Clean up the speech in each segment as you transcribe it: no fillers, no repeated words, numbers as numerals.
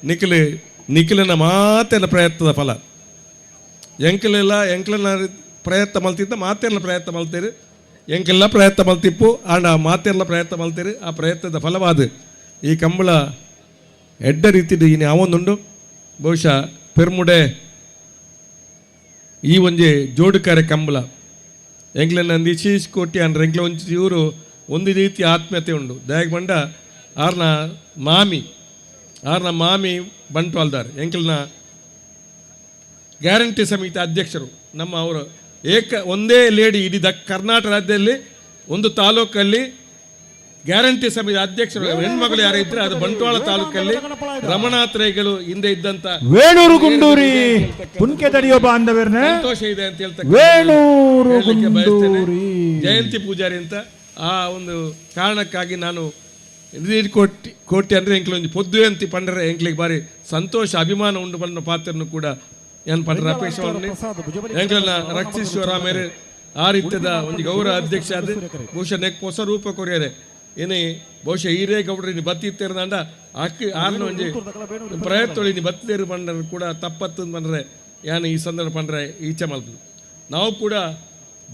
ನಿಖಿಲ್ ನಿಖಿಲನ ಮಾತೆಲ್ಲ ಪ್ರಯತ್ನದ ಫಲ. ಎಂಕಲೆಲ್ಲ ಎಂಕ್ಲನ ಪ್ರಯತ್ನ ಮಲ್ತಿದ್ದ, ಮಾತೆಲ್ಲ ಪ್ರಯತ್ನ ಮಲ್ತೇರು. ಎಂಕೆಲ್ಲ ಪ್ರಯತ್ನ ಮಲ್ತಿಪ್ಪು, ಆಂಡ ಮಾತೆಲ್ಲ ಪ್ರಯತ್ನ ಮಲ್ತೇರು. ಆ ಪ್ರಯತ್ನದ ಫಲವಾದ ಈ ಕಂಬಳ ಎಡ್ಡ ರೀತಿದ ಇನಿ ಅವೊಂದುಂಡು. ಬಹುಶಃ ಪೆರ್ಮುಡೆ ಈ ಒಂಜಿ ಜೋಡುಕರೆ ಕಂಬಳ ಎಂಕ್ಲೆನ ನಿಶೀಶ್ ಕೋಟಿ ಅಂದ್ರೆ ಎಂಕ್ಲೆ ಒಂಜಿ ಇವರು ಒಂದು ರೀತಿಯ ಆತ್ಮೀಯತೆ ಉಂಡು. ದಾಯೆಗ್ ಪಂಡ ಆರ್ನ ಮಾಮಿ ಬಂಟ್ವಾಲ್ದಾರ್, ಎಂಕ್ಲೆನ ಗ್ಯಾರಂಟಿ ಸಮಿತಿ ಅಧ್ಯಕ್ಷರು. ನಮ್ಮ ಅವರು ಏಕ ಒಂದೇ ಲೇಡಿ, ಇಡೀ ಕರ್ನಾಟಕ ರಾಜ್ಯದಲ್ಲಿ ಒಂದು ತಾಲೂಕಲ್ಲಿ ಗ್ಯಾರಂಟಿ ಸಮಿತಿ ಅಧ್ಯಕ್ಷರು ಹೆಣ್ಮಗಳು ಯಾರು ಇದ್ರೆ ಅದು ಬಂಟ್ವಾಳ ತಾಲೂಕಲ್ಲಿ ರಮಣಾಥ್ ರೈಗಳು ಹಿಂದೆ ಇದ್ದಂತ ವೇಣೂರು ಗುಂಡೂರಿ ಪುನ್ಕೆ ತಡಿಯೋ ಬಾಂಧವರ್ನೆ. ಸಂತೋಷ ಇದೆ ಅಂತ ಹೇಳ್ತಕ್ಕ ವೇಣೂರು ಹೇಳಲಿಕ್ಕೆ ಬಯಸ್ತೇನೆ. ಗುಂಡೂರಿ. ಜಯಂತಿ ಪೂಜಾರಿ ಅಂತ. ಆ ಒಂದು ಕಾರಣಕ್ಕಾಗಿ ನಾನು ನೀರು ಕೋಟಿ ಕೋಟಿ ಅಂದ್ರೆ ಎಂಕ್ಲ ಒಂಜಿ ಪೊದ್ದು ಅಂತಿ ಪಂಡ್ರೆ ಎಂಕ್ಲಿಗೆ ಬಾರಿ ಸಂತೋಷ, ಅಭಿಮಾನ ಉಂಡು ಪಂಡ ಪಾತ್ರನು ಕೂಡ ಏನ್ ಪಂಡ್ರೆ ಅಪೇಕ್ಷೆ. ಎಂಕ್ಲನ ರಕ್ಷಿಶ್ವರ ಮೇರೆ ಆ ರೀತಿಯದ ಒಂದು ಗೌರವ ಅಧ್ಯಕ್ಷ ಆದ ಬಹುಶಃ ನೆಕ್ ಹೊಸ ರೂಪ ಕೊರಿಯರೆ. ಏನೇ ಬಹುಶಃ ಹಿರೇ ಗೌಡ್ರು ಇನಿ ಬತ್ತಿತ್ತೇರ್ದಾಂಡ ಅಕ್ಕಿ ಆರ್ನ ಒಂಜಿ ಪ್ರಯತ್ನ ಇನಿ ಬತ್ತಿತೇರು ಪಂಡ್ರೆ ಕೂಡ ತಪ್ಪತ್ತು ಪಂಡ್ರೆ ಯಾನ್ ಈ ಸಂದರ್ಭ ಪಂಡ್ರೆ ಈಚೆ ಮಲ್ಪು. ನಾವು ಕೂಡ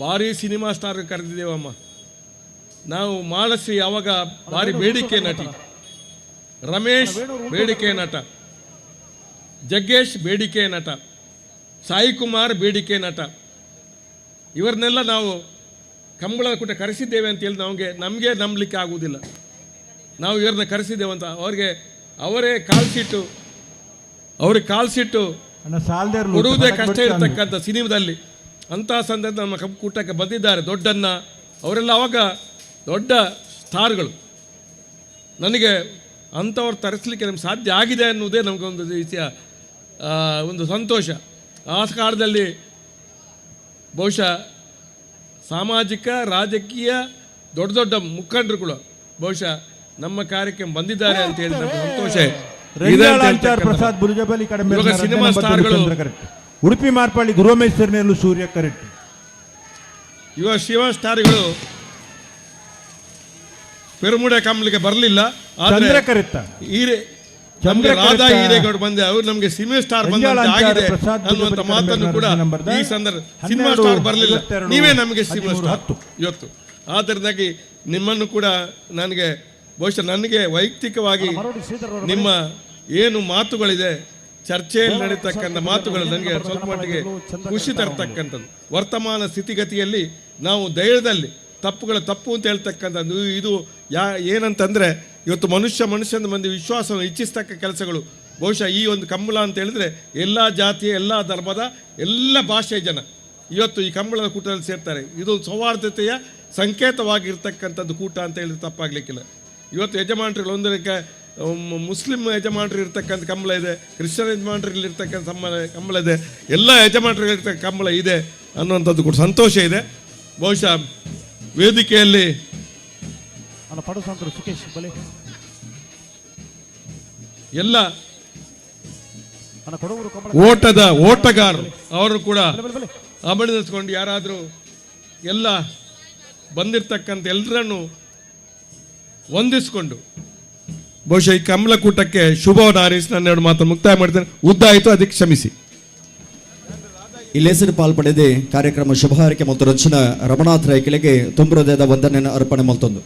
ಭಾರಿ ಸಿನಿಮಾ ಸ್ಟಾರ್ ಕರೆದಿದ್ದೇವಮ್ಮ ನಾವು. ಮಾನಸಿ ಯಾವಾಗ ಭಾರಿ ಬೇಡಿಕೆ ನಟಿ, ರಮೇಶ್ ಬೇಡಿಕೆ ನಟ, ಜಗ್ಗೇಶ್ ಬೇಡಿಕೆ ನಟ, ಸಾಯಿ ಕುಮಾರ್ ಬೇಡಿಕೆ ನಟ. ಇವರನ್ನೆಲ್ಲ ನಾವು ಕಂಬಳದ ಕೂಟ ಕರೆಸಿದ್ದೇವೆ ಅಂತ ಹೇಳಿ ನಮಗೆ ನಮಗೆ ನಂಬಲಿಕ್ಕೆ ಆಗುವುದಿಲ್ಲ. ನಾವು ಇವ್ರನ್ನ ಕರೆಸಿದ್ದೇವೆ ಅಂತ ಅವ್ರಿಗೆ ಅವರೇ ಕಾಲ್ಸಿಟ್ಟು, ಅವ್ರಿಗೆ ಕಾಲ್ಸಿಟ್ಟು ಅಣ್ಣ ಸಾಲ್ದೇರ್ಲು. ಕೊಡುವುದೇ ಕಷ್ಟ ಇರತಕ್ಕಂಥ ಸಿನಿಮಾದಲ್ಲಿ. ಅಂತಹ ಸಂದರ್ಭ ನಮ್ಮ ಕೂಟಕ್ಕೆ ಬಂದಿದ್ದಾರೆ. ದೊಡ್ಡಣ್ಣ ಅವರೆಲ್ಲ ಅವಾಗ ದೊಡ್ಡ ಸ್ಟಾರ್ಗಳು. ನನಗೆ ಅಂಥವ್ರು ತರಿಸಲಿಕ್ಕೆ ನಮ್ಗೆ ಸಾಧ್ಯ ಆಗಿದೆ ಅನ್ನುವುದೇ ನಮಗೊಂದು ರೀತಿಯ ಒಂದು ಸಂತೋಷ. ಆ ಕಾಲದಲ್ಲಿ ಬಹುಶಃ ಸಾಮಾಜಿಕ, ರಾಜಕೀಯ ದೊಡ್ಡ ದೊಡ್ಡ ಮುಖಂಡರುಗಳು ಬಹುಶಃ ನಮ್ಮ ಕಾರ್ಯಕ್ಕೆ ಬಂದಿದ್ದಾರೆ ಅಂತ ಹೇಳಿ ನಮ್ಗೆ ಸಂತೋಷ ಇದೆ ಅಂತ ರೆಂಜಾಳ ಅಂಚಾರ್ ಹೇಳ್ತಕ್ಕಂಥ ಪ್ರಸಾದ್ ಬುರುಜಬಲಿ ಕಡಿಮೆ. ಇವಾಗ ಸಿನಿಮಾ ಸ್ಟಾರ್ಗಳು ಕರೆಕ್ಟ್. ಉಡುಪಿ ಮಾರ್ಪಳ್ಳಿ ಗುರುಮೇಶ್ವರನೇಲು ಸೂರ್ಯ ಕರೆಕ್ಟ್. ಇವಾಗ ಶಿವ ಸ್ಟಾರ್ಗಳು ಪೆರುಮುಡೆ ಕಂಬಳಿಗೆ ಬರಲಿಲ್ಲ. ಆದ್ರೆ ಚಂದ್ರ ಕರೆಕ್ಟ. ಹೀರೆ ನಮ್ಗೆ ಚಂದ್ರ ರಾಧಾ ಕರೆಕ್ಟ. ಹಿರೇಗೌಡ ಬಂದೆ, ಅವರು ನಮ್ಗೆ ಸಿನಿಮಾ ಸ್ಟಾರ್ ರಂಜಾಳ ಬಂದಂತೆ ಅಂಚಾರ್ ಆಗಿದೆ ಪ್ರಸಾದ್ ಅನ್ನುವಂಥ ಬುರುಜಬಲಿ ಮಾತನ್ನು ಕೂಡ ಕಡಿಮೆ ನಂಬರ್ದ ಈ ಸಂದರ್ಭ ಸಿನಿಮಾ 12, ಸ್ಟಾರ್ ಬರಲಿಲ್ಲ, 52, ನೀವೇ ನಮಗೆ ಸಿನಿಮಾ 13, ಸ್ಟಾರ್ 10. ಇವತ್ತು. ಆದ್ದರಿಂದಾಗಿ ನಿಮ್ಮನ್ನು ಕೂಡ ನನಗೆ ಬಹುಶಃ ನನಗೆ ವೈಯಕ್ತಿಕವಾಗಿ ನಿಮ್ಮ ಏನು ಮಾತುಗಳಿದೆ, ಚರ್ಚೆಯಲ್ಲಿ ನಡೀತಕ್ಕಂಥ ಮಾತುಗಳು ನನಗೆ ಸ್ವಲ್ಪ ಮಟ್ಟಿಗೆ ಖುಷಿ ತರ್ತಕ್ಕಂಥದ್ದು. ವರ್ತಮಾನ ಸ್ಥಿತಿಗತಿಯಲ್ಲಿ ನಾವು ಧೈರ್ಯದಲ್ಲಿ ತಪ್ಪುಗಳ ತಪ್ಪು ಅಂತ ಹೇಳ್ತಕ್ಕಂಥದ್ದು ಇದು ಏನಂತಂದರೆ, ಇವತ್ತು ಮನುಷ್ಯ ಮನುಷ್ಯನ ಮಂದಿ ವಿಶ್ವಾಸವನ್ನು ಹೆಚ್ಚಿಸ್ತಕ್ಕ ಕೆಲಸಗಳು. ಬಹುಶಃ ಈ ಒಂದು ಕಂಬಳ ಅಂತ ಹೇಳಿದ್ರೆ ಎಲ್ಲ ಜಾತಿಯ, ಎಲ್ಲ ಧರ್ಮದ, ಎಲ್ಲ ಭಾಷೆಯ ಜನ ಇವತ್ತು ಈ ಕಂಬಳದ ಕೂಟದಲ್ಲಿ ಸೇರ್ತಾರೆ. ಇದು ಸೌಹಾರ್ದತೆಯ ಸಂಕೇತವಾಗಿರ್ತಕ್ಕಂಥದ್ದು ಕೂಟ ಅಂತ ಹೇಳಿದ್ರೆ ತಪ್ಪಾಗಲಿಕ್ಕಿಲ್ಲ. ಇವತ್ತು ಯಜಮಾನರುಗಳು ಒಂದಕ್ಕೆ ಮುಸ್ಲಿಂ ಯಜಮಾನರು ಇರ್ತಕ್ಕಂಥ ಕಂಬಳ ಇದೆ, ಕ್ರಿಶ್ಚಿಯನ್ ಯಜಮಾನರಲ್ಲಿ ಇರ್ತಕ್ಕಂಥ ಕಂಬಳ ಇದೆ, ಎಲ್ಲ ಯಜಮಾನರು ಇರ್ತಕ್ಕ ಕಂಬಳ ಇದೆ ಅನ್ನುವಂಥದ್ದು ಕೂಡ ಸಂತೋಷ ಇದೆ. ಬಹುಶಃ ವೇದಿಕೆಯಲ್ಲಿ ಅಲ್ಲ ಪಡು ಸುಕೇಶ್ ಬಲೆ. ಎಲ್ಲ ಅಣ್ಣ ಕೊಡಗೂರು ಕಮಲ. ಓಟದ ಓಟಗಾರರು ಅವರು ಕೂಡ ಬಲೆ ಬಲೆ. ಅಭಿನಂದಿಸ್ಕೊಂಡು, ಯಾರಾದರೂ ಎಲ್ಲ ಬಂದಿರತಕ್ಕಂಥ ಎಲ್ಲರನ್ನು ವಂದಿಸಿಕೊಂಡು ಬಹುಶಃ ಈ ಕಮಲಕೂಟಕ್ಕೆ ಶುಭವನ್ನು ಹಾರೈಸಿ ನನ್ನ ಎರಡು ಮಾತು ಮುಕ್ತಾಯ ಮಾಡ್ತೇನೆ. ಉದ್ದ ಆಯಿತು, ಅದಕ್ಕೆ ಕ್ಷಮಿಸಿ. ಈ ಲೇಸರ್ ಪಾಲ್ಪಡೆದೆ ಕಾರ್ಯಕ್ರಮ ಶುಭಹಾರಿಕೆ ಮತ್ತು ರಚನಾ ರಮಣಾಥ್ ರೈಕಿಳಿಗೆ ತುಂಬ ಹೃದಯದ ವಂದನೆಯನ್ನು ಅರ್ಪಣೆ ಮಲ್ತೊಂದು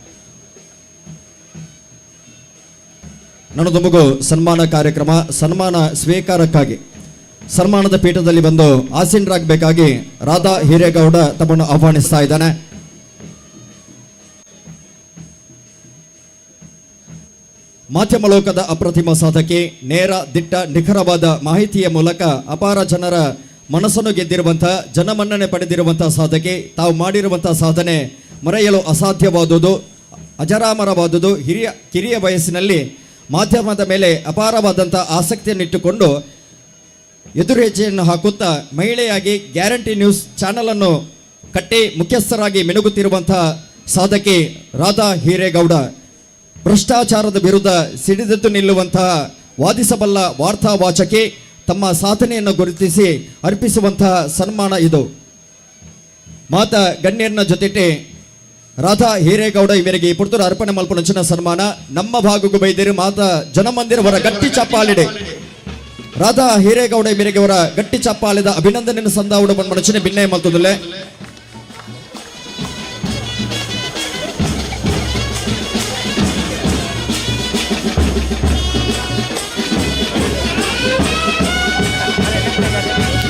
ನನ್ನ ತುಮಗೂ ಸನ್ಮಾನ ಕಾರ್ಯಕ್ರಮ. ಸನ್ಮಾನ ಸ್ವೀಕಾರಕ್ಕಾಗಿ ಸನ್ಮಾನದ ಪೀಠದಲ್ಲಿ ಬಂದು ಆಸೀನರಾಗಬೇಕಾಗಿ ರಾಧಾ ಹಿರೇಗೌಡ ತಮ್ಮನ್ನು ಆಹ್ವಾನಿಸ್ತಾ ಇದ್ದಾನೆ. ಮಾಧ್ಯಮ ಲೋಕದ ಅಪ್ರತಿಮ ಸಾಧಕಿ, ನೇರ, ದಿಟ್ಟ, ನಿಖರವಾದ ಮಾಹಿತಿಯ ಮೂಲಕ ಅಪಾರ ಜನರ ಮನಸ್ಸನ್ನು ಗೆದ್ದಿರುವಂತಹ, ಜನಮನ್ನಣೆ ಪಡೆದಿರುವಂತಹ ಸಾಧಕಿ. ತಾವು ಮಾಡಿರುವಂತಹ ಸಾಧನೆ ಮರೆಯಲು ಅಸಾಧ್ಯವಾದುದು, ಅಜರಾಮರವಾದುದು. ಹಿರಿಯ ಕಿರಿಯ ವಯಸ್ಸಿನಲ್ಲಿ ಮಾಧ್ಯಮದ ಮೇಲೆ ಅಪಾರವಾದಂಥ ಆಸಕ್ತಿಯನ್ನಿಟ್ಟುಕೊಂಡು ಎದುರು ಹೆಜ್ಜೆಯನ್ನು ಹಾಕುತ್ತಾ ಮಹಿಳೆಯಾಗಿ ಗ್ಯಾರಂಟಿ ನ್ಯೂಸ್ ಚಾನಲನ್ನು ಕಟ್ಟಿ ಮುಖ್ಯಸ್ಥರಾಗಿ ಮಿನುಗುತ್ತಿರುವಂತಹ ಸಾಧಕಿ ರಾಧಾ ಹಿರೇಗೌಡ. ಭ್ರಷ್ಟಾಚಾರದ ವಿರುದ್ಧ ಸಿಡಿದೆದ್ದು ನಿಲ್ಲುವಂತಹ ವಾದಿಸಬಲ್ಲ ವಾರ್ತಾ ವಾಚಕಿ. ತಮ್ಮ ಸಾಧನೆಯನ್ನು ಗುರುತಿಸಿ ಅರ್ಪಿಸುವಂತಹ ಸನ್ಮಾನ ಇದು. ಮಾತ ಗಣ್ಯರನ್ನ ಜೊತೆಟೆ ರಾಧಾ ಹಿರೇಗೌಡ ಇವರಿಗೆ ಪುರ್ತೂರು ಅರ್ಪಣೆ ಮಲ್ಪುನಂಚಿನ ಸನ್ಮಾನ. ನಮ್ಮ ಭಾಗಕ್ಕೂ ಬೈದಿರು ಮಾತ ಜನಮಂದಿರವರ ಗಟ್ಟಿ ಚಪ್ಪಾಳಿಡೆ. Radha Hiregowda ಮೇರೆಗೆ ಅವರ ಗಟ್ಟಿ ಚಪ್ಪಾಳೆದ ಅಭಿನಂದನೆ ಸಂದಾವುಡ ಮನಚಿನ ಭಿನ್ನಯ ಮಲ್ತದಲ್ಲೇ.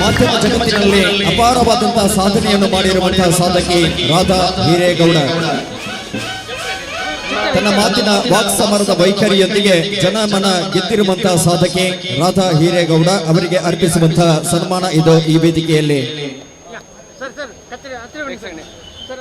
ಮಾಧ್ಯಮ ಜಗತ್ತಿನಲ್ಲಿ ಅಪಾರವಾದಂತಹ ಸಾಧನೆಯನ್ನು ಮಾಡಿರುವಂತಹ ಸಾಧಕಿ ರಾಧಾ ಹಿರೇಗೌಡ ತನ್ನ ಮಾತಿನ ವಾಕ್ಸಮರದ ವೈಖರಿಯೊಂದಿಗೆ ಜನಮನ ಗೆದ್ದಿರುವಂತಹ ಸಾಧಕಿ ರಾಧಾ ಹಿರೇಗೌಡ ಅವರಿಗೆ ಅರ್ಪಿಸುವಂತಹ ಸನ್ಮಾನ ಇದು ಈ ವೇದಿಕೆಯಲ್ಲಿ. ಸರ್ ಸರ್ ಕತ್ತರಿ ಹತ್ತಿರ ಬನ್ನಿ ಸರ್ ಸರ್.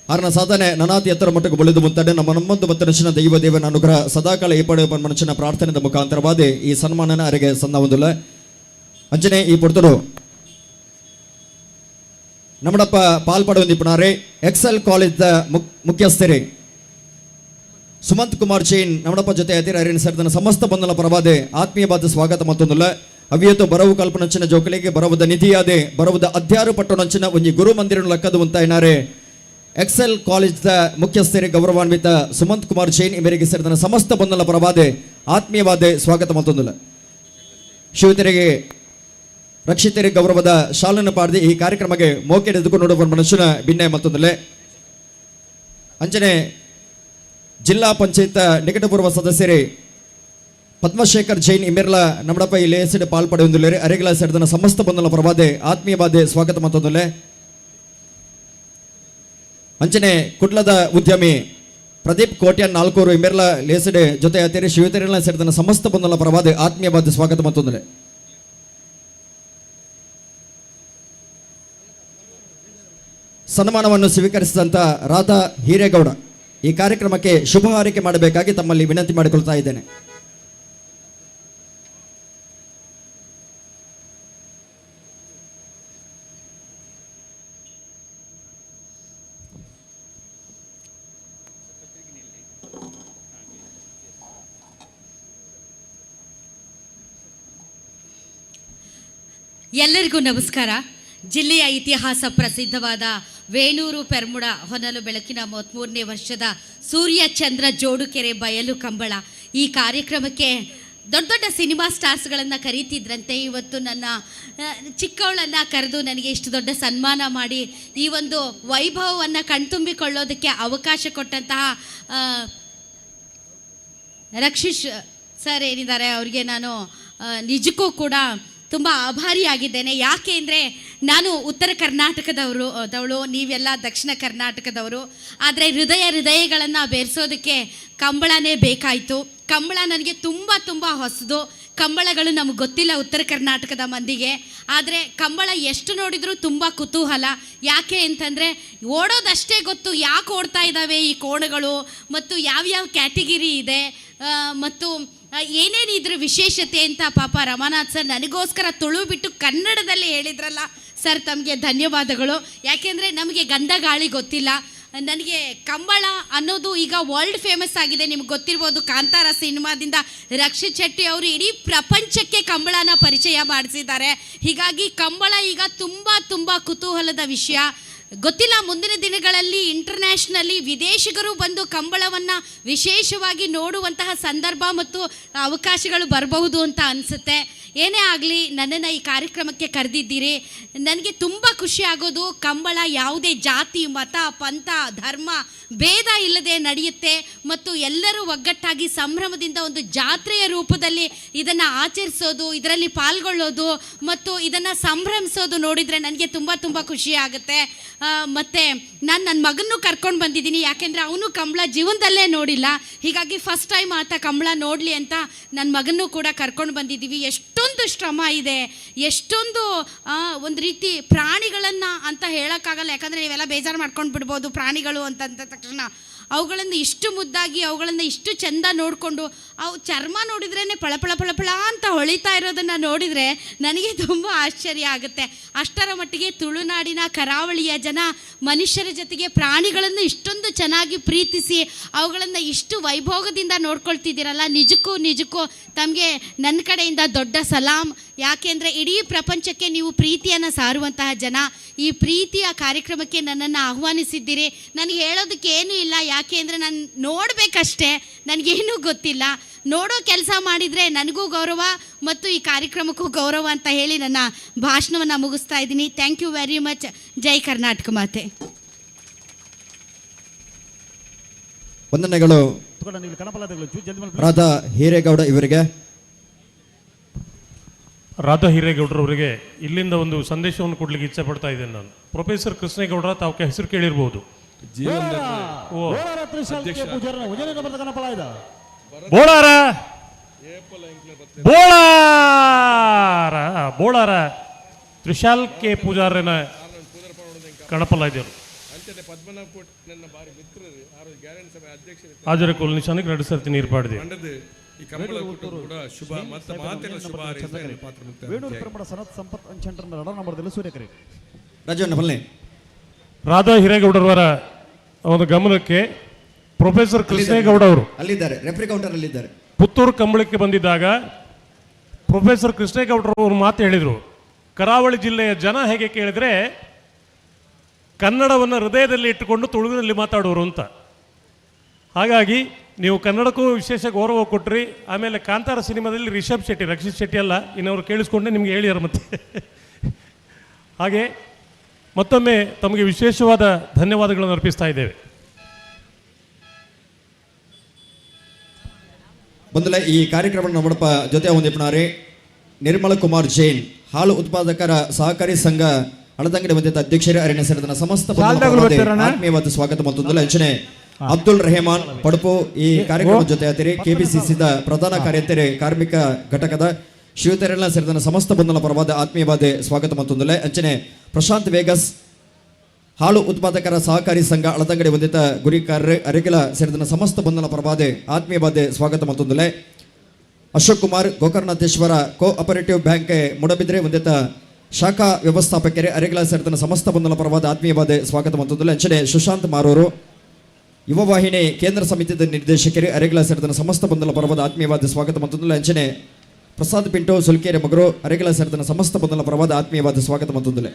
ಆರ್ನ ಸಾಧನೆ ನನಾತಿ ಎತ್ತರ ಮಟ್ಟಕ್ಕೆ ಬೆಳೆದು ಮುಂತಾನೆ ನಮ್ಮ ನಮ್ಮೊಂದು ಮತ್ತು ನಚಿನ ದೈವ ದೇವನ ಅನುಗ್ರಹ ಸದಾಕಾಲ ಈ ಪಡೆಯುವ ಮನುಷ್ಯನ ಪ್ರಾರ್ಥನೆದ ಮುಖಾಂತರವಾದ ಈ ಸನ್ಮಾನನ ಅರೆಗೆ ಸಂದ ಒಂದುಲ್ಲ. ಅಂಜನೆ ಈ ಪೊರ್ತರು ನಮ್ಮಡಪ್ಪ ಪಾಲ್ಪಡುವಂದಿಪ್ಪನಾರೆ ಎಕ್ಸೆಲ್ ಕಾಲೇಜ್ ಮುಖ್ಯಸ್ಥರೇ ಸುಮಂತ್ ಕುಮಾರ್ ಜೈನ್ ನಮ್ಮಡಪ್ಪ ಜೊತೆ ಅತಿರ ಅರಿನ ಸರ್ದನ ಸಮಸ್ತ ಬಂಧನ ಪರವಾದೆ ಆತ್ಮೀಯವಾದ ಸ್ವಾಗತ ಮತ್ತೊಂದುಲ್ಲ. ಅವಿಯತು ಬರವು ಕಲ್ಪನಂಚಿನ ಜೋಕಲಿಗೆ ಬರವುದ ನಿಧಿಯಾದೆ ಬರವುದ ಅಧ್ಯಾರು ಪಟ್ಟಣಂಚಿನ ಒಂಜಿ ಗುರು ಮಂದಿರ ಲಕ್ಕದು ಉಂತಾಯಿನಾರೆ ಎಕ್ಸೆಲ್ ಕಾಲೇಜ್ ಮುಖ್ಯಸ್ಥರೇ ಗೌರವಾನ್ವಿತ ಸುಮಂತ್ ಕುಮಾರ್ ಜೈನ್ ಇವರಿಗೆ ಸೇರಿದ ಸಮಸ್ತ ಬಂಧನ ಪರವಾದೆ ಆತ್ಮೀಯವಾದ ಸ್ವಾಗತ ಮತ್ತೊಂದುಲ್ಲ. ಶಿವತೆರೆಗೆ ರಕ್ಷಿತರಿಗೆ ಗೌರವದ ಶಾಲನ್ನು ಪಾಡ್ದು ಈ ಕಾರ್ಯಕ್ರಮಕ್ಕೆ ಮೋಕೆ ಎದುಕೊಂಡು ನೋಡುವ ಮನುಷ್ಯನ ಭಿನ್ನ ಮತ್ತೊಂದಲೆ. ಅಂಚನೆ ಜಿಲ್ಲಾ ಪಂಚಾಯತ್ ನಿಕಟಪೂರ್ವ ಸದಸ್ಯರೇ ಪದ್ಮಶೇಖರ್ ಜೈನ್ ಇಮೆರ್ಲ ನಮ್ಮಡಪ್ಪ ಈ ಲೇಸಿಡ್ ಪಾಲ್ಪಡೆಯೊಂದುಲ್ಲೇರಿ ಅರೆಗಲ ಸೇರಿದ ಸಮಸ್ತ ಬಂಧನ ಪರವಾದೆ ಆತ್ಮೀಯವಾದ ಸ್ವಾಗತ ಮತ್ತೊಂದುಲ್ಲೆ. ಅಂಚನೆ ಕುಡ್ಲದ ಉದ್ಯಮಿ ಪ್ರದೀಪ್ ಕೋಟ್ಯಾನ್ ನಾಲ್ಕೂರು ಇಮೆರ್ಲ ಲೇಸಿಡೆ ಜೊತೆ ಅತಿರಿ ಶಿವತೆರೆಲ್ಲ ಸೇರಿದ ಸಮಸ್ತ ಬಂಧನ ಪರವಾದೆ ಆತ್ಮೀಯವಾದ ಸ್ವಾಗತ ಮತ್ತೊಂದುಲ್ಲೆ. ಸನ್ಮಾನವನ್ನು ಸ್ವೀಕರಿಸಿದಂಥ ರಾಧಾ ಹಿರೇಗೌಡ ಈ ಕಾರ್ಯಕ್ರಮಕ್ಕೆ ಶುಭ ಹಾರೈಕೆ ಮಾಡಬೇಕಾಗಿ ತಮ್ಮಲ್ಲಿ ವಿನಂತಿ ಮಾಡಿಕೊಳ್ತಾ ಇದ್ದೇನೆ. ಎಲ್ಲರಿಗೂ ನಮಸ್ಕಾರ. ಜಿಲ್ಲೆಯ ಇತಿಹಾಸ ಪ್ರಸಿದ್ಧವಾದ ವೇಣೂರು ಪೆರ್ಮುಡ ಹೊನಲು ಬೆಳಕಿನ 33ನೇ ವರ್ಷದ ಸೂರ್ಯ ಚಂದ್ರ ಜೋಡುಕೆರೆ ಬಯಲು ಕಂಬಳ ಈ ಕಾರ್ಯಕ್ರಮಕ್ಕೆ ದೊಡ್ಡ ದೊಡ್ಡ ಸಿನಿಮಾ ಸ್ಟಾರ್ಸ್ಗಳನ್ನು ಕರೀತಿದ್ರಂತೆ. ಇವತ್ತು ನನ್ನ ಚಿಕ್ಕವಳನ್ನು ಕರೆದು ನನಗೆ ಇಷ್ಟು ದೊಡ್ಡ ಸನ್ಮಾನ ಮಾಡಿ ಈ ಒಂದು ವೈಭವವನ್ನು ಕಣ್ತುಂಬಿಕೊಳ್ಳೋದಕ್ಕೆ ಅವಕಾಶ ಕೊಟ್ಟಂತಹ ರಕ್ಷಿಶ್ ಸರ್ ಏನಿದ್ದಾರೆ ಅವರಿಗೆ ನಾನು ನಿಜಕ್ಕೂ ಕೂಡ ತುಂಬ ಆಭಾರಿಯಾಗಿದ್ದೇನೆ. ಯಾಕೆ ಅಂದರೆ ನಾನು ಉತ್ತರ ಕರ್ನಾಟಕದವರು ದವಳು, ನೀವೆಲ್ಲ ದಕ್ಷಿಣ ಕರ್ನಾಟಕದವರು. ಆದರೆ ಹೃದಯಗಳನ್ನು ಬೆರೆಸೋದಕ್ಕೆ ಕಂಬಳನೇ ಬೇಕಾಯಿತು. ಕಂಬಳ ನನಗೆ ತುಂಬ ತುಂಬ ಹೊಸದು. ಕಂಬಳಗಳು ನಮಗೆ ಗೊತ್ತಿಲ್ಲ ಉತ್ತರ ಕರ್ನಾಟಕದ ಮಂದಿಗೆ. ಆದರೆ ಕಂಬಳ ಎಷ್ಟು ನೋಡಿದರೂ ತುಂಬ ಕುತೂಹಲ. ಯಾಕೆ ಅಂತಂದರೆ ಓಡೋದಷ್ಟೇ ಗೊತ್ತು, ಯಾಕೆ ಓಡ್ತಾ ಇದ್ದಾವೆ ಈ ಕೋಣಗಳು ಮತ್ತು ಯಾವ್ಯಾವ ಕ್ಯಾಟಗಿರಿ ಇದೆ ಮತ್ತು ಏನೇನು ಇದ್ರ ವಿಶೇಷತೆ ಅಂತ ಪಾಪ ರಮಾನಾಥ್ ಸರ್ ನನಗೋಸ್ಕರ ತುಳು ಬಿಟ್ಟು ಕನ್ನಡದಲ್ಲಿ ಹೇಳಿದ್ರಲ್ಲ ಸರ್, ತಮಗೆ ಧನ್ಯವಾದಗಳು. ಯಾಕೆಂದರೆ ನಮಗೆ ಗಂಧ ಗಾಳಿ ಗೊತ್ತಿಲ್ಲ. ನನಗೆ ಕಂಬಳ ಅನ್ನೋದು ಈಗ ವರ್ಲ್ಡ್ ಫೇಮಸ್ ಆಗಿದೆ, ನಿಮ್ಗೆ ಗೊತ್ತಿರ್ಬೋದು. ಕಾಂತಾರ ಸಿನಿಮಾದಿಂದ ರಕ್ಷಿತ್ ಶೆಟ್ಟಿ ಅವರು ಇಡೀ ಪ್ರಪಂಚಕ್ಕೆ ಕಂಬಳನ ಪರಿಚಯ ಮಾಡಿಸಿದ್ದಾರೆ. ಹೀಗಾಗಿ ಕಂಬಳ ಈಗ ತುಂಬ ತುಂಬ ಕುತೂಹಲದ ವಿಷಯ. ಗೊತ್ತಿಲ್ಲ, ಮುಂದಿನ ದಿನಗಳಲ್ಲಿ ಇಂಟರ್ನ್ಯಾಷನಲಿ ವಿದೇಶಿಗರು ಬಂದು ಕಂಬಳವನ್ನು ವಿಶೇಷವಾಗಿ ನೋಡುವಂತಹ ಸಂದರ್ಭ ಮತ್ತು ಅವಕಾಶಗಳು ಬರಬಹುದು ಅಂತ ಅನಿಸುತ್ತೆ. ಏನೇ ಆಗಲಿ, ನನ್ನನ್ನು ಈ ಕಾರ್ಯಕ್ರಮಕ್ಕೆ ಕರೆದಿದ್ದೀರಿ, ನನಗೆ ತುಂಬ ಖುಷಿ ಆಗೋದು. ಕಂಬಳ ಯಾವುದೇ ಜಾತಿ, ಮತ, ಪಂಥ, ಧರ್ಮ ಭೇದ ಇಲ್ಲದೆ ನಡೆಯುತ್ತೆ ಮತ್ತು ಎಲ್ಲರೂ ಒಗ್ಗಟ್ಟಾಗಿ ಸಂಭ್ರಮದಿಂದ ಒಂದು ಜಾತ್ರೆಯ ರೂಪದಲ್ಲಿ ಇದನ್ನು ಆಚರಿಸೋದು, ಇದರಲ್ಲಿ ಪಾಲ್ಗೊಳ್ಳೋದು ಮತ್ತು ಇದನ್ನು ಸಂಭ್ರಮಿಸೋದು ನೋಡಿದರೆ ನನಗೆ ತುಂಬ ತುಂಬ ಖುಷಿ ಆಗುತ್ತೆ. ಮತ್ತು ನಾನು ನನ್ನ ಮಗನ್ನೂ ಕರ್ಕೊಂಡು ಬಂದಿದ್ದೀನಿ. ಯಾಕೆಂದರೆ ಅವನು ಕಂಬಳ ಜೀವನದಲ್ಲೇ ನೋಡಿಲ್ಲ. ಹೀಗಾಗಿ ಫಸ್ಟ್ ಟೈಮ್ ಆತ ಕಂಬಳ ನೋಡಲಿ ಅಂತ ನನ್ನ ಮಗನ್ನೂ ಕೂಡ ಕರ್ಕೊಂಡು ಬಂದಿದ್ದೀವಿ. ಎಷ್ಟೊಂದು ಶ್ರಮ ಇದೆ, ಎಷ್ಟೊಂದು ಒಂದು ರೀತಿ ಪ್ರಾಣಿಗಳನ್ನು ಅಂತ ಹೇಳೋಕ್ಕಾಗಲ್ಲ. ಯಾಕಂದರೆ ನೀವೆಲ್ಲ ಬೇಜಾರು ಮಾಡ್ಕೊಂಡು ಬಿಡ್ಬೋದು ಪ್ರಾಣಿಗಳು ಅಂತಂದ ತಕ್ಷಣ. ಅವುಗಳನ್ನು ಇಷ್ಟು ಮುದ್ದಾಗಿ, ಅವುಗಳನ್ನು ಇಷ್ಟು ಚೆಂದ ನೋಡಿಕೊಂಡು, ಅವು ಚರ್ಮ ನೋಡಿದ್ರೇ ಪಳಪಳ ಪಳಪಳ ಅಂತ ಹೊಳಿತಾ ಇರೋದನ್ನು ನೋಡಿದರೆ ನನಗೆ ತುಂಬ ಆಶ್ಚರ್ಯ ಆಗುತ್ತೆ. ಅಷ್ಟರ ಮಟ್ಟಿಗೆ ತುಳುನಾಡಿನ ಕರಾವಳಿಯ ಜನ ಮನುಷ್ಯರ ಜೊತೆಗೆ ಪ್ರಾಣಿಗಳನ್ನು ಇಷ್ಟೊಂದು ಚೆನ್ನಾಗಿ ಪ್ರೀತಿಸಿ ಅವುಗಳನ್ನು ಇಷ್ಟು ವೈಭೋಗದಿಂದ ನೋಡ್ಕೊಳ್ತಿದ್ದೀರಲ್ಲ, ನಿಜಕ್ಕೂ ನಿಜಕ್ಕೂ ತಮಗೆ ನನ್ನ ಕಡೆಯಿಂದ ದೊಡ್ಡ ಸಲಾಮ್. ಯಾಕೆಂದರೆ ಇಡೀ ಪ್ರಪಂಚಕ್ಕೆ ನೀವು ಪ್ರೀತಿಯನ್ನು ಸಾರುವಂತಹ ಜನ. ಈ ಪ್ರೀತಿಯ ಕಾರ್ಯಕ್ರಮಕ್ಕೆ ನನ್ನನ್ನು ಆಹ್ವಾನಿಸಿದ್ದೀರಿ. ನನಗೆ ಹೇಳೋದಕ್ಕೆ ಏನೂ ಇಲ್ಲ, ಯಾಕೆ ಅಂದರೆ ನಾನು ನೋಡಬೇಕಷ್ಟೇ, ನನಗೇನೂ ಗೊತ್ತಿಲ್ಲ. ನೋಡೋ ಕೆಲಸ ಮಾಡಿದರೆ ನನಗೂ ಗೌರವ ಮತ್ತು ಈ ಕಾರ್ಯಕ್ರಮಕ್ಕೂ ಗೌರವ ಅಂತ ಹೇಳಿ ನನ್ನ ಭಾಷಣವನ್ನು ಮುಗಿಸ್ತಾ ಇದ್ದೀನಿ. Thank you very much. ಜೈ ಕರ್ನಾಟಕ ಮಾತೆ. ವಂದನೆಗಳು ರಾಧಾ ಹಿರೇಗೌಡ ಇವರಿಗೆ. ರಾಧಾ ಹಿರೇಗೌಡರವರಿಗೆ ಇಲ್ಲಿಂದ ಒಂದು ಸಂದೇಶವನ್ನು ಕೊಡ್ಲಿಕ್ಕೆ ಇಚ್ಛೆ ಪಡ್ತಾ ಇದ್ದೇನೆ ನಾನು. ಪ್ರೊಫೆಸರ್ ಕೃಷ್ಣೇಗೌಡರ ತಾವು ಹೆಸರು ಕೇಳಿರ್ಬೋದು. ಓ. ಬೋಳಾರ ಬೋಳಾರ ಬೋಳಾರ ತ್ರಿಶಾಲ್ ಕೆ ಪೂಜಾರನ ಕಣಪಲ್ಲ ಇದ್ದರು. ಅಂಚನೆ ಪದ್ಮನಾಭ ಕೋಟ್ ನನ್ನ ಬಾರಿ ಮಿತ್ರರು, ಆರು ಗ್ಯಾರಂಟಿ ಸಭೆ ಅಧ್ಯಕ್ಷರು. ಹಾಜರ ಕೊಲ್ ನಿಶಾನಿಗೆ ಎರಡು ಸರ್ತಿ ನೀರ್ಪಾಡಿದೆ. ಮಂಡದ ಈ ಕಂಬಳ ಕೂಟಕ್ಕೂ ಕೂಡ ಶುಭ ಮತ್ತು ಮಾತೆಲ್ಲ ಶುಭ ಹಾರೈಸ್ತಾ ನನ್ನ ಪಾತ್ರ ಮುಕ್ತಾಯ. ವೇಣೂರು ಪೆರುಮಡ ಸನತ್ ಸಂಪತ್ ಅಂಚಂಡ್ರನ ರಡ ನಂಬರ್ದಲ್ಲಿ ಸೂರ್ಯಕರಿ. ರಾಜಣ್ಣ ಬನ್ನಿ. ರಾಧಾ ಹಿರೇಗೌಡರವರ ಒಂದು ಗಮನಕ್ಕೆ, ಪ್ರೊಫೆಸರ್ ಕೃಷ್ಣೇಗೌಡ ಅವರು ಅಲ್ಲಿದ್ದಾರೆ, ರೆಫ್ರಿ ಕೌಂಟರ್ ಅಲ್ಲಿದ್ದಾರೆ. ಪುತ್ತೂರು ಕಂಬಳಕ್ಕೆ ಬಂದಿದ್ದಾಗ ಪ್ರೊಫೆಸರ್ ಕೃಷ್ಣೇಗೌಡರು ಅವರು ಮಾತು ಹೇಳಿದರು. ಕರಾವಳಿ ಜಿಲ್ಲೆಯ ಜನ ಹೇಗೆ ಕೇಳಿದರೆ, ಕನ್ನಡವನ್ನು ಹೃದಯದಲ್ಲಿ ಇಟ್ಟುಕೊಂಡು ತುಳುವಿನಲ್ಲಿ ಮಾತಾಡೋರು ಅಂತ. ಹಾಗಾಗಿ ನೀವು ಕನ್ನಡಕ್ಕೂ ವಿಶೇಷ ಗೌರವ ಕೊಟ್ರಿ. ಆಮೇಲೆ ಕಾಂತಾರ ಸಿನಿಮಾದಲ್ಲಿ ರಿಷಬ್ ಶೆಟ್ಟಿ, ರಕ್ಷಿತ್ ಶೆಟ್ಟಿ ಅಲ್ಲ, ಇನ್ನವರು ಕೇಳಿಸ್ಕೊಂಡೆ ನಿಮಗೆ ಹೇಳಿಯಾರ ಮತ್ತೆ. ಹಾಗೆ ಮತ್ತೊಮ್ಮೆ ತಮಗೆ ವಿಶೇಷವಾದ ಧನ್ಯವಾದಗಳನ್ನು ಅರ್ಪಿಸ್ತಾ ಇದ್ದೇವೆ. ಬಂದಲೆ ಈ ಕಾರ್ಯಕ್ರಮ ನಮ್ಮಡಪ ಜೊತೆ ಹೊಂದಿಪ್ಪನಾರೆ ನಿರ್ಮಲ ಕುಮಾರ್ ಜೈನ್, ಹಾಲು ಉತ್ಪಾದಕರ ಸಹಕಾರಿ ಸಂಘ ಹಳದಂಗಡಿ ಹೊಂದಿದ್ದ ಅಧ್ಯಕ್ಷರೇ, ಅರಣ್ಯ ಸೇರಿದ ಸಮಸ್ತ ಬಂಧುಗಳ ಶಾಲ್ದಾಗಳು ಪರವಾಗಿ ಬರ್ತಾರಣ್ಣ? ಆತ್ಮೀಯವಾದ ಸ್ವಾಗತ ಮತ್ತು ಅಂಚನೆ ಅಬ್ದುಲ್ ರೆಹಮಾನ್ ಪಡಪು ಈ ಕಾರ್ಯಕ್ರಮದ ಜೊತೆ ಆತಿರಿ. ಕೆಪಿಸಿಸಿದ ಪ್ರಧಾನ ಕಾರ್ಯಂತರೆ ಕಾರ್ಮಿಕ ಘಟಕದ ಶಿವತೆರಳ ಸೇರಿದ ಸಮಸ್ತ ಬಂಧನ ಪರವಾದ ಆತ್ಮೀಯವಾದ ಸ್ವಾಗತ ಮತ್ತೊಂದಲೆ ಅಂಚನೆ ಪ್ರಶಾಂತ್ ವೇಗಸ್, ಹಾಲು ಉತ್ಪಾದಕರ ಸಹಕಾರಿ ಸಂಘ ಅಳದಂಗಡಿ ಹೊಂದಿತ ಗುರಿಕಾರ್ಯ ಅರಿಗಿಲ ಸೇರಿದ ಸಮಸ್ತ ಬಂಧನ ಪರವಾದ ಆತ್ಮೀಯವಾದ ಸ್ವಾಗತ ಮತ್ತೊಂದಲೆ Ashok Kumar, Gokarnatheshwara cooperative bank Moodbidri ಹೊಂದಿತ ಶಾಖಾ ವ್ಯವಸ್ಥಾಪಕರೇ, ಅರಿಗಿಲ ಸೇರಿದ ಸಮಸ್ತ ಬಂಧನ ಪರವಾದ ಆತ್ಮೀಯವಾದ ಸ್ವಾಗತ ಮತ್ತೊಂದಲೆ ಅಂಚನೆ ಸುಶಾಂತ್ ಮಾರೂರು, ಯುವ ವಾಹಿನಿ ಕೇಂದ್ರ ಸಮಿತಿಯ ನಿರ್ದೇಶಕರೇ, ಅರೆಗಲ ಸೇರಿದ ಸಮಸ್ತ ಬಂಧನ ಪರವಾದ ಆತ್ಮೀಯವಾದ ಸ್ವಾಗತ ಮತ್ತೊಂದಲೆ ಅಂಚನೆ ಪ್ರಸಾದ್ ಪಿಂಟೋ ಸುಲ್ಕೇರೆ ಮಗರು, ಅರೆಗಲ ಸೇರಿದ ಸಮಸ್ತ ಬಂಧನ ಪರವಾದ ಆತ್ಮೀಯವಾದ ಸ್ವಾಗತ ಮತ್ತೊಂದಲೆ.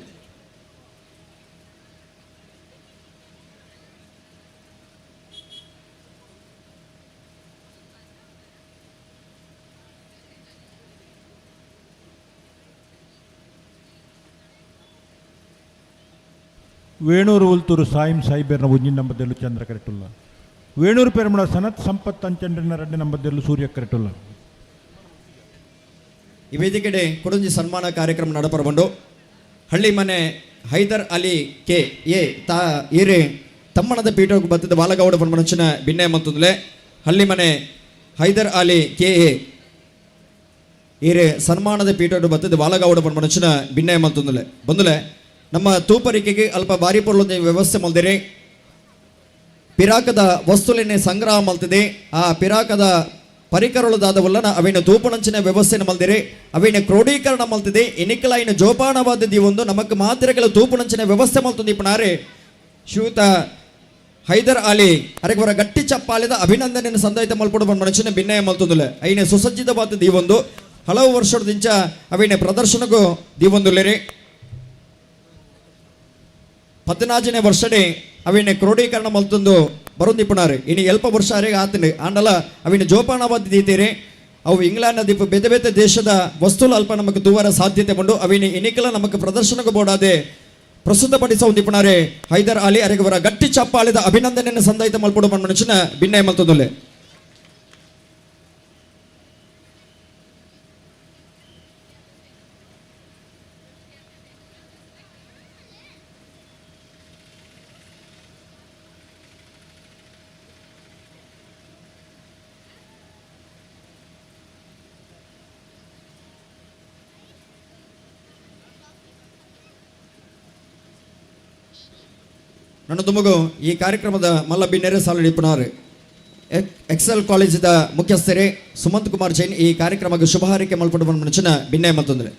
ವೇಣೂರು ಉಲ್ತೂರು ಸಾಯಿಂ ಸಾಯಿಬೇರ್ನ ಒಂಜಿನ ನಂಬದೆಲ್ಲು ಚಂದ್ರ ಕರೆಟುಲ್ಲ. ವೇಣೂರು ಪೆರುಮಳ ಸನತ್ ಸಂಪತ್ ಅಂಚಂಡ್ರನ ರಡ್ಡೆ ನಂಬದೆಲ್ಲು ಸೂರ್ಯ ಕರೆಟುಲ್ಲ. ಈ ವೇದಿಕೆಡೆ ಕೊಡಂಜಿ ಸನ್ಮಾನ ಕಾರ್ಯಕ್ರಮ ನಡಪರಬಂಡು ಹಳ್ಳಿ ಮನೆ ಹೈದರ್ ಅಲಿ ಕೆ ಎ ತಾ ಈರೆ ತಮ್ಮಣದ ಪೀಠಕ್ಕೆ ಬತ್ತಿದ ಬಾಲಗೌಡ ಪನ್ಮನಂಚಿನ ಬಿನ್ನೆ ಮಂತಂದ್ಲೆ. ಹಳ್ಳಿ ಮನೆ ಹೈದರ್ ಅಲಿ ಕೆ ಎ ಈರೆ ಸನ್ಮಾನದ ಪೀಠಕ್ಕೆ ಬತ್ತಿದ ಬಾಲಗೌಡ ಪನ್ಮನಂಚಿನ ಬಿನ್ನೆ ಮಂತಂದ್ಲೆ. ಬಂದುಲೆ ನಮ್ಮ ತೂಪರಿಕೆಗೆ ಅಲ್ಪ ಬಾರಿ ಪೊರ್ಲೊಂದು ವ್ಯವಸ್ಥೆ ಮಲ್ದಿರಿ. ಪಿರಾಕದ ವಸ್ತುಲಿനെ ಸಂಗ್ರಹ ಮಲ್ತಿದೆ. ಆ ಪಿರಾಕದ ಪರಿಕರಗಳದಾದವಲ್ಲನ ಅವಿನ ತೂಪಣಂಚಿನ ವ್ಯವಸ್ಥೆನ ಮಲ್ದಿರಿ, ಅವಿನ ಕ್ರೋಢೀಕರಣ ಮಲ್ತಿದೆ. ಎನಿಕಲ ಇನ್ನು ಜೋಪಾನವಾದ ಒಂದು ನಮಕ್ ಮಾತ್ರೆಗಳ ತೂಪಣಂಚಿನ ವ್ಯವಸ್ಥೆ ಮಲ್ತುಂದು ಇಪ್ಪನಾರೆ ಶ್ರೀಯುತ ಹೈದರ್ ಅಲಿ ಅರೆಗೆ ಗಟ್ಟಿ ಚಪ್ಪಾಲಿದ ಅಭಿನಂದನೆಯನ್ನು ಸಂದಾಯಿತ ಮಲ್ಪಡು ಮನುಷ್ಯನ ಭಿನ್ನಯ ಮಲ್ತುಂದುಲೆ. ಐನ ಸುಸಜ್ಜಿತವಾದ ದೀವೊಂದು ಹಲವು ವರ್ಷದಿಂಚ ಅವಿನ ಪ್ರದರ್ಶನಕ್ಕೂ ದೀವೊಂದುಲ್ಲೇರಿ. 14ನೇ ವರ್ಷಡೆ ಅವಿನ ಕ್ರೋಢೀಕರಣ ಮಲ್ತೊಂದು ಬರೊಂದಿಪ್ಪುನಾರು. ಇನಿ ಎಲ್ಪ ವರ್ಷ ಅರೆಗೆ ಆತನು ಆಂಡಲ ಅವಿನ ಜೋಪಾನವಾದ ದೀತೀರಿ. ಅವು ಇಂಗ್ಲೆಂಡ್ ದಿಪ್ಪ ಬೇತೆ ಬೇತೆ ದೇಶದ ವಸ್ತುಲು ಅಲ್ಪ ನಮಕ್ ತೂವರ ಸಾಧ್ಯತೆ ಉಂಡು. ಅವಿನ ಇನಿಕಲ ನಮಕ್ ಪ್ರದರ್ಶನಕ್ಕೆ ಬೋಡಾದೆ ಪ್ರಸ್ತುತಪಡಿಸ ಒಂದಿಪ್ಪುನಾರೆ ಹೈದರ್ ಅಲಿ ಅರೆಗವರ ಗಟ್ಟಿ ಚಪ್ಪಾಳಿದ ಅಭಿನಂದನೆಯನ್ನು ಸಂದಾಯಿತ ಮಲ್ಪಡು ಮನುಷ್ಯನ ಭಿನ್ನಯ ಮಲ್ತೊಂದುಲ್ಲೆ. ನನ್ನ ತುಮಗು ಈ ಕಾರ್ಯಕ್ರಮದ ಮಲ್ಲ ಬಿನ್ನೆರೆ ಸಾಲಡಿಪುನಾರ್ ಎಕ್ಸೆಲ್ ಕಾಲೇಜಿದ ಮುಖ್ಯಸ್ಥರೇ ಸುಮಂತ್ ಕುಮಾರ್ ಜೈನ್ ಈ ಕಾರ್ಯಕ್ರಮಕ್ಕೆ ಶುಭ ಹಾರೈಕೆ ಮಲ್ಪಡು ಮನುಷ್ಯನ ಭಿನ್ನಯ ಮತ್ತೊಂದರೆ.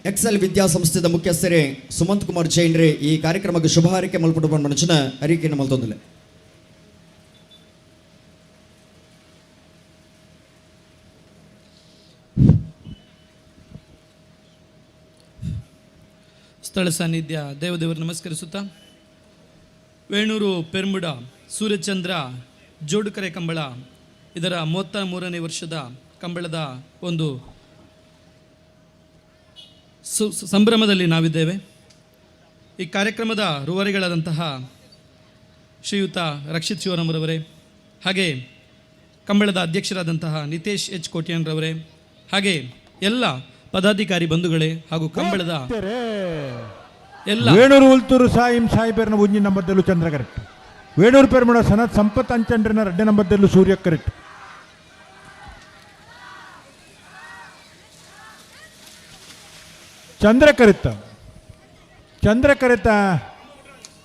ಎಕ್ಸೆಲ್ ವಿದ್ಯಾಸಂಸ್ಥೆದ ಮುಖ್ಯಸ್ಥರೇ ಸುಮಂತ್ ಕುಮಾರ್ ಜೈನ್ ರೇ ಈ ಕಾರ್ಯಕ್ರಮಕ್ಕೆ ಶುಭ ಹಾರೈಕೆ ಮಲ್ಪುಡು ಮನುಷ್ಯನ ಅರಿಕೆಯನ್ನು ಮಲ್ತೊಂದಿಲ್ಲ. ಸ್ಥಳ ಸಾನ್ನಿಧ್ಯ ದೇವದೇವರು ನಮಸ್ಕರಿಸುತ್ತಾ ವೇಣೂರು ಪೆರ್ಮುಡ ಸೂರ್ಯಚಂದ್ರ ಜೋಡುಕರೆ ಕಂಬಳ ಇದರ 33ನೇ ವರ್ಷದ ಕಂಬಳದ ಒಂದು ಸಂಭ್ರಮದಲ್ಲಿ ನಾವಿದ್ದೇವೆ. ಈ ಕಾರ್ಯಕ್ರಮದ ರೂವಾರಿಗಳಾದಂತಹ ಶ್ರೀಯುತ ರಕ್ಷಿತ್ ಶಿವರಾಮರವರೇ, ಹಾಗೆ ಕಂಬಳದ ಅಧ್ಯಕ್ಷರಾದಂತಹ ನಿತೇಶ್ ಎಚ್ ಕೋಟ್ಯಾನ್ರವರೇ, ಹಾಗೆ ಎಲ್ಲ ಪದಾಧಿಕಾರಿ ಬಂಧುಗಳೇ ಹಾಗೂ ಕಂಬಳದ ಎಲ್ಲ ವೇಣೂರು ಉಲ್ತೂರು ಸಾಯಿಂ ಸಾಯಿಬೆರ್ನ ಒಂಜಿ ನಂಬರ್ದಲ್ಲೂ ಚಂದ್ರ ಕರೆಕ್ಟ್. ವೇಣೂರು ಪೆರ್ಮುಡ ಸನತ್ ಸಂಪತ್ ಅಂಚಂಡ್ರನ ರಡ್ಡೆ ನಂಬರ್ದಲ್ಲೂ ಸೂರ್ಯ ಕರೆಕ್ಟ್. ಚಂದ್ರ ಕರಿತ ಚಂದ್ರ ಕರಿತ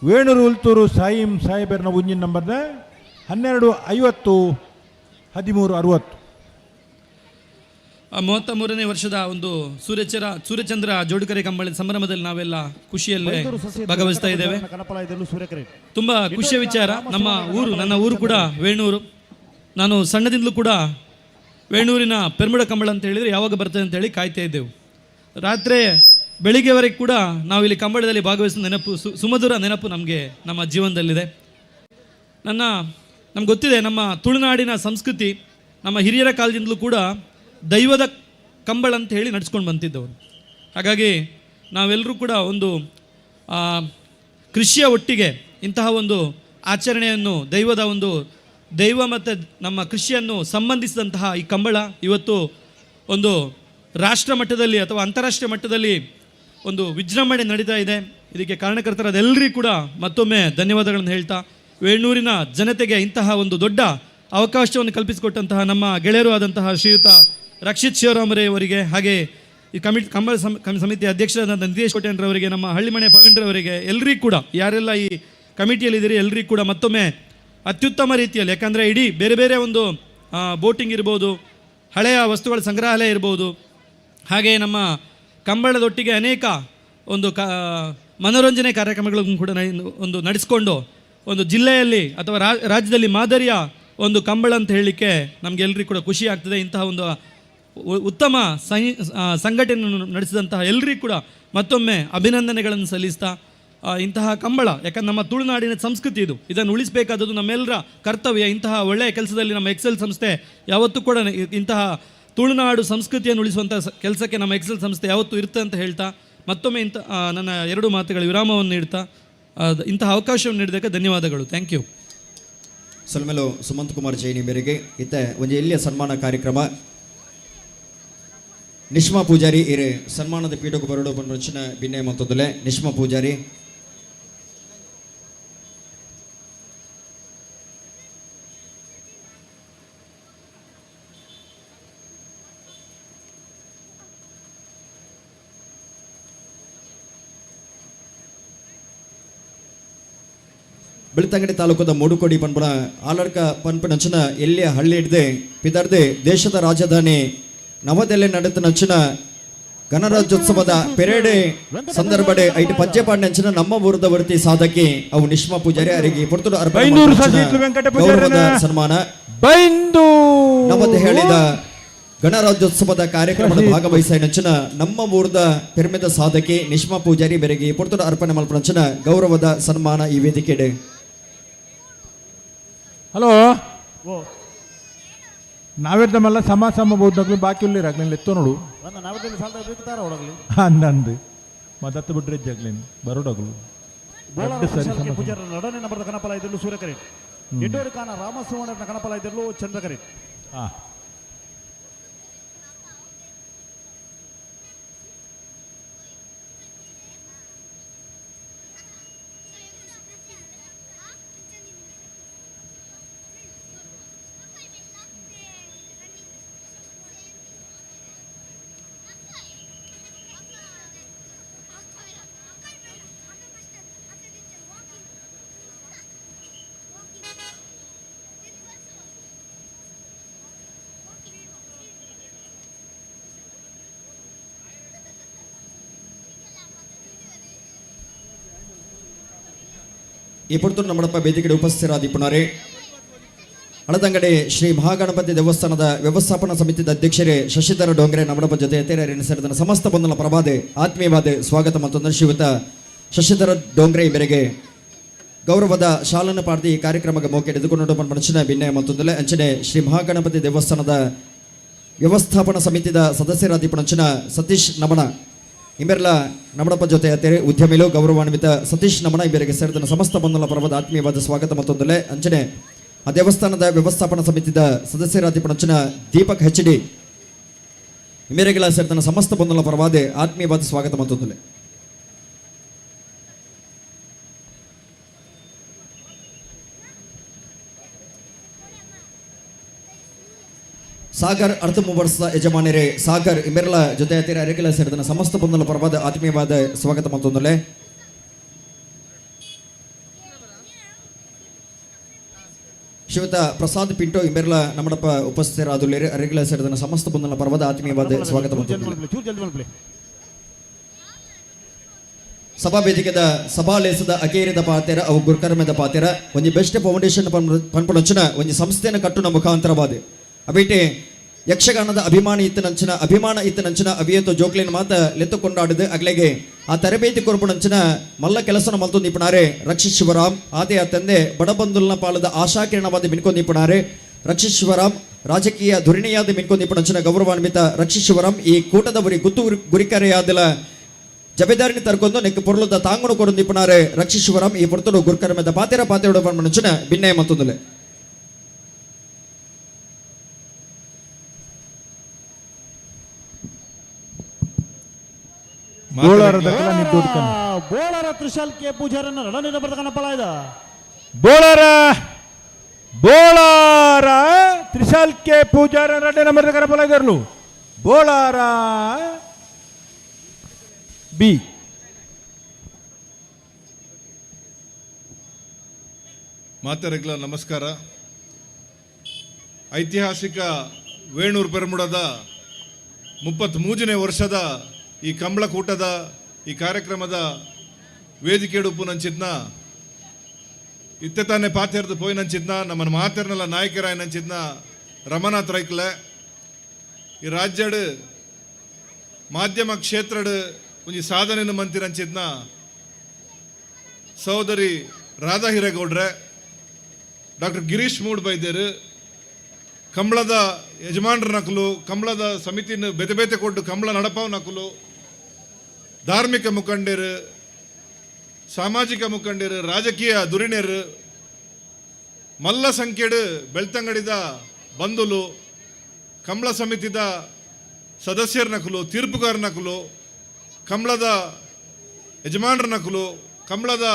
ವೇಣೂರು ಉಲ್ತೂರು ಸಾಯಿಂ ಸಾಯಿಬೆರ್ನ ಒಂಜಿ ನಂಬರ್ದ 12:50 13:60. 33ನೇ ವರ್ಷದ ಒಂದು ಸೂರ್ಯಚಂದ್ರ ಜೋಡುಕರೆ ಕಂಬಳಿ ಸಂಭ್ರಮದಲ್ಲಿ ನಾವೆಲ್ಲ ಖುಷಿಯಲ್ಲೇ ಬೈಂದೂರು ಸಸಿ ಭಾಗವಹಿಸ್ತಾ ಇದ್ದೇವೆ. ಕನಪಲಾಯದಲ್ಲೂ ಸೂರ್ಯಕರಿ. ತುಂಬ ಖುಷಿಯ ವಿಚಾರ. ನಮ್ಮ ಊರು, ನನ್ನ ಊರು ಕೂಡ ವೇಣೂರು. ನಾನು ಸಣ್ಣದಿಂದಲೂ ಕೂಡ ವೇಣೂರಿನ ಪೆರ್ಮುಡ ಕಂಬಳ ಅಂತ ಹೇಳಿದರೆ ಯಾವಾಗ ಬರ್ತದೆ ಅಂತ ಹೇಳಿ ಕಾಯ್ತಾ ಇದ್ದೆವು. ರಾತ್ರಿ ಬೆಳಿಗ್ಗೆವರೆಗೆ ಕೂಡ ನಾವು ಇಲ್ಲಿ ಕಂಬಳದಲ್ಲಿ ಭಾಗವಹಿಸಿದ ನೆನಪು, ಸುಮಧುರ ನೆನಪು ನಮಗೆ ನಮ್ಮ ಜೀವನದಲ್ಲಿದೆ. ನಮ್ಗೆ ಗೊತ್ತಿದೆ, ನಮ್ಮ ತುಳುನಾಡಿನ ಸಂಸ್ಕೃತಿ ನಮ್ಮ ಹಿರಿಯರ ಕಾಲದಿಂದಲೂ ಕೂಡ ದೈವದ ಕಂಬಳ ಅಂತ ಹೇಳಿ ನಡ್ಸ್ಕೊಂಡು ಬಂತಿದ್ದವರು. ಹಾಗಾಗಿ ನಾವೆಲ್ಲರೂ ಕೂಡ ಒಂದು ಕೃಷಿಯ ಒಟ್ಟಿಗೆ ಇಂತಹ ಒಂದು ಆಚರಣೆಯನ್ನು, ದೈವದ ಒಂದು ದೈವ ಮತ್ತು ನಮ್ಮ ಕೃಷಿಯನ್ನು ಸಂಬಂಧಿಸಿದಂತಹ ಈ ಕಂಬಳ ಇವತ್ತು ಒಂದು ರಾಷ್ಟ್ರ ಮಟ್ಟದಲ್ಲಿ ಅಥವಾ ಅಂತಾರಾಷ್ಟ್ರೀಯ ಮಟ್ಟದಲ್ಲಿ ಒಂದು ವಿಜೃಂಭಣೆ ನಡೀತಾ ಇದೆ. ಇದಕ್ಕೆ ಕಾರಣಕರ್ತರಾದ ಎಲ್ಲರಿಗೂ ಕೂಡ ಮತ್ತೊಮ್ಮೆ ಧನ್ಯವಾದಗಳನ್ನು ಹೇಳ್ತಾ, ವೇಣೂರಿನ ಜನತೆಗೆ ಇಂತಹ ಒಂದು ದೊಡ್ಡ ಅವಕಾಶವನ್ನು ಕಲ್ಪಿಸಿಕೊಟ್ಟಂತಹ ನಮ್ಮ ಗೆಳೆಯರು ಆದಂತಹ ಶ್ರೀಯುತ ರಕ್ಷಿತ್ ಶಿವರಾಮರೇ ಅವರಿಗೆ, ಹಾಗೆ ಈ ಕಂಬಳ ಸಮಿತಿಯ ಅಧ್ಯಕ್ಷರಾದಂಥ ನಿತೇಶ್ ಕೋಟ್ಯಾನ್ರವರಿಗೆ, ನಮ್ಮ ಹಳ್ಳಿಮನೆ ಪವನ್ರವರಿಗೆ, ಎಲ್ಲರಿಗೂ ಕೂಡ, ಯಾರೆಲ್ಲ ಈ ಕಮಿಟಿಯಲ್ಲಿದ್ದೀರಿ ಎಲ್ಲರಿಗೂ ಕೂಡ ಮತ್ತೊಮ್ಮೆ ಅತ್ಯುತ್ತಮ ರೀತಿಯಲ್ಲಿ, ಯಾಕಂದರೆ ಇಡೀ ಬೇರೆ ಬೇರೆ ಒಂದು ಬೋಟಿಂಗ್ ಇರ್ಬೋದು, ಹಳೆಯ ವಸ್ತುಗಳ ಸಂಗ್ರಹಾಲಯ ಇರ್ಬೋದು, ಹಾಗೆ ನಮ್ಮ ಕಂಬಳದೊಟ್ಟಿಗೆ ಅನೇಕ ಒಂದು ಮನೋರಂಜನೆ ಕಾರ್ಯಕ್ರಮಗಳನ್ನು ಕೂಡ ಒಂದು ನಡೆಸ್ಕೊಂಡು ಒಂದು ಜಿಲ್ಲೆಯಲ್ಲಿ ಅಥವಾ ರಾಜ್ಯದಲ್ಲಿ ಮಾದರಿಯ ಒಂದು ಕಂಬಳ ಅಂತ ಹೇಳಲಿಕ್ಕೆ ನಮಗೆಲ್ಲರಿಗೂ ಕೂಡ ಖುಷಿ ಆಗ್ತದೆ. ಇಂತಹ ಒಂದು ಉತ್ತಮ ಸಂಘಟನೆಯನ್ನು ನಡೆಸಿದಂತಹ ಎಲ್ಲರಿಗೂ ಕೂಡ ಮತ್ತೊಮ್ಮೆ ಅಭಿನಂದನೆಗಳನ್ನು ಸಲ್ಲಿಸ್ತಾ, ಇಂತಹ ಕಂಬಳ, ಯಾಕಂದ್ರೆ ನಮ್ಮ ತುಳುನಾಡಿನ ಸಂಸ್ಕೃತಿ ಇದು, ಇದನ್ನು ಉಳಿಸಬೇಕಾದದ್ದು ನಮ್ಮೆಲ್ಲರ ಕರ್ತವ್ಯ. ಇಂತಹ ಒಳ್ಳೆಯ ಕೆಲಸದಲ್ಲಿ ನಮ್ಮ ಎಕ್ಸೆಲ್ ಸಂಸ್ಥೆ ಯಾವತ್ತೂ ಕೂಡ ಇಂತಹ ತುಳುನಾಡು ಸಂಸ್ಕೃತಿಯನ್ನು ಉಳಿಸುವಂಥ ಕೆಲಸಕ್ಕೆ ನಮ್ಮ ಎಕ್ಸೆಲ್ ಸಂಸ್ಥೆ ಯಾವತ್ತೂ ಇರುತ್ತೆ ಅಂತ ಹೇಳ್ತಾ, ಮತ್ತೊಮ್ಮೆ ಇಂಥ ನನ್ನ ಎರಡು ಮಾತುಗಳ ವಿರಾಮವನ್ನು ನೀಡ್ತಾ, ಇಂತಹ ಅವಕಾಶವನ್ನು ನೀಡಿದ್ದಕ್ಕೆ ಧನ್ಯವಾದಗಳು. Thank you. ಸೊಲ್ಮೆಲು ಸುಮಂತ್ ಕುಮಾರ್ ಜೈನಿ ಮೇರೆಗೆ ಇತ್ತ ಒಂದು ಎಲ್ಲಿಯ ಸನ್ಮಾನ ಕಾರ್ಯಕ್ರಮ. ನಿಷ್ಮಾ ಪೂಜಾರಿ ಇರೆ ಸನ್ಮಾನದ ಪೀಠಕ್ಕೆ ಬರಡು ಪನ್ಪುನಂಚಿನ ಬಿನ್ನೆ ಮತ್ತೊಂದಲೆ ನಿಷ್ಮಾ ಪೂಜಾರಿ. ಬೆಳ್ತಂಗಡಿ ತಾಲೂಕದ ಮೂಡುಕೋಡಿ ಪನ್ಪುನ ಆಲಡ್ಕ ಪನ್ಪುನಂಚಿನ ಎಲ್ಲಿಯ ಹಳ್ಳಿ ಹಿಡ್ದೆ ಪಿದರ್ದೆ ದೇಶದ ರಾಜಧಾನಿ ನವದೆಹಲಿ ನಡೆತನಂಚಿನ ಗಣರಾಜ್ಯೋತ್ಸವದ ಪೆರೇಡೆ ಸಂದರ್ಭಡೆ ಐಟ್ ಪಜ್ಜೆಪಾಂಡಂಚಿನ ನಮ್ಮ ಊರದ ವರ್ತಿ ಸಾಧಕಿ ಅವು ನಿಷ್ಮಾ ಪೂಜಾರಿ ಅರಿಗೆ ಪೊರ್ತುಡು ಅರ್ಪಣೆ ಬೈಂದೂರು ಮಾಡ್ತಂಚಿನ ಸಸಿಹಿತ್ಲು ವೆಂಕಟ ಪೂಜಾರಿನ ಗೌರವದ ಸನ್ಮಾನ. ಬೈಂದೂರು ನವದೆಹಲಿದ ಗಣರಾಜ್ಯೋತ್ಸವದ ಕಾರ್ಯಕ್ರಮದ ಭಾಗವಹಿಸಿನಂಚಿನ ನಮ್ಮ ಊರದ ಪೆರ್ಮೆದ ಸಾಧಕಿ ನಿಷ್ಮಾ ಪೂಜಾರಿ ಬೆರಗಿ ಪೊರ್ತುಡು ಅರ್ಪಣೆ ಮಲ್ಪನಂಚಿನ ಗೌರವದ ಸನ್ಮಾನ ಈ ವೇದಿಕೆಡೆ. ಹಲೋ, ಓ ನಾವಿರ್ದಮಲ್ಲ ಸಮ ಸಮ ಬೋದ್ನಗ್ಲು ಬಾಕಿ ಉಲ್ಲಿರಾಗ್ಲಿಲ್ಲ ಎತ್ತೋ ನೋಡು. ಒಂದು ನಾವಿದ್ದಲ್ಲಿ ಸಾಲದ ಬೇಕುತ್ತಾರ ಒಳಗಲಿ. ಅಂದಂದು ಮದತ್ತು ಬಿಟ್ರೆ ಜಗ್ಲೇನು ಬರೋಡಗ್ಲು ಬೋಳಾರ ದೊಡ್ಡ ಸರಿ ಕುಶಾಲಕ್ಕೆ ಸಮ. ಪೂಜಾರ ನಡನೆ ನಂಬರ್ದ ಕನಪಲಾಯದಲ್ಲೂ ಸೂರ್ಯಕರಿ. ಎಂಟೂರು ಕಾನ ರಾಮಸುವರ್ಣನ ಕನಪಲಾಯದಲ್ಲೂ ಚಂದ್ರಕರಿ. ಹಾಂ. ಈ ಪುರ್ತೂರು ನಮ್ಮಡಪ್ಪ ವೇದಿಕೆಡೆ ಉಪಸ್ಥಿತರಾದಿಪ್ಪುನಾರೆ ಹಳದಂಗಡಿ ಶ್ರೀ ಮಹಾಗಣಪತಿ ದೇವಸ್ಥಾನದ ವ್ಯವಸ್ಥಾಪನಾ ಸಮಿತಿದ ಅಧ್ಯಕ್ಷರೇ ಶಶಿಧರ ಡೋಂಗ್ರೆ ನಮ್ಮಡಪ್ಪ ಜೊತೆ ತೆರೆ ಸಮಸ್ತ ಬಂಧನ ಪ್ರಭಾದೆ ಆತ್ಮೀಯವಾದ ಸ್ವಾಗತ ಮತ್ತು ಶ್ರೀಯುತ ಶಶಿಧರ ಡೋಂಗ್ರೆ ಮೇರೆಗೆ ಗೌರವದ ಶಾಲನ್ನು ಪಾಡ್ದಿ ಈ ಕಾರ್ಯಕ್ರಮಕ್ಕೆ ಮೋಕೆ ಎದುಕೊಂಡು ಮನುಷ್ಯನ ಭಿನ್ನ ಮತ್ತೊಂದಲೆ ಅಂಚನೆ ಶ್ರೀ ಮಹಾಗಣಪತಿ ದೇವಸ್ಥಾನದ ವ್ಯವಸ್ಥಾಪನಾ ಸಮಿತಿದ ಸದಸ್ಯರಾದಿಪಣಂಚಿನ ಸತೀಶ್ ನಮನ ಇವೆಲ್ಲ ನಮಡಪ್ಪ ಜೊತೆ ಅತ್ತೇರಿ ಉದ್ಯಮಿಲು ಗೌರವಾನ್ವಿತ ಸತೀಶ್ ನಮನ ಇವರಿಗೆ ಸೇರಿದ ಸಮಸ್ತ ಬಂಧನ ಪರ್ವದ ಆತ್ಮೀಯವಾದ ಸ್ವಾಗತ ಮತ್ತೊಂದಲೆ ಅಂಚನೆ ಆ ದೇವಸ್ಥಾನದ ವ್ಯವಸ್ಥಾಪನಾ ಸಮಿತಿದ ಸದಸ್ಯರಾದಿಪಣಂಚಿನ ದೀಪಕ್ ಹೆಚ್ ಡಿ ಮೇರೆಗಳ ಸೇರಿದ ಸಮಸ್ತ ಬಂಧನ ಪರವಾದ ಆತ್ಮೀಯವಾದ ಸ್ವಾಗತ ಮತ್ತೊಂದಲೆ. ಸಾಗರ್ ಅರ್ಥ ವರ್ಷದ ಯಜಮಾನರೇ ಸಾಗರ್ ಇಮೆರ್ಲ ಜೊತೆ ಹತ್ತಿರ ಅರೆಕೆಲ ಸೇರಿದ ಸಮಸ್ತ ಬಂಧನ ಪರವಾದ ಆತ್ಮೀಯವಾದ ಸ್ವಾಗತ ಮತ್ತೊಂದಲೆ. ಶ್ರೀಯುತ ಪ್ರಸಾದ್ ಪಿಂಟೋ ಇಮೆರ್ಲ ನಮ್ಮಡಪ್ಪ ಉಪಸ್ಥಿತರಾದುಳ್ಳೇರು ಅರೆಗೆಲ ಸೇರಿದ ಸಮಸ್ತ ಬಂಧನ ಪರವಾದ ಆತ್ಮೀಯವಾದ ಸ್ವಾಗತ ಮತ್ತೊಂದಲೆ. ಚೂರು ಜಲ್ದಿ ಮಲ್ಪಲೆ. ಸಭಾ ವೇದಿಕೆದ ಸಭಾಲೇಸದ ಅಕೇರಿದ ಪಾತೆರ ಅವು ಗುರುಕರ್ಮದ ಪಾತೆರ ಒಂಜಿ ಬೆಸ್ಟ್ ಫೌಂಡೇಶನ್ ಪನ್ಪುನಂಚಿನ ಒಂಜಿ ಸಂಸ್ಥೆನ ಕಟ್ಟುನ ಮುಖಾಂತರವಾದ ಅಬಿಟೆ ಯಕ್ಷಗಾನದ ಅಭಿಮಾನಿ ಇತ್ತನಂಚಿನ ಅಭಿಮಾನ ಇತ್ತನಂಚಿನ ಅವಿಯತ್ತು ಜೋಕ್ಲಿನ ಮಾತ ಲೆತ್ತು ಕೊಂಡಾಡಿದ ಅಗ್ಲೆಗೆ ಆ ತರಬೇತಿ ಕೊರಪುನಂಚಿನ ಮಲ್ಲ ಕೆಲಸನ ಮಲ್ತು ನಿಪುಣಾರೆ ರಕ್ಷಿತ್ ಶಿವರಾಮ್. ಆತೆ ಆ ತಂದೆ ಬಡಬಂದುಲ್ನ ಪಾಲದ ಆಶಾಕಿರಣವಾದ ಮಿನ್ಕೊ ನಿಪುಣಾರೆ ರಕ್ಷಿತ್ ಶಿವರಾಮ್. ರಾಜಕೀಯ ಧುರಿಣಿಯಾದ ಮಿನ್ಕೊ ನಿಪುಣಂಚಿನ ಗೌರವಾನ್ವಿತ ರಕ್ಷಿತ್ ಶಿವರಾಮ್ ಈ ಕೂಟದವರಿ ಗುತ್ತು ಗುರಿಕರೆಯಾದಲ ಜಬೇದಾರಿని ತರ್ಕೊಂಡು ನೆಕ್ ಪೊರ್ಲುದ ತಾಂಗುನು ಕೊಡು ನಿಪುಣಾರೆ ರಕ್ಷಿತ್ ಶಿವರಾಮ್. ಈ ಪೊರ್ತುಡು ಗುರುಕರ್ಮದ ಪಾತೆರ ಪಾತೆರಡು ಪನ್ಪುನಂಚಿನ ಭಿನ್ನಯ ಮತ್ತೊಂದುಲೆ. ಬೋಳಾರದ ನಿಡ್ಡೋಡ್ಕನ. ಬೋಳರ ತ್ರಿಶಾಲ್ ಕೆ ಪೂಜಾರನ್ನ ರಡನಿನ ಬರೆದ ಕಣಪಲಾಯ್ದ. ಬೋಳಾರ ಬೋಳಾರ ತ್ರಿಶಾಲ್ ಕೆ ಪೂಜಾರ ರಡ್ಡೆ ನಂಬರ್ ಕರಪಲಾಗಿರ್ಲು ಬೋಳಾರ ಬಿ. ಮಾತರಿಗಳ ನಮಸ್ಕಾರ. ಐತಿಹಾಸಿಕ ವೇಣೂರು ಪೆರ್ಮುಡದ 33ನೇ ವರ್ಷದ ಈ ಕಂಬಳಕೂಟದ ಈ ಕಾರ್ಯಕ್ರಮದ ವೇದಿಕೆ ನಂಚಿದ್ನ ಇತ್ತೆ ತಾನೇ ಪಾತೆರ್ದು ಪೋಯಿ ನಂಚಿದ್ನ ನಮ್ಮನ್ನು ಮಾತೆರ್ನಲ್ಲ ನಾಯಕರಾಯ ನಂಚಿದ್ನ ರಮನಾಥ್ ರೈಕ್ಲೆ, ಈ ರಾಜ್ಯಡ್ ಮಾಧ್ಯಮ ಕ್ಷೇತ್ರಡ್ ಒಂಜಿ ಸಾಧನೆಯನ್ನು ಮಂತಿರಂಚಿದ್ನ ಸಹೋದರಿ ರಾಧಾ ಹಿರೇಗೌಡ್ರೆ, ಡಾಕ್ಟರ್ ಗಿರೀಶ್ ಮೂಡ್ಬೈದ್ಯರು, ಕಂಬಳದ ಯಜಮಾನ್ರ ನಕಲು, ಕಂಬಳದ ಸಮಿತಿನ ಬೇತೆ ಬೇತೆ ಕೊಟ್ಟು ಕಂಬಳ ನಡಪಾವ್ ನಕಲು, ಧಾರ್ಮಿಕ ಮುಖಂಡರು, ಸಾಮಾಜಿಕ ಮುಖಂಡರು, ರಾಜಕೀಯ ಧುರೀಣರು, ಮಲ್ಲ ಸಂಖ್ಯೆಡು ಬೆಳ್ತಂಗಡಿದ ಬಂಧುಲು, ಕಂಬಳ ಸಮಿತಿದ ಸದಸ್ಯರ ನಕಲು, ತೀರ್ಪುಗಾರ ನಕಲು, ಕಂಬಳದ ಯಜಮಾನ್ರ ನಕಲು, ಕಂಬಳದ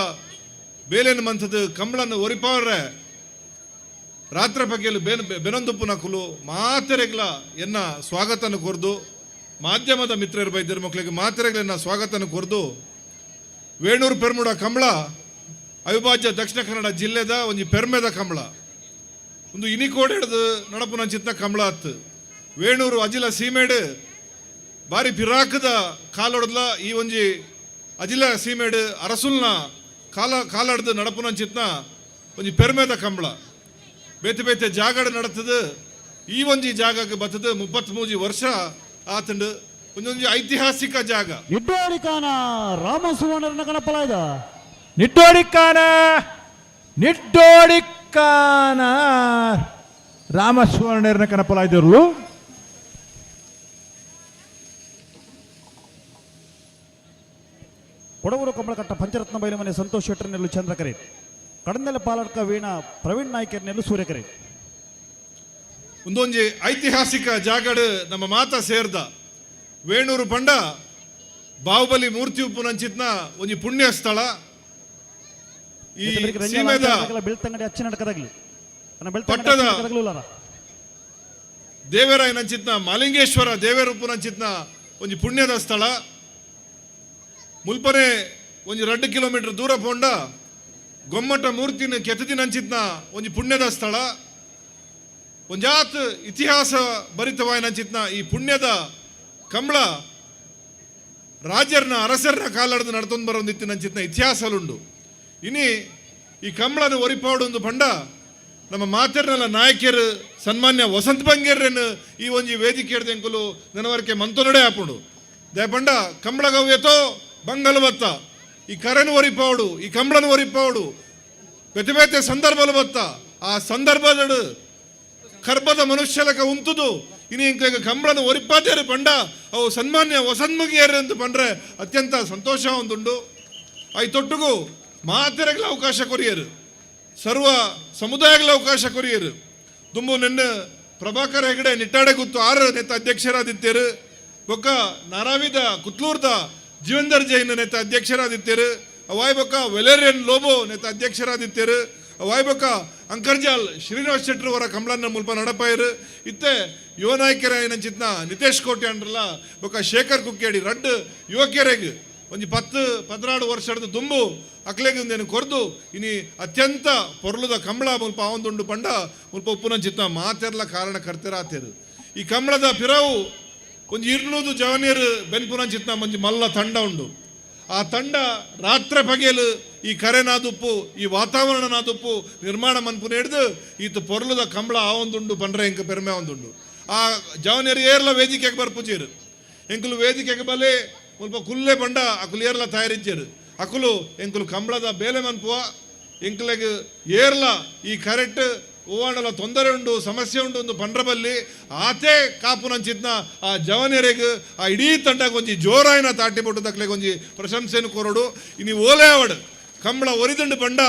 ಬೇಲೇನು ಮಂಥದ ಕಂಬಳನ್ನು ಒರಿಪಾವ್ರೆ ರಾತ್ರಿ ಬಗ್ಗೆಯಲ್ಲಿ ಬೇನ್ ಬೆನೊಂದುಪ್ಪು ನಕಲು ಮಾತೆರೆಗ್ಲ ಎನ್ನ ಸ್ವಾಗತನ ಕೋರ್ದು, ಮಾಧ್ಯಮದ ಮಿತ್ರರು ಬೈದ್ಯರ ಮಕ್ಕಳಿಗೆ ಮಾತೆರೆಗ್ಲ ಸ್ವಾಗತನ ಕೋರ್ದು, ವೇಣೂರು ಪೆರ್ಮುಡ ಕಂಬಳ ಅವಿಭಾಜ್ಯ ದಕ್ಷಿಣ ಕನ್ನಡ ಜಿಲ್ಲೆದ ಒಂಜಿ ಪೆರ್ಮೆದ ಕಂಬಳ. ಒಂದು ಇನಿಕೋಡ್ ಹಿಡಿದು ನಡಪುನಂಚಿತ್ತ ಕಂಬಳ ಅತ್ತು. ವೇಣೂರು ಅಜಿಲ ಸೀಮೇಡು ಬಾರಿ ಪಿರಾಕದ ಕಾಲೊಡದ್ಲ ಈ ಒಂಜಿ ಅಜಿಲ ಸೀಮೇಡು ಅರಸುಲ್ನ ಕಾಲ ಕಾಲಡ್ದು ನಡಪುನಂಚಿತ್ನ ಒಂಜಿ ಪೆರ್ಮೆದ ಕಂಬಳ. ಬೇತೆ ಬೇತೆ ಜಾಗಡ್ ನಡತದು ಈ ಒಂಜಿ ಜಾಗಕ್ಕೆ ಬತ್ತದು 33 ವರ್ಷ ಆತಂಡು. ಒಂದೊಂಜಿ ಐತಿಹಾಸಿಕ ಜಾಗ. ನಿಡ್ಡೋಡಿಕಾನ ರಾಮ ಸುವರ್ಣರನ್ನ ಕಣಪಲಾಯ್ದ. ನಿಡ್ಡೋಡಿಕ್ಕಾನ ನಿಡ್ಡೋಡಿಕ್ಕಾನ ರಾಮ ಸುವರ್ಣರ್ನ ಕನಪಲಾಯ್ದಿರ್ಲು. ಕೊಡಗೂರು ಕಂಬಳಕಟ್ಟ ಪಂಚರತ್ನ ಬೈಲಮನೆ ಸಂತೋಷ್ ಶೆಟ್ಟರ್ನೆಲ್ಲು ಚಂದ್ರಕರೆ, ಕಡಂದೆಲೆ ಪಾಲಡ್ಕ ವೀಣಾ ಪ್ರವೀಣ್ ನಾಯ್ಕರ್ನೆಲ್ಲು ಸೂರ್ಯಕರೆ. ಒಂದೊಂಜಿ ಐತಿಹಾಸಿಕ ಜಾಗಡ್ ನಮ್ಮ ಮಾತ ಸೇರ್ದ. ವೇಣೂರು ಪಂಡ ಬಾಹುಬಲಿ ಮೂರ್ತಿ ಉಪ್ಪುನಂಚಿತ್ನ ಒಂಜಿ ಪುಣ್ಯ ಸ್ಥಳ. ಈ ಸೀಮೆದ ಬೆಳ್ತಂಗಡಿ ಅಚ್ಚಿ ನಡಕದಾಗ್ಲಿ ಪಟ್ಟದ ದೇವರಾಯನಂಚಿತ್ನ ಮಾಲಿಂಗೇಶ್ವರ ದೇವರ ಉಪ್ಪುನಂಚಿತ್ನ ಒಂಜಿ ಪುಣ್ಯದ ಸ್ಥಳ. ಮುಲ್ಪನೆ ಒಂಜಿ 2 ಕಿಲೋಮೀಟರ್ ದೂರ ಪೋಂಡ ಗೊಮ್ಮಟ ಮೂರ್ತಿನ ಕೆತ್ತದಿನಂಚಿತ್ನ ಒಂಜಿ ಪುಣ್ಯದ ಸ್ಥಳ. ಒಂಜಾತ್ ಇತಿಹಾಸ ಭರಿತವಾಯಿನಂಚಿತ್ನ ಈ ಪುಣ್ಯದ ಕಂಬಳ ರಾಜರ್ನ ಅರಸರ್ನ ಕಾಲಡ್ದು ನಡ್ತೊಂದು ಬರೋಂದಿತ್ತಿನಂಚಿತ್ನ ಇತಿಹಾಸಲುಂಡು. ಇನಿ ಈ ಕಂಬಳನ ಒರಿಪಾವಡು ಪಂಡ ನಮ್ಮ ಮಾತೆರ್ನಲ್ಲ ನಾಯಕಿಯರು ಸನ್ಮಾನ್ಯ ವಸಂತ ಬಂಗೇರ್ರನ್ನು ಈ ಒಂಜಿ ವೇದಿಕೆ ಎಂಕುಲು ನನವರಕೆ ಮಂತೊನಡೆ ಆಪುಂಡು. ದಯಪಂಡ ಕಂಬಳಗವ್ಯತೋ ಬಂಗಲ ಬತ್ತ ಈ ಕರೆನು ಒರಿಪಾವಡು, ಈ ಕಂಬಳನ ಒರಿಪಾವಡು ಬೇತೆ ಬೇತೆ ಸಂದರ್ಭಲು ಬತ್ತ. ಆ ಸಂದರ್ಭದಡು ಕರ್ಬದ ಮನುಷ್ಯಲಕ ಉಂತುದು ಇನಿ ಎಂಕ್ಲೆಗ್ ಕಂಬಳನ ಒರಿಪಾದ್ಯರು ಪಂಡ ಅವು ಸನ್ಮಾನ್ಯ ವಸಂತ ಬಂಗೇರ್ ಅಂತ ಪಂಡ್ರೆ ಅತ್ಯಂತ ಸಂತೋಷ ಒಂದುಂಡು. I ತೊಟ್ಟುಗು ಮಾತೆರೆಗ್ಲ ಅವಕಾಶ ಕೊರಿಯರು, ಸರ್ವ ಸಮುದಾಯಗಳ ಅವಕಾಶ ಕೊರಿಯರು. ದುಂಬು ನಿನ್ನ ಪ್ರಭಾಕರ್ ಹೆಗಡೆ ನಿಟ್ಟಾಡೆ ಗುತ್ತು ಆರು ನೇತ ಅಧ್ಯಕ್ಷರಾದಿತ್ತೇರು, ಬೊಕ್ಕ ನಾರಾವಿದ ಕುತ್ಲೂರ್ದ ಜೀವಂದರ್ ಜೈನ್ ನೇತ ಅಧ್ಯಕ್ಷರಾದಿತ್ತೇರು, ಅವಾಯ್ ಬೊಕ್ಕ ವೆಲೇರಿಯನ್ ಲೋಬೋ ನೇತ ಅಧ್ಯಕ್ಷರಾದಿತ್ತೇರು, ಅವಾಯ್ ಬೊಕ್ಕ ಅಂಕರ್ಜಾಲ್ ಶ್ರೀನಿವಾಸ್ ಶೆಟ್ಟರ್ ಅವರ ಕಂಬಳನ್ನ ಮುಲ್ಪ ನಡಪಾಯರು. ಇತ್ತೆ ಯುವ ನಾಯಕರಾಯಿನಂಚಿತ್ನ ನಿತೇಶ್ ಕೋಟೆ ಅಂಡ್ರಲ್ಲ ಬೊಕ್ಕ ಶೇಖರ್ ಕುಕ್ಕೇಡಿ ರಡ್ಡ್ ಯುವಕಿಯರೆಗ್ ಒಂಜಿ 10-12 ವರ್ಷದ ದುಂಬು ಅಕ್ಲೆಗ್ ಒಂದೇನು ಕೊರ್ದು ಇನಿ ಅತ್ಯಂತ ಪೊರ್ಲುದ ಕಂಬಳ ಮುಲ್ಪ ಆವೊಂದುಂಡು ಪಂಡ ಮುಲ್ಪ ಉಪ್ಪುನಂಚಿತ್ನ ಮಾತೆರ್ಲ ಕಾರಣ ಕರ್ತೆರಾತೇರು. ಈ ಕಂಬಳದ ಪಿರವು ಒಂಜಿ 200 ಜವನಿಯರು ಬೆನ್ಪುನಂಚಿತ್ನ ಒಂಜಿ ಮಲ್ಲ ತಂಡ ಉಂಡು. ಆ ತಂಡ ರಾತ್ರಿ ಪಗೆಲು ಈ ಕರೆನಾದುಪ್ಪು, ಈ ವಾತಾವರಣನಾದುಪ್ಪು ನಿರ್ಮಾಣ ಮನ್ಪುನ ಹಿಡ್ದು ಈತ ಪೊರ್ಲುದ ಕಂಬಳ ಆವೊಂದುಂಡು ಪಂಡ್ರೆ ಎಂಕ್ ಪೆರ್ಮೆ ಆವೊಂದುಂಡು. ಆ ಜವನಿಯರು ಏರ್ಲ ವೇದಿಕೆಗೆ ಬರ್ಪುಜೇರು, ಎಂಕುಲು ವೇದಿಕೆಗೆ ಬಲೆ ಮುಲ್ಪ ಕುಲ್ಲೆ ಪಂಡ ಅಕುಲು ಏರ್ಲ ತಯಾರಿಚ್ಚೇರು. ಅಕುಲು ಎಂಕುಲು ಕಂಬಳದ ಬೇಲೆ ಮನ್ಪುವ, ಎಂಕುಲೆಗ್ ಏರ್ಲ ಈ ಕರೆಕ್ಟ್ ಹೂವಾಂಡಲ ತೊಂದರೆ ಉಂಡು, ಸಮಸ್ಯೆ ಉಂಡು ಒಂದು ಪಂಡ್ರಬಲ್ಲಿ ಆತೇ ಕಾಪುನಂಚಿತ್ನ ಆ ಜವನಿಯರೆಗ್ ಆ ಇಡೀ ತಂಡಕ್ಕೆ ಒಂಜಿ ಜೋರಾಯಿನ ತಾಟಿ ಬೊಟ್ಟು ತಕ್ಲೆಗ್ ಒಂಜಿ ಪ್ರಶಂಸೆಯನ್ನು ಕೊರಡು. ಇನಿ ಓಲೆ ಅವಡ್ ಕಂಬಳ ಒರಿದಂಡು ಪಂಡ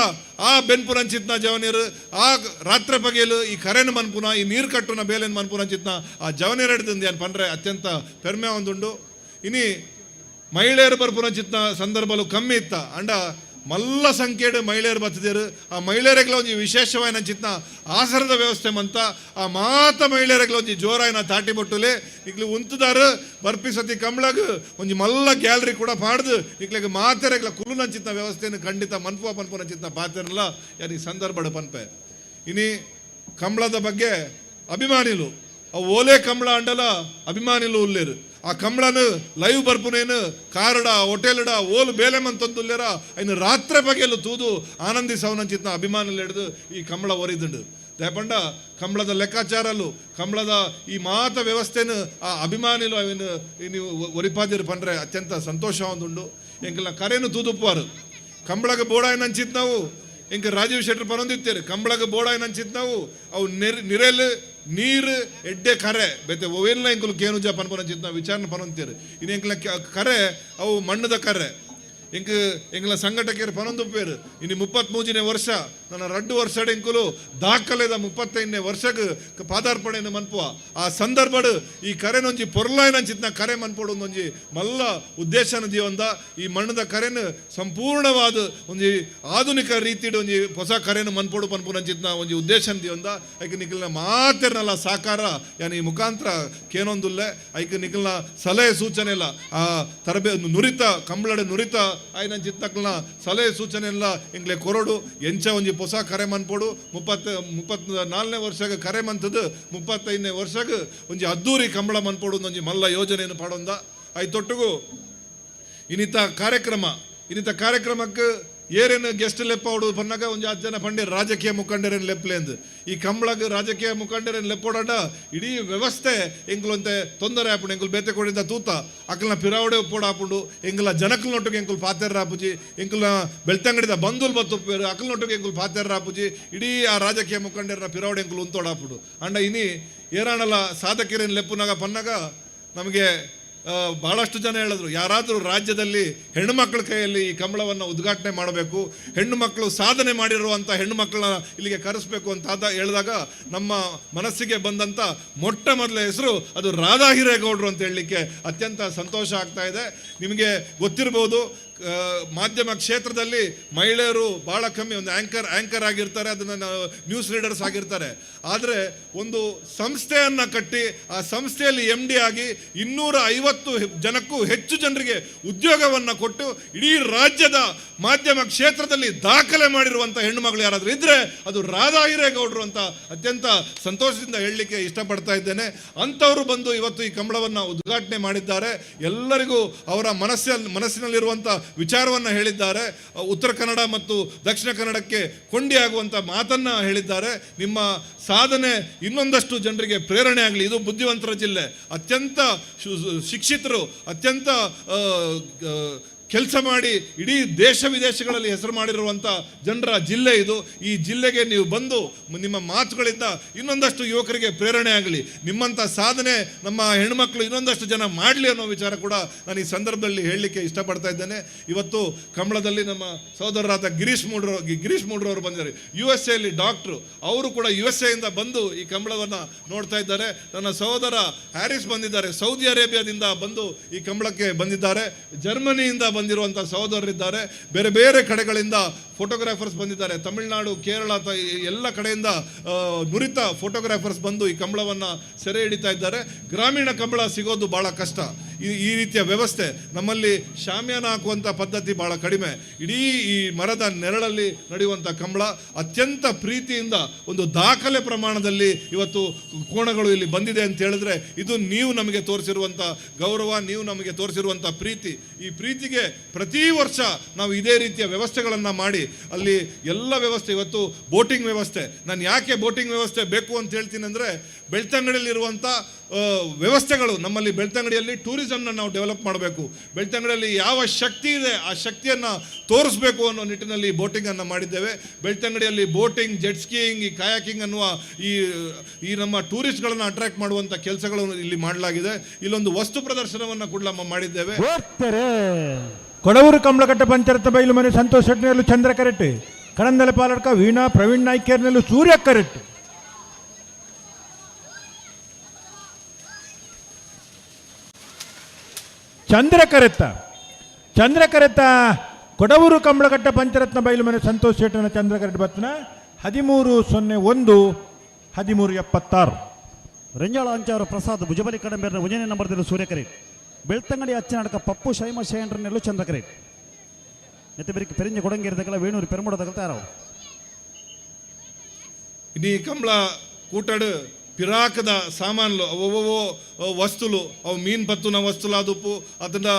ಆ ಬೆನ್ಪುನಂಚಿತ್ನ ಜವನಿಯರು ಆ ರಾತ್ರಿ ಪಗೆಲು ಈ ಕರೆನ ಮನ್ಪುನ, ಈ ನೀರು ಕಟ್ಟುನ ಬೇಲೆನ್ ಮನ್ಪುನಂಚಿತ್ನ ಆ ಜವನಿಯರೆಡ್ದಂದು ಏನು ಪಂಡ್ರೆ ಅತ್ಯಂತ ಪೆರ್ಮೆ ಒಂದುಂಡು. ಇನಿ ಮಹಿಳೆಯರು ಬರ್ಪುನಂಚಿತ್ನ ಸಂದರ್ಭಲು ಕಮ್ಮಿ ಇತ್ತ ಅಂಡ ಮಲ್ಲ ಸಂಖ್ಯೆಡ್ ಮಹಿಳೆಯರು ಬತ್ತಿದೇರು. ಆ ಮಹಿಳೆಯರಿಗೆಲ್ಲ ಒಂಜಿ ವಿಶೇಷವಾಯಿನ ಚಿತ್ನ ಆಸರದ ವ್ಯವಸ್ಥೆ ಮಂತ ಆ ಮಾತ ಮಹಿಳೆಯರಿಗೆಲ್ಲ ಒಂಜಿ ಜೋರಾಯಿನ ತಾಟಿ ಬೊಟ್ಟುಲೆ ಇಕ್ಲು ಉಂತುದಾರು ಬರ್ಪಿಸತಿ ಕಂಬಳಗ್ ಒಂಜಿ ಮಲ್ಲ ಗ್ಯಾಲರಿ ಕೂಡ ಪಾಡ್ದು ಇಕ್ಲೆಗ್ ಮಾತೆರೆಗ್ಲ ಕುಲ್ಲುನಂಚಿತ್ನ ವ್ಯವಸ್ಥೆಯನ್ನು ಖಂಡಿತ ಮನ್ಪುವ ಪನ್ಪುನಂಚಿತ್ನ ಪಾತೆರಲ್ಲ ಯಾನ್ ಈ ಸಂದರ್ಭಡ್ ಪನ್ಪೆ. ಇನಿ ಕಂಬಳದ ಬಗ್ಗೆ ಅಭಿಮಾನಿಲು ಅವು ಓಲೆ ಕಂಬಳ ಅಂಡಲ ಅಭಿಮಾನಿಲು ಉಲ್ಲೇರು. ಆ ಕಂಬಳನು ಲೈವ್ ಬರ್ಪುನೇನು ಕಾರಡ ಹೋಟೆಲ್ಡ ಓಲು ಬೇಲೆ ಮಂತೊಂದುಲ್ಲೇರ ಐನು ರಾತ್ರಿ ಬಗೆಲು ತೂದು ಆನಂದಿಸವನಂಚಿತ್ನ ಅಭಿಮಾನಿಲು ಹಿಡಿದು ಈ ಕಂಬಳ ಒರಿದುಂಡು. ದಯಪಂಡ ಕಂಬಳದ ಲೆಕ್ಕಾಚಾರಲು ಕಂಬಳದ ಈ ಮಾತ ವ್ಯವಸ್ಥೆನು ಆ ಅಭಿಮಾನಿಲು ಅವಿನ ನೀವು ಒರಿಪಾದಿರು ಪಂಡ್ರೆ ಅತ್ಯಂತ ಸಂತೋಷ ಒಂದುಂಡು. ಎಂಕಲ್ನ ಕರೆನು ತೂದುಪ್ಪುವಾರು ಕಂಬಳಗ ಬೋಡಾಯಿನಂಚಿತ್ ನಾವು ಎಂಕ ರಾಜೀವ್ ಶೆಟ್ಟರ್ ಪರೊಂದಿತ್ತೇರು ಕಂಬಳಗ ಬೋಡಾಯಿನಂಚಿತ್ ನಾವು ಅವು ನಿರೆಲ್ ನೀರು ಎಡ್ಡೆ ಕರೆ ಬೇತೆ ಒವೆಲ್ಲ ಎಂಕುಲು ಕೇನುಜ ಪನ್ಪುನಂಚಿತ್ ನಾವು ವಿಚಾರಣೆ ಪನೊಂತೀರು. ಇನ್ನು ಎಂಕಲ್ನ ಕರೆ ಅವು ಮಣ್ಣದ ಕರೆ ಎಂಕ್ ಎಂಕಲ್ನ ಸಂಘಟಕರು ಪನೊಂದುಪ್ಪೇರು. ಇನ್ನು 33ನೇ ವರ್ಷ ನನ್ನ 2 ವರ್ಷಡ್ ಎಂಕುಲು ದಾಖಲೆದ 35ನೇ ವರ್ಷಕ್ಕೆ ಪಾದಾರ್ಪಣೆಯನ್ನು ಮನ್ಪುವ ಆ ಸಂದರ್ಭಡ್ ಈ ಕರೆನೊಂಜಿ ಪೊರ್ಲಾಯಿನಂಚಿತ್ನ ಕರೆ ಮನ್ಪೊಡು ಒಂಜಿ ಮಲ್ಲ ಉದ್ದೇಶನ ದೀವೊಂದ ಈ ಮಣ್ಣದ ಕರೆನು ಸಂಪೂರ್ಣವಾದ ಒಂಜಿ ಆಧುನಿಕ ರೀತಿಡ್ ಒಂಜಿ ಹೊಸ ಕರೆನು ಮನ್ಪೊಡು ಪನ್ಪುನಂಚಿತ್ನ ಒಂಜಿ ಉದ್ದೇಶನ ದೀವೊಂದ ಐಕ್ ನಿಕಲ್ನ ಮಾತೆರ್ನಲ ಸಾಕಾರ ಯಾನ್ ಈ ಮುಖಾಂತರ ಕೇನೊಂದುಲ್ಲೆ. ಐಕ್ ನಿಕಲ್ನ ಸಲಹೆ ಸೂಚನೆ ಇಲ್ಲ ಆ ತರಬೇ ನುರಿತ ಕಂಬಳಡ್ ನುರಿತ ಆಯ್ನಂಚಿತ್ತಕ್ಲನ ಸಲಹೆ ಸೂಚನೆ ಎಲ್ಲ ಎಂಕ್ಲೆ ಕೊರಡು ಎಂಚ ಒಂಜಿ ಹೊಸ ಕರೆ ಮನ್ಪೊಡು 34ನೇ ವರ್ಷಗ್ ಕರೆ ಮಂತದ್ದು 35ನೇ ವರ್ಷಗ್ ಒಂಜಿ ಅದ್ದೂರಿ ಕಂಬಳ ಮನ್ಪೊಡು ಒಂಜಿ ಮಲ್ಲ ಯೋಜನೆಯನ್ನು ಪಾಡೊಂದ. ಐತೊಟ್ಟುಗು ಇನ್ನಿತ ಕಾರ್ಯಕ್ರಮಕ್ಕೆ ಏರೇನು ಗೆಸ್ಟ್ ಲೆಪ್ಪಾವಡು ಪನ್ನಾಗ ಒಂಜಿ 10 ಜನ ಪಂಡೇರು ರಾಜಕೀಯ ಮುಖಂಡರೇನು ಲೆಪ್ಲೇಂದು. ಈ ಕಂಬಳಗ್ ರಾಜಕೀಯ ಮುಖಂಡರೇನು ಲೆಪ್ಪೋಡಾಡ ಇಡೀ ವ್ಯವಸ್ಥೆ ಎಂಕುಲಂತೆ ತೊಂದರೆ ಆಪುಂಡು. ಎಂಕುಲು ಬೇತೆ ಕೊಡಿದ ತೂತ ಅಕಲ್ನ ಪಿರಾವಡೆ ಒಪ್ಪೋಡ ಆಪುಂಡು. ಎಂಕುಲ ಜನಕಲ್ನೊಟ್ಟಿಗೆ ಎಂಕುಲು ಪಾತೆರ ಆಪುಜಿ. ಎಂಕುಲ ಬೆಳ್ತಂಗಡಿದ ಬಂಧುಲ್ ಬತ್ತುಪ್ಪೇರು ಅಕಲ್ನೊಟ್ಟಿಗೆ ಎಂಕುಲು ಪಾತೆರ ಆಪುಜಿ. ಇಡೀ ಆ ರಾಜಕೀಯ ಮುಖಂಡರನ್ನ ಪಿರಾವಡೆ ಎಂಕುಲು ಉಂತೋಡ ಆಪುಂಡು. ಅಂಡ ಇನಿ ಏರಾಣಲ ಸಾಧಕರೇನು ಲೆಪ್ಪುನಾಗ ಪನ್ನಾಗ ನಮಗೆ ಭಾಳಷ್ಟು ಜನ ಹೇಳಿದ್ರು, ಯಾರಾದರೂ ರಾಜ್ಯದಲ್ಲಿ ಹೆಣ್ಣು ಮಕ್ಕಳ ಕೈಯಲ್ಲಿ ಈ ಕಂಬಳವನ್ನು ಉದ್ಘಾಟನೆ ಮಾಡಬೇಕು, ಹೆಣ್ಣು ಮಕ್ಕಳು ಸಾಧನೆ ಮಾಡಿರುವಂಥ ಹೆಣ್ಣು ಮಕ್ಕಳನ್ನ ಇಲ್ಲಿಗೆ ಕರೆಸಬೇಕು ಅಂತ ಹೇಳಿದಾಗ ನಮ್ಮ ಮನಸ್ಸಿಗೆ ಬಂದಂಥ ಮೊಟ್ಟ ಮೊದಲ ಹೆಸರು ಅದು ರಾಧಾ ಹಿರೇಗೌಡರು ಅಂತ ಹೇಳಲಿಕ್ಕೆ ಅತ್ಯಂತ ಸಂತೋಷ ಆಗ್ತಾ ಇದೆ. ನಿಮಗೆ ಗೊತ್ತಿರ್ಬೋದು, ಮಾಧ್ಯಮ ಕ್ಷೇತ್ರದಲ್ಲಿ ಮಹಿಳೆಯರು ಭಾಳ ಕಮ್ಮಿ, ಒಂದು ಆ್ಯಂಕರ್ ಆಗಿರ್ತಾರೆ, ಅದನ್ನು ನ್ಯೂಸ್ ರೀಡರ್ಸ್ ಆಗಿರ್ತಾರೆ. ಆದರೆ ಒಂದು ಸಂಸ್ಥೆಯನ್ನು ಕಟ್ಟಿ ಆ ಸಂಸ್ಥೆಯಲ್ಲಿ ಎಮ್ ಡಿ ಆಗಿ 250 ಜನಕ್ಕೂ ಹೆಚ್ಚು ಜನರಿಗೆ ಉದ್ಯೋಗವನ್ನು ಕೊಟ್ಟು ಇಡೀ ರಾಜ್ಯದ ಮಾಧ್ಯಮ ಕ್ಷೇತ್ರದಲ್ಲಿ ದಾಖಲೆ ಮಾಡಿರುವಂಥ ಹೆಣ್ಣು ಮಗಳು ಯಾರಾದರೂ ಇದ್ದರೆ ಅದು ರಾಧಾ ಹಿರೇಗೌಡರು ಅಂತ ಅತ್ಯಂತ ಸಂತೋಷದಿಂದ ಹೇಳಲಿಕ್ಕೆ ಇಷ್ಟಪಡ್ತಾ ಇದ್ದೇನೆ. ಅಂಥವರು ಬಂದು ಇವತ್ತು ಈ ಕಂಬಳವನ್ನು ಉದ್ಘಾಟನೆ ಮಾಡಿದ್ದಾರೆ. ಎಲ್ಲರಿಗೂ ಅವರ ಮನಸ್ಸಿನಲ್ಲಿರುವಂಥ ವಿಚಾರವನ್ನು ಹೇಳಿದ್ದಾರೆ. ಉತ್ತರ ಕನ್ನಡ ಮತ್ತು ದಕ್ಷಿಣ ಕನ್ನಡಕ್ಕೆ ಕೊಂಡಿಯಾಗುವಂಥ ಮಾತನ್ನು ಹೇಳಿದ್ದಾರೆ. ನಿಮ್ಮ ಸಾಧನೆ ಇನ್ನೊಂದಷ್ಟು ಜನರಿಗೆ ಪ್ರೇರಣೆ ಆಗಲಿ. ಇದು ಬುದ್ಧಿವಂತರ ಜಿಲ್ಲೆ, ಅತ್ಯಂತ ಶಿಕ್ಷಿತರು, ಅತ್ಯಂತ ಕೆಲಸ ಮಾಡಿ ಇಡೀ ದೇಶ ವಿದೇಶಗಳಲ್ಲಿ ಹೆಸರು ಮಾಡಿರುವಂಥ ಜನರ ಜಿಲ್ಲೆ ಇದು. ಈ ಜಿಲ್ಲೆಗೆ ನೀವು ಬಂದು ನಿಮ್ಮ ಮಾತುಗಳಿಂದ ಇನ್ನೊಂದಷ್ಟು ಯುವಕರಿಗೆ ಪ್ರೇರಣೆ ಆಗಲಿ, ನಿಮ್ಮಂಥ ಸಾಧನೆ ನಮ್ಮ ಹೆಣ್ಮಕ್ಳು ಇನ್ನೊಂದಷ್ಟು ಜನ ಮಾಡಲಿ ಅನ್ನೋ ವಿಚಾರ ಕೂಡ ನಾನು ಈ ಸಂದರ್ಭದಲ್ಲಿ ಹೇಳಲಿಕ್ಕೆ ಇಷ್ಟಪಡ್ತಾ ಇದ್ದೇನೆ. ಇವತ್ತು ಕಂಬಳದಲ್ಲಿ ನಮ್ಮ ಸಹೋದರರಾದ ಗಿರೀಶ್ ಮೂಡ್ರವರು ಬಂದಿದ್ದಾರೆ. ಯು ಎಸ್ ಎಲ್ಲಿ ಡಾಕ್ಟ್ರು, ಅವರು ಕೂಡ ಯು ಎಸ್ ಎಯಿಂದ ಬಂದು ಈ ಕಂಬಳವನ್ನು ನೋಡ್ತಾ ಇದ್ದಾರೆ. ನನ್ನ ಸಹೋದರ ಹ್ಯಾರಿಸ್ ಬಂದಿದ್ದಾರೆ, ಸೌದಿ ಅರೇಬಿಯಾದಿಂದ ಬಂದು ಈ ಕಂಬಳಕ್ಕೆ ಬಂದಿದ್ದಾರೆ. ಜರ್ಮನಿಯಿಂದ ಬಂದಿರುವಂಥ ಸಹೋದರರಿದ್ದಾರೆ. ಬೇರೆ ಬೇರೆ ಕಡೆಗಳಿಂದ ಫೋಟೋಗ್ರಾಫರ್ಸ್ ಬಂದಿದ್ದಾರೆ. ತಮಿಳುನಾಡು, ಕೇರಳ, ಎಲ್ಲ ಕಡೆಯಿಂದ ನುರಿತ ಫೋಟೋಗ್ರಾಫರ್ಸ್ ಬಂದು ಈ ಕಂಬಳವನ್ನು ಸೆರೆ ಹಿಡಿತಾ ಇದ್ದಾರೆ. ಗ್ರಾಮೀಣ ಕಂಬಳ ಸಿಗೋದು ಭಾಳ ಕಷ್ಟ. ಈ ಈ ರೀತಿಯ ವ್ಯವಸ್ಥೆ ನಮ್ಮಲ್ಲಿ ಶಾಮಿಯಾನ ಹಾಕುವಂಥ ಪದ್ಧತಿ ಭಾಳ ಕಡಿಮೆ. ಇಡೀ ಈ ಮರದ ನೆರಳಲ್ಲಿ ನಡೆಯುವಂಥ ಕಂಬಳ ಅತ್ಯಂತ ಪ್ರೀತಿಯಿಂದ ಒಂದು ದಾಖಲೆ ಪ್ರಮಾಣದಲ್ಲಿ ಇವತ್ತು ಕೋಣಗಳು ಇಲ್ಲಿ ಬಂದಿದೆ ಅಂತ ಹೇಳಿದ್ರೆ ಇದು ನೀವು ನಮಗೆ ತೋರಿಸಿರುವಂಥ ಗೌರವ, ನೀವು ನಮಗೆ ತೋರಿಸಿರುವಂಥ ಪ್ರೀತಿ. ಈ ಪ್ರೀತಿಗೆ ಪ್ರತಿ ವರ್ಷ ನಾವು ಇದೇ ರೀತಿಯ ವ್ಯವಸ್ಥೆಗಳನ್ನು ಮಾಡಿ ಅಲ್ಲಿ ಎಲ್ಲ ವ್ಯವಸ್ಥೆ, ಇವತ್ತು ಬೋಟಿಂಗ್ ವ್ಯವಸ್ಥೆ. ನಾನು ಯಾಕೆ ಬೋಟಿಂಗ್ ವ್ಯವಸ್ಥೆ ಬೇಕು ಅಂತ ಹೇಳ್ತೀನಿ ಅಂದರೆ, ಬೆಳ್ತಂಗಡಿಯಲ್ಲಿರುವಂಥ ವ್ಯವಸ್ಥೆಗಳು ನಮ್ಮಲ್ಲಿ ಬೆಳ್ತಂಗಡಿಯಲ್ಲಿ ಟೂರಿಸಮ್ನ ನಾವು ಡೆವಲಪ್ ಮಾಡಬೇಕು. ಬೆಳ್ತಂಗಡಿಯಲ್ಲಿ ಯಾವ ಶಕ್ತಿ ಇದೆ ಆ ಶಕ್ತಿಯನ್ನು ತೋರಿಸ್ಬೇಕು ಅನ್ನೋ ನಿಟ್ಟಿನಲ್ಲಿ ಬೋಟಿಂಗನ್ನು ಮಾಡಿದ್ದೇವೆ. ಬೆಳ್ತಂಗಡಿಯಲ್ಲಿ ಬೋಟಿಂಗ್, ಜೆಟ್ ಸ್ಕೀಯಿಂಗ್, ಈ ಕಾಯಾಕಿಂಗ್ ಅನ್ನುವ ಈ ಈ ನಮ್ಮ ಟೂರಿಸ್ಟ್ಗಳನ್ನು ಅಟ್ರಾಕ್ಟ್ ಮಾಡುವಂಥ ಕೆಲಸಗಳನ್ನು ಇಲ್ಲಿ ಮಾಡಲಾಗಿದೆ. ಇಲ್ಲೊಂದು ವಸ್ತು ಪ್ರದರ್ಶನವನ್ನು ಕೂಡ ನಮ್ಮ ಮಾಡಿದ್ದೇವೆ. ಕೊಡವೂರು ಕಂಬಳಕಟ್ಟೆ ಪಂಚರತ್ನ ಬೈಲು ಮನೆ ಸಂತೋಷ್ ಶೆಟ್ಟಿನಲ್ಲೂ ಚಂದ್ರ ಕರೆಟ್, ಕಡಂದಲೆ ಪಾಲಡ್ಕ ವೀಣಾ ಪ್ರವೀಣ್ ನಾಯ್ಕೇರ್ನಲ್ಲೂ ಸೂರ್ಯ ಕರೆಟ್. ಚಂದ್ರ ಕರೆತ್ತ ಚಂದ್ರ ಕರೆತ್ತ ಕೊಡವೂರು ಕಂಬಳಕಟ್ಟೆ ಪಂಚರತ್ನ ಬೈಲು ಮನೆ ಸಂತೋಷ್ ಶೆಟ್ಟನ ಚಂದ್ರ ಕರೆಟ್ ಬತ್ನ 13:01 13:76. ರೆಂಜಾಳ ಅಂಚಾರು ಪ್ರಸಾದ್ ಭುಜಬಲಿ ಕಡಂಬೇರ್ನ ಒಂಜನೇ ನಂಬರ್ದಲ್ಲಿ ಸೂರ್ಯಕರೇಟ್. ಬೆಳ್ತಂಗಡಿ ಅಚ್ಚನಾಡಕ ಪಪ್ಪು ಶೈಮ ಶಯಂಡ್ರನೆಲ್ಲೂ ಚಂದ್ರಕರೇಟ್. ನೆತ್ತಬೆರಿಕೆ ಪೆರಿಂಜ ಕೊಡಂಗೇರಿದಗಲ ವೇಣೂರು ಪೆರುಮುಡದಗಲ ತಯಾರಾವು. ಇಡೀ ಕಂಬಳ ಕೂಟಡು ಪಿರಾಕದ ಸಾಮಾನ್ಲು, ಅವೋ ವಸ್ತುಲು, ಅವು ಮೀನು ಪತ್ತುನ ವಸ್ತುಲಾದುಪ್ಪು, ಅದನ್ನ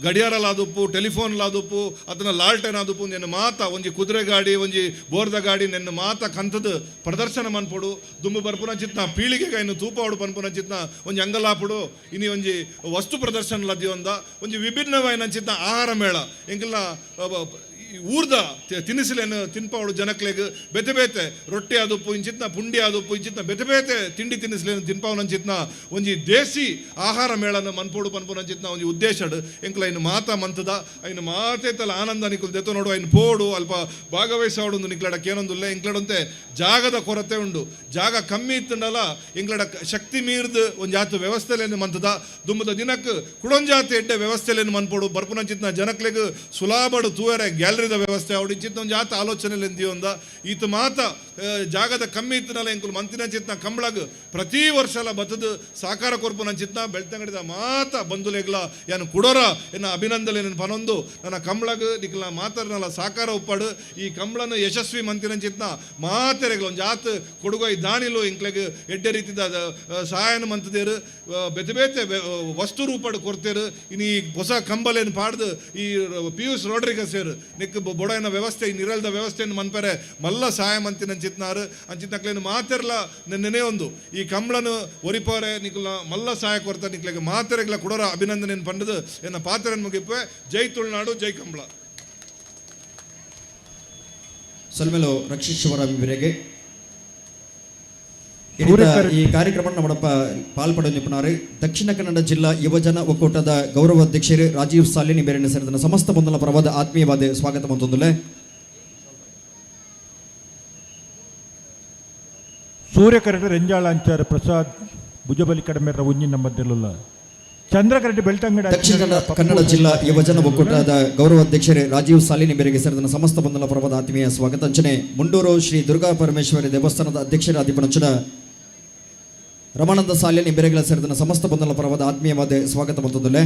ಗಡಿಯಾರಲಾದುಪ್ಪು, ಟೆಲಿಫೋನ್ಲಾದುಪ್ಪು, ಅದನ್ನ ಲಾಲ್ಟೆನಾದುಪ್ಪು, ನೆನ್ನ ಮಾತ ಒಂಜಿ ಕುದುರೆ ಗಾಡಿ, ಒಂಜಿ ಬೋರ್ದ ಗಾಡಿ ನೆನ್ನ ಮಾತ ಕಂತದ ಪ್ರದರ್ಶನ ಮನ್ಪೊಡು. ದುಂಬು ಬರ್ಪುನ ಚಿತ್ನ ಪೀಳಿಗೆಗೆ ಇನ್ನು ತೂಪಾವಡು ಪನ್ಪುನ ಚಿತ್ನ ಒಂಜಿ ಅಂಗಲಾಪುಡು ಇನಿ ಒಂಜಿ ವಸ್ತು ಪ್ರದರ್ಶನ ಲದ್ಯೊಂದ ಒಂಜಿ ವಿಭಿನ್ನವಾಯಿನ ಚಿತ್ನ ಆಹಾರ ಮೇಳ ಎಂಕಲ್ನ ಊರ್ದ ತಿನಿಸುಲೇನು ತಿನ್ಪಾವಡು ಜನಕ್ಲೆಗ್ ಬೇತೆ ಬೇತೆ ರೊಟ್ಟಿ ಆದುಪ್ಪು, ಇಂಚಿತ್ನ ಪುಂಡಿ ಆದುಪ್ಪು, ಇಂಚಿತ್ನ ಬೇತೆ ಬೇತೆ ತಿಂಡಿ ತಿನಿಸುಲೇನು ತಿನ್ಪಾವನಂಚಿತ್ನ ಒಂಜಿ ದೇಸಿ ಆಹಾರ ಮೇಳನ ಮನ್ಪೋಡು ಪನ್ಪುನಂಚಿತ್ನ ಒಂಜಿ ಉದ್ದೇಶಡ್ ಎಂಕ್ಲ ಇನ್ನು ಮಾತಾ ಮಂತದ ಐನು ಮಾತೇತಲ ಆನಂದ ನಿಕುಲ್ ದೆತ್ತೊ ನೋಡು. ಐನು ಪೋಡು ಅಲ್ಪ ಭಾಗವಹಿಸಾವಡು ಒಂದು ನಿಕ್ಲಡಕ್ಕೆ ಏನೊಂದುಲ್ಲ. ಎಂಕ್ಲಡಂತೆ ಜಾಗದ ಕೊರತೆ ಉಂಡು, ಜಾಗ ಕಮ್ಮಿ ಇತ್ತಂಡಲ ಎಂಕ್ಲಡ ಶಕ್ತಿ ಮೀರ್ದು ಒಂಜಾತ ವ್ಯವಸ್ಥೆಲೇನು ಮಂತದ. ದುಂಬದ ದಿನಕ್ಕೆ ಕುಡೊಂಜಾತಿ ಎಡ್ಡೆ ವ್ಯವಸ್ಥೆಲೇನು ಮನ್ಪೋಡು ಬರ್ಪುನಂಚಿತ್ನ ಜನಕ್ಲೆಗ್ ಸುಲಾಬಡು ತೂಯರೆ ಗ್ಯಾಲರಿದ ವ್ಯವಸ್ಥೆ ಅವಡು ಇಂಚಿತ್ನ ಒಂಜಾತ ಆಲೋಚನೆ ಒಂದ ಈತ ಮಾತ ಜಾಗದ ಕಮ್ಮಿ ಇತ್ತನಲ್ಲ ಎಂಕುಲು ಮಂತಿನಂಚಿತ್ನ ಕಂಬಳಗ್ ಪ್ರತಿ ವರ್ಷಲ ಬತ್ತದ ಸಾಕಾರ ಕೊರ್ಪುನಂಚಿತ್ನ ಬೆಳ್ತಂಗಡಿದ ಮಾತ ಬಂಧುಲೆಗ್ಲ ಯಾನು ಕುಡೋರ ಎನ್ನ ಅಭಿನಂದನೆ ಪನೊಂದು ನನ್ನ ಕಂಬಳಗ್ ನಿಕ್ಲ ಮಾತರ್ನಲ ಸಾಕಾರ ಉಪ್ಪಾಡು. ಈ ಕಂಬಳನ ಯಶಸ್ವಿ ಮಂತಿನಂಚಿತ್ನ ಮಾತೆರೆಗ್ಲ ಒಂಜಾತ್ ಕೊಡುಗೈ ದಾನಿಲು ಇಂಕ್ಲೆಗ್ ಎಡ್ಡೆ ರೀತಿದ ಸಹಾಯನ ಮಂತದೇರು, ಬೇತೆ ಬೇತೆ ವಸ್ತು ರೂಪಡ್ ಕೊಡ್ತೇರು. ಇನ್ನು ಈ ಹೊಸ ಕಂಬಲೇನು ಪಾಡ್ದು ಈ ಪಿಯೂಷ್ ರೋಡ್ರಿಗಸ್ ನಿಕ್ ಬೊಡೈನ ವ್ಯವಸ್ಥೆ, ಈ ನಿರಲ್ದ ವ್ಯವಸ್ಥೆಯನ್ನು ಮನ್ಪೆರೆ ಮಲ್ಲ ಸಹಾಯ ಮಂತಿನ ಅಂಚಿತ್ನಾರು ಅಂಚಿತ್ನಕ್ಲೇನು ಮಾತೆರ್ಲ ನೆನೆ ಒಂದು ಈ ಕಂಬಳನು ಒರಿಪೋರೆ ನಿಕ್ಲ ಮಲ್ಲ ಸಹಾಯ ಕೊರ್ತ ನಿಕ್ಲೆಗ್ ಮಾತೆರೆಗ್ಲ ಕೊಡೋರ ಅಭಿನಂದನೆ ಪಂಡದು ಎನ್ನ ಪಾತ್ರನ್ ಮುಗಿಪೆ. ಜೈ ತುಳುನಾಡು, ಜೈ ಕಂಬಳ. ಸೊಲ್ಮೆಲು ರಕ್ಷಿಸುವರ ಮೇರೆಗೆ ಇದೀಗ ಈ ಕಾರ್ಯಕ್ರಮ ನಮ್ಮಡಪ್ಪ ಪಾಲ್ಪಡೆದಿಪ್ಪನಾರು ದಕ್ಷಿಣ ಕನ್ನಡ ಜಿಲ್ಲಾ ಯುವಜನ ಒಕ್ಕೂಟದ ಗೌರವ ಅಧ್ಯಕ್ಷರು ರಾಜೀವ್ ಸಾಲಿನಿ ಬೇರೆ ಸೇರಿದ ಸಮಸ್ತ ಬಂಧುల ಪರವಾದ ಆತ್ಮೀಯವಾದ ಸ್ವಾಗತ ಮಂತೊಂದುಲೆ. ಸೂರ್ಯಕರಡು ರೆಂಜಾಳ ಅಂಚಾರ ಪ್ರಸಾದ್ ಭುಜಬಲಿ ಕಡಮೆರ ಒಂಜಿ ನಂಬರ್ದೆಲ್ಲುಲ್ಲ ಚಂದ್ರಕರಡಿ ಬೆಳ್ತಂಗಡಿ ದಕ್ಷಿಣ ಕನ್ನಡ ಕನ್ನಡ ಜಿಲ್ಲಾ ಯುವಜನ ಒಕ್ಕೂಟದ ಗೌರವ ಅಧ್ಯಕ್ಷರು ರಾಜೀವ್ ಸಾಲಿನಿ ಬೇರೆಗೆ ಸೇರಿದ ಸಮಸ್ತ ಬಂಧುಲ ಪರವಾದ ಆತ್ಮೀಯ ಸ್ವಾಗತ. ಅಂಚನೆ ಮುಂಡೂರು ಶ್ರೀ ದುರ್ಗಾ ಪರಮೇಶ್ವರಿ ದೇವಸ್ಥಾನದ ಅಧ್ಯಕ್ಷರಾದಿಪನಂಚನ ರಮಾನಂದ ಸಾಲಿನಿ ಬೇರೆಗಳ ಸೇರಿದ ಸಮಸ್ತ ಬಂಧುಲ ಪರವಾದ ಆತ್ಮೀಯವಾದ ಸ್ವಾಗತ ಮಂತೊಂದುಲೆ.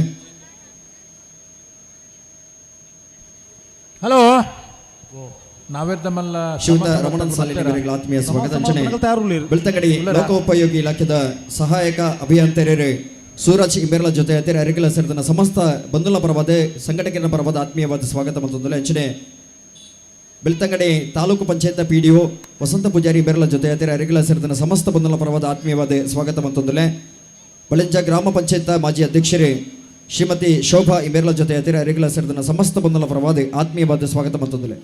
ಹಲೋ ನಾವೆರ್ದಮಲ್ಲ ಶ್ರೀಯುತ ರಮಣನ್ ಸಾಲಿನಿ ಬೇರೆಗಳ ಆತ್ಮೀಯ ಸ್ವಾಗತ. ಅಂಚನೆ ಬೆಳ್ತಂಗಡಿ ಲೋಕೋಪಯೋಗಿ ಇಲಾಖೆದ ಸಹಾಯಕ ಅಭಿಯಂತರರು Suraj ಇಂಬೆರ್ಲ ಜೊತೆ ಅತಿರ ಅರಿಕಲ ಸೇರಿದ ಸಮಸ್ತ ಬಂಧುಲ ಪರವಾದ ಸಂಘಟಕರ ಪರವಾದ ಆತ್ಮೀಯವಾದ ಸ್ವಾಗತ ಮತ್ತೊಂದು ಅಂಚನೆ ಬೆಳ್ತಂಗಡಿ ತಾಲೂಕು ಪಂಚಾಯತ್ ಪಿಡಿಒ ವಸಂತ ಪೂಜಾರಿ ಬೆರಳ ಜೊತೆ ಅತಿರ ಅರಿಕಲ ಸೇರಿದ ಸಮಸ್ತ ಬಂಧುಲ ಪರವಾದ ಆತ್ಮೀಯವಾದ ಸ್ವಾಗತ ಮತ್ತೊಂದಲೆ ಬಳಿಂಜ ಗ್ರಾಮ ಪಂಚಾಯತ್ ಮಾಜಿ ಅಧ್ಯಕ್ಷರೇ ಶ್ರೀಮತಿ ಶೋಭಾ ಇಂಬೆರ್ಲ ಜೊತೆ ಅತಿರ ಅರಿಕಲ ಸೇರಿದ ಸಮಸ್ತ ಬಂಧುಲ ಪರವಾದ ಆತ್ಮೀಯವಾದ ಸ್ವಾಗತ ಮತ್ತೊಂದಲೆ.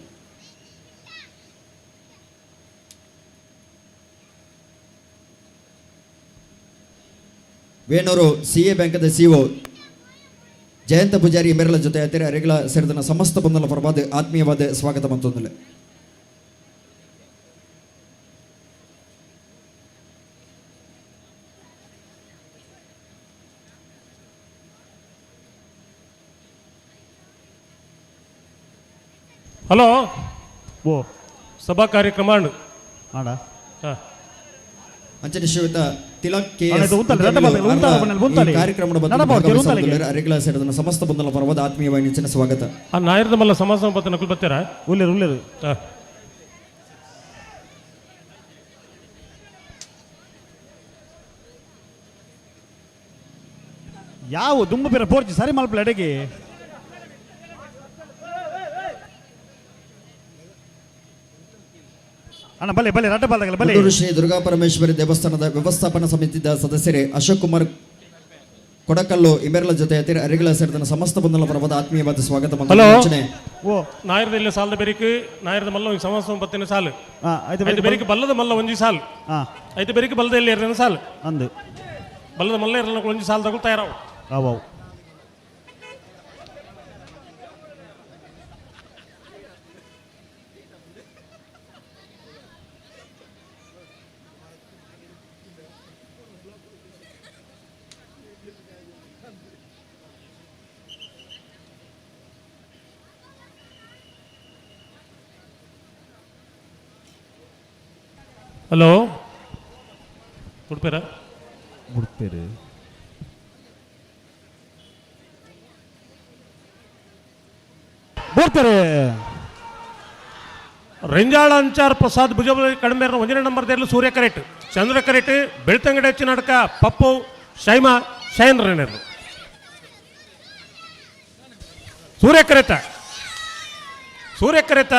ವೇಣೂರು ಸಿಎ ಬ್ಯಾಂಕದ ಸಿಒ ಜಯಂತ ಪೂಜಾರಿ ಇಂಬೆರ್ಲ ಜೊತೆ ಅತಿರ ಅರಿಗಳ ಸೇರಿದ ಸಮಸ್ತ ಬಂಧುಲ ಪರವಾದ ಆತ್ಮೀಯವಾದ ಸ್ವಾಗತ ಮತ್ತೊಂದಲೆ. ಹಲೋ. ಓ. ಸಭಾ ಕಾರ್ಯಕ್ರಮ ಆಡ. ಹಾಂ. ಅಂಚನೆ ಶ್ರೀಯುತ ತಿಲಕ್ ಕೆ ಅಣ್ಣ, ಇದು ಉಂತಲೆ, ರಡ್ಡ ಬಾತಲೆ, ಉಂತಲೆ ಬಣ್ಣಲ್, ಉಂತಲೆ. ಕಾರ್ಯಕ್ರಮದ ನಡ ಬಾರ್ದು, ಉಂತಲೆಗೆ. ಅರಿಗಳ ಸೇರಿದ ಸಮಸ್ತ ಬಂಧುಲ ಪರವಾದ ಆತ್ಮೀಯವಾದ ನೆಚ್ಚಿನ ಸ್ವಾಗತ. ಆ ನಾಯರ್ದ ಮಲ್ಲ ಸಮಾಜ ಸಂಪತ್ತು ನಕಲು ಬರ್ತಾರ. ಉಲ್ಲೇರು ಉಲ್ಲೇರು. ಹಾಂ. ಯಾವ ದುಂಬು ಬೇರೆ ಪೋರ್ಚಿ ಸರಿ ಮಲ್ಪಲೆ ಅಡಿಗೆ. ಅಣ್ಣ ಬಲೆ ಬಲೆ ರಡ್ಡ ಬಾಲ್ದಾಗಲ್ಲ ಬಲೆ. ಮುಡೂರು ಶ್ರೀ ದುರ್ಗಾ ಪರಮೇಶ್ವರಿ ದೇವಸ್ಥಾನದ ವ್ಯವಸ್ಥಾಪನಾ ಸಮಿತಿಯ ಸದಸ್ಯರೇ ಅಶೋಕ್ ಕುಮಾರ್ ಕೊಡಕಲ್ಲು ಇಮೆರ್ಲ ಜೊತೆ ಅತಿರ ಅರಿಗಳ ಸೇರಿದ ಸಮಸ್ತ ಬಂಧುಲ ಪರವಾದ ಆತ್ಮೀಯವಾದ ಸ್ವಾಗತ ಮತ್ತು ಹಲೋ. ವಂದನೆ. ಓ. ನಾಯರ್ದ ಇಲ್ಲ ಸಾಲದ ಬೆರಿಕ್ ನಾಯರ್ದ ಮಲ್ಲ ಒಂಜಿ ಸಮಾಜ ಸಂಪತ್ತಿನ ಸಾಲು. ಹಾ ಆಯ್ತು. ಐದು ಬೆರಿಕ್ ಬಲ್ಲದ ಮಲ್ಲ ಒಂಜಿ ಸಾಲು. ಹಾ. ಐದು ಬೆರಿಕ್ ಬಲ್ಲದ ಇಲ್ಲಿ ಎರಡನೇ ಸಾಲು. ಅಂದು. ಬಲ್ಲದ ಮಲ್ಲ ಎರಡನೇ ಒಂಜಿ ಸಾಲು ತಗೊಳ್ ತಯಾರಾವು. ಅವು. ಹಲೋ, ಉಡುಪಿರ. ಉಡುಪೇರು ಬರ್ತಾರೆ. ರೆಂಜಾಳ ಅಂಚಾರ್ ಪ್ರಸಾದ್ ಭುಜಬಲ ಕಡಿಮೆ ಒಂದನೇ ನಂಬರ್ ದೇರ್ಲು ಸೂರ್ಯ ಕರೆಟ್ ಚಂದ್ರ ಕರೆಟ್ ಬೆಳ್ತಂಗಡಿ ಹೆಚ್ಚಿನ ನಾಟಕ ಪಪ್ಪು ಶೈಮಾ ಶೈನ್ ರೇಣರು ಸೂರ್ಯ ಕರೆತ ಸೂರ್ಯ ಕರೆತ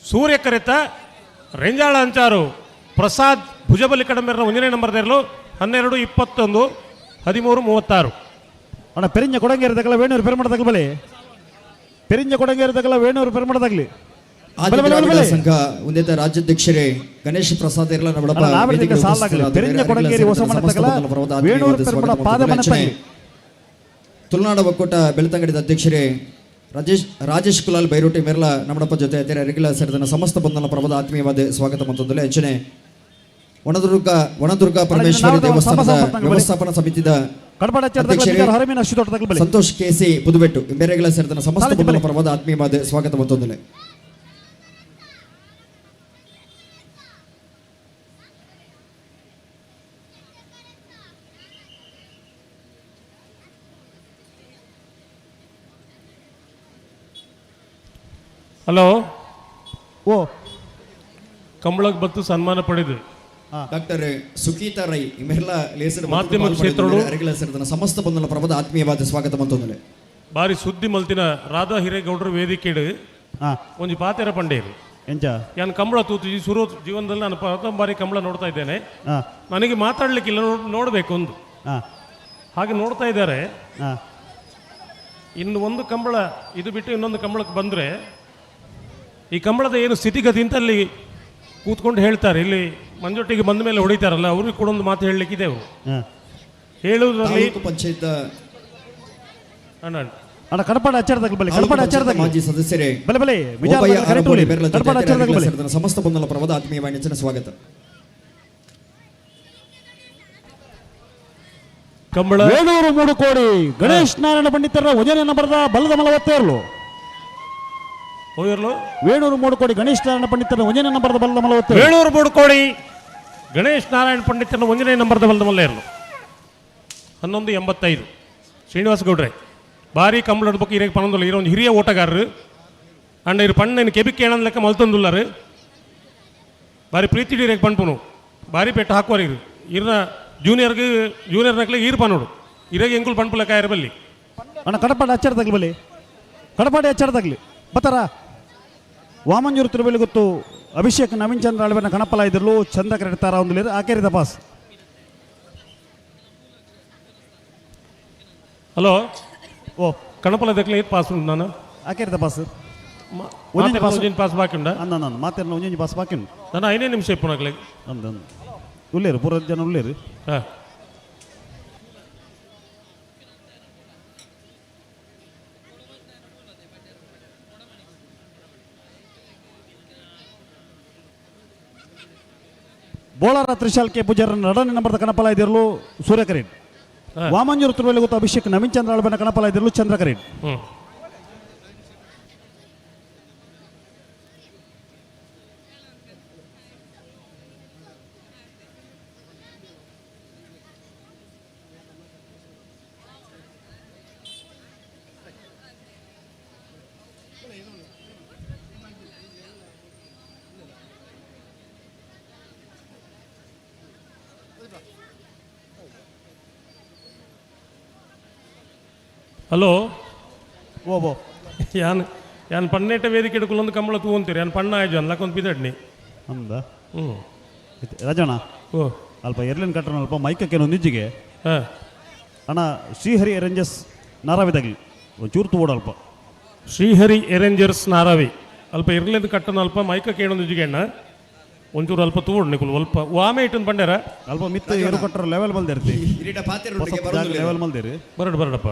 ಸೂರ್ಯ ಕರೆತ ರೆಂಜಾಳ ಅಂಚಾರು ಪ್ರಸಾದ್ ಭುಜಬಲಿ ಕಡಂಬೆರನ ಒಂದನೇ ನಂಬರ್ ದೇರ್ಲು 12:21 13:36. ಅಣ್ಣ ಪೆರಿಂಜ ಕೊಡಂಗೇರಿ ತಗಲ ವೇಣೂರು ಪೆರುಮಡ ಬಲೆ ಪೆರಿಂಜ ಕೊಡಂಗೇರಿ ತಗಲ ವೇಣೂರು ಪೆರುಮಡ ತಗಲಿ. ಆದಿ ದ್ರಾವಿಡ ಸಂಘ ಉನ್ನತ ರಾಜ್ಯಾಧ್ಯಕ್ಷರೇ ಗಣೇಶ್ ಪ್ರಸಾದ್ ಇರ್ಲ ನಮ್ಮಡಪ್ಪ ಅಲ್ಲ, ನಾವೆಲ್ಲ ವೇದಿಕೆಗೆ ಸಾಲಾಗಲಿ. ಉಪಸ್ಥಿತರಾದ ಪೆರಿಂಜ ಬೇರೆ ಕೊಡಂಗೇರಿ ಅರಿಗಳ ಹೊಸ ಸೇರಿದ ಮನೆ ಸಮಸ್ತ ತಗಲ, ಬಂಧುಗಳ ಪರವಾದ ಆತ್ಮೀಯವಾದ ವೇಣೂರು ಸ್ವಾಗತ ಪೆರುಮಡ ಮತ್ತು ಪಾದ ಮನೆ ವಂದನೆ. ತಗಲಿ. ತುಳುನಾಡ ಒಕ್ಕೂಟ ಬೆಳ್ತಂಗಡಿದ ಅಧ್ಯಕ್ಷರೇ ರಾಜೇಶ್ ರಾಜೇಶ್ ಕುಲಾಲ್ ಬೈರೋಟಿ ಮೆರ್ಲ ನಮ್ಮಡಪ್ಪ ಜೊತೆ ಅದೇ ಅರಿಗಳ ಸೇರಿದ ಸಮಸ್ತ ಬಂಧನ ಪರ್ವದ ಆತ್ಮೀಯವಾದ ಸ್ವಾಗತ ಮತ್ತೊಂದಲೇ ಅಂಚನೆ ವನದುರ್ಗ ವನದುರ್ಗ ಪರಮೇಶ್ವರಿ ನಾವು ದೇವಸ್ಥಾನದ ಸಭಾ ವ್ಯವಸ್ಥಾಪನಾ ಸಮಿತಿದ ಕಡಬಡ ಅಧ್ಯಕ್ಷರೇ ಹರಮಿನ ಅಷ್ಟು ದೊಡ್ಡ ತಗಲಿ ಬಲೆ. ಸಂತೋಷ್ ಕೆಸಿ ಪುದುಬೆಟ್ಟು ಬೇರೆಗಳ ಸೇರಿದ ಸಮಸ್ತ ತಾಲೂಕು ಬಂಧನ ಬಲೆ. ಪರ್ವದ ಆತ್ಮೀಯವಾದ ಸ್ವಾಗತ ಮತ್ತೊಂದಲೇ. ಹಲೋ. ಓ. ಕಂಬಳಕ್ಕೆ ಬತ್ತು ಸನ್ಮಾನ ಪಡೆದು ಡಾಕ್ಟರ್ ಸುಕೀತಾ ರೈ ಇಮೆರ್ಲ ಲೇಸರ್ ಮಾಧ್ಯಮ ಕ್ಷೇತ್ರಡು. ಅರಿಗಳ ಸೇರಿದ ಸಮಸ್ತ ಬಂಧನ ಪರ್ವದ ಆತ್ಮೀಯವಾದ ಸ್ವಾಗತ ಮತ್ತೊಂದಲೇ. ಬಾರಿ ಸುದ್ದಿ ಮಲ್ತಿನ ರಾಧಾ ಹಿರೇಗೌಡರು ವೇದಿಕೆಡು ಹಾ. ಒಂಜಿ ಪಾತೆರ ಪಂಡೇರು. ಎಂಚ? ನಾನು ಕಂಬಳ ತೂತು ಈ ಸುರು ಜೀವನದಲ್ಲಿ ನಾನು ಪ್ರಥಮ ಬಾರಿ ಕಂಬಳ ನೋಡ್ತಾ ಇದ್ದೇನೆ. ಹಾ. ನನಗೆ ಮಾತಾಡ್ಲಿಕ್ಕಿಲ್ಲ, ನೋಡಬೇಕು ಒಂದು. ಹಾ. ಹಾಗೆ ನೋಡ್ತಾ ಇದ್ದಾರೆ. ಹಾ. ಇನ್ನು ಒಂದು ಕಂಬಳ ಇದು ಬಿಟ್ಟು ಇನ್ನೊಂದು ಕಂಬಳಕ್ಕೆ ಬಂದರೆ ಈ ಕಂಬಳದ ಏನು ಸ್ಥಿತಿಗತಿ ಅಂತ ಅಲ್ಲಿ ಕೂತ್ಕೊಂಡು ಹೇಳ್ತಾರೆ. ಇಲ್ಲಿ ಮಂಜೊಟ್ಟಿಗೆ ಬಂದ ಮೇಲೆ ಹೊಡಿತಾರಲ್ಲ, ಅವ್ರಿಗೆ ಕೂಡ ಒಂದು ಮಾತು ಹೇಳಲಿಕ್ಕಿದೆ ಅವರು ಹಾ. ಹೇಳುವುದರಲ್ಲಿ. ತಾಲೂಕು ಪಂಚಾಯತ್ ಅಣ್ಣ ಅಣ್ಣ ಕಡಪಾಡ ಅಚ್ಚಾರ ತಗಲಿ ಬಲೆ. ತಾಲೂಕು ಕಡಪಾಡ ಅಚ್ಚಾರ ಪಂಚಾಯತ್ ತಗಲಿ. ಮಾಜಿ ಸದಸ್ಯರೇ ಬಲೆ ಬಲೆ ಮಿಜಾರ್ ಓಬಯ್ಯ ತಗಲಿ ಕರೆಕ್ಟ್ ಆರಬೋಳಿ ಉಳಿ. ಬೆರ್ಲ ಜೊತೆ ಕಡಪಾಡ ಅಚ್ಚಾರ ತಗಲಿ ಅರಿಗಳ ಬಲೆ. ಸೇರಿದ ಸಮಸ್ತ ಬಂಧನ ಪರ್ವದ ಆತ್ಮೀಯವಾದ ನೆಚ್ಚಿನ ಸ್ವಾಗತ. ಕಂಬಳ ವೇಣೂರು ಮೂಡು ಕೋಡಿ ಗಣೇಶ್ ನಾರಾಯಣ ಪಂಡಿತರ ಒಂದನೇ ನಂಬರದ ಬಲದ ಮಲವತ್ತೇರ್ಲು. ಹೋಗಿರ್ಲು. ವೇಣೂರು ಮೂಡು ಕೋಡಿ ಗಣೇಶ್ ನಾರಾಯಣ ಪಂಡಿತರ ಒಂದನೇ ನಂಬರದ ಬಲದ ಮಲವತ್ತೇರ್ಲು. ವೇಣೂರು ಬುಡ್ಕೋಡಿ ಗಣೇಶ್ ನಾರಾಯಣ ಪಂಡಿತನ ಒಂದನೇ ನಂಬರ್ದ ಬಲದ ಮಲ್ಲೇರ್ಲು 11:85. ಶ್ರೀನಿವಾಸ ಗೌಡ್ರೆ ಭಾರಿ ಕಂಬಳ ಬಗ್ಗೆ ಇರಕ್ಕೆ ಪಣಂದುಲ್ಲ. ಇರೋ ಒಂದು ಹಿರಿಯ ಓಟಗಾರರು ಅಂಡ್ ಇರು ಪಣ್ಣನ ಕೆಬಿಕ್ಕೆ ಏಣನ್ ಲೆಕ್ಕ ಮಲ್ತೊಂದುಲ್ಲಾರು. ಭಾರಿ ಪ್ರೀತಿ ಇರಕ್ಕೆ ಪಣ್ಪುನು ಭಾರಿ ಪೆಟ್ಟು ಹಾಕುವಾರ ಇರು ಇರ್ನ ಜೂನಿಯರ್ಗೆ ಜೂನಿಯರ್ ನಕ್ಲೆ ಈರ್ ಪನೋಡು ಇರೆಗೆ ಎಂಕುಲು ಪನ್ಪುಲ ಕಾಯರ್ ಬಲ್ಲಿ. ಅಣ್ಣ, ಕಡಪಾಡಿ ಅಚ್ಚಾರ ತಗ್ಲಿ ಬಲ್ಲಿ, ಕಡಪಾಡಿ ಅಚ್ಚಾರ ತಗ್ಲಿ ಬತ್ತಾರ. ವಾಮಂಜೂರು ತಿರುಬೆಲಿ ಗೊತ್ತು ಅಭಿಷೇಕ್ ನವೀನ್ ಚಂದ್ರ ಅಳವೆನ ಕಣಪಲ ಇದ್ರಲು ಚಂದ್ರ ಕರೆಡ್ತಾರ ಒಂದು ಆಕೇರಿದ ಪಾಸ್. ಹಲೋ. ಓ. ಕಣಪಲ ದಕ್ಲೆ ಏತ್ ಪಾಸ್ ಉಂಟು ನಾನು? ಆಕೇರಿದ ಪಾಸ್. ಒಂಜೊಂಜಿ ಪಾಸ್. ಒಂಜೊಂಜಿ ಪಾಸ್ ಬಾಕಿ ಉಂಡ. ಅಂದ ನಾನು ಮಾತೇನ ಒಂಜೊಂಜಿ ಪಾಸ್ ಬಾಕಿ ಉಂಟು. ನಾನು 5 ನಿಮಿಷ ಇಪ್ಪು ನಕ್ಲೆ. ಅಂದ ಅಂದ ಉಳ್ಳೇರು, ಪೂರ ಜನ ಉಳ್ಳೇರು. ಹಾಂ. ಬೋಳಾರ ತ್ರಿಶಾಲ್ ಕೆ ಪೂಜಾರನ ಎರಡನೇ ನಂಬರ್ದ ಕಣಪಲ ಇದ್ದಿರಲು ಸೂರ್ಯಕರೀನ್. ವಾಮಂಜೂರು ತಿರುವಲ್ಲಿ ಗೊತ್ತು ಅಭಿಷೇಕ್ ನವೀನ್ ಚಂದ್ರ ಅಳಬನ ಕಣಪಲ ಇದ್ದಿರಲು ಚಂದ್ರಕರೀನ್. ಹ್ಞೂ. ಹಲೋ. ಓ ಓ. ಯಾನ್ ಯಾನ್ ಪನ್ನೇಟ ವೇದಿಕೆ ಹಿಡ್ಕೊಳ್ಳೊಂದು ಕಂಬಳ ತೂವಂತೀರಿ, ಯಾನ್ ಪಣ್ಣ ಆಯ್ಜು ಅನ್ಲಕ್ಕೊಂದು ಬಿದಡ್ನಿ. ಅಂದ. ಹ್ಞೂ. ರಾಜಣ್ಣ. ಓ. ಅಲ್ಪ ಎರ್ಲಿನ್ ಕಟ್ಟಣ ಅಲ್ಪ ಮೈಕಕ್ಕೆ ನಿಜ್ಜಿಗೆ. ಹಾಂ. ಅಣ್ಣ, ಶ್ರೀಹರಿ ಎರೇಂಜಸ್ ನಾರಾವಿದಾಗಲಿ ಒಂಚೂರು ತೂವೋಡು ಅಲ್ಪ. ಶ್ರೀಹರಿ ಎರೇಂಜರ್ಸ್ ನಾರಾವಿ ಅಲ್ಪ ಇರ್ಲಿಂದ ಕಟ್ಟನ ಅಲ್ಪ ಮೈಕ ಕೇಳೊಂದು ಜಿಗೆಣ್ಣ ಒಂಚೂರು ಅಲ್ಪ ತೂವೋಡು ನಿಕುಲು ಅಲ್ಪ ವಾಮೆ ಇಟ್ಟನ್ ಬಂಡೇರ. ಅಲ್ಪ ಮಿತ್ತ ಏರು ಕಟ್ಟರ ಲೆವೆಲ್ ಮಲ್ದಿರ್ತಿ. ಇರಿಟ ಪಾತೆರೊಟ್ಟಿಗೆ ಬರೋದಿಲ್ಲ. ಲೆವೆಲ್ ಮಲ್ದಿರಿ. ಬರಡು ಬರಡಪ್ಪ.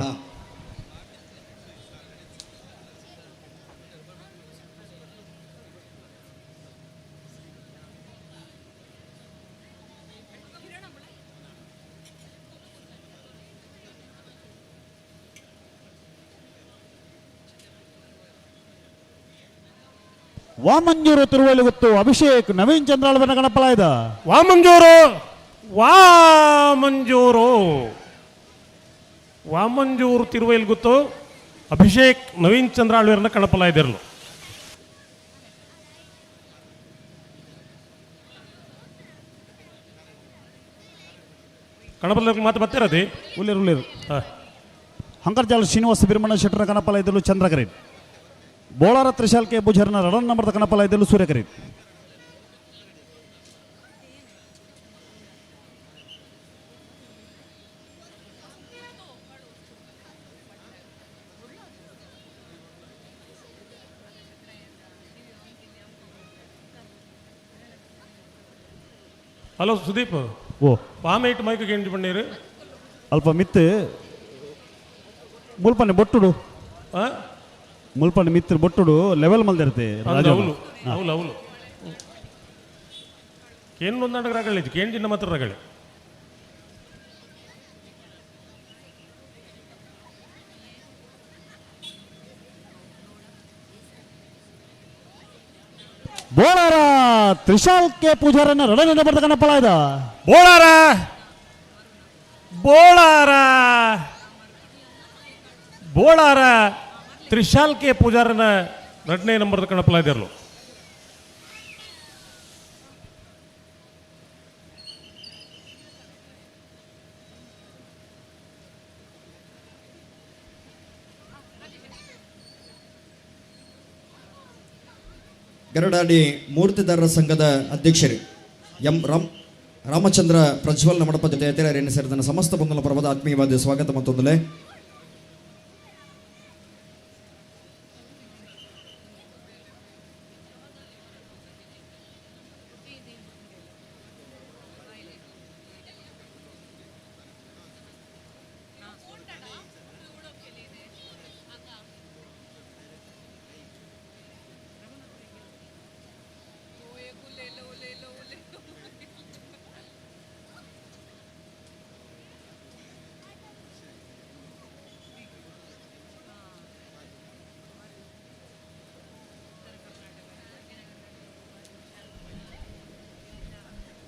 ವಾಮಂಜೂರು ತಿರುವಳಿ ಗೊತ್ತು ಅಭಿಷೇಕ್ ನವೀನ್ ಚಂದ್ರ ಅಳವನ ಗಣಪಲಾಯ್ದ. ವಾಮಂಜೂರು ವಾಮಂಜೂರು ವಾಮಂಜೂರು ತಿರುವೈಲ್ ಗೊತ್ತು ಅಭಿಷೇಕ್ ನವೀನ್ ಚಂದ್ರ ಆಳ್ವೇರ್ನ ಕಣಪಲ ಇದ್ದಿರಲು. ಕಣಪಲ ಮಾತು ಬರ್ತಿರದಿ. ಉಳ್ಳೇರು ಉಳ್ಳೇರು. ಹಾಂ. ಹಂಕರ್ಜಾಲ್ ಶ್ರೀನಿವಾಸ ಬಿರ್ಮಣ ಶೆಟ್ಟರ ಕಣಪಲ ಇದ್ದರು ಚಂದ್ರಕರೀನ್. ಬೋಳಾರ ತ್ರಿಶಾಲ್ ಕೆ ಬುಜರ್ನ ರಡನ್ ನಂಬರ್ದ ಕಣಪಲ ಇದ್ದರು ಸೂರ್ಯಕರೀನ್. ಹಲೋ ಸುದೀಪ್. ಓ. ವಾಮೇಟ್ ಮೈಕ್ ಗೇಂಜ್ ಪಣ್ಣೀರು. ಅಲ್ಪ ಮಿತ್ತು ಮುಲ್ಪನೆ ಬೊಟ್ಟುಡು. ಹಾಂ. ಮುಲ್ಪನೆ ಮಿತ್ತು ಬೊಟ್ಟುಡು ಲೆವೆಲ್ ಮಲ್ದಿರ್ತೆ. ರಾಜ. ಅವಲು ಅವಲು ಅವಲು ಕೇಂದ್ರ ಒಂದಾಂಡ ರಗಳೆ ಕೇಂಜಿನ ಮಾತ್ರ ರಗಳೆ. ಬೋಳಾರ ತ್ರಿಶಾಲ್ ಕೆ ಪೂಜಾರನ್ನ ರಡನ್ ನಂಬರ್ದ ಕಣಪಲಾಯ್ದ. ಬೋಳಾರ ಬೋಳಾರ ಬೋಳಾರ ತ್ರಿಶಾಲ್ ಕೆ ಪೂಜಾರನ ಎರಡನೇ ನಂಬರ್ದ ಕಣಪಲ ಇದ್ದಿರಲು. ಗರಡಾಡಿ ಮೂರ್ತಿದಾರರ ಸಂಘದ ಅಧ್ಯಕ್ಷರು ಎಂ ರಾಮಚಂದ್ರ ಪ್ರಜ್ವಲ್ ನಮಡಪ್ಪ ಜೊತೆ ಎತ್ತಿರ ಸೇರಿದ ಸಮಸ್ತ ಬಂಧುಗಳ ಪರ್ವದ ಆತ್ಮೀಯವಾದ ಸ್ವಾಗತ ಮತ್ತೊಂದಲೇ.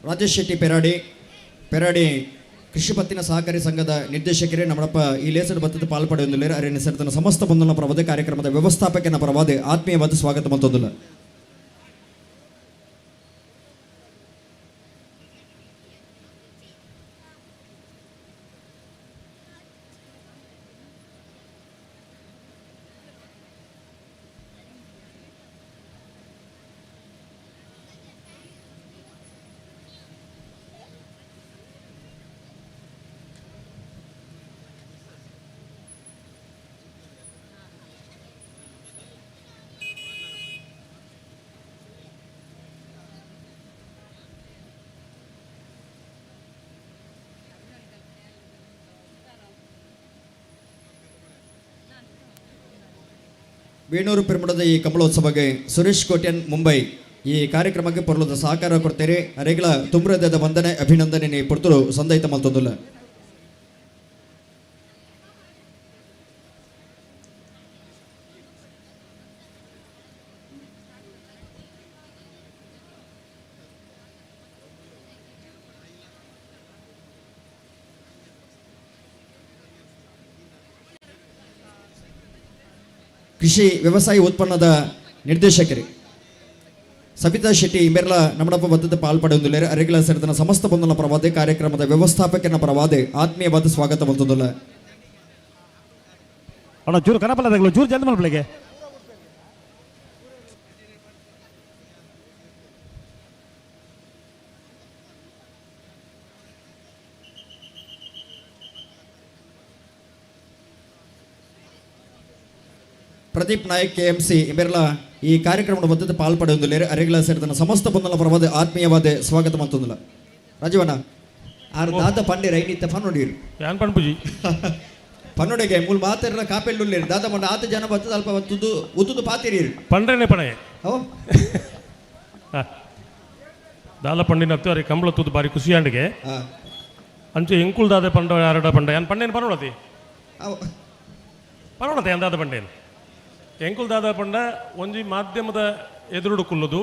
ರಾಜೇಶ್ ಶೆಟ್ಟಿ ಪೆರಾಡಿ, ಪೆರಾಡಿ ಕೃಷಿ ಪತ್ತಿನ ಸಹಕಾರಿ ಸಂಘದ ನಿರ್ದೇಶಕರೇ ನಮ್ಮಪ್ಪ ಈ ಲೇಸಡ್ ಬತ್ತದ ಪಾಲ್ಪಡೆಯೊಂದಿಲ್ಲ ಅರೆ ಸೇರಿದ ಸಮಸ್ತ ಬಂಧುಗಳ ಪರವಾದ ಕಾರ್ಯಕ್ರಮದ ವ್ಯವಸ್ಥಾಪಕನ ಪರವಾದ ಆತ್ಮೀಯವಾದ ಸ್ವಾಗತ ಮತ್ತೊಂದಿಲ್ಲ. Venur ಪೆರ್ಮುಡದ ಈ ಕಂಬಳೋತ್ಸವಕ್ಕೆ ಸುರೇಶ್ ಕೋಟ್ಯನ್ ಮುಂಬೈ ಈ ಕಾರ್ಯಕ್ರಮಕ್ಕೆ ಪೊರ್ಲದ ಸಹಕಾರ ಕೊಡ್ತೇರಿ. ಅರೆಗಳ ತುಮ್ರದದ ವಂದನೆ ಅಭಿನಂದನೆ ಪೊರ್ತುರು ಸಂದೈತ ಮಲ್ತೊಂದುಲ್ಲ. ಕೃಷಿ ವ್ಯವಸಾಯ ಉತ್ಪನ್ನದ ನಿರ್ದೇಶಕರು ಸಬಿತಾ ಶೆಟ್ಟಿ ಇಮೆರ್ಲ ನಮ್ಮಡಪ್ಪ ಬದ್ಧತೆ ಪಾಲ್ಪಡೆಯೊಂದುಲ್ಲೇರು. ಅರೆಗಳ ಸೇರಿದ ಸಮಸ್ತ ಬಂಧುల ಪರವಾದ, ಕಾರ್ಯಕ್ರಮದ ವ್ಯವಸ್ಥಾಪಕನ ಪರವಾದ ಆತ್ಮೀಯವಾದ ಸ್ವಾಗತ ಮಲ್ತೊಂದುಲ್ಲ. ಅಣ್ಣ, ಚೂರು ಕನಪಲ್ಲ, ಚೂರು ಜಲ್ದಿ ಮಲ್ಪಲಿಗೆ. ಪ್ರದೀಪ್ ನಾಯಕ್ ಕೆಎಂಸಿ ಇಮೆರ್ಲ ಈ ಕಾರ್ಯಕ್ರಮದ ಬದ್ಧತೆ ಪಾಲ್ಪಡೆಯೊಂದುಲ್ಲೇರು. ಅರೆಗಳ ಸೇರಿದ ಸಮಸ್ತ ಬಂಧುಲ ಪರವಾದ ಆತ್ಮೀಯವಾದ ಸ್ವಾಗತ ಮಲ್ತೊಂದುಲ್ಲ. ರಾಜೀವಣ್ಣ ಆರು ದಾದ ಪಂಡಿರ ಐನಿತ್ತ ಪನ್ನೊಡೀರು. ಯಾನ್ ಪಣ್ಪುಜಿ. ಪನ್ನೊಡೆಗೆ ಮೂಲ ಮಾತೆರ್ಲ ಕಾಪೆಲ್ಲುಲ್ಲೇರು. ದಾದ ಮಂಡ ಆತ ಜನ ಬತ್ತದ ಅಲ್ಪ ತುದು ಉತ್ತುದು ಪಾತಿರೀರು. ಪಂಡ್ರೇನೆ ಪಣೆ. ಓ. ದಾಲ ಪಂಡಿನ ಅರೆ ಕಂಬಳ ತೂದು ಬಾರಿ ಖುಷಿಯಾಂಡಿಗೆ. ಅಂಚೆ ಎಂಕುಲ್ ದಾದ ಪಂಡ ಯಾರಡ ಪಂಡ ಯಾನ್ ಪಂಡೇನು ಪನೋಡತಿ. ಪನೋಡತೆ ಅಂದಾದ ಪಂಡೇನು ಎಂಕುಲ್ ದಾದ ಪಂಡ ಒಂಜಿ ಮಾಧ್ಯಮದ ಎದುರುಡು ಕುಲ್ಲುದು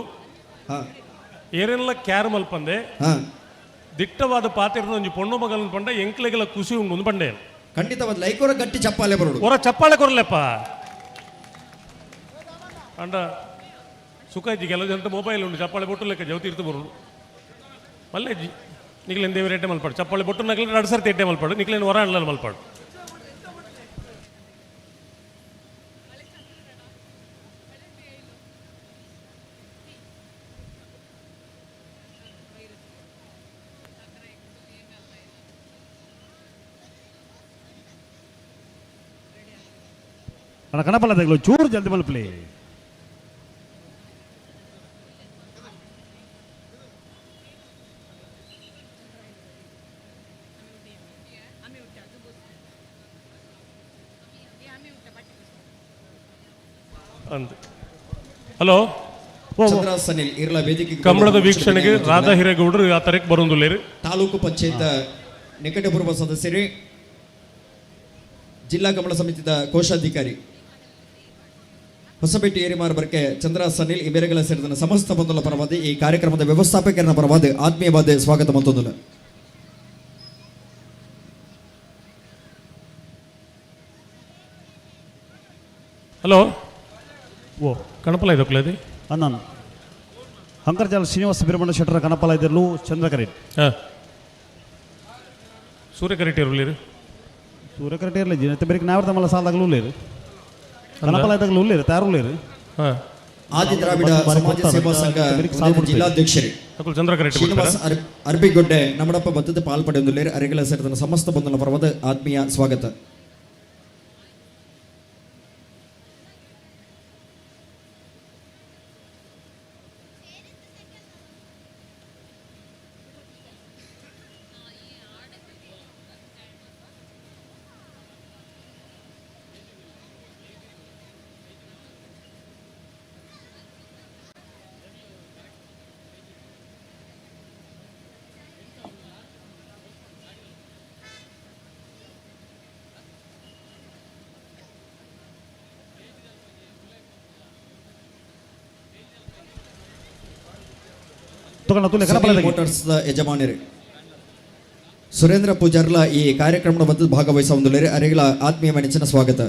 ಏರೆಲ್ಲ ಕ್ಯಾರ್ ಮಲ್ಪಂದೆ ದಿಟ್ಟವಾದ ಪಾತಿರದ ಒಂಜಿ ಪೊಣ್ಣು ಮಗಲನ್ ಪಂಡ ಎಂಕ್ಲೆಗೆಲ್ಲ ಖುಷಿ ಉಂಡು ಒಂದು ಪಂಡೇನು. ಖಂಡಿತವಾದ ಲೈಕೋರ ಗಟ್ಟಿ ಚಪ್ಪಾಲೆ ಬರೋಡು. ಹೊರ ಚಪ್ಪಾಳೆ ಕೊರ್ಲೆಪ್ಪ ಅಂಡ ಸುಖ ಇಜ್ಜಿ. ಕೆಲವು ಜನ ಮೊಬೈಲ್ ಉಂಡು, ಚಪ್ಪಾಳೆ ಬೊಟ್ಟು ಲೆಕ್ಕ ಜವತಿ ಇರ್ತು ಬರೋಡು ಮಲ್ಲೆಜ್ಜಿ. ನಿಕ್ಲೇನು ದೇವರ ಎಡ್ಡೆ ಮಲ್ಪಾಡು. ಚಪ್ಪಾಳೆ ಬೊಟ್ಟು ನಕ್ಲೆ ಎರಡು ಸರ್ತಿ ಎಡ್ಡೆ ಮಲ್ಪಾಡು. ನಿಕ್ಲೇನು ಹೊರ ಅಣ್ಣ ಮಲ್ಪಾಡು. ಅಣ್ಣ, ಕನಪಲ್ಲ, ಚೂರು ಜಲ್ದಿ ಮಲ್ಪಲಿ. ಅಂತ ಹಲೋ. ಚಂದ್ರ ಸನಿಲ್ ಇರ್ಲ ವೇದಿಕೆ. ಕಂಬಳದ ವೀಕ್ಷಣೆಗೆ ರಾಧಾ ಹಿರೇಗೌಡರು ಆ ತಾರೀಕು ಬರೋದಿಲ್ಲ. ತಾಲೂಕು ಪಂಚಾಯತ್ ನಿಕಟಪೂರ್ವ ಸದಸ್ಯರೇ, ಜಿಲ್ಲಾ ಕಂಬಳ ಸಮಿತಿದ ಕೋಶಾಧಿಕಾರಿ ಹೊಸಪೇಟೆ ಏರಿಮಾರ್ ಬರ್ಕೆ ಚಂದ್ರ ಸನಿಲ್ ಇಬೇರೆಗಳ ಸೇರಿದ ಸಮಸ್ತ ಬಂಧುಲ ಪರವಾದ, ಈ ಕಾರ್ಯಕ್ರಮದ ವ್ಯವಸ್ಥಾಪಕರನ ಪರವಾದ ಆತ್ಮೀಯವಾದ ಸ್ವಾಗತ ಮತ್ತೊಂದು. ಹಲೋ. ಓ. ಕಣಪಲ ಇದಕ್ಕಲದಿ. ಅಣ್ಣನ್ ಹಂಕರ್ಜಾಲ್ ಶ್ರೀನಿವಾಸ ಬಿರಮಣ್ಣ ಶೆಟ್ಟರ ಕನಪಲ ಇದ್ದಿರಲು ಚಂದ್ರಕರೇಟ್. ಹಾಂ, ಸೂರ್ಯ ಇರಲಿ. ಸೂರ್ಯಕರೇಟ್ ಇರಲಿ ಜಿನ ಬೇರೆ ನಾವ್ ತಮ್ಮಲ್ಲ ಸಾಲದಾಗಲೂ ಉಳ್ಳೇರು ಕನಪಲ ಇದ್ದಾಗಲೂ ಉಳ್ಳೇರು ತಯಾರು ಉಳ್ಳೇರು. ಹಾಂ. ಆದಿ ದ್ರಾವಿಡ ಸಮಾಜ ಸೇವಾ ಸಂಘ ಜಿಲ್ಲಾಧ್ಯಕ್ಷರೇ ಚಂದ್ರಕರೇಟ್ ಶ್ರೀನಿವಾಸ ಅರ್ಬಿಗೊಡ್ಡೆ ನಮ್ಮಡಪ್ಪ ಬದ್ಧತೆ ಪಾಲ್ಪಡೆಯೊಂದುಲ್ಲೇರು. ಅರೆಗಳ ಸೇರಿದ ಸಮಸ್ತ ಬಂಧುಲ ಪರವಾದ ಆತ್ಮೀಯ ಸ್ವಾಗತ. ತಗೊಂಡ ತುಲೆ ಕನಪಲ. ಸುನೀಲ್ ಮೋಟಾರ್ಸ್ ಯಜಮಾನರು ಸುರೇಂದ್ರ ಪೂಜಾರ್ಲ ಈ ಕಾರ್ಯಕ್ರಮದ ಬಂದು ಭಾಗವಹಿಸುವಂದುಲ್ಲೇರು. ಅರೆಗಳ ಆತ್ಮೀಯ ಮನೆಚಿನ ಸ್ವಾಗತ.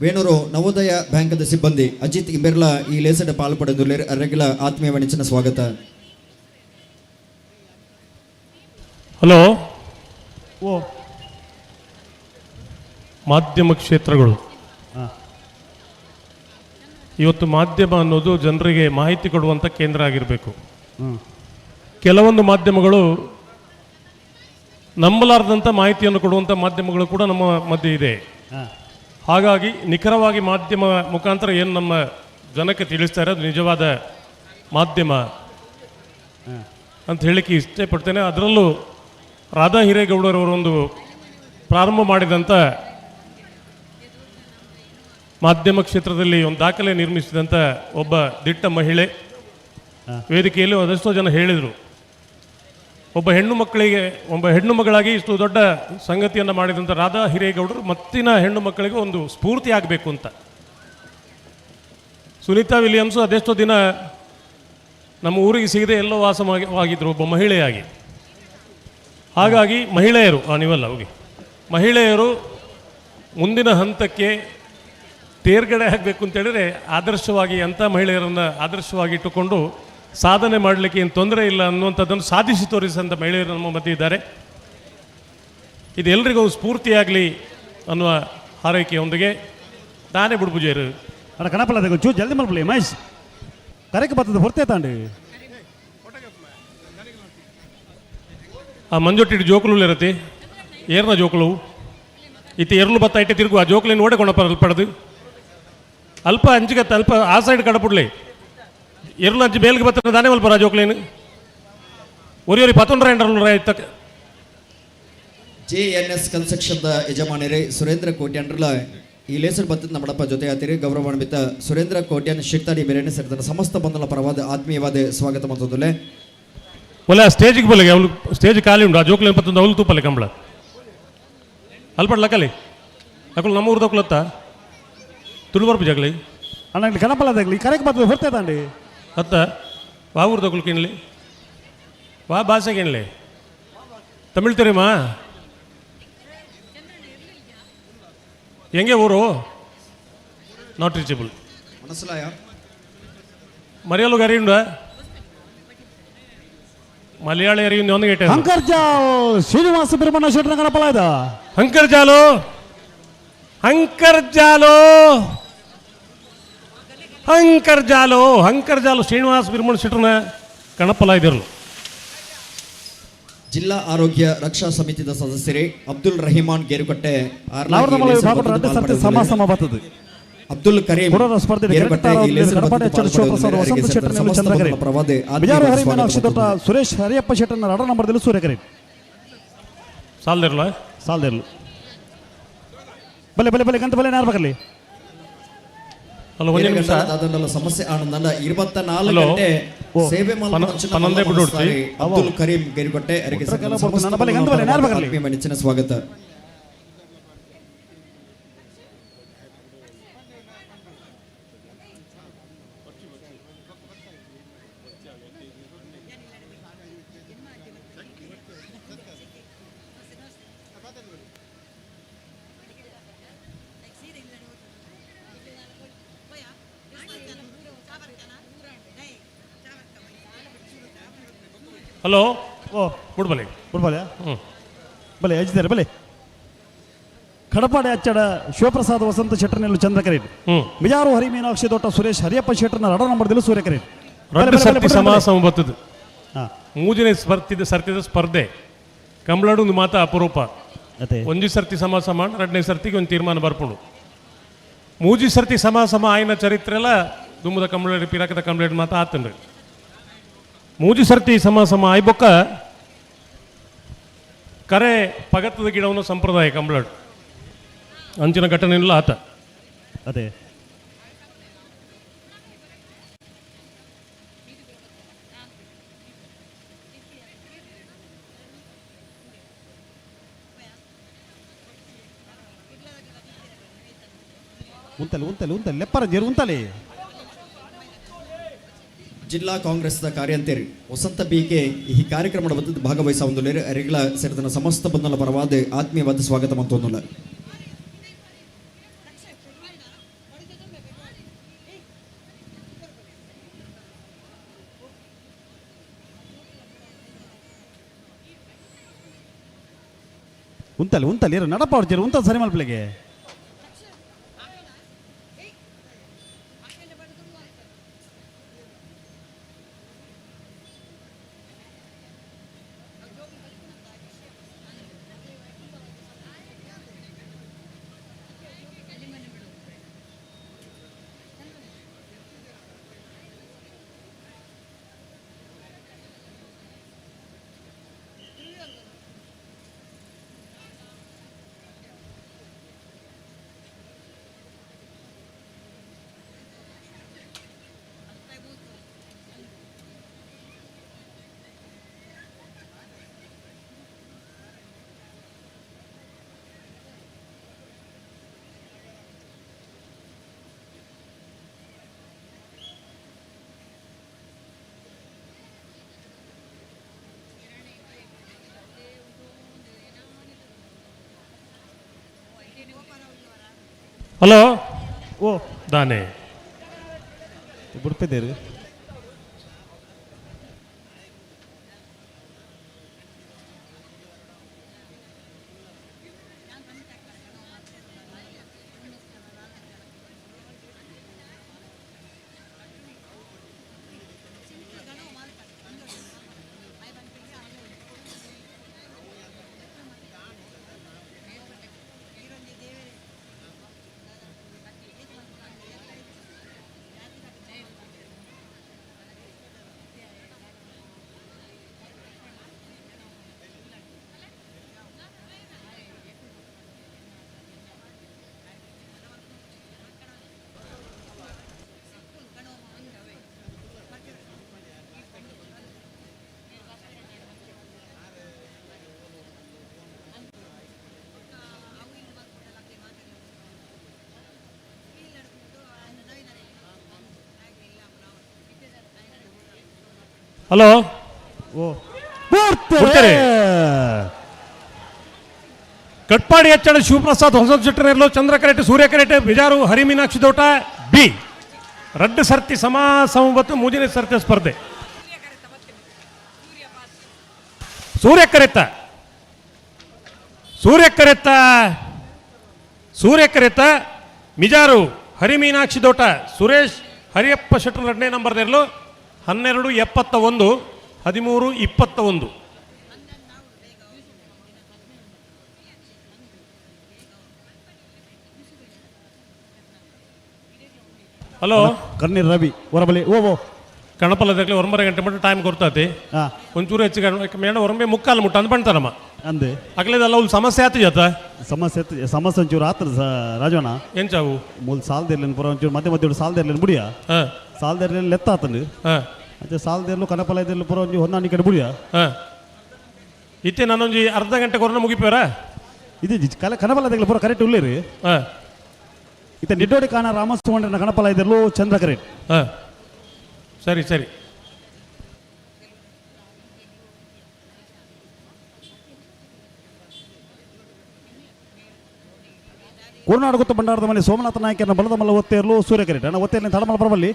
ವೇಣೂರು ನವೋದಯ ಬ್ಯಾಂಕದ ಸಿಬ್ಬಂದಿ ಅಜಿತ್ ಇಂಬೆರ್ಲ ಈ ಲೇಸಡ ಪಾಲ್ಪಡೆದುಲ್ಲೇರು. ಅರೆಗಳ ಆತ್ಮೀಯ ಮನೆಚಿನ ಸ್ವಾಗತ. ಹಲೋ. ಓ. ಮಾಧ್ಯಮ ಕ್ಷೇತ್ರಗಳು ಇವತ್ತು ಮಾಧ್ಯಮ ಅನ್ನೋದು ಜನರಿಗೆ ಮಾಹಿತಿ ಕೊಡುವಂಥ ಕೇಂದ್ರ ಆಗಿರಬೇಕು. ಕೆಲವೊಂದು ಮಾಧ್ಯಮಗಳು ನಂಬಲಾರದಂಥ ಮಾಹಿತಿಯನ್ನು ಕೊಡುವಂಥ ಮಾಧ್ಯಮಗಳು ಕೂಡ ನಮ್ಮ ಮಧ್ಯೆ ಇದೆ. ಹಾಗಾಗಿ ನಿಖರವಾಗಿ ಮಾಧ್ಯಮ ಮುಖಾಂತರ ಏನು ನಮ್ಮ ಜನಕ್ಕೆ ತಿಳಿಸ್ತಾರೆ ಅದು ನಿಜವಾದ ಮಾಧ್ಯಮ ಅಂತ ಹೇಳಲಿಕ್ಕೆ ಇಷ್ಟಪಡ್ತೇನೆ. ಅದರಲ್ಲೂ ರಾಧಾ ಹಿರೇಗೌಡರವರೊಂದು ಪ್ರಾರಂಭ ಮಾಡಿದಂಥ ಮಾಧ್ಯಮ ಕ್ಷೇತ್ರದಲ್ಲಿ ಒಂದು ದಾಖಲೆ ನಿರ್ಮಿಸಿದಂಥ ಒಬ್ಬ ದಿಟ್ಟ ಮಹಿಳೆ. ವೇದಿಕೆಯಲ್ಲಿ ಅದೆಷ್ಟೋ ಜನ ಹೇಳಿದರು, ಒಬ್ಬ ಹೆಣ್ಣು ಮಕ್ಕಳಿಗೆ, ಒಬ್ಬ ಹೆಣ್ಣು ಮಗಳಾಗಿ ಇಷ್ಟು ದೊಡ್ಡ ಸಂಗತಿಯನ್ನು ಮಾಡಿದಂಥ ರಾಧಾ ಹಿರೇಗೌಡರು ಮತ್ತಿನ ಹೆಣ್ಣು ಮಕ್ಕಳಿಗೆ ಒಂದು ಸ್ಫೂರ್ತಿ ಆಗಬೇಕು ಅಂತ. ಸುನೀತಾ ವಿಲಿಯಮ್ಸು ಅದೆಷ್ಟೋ ದಿನ ನಮ್ಮ ಊರಿಗೆ ಸಿಗದೆ ಎಲ್ಲೋ ವಾಸವಾಗಿದ್ದರು ಒಬ್ಬ ಮಹಿಳೆಯಾಗಿ. ಹಾಗಾಗಿ ಮಹಿಳೆಯರು, ನೀವಲ್ಲ ಹೋಗಿ, ಮಹಿಳೆಯರು ಮುಂದಿನ ಹಂತಕ್ಕೆ ತೇರ್ಗಡೆ ಆಗಬೇಕು ಅಂತೇಳಿದರೆ ಆದರ್ಶವಾಗಿ ಅಂಥ ಮಹಿಳೆಯರನ್ನು ಆದರ್ಶವಾಗಿ ಇಟ್ಟುಕೊಂಡು ಸಾಧನೆ ಮಾಡಲಿಕ್ಕೆ ಏನು ತೊಂದರೆ ಇಲ್ಲ ಅನ್ನುವಂಥದ್ದನ್ನು ಸಾಧಿಸಿ ತೋರಿಸಿದಂಥ ಮಹಿಳೆಯರು ನಮ್ಮ ಮಧ್ಯೆ ಇದ್ದಾರೆ. ಇದು ಎಲ್ರಿಗೂ ಸ್ಫೂರ್ತಿಯಾಗಲಿ ಅನ್ನುವ ಹಾರೈಕೆಯೊಂದಿಗೆ ನಾನೇ ಬುಡ್ಬುಜೇರು. ಅಡ ಕಣಪಲ್ಲ ಚೂ ಜಲ್ದಿ ಮಲ್ಪಲಿ ಮಹೇಶ್, ಕರೆಕ್ ಬರ್ತದೆ ಹೊರ್ತೆ ತಾಂಡಿ. ಆ ಮಂಜೊಟ್ಟಿಟ್ಟು ಜೋಕುಲು ಇರತ್ತೆ, ಏರ್ನ ಜೋಕುಲು ಇತ್ತ ಎರ್ಲು ಬತ್ತ ಇಟ್ಟೆ ತಿರುಗು ಆ ಜೋಕುಲಿನ ಓಡೆ ಕೊಣಪ್ಪ ಅಲ್ಪಡದು ಅಲ್ಪ ಅಂಚಿಗತ್ತ ಅಲ್ಪ ಆ ಸೈಡ್ ಕಡಪುಡ್ಲಿ ಎರ್ಲು ಅಂಚು ಬೇಲ್ಗೆ ಬತ್ತ ದಾನೆ ಮಲ್ಪರ ಆ ಜೋಕುಲೇನು ಒರಿ ಒರಿ ಪತ್ತೊಂಡ್ರ ಎಂಡ್ರಲ್ಲ ಇತ್ತ. ಜೆ ಎನ್ ಎಸ್ ಕನ್ಸ್ಟ್ರಕ್ಷನ್ ಯಜಮಾನರೇ ಸುರೇಂದ್ರ ಕೋಟ್ಯಾನ್ರಲ ಈ ಲೇಸರ್ ಬತ್ತದ ನಮ್ಮಡಪ್ಪ ಜೊತೆ ಆತಿರಿ. ಗೌರವಾನ್ವಿತ ಸುರೇಂದ್ರ ಕೋಟ್ಯಾನ್ ಶಿರ್ತಾಡಿ ಬೇರೆನೆ ಸೇರಿದ ಸಮಸ್ತ ಬಂಧನ ಪರವಾದ ಆತ್ಮೀಯವಾದ ಸ್ವಾಗತ ಮಂತೊಂದುಲೆ. ಒಲೆ ಆ ಸ್ಟೇಜಿಗೆ ಬಲ್ಲಿಗೆ ಅವಳು ಸ್ಟೇಜ್ ಖಾಲಿ ಉಂಟು, ಆ ಜೋಕುಲೇನು ಪತ್ತೊಂದು ಅವಳು ತೂಪಲ್ಲೆ ಕಂಬಳ ಅಲ್ಪಡ್ ಲಕ್ಕಲಿ ಅಕುಲು ನಮ್ಮ ಊರ್ದಕ್ಕುಲತ್ತ ತುಳುವರ್ಪು ಜಗಲಿ. ಅಣ್ಣ ಇಲ್ಲಿ ಕಣಪಲ್ಲ ತಗಲಿ ಕರೆಕ್ ಬರ್ತದೆ ಹೊರ್ತೆ ತಾಂಡಿ. ಅತ್ತ ವಾ ಊರ್ದಕ್ಕುಲು ಕಿನ್ಲಿ ವಾ ಭಾಷೆ ಕಿನ್ಲಿ ತಮಿಳ್ தெரியுமா? எங்கே ಊರು? Not reachable. ಮನಸ್ಸಲಾಯ ಮರಿಯಲು അറിയുണ്ട ಮಲಯಾಳಿ അറിയുന്ന ഒന്ന് കേട്ടേ. ಅಂಕರ್ಜಾಲ್ ಶ್ರೀನಿವಾಸ ಬಿರ್ಮಣ್ಣ ಶೆಟ್ಟರ ಕಣಪಲ್ಲ ಇದ. ಹಂಕರ್ಜಾಲು ಹಂಕರ್ಜಾಲು ಹಂಕರ್ಜಾಲು ಹಂಕರ್ಜಾಲು ಶ್ರೀನಿವಾಸ ಬಿರ್ಮಣ ಶೆಟ್ಟರ್ನ ಕಣಪ್ಪಲ ಇದಿರಲು. ಜಿಲ್ಲಾ ಆರೋಗ್ಯ ರಕ್ಷಾ ಸಮಿತಿದ ಸದಸ್ಯರೇ ಅಬ್ದುಲ್ ರಹಿಮಾನ್ ಗೇರುಕಟ್ಟೆ ಆರ್ಲಾಗಿ ನಾವರ ಈ ಲೇಸರ್ ಬಾಬು ಬತ್ತದ ರಡ್ಡು ಸರ್ತಿ ಪಾಲ್ಪಡೆದುಲ್ಲೆರ್. ಸಮ ಸಮ ಬರ್ತದೆ. ಅಬ್ದುಲ್ ಕರೀಂ ಕೊಡೋರ ಸ್ಪರ್ಧೆ ಗೇರುಕಟ್ಟೆ ಈ ಲೇಸರ್ ಕಡಪಾಡೆ ಬತ್ತದ ಎಚ್ ಶಿವಪ್ರಸಾದ್ ಪಾಲ್ಪಡೆದುಲ್ಲೆರ್. ವಸಂತ ಅವರಿಗೆ ಶೆಟ್ಟರ್ ಸಮಸ್ತ ಚಂದ್ರಕರಿ ಬಂಧನ ಪರವಾದ ಬಿಜಾರು ಆತ್ಮೀಯವಾದ ಹರಿಮೀನಾಕ್ಷಿ ಸ್ವಾಗತ ದೊಡ್ಡ ಸುರೇಶ್ ಹರಿಯಪ್ಪ ಶೆಟ್ಟರ್ನ ರಡ ನಂಬರ್ದಲ್ಲಿ ಸೂರ್ಯಕರಿ. ಸಾಲದಿರಲ್ಲ ಸಾಲದಿರಲು ಬಲೆ ಬಲೆ ಬಲೆ ಗಂತ ಬಲೆ ನಾರ್ಬೇಕಲ್ಲಿ. ಅಲ್ಲ ಒಂದು ನಿಮಿಷ. ದಾದಂಡಲ ಸಮಸ್ಯೆ ಆನಂದಂಡ 24 ಹಲೋ. ಗಂಟೆ ಸೇವೆ ಪನ್ನೊಂದೇ ಬಿಡು ಹೊಡ್ತಿ. ಅಬ್ದುಲ್ ಕರೀಂ ಗೇರುಕಟ್ಟೆ ಅವರಿಗೆ ಉತ್ತರ ಸಮಸ್ತ ನನ್ನ ಬಲೆ ಗಂತ ಬಲೆ ನಾರ್ಬೇಕಲ್ಲಿ. ಆತ್ಮೀಯ ನೆಚ್ಚಿನ ಸ್ವಾಗತ. ಹಲೋ. ಓ. ಬಿಡ್ಬಲಿ. ಬಲೆ ಹ್ಞೂ ಬಲೆ ಅಜ್ಜಿದ್ದಾರೆ ಬಲೆ ಕಡಪಾಡೆ ಅಚ್ಚಡ ಶಿವಪ್ರಸಾದ್ ವಸಂತ ಶೆಟ್ಟರ್ನೆಲ್ಲು ಚಂದ್ರಕರಿ. ಹ್ಞೂ ಬಿಜಾರು ಹರಿಮೀನಾಕ್ಷಿ ದೊಡ್ಡ ಸುರೇಶ್ ಹರಿಯಪ್ಪ ಶೆಟ್ಟರ್ನ ರಡ ನಂಬರ್ದಲ್ಲಿ ಸೂರ್ಯಕರಿ. ರಡ್ಡು ಸರ್ತಿ ಸಮ ಸಮ ಬತ್ತದು. ಹಾ. ಮೂಜನೇ ಸ್ಪರ್ತಿದ ಸರ್ತಿದ ಸ್ಪರ್ಧೆ ಕಂಬಳಡು ಒಂದು ಮಾತ ಅಪರೂಪ. ಅದೇ. ಒಂಜಿ ಸರ್ತಿ ಸಮ ಸಮ ರಡ್ಡನೇ ಸರ್ತಿಗೆ ಒಂದು ತೀರ್ಮಾನ ಬರ್ಪುಂಡು. ಮೂಜಿ ಸರ್ತಿ ಸಮ ಸಮ ಆಯ್ನ ಚರಿತ್ರೆ ಎಲ್ಲ ದುಮ್ಮದ ಕಂಬಳಡಿ ಪಿರಾಕದ ಕಂಬಳಡಿ ಮಾತ ಆತನ್ರಿ. ಮೂಜಿ ಸರ್ತಿ ಸಮ ಸಮ ಆಯ್ಬೊಕ್ಕ ಕರೆ ಪಗತ್ತದ ಗಿಡವನ್ನು ಸಂಪ್ರದಾಯ ಕಂಬಳಡು ಅಂಚಿನ ಘಟನೆ ಇಲ್ಲ ಆತ. ಅದೇ. ಉಂತಲೆ ಉಂತಲೆ ಉಂತಲೆ ಲೆಪ್ಪರ ಜೇರು ಉಂತಲೆ. ಜಿಲ್ಲಾ ಕಾಂಗ್ರೆಸ್ದ ಕಾರ್ಯಂತೇರಿ ವಸಂತ ಬಿಕೆ ಈ ಕಾರ್ಯಕ್ರಮದ ಬದ್ಧ ಭಾಗವಹಿಸ ಒಂದು ಅರಿಗಳ ಸೇರಿದ ಸಮಸ್ತ ಬಂಧನ ಪರವಾದ ಆತ್ಮೀಯವಾದ ಸ್ವಾಗತ ಮಂತೊಂದುಲ್ಲ. ಉಂತಲೆ ಉಂತಲೆ ಇರು ನಡಪ ಅವ್ರು ಜೇರು ಉಂತಲ್ ಸರಿ ಮಲ್ಪಲಿಗೆ. ಹಲೋ. ಓ. ದಾನೆ. ಬುಡ್ಪೆದೇರು. ಹಲೋ. ಓ. ಬಿಡ್ತಾರೆ. ಕಟ್ಪಾಡಿ ಹೆಚ್ಚಳ ಶಿವಪ್ರಸಾದ್ ಹೊಸ ಶೆಟ್ಟರ್ ಚಂದ್ರ ಕರೆಟ್ ಸೂರ್ಯ ಕರೆಟ್ ಬಿಜಾರು ಹರಿಮೀನಾಕ್ಷಿ ದೋಟ ಬಿ ರಡ್ಡು ಸರ್ತಿ ಸಮ ಸಮಬತ್ತು ಮೂಜನೇ ಸರ್ತಿ ಸ್ಪರ್ಧೆ. ಸೂರ್ಯ ಕರೆತ್ತ, ಸೂರ್ಯ ಕರೆತ್ತ, ಸೂರ್ಯ ಕರೆತ್ತ ಮಿಜಾರು ಹರಿಮೀನಾಕ್ಷಿ ದೋಟ ಸುರೇಶ್ ಹರಿಯಪ್ಪ ಶೆಟ್ಟರ್ ಎರಡನೇ ನಂಬರ್ ಇರಲು 12:71 13:21. ಹಲೋ. ಕಣ್ಣೀರ್ ರವಿ ಹೊರಬಲಿ ಓ ಓ. ಕಣಪಲ್ಲದಕ್ಕೆ ಒಂಬರ ಗಂಟೆ ಮಟ್ಟ ಟೈಮ್ ಕೊಡ್ತಾತಿ. ಒಂಚೂರು ಹೆಚ್ಚು ಮೇಡ ಒರಂಬೆ ಮುಕ್ಕಾಲು ಮುಟ್ಟ ಅಂದ್ ಬಂತಾರಮ್ಮ. ಅಂದೆ. ಅಗ್ಲೇದಲ್ಲ ಒಂದು ಸಮಸ್ಯೆ ಆತು ಜೊತ. ಸಮಸ್ಯೆ ಸಮಸ್ಯೆ ಒಂಚೂರು ಆತದ ರಾಜವಣ್ಣ. ಎಂಚಾವು? ಮೂಲ ಸಾಲದಿರ್ಲಿನ ಪುರ ಒಂಚೂರು ಮಧ್ಯೆ ಮಧ್ಯೆ ಸಾಲದಿರ್ಲಿನ ಬುಡಿಯ. ಸಾಲದಿರ್ಲಿನ ಲೆತ್ತ ಆತಂದು. ಅಂಚೆ ಸಾಲದಿರ್ಲು ಕಣಪಲ ಇದಿರ್ಲು ಪುರ ಒಂಜಿ ಹೊಂದಾಣಿಕೆ ಬುಡಿಯ. ಇತ್ತೆ ನಾನೊಂಜಿ ಅರ್ಧ ಗಂಟೆ ಕೊರನ ಮುಗಿಪೇರ. ಇದು ಕಲ ಕಣಪಲ ಇದಿರ್ಲು ಪುರ ಕರೆಕ್ಟ್ ಉಳ್ಳೇರಿ. ಇತ್ತೆ ನಿಡ್ಡೋಡಿ ಕಾಣ ರಾಮಸ್ವಾಮಿ ಕಣಪಲ ಇದಿರ್ಲು ಚಂದ್ರ ಕರೆಕ್ಟ್. ಸರಿ ಸರಿ. ಕೋರ್ನಾಡು ಗೊತ್ತ ಭಂಡಾರದ ಮನೆ ಸೋಮನಾಥ ನಾಯಕನ ಬಲದ ಮಲ್ಲ ಒತ್ತೇರ್ಲು ಸೂರ್ಯ ಕರೆಕ್ಟ್ ಅಣ್ಣ ಒತ್ತೇರ್ಲಿನ ತಡಮಲ ಪರಬಲ್ಲಿ.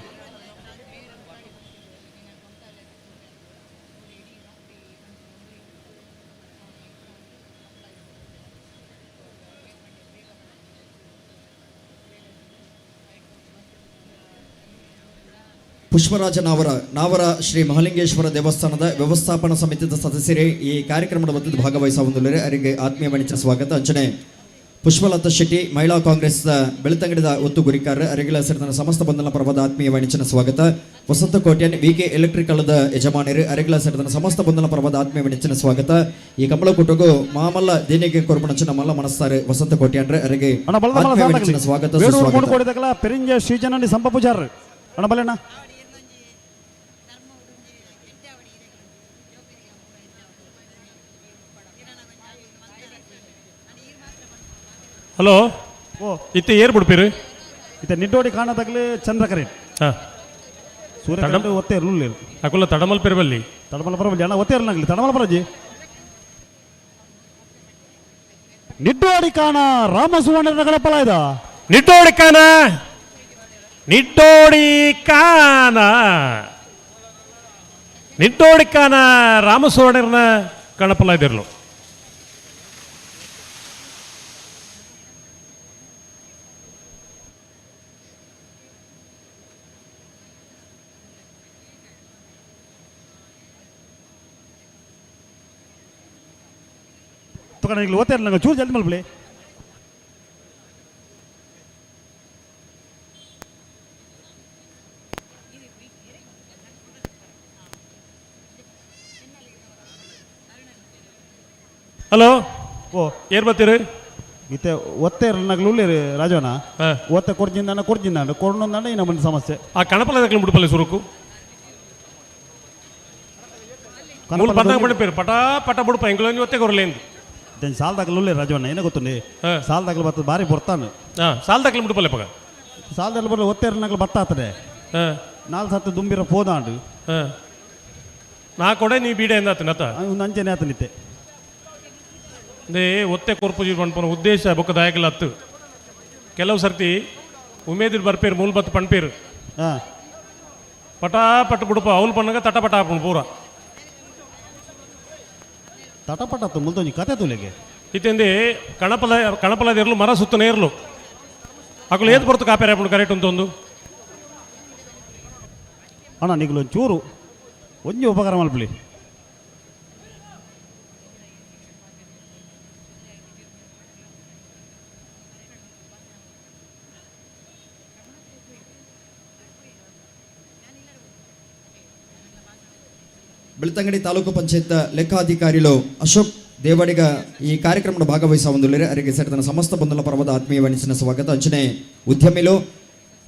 ಪುಷ್ಪರಾಜ ನಾವರ ನಾವರ ಶ್ರೀ ಮಹಾಲಿಂಗೇಶ್ವರ ದೇವಸ್ಥಾನದ ವ್ಯವಸ್ಥಾಪನಾ ಸಮಿತಿಯ ಸದಸ್ಯರೇ ಈ ಕಾರ್ಯಕ್ರಮದ ವತಿಯಿಂದ ಭಾಗವಹಿಸುವಂದುಳ್ಳರೆ ಅವರಿಗೆ ಆತ್ಮೀಯ ವಾಣಿಜ್ಯ ಸ್ವಾಗತ. ಅಂಚನೆ ಪುಷ್ಪಲತಾ ಶೆಟ್ಟಿ ಮಹಿಳಾ ಕಾಂಗ್ರೆಸ್ ಬೆಳ್ತಂಗಡಿದ ಒತ್ತು ಗುರಿಕಾರ ಅರಿಗಿಲ ಸೇರಿದ ಸಮಸ್ತ ಬಂಧನ ಪರ್ವದ ಆತ್ಮೀಯ ವಾಣಿಜ್ಯನ ಸ್ವಾಗತ. ವಸಂತ ಕೋಟ್ಯಾನ್ ವಿ ಕೆ ಎಲೆಕ್ಟ್ರಿಕಲ್ ಯಜಮಾನರು ಅರಿಗಿಲ ಸೇರಿದ ಸಮಸ್ತ ಬಂಧನ ಪರ್ವದ ಆತ್ಮೀಯ ವಾಣಿಜ್ಯನ ಸ್ವಾಗತ. ಈ ಕಮಲಕೂಟಗೂ ಮಾಮಲ್ಲ ದೇಣಿಗೆ ಕೊರಪಣಚನ ಮಲ್ಲ ಮನಸ್ತಾರೆ ವಸಂತ ಕೋಟ್ಯಾನ್ರೆ ಅರಿಗೆ ಆತ್ಮೀಯ ವಾಣಿಜ್ಯನ ಸ್ವಾಗತ ಸುಸ್ವಾಗತ. ಪೆರಿಂಜ ಶ್ರೀಜನನಿ ಸಂಪ ಪೂಜಾರ್ ಅಣ್ಣ ಬಲಣ್ಣ. ಹಲೋ. ಓ. ಇತ್ತೆ ಏರ್ ಬಿಡ್ಪೀರಿ. ಇತ್ತೆ ನಿಡ್ಡೋಡಿ ಕಾಣದಾಗಲಿ ಚಂದ್ರ ಕರೆಕ್ಟ್. ಸೂರ್ಯ ಕರೆಕ್ಟ್ ಒತ್ತೆ ಇರಲಿಲ್ಲ. ಅಕುಲ ತಡಮಲ್ ಪೆರಬಲ್ಲಿ. ತಡಮಲ್ ಪರಬಲ್ಲಿ ಅಣ್ಣ ಒತ್ತೆ ಇರಲಾಗಲಿ ತಡಮಲ್ ಪರಜಿ. ನಿಡ್ಡೋಡಿ ಕಾಣ ರಾಮ ಸುವರ್ಣ ಗಣಪಲ ಇದ. ನಿಡ್ಡೋಡಿ ಕಾಣ, ನಿಡ್ಡೋಡಿ ಕಾಣ, ನಿಡ್ಡೋಡಿ ಕಾಣ ರಾಮ ಸುವರ್ಣನ ಗಣಪಲ ಇದಿರ್ಲು. ತಗೊಂಡು ಓದ್ತಾ ಇರಲ್ಲ ಚೂರು ಜಲ್ದಿ ಮಲ್ಪಲಿ. ಹಲೋ. ಓ. ಏರ್ ಬರ್ತೀರಿ? ಇತ್ತೆ ಒತ್ತೆ ಇರಲ್ಲ ರಾಜವನ. ಒತ್ತೆ ಕೊಡ್ಜಿಂದಾನ ಕೊಡ್ಜಿಂದಾಂಡ ಕೊಡ್ನೊಂದಾಂಡ ಈ ನಮ್ಮನೆ ಸಮಸ್ಯೆ. ಆ ಕಣಪಲ ಮುಡುಪಲ್ಲಿ ಸುರುಕು ಮೂಲ ಬಂದಾಗ ಬಡಿಪೇರು ಪಟ ಪಟ ಬುಡುಪ ಎಂಗ್ಲೊಂದು ಒತ್ತೆ ಕೊರಲೇಂದು. దాని సాల్ దగ్గర రాజవన్న ఏనా ಗೊತ್ತುಂడి ಸಾಲ್ దగ్గర ಬರ್ತದೆ ಭಾರಿ ಬರ್ತಾನೆ. ಸಾಲ್ దగ్గర ಮುಡುಪಲ್ಲೆ ಪಗ. ಸಾಲ್ దగ్గర ಬರಲ್ಲ ಒತ್ತೇರು ನಗಲು ಬತ್ತಾತದೆ. ನಾಲ್ ಸತ್ತು ದುಂಬಿರ ಪೋದಾಂಡು. ನಾ ಕೊಡೆ ನೀ ಬೀಡೆ ಎಂದಾತನ ಅತ್ತ. ಒಂದು ಅಂಚನೆ ಆತನಿತ್ತೆ. They ಒತ್ತೆ ಕೊರ್ಪುಜಿ ಪನ್ಪುನ ಉದ್ದೇಶ ಬೊಕ್ಕ ದಾಯಕಲ ಅತ್ತು. ಕೆಲವು ಸರ್ತಿ ಉಮೇದಿರ್ ಬರ್ಪೇರು ಮೂಲ ಬತ್ತು ಪಣ್ಪೇರು. ಪಟಾ ಪಟ್ಟು ಬಿಡುಪ ಅವ್ಲು ಪಣ್ಣಗ ತಟ ಪಟ ಆಪುಂಡು ಪೂರ. ತಟಪಟ ಮುಲ್ತೊಂಜಿ ಕತೆ ತುಲೆಗೆ. ಇತ್ತೆಂದು ಕಣಪಲ ಕಣಪಲದಿರ್ಲು ಮರ ಸುತ್ತನೇ ಇರ್ಲು ಅಕುಲು ಏತ್ ಬರ್ತು ಕಾಪೇರೆ ಆಪುಂಡು ಕರೆಕ್ಟ್ ಉಂತೊಂದು. ಅಣ್ಣ, ನಿಗುಲು ಚೂರು ಒಂಜಿ ಉಪಕಾರ ಮಲ್ಪಲಿ. ಬೆಳ್ತಂಗಡಿ ತಾಲೂಕು ಪಂಚಾಯತ್ ಲೆಕ್ಕಾಧಿಕಾರಿಲು ಅಶೋಕ್ ದೇವಾಡಿಗ ಈ ಕಾರ್ಯಕ್ರಮದ ಭಾಗವಹಿಸ ಅರಿಗೆ ಸೇರಿದ ಸಮಸ್ತ ಬಂಧುల ಪರ್ವದ ಆತ್ಮೀಯ ವಾಣಿಜ್ಯ ಸ್ವಾಗತ. ಅಂಚನೆ ಉದ್ಯಮಿಲು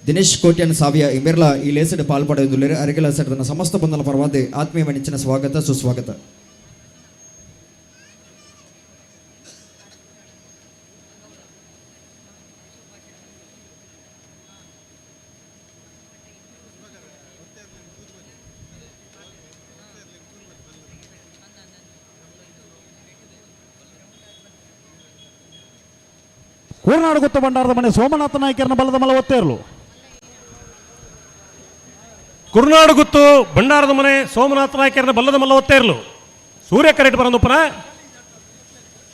ದಿನೇಶ್ ಕೋಟ್ಯನ್ ಸಾವಿಯ ಇಮೆರ್ಲ ಈ ಲೇಸಡ್ ಪಾಲ್ಪಡೆಯುತ್ತಿದ್ದಾರೆ. ಅರಿಗೆಲ ಸೇರಿದ ಸಮಸ್ತ ಬಂಧುಲ ಪರವಾದ ಆತ್ಮೀಯ ವಾಣಿಜ್ಯ ಸ್ವಾಗತ ಸುಸ್ವಾಗತ. ಕೂರ್ನಾಡು ಗುತ್ತ ಭಂಡಾರದ ಮನೆ ಸೋಮನಾಥ ನಾಯ್ಕರನ ಬಲದ ಮಲ ಒತ್ತೇರ್ಲು. ಕುರ್ನಾಡು ಗುತ್ತು ಭಂಡಾರದ ಮನೆ ಸೋಮನಾಥ ನಾಯ್ಕರನ ಬಲ್ಲದ ಮಲ್ಲ ಒತ್ತೇರ್ಲು. ಸೂರ್ಯ ಕರೆಕ್ಟ್ ಬರಂದುಪ್ಪನ.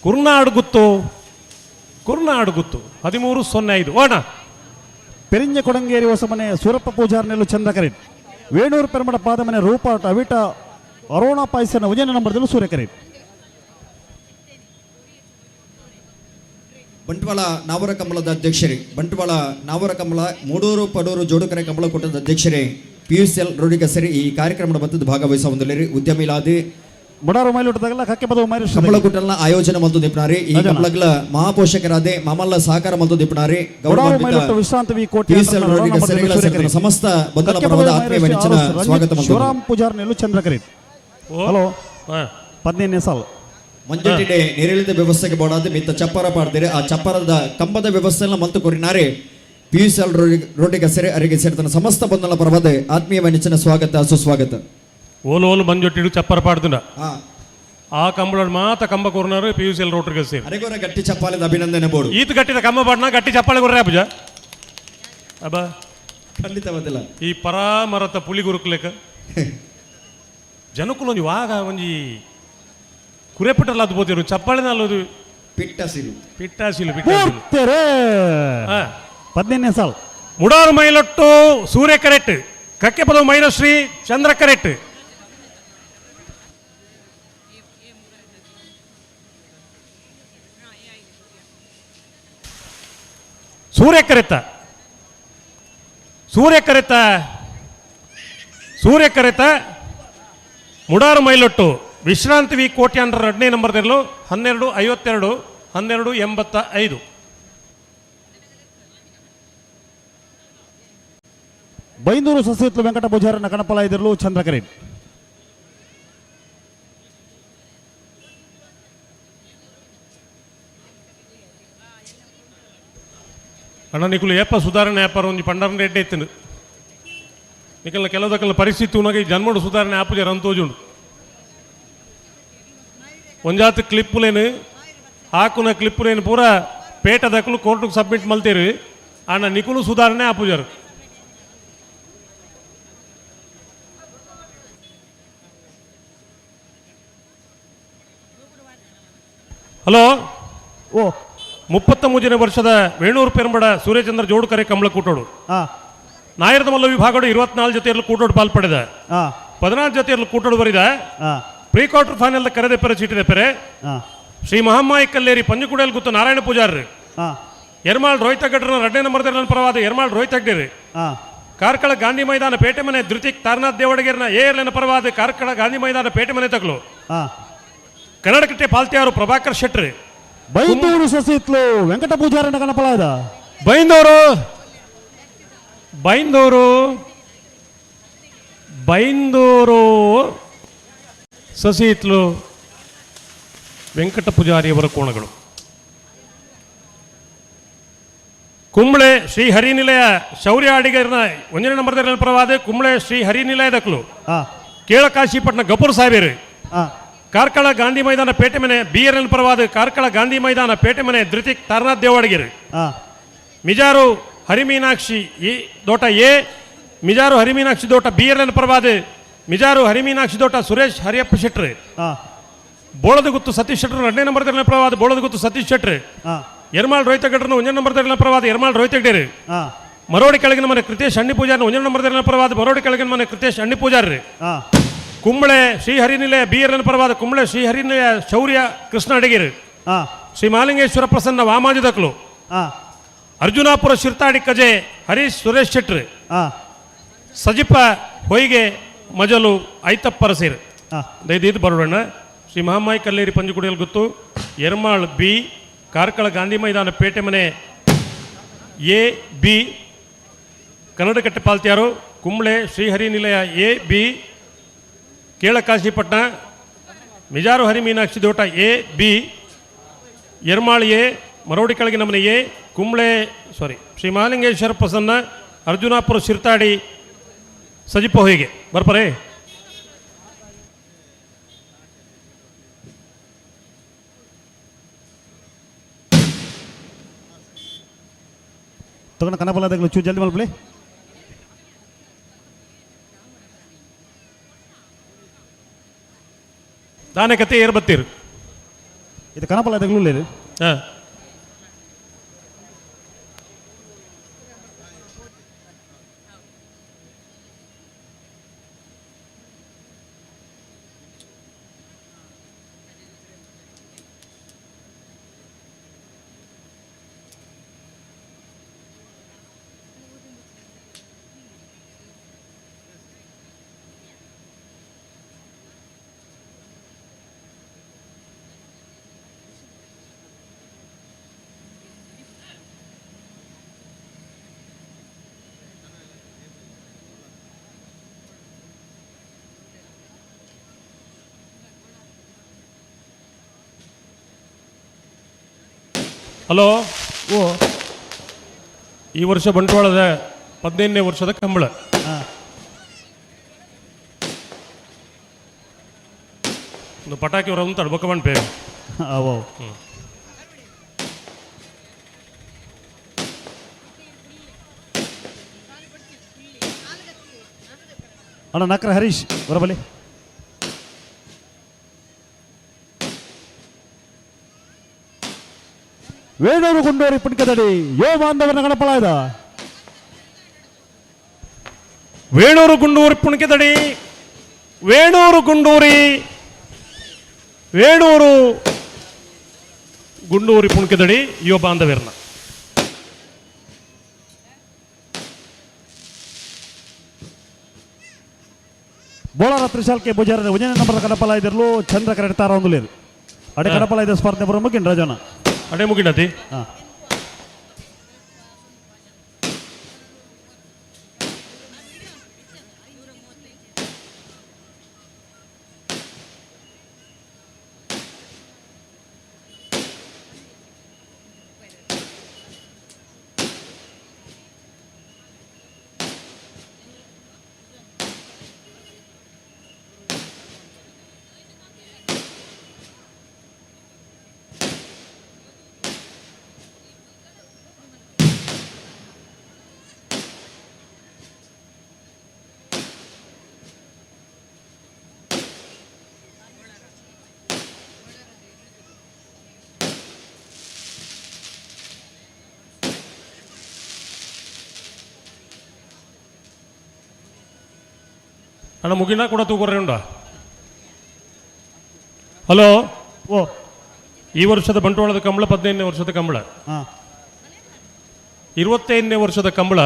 ಕುರ್ನಾಡು ಗುತ್ತು, ಕುರ್ನಾಡು ಗುತ್ತು 13.05 ಓಣ. ಪೆರಿಂಜ ಕೊಡಂಗೇರಿ ಹೊಸ ಮನೆ ಸೂರಪ್ಪ ಪೂಜಾರ್ನೆಲ್ಲು ಚಂದ್ರಕರೇಟ್. ವೇಣೂರು ಪೆರಮಡ ಪಾದಮನೆ ರೂಪ ಅವಿಟ ಅರೋಣ ಪಾಯಸನ ಉಜಯನ ನಂಬರ್ದಲ್ಲೂ ಸೂರ್ಯಕರೇಟ್. ಬಂಟ್ವಾಳ ನಾವರ ಕಮಲದ ಅಧ್ಯಕ್ಷರೇ, ಬಂಟ್ವಾಳ ನಾವರ ಕಮಲ ಮೂಡೂರು ಪಡೂರು ಜೋಡುಕರೆ ಕಮಲ ಕೂಟದ ಅಧ್ಯಕ್ಷರೇ ಪಿಯುಸಿಎಲ್ ರೋಡಿಗಸರಿ ಈ ಕಾರ್ಯಕ್ರಮದ ಬತ್ತದ ಭಾಗವಹಿಸ ಹೊಂದಲೇರಿ ಉದ್ಯಮಿಲಾದಿ ಮುಡಾರು ಮೈಲುಟದಾಗಲ್ಲ ಕಕ್ಕೆ ಪದವು ಮೈರು ಕಮಲ ಕೂಟಲ್ನ ಆಯೋಜನೆ ಮಲ್ತು ದಿಪ್ನಾರಿ. ಈ ಕಮಲಗ್ಲ ಮಹಾಪೋಷಕರಾದೆ ಮಾಮಲ್ಲ ಸಹಕಾರ ಮಲ್ತು ದಿಪ್ನಾರಿ. ಮುಡಾರು ಮೈಲುಟ ವಿಶ್ರಾಂತ ವಿ ಕೋಟಿ ಪಿಯುಸಿಎಲ್ ರೋಡಿಗಸರಿ ಸಮಸ್ತ ಬಂಧನ ಪರ್ವದ ಆತ್ಮೀಯ ವಾಣಿಜ್ಯನ ಸ್ವಾಗತ ಮಲ್ತು. ಶಿವರಾಮ್ ಪೂಜಾರ್ ನೆಲ್ಲು ಚಂದ್ರಕರೇಟ್. ಹಲೋ, 15ನೇ ಸಾಲು. ಮಂಜುಟಿಡೆ ನೀರಿಳಿದ ವ್ಯವಸ್ಥೆಗೆ ಬೋಡಾದ ಮಿತ್ತ ಚಪ್ಪರ ಪಾಡ್ದಿರಿ. ಆ ಚಪ್ಪರದ ಕಂಬದ ವ್ಯವಸ್ಥೆಯನ್ನು ಮಲ್ತು ಕೊರಿನಾರೆ ಪಿಯುಸಿಎಲ್ ರೋಡಿಗೆ ಅರಿಗೆ ಸೇರಿದ ಸಮಸ್ತ ಬಂಧನ ಪರವಾದ ಆತ್ಮೀಯ ವಾಣಿಜ್ಯನ ಸ್ವಾಗತ ಸುಸ್ವಾಗತ. ಓಲು ಓಲು ಮಂಜೊಟ್ಟಿಡು ಚಪ್ಪರ ಪಾಡ್ದುಂಡ ಆ ಕಂಬಳ ಮಾತ ಕಂಬ ಕೊರ್ನಾರು P U C L ರೋಟರ್ಗೆ ಸೇರಿ. ಅರೆಗೋರ ಗಟ್ಟಿ ಚಪ್ಪಾಳೆದ ಅಭಿನಂದನೆ ಬೋರ್ಡು. ಈತ ಗಟ್ಟಿದ ಕಂಬ ಪಾಡ್ನ ಗಟ್ಟಿ ಚಪ್ಪಾಳೆ ಕೊರ್ರೆ ಅಬ್ಬುಜ ಅಬ್ಬ. ಖಂಡಿತವಾದಿಲ್ಲ. ಈ ಪರಾಮರತ ಪುಲಿ ಗುರುಕ್ಲೆಕ ಜನಕ್ಕುಲೊಂಜಿ ವಾಗ ಒಂಜಿ ಕುರೆಪಟ್ಟಲ್ಲ ಅದು ಬೋತಿರು ಚಪ್ಪಾಳೆ ನಲ್ಲದು. ಪಿಟ್ಟಸಿಲು. ಪಿಟ್ಟಾಸಿಲು ಪಿಟ್ಟಾಸಿಲು. 15ನೇ ಸಾಲು. ಮುಡಾರು ಮೈಲೊಟ್ಟು ಸೂರ್ಯ ಕರೆಕ್ಟ್, ಕಕ್ಕೆ ಪದವು ಮೈನಶ್ರೀ ಚಂದ್ರ ಕರೆಕ್ಟ್. ಸೂರ್ಯ ಕರೆತ, ಸೂರ್ಯ ಕರೆತ, ಸೂರ್ಯ ಕರೆತ. ಮುಡಾರು ಮೈಲೊಟ್ಟು ವಿಶ್ರಾಂತಿ ವಿ ಕೋಟ್ಯಾಂಡ್ರ ಎರಡನೇ ನಂಬರ್ದಿರಲು 12.52, 12.85. ಬೈಂದೂರು ಸಸಿತ್ಲು ವೆಂಕಟ ಪೂಜಾರನ ಕಣಪಲ ಇದಿರಲು ಚಂದ್ರಕರೇಟ್. ಅಣ್ಣ, ನಿಕುಲು ಏಪ ಸುಧಾರಣೆ ವ್ಯಾಪಾರ ಒಂಜಿ ಪಂಡರನ್ ರೆಡ್ಡಿ ಎತ್ತಿಂಡು ನಿಕಲ್ನ ಕೆಲವು ಪರಿಸ್ಥಿತಿ ಉನಗ ಈ ಜನ್ಮಡು ಸುಧಾರಣೆ ಆಪುಜಾರ ಅಂತೋಜುಂಡು. ಒಂಜಾತ್ ಕ್ಲಿಪ್ಪುಲೇನು ಹಾಕುನ ಕ್ಲಿಪ್ಪುಲೇನು ಪೂರ ಪೇಟ ದಕ್ಕಲು ಕೋರ್ಟ್ಗೆ ಸಬ್ಮಿಟ್ ಮಲ್ತೇರು. ಅಣ್ಣ, ನಿಕುಲು ಸುಧಾರಣೆ ಆಪುಜಾರು. ಹಲೋ. ಓ. 33ನೇ ವರ್ಷದ ವೇಣೂರು ಪೆರಂಬಡ ಸೂರ್ಯಚಂದ್ರ ಜೋಡುಕರೆ ಕಮಲ ಕೂಟೋಡು. ನಾಯರದ ಮಲ್ಲ ವಿಭಾಗಡು 24 ಜೊತೆಯಲ್ಲಿ ಕೂಟೋಡು ಪಾಲ್ಪಡೆದ. 14 ಜೊತೆಯಲ್ಲಿ ಕೂಟೋಡು ಬರಿದ. Pre quarter final ಕರೆದೆ ಪೆರೆ ಚೀಟಿದೆ ಪೆರೆ. Shri Mahammayi ಕಲ್ಲೇರಿ ಪಂಜುಕುಡೇಲ್ ಗುತ್ತು ನಾರಾಯಣ ಪೂಜಾರ್ರಿ. ಎರ್ಮಾಳ್ ರೋಹಿತ ಗಡ್ರನ ಎರಡನೇ ನಂಬರ್ ಪರವಾದ ಎರ್ಮಾಳ್ ರೋಹಿತ ಅಡ್ಡಿರಿ. ಕಾರ್ಕಳ ಗಾಂಧಿ ಮೈದಾನ ಪೇಟೆ ಮನೆ ಧೃತಿಕ್ ತಾರನಾಥ್ ದೇವಡಗೇರ್ನ ಏರ್ಲೆನ ಪರವಾದ ಕಾರ್ಕಳ ಗಾಂಧಿ ಮೈದಾನ ಪೇಟೆ ಮನೆ ತಗಲು. ಕನ್ನಡಕಟ್ಟೆ ಪಾಲ್ತಿಯಾರು ಪ್ರಭಾಕರ್ ಶೆಟ್ರಿ. ಬೈಂದೂರು ಸಸಿತ್ಲು ವೆಂಕಟ ಪೂಜಾರನ ಕಣಪಲಾದ. ಬೈಂದೂರು, ಬೈಂದೂರು, ಬೈಂದೂರು ಸಸಿಹಿತ್ಲು ವೆಂಕಟ ಪೂಜಾರಿಯವರ ಕೋಣಗಳು. ಕುಂಬ್ಳೆ ಶ್ರೀ ಹರಿನಿಲಯ ಶೌರ್ಯ ಅಡಿಗರ್ನ ಒಂದನೇ ನಂಬರ್ ಪರವಾದ ಕುಂಬ್ಳೆ ಶ್ರೀ ಹರಿನಿಲಯ ದಕ್ಲು. ಕೇಳಕಾಶಿಪಟ್ಟಣ ಗಪೂರ್ ಸಾಹೇಬರು. ಕಾರ್ಕಳ ಗಾಂಧಿ ಮೈದಾನ ಪೇಟೆ ಮನೆ ಬಿ ಆರ್ ಎಲ್ ಪರವಾದ ಕಾರ್ಕಳ ಗಾಂಧಿ ಮೈದಾನ ಪೇಟೆ ಮನೆ ಧೃತಿಕ್ ತಾರನಾಥ್ ದೇವಾಡಿಗೆರು. ಮಿಜಾರು ಹರಿಮೀನಾಕ್ಷಿ ಈ ದೋಟ ಎ, ಮಿಜಾರು ಹರಿಮೀನಾಕ್ಷಿ ದೋಟ ಬಿ ಎಲ್ ಪ್ರಭಾದ್, ಮಿಜಾರು ಹರಿಮೀನಾಕ್ಷಿ ದೋಟ ಸುರೇಶ್ ಹರಿಯಪ್ಪ ಶೆಟ್ರು, ಬೋಳದಗುತ್ತು ಸತೀಶ್ ಶೆಟ್ರು ಎರಡನೇ ನಂಬರ್ ಪ್ರವಾದ ಬೋಳದಗುತ್ತು ಸತೀಶ್ ಶೆಟ್ರು, ಎರ್ಮಾಳ್ ರೋಹಿತಗಡ್ರನ್ನು ಒಂದನೇ ನಂಬರ್ ಪ್ರವಾದ ಎರ್ಮಾಳ್ ರೋಹಿತಗಡೇರು, ಮರೋಡಿ ಕೆಳಗಿನ ಮನೆ ಕೃತೇಶ್ ಅಣ್ಣಿ ಪೂಜಾರಿ ಒಂದನೇ ನಂಬರ್ ಪ್ರವಾದ ಮರೋಡಿ ಕೆಳಗಿನ ಮನೆ ಕೃತೇಶ್ ಅಣ್ಣಿ ಪೂಜಾರಿ, ಕುಂಬಳೆ ಶ್ರೀಹರಿನಿಲಯ ಬಿ ಎಲ್ ಪರವಾದ ಕುಂಬಳೆ ಶ್ರೀಹರಿನಿಲಯ ಶೌರ್ಯ ಕೃಷ್ಣ ಅಡಿಗೇರು, ಶ್ರೀ ಮಾಲಿಂಗೇಶ್ವರ ಪ್ರಸನ್ನ ವಾಮಾಜದಕ್ಲು, ಅರ್ಜುನಾಪುರ ಶಿರ್ತಾಡಿ ಕಜೆ ಹರೀಶ್ ಸುರೇಶ್ ಶೆಟ್ರು, ಸಜಿಪ ಹೊಯ್ಗೆ ಮಜಲು ಐತಪ್ಪರ ಸೇರು. ದಯದೀದ್ ಬರೋಣ. ಶ್ರೀ ಮಹಾಮಾಯಿ ಕಲ್ಲೇರಿ ಪಂಜುಕುಡಿಯಲ್ ಗುತ್ತು, ಎರ್ಮಾಳ್ ಬಿ, ಕಾರ್ಕಳ ಗಾಂಧಿ ಮೈದಾನ ಪೇಟೆ ಮನೆ ಎ ಬಿ, ಕನ್ನಡಕಟ್ಟೆ ಪಾಲ್ತಿಯಾರು, ಕುಂಬ್ಳೆ ಶ್ರೀಹರಿ ನಿಲಯ ಎ ಬಿ, ಕೇಳಕಾಶಿಪಟ್ಟಣ, ಮಿಜಾರು ಹರಿಮೀನಾಕ್ಷಿ ದೋಟ ಎ ಬಿ, ಎರ್ಮಾಳ್ ಎ, ಮರೋಡಿ ಕೆಳಗಿನ ಮನೆ ಎ, ಕುಂಬ್ಳೆ ಸಾರಿ ಶ್ರೀ ಮಹಾಲಿಂಗೇಶ್ವರ ಪ್ರಸನ್ನ ಅರ್ಜುನಾಪುರ ಶಿರ್ತಾಡಿ ಸಜಿಪ ಹೊಯ್ಗೆ ಬರ್ಪರೇ. ತಗೊಂಡು ಕನಪಲದಗಳು ಚೂ ಜಲ್ದಿ ಮಲ್ಪಲಿ. ದಾನೆ ಕತೆ ಏರ್ ಬತ್ತೀರು. ಇದು ಕನಪಲದಗಳು ಇಲ್ಲ. ಹಾಂ. ಹಲೋ. ಓ. ಈ ವರ್ಷ ಬಂಟ್ವಾಳದ 15ನೇ ವರ್ಷದ ಕಂಬಳ. ಒಂದು ಪಟಾಕಿ ಹೊರ ತಡ್ಬಕ ಬಂಡ್ಪೇ. ಓ. ಅಣ್ಣ ನಕ್ರ ಹರೀಶ್ ಬರಬಲಿ. ವೇಣೂರು ಗುಂಡೂರಿ ಪುಣ್ಕದಡಿ ಯೋ ಬಾಂಧವನ ಗಣಪಲಾಯ್ದ. ವೇಣೂರು ಗುಂಡೂರಿ ಪುಣ್ಕೆದಡಿ, ವೇಣೂರು ಗುಂಡೂರಿ, ವೇಣೂರು ಗುಂಡೂರಿ ಪುಣ್ಕೆದಡಿ ಯುವ ಬಾಂಧವ್ಯರ್ನ. ಬೋಳಾರ ತ್ರಿಶಾಲ್ಕೆ ಬುಜಾರದ ಒಂದನೇ ನಂಬರ್ ಕಡಪಲಾಯ್ದಿರ್ಲು ಚಂದ್ರ ಕರೆಡ್ತಾರ ಒಂದು ಅಡೆ ಕಡಪಲಾಯ್ದ ಸ್ಪರ್ಧೆ ಬರೋ ಮುಗಿನ ರಜನ. ಅಡೆ ಮುಗಿನತಿ. ಹಾಂ. ಅಣ್ಣ ಮುಗಿನ ಕೂಡ ತೂಕೊರ್ರೆ ಉಂಡ. ಹಲೋ. ಓ. ಈ ವರ್ಷದ ಬಂಟ್ವಾಳದ ಕಂಬಳ 15ನೇ ವರ್ಷದ ಕಂಬಳ. 25ನೇ ವರ್ಷದ ಕಂಬಳ.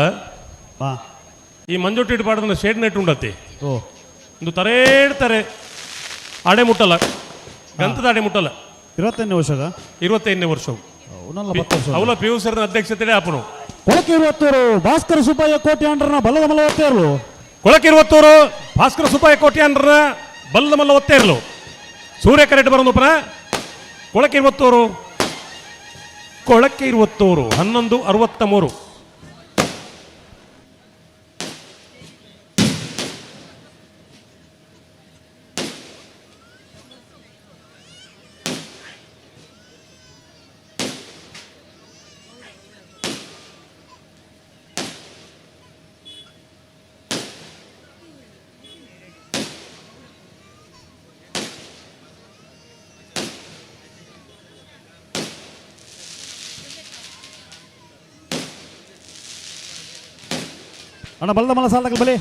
ಈ ಮಂಜೊಟ್ಟಿಟ್ಟು ಪಾಡದ ಶೇಡ್ ನೆಟ್ ಉಂಡತಿ. ಓ. ಒಂದು ತರೇಡ್ ತರೆ ಅಡೆ ಮುಟ್ಟಲ್ಲ, ಗಂತದ ಅಡೆ ಮುಟ್ಟಲ್ಲ. 25ನೇ ವರ್ಷದ. 25ನೇ ವರ್ಷವು. ಅವನಲ್ಲ 10 ವರ್ಷ. ಅವಲ ಪಿ ಯು ಸರ್ನ ಅಧ್ಯಕ್ಷತೆ ಆಪನು. ಕೊಳಕಿರುವತ್ತೂರು ಭಾಸ್ಕರ ಸುಬ್ಬಯ್ಯ ಕೋಟ್ಯಾಂಡ್ರನ ಬಲದ ಮಲ ಒತ್ತೇರ್ಲು. ಕೊಳಕಿರುವತ್ತೂರು ಭಾಸ್ಕರ ಸುಬ್ಬಯ್ಯ ಕೋಟ್ಯಾಂಡ್ರನ ಬಲ್ಲದ ಮಲ್ಲ ಒತ್ತೇರ್ಲು. ಸೂರ್ಯ ಕರೆಕ್ಟ್ ಬರೋದಪ್ಪನ. ಕೊಳಕಿರುವತ್ತೂರು, ಕೊಳಕಿರುವತ್ತೂರು 11:63. ಅಣ್ಣ ಬಲದ ಮಲ್ಲ ಸಾಲದಾಗ ಬಲಿ.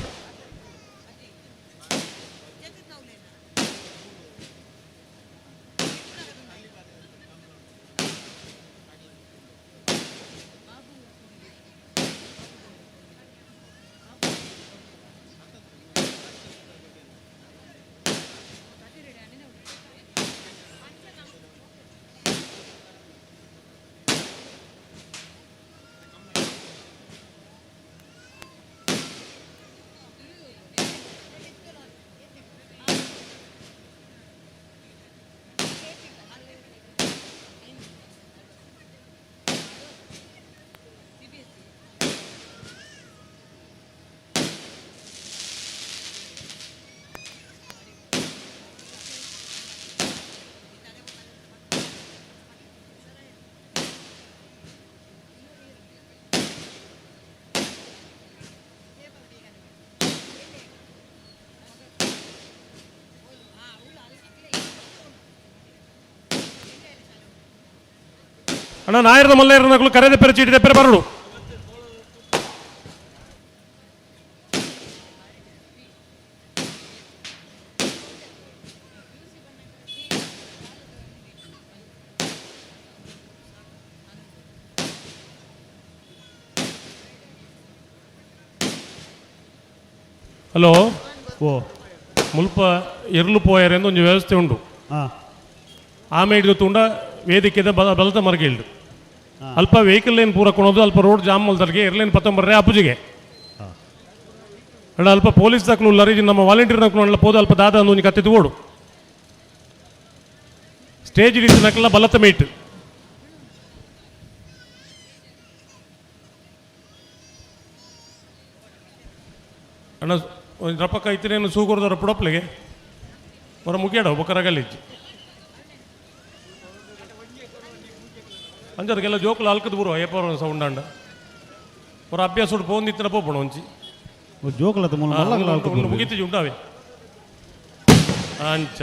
ಅಣ್ಣ ನಾಯರದ ಮಲ್ಲೇರನಗಳು ಕರೆದ ಪೆರೆ ಚೀಟಿ ತೆಪ್ಪರೆ ಬರಡು. ಹಲೋ. ಓ. ಮುಲ್ಪ ಎರ್ಲು ಪೋಯರೆ ಒಂದು ವ್ಯವಸ್ಥೆ ಉಂಡು. ಆಮೇಲೆ ತುಂಡ ವೇದಿಕೆದ ಬಲತ ಮರ್ಗಿಲ್ಡು ಅಲ್ಪ ವೆಹಿಕಲ್ ಲೇನ್ ಪೂರ ಕೊಣೋದು, ಅಲ್ಪ ರೋಡ್ ಜಾಮ್ ಮಲ್ತರ್ಗೆ ಎರ್ಲೇನ್ ಪತ್ತೊಂಬರ್ರೆ ಅಪ್ಪುಜಿಗೆ. ಅಣ್ಣ ಅಲ್ಪ ಪೊಲೀಸ್ ದಾಖಲು ಉಲ್ಲರಿ, ನಮ್ಮ ವಾಲಂಟಿಯರ್ ನಕ್ಲು ಪೋದು ಅಲ್ಪ ದಾದ ಒಂಜಿ ಕತ್ತಿದ್ದು ಓಡು. ಸ್ಟೇಜ್ ರೀತಿ ನಕಲ ಬಲತ ಮೇಟ್. ಅಣ್ಣ ಒಂದು ರಪಕ್ಕ ಇತ್ತಿನೇನು ಸೂಗುರ್ದವ್ರ ಪುಡಪ್ಲಿಗೆ ಹೊರ ಮುಗಿಯಾಡ ಬೊಕ್ಕರ ಗಲೀಜ್. ಅಂಜರ್ಗೆಲ್ಲ ಜೋಕುಲು ಅಲ್ಕದ ಬುರು ಅಯ್ಯಪ್ಪ ಸೌಂಡ್ ಅಂಡ ಹೊರ ಅಭ್ಯಾಸ ಉಂಟು ಪೋಂದು ಇತ್ತಿನ ಪೋಪಣ ಒಂಚಿ. ಜೋಕುಲದ ಮೂಲ ಮಲ್ಲಗಲ ಅಲ್ಕದ ಬುರು. ಮುಗಿತಿಜಿ ಉಂಡಾವೆ ಅಂಚ.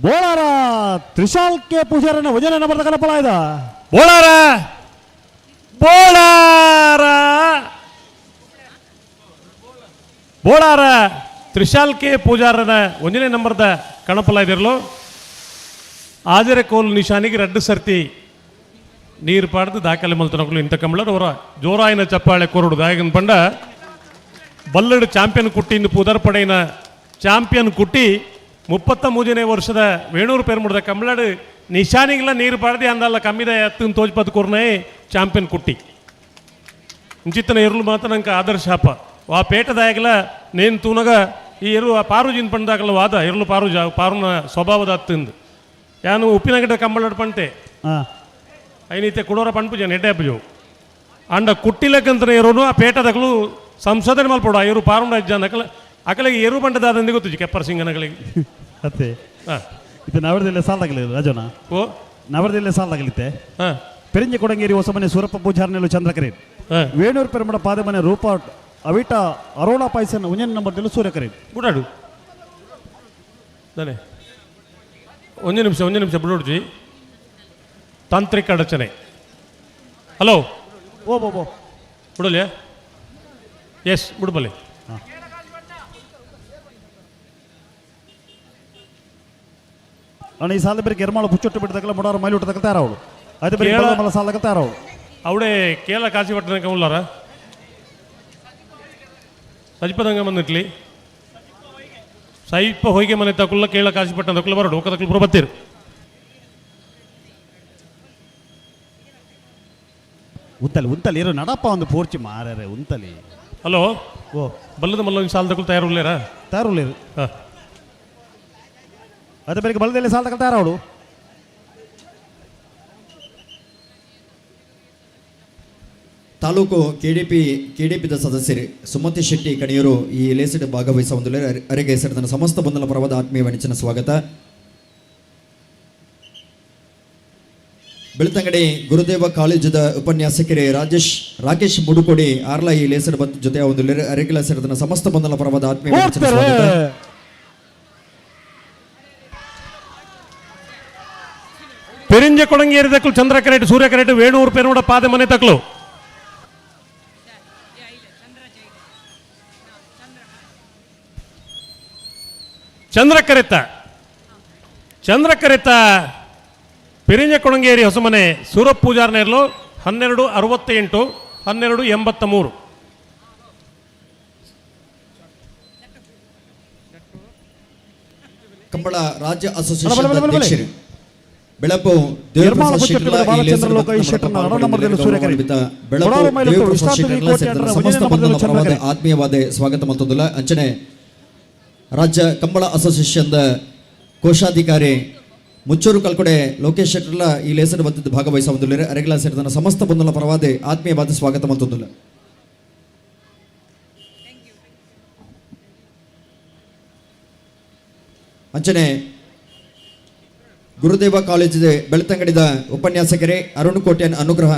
ಬೋಳಾರ ತ್ರಿಶಾಲ್ ಕೆ ಪೂಜಾರನ ವಜನ ನಂಬರ್ ಕನಪಲಾಯ್ದ. ಬೋಳಾರ ಬೋಳಾರ ಬೋಳಾರ ತ್ರಿಶಾಲ್ ಕೆ ಪೂಜಾರನ ಒಂದನೇ ನಂಬರ್ದ ಕಣಪಲಾಯ್ದಿರಲು. ಆಜರೆ ಕೋಲ್ ನಿಶಾನಿಗೆ ರಡ್ಡು ಸರ್ತಿ ನೀರು ಪಾಡ್ದು ದಾಖಲೆ ಮಲ್ತನಕಲು ಇಂತ ಕಂಬಳರು ಅವರ ಜೋರಾಯಿನ ಚಪ್ಪಾಳೆ ಕೊರಡು ದಾಯಗನ್ ಪಂಡ ಬಲ್ಲಡು ಚಾಂಪಿಯನ್ ಕುಟ್ಟಿಂದು ಪುದರ್ ಪಡೆಯಿನ ಚಾಂಪಿಯನ್ ಕುಟ್ಟಿ 33ನೇ ವರ್ಷದ ವೇಣೂರು ಪೇರ್ಮುಡ್ದ ಕಂಬಳಡು ನಿಶಾನಿಗೆಲ್ಲ ನೀರು ಪಾಡ್ದು ಅಂದಲ್ಲ ಕಮ್ಮಿದ ಎತ್ತಿನ ತೋಜ್ಪತ್ ಕೊರ್ನೇ ಚಾಂಪಿಯನ್ ಕುಟ್ಟಿ. ಇಂಚಿತ್ತನ ಎರುಳು ಮಾತ್ರ ನಂಗೆ ಆದರ್ಶ ಅಪ್ಪ. ಆ ಪೇಟದಾಗಲ ನೇನು ತೂನಗ ಈ ಎರು ಆ ಪಾರುಜಿನ ಪಂಡದಾಗಲ ವಾದ ಎರುಳು ಪಾರುಜ ಪಾರುನ ಸ್ವಭಾವದ ಅತ್ತಿಂದು ಯಾನು ಉಪ್ಪಿನಗಡ್ಡೆ ಕಂಬಳಡ್ ಪಂಟೆ ಐನೈತೆ ಕುಡೋರ ಪಂಪುಜ ನೆಡ್ಡೆ ಅಪ್ಪಜು ಅಂಡ ಕುಟ್ಟಿಲಕ್ಕಂತ ಎರುನು ಆ ಪೇಟದಗಳು ಸಂಶೋಧನೆ ಮಲ್ಪಡು ಆ ಎರು ಪಾರುಂಡ ಅಜ್ಜ ನಕಲ ಅಕಲಿಗೆ ಎರು ಪಂಡದಾದಂದಿ ಗೊತ್ತು ಕೆಪ್ಪರ್ ಸಿಂಗನಗಳಿಗೆ. ಅತ್ತೆ ಇದು ನವರದಿಲ್ಲ ಸಾಲದಾಗಲಿ ರಾಜೋನ. ಓ. ನವರದಿಲ್ಲ ಸಾಲದಾಗಲಿತ್ತೆ. ಪೆರಿಂಜಿ ಕೊಡಂಗೇರಿ ಹೊಸಮನೆ ಸೂರಪ್ಪ ಪೂಜಾರ್ನೆಲು ಚಂದ್ರಕರಿ. ವೇಣೂರು ಪೆರಮಡ ಪಾದಮನೆ ರೂಪ ಅವಿಟ ಅರೋಣ ಪಾಯ್ಸನ್ ಒಂಜನ್ ನಂಬರ್ ದಿಲು ಸೂರ್ಯಕರಿ. ಬುಡಾಡು ದಾನೆ ಒಂದು ನಿಮಿಷ ಒಂದು ನಿಮಿಷ ಬಿಡೋಡ್ಜಿ ತಾಂತ್ರಿಕ ಅಡಚಣೆ. ಹಲೋ. ಓ ಬೋ ಬೋ. ಬಿಡಲಿಯಾ? ಎಸ್ ಬಿಡ್ಬಲ್ಲಿ. ಅಣ್ಣ ಈ ಸಾಲ ಬೇರೆ ಎರ್ಮಾಳು ಪುಚ್ಚೊಟ್ಟು ಬಿಟ್ಟದಕ್ಕಲ್ಲ ಮುಡಾರು ಮೈಲು ಹುಟ್ಟದಕ್ಕ ತಯಾರವಳು ಅದು ಬೇರೆ ಮಲ್ಲ ಸಾಲಕ್ಕೆ ತಯಾರವಳು. ಅವಡೆ ಕೇರಳ ಕಾಶಿಪಟ್ಟಣಕ್ಕೆ ಉಳ್ಳಾರ ಸಜಿಪದಂಗ ಬಂದಿಟ್ಲಿ ಸೈಪ ಹೊಯ್ಗೆ ಮನೆ ತಕುಲ್ಲ ಕೇರಳ ಕಾಶಿಪಟ್ಟಣ ತಕುಲ್ಲ ಬರಡು ಒಕ್ಕ ತಕುಲ್ ಪೂರ ಬತ್ತೀರು. ಉಂತಲಿ ಉಂತಲಿ ಇರು ನಡಪ್ಪ ಒಂದು ಪೂರ್ಚಿ ಮಾರರೆ ಉಂತಲಿ. ಹಲೋ. ಓ. ಬಲ್ಲದ ಮಲ್ಲ ಒಂದು ಸಾಲ ತಕುಲ್ ತಯಾರು ತಯಾರುಳ್ಳೇರು. ಅದೇ ಬೇರೆ ಬಲದಲ್ಲಿ ಸಾಲ ತಗೊಳ್ತಾರ ಅವಳು. ತಾಲೂಕು ಕೆಡಿಪಿದ ಸದಸ್ಯರು ಸುಮತಿ ಶೆಟ್ಟಿ ಕಣಿಯರು ಈ ಲೇಸಿಡ್ ಭಾಗವಹಿಸುವ ಒಂದು ಅರೆಗೆ ಹೆಸರಿದ ಸಮಸ್ತ ಬಂಧನ ಪರವಾದ ಆತ್ಮೀಯ ವೆಂಚಿನ ಸ್ವಾಗತ. ಬೆಳ್ತಂಗಡಿ ಗುರುದೇವ ಕಾಲೇಜದ ಉಪನ್ಯಾಸಕರೇ ರಾಜೇಶ್ ರಾಕೇಶ್ ಮುಡುಕೋಡಿ ಆರ್ಲ ಈ ಲೇಸರ್ ಬಂದ ಜೊತೆ ಒಂದು ಅರೆಗಿಲ ಸೇರಿದ ಸಮಸ್ತ ಬಂಧನ ಪರವಾದ ಆತ್ಮೀಯ ಸ್ವಾಗತ. ಪೆರಿಂಜ ಕೊಡಂಗೇರಿ ತಕ್ಕಲು ಚಂದ್ರ ಕರೆಟ್ ಸೂರ್ಯ ಕರೆಟ್ ವೇಣೂರು ಪೆರುಡ ಪಾದೆ ಮನೆ ತಕ್ಕಲು. ಚಂದ್ರ ಕರೆತ ಚಂದ್ರ ಕರೆತ ಪೆರಿಂಜ ಕೊಡಂಗೇರಿ ಹೊಸಮನೆ ಸೂರಪ್ಪ ಪೂಜಾರ್ನೇರ್ಲು 12:68, 12:83. ಕಂಬಳ ರಾಜ್ಯ ಅಸೋಸಿಯೇಷನ್ ಬಲ, ಬಲ, ಬಲ, ಬಲ. ಅಧ್ಯಕ್ಷರು ಬೆಳಪು ನಿರ್ಮಾಣ ದೇವಪ್ರಸಾದ್ ಬುಚ್ಚಟ್ಟಿನ ಶೆಟ್ಟರ್ಲ ಈ ಬಾಲಚಂದ್ರ ಲೇಸರ್ ಲೋಕ ಈ ಬಂದ ಶೆಟ್ಟರ್ನ ನಮ್ಮ ಅರವತ್ತೊಂಬತ್ತರಲ್ಲಿ ಸೂರ್ಯಕರಿ. ಗೌರವಾನ್ವಿತ ಬೆಳಪು ಕೊಡಾರು ಮೈಲತ್ತು ದೇವಪ್ರಸಾದ್ ವಿಶ್ರಾಂತಿ ಶೆಟ್ಟರ್ಲ ಕೋಟೆ ಸೇರಿದ ಅಡ್ಡರ ಸಮಸ್ತ ವಿಜಯನಗರ ಬಂಧನ ಪರವಾದ ಚಂದ್ರಕರಿ. ಆತ್ಮೀಯವಾದ ಸ್ವಾಗತ ಮತ್ತೊಂದಿಲ್ಲ. ಅಂಚನೆ ರಾಜ್ಯ ಕಂಬಳ ಅಸೋಸಿಯೇಷನ್ದ ಕೋಶಾಧಿಕಾರಿ ಮುಚ್ಚೂರು ಕಲ್ಕೊಡೆ ಲೋಕೇಶ್ ಶೆಟ್ಟರ್ಲ ಈ ಲೇಸರ್ ಬಂದಿದ್ದು ಭಾಗವಹಿಸ ಹೊಂದಿಲ್ಲ. ಅರೆಗಿಲ ಸೇರಿದ ಸಮಸ್ತ ಬಂಧನ ಪರವಾದ ಆತ್ಮೀಯವಾದ ಸ್ವಾಗತ ಮತ್ತೊಂದಿಲ್ಲ. ಅಂಚನೆ ಗುರುದೇವ ಕಾಲೇಜಿನ ಬೆಳ್ತಂಗಡಿದ ಉಪನ್ಯಾಸಕರೇ ಅರುಣ್ ಕೋಟ್ಯಾನ್ ಅನುಗ್ರಹ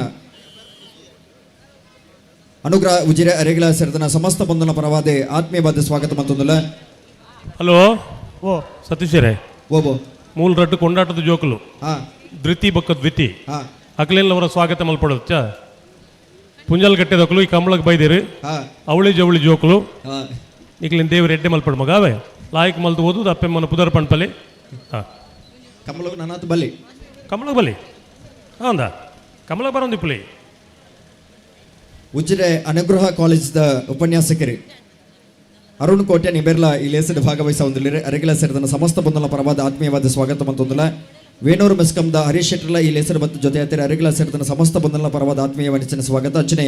ಅನುಗ್ರಹ ಉಜಿರೆ ಅರೆಗಿಲ ಸೇರಿದ ಸಮಸ್ತ ಬಂಧನ ಪರವಾದ ಆತ್ಮೀಯವಾದ ಸ್ವಾಗತ ಮತ್ತೊಂದಿಲ್ಲ. ಹಲೋ. ಓ. ಸತೀಶರೇ. ಓಬೋ. ಮೂಲ ರಡ್ಡು ಕೊಂಡಾಟದ ಜೋಕುಲು. ಹಾ. ದ್ವಿತಿ ಬೊಕ್ಕ ದ್ವಿತಿ. ಹಾ. ಅಕ್ಲೆಲ್ಲವರ ಸ್ವಾಗತ ಮಲ್ಪಡೋದು ಚ ಪುಂಜಲ್ ಗಟ್ಟೆದಕ್ಕಲು ಈ ಕಂಬಳಕ್ಕೆ ಬೈದಿರಿ. ಹಾ. ಅವಳಿ ಜವಳಿ ಜೋಕುಲು. ಹಾ. ಈಗಲಿನ ದೇವ್ರ ಎಡ್ಡೆ ಮಲ್ಪಡು ಮಗಾವೆ ಲಾಯ್ಕ್ ಮಲ್ತು ಓದು ಅಪ್ಪೆಮ್ಮನ ಪುದರ್ ಪಣ್ಪಲಿ. ಹಾಂ. ಕಮಲಗು ನನಾತ್ ಬಲ್ಲಿ. ಕಮಲಗ್ ಬಲ್ಲಿ ಹೌದಾ ಕಮಲಗ್ ಬರೋಂದಿ ಪುಲಿ. ಉಜಿರೆ ಅನುಗ್ರಹ ಕಾಲೇಜ್ದ ಉಪನ್ಯಾಸಕರೇ ಅರುಣ್ ಕೋಟ್ಯಾನ್ ಇಬೆರ್ಲ ಈ ಲೇಸಡ್ ಭಾಗವಹಿಸ ಹೊಂದಿಲ್ಲ. ಅರೆಗಿಲ ಸೇರಿದ ಸಮಸ್ತ ಬಂಧನ ಪರವಾದ ಆತ್ಮೀಯವಾದ ಸ್ವಾಗತ ಮತ್ತೊಂದಿಲ್ಲ. ವೇಣೂರು ಮೆಸ್ಕಂದ ಹರೀಶ್ ಶೆಟ್ಟರ್ಲ ಈ ಲೇಸರ್ ಬಂದ ಜೊತೆ ಹತ್ತಿರ ಅರೆಗಿಲ ಸೇರಿದ ಸಮಸ್ತ ಬಂಧನ ಪರವಾದ ಆತ್ಮೀಯ ನೆಚ್ಚಿನ ಸ್ವಾಗತ. ಅಂಚನೆ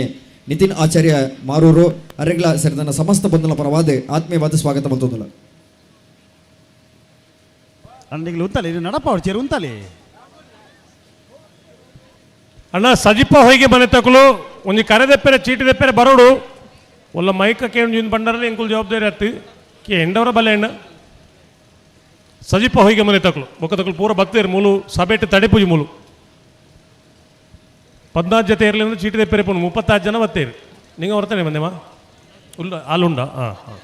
ನಿತಿನ್ ಆಚಾರ್ಯ ಮಾರೂರು ಅರೆಗಿಲ ಸೇರಿದ ಸಮಸ್ತ ಬಂಧನ ಪರವಾದ ಆತ್ಮೀಯವಾದ ಸ್ವಾಗತ ಮತ್ತೊಂದಿಲ್ಲ. ಅಣ್ಣಿಗೆ ಉಂತಲಿ ಇದು ನಡಪ ಅವ್ರು ಚೇರು ಉಂತಲಿ. ಅಣ್ಣ ಸಜಿಪ ಹೊಯ್ಗೆ ಮನೆ ತಕಲು ಒಂಜಿ ಕರೆ ದೆಪ್ಪೆರೆ ಚೀಟಿ ದೆಪ್ಪೆರೆ ಬರೋಡು ಒಲ್ಲ ಮೈಕ ಕೇಂದ್ರ ಬಂಡರಲ್ಲಿ ಎಂಕುಲ್ ಜವಾಬ್ದಾರಿ ಅತ್ತಿ ಕೆ ಎಂಡವರ ಬಲೆ ಎಣ್ಣ ಸಜಿಪ ಹೊಯ್ಗೆ ಮನೆ ತಕಲು ಬೊಕ್ಕ ತಕಲು ಪೂರ ಬತ್ತೇರು ಮೂಲು ಸಭೆಟ್ ತಡೆಪುಜಿ ಮೂಲು 14 ಜೊತೆ ಇರಲಿ ಅಂದ್ರೆ ಚೀಟಿ ದೆಪ್ಪೆರೆ ಪೋನು 36 ಜನ ಬತ್ತೇರು ನಿಂಗೆ ಹೊರ್ತಾನೆ ಬಂದೆಮ್ಮ ಉಲ್ಲ ಹಾಲುಂಡ ಹಾಂ ಹಾಂ.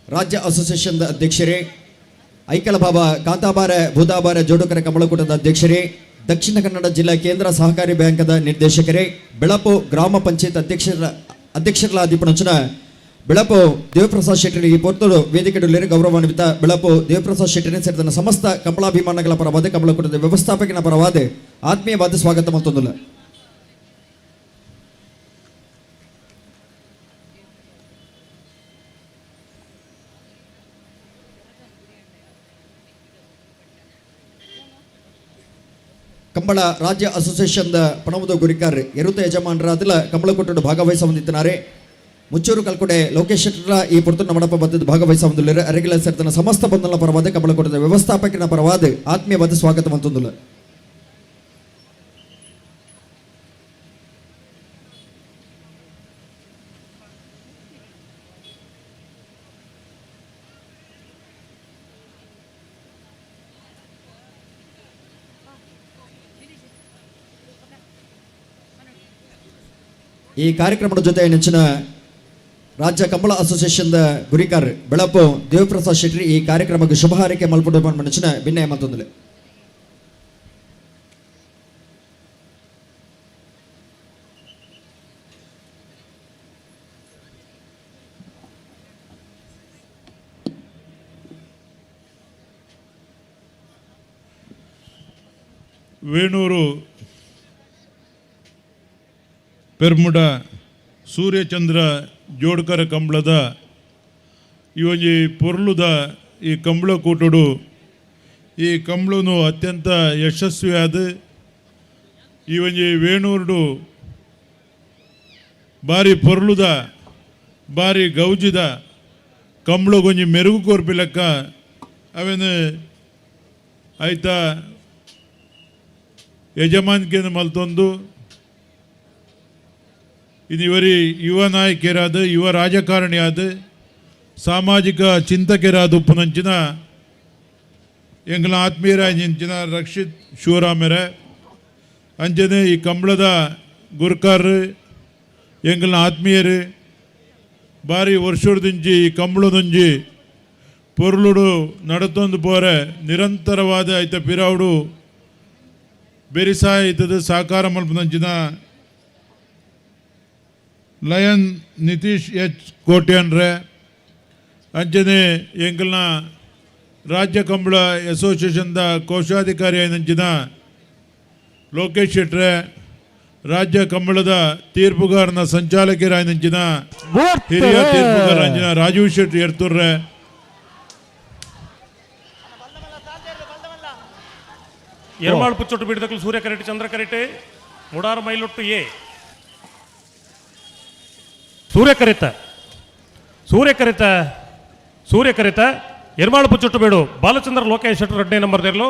ರಾಜ್ಯ ಅಸೋಸಿಯೇಷನ್ದ ಅಧ್ಯಕ್ಷರೇ ಐಕಳ ಬಾಬಾ ಕಾಂತಾಬಾರ ಭೂತಾಬಾರ ಜೋಡುಕರ ಕಮಲಕೂಟದ ಅಧ್ಯಕ್ಷರೇ ದಕ್ಷಿಣ ಕನ್ನಡ ಜಿಲ್ಲಾ ಕೇಂದ್ರ ಸಹಕಾರಿ ಬ್ಯಾಂಕದ ನಿರ್ದೇಶಕರೇ ಬೆಳಪು ಗ್ರಾಮ ಪಂಚಾಯತ್ ಅಧ್ಯಕ್ಷರ ಅಧ್ಯಕ್ಷರಾದಿಪಣಂಚನ ಬೆಳಪು ದೇವಪ್ರಸಾದ್ ಶೆಟ್ಟಿ ಈ ಪೊರ್ತುಡು ವೇದಿಕೆ ಗೌರವಾನ್ವಿತ ಬೆಳಪು ದೇವಪ್ರಸಾದ್ ಶೆಟ್ಟಿನ ಸೇರಿದ ಸಮಸ್ತ ಕಮಲಾಭಿಮಾನಗಳ ಪರವಾದ ಕಮಲಕೂಟದ ವ್ಯವಸ್ಥಾಪಕನ ಪರವಾದ ಆತ್ಮೀಯವಾದ ಸ್ವಾಗತ ಮತ್ತೊಂದಿಲ್ಲ. ಕಂಬಳ ರಾಜ್ಯ ಅಸೋಸಿಯೇಷನ್ದ ಪಣಮುದ ಗುರಿಕಾರ್ ಎರುತ ಯಜಮಾನರಾದಲ ಕಮಲಕೂಟಡು ಭಾಗವಹಿಸ ಹೊಂದಿದ್ದಾರೆ. ಮುಚ್ಚೂರು ಕಲ್ಕೊಡೆ ಲೋಕೇಶ್ ಶೆಟ್ಟರ ಈ ಪುರ್ತುನ ಮಡಪ ಬದ್ದದ್ದು ಭಾಗವಹಿಸ ಹೊಂದಿಲ್ಲ. ಅರೆಗಿಲ ಸೇರಿದ ಸಮಸ್ತ ಬಂಧನ ಪರವಾದ ಕಮಲಕೂಟದ ವ್ಯವಸ್ಥಾಪಕನ ಪರವಾದ ಆತ್ಮೀಯವಾದ ಸ್ವಾಗತ ಮತ್ತೊಂದಿಲ್ಲ. ಈ ಕಾರ್ಯಕ್ರಮದ ಜೊತೆ ನೆಚ್ಚಿನ ರಾಜ್ಯ ಕಂಬಳ ಅಸೋಸಿಯೇಷನ್ದ ಗುರಿಕಾರ್ ಬೆಳಪು ದೇವಪ್ರಸಾದ್ ಶೆಟ್ಟಿ ಈ ಕಾರ್ಯಕ್ರಮಕ್ಕೆ ಶುಭ ಹಾರೈಕೆ ಮಲ್ಪುಡು ನೆಚ್ಚಿನ ಭಿನ್ನಯ ಮತ್ತೊಂದಿಲ್ಲ. ವೇಣೂರು ಪೆರ್ಮುಡ ಸೂರ್ಯಚಂದ್ರ ಜೋಡ್ಕರ ಕಂಬಳದ ಈ ಒಂಜಿ ಪೊರ್ಲುದ ಈ ಕಂಬಳ ಕೂಟುಡು ಈ ಕಂಬಳನು ಅತ್ಯಂತ ಯಶಸ್ವಿಯಾದ ಈ ಒಂಜಿ ವೇಣೂರುಡು ಬಾರಿ ಪೊರ್ಲುದ ಬಾರಿ ಗೌಜಿದ ಕಂಬಳಗೊಂಜಿ ಮೆರುಗು ಕೋರ್ಪಿ ಲೆಕ್ಕ ಅವೇನು ಐತ ಯಜಮಾನಿಕೆಯನ್ನು ಮಲ್ತೊಂದು ಇದು ಇವರಿ ಯುವ ನಾಯಕಿಯರಾದ, ಯುವ ರಾಜಕಾರಣಿಯಾದ, ಸಾಮಾಜಿಕ ಚಿಂತಕರಾದ ಉಪ್ಪುನಂಚಿನ ಎಂಗ್ಲ ಆತ್ಮೀಯರಾಯಿಂಚಿನ ರಕ್ಷಿತ್ ಶಿವರಾಮರೆ, ಅಂಚನೆ ಈ ಕಂಬಳದ ಗುರ್ಕಾರ್ ಎಂಗ್ಲ ಆತ್ಮೀಯರು ಬಾರಿ ವರ್ಷದಿಂಚಿ ಈ ಕಂಬಳದೊಂಜಿ ಪೊರ್ಲುಡು ನಡತೊಂದು ಪೋರೆ ನಿರಂತರವಾದ ಐತ ಪಿರಾವುಡು ಬೆರಿಸಾಯ ಇತ್ತದ ಸಾಕಾರ ಮಲ್ಪನಂಚಿನ ಲಯನ್ ನಿತೀಶ್ ಎಚ್ ಕೋಟ್ಯಾನ್ರೆ, ಅಂಚನೆ ಎಂಕಲ್ನ ರಾಜ್ಯ ಕಂಬಳ ಅಸೋಸಿಯೇಷನ್ದ ಕೋಶಾಧಿಕಾರಿ ಆಯಿನಂಚಿನ ಲೋಕೇಶ್ ಶೆಟ್ರೆ, ರಾಜ್ಯ ಕಂಬಳದ ತೀರ್ಪುಗಾರನ ಸಂಚಾಲಕರಾಯಿನಂಚಿನ ಹಿರಿಯ ತೀರ್ಪುಗಾರಂಚಿನ ರಾಜೀವ್ ಶೆಟ್ಟಿ ಎರ್ತುರ್ರೆ. ಎರ್ಮಾಳ್ ಪುಚ್ಚೊಟ್ಟು ಬೀಡದಕ್ಕಲು ಸೂರ್ಯ ಕರೆಟ್, ಚಂದ್ರ ಕರೆಟ್, ಮುಡಾರ ಮೈಲೊಟ್ಟು ಎ ಸೂರ್ಯ ಕರೆತ, ಸೂರ್ಯ ಕರೆತ, ಸೂರ್ಯ ಕರೆತ. ಎರ್ಮಾಳು ಪುಚ್ಚೊಟ್ಟು ಬೇಡು ಬಾಲಚಂದ್ರ ಲೋಕೇಶ್ ಶೆಟ್ಟರ್ 2ನೇ ನಂಬರ್ ದೇರ್ಲು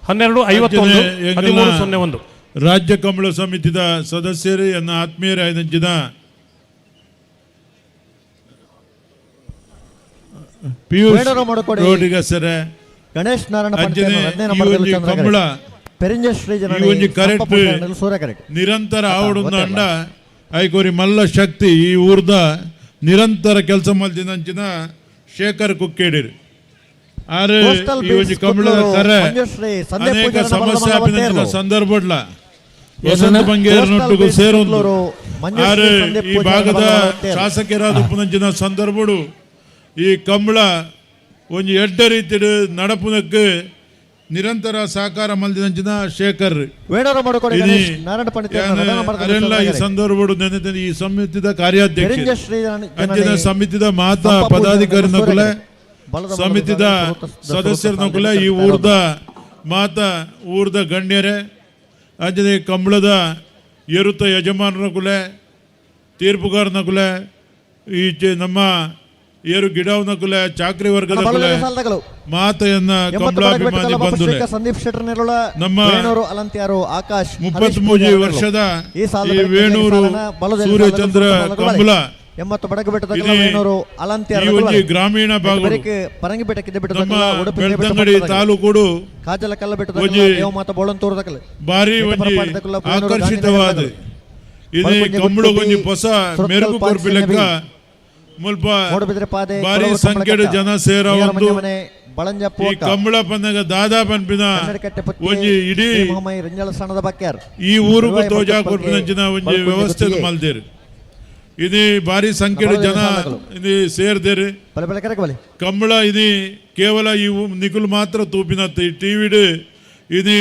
12:51 13:01. ರಾಜ್ಯ ಕಂಬಳ ಸಮಿತಿದ ಸದಸ್ಯರು ಎನ್ನ ಆತ್ಮೀಯರಾಯಿನಂಚಿನ ಪಿಯೂಷ್ ವೇಣೂರು ಮಡುಕೋಡಿ ರೋಡಿಗಸರೆ, ಗಣೇಶ್ ನಾರಾಯಣ ಅಂಚನೆ ಪಂಡಿತರು 2ನೇ ಈ ನಂಬರ್ ಒಂಜಿ ಚಂದ್ರ ಕಂಬಳ ಪೆರಿಂಜ ಶ್ರೀ ಈ ಒಂಜಿ ಕರೆಕ್ಟ್ ಸೂರ್ಯ ಕರೆಕ್ಟ್ ನಿರಂತರ ಅತ್ತ, ಆವಡುಂದು ಗೊತ್ತೇ ಅಂಡ ಐಕೋರಿ ಮಲ್ಲ ಶಕ್ತಿ ಈ ಊರ್ದ ನಿರಂತರ ಕೆಲಸ ಮಲ್ದಿನಂಚಿನ ಶೇಖರ್ ಕುಕ್ಕೇಡಿರು ಆರು ಕೋಸ್ಟಲ್ ಈ ಒಂಜಿ ಬೀಟ್ಸ್ ಕಂಬಳದ ಕುತ್ಲೂರು ಕರೆ ಮಂಜುಶ್ರೀ ಸಂಧ್ಯಾ ಅನೇಕ ಪೂಜಾರನ ಸಮಸ್ಯೆ ಬಲದ ಆಪಿನಂಚಿನ ಮಲವತ್ತೇರ್ಲು. ಸಂದರ್ಭಡ್ಲ ವಸಂತ ಬಂಗೇರನೊಟ್ಟಿಗೂ ಕೋಸ್ಟಲ್ ಬೀಟ್ಸ್ ಸೇರೊಂದು ಕುತ್ಲೂರು ಮಂಜುಶ್ರೀ ಆರು ಸಂಧ್ಯಾ ಈ ಪೂಜಾರನ ಭಾಗದ ಬಲದ ಮಲವತ್ತೇರ್ಲು. ಶಾಸಕರಾದ ಉಪ್ಪುನಂಚಿನ ಸಂದರ್ಭಡು ಈ ಕಂಬಳ ಒಂಜಿ ಎಡ್ಡ ರೀತಿಡ್ ನಡಪುನಕ್ಕೆ ನಿರಂತರ ಸಹಕಾರ ಮಲ್ದಿನಂಚಿನ ಶೇಖರ್ ವೇಣೂರು ಮಡುಕೋಡಿ ಇನಿ ಗಣೇಶ್ ನಾರಾಯಣ ಪಂಡಿತರು 2ನೇ ನಂಬರ್ ಅರೆಲ್ಲ ಈ ಸಂದರ್ಭಡು ನೆನೆತೇನೆ ಈ ಸಮಿತಿದ ಕಾರ್ಯಾಧ್ಯಕ್ಷ ಪೆರಿಂಜ ಶ್ರೀ ಅಂಚಿನ ಸಮಿತಿದ ಮಾತಾ ಸಂಪ ಪದಾಧಿಕಾರಿ ಪೂಜಾರನ ನಕುಲೆ ಬಲದ ಬಲದ ಸಮಿತಿದ ಸುರುತ ಸದಸ್ಯರ ಸುರುತ ನಕುಲೆ ಈ ಸಾಲಿನ ಊರ್ದ ಮಾತಾ ಊರ್ದ ಗಣ್ಯರೇ ಅಂಚನೆ ಕಂಬಳದ ಎರುತ ಯಜಮಾನರ ಕುಲೆ ತೀರ್ಪುಗಾರನ ಕುಲೆ ಈಚೆ ನಮ್ಮ ಏರು ಗಿಡವನ ಕುಲೆ ಚಾಕ್ರಿ ವರ್ಗದ ಬಲದ ಕುಲೆ ಸಾಲದಗಳು. ಮಾತೆಯನ್ನ ಎಂಬತ್ತು ಕಂಬಳಾಭಿಮಾನಿ ಬಡಗಬೆಟ್ಟು ಬಂಧುಲೆ ಶ್ರೀಕ ಸಂದೀಪ್ ಶೆಟ್ಟರ್ ನೆರಳ ನಮ್ಮ ವೇಣೂರು ಅಲಂತ್ಯಾರು ಆಕಾಶ್ ಹರೀಶ್ 33 ಪೂಜಾರಿ ವರ್ಷದ ಈ ಸಾಲದ ಈ ಬೆಳಕಿನ ವೇಣೂರು ಸಾಲನ ಬಲದ ಸೂರ್ಯಚಂದ್ರ ಸಾಲದ ಕಂಬಳ 80 ಬಡಗಬೆಟ್ಟದ ಇದೇ ವೇಣೂರು ಅಲಂತ್ಯಾರು ಈ ಒಂಜಿ ಗ್ರಾಮೀಣ ಭಾಗಡು ಪರಂಗಿಪೇಟೆ ಕಿದ್ದೆಬೆಟ್ಟ ನಮ್ಮ ಉಡುಪಿ ಬೆಳ್ತಂಗಡಿ ತಾಲೂಕುಡು ಕಾಜಲ ಕಲ್ಲಬೆಟ್ಟದ ಒಂಜಿ ದೇವಮಾತ ಬೋಳಂತೂರು ದಕಲು ಭಾರಿ ಒಂಜಿ ಆಕರ್ಷಿತವಾದ ಇದು ಕಂಬಳಗೊಂಜಿ ಹೊಸ ಮೆರುಗು ಕೊರ್ಪಿ ಲೆಕ್ಕ ಮುಲ್ಪ ಮೂಡುಬಿದ್ರೆ ಪಾದೆ ಭಾರಿ ಕೊಡವ ಸಂಖ್ಯೆಡ್ ಕಂಬಳಕಟ್ಟ, ಜನ ಸೇರ ನೀರ ಒಂದು ಮನೆ ಬಳಂಜ ಈ ಪೂವಕ್ಕ, ಕಂಬಳ ಪನ್ನಗ ದಾದಾ ಪನ್ಪಿನ ಕನ್ನಡಕಟ್ಟೆ ಪುತ್ತಿಗೆ, ಒಂಜಿ ಇಡೀ ಶ್ರೀ ಮಹಾಮಯಿ ರಂಜಾಳ ಸ್ಥಾನದ ಬಕ್ಯಾರ್ ಈ ಊರುಗು ತಿರುವಾಯಿ ತೋಜಾ ಮಕ್ಕಳ ಕೊರ್ಪಿನಂಚಿನ ಒಂಜಿ ಬಲ್ಕುಂಜೆ ವ್ಯವಸ್ಥೆ ಗುತ್ತಿಗೆ. ಮಲ್ದೇರು ಇದು ಭಾರಿ ಸಂಖ್ಯೆಡ್ ಜನ ಇದು ಸೇರ್ದೇರು. ಬಲೆ ಬಲೆ ಕರೆಕ್ ಬಲೆ. ಕಂಬಳ ಇದು ಕೇವಲ ಈ ನಿಕುಲು ಮಾತ್ರ ತೂಪಿನತ್ತ ಈ ಟಿವಿಡ್ ಇದು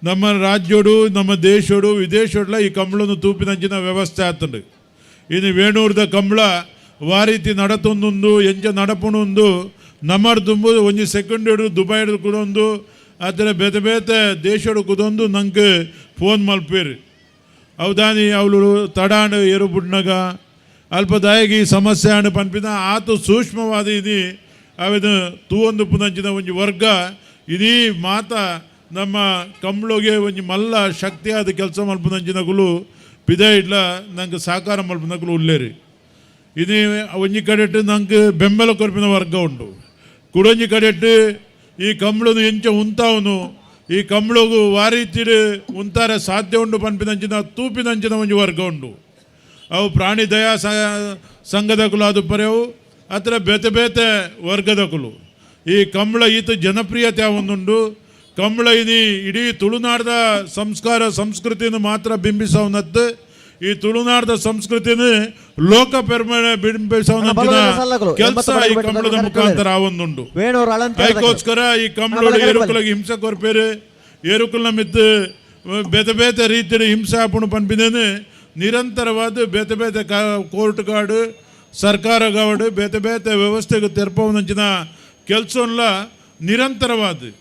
ನಮ್ಮ ರಾಜ್ಯೋಡು ನಮ್ಮ ದೇಶೋಡು ವಿದೇಶೋಡ್ಲ ಈ ಕಂಬಳನ್ನು ತೂಪಿನಂಚಿನ ವ್ಯವಸ್ಥೆ ಆತಂಡು. ಇದು ವೇಣೂರ್ದ ಕಂಬಳ ವಾರೀತಿ ನಡತೊಂದೊಂದು ಎಂಚ ನಡಪುಣೊಂದು ನಮ್ಮರ್ ದುಂಬು ಒಂಜಿ ಸೆಕೆಂಡ್ ಹಿಡಿದು ದುಬೈ ಹಿಡಿದು ಕುಡೊಂದು ಅದರ ಬೇತೆ ಬೇತೆ ದೇಶೋಡು ಕುದೊಂದು ನಂಗೆ ಫೋನ್ ಮಲ್ಪೇರು. ಅವದಾನಿ ಅವಳು ತಡಾಂಡು ಎರು ಬುಡ್ನಗ ಅಲ್ಪ ದಾಯಗಿ ಸಮಸ್ಯೆ ಆಂಡ್ ಪನ್ಪಿನ ಆತು ಸೂಕ್ಷ್ಮವಾದ ಇದು ಅವೆದು ತೂವೊಂದು ಪುನಂಚಿನ ಒಂಜಿ ವರ್ಗ ಇದೀ ಮಾತ ನಮ್ಮ ಕಂಬ್ಳೊಗೆ ಒಂಜಿ ಮಲ್ಲ ಶಕ್ತಿಯಾದ ಕೆಲಸ ಮಲ್ಪುನಂಚಿನಕುಲು ಪಿದ ಇಡ್ಲ ನಂಗೆ ಸಹಕಾರ ಮಲ್ಪುನಕುಲು ಉಲ್ಲೇರಿ. ಇದು ಒಂಜಿ ಕಡೆಟ್ ನಂಗೆ ಬೆಂಬಲ ಕೊರ್ಪಿನ ವರ್ಗ ಉಂಟು. ಕುಡೊಂಜಿ ಕಡೆಟ್ ಈ ಕಂಬ್ಳನು ಎಂಚ ಉಂತಾವನು ಈ ಕಂಬ್ಳಗು ವಾರೀತಿಡು ಉಂತಾರೆ ಸಾಧ್ಯ ಉಂಡು ಪನ್ಪಿನಂಚಿನ ತೂಪಿನಂಚಿನ ಒಂಜಿ ವರ್ಗ ಉಂಟು. ಅವು ಪ್ರಾಣಿ ದಯಾ ಸಂಘದಕುಲು ಅದು ಪರೆವು ಅತ್ರ ಬೇತೆ ಬೇತೆ ವರ್ಗದಕುಲು ಈ ಕಂಬಳ ಈತ ಜನಪ್ರಿಯತೆ ಒಂದುಂಡು. ಕಂಬಳ ಇನಿ ಇಡೀ ತುಳುನಾಡದ ಸಂಸ್ಕಾರ ಸಂಸ್ಕೃತಿಯನ್ನು ಮಾತ್ರ ಬಿಂಬಿಸವನತ್ತು ಈ ತುಳುನಾಡದ ಸಂಸ್ಕೃತಿನ ಲೋಕ ಪೆರ್ಮೆ ಬಿಂಬಿಸವನಂಚಿನ ಕೆಲಸ ಈ ಕಂಬಳದ ಮುಖಾಂತರ ಆವೊಂದುಂಡು. ವೇಣೂರು ಅಲಂತ್ಯಾರು ಅದಕ್ಕೋಸ್ಕರ ಈ ಕಂಬಳೋಡು ಏರುಕುಲಗೆ ಹಿಂಸೆ ಕೊರ್ಪೇರು ಏರುಕುಲ ಮಿತ್ತು ಬೇತೆ ಬೇತೆ ರೀತಿಯ ಹಿಂಸೆ ಆಪುಣು ಪನ್ಪಿನೇನು ನಿರಂತರವಾದ ಬೇತೆ ಬೇತೆ ಕೋರ್ಟ್ ಗಾಡು ಸರ್ಕಾರ ಗಾಡು ಬೇತೆ ಬೇತೆ ವ್ಯವಸ್ಥೆಗೆ ತೆರಪವನಂಚಿನ ಕೆಲಸನ್ಲ ನಿರಂತರವಾದ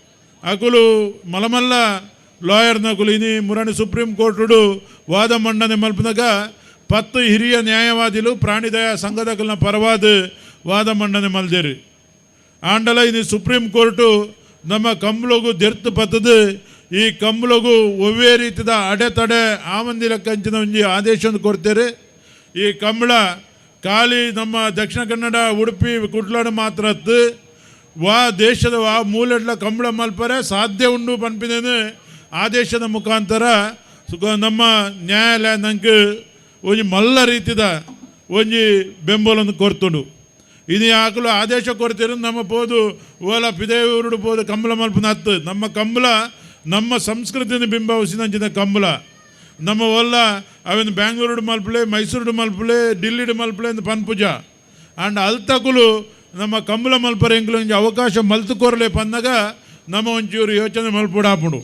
ಅಕುಲು ಮಲಮಲ್ಲ ಲಾಯರ್ನಕುಲು ಇನಿ ಮುರಣಿ ಸುಪ್ರೀಂ ಕೋರ್ಟುಡು ವಾದ ಮಂಡನೆ ಮಲ್ಪನಾಗ 10 ಹಿರಿಯ ನ್ಯಾಯವಾದಿಲು ಪ್ರಾಣಿದಯಾ ಸಂಘದಕುಲ್ನ ಪರವಾದ ವಾದ ಮಂಡನೆ ಮಲ್ದೇರು. ಆಂಡಲ ಇನಿ ಸುಪ್ರೀಂ ಕೋರ್ಟು ನಮ್ಮ ಕಂಬಳಗು ದೆರ್ತು ಪತ್ತದು ಈ ಕಂಬಳಗು ಒವ್ವೇ ರೀತಿಯ ಅಡೆತಡೆ ಆವಂದಿಲಕ್ಕಂಚಿನ ಒಂಜಿ ಆದೇಶವನ್ನು ಕೊಡ್ತೇವೆ. ಈ ಕಂಬಳ ಖಾಲಿ ನಮ್ಮ ದಕ್ಷಿಣ ಕನ್ನಡ ಉಡುಪಿ ಕುಡ್ಲಾಡು ಮಾತ್ರ ವಾ ದೇಶದ ವಾ ಮೂಲೆಡ್ಲ ಕಂಬಳ ಮಲ್ಪರೆ ಸಾಧ್ಯ ಉಂಡು ಪನ್ಪಿನೇನು ಆದೇಶದ ಮುಖಾಂತರ ನಮ್ಮ ನ್ಯಾಯಾಲಯ ನಂಗೆ ಒಂಜಿ ಮಲ್ಲ ರೀತಿದ ಒಂಜಿ ಬೆಂಬಲನ್ನು ಕೊರ್ತುಂಡು. ಇದು ಯಾಕಲು ಆದೇಶ ಕೊಡ್ತೀರ ನಮ್ಮ ಪೋದು ಓಲ ಪಿದೇವರುಡು ಪೋದು ಕಂಬಳ ಮಲ್ಪನ ಹತ್ತು ನಮ್ಮ ಕಂಬಳ ನಮ್ಮ ಸಂಸ್ಕೃತಿಯನ್ನು ಬಿಂಬವಿಸಿದಂಚಿನ ಕಂಬಳ ನಮ್ಮ ಒಲ್ಲ ಅವಿನ ಬ್ಯಾಂಗ್ಳೂರು ಮಲ್ಪಲೆ ಮೈಸೂರು ಮಲ್ಪಲೆ ಡಿಲ್ಲಿಡು ಮಲ್ಪಲೆ ಅಂದ್ ಪನ್ಪುಜ ಆಂಡ್ ಅಲ್ತಕುಲು ನಮ್ಮ ಕಂಬಳ ಮಲ್ಪರೆ ಎಂಕ್ಲು ಒಂಜಿ ಅವಕಾಶ ಮಲ್ತುಕೊರ್ಲೆ ಪನ್ನಗ ನಮ್ಮ ಒಂಚೂರು ಯೋಚನೆ ಮಲ್ಪುಡಾಪುಂಡು.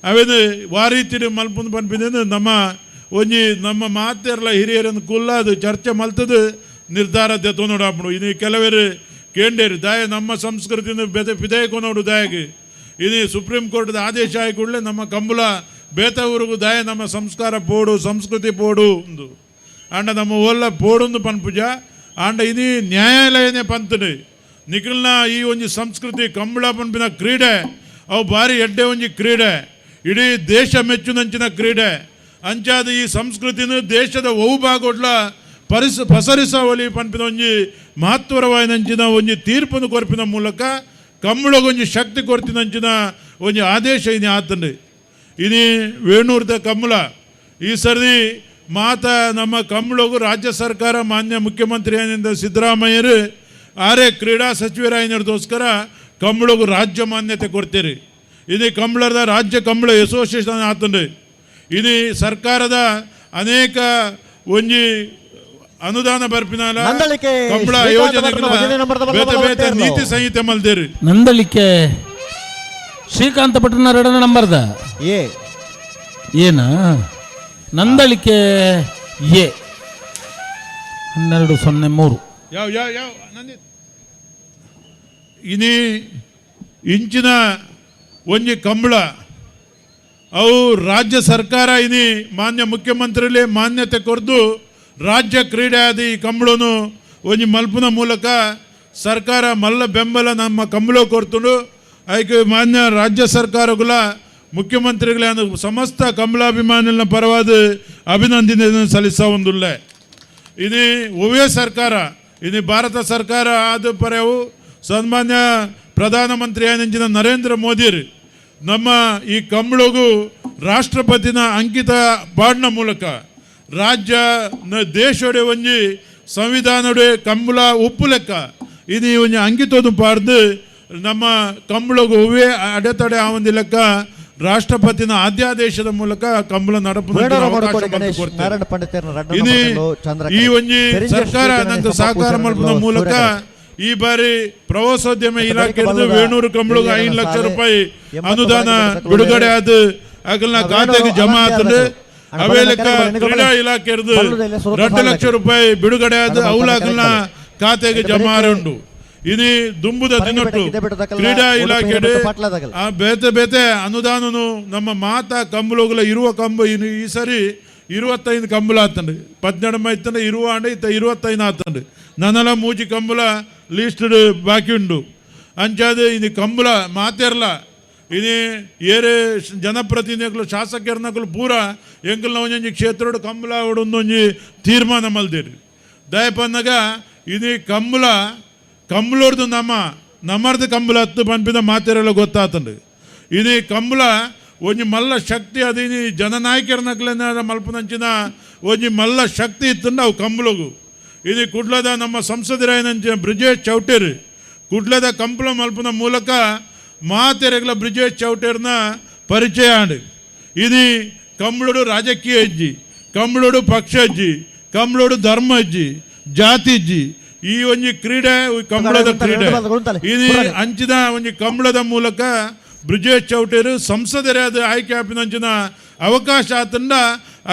ಅವೇನು ವಾರೀತಿಡು ಮಲ್ಪುಂದು ಪನ್ಪಿನ ನಮ್ಮ ಒಂಜಿ ನಮ್ಮ ಮಾತೆರ್ಲ ಹಿರಿಯರನ್ನು ಕುಲ್ಲಾದು ಚರ್ಚೆ ಮಲ್ತದು ನಿರ್ಧಾರ ದೆತ್ತೊಂದು ಇನ್ನು ಕೆಲವರು ಕೇಂಡೇರು ದಾಯ ನಮ್ಮ ಸಂಸ್ಕೃತಿನ ಬೆದೆ ಪಿದಯಕೊನೋಡು ದಾಯಗೆ ಇನ್ನು ಸುಪ್ರೀಂ ಕೋರ್ಟ್ದ ಆದೇಶ ಆಗಿ ಕೂಡಲೇ ನಮ್ಮ ಕಂಬಳ ಬೇತವರಿಗೂ ದಾಯ ನಮ್ಮ ಸಂಸ್ಕಾರ ಪೋಡು ಸಂಸ್ಕೃತಿ ಪೋಡು ಒಂದು ಆಂಡ ನಮ್ಮ ಓಲ್ಲ ಪೋಡೊಂದು ಪನ್ಪುಜ ಆಂಡ ಇನಿ ನ್ಯಾಯಾಲಯನೇ ಪಂತನು ನಿಖಲ್ನ ಈ ಒಂಜಿ ಸಂಸ್ಕೃತಿ ಕಂಬಳ ಪನ್ಪಿನ ಕ್ರೀಡೆ ಅವು ಭಾರಿ ಎಡ್ಡೆ ಒಂಜಿ ಕ್ರೀಡೆ ಇಡೀ ದೇಶ ಮೆಚ್ಚುನಂಚಿನ ಕ್ರೀಡೆ ಅಂಚಾದ ಈ ಸಂಸ್ಕೃತಿನ ದೇಶದ ಒವು ಭಾಗೊಡ್ಲ ಪಸರಿಸವಲಿ ಪನ್ಪಿನ ಒಂಜಿ ಮಹತ್ವರವಾಯಿನಂಚಿನ ಒಂಜಿ ತೀರ್ಪನ್ನು ಕೊರ್ಪಿನ ಮೂಲಕ ಕಂಬಳಗೊಂಜಿ ಶಕ್ತಿ ಕೊರ್ತಿನಂಚಿನ ಒಂಜಿ ಆದೇಶ ಇನಿ ಆತಂಡು. ಇನಿ ವೇಣೂರ್ದ ಕಂಬಳ ಈ ಸರಿ ಮಾತ ನಮ್ಮ ಕಂಬಳಗು ರಾಜ್ಯ ಸರ್ಕಾರ ಮಾನ್ಯ ಮುಖ್ಯಮಂತ್ರಿ ಏನಿಂದ ಸಿದ್ದರಾಮಯ್ಯರು ಆರೇ ಕ್ರೀಡಾ ಸಚಿವರಾಯಿನದೋಸ್ಕರ ಕಂಬಳಗು ರಾಜ್ಯ ಮಾನ್ಯತೆ ಕೊಡ್ತೀರಿ. ಇದು ಕಂಬಳದ ರಾಜ್ಯ ಕಂಬಳ ಅಸೋಸಿಯೇಷನ್ ಆತಂಡು. ಇದು ಸರ್ಕಾರದ ಅನೇಕ ಒಂಜಿ ಅನುದಾನ ಬರ್ಪಿನಾಲ ಕಂಬಳ ಯೋಜನೆ ಬೇತೆ ಬೇತೆ ನೀತಿ ಸಂಹಿತೆ ಮಲ್ದೇರಿ. ನಂದಳಿಕೆ ಶ್ರೀಕಾಂತ ಭಟ್ರನ ಎರಡನೇ ನಂಬರ್ದ ಎ ಏನ ನಂದಳಿಕೆ ಎ 1203. ಯಾವ ಯಾವ ಯಾವ ಇನಿ ಇಂಚಿನ ಒಂಜಿ ಕಂಬಳ ಅವು ರಾಜ್ಯ ಸರ್ಕಾರ ಇನಿ ಮಾನ್ಯ ಮುಖ್ಯಮಂತ್ರಿಲೇ ಮಾನ್ಯತೆ ಕೊರ್ದು ರಾಜ್ಯ ಕ್ರೀಡೆ ಆದ ಈ ಕಂಬಳನು ಒಂಜಿ ಮಲ್ಪುನ ಮೂಲಕ ಸರ್ಕಾರ ಮಲ್ಲ ಬೆಂಬಲ ನಮ್ಮ ಕಂಬಳ ಕೊರ್ತುಂಡು. ಐಕ್ ಮಾನ್ಯ ರಾಜ್ಯ ಸರ್ಕಾರಗಳ ಮುಖ್ಯಮಂತ್ರಿಗಳೇ ಸಮಸ್ತ ಕಂಬಳಾಭಿಮಾನಿಗಳ ಪರವಾದ ಅಭಿನಂದನೆ ಸಲ್ಲಿಸ ಒಂದುಲ್ಲ. ಇದು ಒವ್ವೇ ಸರ್ಕಾರ ಇದು ಭಾರತ ಸರ್ಕಾರ ಆದ ಪರವು ಸನ್ಮಾನ್ಯ ಪ್ರಧಾನಮಂತ್ರಿ ಆನಂಚಿನ ನರೇಂದ್ರ ಮೋದಿಯರು ನಮ್ಮ ಈ ಕಂಬಳಗೂ ರಾಷ್ಟ್ರಪತಿನ ಅಂಕಿತ ಪಾಡ್ನ ಮೂಲಕ ರಾಜ್ಯ ದೇಶೋಡೆ ಒಂಜಿ ಸಂವಿಧಾನೋಡೆ ಕಂಬಳ ಉಪ್ಪು ಲೆಕ್ಕ ಇದು ಒಂಜಿ ಅಂಕಿತೋದು ಪಾಡ್ದು ನಮ್ಮ ಕಂಬಳಗೂ ಹೂವೇ ಅಡೆತಡೆ ಆ ಒಂದು ಲೆಕ್ಕ ರಾಷ್ಟ್ರಪತಿನ ಆದ್ಯಾದೇಶದ ಮೂಲಕ ಕಂಬಳ ನಡಪು ಈ ಒಂಜಿ ಸರ್ಕಾರ ನಂಗೆ ಸಹಕಾರ ಮಲ್ಪದ ಮೂಲಕ ಈ ಬಾರಿ ಪ್ರವಾಸೋದ್ಯಮ ಇಲಾಖೆ ವೇಣೂರು ಕಂಬಳಗ 5 ಲಕ್ಷ ರೂಪಾಯಿ ಅನುದಾನ ಬಿಡುಗಡೆ ಆದ ಅಗಲ್ನ ಖಾತೆಗೆ ಜಮಾ ಆತಂದ್ರೆ ಅವೇ ಲೆಕ್ಕ ಕ್ರೀಡಾ ಇಲಾಖೆ 2 ಲಕ್ಷ ರೂಪಾಯಿ ಬಿಡುಗಡೆ ಆದ ಅವಲಾಗಲ್ನ ಖಾತೆಗೆ ಜಮಾ ಉಂಟು. ಇನಿ ದುಂಬುದ ದಿನಟ್ಟು ಕ್ರೀಡಾ ಇಲಾಖೆ ಆ ಬೇತೆ ಬೇತೆ ಅನುದಾನನು ನಮ್ಮ ಮಾತಾ ಕಂಬಳಗಳ ಇರುವ ಕಂಬ ಇನ್ನು ಈ ಸರಿ 25 ಕಂಬಳ ಆತಂಡು 18 ಇತ್ತಂಡೆ ಇರುವ ಅಂಡೆ ಇತ್ತ 25 ಆತಂಡು ನನ್ನಲ ಮೂಜಿ ಕಂಬಳ ಲೀಸ್ಟ್ ಬಾಕಿ ಉಂಡು. ಅಂಚಾದ ಇದು ಕಂಬಳ ಮಾತೆರ್ಲ ಇದು ಏರೆ ಜನಪ್ರತಿನಿಧಿಗಳು ಶಾಸಕರನಕಲು ಪೂರ ಎಂಕಲ್ನ ಒಂಜೊಂಜಿ ಕ್ಷೇತ್ರಡು ಕಂಬಳ ಒಂದೊಂಜಿ ತೀರ್ಮಾನ ಮಲ್ದಿರಿ. ದಯಪನ್ನಗ ಇದು ಕಂಬಳ ಕಂಬಳೋರ್ದು ನಮ್ಮ ನಮ್ಮರ್ದು ಕಂಬಳ ಹತ್ತು ಪನ್ಪಿದ ಮಾತೆರೆಲ್ಲ ಗೊತ್ತಾತಂಡು. ಇದು ಕಂಬಳ ಒಂಜಿ ಮಲ್ಲ ಶಕ್ತಿ ಅದಿನಿ ಜನನಾಯಕರನಕ್ಲೆನ ಮಲ್ಪನಂಚಿನ ಒಂಜಿ ಮಲ್ಲ ಶಕ್ತಿ ಇತ್ತಂಡು ಅವು ಕಂಬಳಗು. ಇದು ಕುಡ್ಲದ ನಮ್ಮ ಸಂಸದರಾಯನಂಚಿನ ಬ್ರಿಜೇಶ್ ಚೌಟೇರು ಕುಡ್ಲದ ಕಂಬಳ ಮಲ್ಪನ ಮೂಲಕ ಮಾತೆರೆಗಳ ಬ್ರಿಜೇಶ್ ಚೌಟೇರ್ನ ಪರಿಚಯ ಆಂಡು. ಇದು ಕಂಬಳೋಡು ರಾಜಕೀಯ ಅಜ್ಜಿ, ಕಂಬಳೋಡು ಪಕ್ಷ ಅಜ್ಜಿ, ಕಂಬಳೋಡು ಧರ್ಮ ಅಜ್ಜಿ, ಜಾತಿ ಅಜ್ಜಿ. ಈ ಒಂಜಿ ಕ್ರೀಡೆ ಕಂಬಳದ ಕ್ರೀಡೆ ಇದು ಅಂಚಿನ ಒಂಜಿ ಕಂಬಳದ ಮೂಲಕ ಬ್ರಿಜೇಶ್ ಚೌಟೇರು ಸಂಸದರೇ ಆಯ್ಕೆ ಆಪಿನಂಚಿನ ಅವಕಾಶ ಆತಂಡ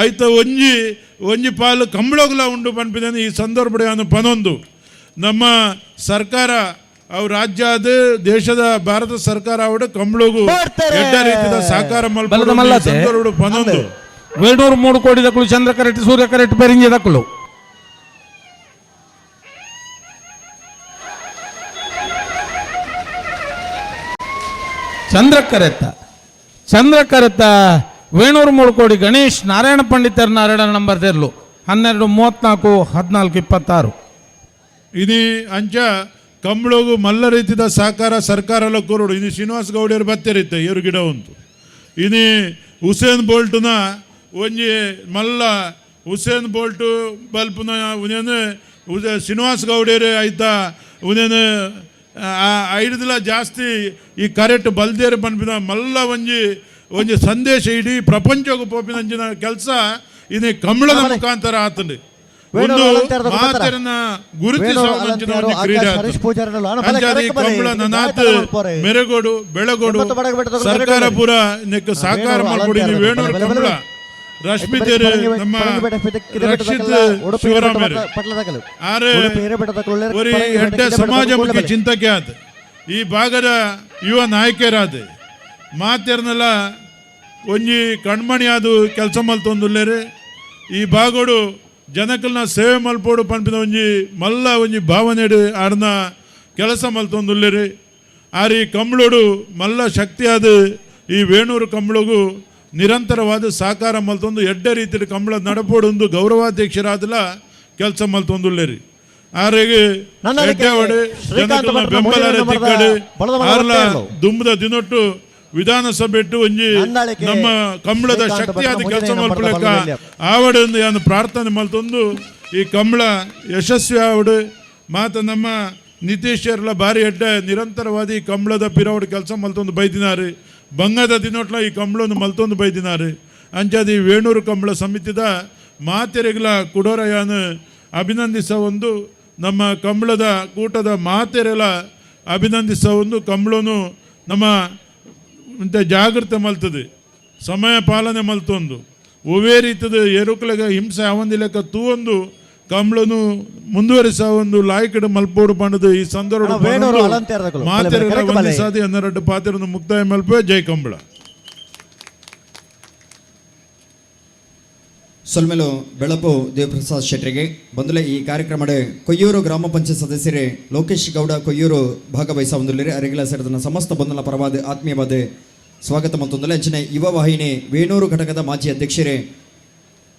ಆಯ್ತ ಒಂಜಿ ಒಂಜಿ ಪಾಲು ಕಂಬಳಗಳ ಉಂಡು ಪನ್ಪಿನ ಈ ಸಂದರ್ಭ ಪನೊಂದು ನಮ್ಮ ಸರ್ಕಾರ ಅವು ರಾಜ್ಯ ಅದು ದೇಶದ ಭಾರತ ಸರ್ಕಾರ ಅವಡು ಕಂಬಳಗು ಎಡ್ಡ ರೀತಿಯ ಸಹಕಾರ ಮಲ್ಪಡು ಪನೊಂದು. ವೇಣೂರು 3 ಕೋಟಿ ದಕ್ಕಲು ಚಂದ್ರ ಕರೆಕ್ಟ್ ಸೂರ್ಯ ಕರೆಕ್ಟ್ ಪೆರಿಂಜಿ ದಕ್ಕಲು. ಚಂದ್ರಕರೆತ್ತ ಚಂದ್ರಕರೆತ್ತ ವೇಣೂರು 3 ಕೋಟಿ ಗಣೇಶ್ ನಾರಾಯಣ ಪಂಡಿತರ್ ನಾರಾಯಣ ನಂಬರ್ ತೆರ್ಲು 12:34 14:26. ಇನಿ ಅಂಚ ಕಂಬಳಗು ಮಲ್ಲ ರೀತಿದ ಸಹಕಾರ ಸರ್ಕಾರ ಕೊರಡು. ಇನಿ ಶ್ರೀನಿವಾಸ ಗೌಡಿಯರು ಬತ್ತೆರಿತ್ತೆ ಏರು ಗಿಡ ಉಂಟು. ಇನಿ ಹುಸೇನ್ ಬೋಲ್ಟುನ ಒಂಜಿ ಮಲ್ಲ ಹುಸೇನ್ ಬೋಲ್ಟು ಬಲ್ಪುನ ಉನೇನು ಶ್ರೀನಿವಾಸ ಗೌಡಿಯರು ಐತ ಉನೇನು ಐದುಲ ಜಾಸ್ತಿ ಈ ಕರೆಕ್ಟ್ ಬಲ್ದೇರು ಪನ್ಪಿನ ಮಲ್ಲ ಒಂಜಿ ಒಂಜಿ ಸಂದೇಶ ಇಡೀ ಪ್ರಪಂಚಕ್ಕೆ ಪೋಪಿನಂಚಿನ ಕೆಲಸ ಇನಿ ಕಂಬಳದ ಮುಖಾಂತರ ಆತಂಡು. ಒಂದು ಮಾತೆರನ ಗುರುತಿಸುವಂಚಿನ ಒಂಜಿ ಕ್ರೀಡೆ ಅಂಚಾದ್ ಈ ಕಂಬಳ ನನಾತ್ ಮೆರಗೋಡು ಬೆಳಗೋಡು ಸರ್ಕಾರ ಪೂರ ನೆಕ್ ಸಹಕಾರ ಮಲ್ಪೊಡು. ಇನಿ ವೇಣೂರು ಕಂಬಳ ರಶ್ಮಿತೇರು ನಮ್ಮ ರಕ್ಷಿತ್ ಶಿವರಾಮರು ಆರೆ ಒರಿ ಎಡ್ಡೆ ಸಮಾಜಮುಖಿ ಚಿಂತಕೆ ಆತ, ಈ ಭಾಗದ ಯುವ ನಾಯಕರಾದ ಮಾತೆರ್ನೆಲ್ಲ ಒಂಜಿ ಕಣ್ಮಣಿ ಅದು ಕೆಲಸ ಮಲ್ತೊಂದುಲ್ಲೇರು. ಈ ಭಾಗಡು ಜನಕಲ್ನ ಸೇವೆ ಮಲ್ಪೋಡು ಪನ್ಪಿನ ಒಂಜಿ ಮಲ್ಲ ಒಂಜಿ ಭಾವನೆಡು ಆರ್ನ ಕೆಲಸ ಮಲ್ತೊಂದುಲ್ಲೇರು. ಆರಿ ಕಂಬಳೋಡು ಮಲ್ಲ ಶಕ್ತಿಯಾದ ಈ ವೇಣೂರು ಕಂಬಳಗು ನಿರಂತರವಾದ ಸಹಕಾರ ಮಲ್ತೊಂದು ಎಡ್ಡೆ ರೀತಿಯ ಕಂಬಳ ನಡಪೋಡು ಗೌರವಾಧ್ಯಕ್ಷರಾದಲ ಕೆಲಸ ಮಲ್ತೊಂದುಲ್ಲೇರಿ. ಆರೆಗೆ ಎಡ್ಡೆವಾಡು ಜನಕಲ್ನ ಬೆಂಬಲ ತಿಕ್ಕಡು ಆರ್ಲ ದುಂಬದ ದಿನೊಟ್ಟು ವಿಧಾನಸಭೆಟ್ಟು ಒಂಜಿ ನಮ್ಮ ಕಂಬಳದ ಶಕ್ತಿಯಾದ ಕೆಲಸ ಮಲ್ಪಲೆಕ್ಕ ಆವಡು ಯಾನು ಪ್ರಾರ್ಥನೆ ಮಲ್ತೊಂದು ಈ ಕಂಬಳ ಯಶಸ್ವಿ ಆವಡು. ಮಾತ ನಮ್ಮ ನಿತೀಶರ್ಲ ಭಾರಿ ಎಡ್ಡೆ ನಿರಂತರವಾದ ಈ ಕಂಬಳದ ಪಿರವಡು ಕೆಲಸ ಮಲ್ತೊಂದು ಬೈದಿನಾರು. ಬಂಗದ ದಿನೊಟ್ಲ ಈ ಕಂಬಳನ್ನು ಮಲ್ತೊಂದು ಬೈದಿನಾರು. ಅಂಚಾದ ಈ ವೇಣೂರು ಕಂಬಳ ಸಮಿತಿದ ಮಾತೆರೆಗ್ಲ ಕುಡೋರಯಾನು ಅಭಿನಂದಿಸ ಒಂದು ನಮ್ಮ ಕಂಬಳದ ಕೂಟದ ಮಾತೆರೆಲ ಅಭಿನಂದಿಸ ಒಂದು ಕಂಬಳನು ನಮ್ಮ ಇಂಥ ಜಾಗೃತೆ ಮಲ್ತದೆ, ಸಮಯ ಪಾಲನೆ ಮಲ್ತೊಂದು ಒವೇ ರೀತಿದ ಎರುಕಲೆಗ ಹಿಂಸೆ ಅವಂದಿಲೆಕ್ಕ ತೂವೊಂದು ಕಂಬಳನು ಮುಂದುವರಿಸ ಒಂದು ಲಾಯ್ಕಡು ಮಲ್ಪೋಡು ಪಂಡದು ಈ ಸಂದರ್ಭ ಮಾತೆರೆಗಳ ವಂದಿಸಾದಿ ಹನ್ನೆರಡು ಪಾತ್ರವನ್ನು ಮುಕ್ತಾಯ ಮಲ್ಪೆ. ಜೈ ಕಂಬಳ. ಸೊಲ್ಮೆಲು ಬೆಳಪು ದೇವಪ್ರಸಾದ್ ಶೆಟ್ಟರಿಗೆ ಬಂದಲೆ ಈ ಕಾರ್ಯಕ್ರಮದ ಕೊಯ್ಯೂರು ಗ್ರಾಮ ಪಂಚಾಯತ್ ಸದಸ್ಯರೇ ಲೋಕೇಶ್ ಗೌಡ ಕೊಯ್ಯೂರು ಭಾಗವಹಿಸ ಹೊಂದಲಿರಿ. ಅರಿಗಿಲ ಸೇರಿದ ಸಮಸ್ತ ಬಂಧನ ಪರವಾದ ಆತ್ಮೀಯವಾದ ಸ್ವಾಗತ ಮತ್ತೊಂದಲೆ ಅಂಚನೆ ಯುವ ವಾಹಿನಿ ವೇಣೂರು ಘಟಕದ ಮಾಜಿ ಅಧ್ಯಕ್ಷರೇ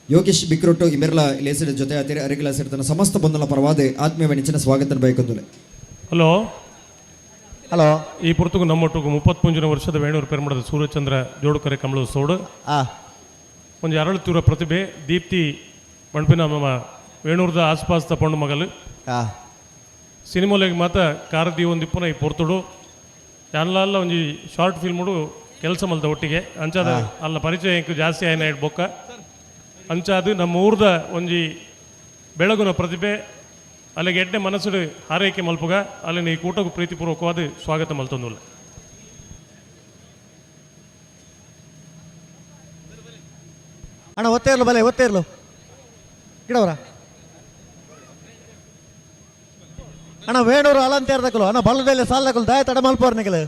ಯೋಗೇಶ್ ಬಿಕ್ರೊಟ್ಟು ಇಮೆರ್ಲ ಲೇಸಿದ ಜೊತೆ ಆತಿರಿ. ಅರಿಗಿಲ ಸೇರಿದ ಸಮಸ್ತ ಬಂಧನ ಪರವಾದ ಆತ್ಮೀಯ ನೆಚ್ಚಿನ ಸ್ವಾಗತ ಬಯಕೊಂದುಲೆ. ಹಲೋ ಹಲೋ, ಈ ಪುರ್ತುಗು ನಮ್ಮೊಟ್ಟುಗು 31 ವರ್ಷದ ವೇಣೂರು ಪೆರ್ಮಡದ ಸೂರ್ಯಚಂದ್ರ ಜೋಡುಕರೆ ಕಮಲ ಸೋಡು ಒಂಜಿ ಅರಳುತೂರ ಪ್ರತಿಭೆ ದೀಪ್ತಿ ಪಣ್ಪಿನ ನಮ್ಮ ವೇಣೂರ್ದ ಆಸ್ಪಾಸ್ ಪಂಡು ಮಗಲು ಸಿನಿಮಾಲೆಗ್ ಮಾತ ಕಾರದಿ ಒಂದು ಇಪ್ಪುನ ಈ ಪೊರ್ತುಡು ಯಾನ್ಲಾಲ್ಲ ಒಂಜಿ ಶಾರ್ಟ್ ಫಿಲ್ಮುಡು ಕೆಲಸ ಮಲ್ದ ಒಟ್ಟಿಗೆ ಅಂಚಾದ ಅಲ್ಲ ಪರಿಚಯ ಎಂಕ್ ಜಾಸ್ತಿ ಆಯ್ನ ಇಡ್ ಬೊಕ್ಕ ಅಂಚಾದ ನಮ್ಮ ಊರ್ದ ಒಂಜಿ ಬೆಳಗುನ ಪ್ರತಿಭೆ ಅಲ್ಲಿಗೆ ಎಡ್ಡೆ ಮನಸ್ಸುಡು ಹಾರೈಕೆ ಮಲ್ಪುಗ ಅಲ್ಲಿ ಈ ಕೂಟకు ಪ್ರೀತಿಪೂರ್ವಕವಾದ ಸ್ವಾಗತ ಮಲ್ತೊಂದುಲ್ಲ. ಅಣ್ಣ ಒತ್ತೇ ಇರಲು ಬಲೆ ಒತ್ತೇ ಇರಲು ಗಿಡವರ ಅಣ್ಣ ವೇಣೂರು ಅಲಂತೇರ್ದಕಲು ಅಣ್ಣ ಬಲ್ಲದಲ್ಲಿ ಸಾಲದಕಲು ದಾಯ ತಡ ಮಲ್ಪೋರ್ ನಿಗಲು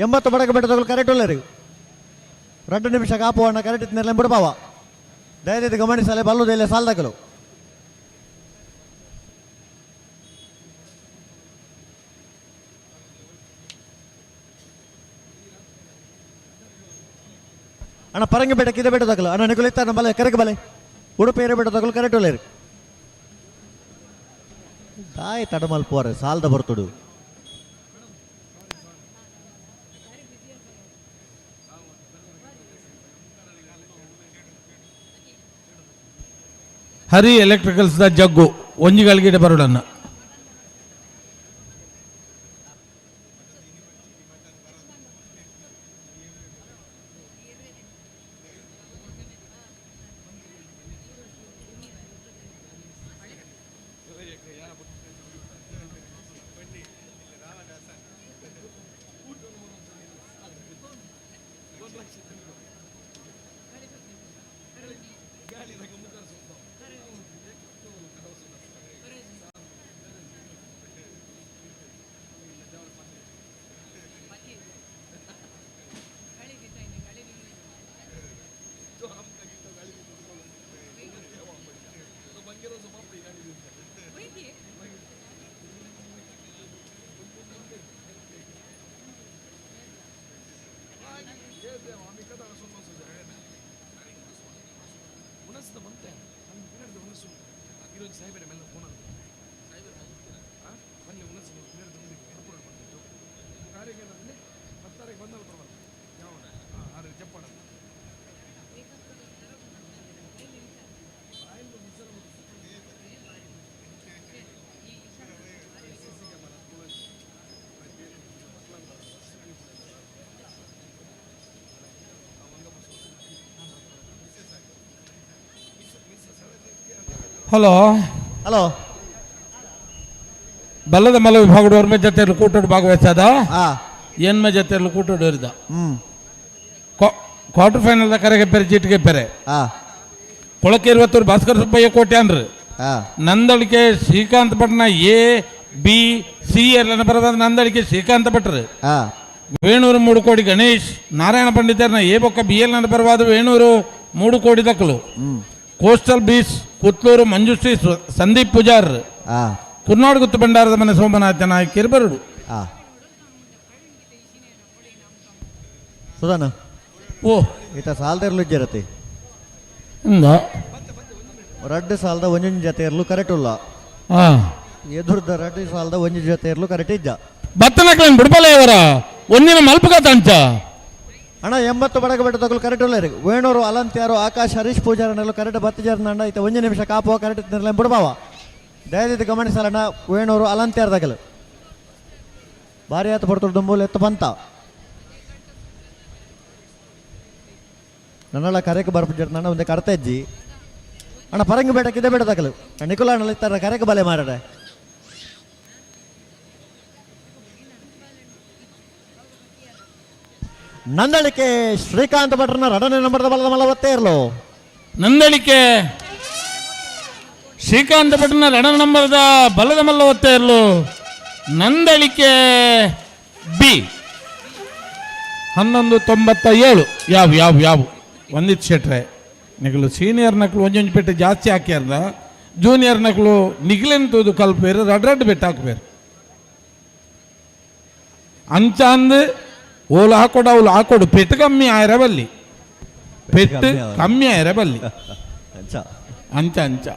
80 ಬಡಕ ಬೆಟ್ಟದಕಲು ಕರೆಕ್ಟ್ ಉಳ್ಳರಿ 2 ನಿಮಿಷ ಕಾಪು ಅಣ್ಣ ಕರೆಕ್ಟ್ ಇತ್ತು ಬಿಡಬಾವ ದಯದೈದು ಗಮನಿಸಲೆ ಬಲ್ಲದಲ್ಲಿ ಸಾಲದಕಲು. ಅಣ್ಣ ಪರಂಗಿ ಬೆಟ್ಟಕ್ಕೆ ಇದೆ ಬೆಟ್ಟ ತಗಲು ಅಣ್ಣ ನಿಗುಲಿತ್ತ ಬಲೆ ಕರೆಗೆ ಬಲೆ ಉಡುಪಿ ಏರೆ ಬೆಟ್ಟ ತಗಲು ಕರೆಕ್ಟ್ ಉಳ್ಳೇರಿ ದಾಯ ತಡಮಲ್ಪೋರೆ ಸಾಲದ ಬರ್ತುಡು. ಹರಿ ಎಲೆಕ್ಟ್ರಿಕಲ್ಸ್ the jug ಒಂಜಿಗಳಿಗೆ ಬರೋಡನ್ನ. Hello hello ಬಲ್ಲದ ಮಲ್ಲ ವಿಭಾಗದವ್ರ ಜೊತೆ ಕೂಟೋಡು ಭಾಗವಹಿಸದ ಎನ್ಮ ಜೊತೆ ಕೂಟೋಡು ಇರ್ದ ಕ್ವಾರ್ಟರ್ ಫೈನಲ್ ಕರೆಗೆ ಪೆರೆ ಚೀಟಿಗೆ ಪೆರೆ ಕೊಳಕೆ ಇರುವತ್ತೂರು ಭಾಸ್ಕರ ಸುಬ್ಬಯ್ಯ ಕೋಟೆ ಅನ್ರಿ Nandalike Srikanth Patna A B C ಎಲ್ಲ ಬರೋದ ನಂದಳಿಕೆ ಶ್ರೀಕಾಂತ್ ಭಟ್ರು ವೇಣೂರು 3 ಕೋಟಿ ಗಣೇಶ್ ನಾರಾಯಣ ಪಂಡಿತರ್ನ ಎ ಬೊಕ್ಕ ಬಿ ಎಲ್ ನನ್ನ ಪರವಾದ ವೇಣೂರು 3 ಕೋಟಿ ದಕ್ಕಲು ಕೋಸ್ಟಲ್ ಬೀಚ್ ಕುತ್ಲೂರು ಮಂಜುಶ್ರೀ ಸಂದೀಪ್ ಪೂಜಾರ್ ಕುರ್ನಾಡು ಗುತ್ತು ಭಂಡಾರದ ಮನೆ ಸೋಮನಾಥ ನಾಯಕಿಯರು ಬರಡು. ಸುಧಾನ ಓ ಈತ ಸಾಲದ ಇಜ್ಜಿರತಿ ರಡ್ಡು ಸಾಲದ ಒಂಜೊಂಜಿ ಜೊತೆ ಇರಲು ಕರೆಕ್ಟ್ ಉಲ್ಲ ಎದುರ್ದ ರಡ್ಡು ಸಾಲದ ಒಂಜಿ ಜೊತೆ ಇರಲು ಕರೆಕ್ಟ್ ಇಜ್ಜ ಬತ್ತನಕ್ಲೇನು ಬಿಡ್ಬಲ್ಲ ಇವರ ಒಂದಿನ ಮಲ್ಪಗತ ಅಂಚ ಅಣ್ಣ 80 ಬಡಗ ಬೆಟ್ಟ ತಗೊಳ್ಳು ಕರೆಕ್ಟ್ ಉಲ್ಲ ವೇಣೂರು ಅಲಂತ್ಯಾರು ಆಕಾಶ್ ಹರೀಶ್ ಪೂಜಾರನೆಲ್ಲ ಕರೆಕ್ಟ್ ಬತ್ತಿಜಾರನಣ್ಣ ಈತ ಒಂಜಿ ನಿಮಿಷ ಕಾಪುವ ಕರೆಕ್ಟ್ ನಿರ್ಲಯ ಬಿಡ್ಬಾವ ದಯದಿದ್ದು ಗಮನಿಸಲಣ್ಣ ವೇಣೂರು ಅಲಂತ್ಯಾರ ತಗಲು ಭಾರಿ ಆತ ಪಡ್ತುಡು ದುಂಬುಲು ಎತ್ತು ಬಂತ ನನ್ನೆಲ್ಲ ಕರೆಕ್ ಬರ್ಪುಜಾರ ಒಂದೇ ಕರ್ತ ಇಜ್ಜಿ ಅಣ್ಣ ಪರಂಗಿ ಬೇಟಕ್ಕೆ ಇದೆ ಬೇಡ ತಗಲು ನಿಕುಲ ಅಣ್ಣ ಇತ್ತಾರೆ ಕರೆಕ್ ಬಲೆ ಮಾರಡೆ ನಂದಳಿಕೆ ಶ್ರೀಕಾಂತ್ ಭಟ್ರನ ರಡನೆ ನಂಬರ್ದ ಬಲದ ಮಲ್ಲ ಒತ್ತೇ ಇರಲು ನಂದಳಿಕೆ ಶ್ರೀಕಾಂತ್ ಭಟ್ರನ ರಡನೆ ನಂಬರ್ದ ಬಲದ ಮಲ್ಲ ಒತ್ತೇ ಇರಲು ನಂದಳಿಕೆ ಬಿ 11.97 ಯಾವ ಯಾವ ಯಾವ ಒಂದಿತ್ತು ಶೆಟ್ರೆ ನಿಗಲು ಸೀನಿಯರ್ ನಕಲು ಒಂಜೊಂಜಿ ಪೆಟ್ಟು ಜಾಸ್ತಿ ಹಾಕ್ಯಾರ ಜೂನಿಯರ್ ನಕಲು ನಿಗ್ಲೆಂತದು ಕಲ್ಪೇರು ರಡ್ ರಡ್ ಬೆಟ್ಟು ಹಾಕ್ಬೇರು ಅಂಚ ಅಂದು ಓಲು ಹಾಕೊಡು ಅವಳು ಹಾಕೊಡು ಪೆಟ್ಟು ಕಮ್ಮಿ ಆಯರ ಬಲ್ಲಿ ಪೆಟ್ಟು ಕಮ್ಮಿ ಆಯರ ಬಲ್ಲಿ ಅಂಚ ಅಂಚ ಅಂಚ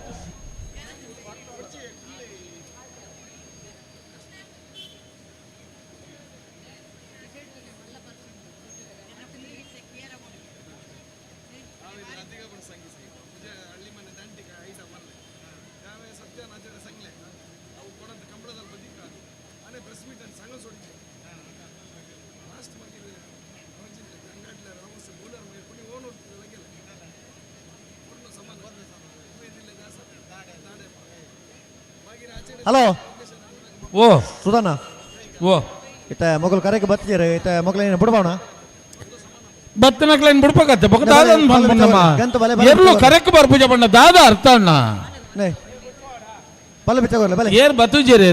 ಹಲೋ ಓ ಸುಧಾನ ಓ ಇತ್ತ ಮಗಳು ಕರೆಗೆ ಬತ್ತಿದ್ದೀರ ಇತ್ತ ಮಗಳ ಏನು ಬಿಡ್ಬೋಣ ಬತ್ತನಕ್ಲೇನು ಬಿಡ್ಬೇಕಾಗತ್ತೆ ಬೊಕ್ಕ ದಾದ ಎಲ್ಲೂ ಕರೆಕ್ ಬರ್ಪೂಜೆ ಬಣ್ಣ ದಾದ ಅರ್ಥ ಅಣ್ಣ ಪಲ್ಲು ಬಿಚ್ಚಗೋರ್ಲೆ ಬಲೆ ಏರ್ ಬತ್ತುಜೇರಿ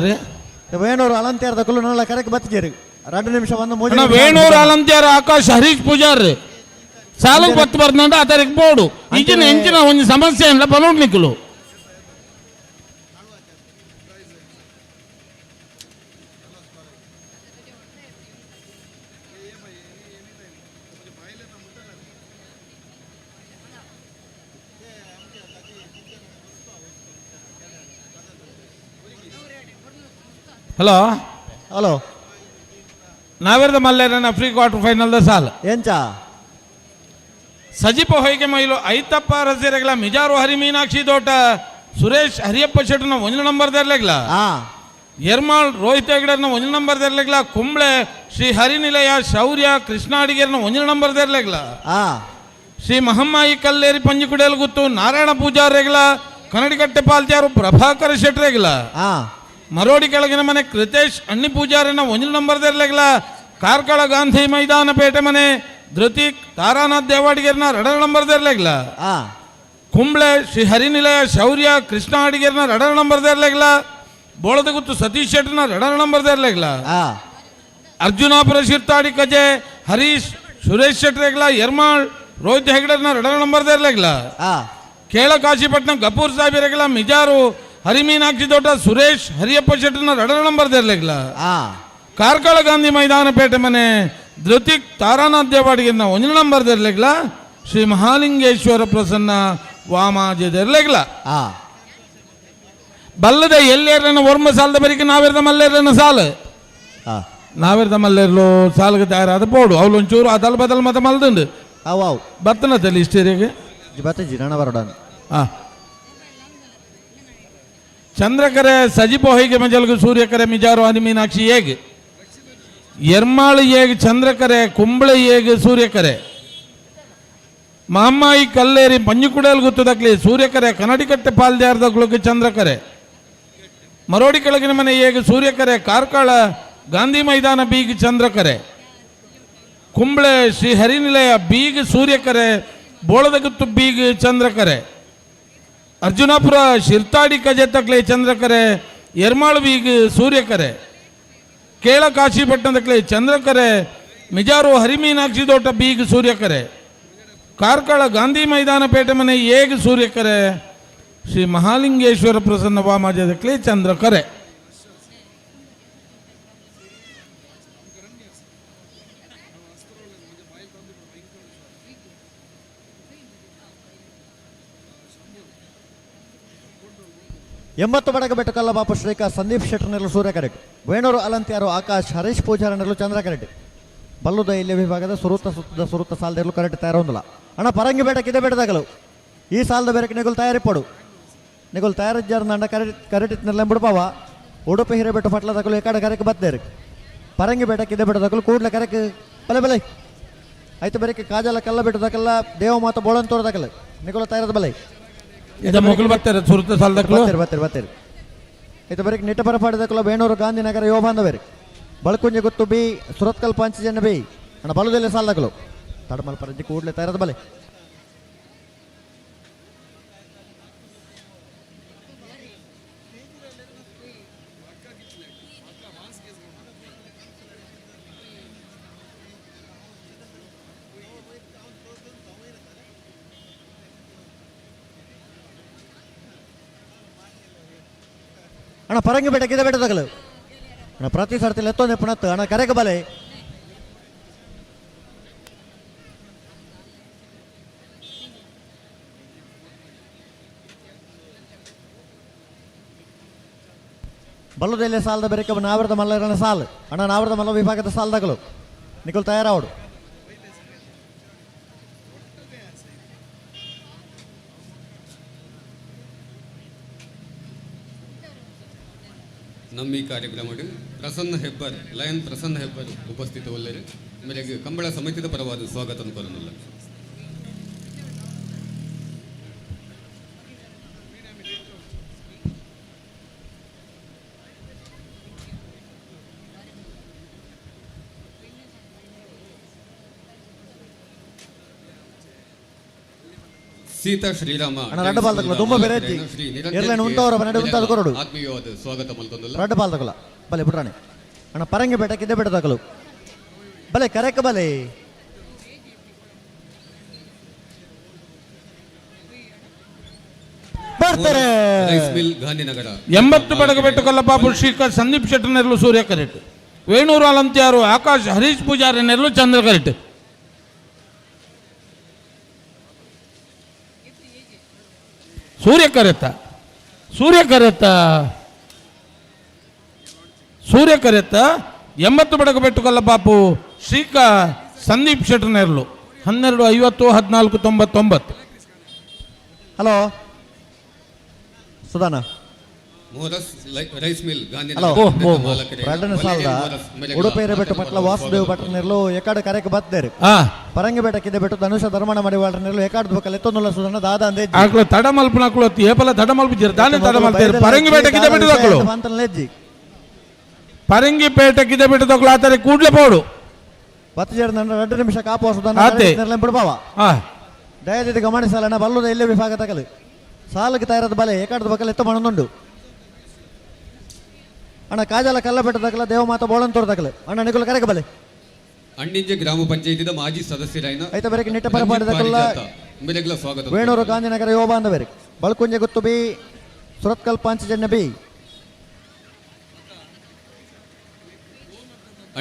ವೇಣೂರು ಅಲಂತ್ಯಾರದ ಕುಲ್ಲು ನಲ್ಲ ಕರೆಕ್ ಬತ್ತಿದ್ದೀರಿ 2 ನಿಮಿಷ ಒಂದು 3 ವೇಣೂರು ಅಲಂತ್ಯಾರ ಆಕಾಶ್ ಹರೀಶ್ ಪೂಜಾರ್ ಸಾಲಕ್ಕೆ ಬತ್ತು ಬರ್ದಂಡ ಆತರಿಗೆ ಬೋಡು ಈಗಿನ ಹೆಂಚಿನ ಒಂದು ಸಮಸ್ಯೆ ಇಲ್ಲ ಬಲೂನ್ ನಿಕ್ಕಲು. ಹಲೋ ಹಲೋ ನಾವೆರ್ದ ಮಲ್ಲೇರನ free quarter final the ಸಾಲ್ ಎಂಚ ಸಜಿಪ ಹೊಯ್ಗೆ ಮೈಲು ಐತಪ್ಪ ರಸಿರಗಲ ಮಿಜಾರು ಹರಿ ಮೀನಾಕ್ಷಿ ದೋಟ ಸುರೇಶ್ ಹರಿಯಪ್ಪ ಶೆಟ್ಟನ ಒಂದು ನಂಬರ್ ದರ್ಲೆಗ್ಲ ಎರ್ಮಾಳ್ ರೋಹಿತ್ ಹೆಗಡೆರ್ನ ಒಂದು ನಂಬರ್ ದರ್ಲೆಗ್ಲ ಕುಂಬ್ಳೆ ಶ್ರೀ ಹರಿನಿಲಯ ಶೌರ್ಯ ಕೃಷ್ಣ ಅಡಿಗೆರ್ನ ಒಂದು ನಂಬರ್ ದರ್ಲೆಗ್ಲ ಶ್ರೀ ಮಹಮ್ಮಾಯಿ ಕಲ್ಲೇರಿ ಪಂಜಿಕುಡೇಲು ಗುತ್ತು ನಾರಾಯಣ ಪೂಜಾರೆಗ್ಲ ಕನ್ನಡಿಕಟ್ಟೆ ಪಾಲ್ತ್ಯಾರು ಪ್ರಭಾಕರ ಶೆಟ್ರೆಗ್ಲ ಮರೋಡಿ ಕೆಳಗಿನ ಮನೆ ಕೃತೇಶ್ ಅಣ್ಣಿ ಪೂಜಾರಿನ ಒಂದು ನಂಬರ್ ದರ್ಲೆಗ್ಲ ಕಾರ್ಕಳ ಗಾಂಧಿ ಮೈದಾನ ಪೇಟೆ ಮನೆ ಧೃತಿಕ್ ತಾರಾನಾಥ್ ದೇವಾಡಿಗೆರ್ನ ರಡರ ನಂಬರ್ ದರ್ಲೆಗ್ಲ ಕುಂಬ್ಳೆ ಶ್ರೀ ಹರಿನಿಲಯ ಶೌರ್ಯ ಕೃಷ್ಣ ಅಡಿಗೆರ್ನ ರಡರ ನಂಬರ್ ದರ್ಲೆಗ್ಲ ಬೋಳದಗುತ್ತು ಸತೀಶ್ ಶೆಟ್ಟರ್ನ ರಡರ ನಂಬರ್ ದರ್ಲೆಗ್ಲ ಅರ್ಜುನಾಪುರ ಶಿರ್ತಾಡಿ ಕಜೆ ಹರೀಶ್ ಸುರೇಶ್ ಶೆಟ್ರೆಗ್ಲ ಎರ್ಮಾಳ್ ರೋಹಿತ್ ಹೆಗಡೆರ್ನ ರಡರ ನಂಬರ್ ದರ್ಲೆಗ್ಲ ಕೇಳ ಕಾಶಿಪಟ್ನ ಗಪೂರ್ ಸಾಹಿಬರೆಗ್ಲ ಮಿಜಾರು ಹರಿಮೀನಾಕ್ಷಿ ದೊಡ್ಡ ಸುರೇಶ್ ಹರಿಯಪ್ಪ ಶೆಟ್ಟರ್ನ ರಡರ ನಂಬರ್ ದರ್ಲೆಗ್ಲ ಕಾರ್ಕಳ ಗಾಂಧಿ ಮೈದಾನ ಪೇಟೆ ಮನೆ ಧೃತಿಕ್ ತಾರಾನಾಥ್ ದೇವಾಡಿಗೆರ್ನ ಒಂದು ನಂಬರ್ ದರ್ಲೆಗ್ಲ ಶ್ರೀ ಮಹಾಲಿಂಗೇಶ್ವರ ಪ್ರಸನ್ನ ವಾಮಾಜೆದೆರ್ಲೆಗ್ಲ ಬಲ್ಲದ ಎಲ್ಲೇರ್ಲನ ಒರ್ಮ ಸಾಲದ ಬರಿಕೆ ನಾವೆರ್ದ ಮಲ್ಲೇರ್ಲನ ಸಾಲು ನಾವೆರ್ದ ಮಲ್ಲೇರ್ಲು ಸಾಲುಗೆ ತಯಾರಾದ ಪೋಡು ಅವಳು ಒಂಚೂರು ಅದಲ್ ಬದಲ್ ಮತ ಮಲ್ದುಂಡು ಅವು ಅವು ಬತ್ತನದಲ್ಲಿ ಇಷ್ಟೇರಿಗೆ ಬತ್ತಜಿ ನಣ ಬರೋಡನ್ ಚಂದ್ರಕರೆ ಸಜಿಪೋ ಹೈಗೆ ಮಜಲ್ಗು ಸೂರ್ಯಕರೆ ಮಿಜಾರು ಹನಿ ಮೀನಾಕ್ಷಿ ಹೇಗೆ ಎರ್ಮಾಳು ಹೇಗೆ ಚಂದ್ರಕರೆ ಕುಂಬಳೆ ಹೇಗೆ ಸೂರ್ಯಕರೆ ಮಾಮ್ಮಾಯಿ ಕಲ್ಲೇರಿ ಮಂಜುಕುಡಲ್ ಗುತ್ತದಕ್ಲಿ ಸೂರ್ಯಕರೆ ಕನ್ನಡಿಕಟ್ಟೆ ಪಾಲ್ದಾರ್ದಗ್ಲುಗೆ ಚಂದ್ರಕರೆ ಮರೋಡಿ ಕೆಳಗಿನ ಮನೆ ಹೇಗೆ ಸೂರ್ಯಕರೆ ಕಾರ್ಕಳ ಗಾಂಧಿ ಮೈದಾನ ಬೀಗ್ ಚಂದ್ರಕರೆ ಕುಂಬಳೆ ಶ್ರೀ ಹರಿನಿಲಯ ಬೀಗ್ ಸೂರ್ಯಕರೆ ಬೋಳದಗುತ್ತು ಬೀಗ್ ಚಂದ್ರಕರೆ ಅರ್ಜುನಾಪುರ ಶಿರ್ತಾಡಿ ಕಜೆತಕ್ಲೆ ಚಂದ್ರಕರೆ ಎರ್ಮಾಳು ಬೀಗ್ ಸೂರ್ಯಕರೆ ಕೇಳ ಕಾಶಿಪಟ್ಟಣದಕ್ಲೆ ಚಂದ್ರಕರೆ ಮಿಜಾರು ಹರಿಮೀನಾಕ್ಷಿ ತೋಟ ಬೀಗ್ ಸೂರ್ಯಕರೆ ಕಾರ್ಕಳ ಗಾಂಧಿ ಮೈದಾನ ಪೇಟೆ ಮನೆ ಏಗ್ ಸೂರ್ಯಕರೆ ಶ್ರೀ ಮಹಾಲಿಂಗೇಶ್ವರ ಪ್ರಸನ್ನ ವಾಮಾಜದಕ್ಲೆ ಚಂದ್ರಕರೆ. ಎಂಬತ್ತು ಬಡಗ ಬೆಟ್ಟು ಕಲ್ಲಬಾಪು ಶ್ರೀಕಾ ಸಂದೀಪ್ ಶೆಟ್ಟರ್ನೆಲ್ಲ ಸೂರ್ಯ ಕರೆಕ್ಟ್ ವೇಣೂರು ಅಲಂತ್ಯಾರು ಆಕಾಶ್ ಹರೀಶ್ ಪೂಜಾರನೆಲ್ಲೂ ಚಂದ್ರ ಕರೆಕ್ಟ್ ಬಲ್ಲುದ ಇಲ್ಲಿ ವಿಭಾಗದ ಸುರುತ ಸುತ್ತದ ಸುರುತ ಸಾಲದಿರಲು ಕರೆಕ್ಟ್ ತಯಾರೊಂದಿಲ್ಲ ಅಣ್ಣ ಪರಂಗಿ ಬೇಟಕ್ಕಿದೆ ಬೇಟದಾಗಲು ಈ ಸಾಲದ ಬೇರೆ ನಿಗುಲ್ ತಯಾರಿಪಡು ನಿಗುಲ್ ತಯಾರಿಜ್ಜಾರ ಅಂಡ ಕರೆಕ್ಟ್ ಕರೆಕ್ಟ್ ಬಿಡ್ಪಾವ ಉಡುಪಿ ಹಿರೇಬೆಟ್ಟು ಪಟ್ಲದಾಗಲು ಎಕಾಡ ಕರೆಕ್ ಬತ್ತೇರಿ ಪರಂಗಿ ಬೇಟಕ್ಕಿದೆ ಬೇಟದಾಗಲು ಕೂಡಲೇ ಕರೆಕ್ ಬಲೆ ಬಲೆ ಆಯ್ತು ಬೇರೆ ಕಾಜಲ ಕಲ್ಲ ಬೆಟ್ಟದಾಕಲ್ಲ ದೇವ ಮಾತ ಬೋಳನ್ ತೋರದಾಕಲ್ಲ ನಿಗುಲ ತಯಾರದ ಬಲೆ ಇದು ಮೊಗಲು ಬರ್ತಾರೆ ಸುರುತ ಸಾಲದಕ್ಕಲು ಬರ್ತೀರಿ ಬರ್ತೀರಿ ಬರ್ತೀರಿ ಇದು ಬರೀ ನಿಟ್ಟಪರ ಪಾಡಿದಕ್ಕಲ್ಲ ಬೇಣೂರು ಗಾಂಧಿನಗರ ಯುವ ಬಾಂಧವೇರಿ ಬಳಕುಂಜೆ ಗುತ್ತು ಬಿ ಸುರತ್ಕಲ್ ಪಾಂಚಜನ್ಯ ಬಿ ಅಣ್ಣ ಬಲುದಲ್ಲೇ ಸಾಲದಕ್ಕಲು ತಡಮಲ್ ಪರಂಜಿ ಕೂಡಲೇ ತಯಾರದ ಬಲೆ ಅಣ್ಣ ಪರಂಗಿ ಬೆಟ್ಟಕ್ಕೆ ಇದೆ ಬೆಟ್ಟದಾಗಲು ಅಣ್ಣ ಪ್ರತಿ ಸರ್ತಿ ಎತ್ತೊಂದು ಪುಣತ್ತು ಅಣ್ಣ ಕರೆಗೆ ಬಲೆ ಬಲ್ಲದಲ್ಲೇ ಸಾಲದ ಬೆರಕೆ ನಾವರದ ಮಲ್ಲರನ ಸಾಲು ಅಣ್ಣ ನಾವರದ ಮಲ್ಲ ವಿಭಾಗದ ಸಾಲದಾಗಲು ನಿಖಲ್ ತಯಾರಾವಡು ನಮ್ಮ ಈ ಕಾರ್ಯಕ್ರಮಡು ಪ್ರಸನ್ನ ಹೆಬ್ಬರ್ ಲಯನ್ ಪ್ರಸನ್ನ ಹೆಬ್ಬರ್ ಉಪಸ್ಥಿತ ಒಲ್ಲೆರು ಮೇರೆಗೆ ಕಂಬಳ ಸಮಿತಿದ ಪರವಾದ ಸ್ವಾಗತ ಕೋರನುಲ್ಲ. ಸೀತಾ ಶ್ರೀರಾಮ ಅಣ್ಣ ರಡ್ಡು ಬಾಲ್ದಕಲ ತುಂಬ ಬೇರೆ ಶ್ರೀ ಎರ್ಲೇನು ಉಂಟವರ ಬನ್ನಡೆ ಉಂಟಾದ ಕೊರಡು ಆತ್ಮೀಯವಾದ ಸ್ವಾಗತ ಮಲ್ತೊಂದುಲ್ಲ. ರಡ್ಡು ಬಾಲ್ದಕಲ ಬಲೆ ಬಿಡ್ರಾಣಿ ಅಣ್ಣ ಪರಂಗಿ ಬೆಟ್ಟಕ್ಕಿದ್ದೆ ಬೆಟ್ಟದಾಕಲು ಬಲೆ ಕರೆಕ್ ಬಲೆ ಬರ್ತಾರೆ rice mill Gandhinagar 80 Badagabettu ಕಲ್ಲಪಾಪು ಶ್ರೀಕರ್ ಸಂದೀಪ್ ಶೆಟ್ಟರ್ನೆರ್ಲು ಸೂರ್ಯ ಕರೆಕ್ಟ್ ವೇಣೂರು ಅಲಂತ್ಯಾರು ಆಕಾಶ್ ಹರೀಶ್ ಪೂಜಾರಿ ನೆರ್ಲು ಚಂದ್ರ ಕರೆಕ್ಟ್ ಸೂರ್ಯ ಕರೆತ್ತ ಸೂರ್ಯ ಕರೆತ್ತ ಸೂರ್ಯ ಕರೆತ್ತ 80 ಬಡಗ ಬೆಟ್ಟು ಕಲ್ಲಪಾಪು ಶ್ರೀಕಾ ಸಂದೀಪ್ ಶೆಟ್ಟರ್ನೆರ್ಲು 12:50 14:99. ಹಲೋ ಸುಧಾನ ಮೋರಸ್ ರೈಸ್ ಮಿಲ್ ಹಲೋ ಗಾಂಧಿನಗರ ಎರಡನೇ ಸಾಲದ ಉಡುಪಿ ಹಿರೇಬೆಟ್ಟು ಪಟ್ಲ ವಾಸುದೇವ್ ಭಟ್ರನೆರ್ಲು ಎಕಾಡು ಕರೆಕ್ ಬತ್ತೇರಿ ಪರಂಗಿ ಬೆಟ್ಟಕ್ಕಿದೆ ಬೆಟ್ಟು ಧನುಷ ಧರ್ಮಣ ಮಾಡಿವಾಳ್ರನೆರ್ಲು ನೆರ್ಲು ಎಕಾಡು ಬೊಕ್ಕಲ್ ಎತ್ತೊಂದುಲ್ಲ ಸುಧಾನ ದಾದ ಅಂದೆ ಆಕ್ಳು ತಡ ಮಲ್ಪುನ ಆಕ್ಳು ಏಪಲ ತಡ ಮಲ್ಪುಜಿರ್ ದಾನೆ ತಡ ಮಲ್ತೇರು ಪರಂಗಿ ಬೆಟ್ಟಕ್ಕಿದೆ ಬೆಟ್ಟು ದಾಕಳು ಲೆಜ್ಜಿ ಪರಂಗಿ ಪೇಟಕ್ಕಿದೆ ಬೆಟ್ಟು ದಾಕಳು ಆತರೆ ಕೂಡ್ಲೆ ಪೋಡು ಬತ್ತಜೇರ್ ನನ್ನ 2 ನಿಮಿಷ ಕಾಪು ಸುಧಾನ ಆತೆ. ನೆರ್ಲೆಂ ಬಿಡ್ಪಾವ ದಯದಿದ್ದು ಗಮನಿಸಲಣ್ಣ ಬಲ್ಲುದ ಇಲ್ಲೇ ವಿಭಾಗ ತಗಲು ಸಾಲಕ್ಕೆ ತಯಾರದ ಬಲೆ ಏಕಾಡದ ಬಕ್ಕಲ್ ಎತ್ತ ಮಣದುಂಡು ಅಣ್ಣ ಕಾಜಾಲ ಕಲ್ಲ ಬೆಟ್ಟ ತಕಲ ದೇವಮಾತ ಬೋಳನ್ ತೋರ್ ತಕಲು ಅಣ್ಣ ನಿಗುಲ ಕರೆಗೆ ಬಲೆ ಅಣ್ಣಿಂಜೆ ಗ್ರಾಮ ಪಂಚಾಯತಿದ ಮಾಜಿ ಸದಸ್ಯರಾಯಿನ ಐತ ಬೇರೆ ನಿಟ್ಟ ಪರಪಾಡಿ ತಕಲ್ಲ ಮೇರೆಗ್ಲ ಸ್ವಾಗತ ವೇಣೂರು ಗಾಂಧಿನಗರ ಯುವ ಬಾಂಧವೇರಿ ಬಳಕುಂಜೆ ಗುತ್ತು ಬಿ ಸುರತ್ಕಲ್ ಪಾಂಚಜನ್ಯ ಬಿ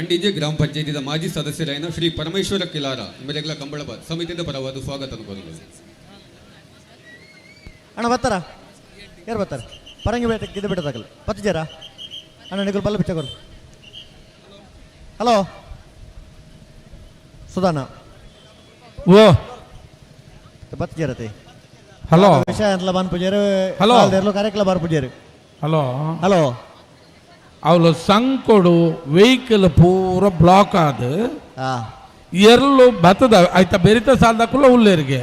ಅಂಡಿಜೆ ಗ್ರಾಮ ಪಂಚಾಯತಿದ ಮಾಜಿ ಸದಸ್ಯರಾಯಿನ ಶ್ರೀ ಪರಮೇಶ್ವರ ಕಿಲಾರ ಮೇರೆಗ್ಲ ಕಂಬಳ ಸಮಿತಿದ ಪರವಾದ ಸ್ವಾಗತ ಕೋರಲು. ಅಣ್ಣ ಬರ್ತಾರ ಯಾರು ಬರ್ತಾರೆ ಪರಂಗಿ ಬೇಟೆ ಗಿದ್ದ ಬಿಟ್ಟದಾಗಲ್ಲ ಪತ್ತು ಜರ ಅಣ್ಣ ನಿಗುಲ್ ಬಲ್ಲ ಬಿಚ್ಚಗೋರು ಹಲೋ ಸುಧಾನ ಓ ಬತ್ತು ಜರತೆ ಹಲೋ ವಿಷಯ ಅಂತಲ ಬಾನ್ ಪೂಜಾರು ಹಲೋ. ಕಾರ್ಯಕ್ರಮ ಬಾರ್ ಪೂಜಾರು ಹಲೋ ಹಲೋ ಅವಳು ಸಂಕೊಡು ವೆಹಿಕಲ್ ಪೂರ ಬ್ಲಾಕ್ ಆದ ಎರ್ಲು ಬತ್ತದ ಆಯ್ತಾ ಬೆರಿತ ಸಾಲ್ದಾಕುಲ್ಲ ಉಲ್ಲೇರಿಗೆ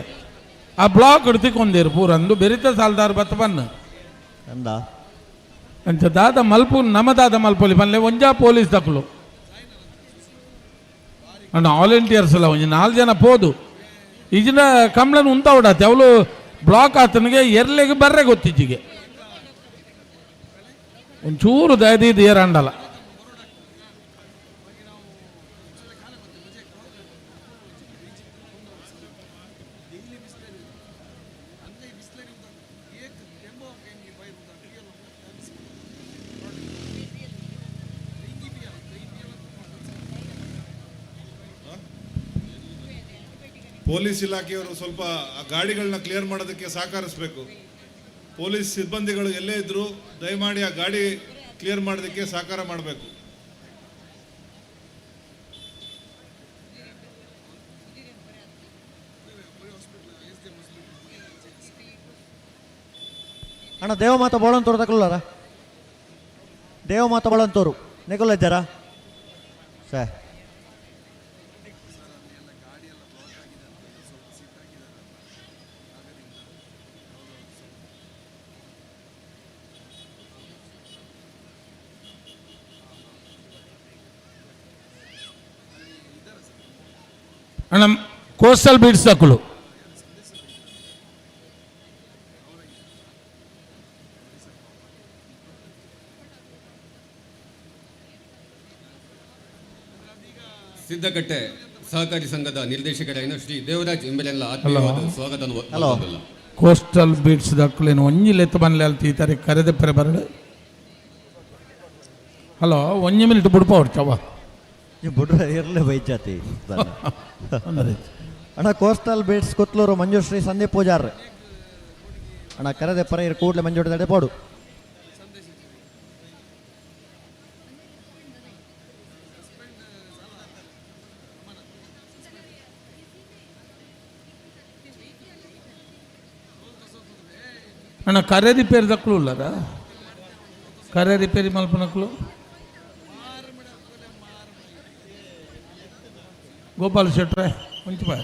ಆ ಬ್ಲಾಕ್ ಹಿಡ್ತಿಕೊಂಡೇರು ಪೂರ ಅಂದು ಬೆರಿತ ಸಾಲ್ದಾರ್ ಬತ್ತ ಬನ್ನ ಅಂದ ಅಂಚ ದಾದ ಮಲ್ಪು ನಮ ದಾದ ಮಲ್ಪೊಲಿ ಪನ್ಲೆ ಒಂಜಾ ಪೊಲೀಸ್ ದಕುಲು ಅಂಡ್ ವಾಲಂಟಿಯರ್ಸ್ ಎಲ್ಲ ಒಂಜಿ ನಾಲ್ಕು ಜನ ಪೋದು ಈಜಿನ ಕಂಬ್ಳನ್ ಉಂತ ಉಡಾತೆ ಅವಳು ಬ್ಲಾಕ್ ಆತನಿಗೆ ಎರ್ಲೆಗೆ ಬರ್ರೆ ಗೊತ್ತಿಜ್ಜಿಗೆ ಒಂಚೂರು ದಯದೀದು ಏರಂಡಲ್ಲ. ಪೊಲೀಸ್ ಇಲಾಖೆಯವರು ಸ್ವಲ್ಪ ಆ ಗಾಡಿಗಳನ್ನ ಕ್ಲಿಯರ್ ಮಾಡೋದಕ್ಕೆ ಸಹಕರಿಸಬೇಕು. ಪೊಲೀಸ್ ಸಿಬ್ಬಂದಿಗಳು ಎಲ್ಲೇ ಇದ್ದರೂ ದಯಮಾಡಿ ಆ ಗಾಡಿ ಕ್ಲಿಯರ್ ಮಾಡೋದಕ್ಕೆ ಸಹಕಾರ ಮಾಡಬೇಕು. ಅಣ್ಣ ದೇವಮಾತ ಬೋಳಂತೂರು ತಗೊಳ್ಳಾರ ದೇವಮಾತ ಬೋಳಂತೂರು ನಿಗುಲ್ಲ ಇದ್ದಾರಾ ಸರ್? ಅಣ್ಣ ಕೋಸ್ಟಲ್ ಬೀಡ್ಸ್ ತಕೊಳ್ಳು. ಸಿದ್ದಕಟ್ಟೆ ಸಹಕಾರಿ ಸಂಘದ ನಿರ್ದೇಶಕರಾಗಿನ ಶ್ರೀ ದೇವರಾಜ್ ಎಂಬೆಲ್ಲ ಆತ್ಮೀಯವಾದ ಸ್ವಾಗತ. ಹಲೋ. ಕೋಸ್ಟಲ್ ಬೀಡ್ಸ್ ದಕ್ಕುಲೇನು ಒಂಜಿ ಲೆತ್ತು ಬನ್ಲೆ ಅಲ್ತಿ ಈ ತಾರೀಕು ಕರೆದ ಪೆರೆ ಬರಡು. ಹಲೋ, ಒಂಜಿ ಮಿನಿಟ್ ಬುಡ್ಪ ಹೊಡ್ಚವ್ವ. ಬುಡ್ರ ಇರಲೇ ಬೈಜಾತಿ. ಅಣ್ಣ ಕೋಸ್ಟಲ್ ಬೀಡ್ಸ್ ಕೊತ್ಲೂರು ಮಂಜುಶ್ರೀ ಸಂದೀಪ್ ಪೂಜಾರ್ ಅಣ್ಣ ಕರೆದೆ ಪರ ಇರು ಕೂಡಲೇ ಮಂಜುಡ್ದಡೆ ಪೋಡು. ಅಣ್ಣ ಕರೆ ರಿಪೇರಿ ದಕ್ಕಲು ಉಲ್ಲರ ಕರೆ ರಿಪೇರಿ ಮಲ್ಪನಕ್ಲು ಗೋಪಾಲ್ ಶೆಟ್ರೆ ಮುಂಚೆ ಬಾಯ್.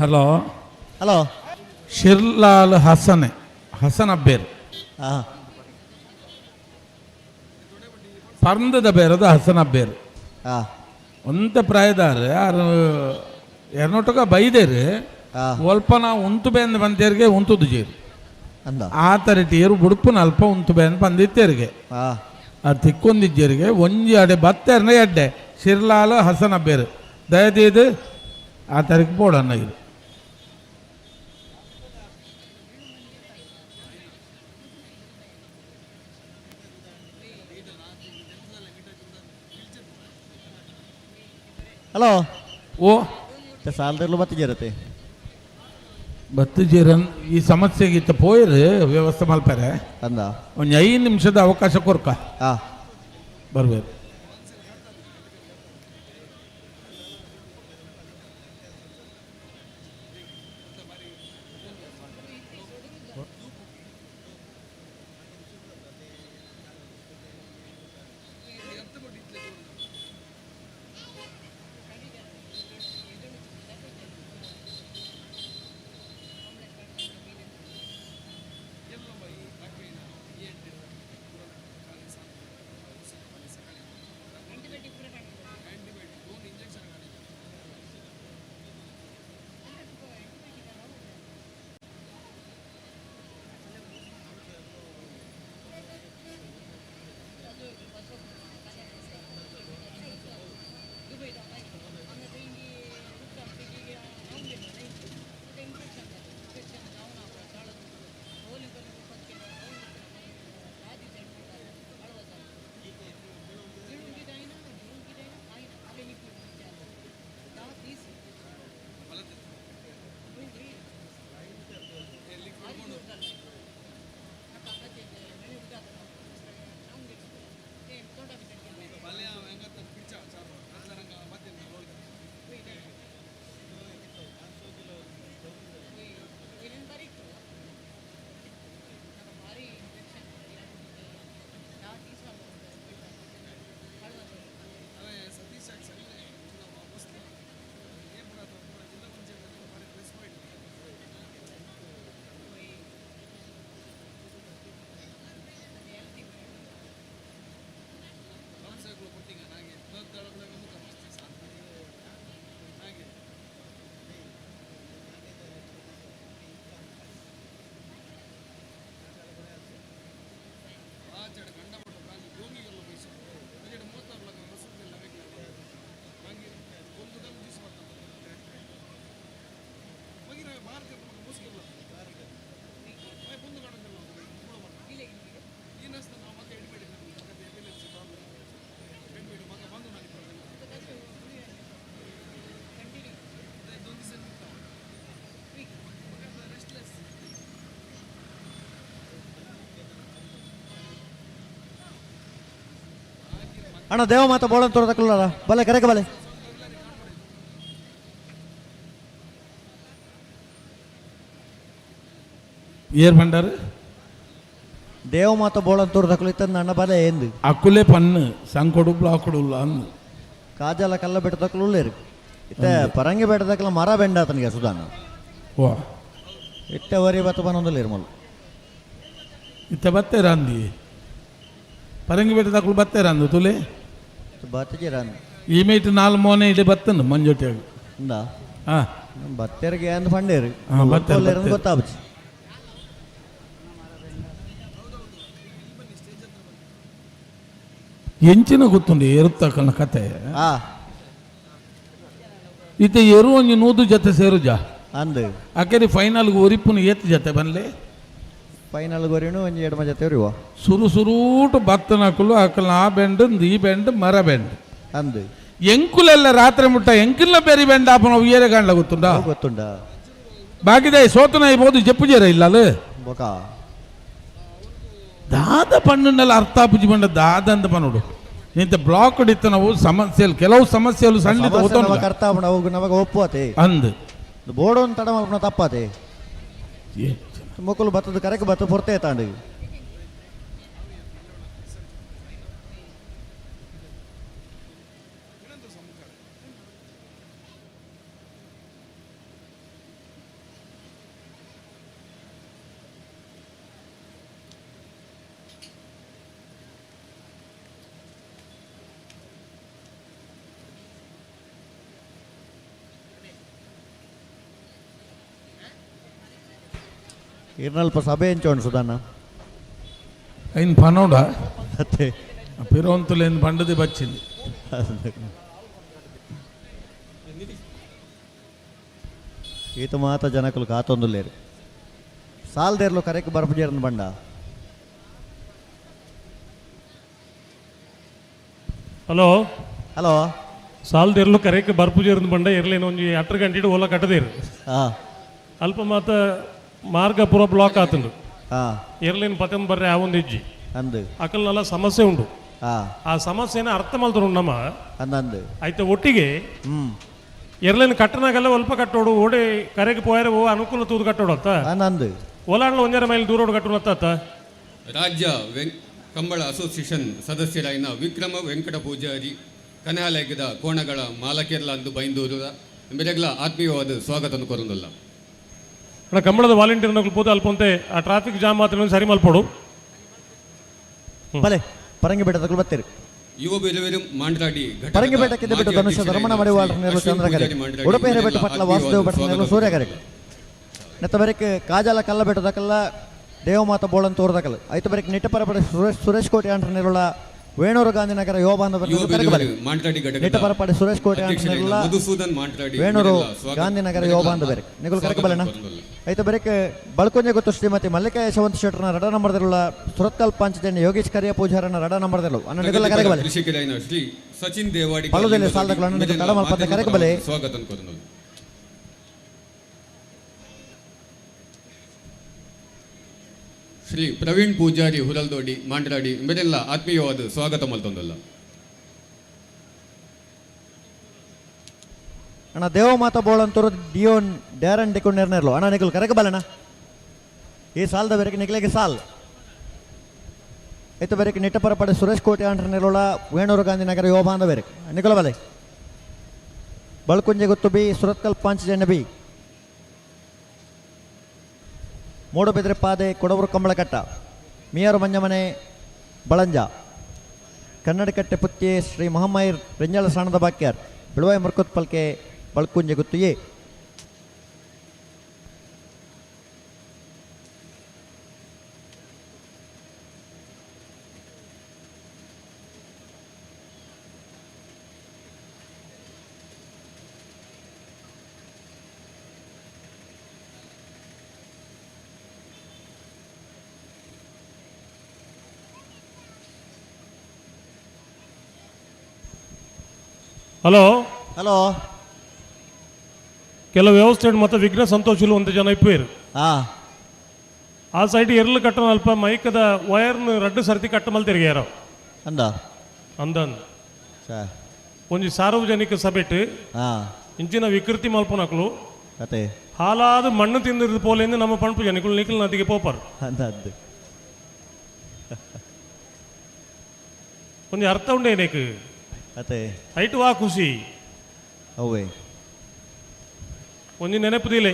ಹಲೋ. ಹಲೋ. ಶಿರ್ಲಾಲ್ ಹಸನೆ ಹಸನ್ ಅಬ್ಬೇರ್ ಪರ್ಂದದ ಬೇರದ ಹಸನ್ ಅಬ್ಬೇರ್ ಒಂತ ಪ್ರಾಯದಾರ ಆರು ಎರನೋಟಕ ಬೈದೇರು ಒಲ್ಪ ನಾವು ಉಂತು ಬೇಂದ ಬಂತೇರಿಗೆ ಉಂತುದು ಜೇರು ಆ ತರಟಿ ಏರು ಬುಡುಪುನ ಅಲ್ಪ ಉಂತು ಬೇಂದ ಬಂದಿತ್ತೇರಿಗೆ ಆ ತಿಕ್ಕೊಂದಿಜ್ಜೇರಿಗೆ ಒಂಜಿ ಅಡೆ ಬತ್ತೇರ್ನ ಎಡ್ಡೆ ಶಿರ್ಲಾಲ್ ಹಸನ್ ಅಬ್ಬೇರು ದಯದೀದು ಆ ತಾರೀಕು ಬೋಡನ್ನ ಇದು. ಹಲೋ. ಓ ಸಾಲದಿರ್ಲು ಬತ್ತು ಜೇರತೆ ಬತ್ತು ಜೀರನ್ ಈ ಸಮಸ್ಯೆಗೆ ಇತ್ತ ಪೋಯಿರು ವ್ಯವಸ್ಥೆ ಮಲ್ಪರೆ ಅಂದ ಒಂದು 5 ನಿಮಿಷದ ಅವಕಾಶ ಕೊರ್ಕ ಬರ್ಬೇಕು. ಅಣ್ಣ ದೇವಮಾತ ಬೋಳನ್ ತೋರದಕ್ಕಲ್ಲ ಬಲೆ ಕರೆಕ ಬಲೆ. ಏರ್ ಬಂಡಾರು ದೇವಮಾತ ಬೋಳನ್ ತೋರದಕ್ಕಲು ಇತ್ತಂದ ಅಣ್ಣ ಬಲೆ ಎಂದು ಅಕ್ಕುಲೆ ಪನ್ನು ಸಂಕೊಡು ಬ್ಲಾಕ್ ಅನ್ನು ಕಾಜಾಲ ಕಲ್ಲ ಬೆಟ್ಟದಕ್ಕಲು ಉಳ್ಳೇರು ಇತ್ತೆ ಪರಂಗಿ ಬೆಟ್ಟದಕ್ಕಲ ಮರ ಬೆಂಡಾತನಿಗೆ ಸುಧಾನ ವಾ ಇತ್ತೆ ವರಿ ಬತ್ತ ಬನ್ನೊಂದುಲ್ಲೇರು ಮೊಲ್ ಇತ್ತೆ ಬತ್ತೇರಂದಿ ಪರಂಗಿ ಬೆಟ್ಟದಕ್ಕಲು ಬತ್ತೇರಂದು ತುಲೆ ಬತ್ತಜಿರಾನ್ ಈ ಮೇಟ್ ನಾಲ್ ಮೋನೆ ಇಡೆ ಬತ್ತನು ಮಂಜೊಟ್ಟಿಯಾಗ ಇಂದ ಹಾಂ ಬತ್ತೇರಿಗೆ ಅಂದ್ ಪಂಡೇರು ಹಾ, ಬತ್ತೇರು, ಬತ್ತೇರು. ಗೊತ್ತಾಬಚ್ಚಿ. ಎಂಚಿನ ಗೊತ್ತುಂಡು ಏರುತ್ತಕ್ಕನ ಕತೆ ಇತ್ತೆ ಎರು ಒಂಜಿ ನೂದು ಜೊತೆ ಸೇರುಜ ಅಂದು ಅಕೆರಿ ಫೈನಲ್ಗೆ ಒರಿಪುನ ಏತ್ ಜೊತೆ ಬನ್ಲೆ ಫೈನಲ್ ಗೊರಿನು ಒಂಜಿ ಎಡಮ ಜೊತೆ ಒರಿವ ಸುರು ಸುರೂಟು ಬತ್ತನಕುಲು ಅಕಲ್ ಆ ಬೆಂಡ್ ಈ ಬೆಂಡ್ ಮರ ಬೆಂಡ್ ಅಂದು ಎಂಕುಲೆಲ್ಲ ರಾತ್ರಿ ಮುಟ್ಟ ಎಂಕುಲ್ನ ಬೇರೆ ಬೆಂಡ್ ಆಪನ ಉಯ್ಯರೆ ಕಾಣ್ಲ ಗೊತ್ತುಂಡ ಗೊತ್ತುಂಡ ಬಾಕಿದೆ ಸೋತನ ಇಬೋದು ಜಪ್ಪು ಜೇರ ಇಲ್ಲ ಅದು ಬೊಕ ದಾದ ಪಣ್ಣನ್ನೆಲ್ಲ ಅರ್ಥ ಆಪುಜಿ ಬಂಡ ದಾದ ಅಂತ ಪನ್ನುಡು ಇಂತ ಬ್ಲಾಕ್ ಇತ್ತು ನಾವು ಸಮಸ್ಯೆలు ಕೆಲವು ಸಮಸ್ಯೆలు ಸಣ್ಣ ಸಮಸ್ಯೆ ನಮಕ್ ಅರ್ಥ ಆಪುಂಡು ಅವು ನಮಗ ಒಪ್ಪುವತೆ ಅಂದ್ ಬೋರ್ಡ್ ಒಂದು ತಡ ಮಲ್ಪುನ ತಪ್ಪಾತೆ ಮೊಕುಲು ಬತ್ತದ ಕರೆಕ್ ಬತ್ತ ಪೊರ್ತೆ ತಾಂಡು ಇರ್ನಲ್ಪ ಸಭೆ ಎಂಚೋಣ ಸುಧಾನ ಐನ್ ಪನೋಡ ಅತ್ತೆ ಪಿರೋಂತುಲೇನು ಬಂಡದಿ ಬಚ್ಚಿಂది ಈತ ಮಾತ ಜನಕುಲು ಕಾತೊಂದುಲ್ಲೇರು ಸಾಲ್ದೇರ್ಲು ಕರೆಕ್ ಬರ್ಪುಜೇರನ್ ಬಂಡ ಹಲೋ ಹಲೋ ಸಾಲ್ದೇರ್ಲು ಕರೆಕ್ ಬರ್ಪುಜೇರ್ನ ಬಂಡ ಇರ್ಲೇನು ಒಂಜಿ ಅಟ್ರ ಗಂಟೆ ಓಲ ಕಟ್ಟದೇರು ಅಲ್ಪ ಮಾತ ಮಾರ್ಗ ಪೂರ ಬ್ಲಾಕ್ ಆತಂಡು ಎರ್ಲೇನು ಪತನ್ ಬರ್ರೆ ಆ ಒಂದು ಹೆಜ್ಜಿ ಅಂದು ಅಕಲ್ನೆಲ್ಲ ಸಮಸ್ಯೆ ಉಂಟು ಆ ಸಮಸ್ಯೆನ ಅರ್ಥ ಮಲ್ತರು ನಮ್ಮ ಅಂದಂದು ಆಯ್ತ ಒಟ್ಟಿಗೆ ಎರ್ಲೇನು ಕಟ್ಟನಾಗಲ್ಲ ಒಲ್ಪ ಕಟ್ಟೋಡು ಓಡಿ ಕರೆಗೆ ಪೋಯರೆ ಓ ಅನುಕೂಲ ತೂದು ಕಟ್ಟೋಡು ಅತ್ತ ಅಂದಂದು ಓಲಾಡ್ಲ ಒಂಜರ ಮೈಲ್ ದೂರೋಡು ಕಟ್ಟೋಡು ಅತ್ತ ರಾಜ್ಯ ಕಂಬಳ ಅಸೋಸಿಯೇಷನ್ ಸದಸ್ಯರಾಯಿನ ವಿಕ್ರಮ ವೆಂಕಟ ಪೂಜಾರಿ ಕನ್ಯಾಲಯದ ಕೋಣಗಳ ಮಾಲಕಿಯರ್ಲ ಅಂದು ಬೈಂದೂರು ಮೆರೆಗ್ಲ ಆತ್ಮೀಯವಾದ ಸ್ವಾಗತ ಕೋರುಂದಲ್ಲ. ಅಣ್ಣ ಕಂಬಳದ ವಾಲಂಟಿಯರ್ ಪೋದು ಅಲ್ಪಂತೆ ಆ ಟ್ರಾಫಿಕ್ ಜಾಮ್ ಮಾತ್ರ ಸರಿ ಮಲ್ಪೋಡು. ಬಲೆ ಪರಂಗಿ ಬೆಟ್ಟದಕ್ಕಲು ಬತ್ತೀರಿ ಯುವ ಬಿರುವೆರು ಮಾಂಡ್ರಾಡಿ ಘಟಕದ ಪರಂಗಿ ಬೆಟ್ಟಕ್ಕಿದ್ದ ಬಿಟ್ಟು ಮಾಜಿ ಧನುಷ್ಯ ಧರ್ಮಣ ಅಧ್ಯಕ್ಷರಾದ ಮಡಿವಾಳರ ಶ್ರೀ ನೆರಳು ಅಶ್ವಿನ್ ಚಂದ್ರಕರೆ ಪೂಜಾರಿ ಮಾಂಡ್ರಾಡಿ ಉಡುಪೇರೆ ಇವರೆಲ್ಲ ಬೆಟ್ಟ ಪಟ್ಲ ಆತ್ಮೀಯವಾದ ವಾಸುದೇವ ಭಟ್ಟ ನೆರಳು ಸ್ವಾಗತ ಸೂರ್ಯಕರೆ ನೆತ್ತ ಬರೆಕ್ ಕಾಜಾಲ ಕಲ್ಲ ಬೆಟ್ಟದಕಲ್ಲ ದೇವಮಾತ ಬೋಳನ್ ತೋರ್ದಕಲ್ಲ ಐತ ಬರೆಕ್ ನಿಟ್ಟ ಪರಪಡೆ ಸುರೇಶ್ ಸುರೇಶ್ ಕೋಟೆ ಅಂಟ್ರ ನೆರಳ ವೇಣೂರು ಗಾಂಧಿನಗರ ಯುವ ಬಾಂಧವ ಯುವ ಬಿರುವೆರು ಮಾಂಡ್ರಾಡಿ ಘಟಕದ ನಿಟ್ಟ ಪರಪಡೆ ಸುರೇಶ್ ಕೋಟೆ ಅಂಟ್ರ ಅಧ್ಯಕ್ಷರಾದ ನೆರಳ ಮಧುಸೂದನ್ ಮಾಂಡ್ರಾಡಿ ವೇಣೂರು ಇವರೆಲ್ಲ ಸ್ವಾಗತ- ಗಾಂಧಿನಗರ ಯುವ ಬಾಂಧವ ನಿಗುಲ್ ಕರೆಕ್ ಬಲಣ್ಣ ಕೋರುಂದಲ್ಲ. ಐತ ಬರೆಕ್ ಬಳ್ಕೊಂಜೆ ಗೊತ್ತು ಶ್ರೀಮತಿ ಮಲ್ಲಿಕಾ ಯಶವಂತ ಶೆಟ್ಟರ್ನ ರಡ ನಂಬರ್ದಿರುಳ್ಳ ಸುರತ್ಕಲ್ ಪಂಚಜನ ಯೋಗೇಶ್ ಕರಿಯ ಪೂಜಾರನ ರಡ ನಂಬರ್ದಿರು ಅನ್ನ ನಿಗುಲ ಕರೆಕ್ ಬಲೆ ಕೃಷಿಕರಾಯಿನ ಶ್ರೀ ಸಚಿನ್ ದೇವಾಡಿ ಪಳ್ಳದಲ್ಲಿ ಸಾಲದಗಳು ಅಣ್ಣನಿಗೆ ತಡ ಮಲ್ಪಂದೆ ಕರೆಕ್ ಬಲೆ. ಸ್ವಾಗತ ಕೋರುಂದಲ್ಲ. ಶ್ರೀ ಪ್ರವೀಣ್ ಪೂಜಾರಿ ಹುರಲ್ದೋಡಿ ಮಾಂಡ್ರಾಡಿ ಇವರೆಲ್ಲ ಆತ್ಮೀಯವಾದ ಸ್ವಾಗತ ಮಲ್ತೊಂದಲ್ಲ. ಅಣ್ಣ ದೇವಮಾತ ಬೋಳಂತೂರು ಡಿಯೋನ್ ಡ್ಯಾರನ್ ಡಿಕೊಂಡು ನೆರ್ನೆರ್ಲು ಅಣ್ಣ ನಿಗುಲ್ ಕರೆಕ್ ಬಲಣ್ಣ ಈ ಸಾಲದ ಬೆರಕೆ ನಿಗ್ಲಿಗೆ ಸಾಲ್ ಐತ ಬೆರಕೆ ನಿಟ್ಟಪರ ಪಡೆ ಸುರೇಶ್ ಕೋಟೆ ಅಂಟ್ರ ನೆರಳ ವೇಣೂರು ಗಾಂಧಿನಗರ ಯುವ ಬಾಂಧವ ಬೆರಕೆ ನಿಗುಲ ಬಲೆ ಬಳ್ಕುಂಜೆ ಗೊತ್ತು ಬಿ ಸುರತ್ಕಲ್ ಪಾಂಚಜನ್ಯ ಬಿ ಮೂಡುಬಿದ್ರೆ ಪಾದೆ ಕೊಡವರು ಕಂಬಳಕಟ್ಟ ಮಿಯರು ಮಂಜಮನೆ ಬಳಂಜ ಕನ್ನಡಕಟ್ಟೆ ಪುತ್ಯೆ ಶ್ರೀ ಮಹಮ್ಮೈರ್ ರೆಂಜಾಳ ಸಾಣದ ಬಾಕ್ಯಾರ್ ಬಿಳುವಾಯಿ ಮುರ್ಕುತ್ ಪಲ್ಕೆ ಬಳ್ಕುಂಜೆ ಗುತ್ತು A. Hello hello ಕೆಲವು ವ್ಯವಸ್ಥೆ ಮತ್ತು ವಿಘ್ನ ಸಂತೋಷಿಲು ಅಂತ ಜನ ಇಪ್ಪೇರು ಆ ಸೈಡ್ ಎರ್ಲು ಕಟ್ಟನ ಅಲ್ಪ ಮೈಕದ ವೈರ್ನ ರಡ್ಡು ಸರ್ತಿ ಕಟ್ಟ ಮಲ್ ತಿರುಗ್ಯಾರ ಅಂದ ಅಂದನ್ ಒಂಜಿ ಸಾರ್ವಜನಿಕ ಸಭೆಟ್ ಇಂಚಿನ ವಿಕೃತಿ ಮಲ್ಪನಕ್ಲು ಅತೆ ಹಾಲಾದ ಮಣ್ಣು ತಿಂದಿದ್ದು ಪೋಲೆಂದು ನಮ್ಮ ಪಂಪು ಜನಿಕುಲು ನಿಕಲ್ ನದಿಗೆ ಪೋಪರ್ ಅಂದದ್ದು ಒಂಜಿ ಅರ್ಥ ಉಂಡೆ ಏನೇಕ್ ಅತೆ ಐಟ್ ವಾ ಖುಷಿ ಅವೇ ಒಂಜಿ ನೆನಪುದಿಲೆ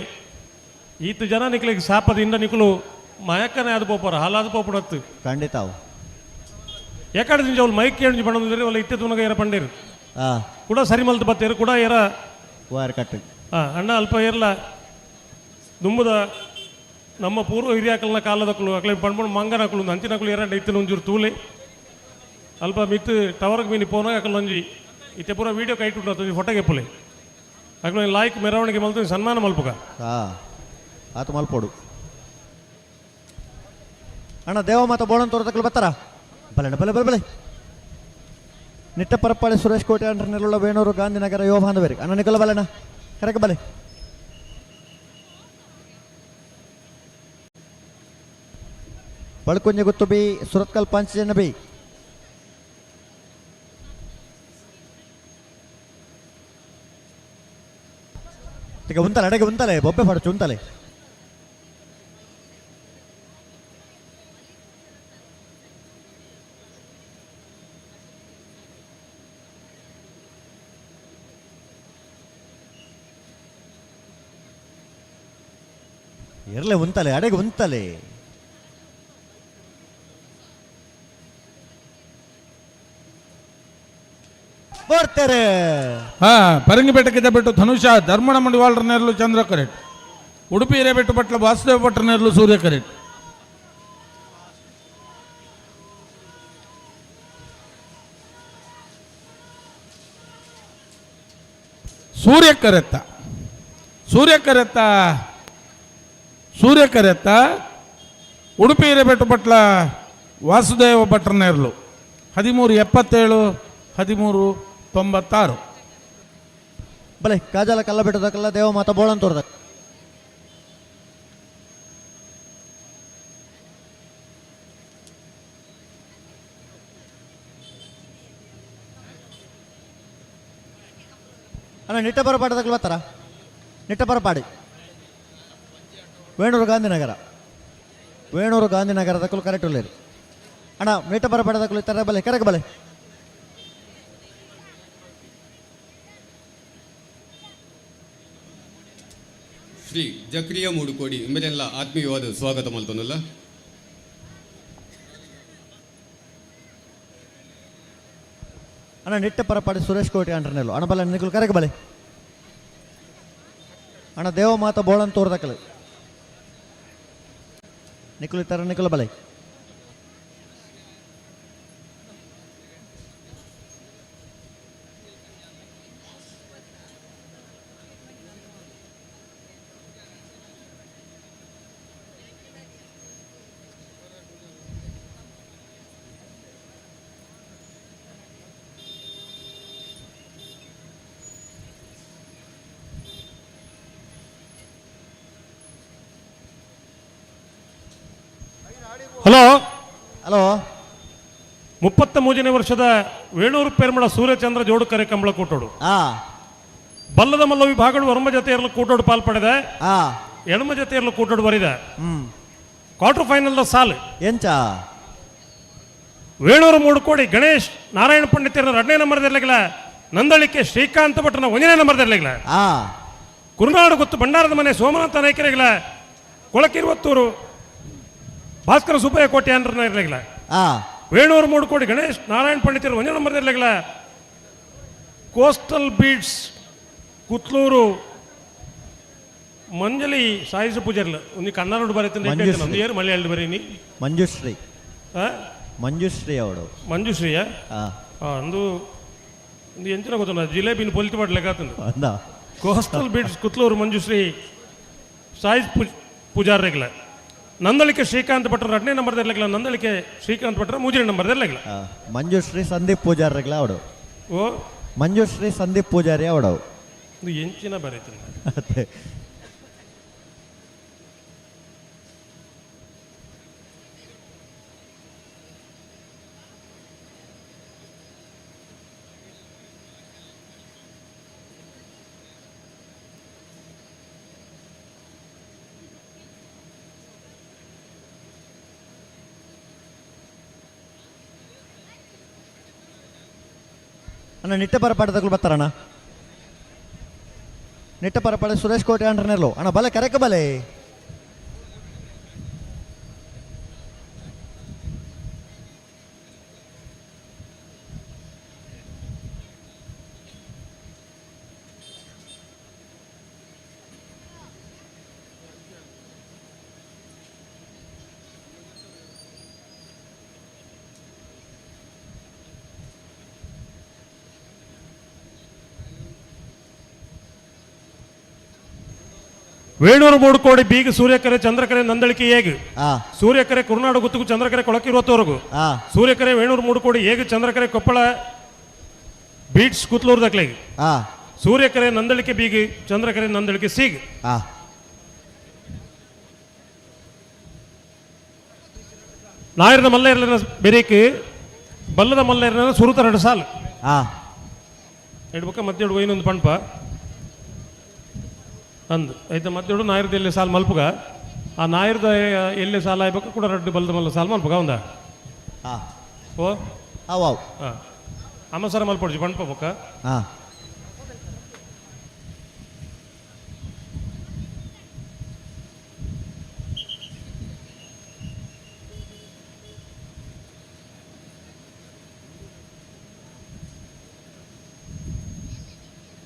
ಈತ ಜನ ನಿಕ್ಲಿಗೆ ಸಾಪದಿಂದ ನಿಕುಲು ಮಯಕ್ಕನೆ ಆದ ಪೋಪರ್ ಹಾಲಾದ ಪೋಪಡತ್ತು ಖಂಡಿತ ಅವು ಯಾಕಡೆ ದಿಂಜ ಅವ್ಲು ಮೈಕ್ ಕೇಳಿ ಪಂಡಂದ್ರೆ ಅವಳು ಇತ್ತೆ ತುನಗ ಏರ ಪಂಡೇರು ಕೂಡ ಸರಿ ಮಲ್ತು ಬತ್ತೇರು ಕೂಡ ಏರ ವಾರ್ ಕಟ್ಟು ಅಣ್ಣ ಅಲ್ಪ ಏರ್ಲ ದುಂಬುದ ನಮ್ಮ ಪೂರ್ವ ಹಿರಿಯಾಕಲ್ನ ಕಾಲದಕ್ಕಲು ಅಕ್ಲೆ ಪಂಡ್ಪಂಡು ಮಂಗನಕುಲು ಅಂಚಿನಕುಲು ಏರಂಡ ಇತ್ತಿನ ಒಂಜೂರು ತೂಲೆ ಅಲ್ಪ ಮಿತ್ತು ಟವರ್ಗೆ ಮೀನಿ ಪೋನಾಗ ಅಕಲ್ ಒಂಜಿ ಇತ್ತೆ ಪೂರ ವೀಡಿಯೋ ಕೈಟ್ ಉಂಟು ಒಂಜಿ ಫೋಟೋ ಗೆಪ್ಪುಲೆ ಅಕ್ಲು ಲಾಯ್ಕ್ ಮೆರವಣಿಗೆ ಮಲ್ತು ಸನ್ಮಾನ ಮಲ್ಪುಗ ಆತ ಮಲ್ಪೋಡು ಅಣ್ಣ ದೇವಮಾತ ಬೋಳನ್ ತೋರದಕ್ಕಲು ಬರ್ತಾರ ಬಲೆ ಬಲೆ ಬಲೆ ಬಲೆ ನಿಟ್ಟ ಪರಪ್ಪಾಳಿ ಸುರೇಶ್ ಕೋಟೆ ಅಂಡ್ರನೆಲ್ಲ ವೇಣೂರು ಗಾಂಧಿನಗರ ಯುವ ಬಾಂಧವೇರಿ ಅಣ್ಣ ನಿಕಲ ಬಲೆಣ್ಣ ಕರೆಕ ಬಲೆ ಬಳ್ಕುಂಜೆ ಗುತ್ತು ಬಿ ಸುರತ್ಕಲ್ ಪಂಚಜನ ಬಿ ಈಗ ಉಂತಲೆ ಅಡಗೆ ಉಂತಲೆ ಬೊಬ್ಬೆ ಪಡಚು ಉಂತಲೆ ಇರಲೆ ಉಂತಲೆ ಅಡೆಗೆ ಉಂತಲೆ ಬರ್ತಾರೆ ಹಾ ಪರಂಗಿಪೇಟೆ ಬಿಟ್ಟು ಧನುಷ ಧರ್ಮಣ ಮಡಿವಾಳರ ನೇರಲು ಚಂದ್ರ ಕರೆಟ್ ಉಡುಪಿ ಹಿರೇಬೆಟ್ಟು ಭಟ್ಲ ವಾಸುದೇವ ಭಟ್ರ ನೇರಲು ಸೂರ್ಯ ಕರೆಟ್ ಸೂರ್ಯ ಕರೆತ್ತ ಸೂರ್ಯ ಕರೆತ್ತ ಸೂರ್ಯ ಕರೆತ್ತ ಉಡುಪಿ ಹಿರೇಬೆಟ್ಟು ಭಟ್ಲ ವಾಸುದೇವ ಭಟ್ರ ನೇರಲು 13:77 13:96. ಬಲೆ ಕಾಜಾಲ ಕಲ್ಲ ಬಿಟ್ಟದಕ್ಕೆಲ್ಲ ದೇವ ಮಾತ ಬೋಳನ್ ತೋರ್ದ ಅಣ್ಣ ನಿಟ್ಟ ಬರಪಾಟದಕ್ಕೆ ಬರ್ತಾರ ನಿಟ್ಟ ಬರಪಾಡಿ ವೇಣೂರು ಗಾಂಧಿನಗರ ವೇಣೂರು ಗಾಂಧಿನಗರದಕ್ಕೂ ಕರೆಕ್ಟ್ ಉಳ್ಳೇರಿ ಅಣ್ಣ ನಿಟ್ಟ ಬರಪಾಟದಕ್ಕೂ ಇತ್ತರ ಬಲೆ ಕರೆಕ್ ಬಲೆ ಶ್ರೀ ಜಕ್ರಿಯ ಮೂಡುಕೋಡಿ ಇಂಬರೆಲ್ಲ ಆತ್ಮೀಯವಾದ ಸ್ವಾಗತ ಮಲ್ತೊಂದುಲ್ಲ. ಅಣ್ಣ ನಿಟ್ಟ ಪರಪಾಡಿ ಸುರೇಶ್ ಕೋಟಿ ಅಂಟ್ರನೆಲ್ಲು ಅಣ್ಣ ಬಲೆ ನಿಕುಲ್ ಕರೆಕ್ ಬಲೆ ಅಣ್ಣ ದೇವ ಮಾತ ಬೋಳನ್ ತೋರ್ದಕ್ಕಲು ನಿಕುಲ್ ಇತ್ತರ ನಿಕುಲ ಬಲೆ ಹಲೋ ಹಲೋ 33ನೇ ವರ್ಷದ ವೇಣೂರು ಪೇರ್ಮಳ ಸೂರ್ಯಚಂದ್ರ ಜೋಡುಕರೆ ಕಂಬಳ ಕೂಟೋಡು ಬಲ್ಲದ ಮಲ್ಲ ವಿಭಾಗಗಳು ವರ್ಮ ಜೊತೆಯರಲು ಕೂಟೋಡು ಪಾಲ್ಪಡೆದ ಎಡಮ ಜೊತೆಯರಲು ಕೂಟೋಡು ಬರಿದ ಕ್ವಾರ್ಟರ್ ಫೈನಲ್ the ಸಾಲು ಎಂಚ ವೇಣೂರು ಮೂಡುಕೋಡಿ ಗಣೇಶ್ ನಾರಾಯಣ ಪಂಡಿತರ 2ನೇ ನಂಬರ್ ದೆರ್ಲಗಿಲ ನಂದಳಿಕೆ ಶ್ರೀಕಾಂತ ಭಟ್ರನ 1ನೇ ನಂಬರ್ ದೆರ್ಲಗಿಲ ಕುರುನಾಡು ಗೊತ್ತು ಭಂಡಾರದ ಮನೆ ಸೋಮನಾಥ ನಾಯಕರಿಗಿಲ ಕೊಳಕಿರುವತ್ತೂರು ಭಾಸ್ಕರ ಸುಬ್ಬಯ್ಯ ಕೋಟೆ ಅಂದ್ರನ ಇರಲಿಲ್ಲ ವೇಣೂರು ಮೂಡುಕೋಡಿ ಗಣೇಶ್ ನಾರಾಯಣ ಪಂಡಿತರು 1ನೇ ನಂಬರ್ ಇರಲಿಲ್ಲ ಕೋಸ್ಟಲ್ ಬೀಡ್ಸ್ ಕುತ್ಲೂರು ಮಂಜಲಿ ಸಾಯಿಸು ಪೂಜಾರ್ಲ ಒಂದು ಕನ್ನಡ ಬರೀತೀನಿ ಮಂಜುಶ್ರೀ. ಏನು ಮಲಯಾಳಿ ಬರೀನಿ ಮಂಜುಶ್ರೀ ಮಂಜುಶ್ರೀ ಅವಳು ಮಂಜುಶ್ರೀಯ ಅಂದು ಒಂದು ಎಂಚಿನ ಗೊತ್ತಲ್ಲ ಜಿಲೇಬಿನ ಪೊಲಿತು ಪಡ್ಲೆಕಾತಂದು ಅಂದ ಕೋಸ್ಟಲ್ ಬೀಡ್ಸ್ ಕುತ್ಲೂರು ಮಂಜುಶ್ರೀ ಸಾಯಿಸ್ ಪೂಜಾರ್ರೆಗ್ಲ ನಂದಳಿಕೆ ಶ್ರೀಕಾಂತ್ ಭಟ್ರ 2ನೇ ನಂಬರ್ ಇರ್ಲಿಲ್ಲ ನಂದಳಿಕೆ ಶ್ರೀಕಾಂತ್ ಭಟ್ರ 3ನೇ ನಂಬರ್ ಇರ್ಲಿಲ್ಲ ಮಂಜುಶ್ರೀ ಸಂದೀಪ್ ಪೂಜಾರ್ರೆಗ್ಲ ಅವಳು ಓ ಮಂಜುಶ್ರೀ ಸಂದೀಪ್ ಪೂಜಾರಿ ಅವಳು ಇದು ಎಂಚಿನ ಬರೀತೀನಿ ಅದೇ ಅಣ್ಣ ನಿಟ್ಟೆ ಪರಪಾಟದಗಳು ಬರ್ತಾರಣ್ಣ. ನಿಟ್ಟೆ ಪರಪಾಡೆ ಸುರೇಶ್ ಕೋಟೆ ಅಂಡ್ರನೆಲ್ಲೋ ಅಣ್ಣ ಬಲೆ ಕರೆಕ ಬಲೆ. ವೇಣೂರು ಮೂಡುಕೋಡಿ ಬೀಗ ಸೂರ್ಯಕರೆ ಚಂದ್ರಕರೆ ನಂದಳಿಕೆ ಹೇಗೆ ಸೂರ್ಯಕರೆ ಕುರುನಾಡು ಗುತ್ತುಗು ಚಂದ್ರಕರೆ ಕೊಳಕಿರುವತ್ತವರೆಗೂ ಸೂರ್ಯಕರೆ ವೇಣೂರು ಮೂಡುಕೋಡಿ ಹೇಗೆ ಚಂದ್ರಕರೆ ಕೊಪ್ಪಳ ಬೀಟ್ಸ್ ಕುತ್ಲೂರು ದಕ್ಲೆಗೆ ಸೂರ್ಯಕರೆ ನಂದಳಿಕೆ ಬೀಗಿ ಚಂದ್ರಕರೆ ನಂದಳಿಕೆ ಸೀಗ್. ನಾಯರ್ನ ಮಲ್ಲೇರ್ನ ಬೆರೇಕ್ ಬಲ್ಲದ ಮಲ್ಲೇರ್ನ ಸುರುತ ಎರಡು ಸಾಲು ಇಡ್ಬೇಕ ಮಧ್ಯೆ ಇನ್ನೊಂದು ಪಂಪ ಅಂದು ಐತ ಮಧ್ಯಡು ನಾಯರ್ದ ಎಲ್ಲಿ ಸಾಲು ಮಲ್ಪುಗ ಆ ನಾಯರ್ದ ಎಲ್ಲಿ ಸಾಲ ಆಯ್ಬೇಕು ಕೂಡ ರಡ್ಡು ಬಲ್ಲದ ಮಲ್ಲ ಸಾಲು ಮಲ್ಪುಗ ಒಂದ ಓ ಅವ್ ಹಾಂ ಅಮ್ಮ ಸರ ಮಲ್ಪೊಡ್ಜಿ ಪಂಪ ಬೊಕ್ಕ.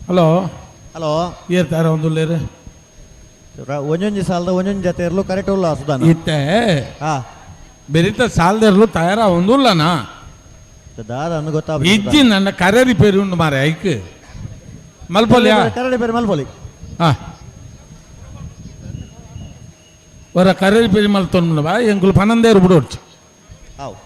ಹಲೋ ಹಲೋ ಏರ್ತಾರ ಒಂದು ಒಂಜೊಂಜಿ ಸಾಲದ ಒಂಜೊಂಜಿ ಜೊತೆ ಇರಲು ಕರೆಕ್ಟ್ ಉಲ್ಲ ಸುಧಾನ ಇತ್ತೆ ಬೆರಿತ ಸಾಲದ ಇರಲು ತಯಾರ ಒಂದುಲ್ಲನಾ ದಾದ ಅನ್ನು ಗೊತ್ತಾ ಇಜ್ಜಿ ನನ್ನ ಕರೆ ರಿಪೇರಿ ಉಂಡು ಮಾರೆ ಐಕ್ ಮಲ್ಪೊಲಿಯಾ ಕರೆ ರಿಪೇರಿ ಮಲ್ಪೊಲಿ ಹಾಂ ವರ ಕರೆ ರಿಪೇರಿ ಮಲ್ತೊಂದು ಬಾ ಎಂಕುಲು ಪನ್ನೊಂದೇರು ಬಿಡೋಡ್ಚು. ಅವು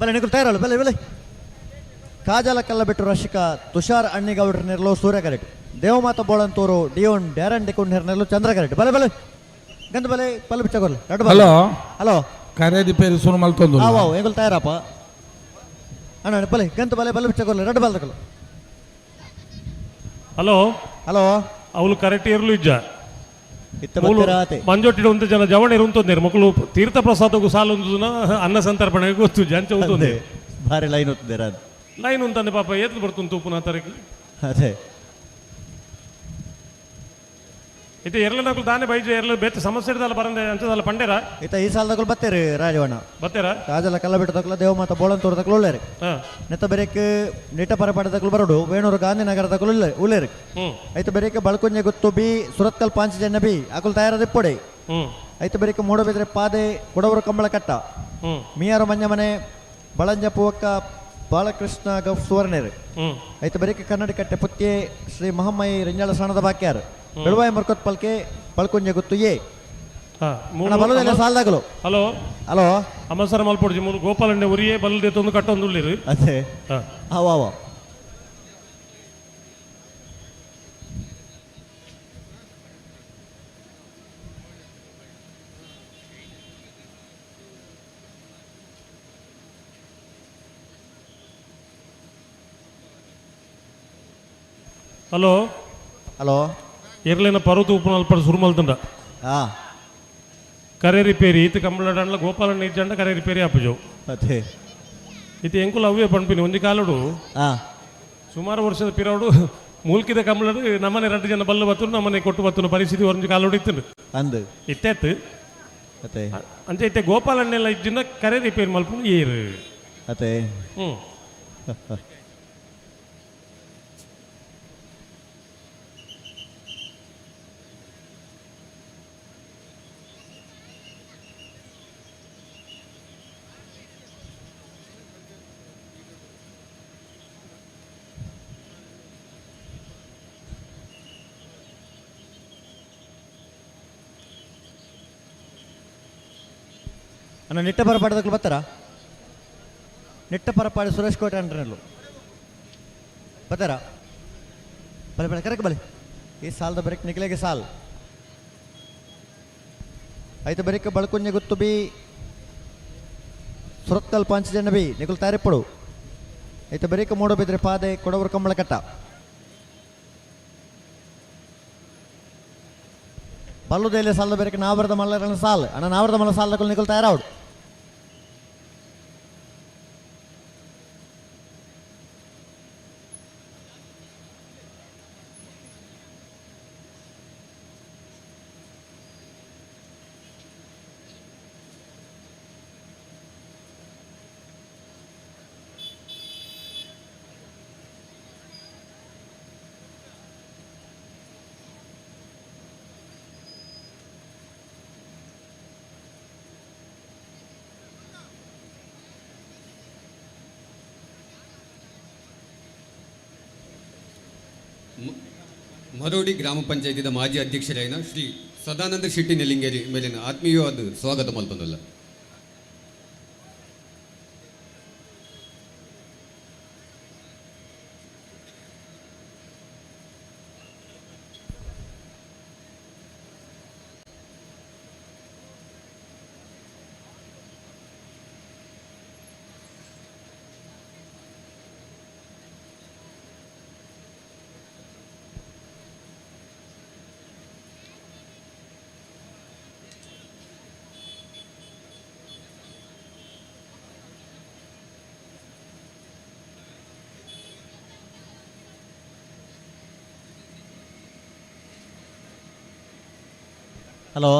ಬಲೆ ನಿಕುಲ್ ತಯಾರಲ್ಲ ಬಲೆ ಬಲೆ. ಕಾಜಾಲ ಕಲ್ಲಬೆಟ್ಟು ರಶಿಕ ತುಷಾರ್ ಅಣ್ಣಿಗೌಡ್ರ ನೆರಳು ಸೂರ್ಯ ಕರೆಕ್ಟ್ ದೇವಮಾತ ಬೋಳಂತೂರು ಡಿಯೋನ್ ಡ್ಯಾರನ್ ಡಿಕೊಂಡ್ ನೆರಳು ಚಂದ್ರ ಕರೆಕ್ಟ್ ಬಲೆ ಬಲೆ ಗಂಧ ಬಲೆ ಪಲ್ಲು ಬಿಚ್ಚಗೋಲ್ ಎರಡು ಬಲೆ. ಹಲೋ ಹಲೋ ಕರೆ ರಿಪೇರಿ ಸುರು ಮಲ್ತೊಂದು ಆವ್ ಎಂಗುಲ್ ತಯಾರಪ್ಪ ಅಣ್ಣ ಬಲೆ ಗಂತ ಬಲೆ ಬಲ್ಲು ಬಿಚ್ಚಗೋಲ್ ಎರಡು ಬಲ್ದಕಲು. ಹಲೋ ಹಲೋ ಅವಳು ಕರೆಕ್ಟ್ ಇರಲು ಇಜ್ಜ ಮಂಜೊಟ್ಟಿಡು ಒಂದು ಜನ ಜವಣ ಇರುವಂತಂದೇರು ಮಕ್ಕಳು ತೀರ್ಥ ಪ್ರಸಾದಕ್ಕೂ ಸಾಲು ಅನ್ನ ಸಂತರ್ಪಣೆಗೆ ಗೊತ್ತು ಜಂಚ ಉಂತುಂದೆ ಭಾರಿ ಲೈನ್ ಉತ್ತಿದ್ದೀರ ಲೈನ್ ಉಂತಂದೆ ಪಾಪ ಏತ್ ಬರ್ತುಂತು ಪುನಃ ತಾರೀಕು ಅದೇ ಇತ್ತೆ ಎರಲ ನಕಲು ದಾನೆ ಬೈಜ ಎರಲ ಬೇತೆ ಸಮಸ್ಯೆ ಇರ್ದಲ್ಲ ಬರಂದೆ ಅಂಚದಲ್ಲ ಪಂಡೇರ ಇತ್ತ ಈ ಸಾಲದಗಳು ಬತ್ತೇರಿ ರಾಜವಣ್ಣ ಬತ್ತೇರಾ ರಾಜಲ ಕಲ್ಲಬಿಟ್ಟು ತಕ್ಲ ದೇವಮಾತ ಬೋಳಂತೂರು ತಕ್ಲು ಉಳ್ಳೇರಿ ನೆತ್ತ ಬೆರೆಕ್ ನಿಟ್ಟ ಪರಪಾಟ ತಕ್ಲು ಬರೋಡು ವೇಣೂರು ಗಾಂಧಿನಗರ ತಕ್ಲು ಉಳ್ಳೇರಿ ಐತ ಬೆರೆಕ್ ಬಳಕುಂಜೆ ಗುತ್ತು ಬಿ ಸುರತ್ಕಲ್ ಪಾಂಚಜನ್ಯ ಬಿ ಅಕುಲ್ ತಯಾರದಿಪ್ಪೊಡೆ ಐತ ಬೆರೆಕ್ ಮೂಡಬಿದ್ರೆ ಪಾದೆ ಕೊಡವರು ಕಂಬಳ ಕಟ್ಟ ಮಿಯಾರು ಮಂಜಮನೆ ಬಳಂಜ ಪೂವಕ್ಕ ಬಾಲಕೃಷ್ಣ ಗೌ ಸುವರ್ಣೇರು ಐತ ಬೆರೆಕ್ ಕನ್ನಡಿ ಕಟ್ಟೆ ಪುತ್ಯೆ ಶ್ರೀ ಮಹಮ್ಮಯಿ ರಿಂಜಾಳ ಸಣದ ಬಾಕ್ಯಾರು ಬೆಳವಾಯಿ ಮರ್ಕೊತ್ ಪಲ್ಕೆ ಪಲ್ಕುಂಜೆ ಗುತ್ತು ಎ ಸಾಲದಾಗಲು. ಹಲೋ ಹಲೋ ಅಮ್ಮಸರ ಮಲ್ಪೊಡ್ಜಿ ಮೂರು ಗೋಪಾಲಣ್ಣೆ ಉರಿಯೇ ಬಲ್ಲದೆ ತೊಂದು ಕಟ್ಟೊಂದು ಅದೇ ಅವ ಅವ ಹಲೋ ಹಲೋ ಎರ್ಲೇನ ಪರ್ವತ ಉಪ್ಪು ಅಲ್ಪ ಸುರುಮಲ್ತಂಡ ಕರೆ ರಿಪೇರಿ ಈತ ಕಂಬಳಡಂಡ್ಲ ಗೋಪಾಲಣ್ಣ ಇಜ್ಜಂಡ ಕರೆ ರಿಪೇರಿ ಆಪುಜವು ಅದೇ ಇತ್ತೆ ಎಂಕುಲು ಅವೇ ಪಣ್ಪಿನಿ ಒಂಜಿ ಕಾಲಡು ಸುಮಾರು ವರ್ಷದ ಪಿರವಡು ಮೂಲ್ಕಿದ ಕಂಬಳಡು ನಮ್ಮನೆ ಎರಡು ಜನ ಬಲ್ಲು ಬತ್ತುನು ನಮ್ಮನೆ ಕೊಟ್ಟು ಬತ್ತುನು ಪರಿಸ್ಥಿತಿ ಒಂಜಿ ಕಾಲಡು ಇತ್ತು ಅಂದು ಇತ್ತೇತ್ತು ಅದೇ ಅಂಚೆ ಇತ್ತೆ ಗೋಪಾಲಣ್ಣೆಲ್ಲ ಇಜ್ಜಿನ ಕರೆ ರಿಪೇರಿ ಮಲ್ಪುನು ಏರು ಅದೇ ಹ್ಞೂ ಅಣ್ಣ ನಿಟ್ಟ ಪರಪಾಡದಕ್ಕೂ ಬರ್ತಾರ? ನಿಟ್ಟ ಪರಪಾಡಿ ಸುರೇಶ್ ಕೋಟೆ ಅಂಡ್ರಲ್ಲೂ ಬರ್ತಾರ? ಬಲೆ ಬಲೆ ಕರೆಕ್ ಬಲೆ. ಈ ಸಾಲದ ಬರೀಕ್ ನಿಖಿಲೆಗೆ ಸಾಲ್ ಐತ ಬರೀಕ್ ಬಳಕುಂಜೆ ಗುತ್ತು ಬಿ ಸುರತ್ಕಲ್ ಪಾಂಚಜನ ಬಿ ನಿಖಿಲ್ ತಾರಿಪ್ಪಡು ಐತ ಬರೀಕ್ ಮೂಡ ಬಿದ್ರೆ ಪಾದೆ ಕೊಡವರು ಕಂಬಳ ಕಟ್ಟ ಬಲ್ಲುದೇಲೆ ಸಾಲದ ಬೇರೆ ನಾವರದ ಮಲ್ಲರನ ಸಾಲ್ ಅಣ್ಣ ನಾವರದ ಮಲ್ಲ ಸಾಲ ನಿಖಿಲ್ ತಯಾರಾವಡು. ಮರೋಡಿ ಗ್ರಾಮ ಪಂಚಾಯತಿದ ಮಾಜಿ ಅಧ್ಯಕ್ಷರಾಯಿನ ಶ್ರೀ ಸದಾನಂದ ಶೆಟ್ಟಿ ನೆಲ್ಲಿಂಗೇರಿ ಮೇಲಿನ ಆತ್ಮೀಯವಾದ ಸ್ವಾಗತ ಮಲ್ಪೊಂದುಲ್ಲ. ಹಲೋ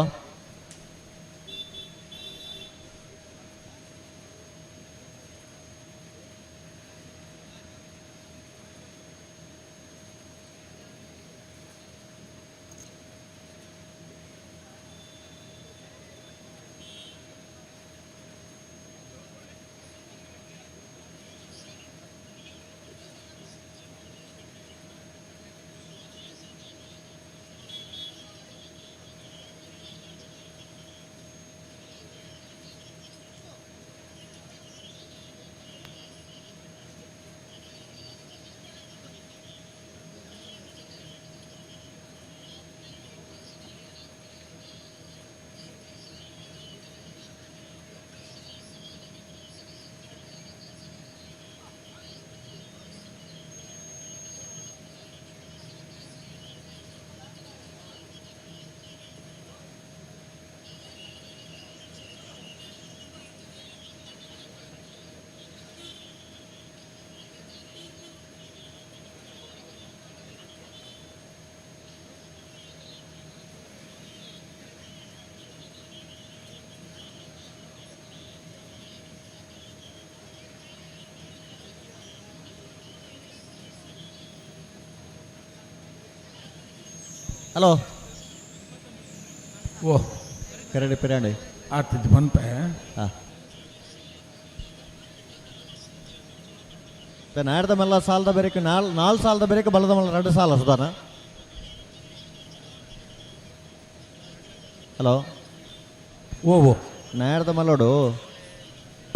ಹಲೋ ಓ ಕರಡಿ ಪಿರಾಣಿ ಆತಿದ್ದು ಬಂತ. ಹಾಂ ನಾಡ್ದ ಮಲ್ಲ ಸಾಲದ ಬೇರೆ ನಾಲ್ ಸಾಲದ ಬೇರೆ ಬಲದ ಮಲ್ಲ ಎರಡು ಸಾಲ ಸುಧಾನ. ಹಲೋ ಓ ಓ ನಾಡ್ದ ಮಲ್ಲೋಡು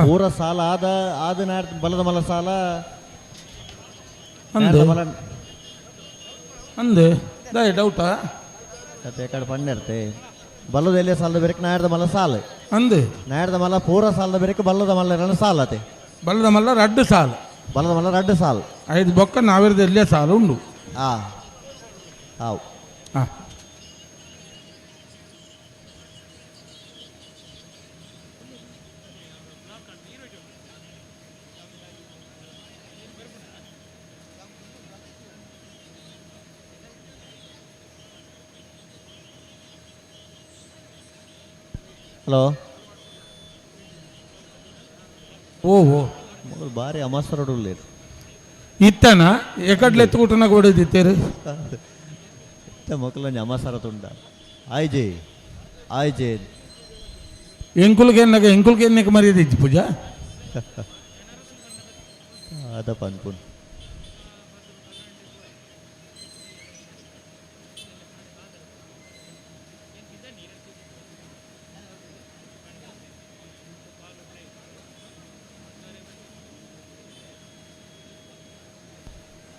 ಪೂರ ಸಾಲ ಆದ ಆದ ನಾಡ್ದ ಬಲದ ಮಲ್ಲ ಸಾಲ ಅಂದು ಅಂದು ದಾಯ ಡೌಟಾ ಕತೆ ಕಡೆ ಪಣ್ಣೆರ್ತೆ ಬಲ್ಲದ ಎಲ್ಲಿ ಸಾಲದ ಬೇರೆ ನಾಡ್ದ ಮಲ್ಲ ಸಾಲ ಅಂದು ನಾಡ್ದ ಮಲ್ಲ ಪೂರ ಸಾಲದ ಬೇರೆ ಬಲ್ಲದ ಮಲ್ಲ ಎರಡು ಸಾಲ ಅತೆ ಬಲ್ಲದ ಮಲ್ಲ ರಡ್ಡು ಸಾಲ ಬಲದ ಮಲ್ಲ ರಡ್ಡು ಸಾಲ ಐದು ಬೊಕ್ಕ ನಾವಿರದ ಎಲ್ಲೇ ಸಾಲ ಉಂಡು. ಹಾಂ ಹಾವು ಹಾಂ ಹಲೋ ಓ ಓ ಮೊದಲು ಭಾರಿ ಅಮಾಸರಡುಲ್ಲೇರು ಇತ್ತನ ಎಕಡ್ಲೆ ಎತ್ತುಕುಟನ ಕೊಡಿದಿತ್ತೇರು ಇತ್ತ ಮಕ್ಕಳು ಅಮಾಸರ ತುಂಡ ಆಯ್ಜೆ ಆಯ್ಜೆ ಎಂಕುಲ್ಗೆ ಎನ್ನಗ ಎಂಕುಲ್ಗೆ ಎನ್ನಕ್ಕೆ ಮರ್ಯಾದೆ ಪೂಜಾ ಅದಪ್ಪ ಅನ್ಪುನ್.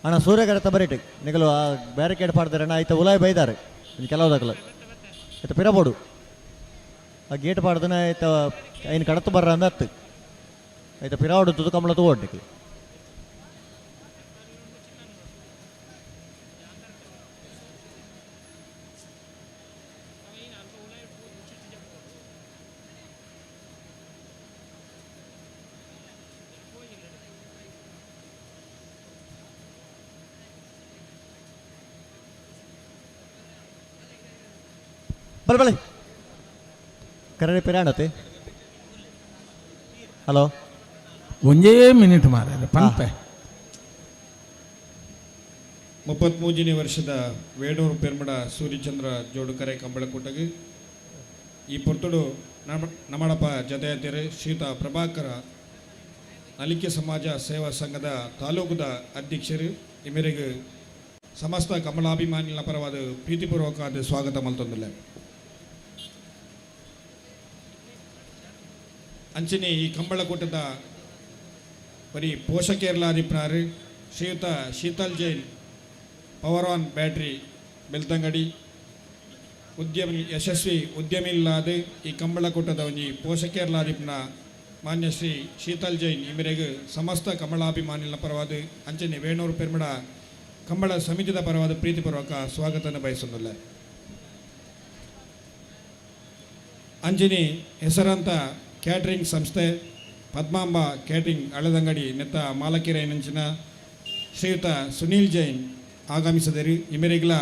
ಅಣ್ಣ ಸೂರ್ಯಗರತ ಬರೀಟ್ ನಿಗಲು ಆ ಬ್ಯಾರಿಕೇಡ್ ಪಾಡ್ದಾರೆ ಅಣ್ಣ ಐತ ಉಲಾಯ್ ಬೈದಾರೆ ಕೆಲವು ದಾಖಲೆ ಐತ ಪಿರಬೋಡು ಆ ಗೇಟ್ ಪಾಡ್ದನ ಐತ ಐನ್ ಕಡತು ಬರ್ರ ಅಂದ ಅತ್ತು ಐತ ಪಿರಾವಡು ತುದು ಕಮಲ ತೂವಡ್ ನಿಕಲು ಬಲೆ ಬಲೆ ಕರಡೆ ಪಿರಾಣತೆ ಹಲೋ ಒಂದೇ ಮಿನಿಟ್ ಮಾರ್ರೆ ಪಂಪೆ 33ನೇ ವರ್ಷದ ವೇಣೂರು ಪೆರ್ಮಡ ಸೂರ್ಯಚಂದ್ರ ಜೋಡುಕರೆ ಕಂಬಳಕೂಟಗೆ ಈ ಪೊರ್ತುಡು ನಮಡಪ ಜತೆಯತೆರೆ ಶ್ರೀತ ಪ್ರಭಾಕರ ನಲಿಕೆ ಸಮಾಜ ಸೇವಾ ಸಂಘದ ತಾಲೂಕುದ ಅಧ್ಯಕ್ಷರು ಇಮೆರೆಗೆ ಸಮಸ್ತ ಕಮಲಾಭಿಮಾನಿಗಳ ಪರವಾದ ಪ್ರೀತಿಪೂರ್ವಕವಾದ ಸ್ವಾಗತ ಮಲ್ತೊಂದಿಲ್ಲ. ಅಂಚನೆ ಈ ಕಂಬಳಕೂಟದ ಬರೀ ಪೋಷಕೇರ್ಲಾದಿಪ್ನಾರು ಶ್ರೀಯುತ Sheetal Jain power on battery Belthangady ಉದ್ಯಮಿ ಯಶಸ್ವಿ ಉದ್ಯಮಿಲ್ಲಾದ ಈ ಕಂಬಳಕೂಟದ ಒಂಜಿ ಪೋಷಕೇರ್ಲಾದಿಪ್ನ ಮಾನ್ಯ ಶ್ರೀ ಶೀತಲ್ ಜೈನ್ ಇಮೆರೆಗ್ ಸಮಸ್ತ ಕಮಲಾಭಿಮಾನಿಗಳ ಪರವಾದ ಅಂಚನೆ ವೇಣೂರು ಪೆರ್ಮಡ ಕಂಬಳ ಸಮಿತಿದ ಪರವಾದ ಪ್ರೀತಿಪೂರ್ವಕ ಸ್ವಾಗತನ ಬಯಸೊಂದಿಲ್ಲ. ಅಂಜನಿ ಹೆಸರಾಂತ ಕ್ಯಾಟ್ರಿಂಗ್ ಸಂಸ್ಥೆ ಪದ್ಮಾಂಬ ಕ್ಯಾಟ್ರಿಂಗ್ ಅಳದಂಗಡಿ ನೆತ್ತ ಮಾಲಕಿರೈನಂಚಿನ ಶ್ರೀಯುತ ಸುನೀಲ್ ಜೈನ್ ಆಗಮಿಸಿದರು. ಇಮೆರೆಗ್ಲ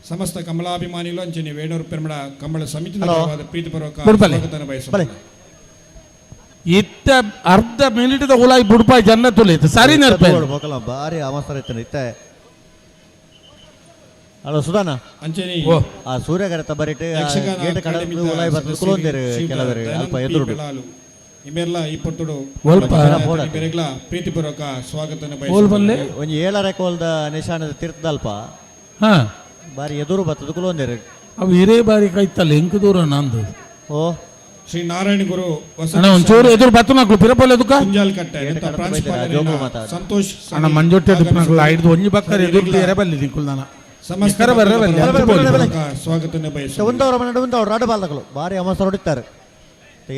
ಸಮಸ್ತ ಕಮಲಾಭಿಮಾನಿಗಳು ಅಂಚನೆ ವೇಣೂರು ಪೆರ್ಮಡ ಕಂಬಳ ಸಮಿತಿದ ಪರವಾದ ಪ್ರೀತಿಪೂರ್ವಕ ಸ್ವಾಗತನ ಬಯಸೊಂದಿಲ್ಲ. ಇತ್ತ ಅರ್ಧ ಮಿನಿಟ್ ಉಲಾಯಿ ಬುಡ್ಪಾಯಿ ಜನ ತುಳಿತು ಸರಿ ನೆನಪು ಭಾರಿ ಅವಸರ ಇತ್ತು ಇತ್ತೆ. ಹಲೋ ಸುಧಾನ ಅಂಚನೆ ಆ ಸೂರ್ಯಗರತ ಬರಿಟ್ ಗೇಟ್ ಕಡದು ಉಲಾಯಿ ಬರ್ತದೆ ಕುಲೊಂದೇರು ಕೆಲವರು ಅಲ್ಪ ಎದುರು ಇಮೆರ್ಲ ಈ ಪೊರ್ತುಡು ಬೆರೆಗ್ಲ ಪ್ರೀತಿಪೂರ್ವಕ ಸ್ವಾಗತನ ಬಯಸುತ್ತೇನೆ. ಒಂಜಿ 7 ಕೋಲ್ದ ನಿಶಾನದ ತೀರ್ಥದ ಅಲ್ಪ ಬಾರಿ ಎದುರು ಬರ್ತದೆ ಕುಲೊಂದೇರು. ಅವು ಹಿರೇ ಬಾರಿ ಕೈತಲ್ಲ ಎಂಕು ದೂರ ನಂದು. ಓ ಶ್ರೀ ನಾರಾಯಣ ಗುರು ಒಂಚೂರು ಎದುರು ಬತ್ತನಕ್ಲು ಪಿರಪೊಲೆ ದುಕ್ಕ ಕುಂಜಾಲ್ಕಟ್ಟೆ ಪ್ರಾಂಶುಪಾಲರಾದ ಸಂತೋಷ್ ಅಣ್ಣ ಮಂಜೊಟ್ಟೆ ದುಪ್ಪನಕ್ಲು ಐದು ಒಂಜಿ ಬಕ್ಕರೆ ಎದುರು ಎರೆ ಬಲ್ಲಿ ನಿಕುಲ್ ನಾನ ಸಮಸ್ತ ಸ್ವಾಗತನ ಬಯಸುತ್ತೇನೆ. ಒಂದವರ ಮನೆ ಒಂದವರು ರಾಡು ಬಾಲ್ದಗಳು ಭಾರಿ ಅಮಸರ ಹೊಡಿತಾರೆ.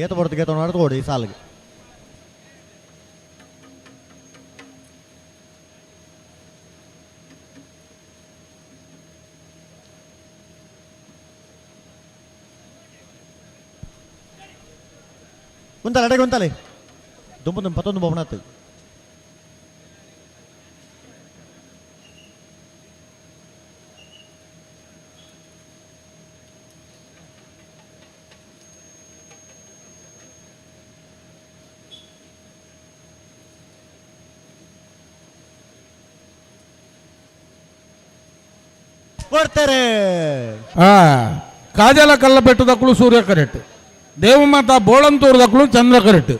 ಏತ ಬರ್ತದೆ ಗೇತ ನಡೆದು ಈ ಸಾಲಿಗೆ. ಉಂತಲೆ ಅಡೆಗೆ ಉಂತಲೆ ದುಂಬು ದುಂಬು ಪತ್ತೊಂದು ಬೊಮ್ಮನಾತು. ಕೊಡ್ತಾರೆ ಕಾಜಲ ಕಲ್ಲಬೆಟ್ಟದಕ್ಕಳು ಸೂರ್ಯ ಕರೆಕ್ಟ್, ದೇವಮಾತಾ ಬೋಳಂತೂರ್ದಕ್ಕಳು ಚಂದ್ರ ಕರೆಕ್ಟ್.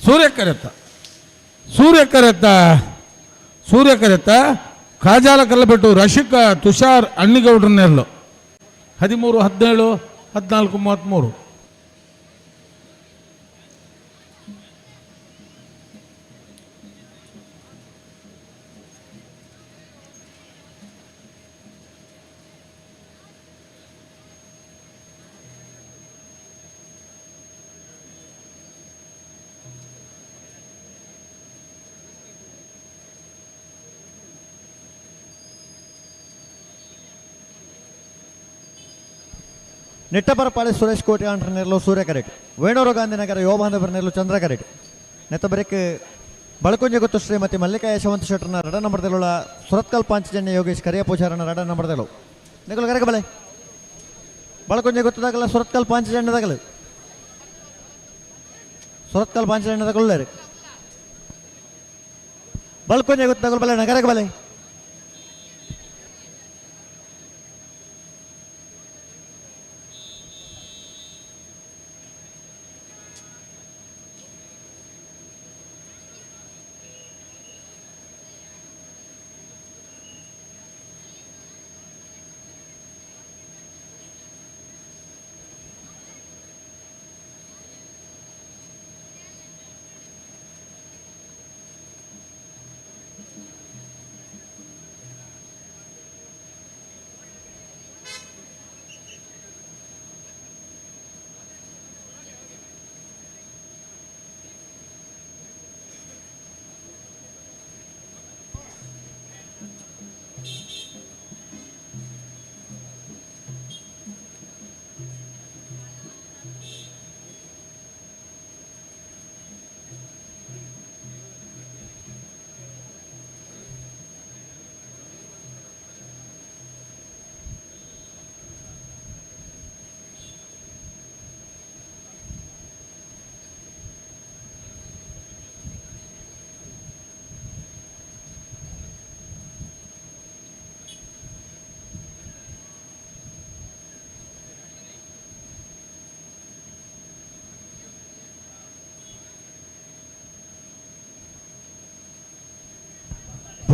ಸೂರ್ಯ ಕರೆತ್ತ ಸೂರ್ಯ ಕರೆತ್ತ ಸೂರ್ಯ ಕರೆತ್ತ ಕಾಜಾಲ ಕಲ್ಲಬೆಟ್ಟು ರಶಿಕ ತುಷಾರ್ ಅಣ್ಣಿಗೌಡ್ರನ್ನೆರಳು 13 17 14 33. ನಿಟ್ಟಪರಪಾಳೆ ಸುರೇಶ್ ಕೋಟಿ ಆಂಟ್ರನೆರ್ಲು ಸೂರ್ಯ ಕರೆಟ್, ವೇಣೂರು ಗಾಂಧಿನಗರ ಯೋಬಾಂಧವರನೆರ್ಲು ಚಂದ್ರ ಕರೆಟ್, ನೆತ್ತಬರೆಕ್ ಬಳಕುಂಜೆ ಗೊತ್ತು ಶ್ರೀಮತಿ ಮಲ್ಲಿಕಾ ಯಶವಂತ ಶೆಟ್ಟರ್ನ ರಡ ನಂಬರ್ದಲ್ಲುಳ ಸುರತ್ಕಲ್ ಪಾಂಚಜನ್ಯ ಯೋಗೇಶ್ ಕರಿಯ ಪೂಜಾರನ ರಡ ನಂಬರ್ದಲ್ಲು ನಿಕಲು ಕರೆಕ ಬಲೆ ಬಳಕುಂಜೆ ಗೊತ್ತದಾಗಲ್ಲ ಸುರತ್ಕಲ್ ಪಾಂಚಜನ್ಯದಾಗಲು ಸುರತ್ಕಲ್ ಪಾಂಚಜನ್ಯದಾಗಲ್ಲೇರು ಬಳಕುಂಜೆ ಗೊತ್ತಾಗಲು ಬಲೆ ನಗರಕ್ಕೆ ಬಲೆ.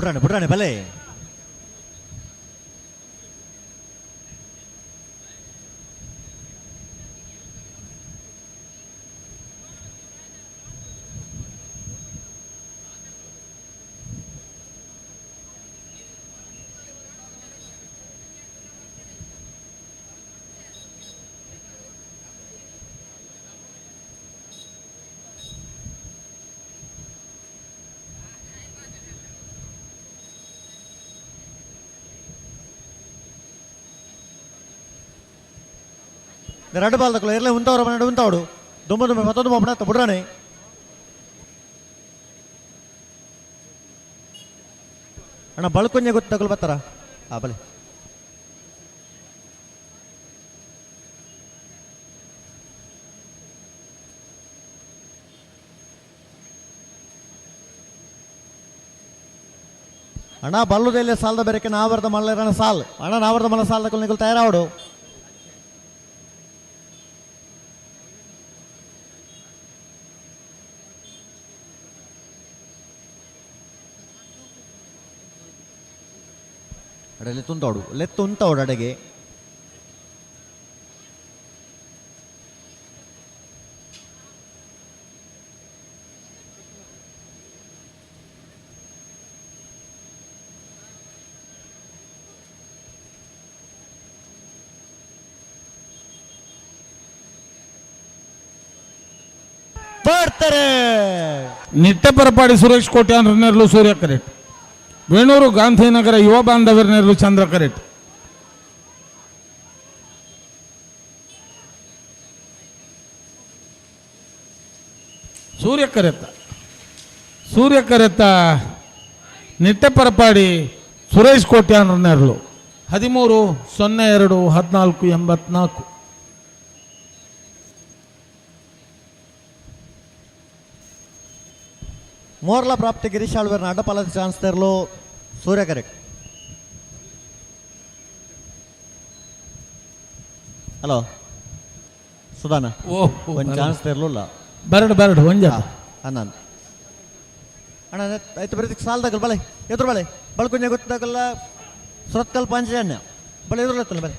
ಬುಡ್ರಾಣೆ ಬುಡ್ರಾಣೆ ಬಲೆ ಎರಡು ಬಾಲ್ ತಕೊಳ್ಳ ಇರಲೇ ಉಂತವ್ರ ಮನೆ ಉಂತಾವಡು ದುಮ್ಮ ದುಮ್ಮೆ ಮತ್ತೊಂದು ಒಬ್ಬನ ಬುಡ್ರಾಣೆ ಅಣ್ಣ ಬಳ್ಕೊಂಜೆ ಗೊತ್ತು ತಗೊಳ್ ಬರ್ತಾರ ಆ ಬಲೆ ಅಣ್ಣ ಬಲ್ಲುದೆಲ್ಲ ಸಾಲದ ಬೇರೆಕೆ ನಾವರ್ದ ಮಲ್ಲರಣ ಸಾಲ್ ಅಣ್ಣ ನಾವರ್ದ ಮಲ್ಲ ಸಾಲ್ ತಗೊಳ್ ನಿಗಲ್ ತಯಾರಾವಡು ಲೆತ್ತುಂತವಡು ಲೆತ್ತುಂತವಡು ಅಡೆಗೆ ಬರ್ತಾರೆ. ನಿಟ್ಟೆ ಪರಪಾಡಿ ಸುರೇಶ್ ಕೋಟ್ಯಾನ್ ನೆರಳು ಸೂರ್ಯ ಕರೆಕ್ಟ್. ವೇಣೂರು ಗಾಂಧಿನಗರ ಯುವ ಬಾಂಧವರ ನೆರಳು ಚಂದ್ರ ಕರೆಕ್ಟ್. ಸೂರ್ಯ ಕರೆತ್ತ ಸೂರ್ಯ ಕರೆತ್ತ ನಿಟ್ಟೆ ಪರಪಾಡಿ ಸುರೇಶ್ ಕೋಟ್ಯಾನ್ ನೆರಳು 13 02 14 84. ಮೋರ್ಲ ಪ್ರಾಪ್ತಿ ಗಿರೀಶ್ ಆಳ್ವೇರ್ನ ಅಡ್ಡಪಾಲದ ಚಾನ್ಸ್ ತೆರಲು ಸೂರ್ಯ ಕರೆಕ್ಟ್. ಹಲೋ ಸುಧಾನ ಒಂದು ಚಾನ್ಸ್ ತೆರಲಿಲ್ಲ. ಬರಡು ಬರಡು ಒಂಜ ಅಣ್ಣ ಅಣ್ಣ ಆಯ್ತು ಬರೀ ಸಾಲದಾಗಲ್ಲ ಬಲೆ ಎದುರು ಬಲೆ ಬಳ್ಕುಂಜೆ ಗೊತ್ತಾಗಲ್ಲ ಸುರತ್ಕಲ್ ಪಾಂಚಜನ್ಯ ಬಳೆ ಎದುರು ಬಲೆ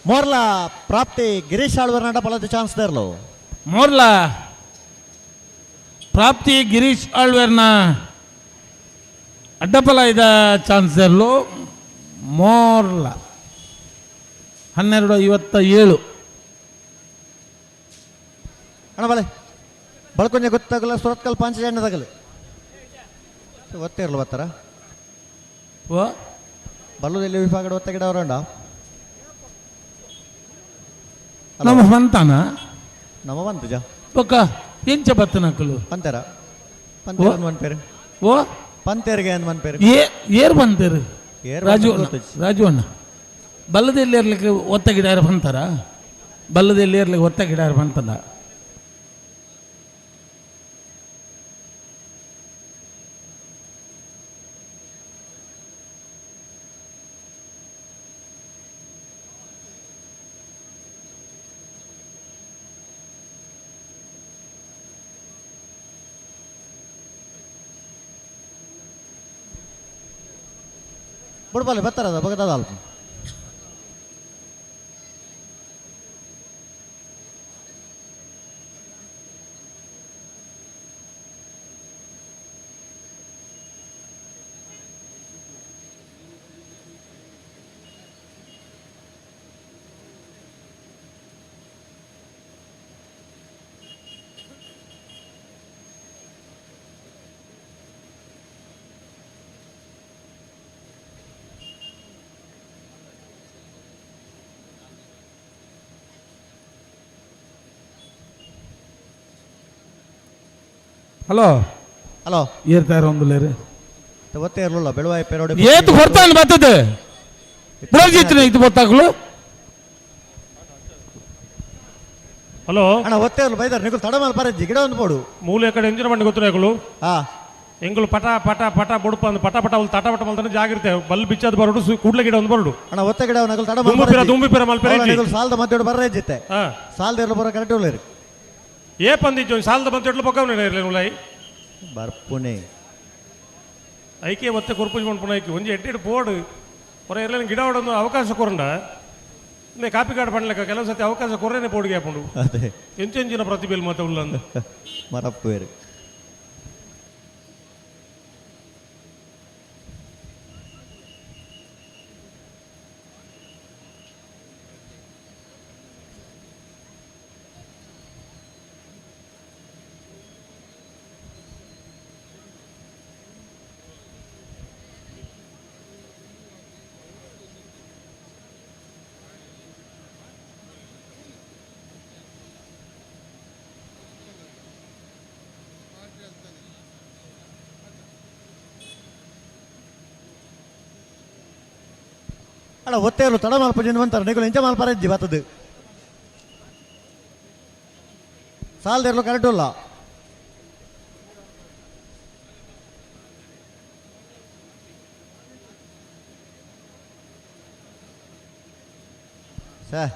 ಮೋರ್ಲಾ ಪ್ರಾಪ್ತಿ ಗಿರೀಶ್ ಆಳ್ವರ್ನಾಡ ಫಲದ ಚಾನ್ಸ್ ದೇರ್ಲು. ಮೋರ್ಲಾ ಪ್ರಾಪ್ತಿ ಗಿರೀಶ್ ಆಳ್ವೇರ್ನ ಅಡ್ಡಫಲ ಇದ ಚಾನ್ಸ್ ದೇರ್ಲು. ಮೋರ್ಲಾ 12:57. ಅಣ್ಣ ಬಲೆ ಬಳ್ಕೊಂಜೆ ಗೊತ್ತಾಗಲ್ಲ ಸುರತ್ಕಲ್ ಪಾಂಚಜನ್ಯದಾಗಲ್ಲ ಒತ್ತಿರಲು ಬರ್ತಾರ ಓ ಬಲ್ಲುದಲ್ಲಿ ವಿಭಾಗದ ಒತ್ತಗಿಡ ಅವರಂಡ ನಮ್ಮ ಬಂತಾನ ನಮ್ಮ ಬಂತು ಜ ಬೊಕ್ಕ ಎಂಚ ಬತ್ತನಕಲು ಪಂತೆರ ಪಂತೆರ ಮನ್ಪೇರು ಓ ಪಂತೇರಿಗೆ ಅಂದ್ ಮನ್ಪೇರು ಏರ್ ಬಂತೇರು ರಾಜು ರಾಜು ಅಣ್ಣ ಬಲ್ಲದಲ್ಲಿ ಇರ್ಲಿಕ್ಕೆ ಒತ್ತ ಗಿಡ ಯಾರು ಬಂತಾರ ಬಲ್ಲದಲ್ಲಿ ಇರ್ಲಿಕ್ಕೆ ಒತ್ತ ಗಿಡ ಯಾರು ಬಂತಲ್ಲ ಬುಡ್ಬಾಲೆ ಬರ್ತಾರದ ಬಗದಾದ ಅಲ್ಪ ಹಲೋ ಹಲೋ ಏರ್ತಾರ ಒಂದುಲೇರು ಒತ್ತೆ ಇರಲಿಲ್ಲ ಬೆಳುವಾಯಿ ಪೇರೋಡಿ ಏತು ಹೊರ್ತಾನೆ ಬರ್ತದೆ ಪುರೋಜಿತ್ನ ಇದು ಗೊತ್ತಾಗಲು ಹಲೋ ಅಣ್ಣ ಒತ್ತೆ ಬೈದಾರ ನಿಕುಲು ತಡ ಮಲ್ಪರಜ್ಜಿ ಗಿಡ ಒಂದು ಪೋಡು. ಮೂಲೆ ಕಡೆ ಎಂಜಿನ ಬಂಡಿ ಗೊತ್ತಿರಗಳು. ಹಾ. ಎಂಗುಲು ಪಟ ಪಟ ಪಟ ಬುಡಪ ಅಂದ್ ಪಟ ಪಟ ತಟ ಪಟ ಮಲ್ತಾನೆ ಜಾಗಿರ್ತೆ ಬಲ್ ಬಿಚ್ಚದ ಬರಡು ಕೂಡ್ಲೆ ಗಿಡ ಒಂದು ಬರಡು. ಅಣ್ಣ ಒತ್ತೆ ಗಿಡ ನಕಲು ತಡ ದುಂಬು ಪಿರ ದುಂಬು ಪಿರ ಮಲ್ಪೆರೆ ಇಜ್ಜಿ. ನಿಕುಲು ಸಾಲದ ಮಧ್ಯೆ ಬರ್ರೆ ಜಿತ್ತೆ. ಹಾ. ಸಾಲದ ಇರ್ಲು ಬರೋ ಕರೆಕ್ಟ್ ಉಳ್ಳೇರು. ಏ ಪಂದಿಜ್ಜು ಸಾಲದ ಬಂತ ಎಟ್ಲು ಪಕ್ಕ ಇರಲಿ ಉಲಾಯಿ. ಬರ್ಪುಣೆ. ಐಕೆ ಒತ್ತೆ ಕೊರ್ಪುಜ್ ಮನ್ಪುನ ಐಕೆ ಒಂಜಿ ಎಡ್ಡೆಡ್ ಬೋರ್ಡ್ ಹೊರ ಇರ್ಲಿನ ಗಿಡ ಹೊಡೊಂದು ಅವಕಾಶ ಕೊರಂಡ ನೇ ಕಾಪಿ ಕಾರ್ಡ್ ಪಣ್ಲೆಕ್ಕ ಕೆಲವು ಸತಿ ಅವಕಾಶ ಕೊರ್ರೇನೆ ಬೋರ್ಡ್ಗೆ ಹಾಕೊಂಡು. ಅದೇ. ಎಂಚೆಂಚಿನ ಪ್ರತಿಭೆಲ್ ಮಾತ ಉಲ್ಲ ಅಂದ್. ಮರಪ್ಪುವೇರು. ಅಣ್ಣ ಒತ್ತೆಯರು ತಡ ಮಲ್ಪಜಿಂದ ಬಂತಾರೆ ನಿಕುಲು ಇಂಚ ಮಲ್ಪರಜ್ಜಿ ಬತ್ತದು ಸಾಲದಿರಲು ಕರೆಕ್ಟ್ ಉಲ್ಲ. ಸರ್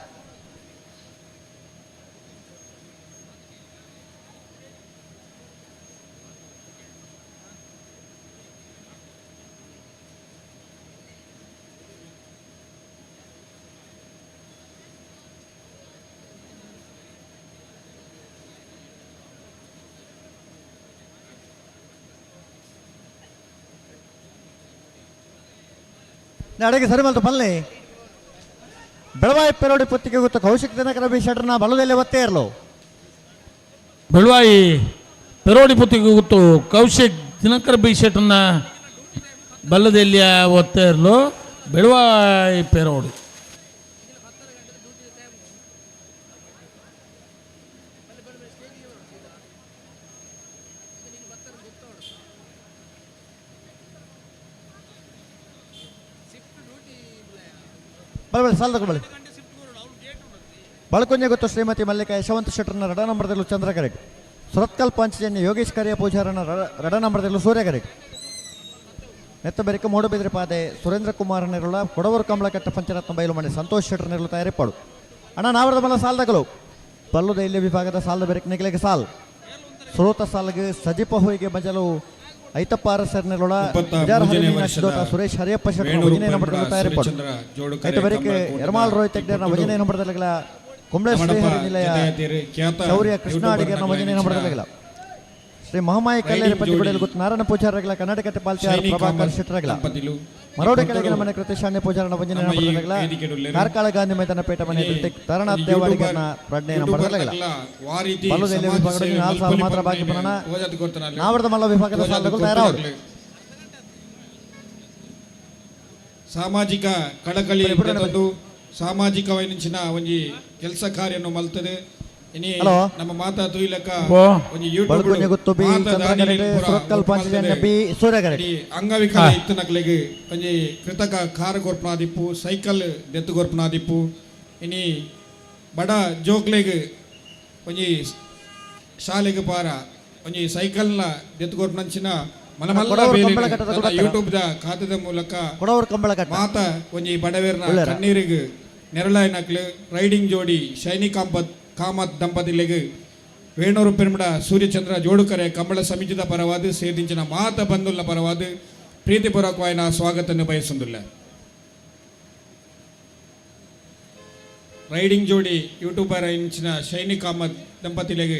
ಅಡಗೆ ಸರಿ ಮಲ್ತು ಪಲ್ಲೆ ಬೆಳವಾಯಿ ಪೆರೋಡಿ ಪೊತ್ತಿಗೆ ಗೊತ್ತ ಕೌಶಿಕ್ ದಿನಕರ ಬಿ ಶೆಟ್ರನ ಬಲದಲ್ಲಿ ಒತ್ತೇ ಇರಲು. ಬೆಳವಾಯಿ ಪೆರೋಡಿ ಪೊತ್ತಿಗೆ ಗೊತ್ತು ಕೌಶಿಕ್ ದಿನಕರ ಬಿ ಶೆಟ್ರನ ಬಲ್ಲದೆಲ್ಲಿಯ ಒತ್ತೇ ಇರಲು ಬೆಳವಾಯಿ ಪೆರೋಡಿ. ಬಳಿ ಬಳಿ ಸಾಲದ ಬಳಿ ಬಳಕೊಂಜೆ ಗೊತ್ತು ಶ್ರೀಮತಿ ಮಲ್ಲಿಕಾ ಯಶವಂತ ಶೆಟ್ಟರ್ನ ರಡ ನಂಬರ್ದಲ್ಲೂ ಚಂದ್ರ ಕರೆಕ್ಟ್. ಸುರತ್ಕಲ್ ಪಂಚಜನ್ಯ ಯೋಗೇಶ್ ಕರಿಯ ಪೂಜಾರನ ರಡ ನಂಬರ್ದಲ್ಲೂ ಸೂರ್ಯ ಕರೆಕ್ಟ್. ನೆತ್ತ ಬೆರಿಕ ಮೂಡಬಿದ್ರೆ ಪಾದೆ ಸುರೇಂದ್ರ ಕುಮಾರನಿರುಳ ಕೊಡವರು ಕಮಲಕಟ್ಟ ಪಂಚರತ್ನ ಬೈಲು ಮನೆ ಸಂತೋಷ್ ಶೆಟ್ಟರ್ನಿರಲು ತಯಾರಿಪಾಡು. ಅಣ್ಣ ನಾವರದ ಮಲ್ಲ ಸಾಲದಗಳು ಪಲ್ಲುದ ಇಲ್ಲಿ ವಿಭಾಗದ ಸಾಲದ ಬೆರಿಕ ನಿಗಲಿಗೆ ಸಾಲ್ ಸ್ರೋತ ಸಾಲ್ಗೆ ಸಜಿಪ ಹೋಯಿಗೆ ಮಜಲು ಐತಪ್ಪ ಅರಸರ್ನಿರುಳ ಸುರೇಶ್ ಹರಿಯಪ್ಪ ಶೆಟ್ಟರ್ ವಜನೆ ನಂಬರ್ದಲ್ಲೂ ತಯಾರಿಪಾಡು. ಐತ ಬೆರಿಕೆ ಎರ್ಮಾಲ್ ರೋಹಿತ್ ಹೆಗ್ಡೆರ್ನ ವಜನೆ ನಂಬರ್ದಲ್ಲಿಗಳ ಕುಂಬ್ಳೆ ಶ್ರೀಹರಿ ನಿಲಯ ಶೌರ್ಯ ಕೃಷ್ಣ ಅಡಿಗೆರ್ನ ವಜನೆ ನಂಬರ್ದಲ್ಲಿಗಳ ಶ್ರೀ ಮಹಾಮಾಯಿ ಕಲ್ಲೇರಿ ಪಂಚಪಡೆಯಲ್ಲಿ ಗೊತ್ತು ನಾರಾಯಣ ಪೂಜಾರಗಳ ಕರ್ನಾಟಕ ಪಾಲ್ತಿಯಾರ ಪ್ರಭಾಕರ್ ಶೆಟ್ಟರಗಳ ಮರೋಡಿ ಕೆಳಗಿನ ಮನೆ ಕೃತಿಶಾನ್ಯ ಪೂಜಾರನ ವಂಜನೆ ನಂಬರ್ದಲ್ಲಿಗಳ ಕಾರ್ಕಳ ಗಾಂಧಿ ಮೈದಾನ ಪೇಟ ಮನೆ ತಾರನಾಥ್ ದೇವಾಡಿಗರ್ನ ಪ್ರಜ್ಞೆ ನಂಬರ್ದಲ್ಲಿಗಳ ಬಲ್ಲುದೆಲ್ಲಿ ವಿಭಾಗದಲ್ಲಿ 4 ಸಾಲ ಮಾತ್ರ ಬಾಕಿ ಬರೋಣ. ನಾವರದ ಮಲ್ಲ ವಿಭಾಗದ ಸಾಲಗಳು ತಯಾರಾವರು. ಸಾಮಾಜಿಕ ಕಳಕಳಿ ಸಾಮಾಜಿಕ ವೈನಿಂಚಿನ ಒಂಜಿ ಕೆಲಸ ಕಾರ್ಯವನ್ನು ಮಲ್ತದೆ. ಇನಿ ನಮ್ಮ ಮಾತಾ ತುಯಿಲಕ ಒಂಜಿ ಯೂಟ್ಯೂಬ್ ಅಂಗವಿಕಲ ಇತ್ತನಕ್ಲೆಗ್ ಒಂಜಿ ಕೃತಕ ಕಾರ್ ಕೊರ್ಪನಾದಿಪ್ಪು, ಸೈಕಲ್ ದೆತ್ತು ಕೊರ್ಪನಾದಿಪ್ಪು. ಇನಿ ಬಡ ಜೋಕ್ಲೆಗ್ ಒಂಜಿ ಶಾಲೆಗ್ ಪಾರ ಒಂಜಿ ಸೈಕಲ್ನ ದೆತ್ತು ಕೊರ್ಪನಂಚಿನ ಮನಮಲ್ಲ ಯೂಟ್ಯೂಬ್ the ಖಾತೆದ ಮೂಲಕ ಮಾತಾ ಒಂಜಿ ಬಡವೇರ್ನ ಕಣ್ಣೀರಿಗೆ ನೆರಳಾಯಿನಕ್ಲು ರೈಡಿಂಗ್ ಜೋಡಿ ಶೈನಿ ಕಾಮತ್ ದಂಪತಿಲೆಗ್ ವೇಣೂರು ಪೆರ್ಮಡ ಸೂರ್ಯಚಂದ್ರ ಜೋಡುಕರೆ ಕಂಬಳ ಸಮಿತಿದ ಪರವಾದ ಸೇದಿಂಚಿನ ಮಾತ ಬಂಧುಲ ಪರವಾದ ಪ್ರೀತಿಪೂರ್ವಕವಾಯಿನ ಸ್ವಾಗತವನ್ನು ಬಯಸುವುದಿಲ್ಲ. ರೈಡಿಂಗ್ ಜೋಡಿ ಯೂಟ್ಯೂಬರ್ ಇಂಚಿನ ಶೈನಿ ಕಾಮತ್ ದಂಪತಿಲೆಗ್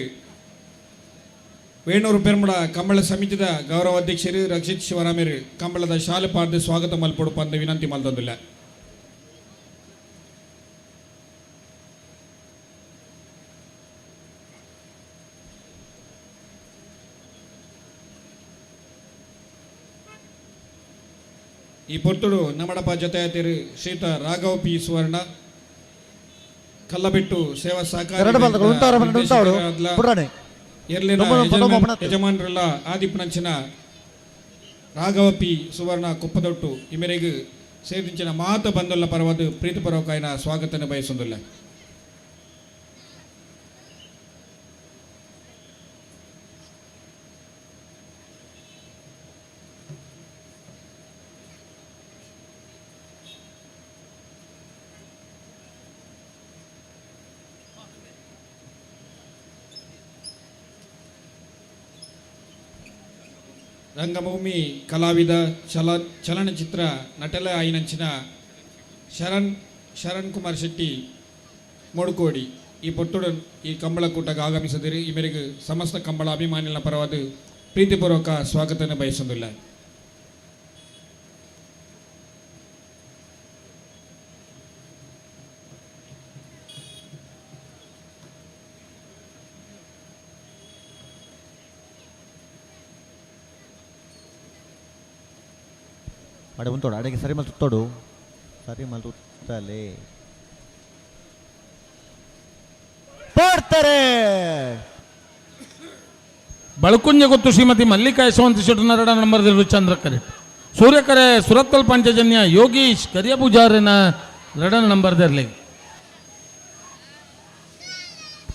ವೇಣೂರು ಪೆರ್ಮಡ ಕಂಬಳ ಸಮಿತಿದ ಗೌರವಾಧ್ಯಕ್ಷರು ರಕ್ಷಿತ್ ಶಿವರಾಮರು ಕಂಬಳದ ಶಾಲೆ ಪಾರ್ದು ಸ್ವಾಗತ ಮಲ್ಪೊಡು ಪಂದು ವಿನಂತಿ ಮಲ್ತೊಂದುಲ್ಲ. ಈ ಪೊರ್ತುಡು ನಮ್ಮಡಪ ಜೊತೆಯಾತಿರು ಶ್ರೀತ ರಾಘವ್ ಪಿ ಸುವರ್ಣ ಕಲ್ಲಬಿಟ್ಟು ಸೇವಾ ಸಹಕಾರಿ ಯಜಮಾನರೆಲ್ಲ ಆದಿಪ್ಪನಂಚಿನ ರಾಘವ ಪಿ ಸುವರ್ಣ ಕುಪ್ಪದೊಟ್ಟು ಈ ಮೇರೆಗೆ ಸೇರಿಂಚಿನ ಮಾತ ಬಂದುಲ್ಲ ಪರವಾದ ಪ್ರೀತಿಪೂರ್ವಕಾಯಿನ ಸ್ವಾಗತನ ಬಯಸುವುದಿಲ್ಲ. ರಂಗಭೂಮಿ ಕಲಾವಿದ ಚಲನಚಿತ್ರ ನಟಲ ಐನಂಚಿನ ಶರಣ್ ಶರಣ್ ಕುಮಾರ್ ಶೆಟ್ಟಿ ಮೊಡ್ಕೋಡಿ ಈ ಪೊಟ್ಟುಡನ್ ಈ ಕಂಬಳಕೂಟಕ್ಕೆ ಆಗಮಿಸಿದಿರಿ. ಈ ಮೇರೆಗೆ ಸಮಸ್ತ ಕಂಬಳ ಅಭಿಮಾನಿಗಳ ಪರವಾದ ಪ್ರೀತಿಪೂರ್ವಕ ಸ್ವಾಗತನ ಬಯಸೋದಿಲ್ಲ. ಅಡೆ ಉಂತೋಡು, ಅಡೆಗೆ ಸರಿ ಮಲ್ತು ತೊಡು, ಸರಿ ಮಲ್ತು ತಲೆ ಪೋಡ್ತಾರೆ. ಬಳಕುಂಜ ಗೊತ್ತು ಶ್ರೀಮತಿ ಮಲ್ಲಿಕಾ ಯಶವಂತ ಶೆಟ್ಟನರಡ ನಂಬರ್ ಚಂದ್ರಕರೆ ಸೂರ್ಯಕರೆ ಸುರತ್ಕಲ್ ಪಂಚಜನ್ಯ ಯೋಗೀಶ್ ಕರಿಯ ಪೂಜಾರಿನ ರಡನ ನಂಬರ್ ದರ್ಲಿ.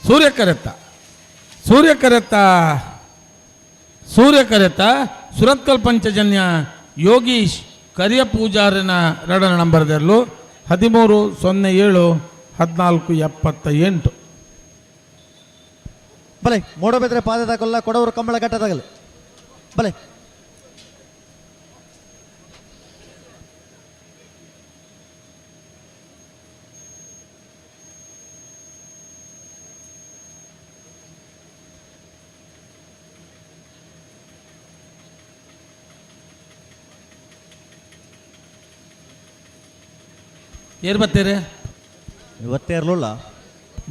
ಸೂರ್ಯಕರೆತ್ತ ಸೂರ್ಯಕರೆತ್ತ ಸೂರ್ಯಕರೆತ್ತ ಸುರತ್ಕಲ್ ಪಂಚಜನ್ಯ ಯೋಗೀಶ್ ಕರಿಯ ಪೂಜಾರಿನ ರಡನ ನಂಬರ್ ದರ್ಲು 13 07 14 78. ಬಲೆ ಮೂಡಬಿದ್ರೆ ಪಾದದ ಕೊಲ್ಲ ಕೊಡವರು ಕಂಬಳ ಘಟ್ಟದಾಗಲಿ ಬಲೆ. ಏರ್ ಬತ್ತೀರಿ? ಇವತ್ತೇ ಇರಲಿಲ್ಲ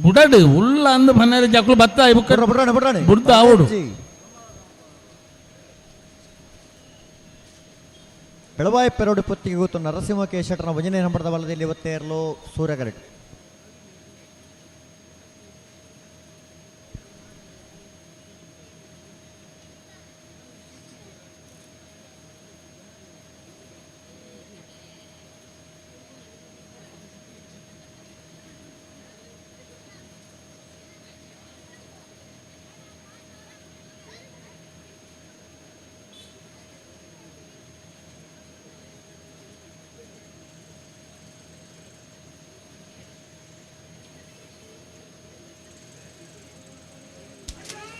ಬುಡಡು ಉಳ್ಳ ಅಂದು ಮನೇಲಿ ಜಕ್ಲು ಬತ್ತ ಬುಡ್ರಾಣೆ ಬುಡ್ರಾಣೆ ಬುಡ್ದ ಆವಡು. ಬೆಳವಾಯಿ ಪೆರೋಡಿ ಪೊತ್ತಿಗೆ ಗೊತ್ತು ನರಸಿಂಹ ಕೇಶಟನ ಭಜನೆ ನಂಬರದ ಬಲದಲ್ಲಿ ಇವತ್ತೇ ಇರಲು ಸೂರ್ಯಗರಡಿ.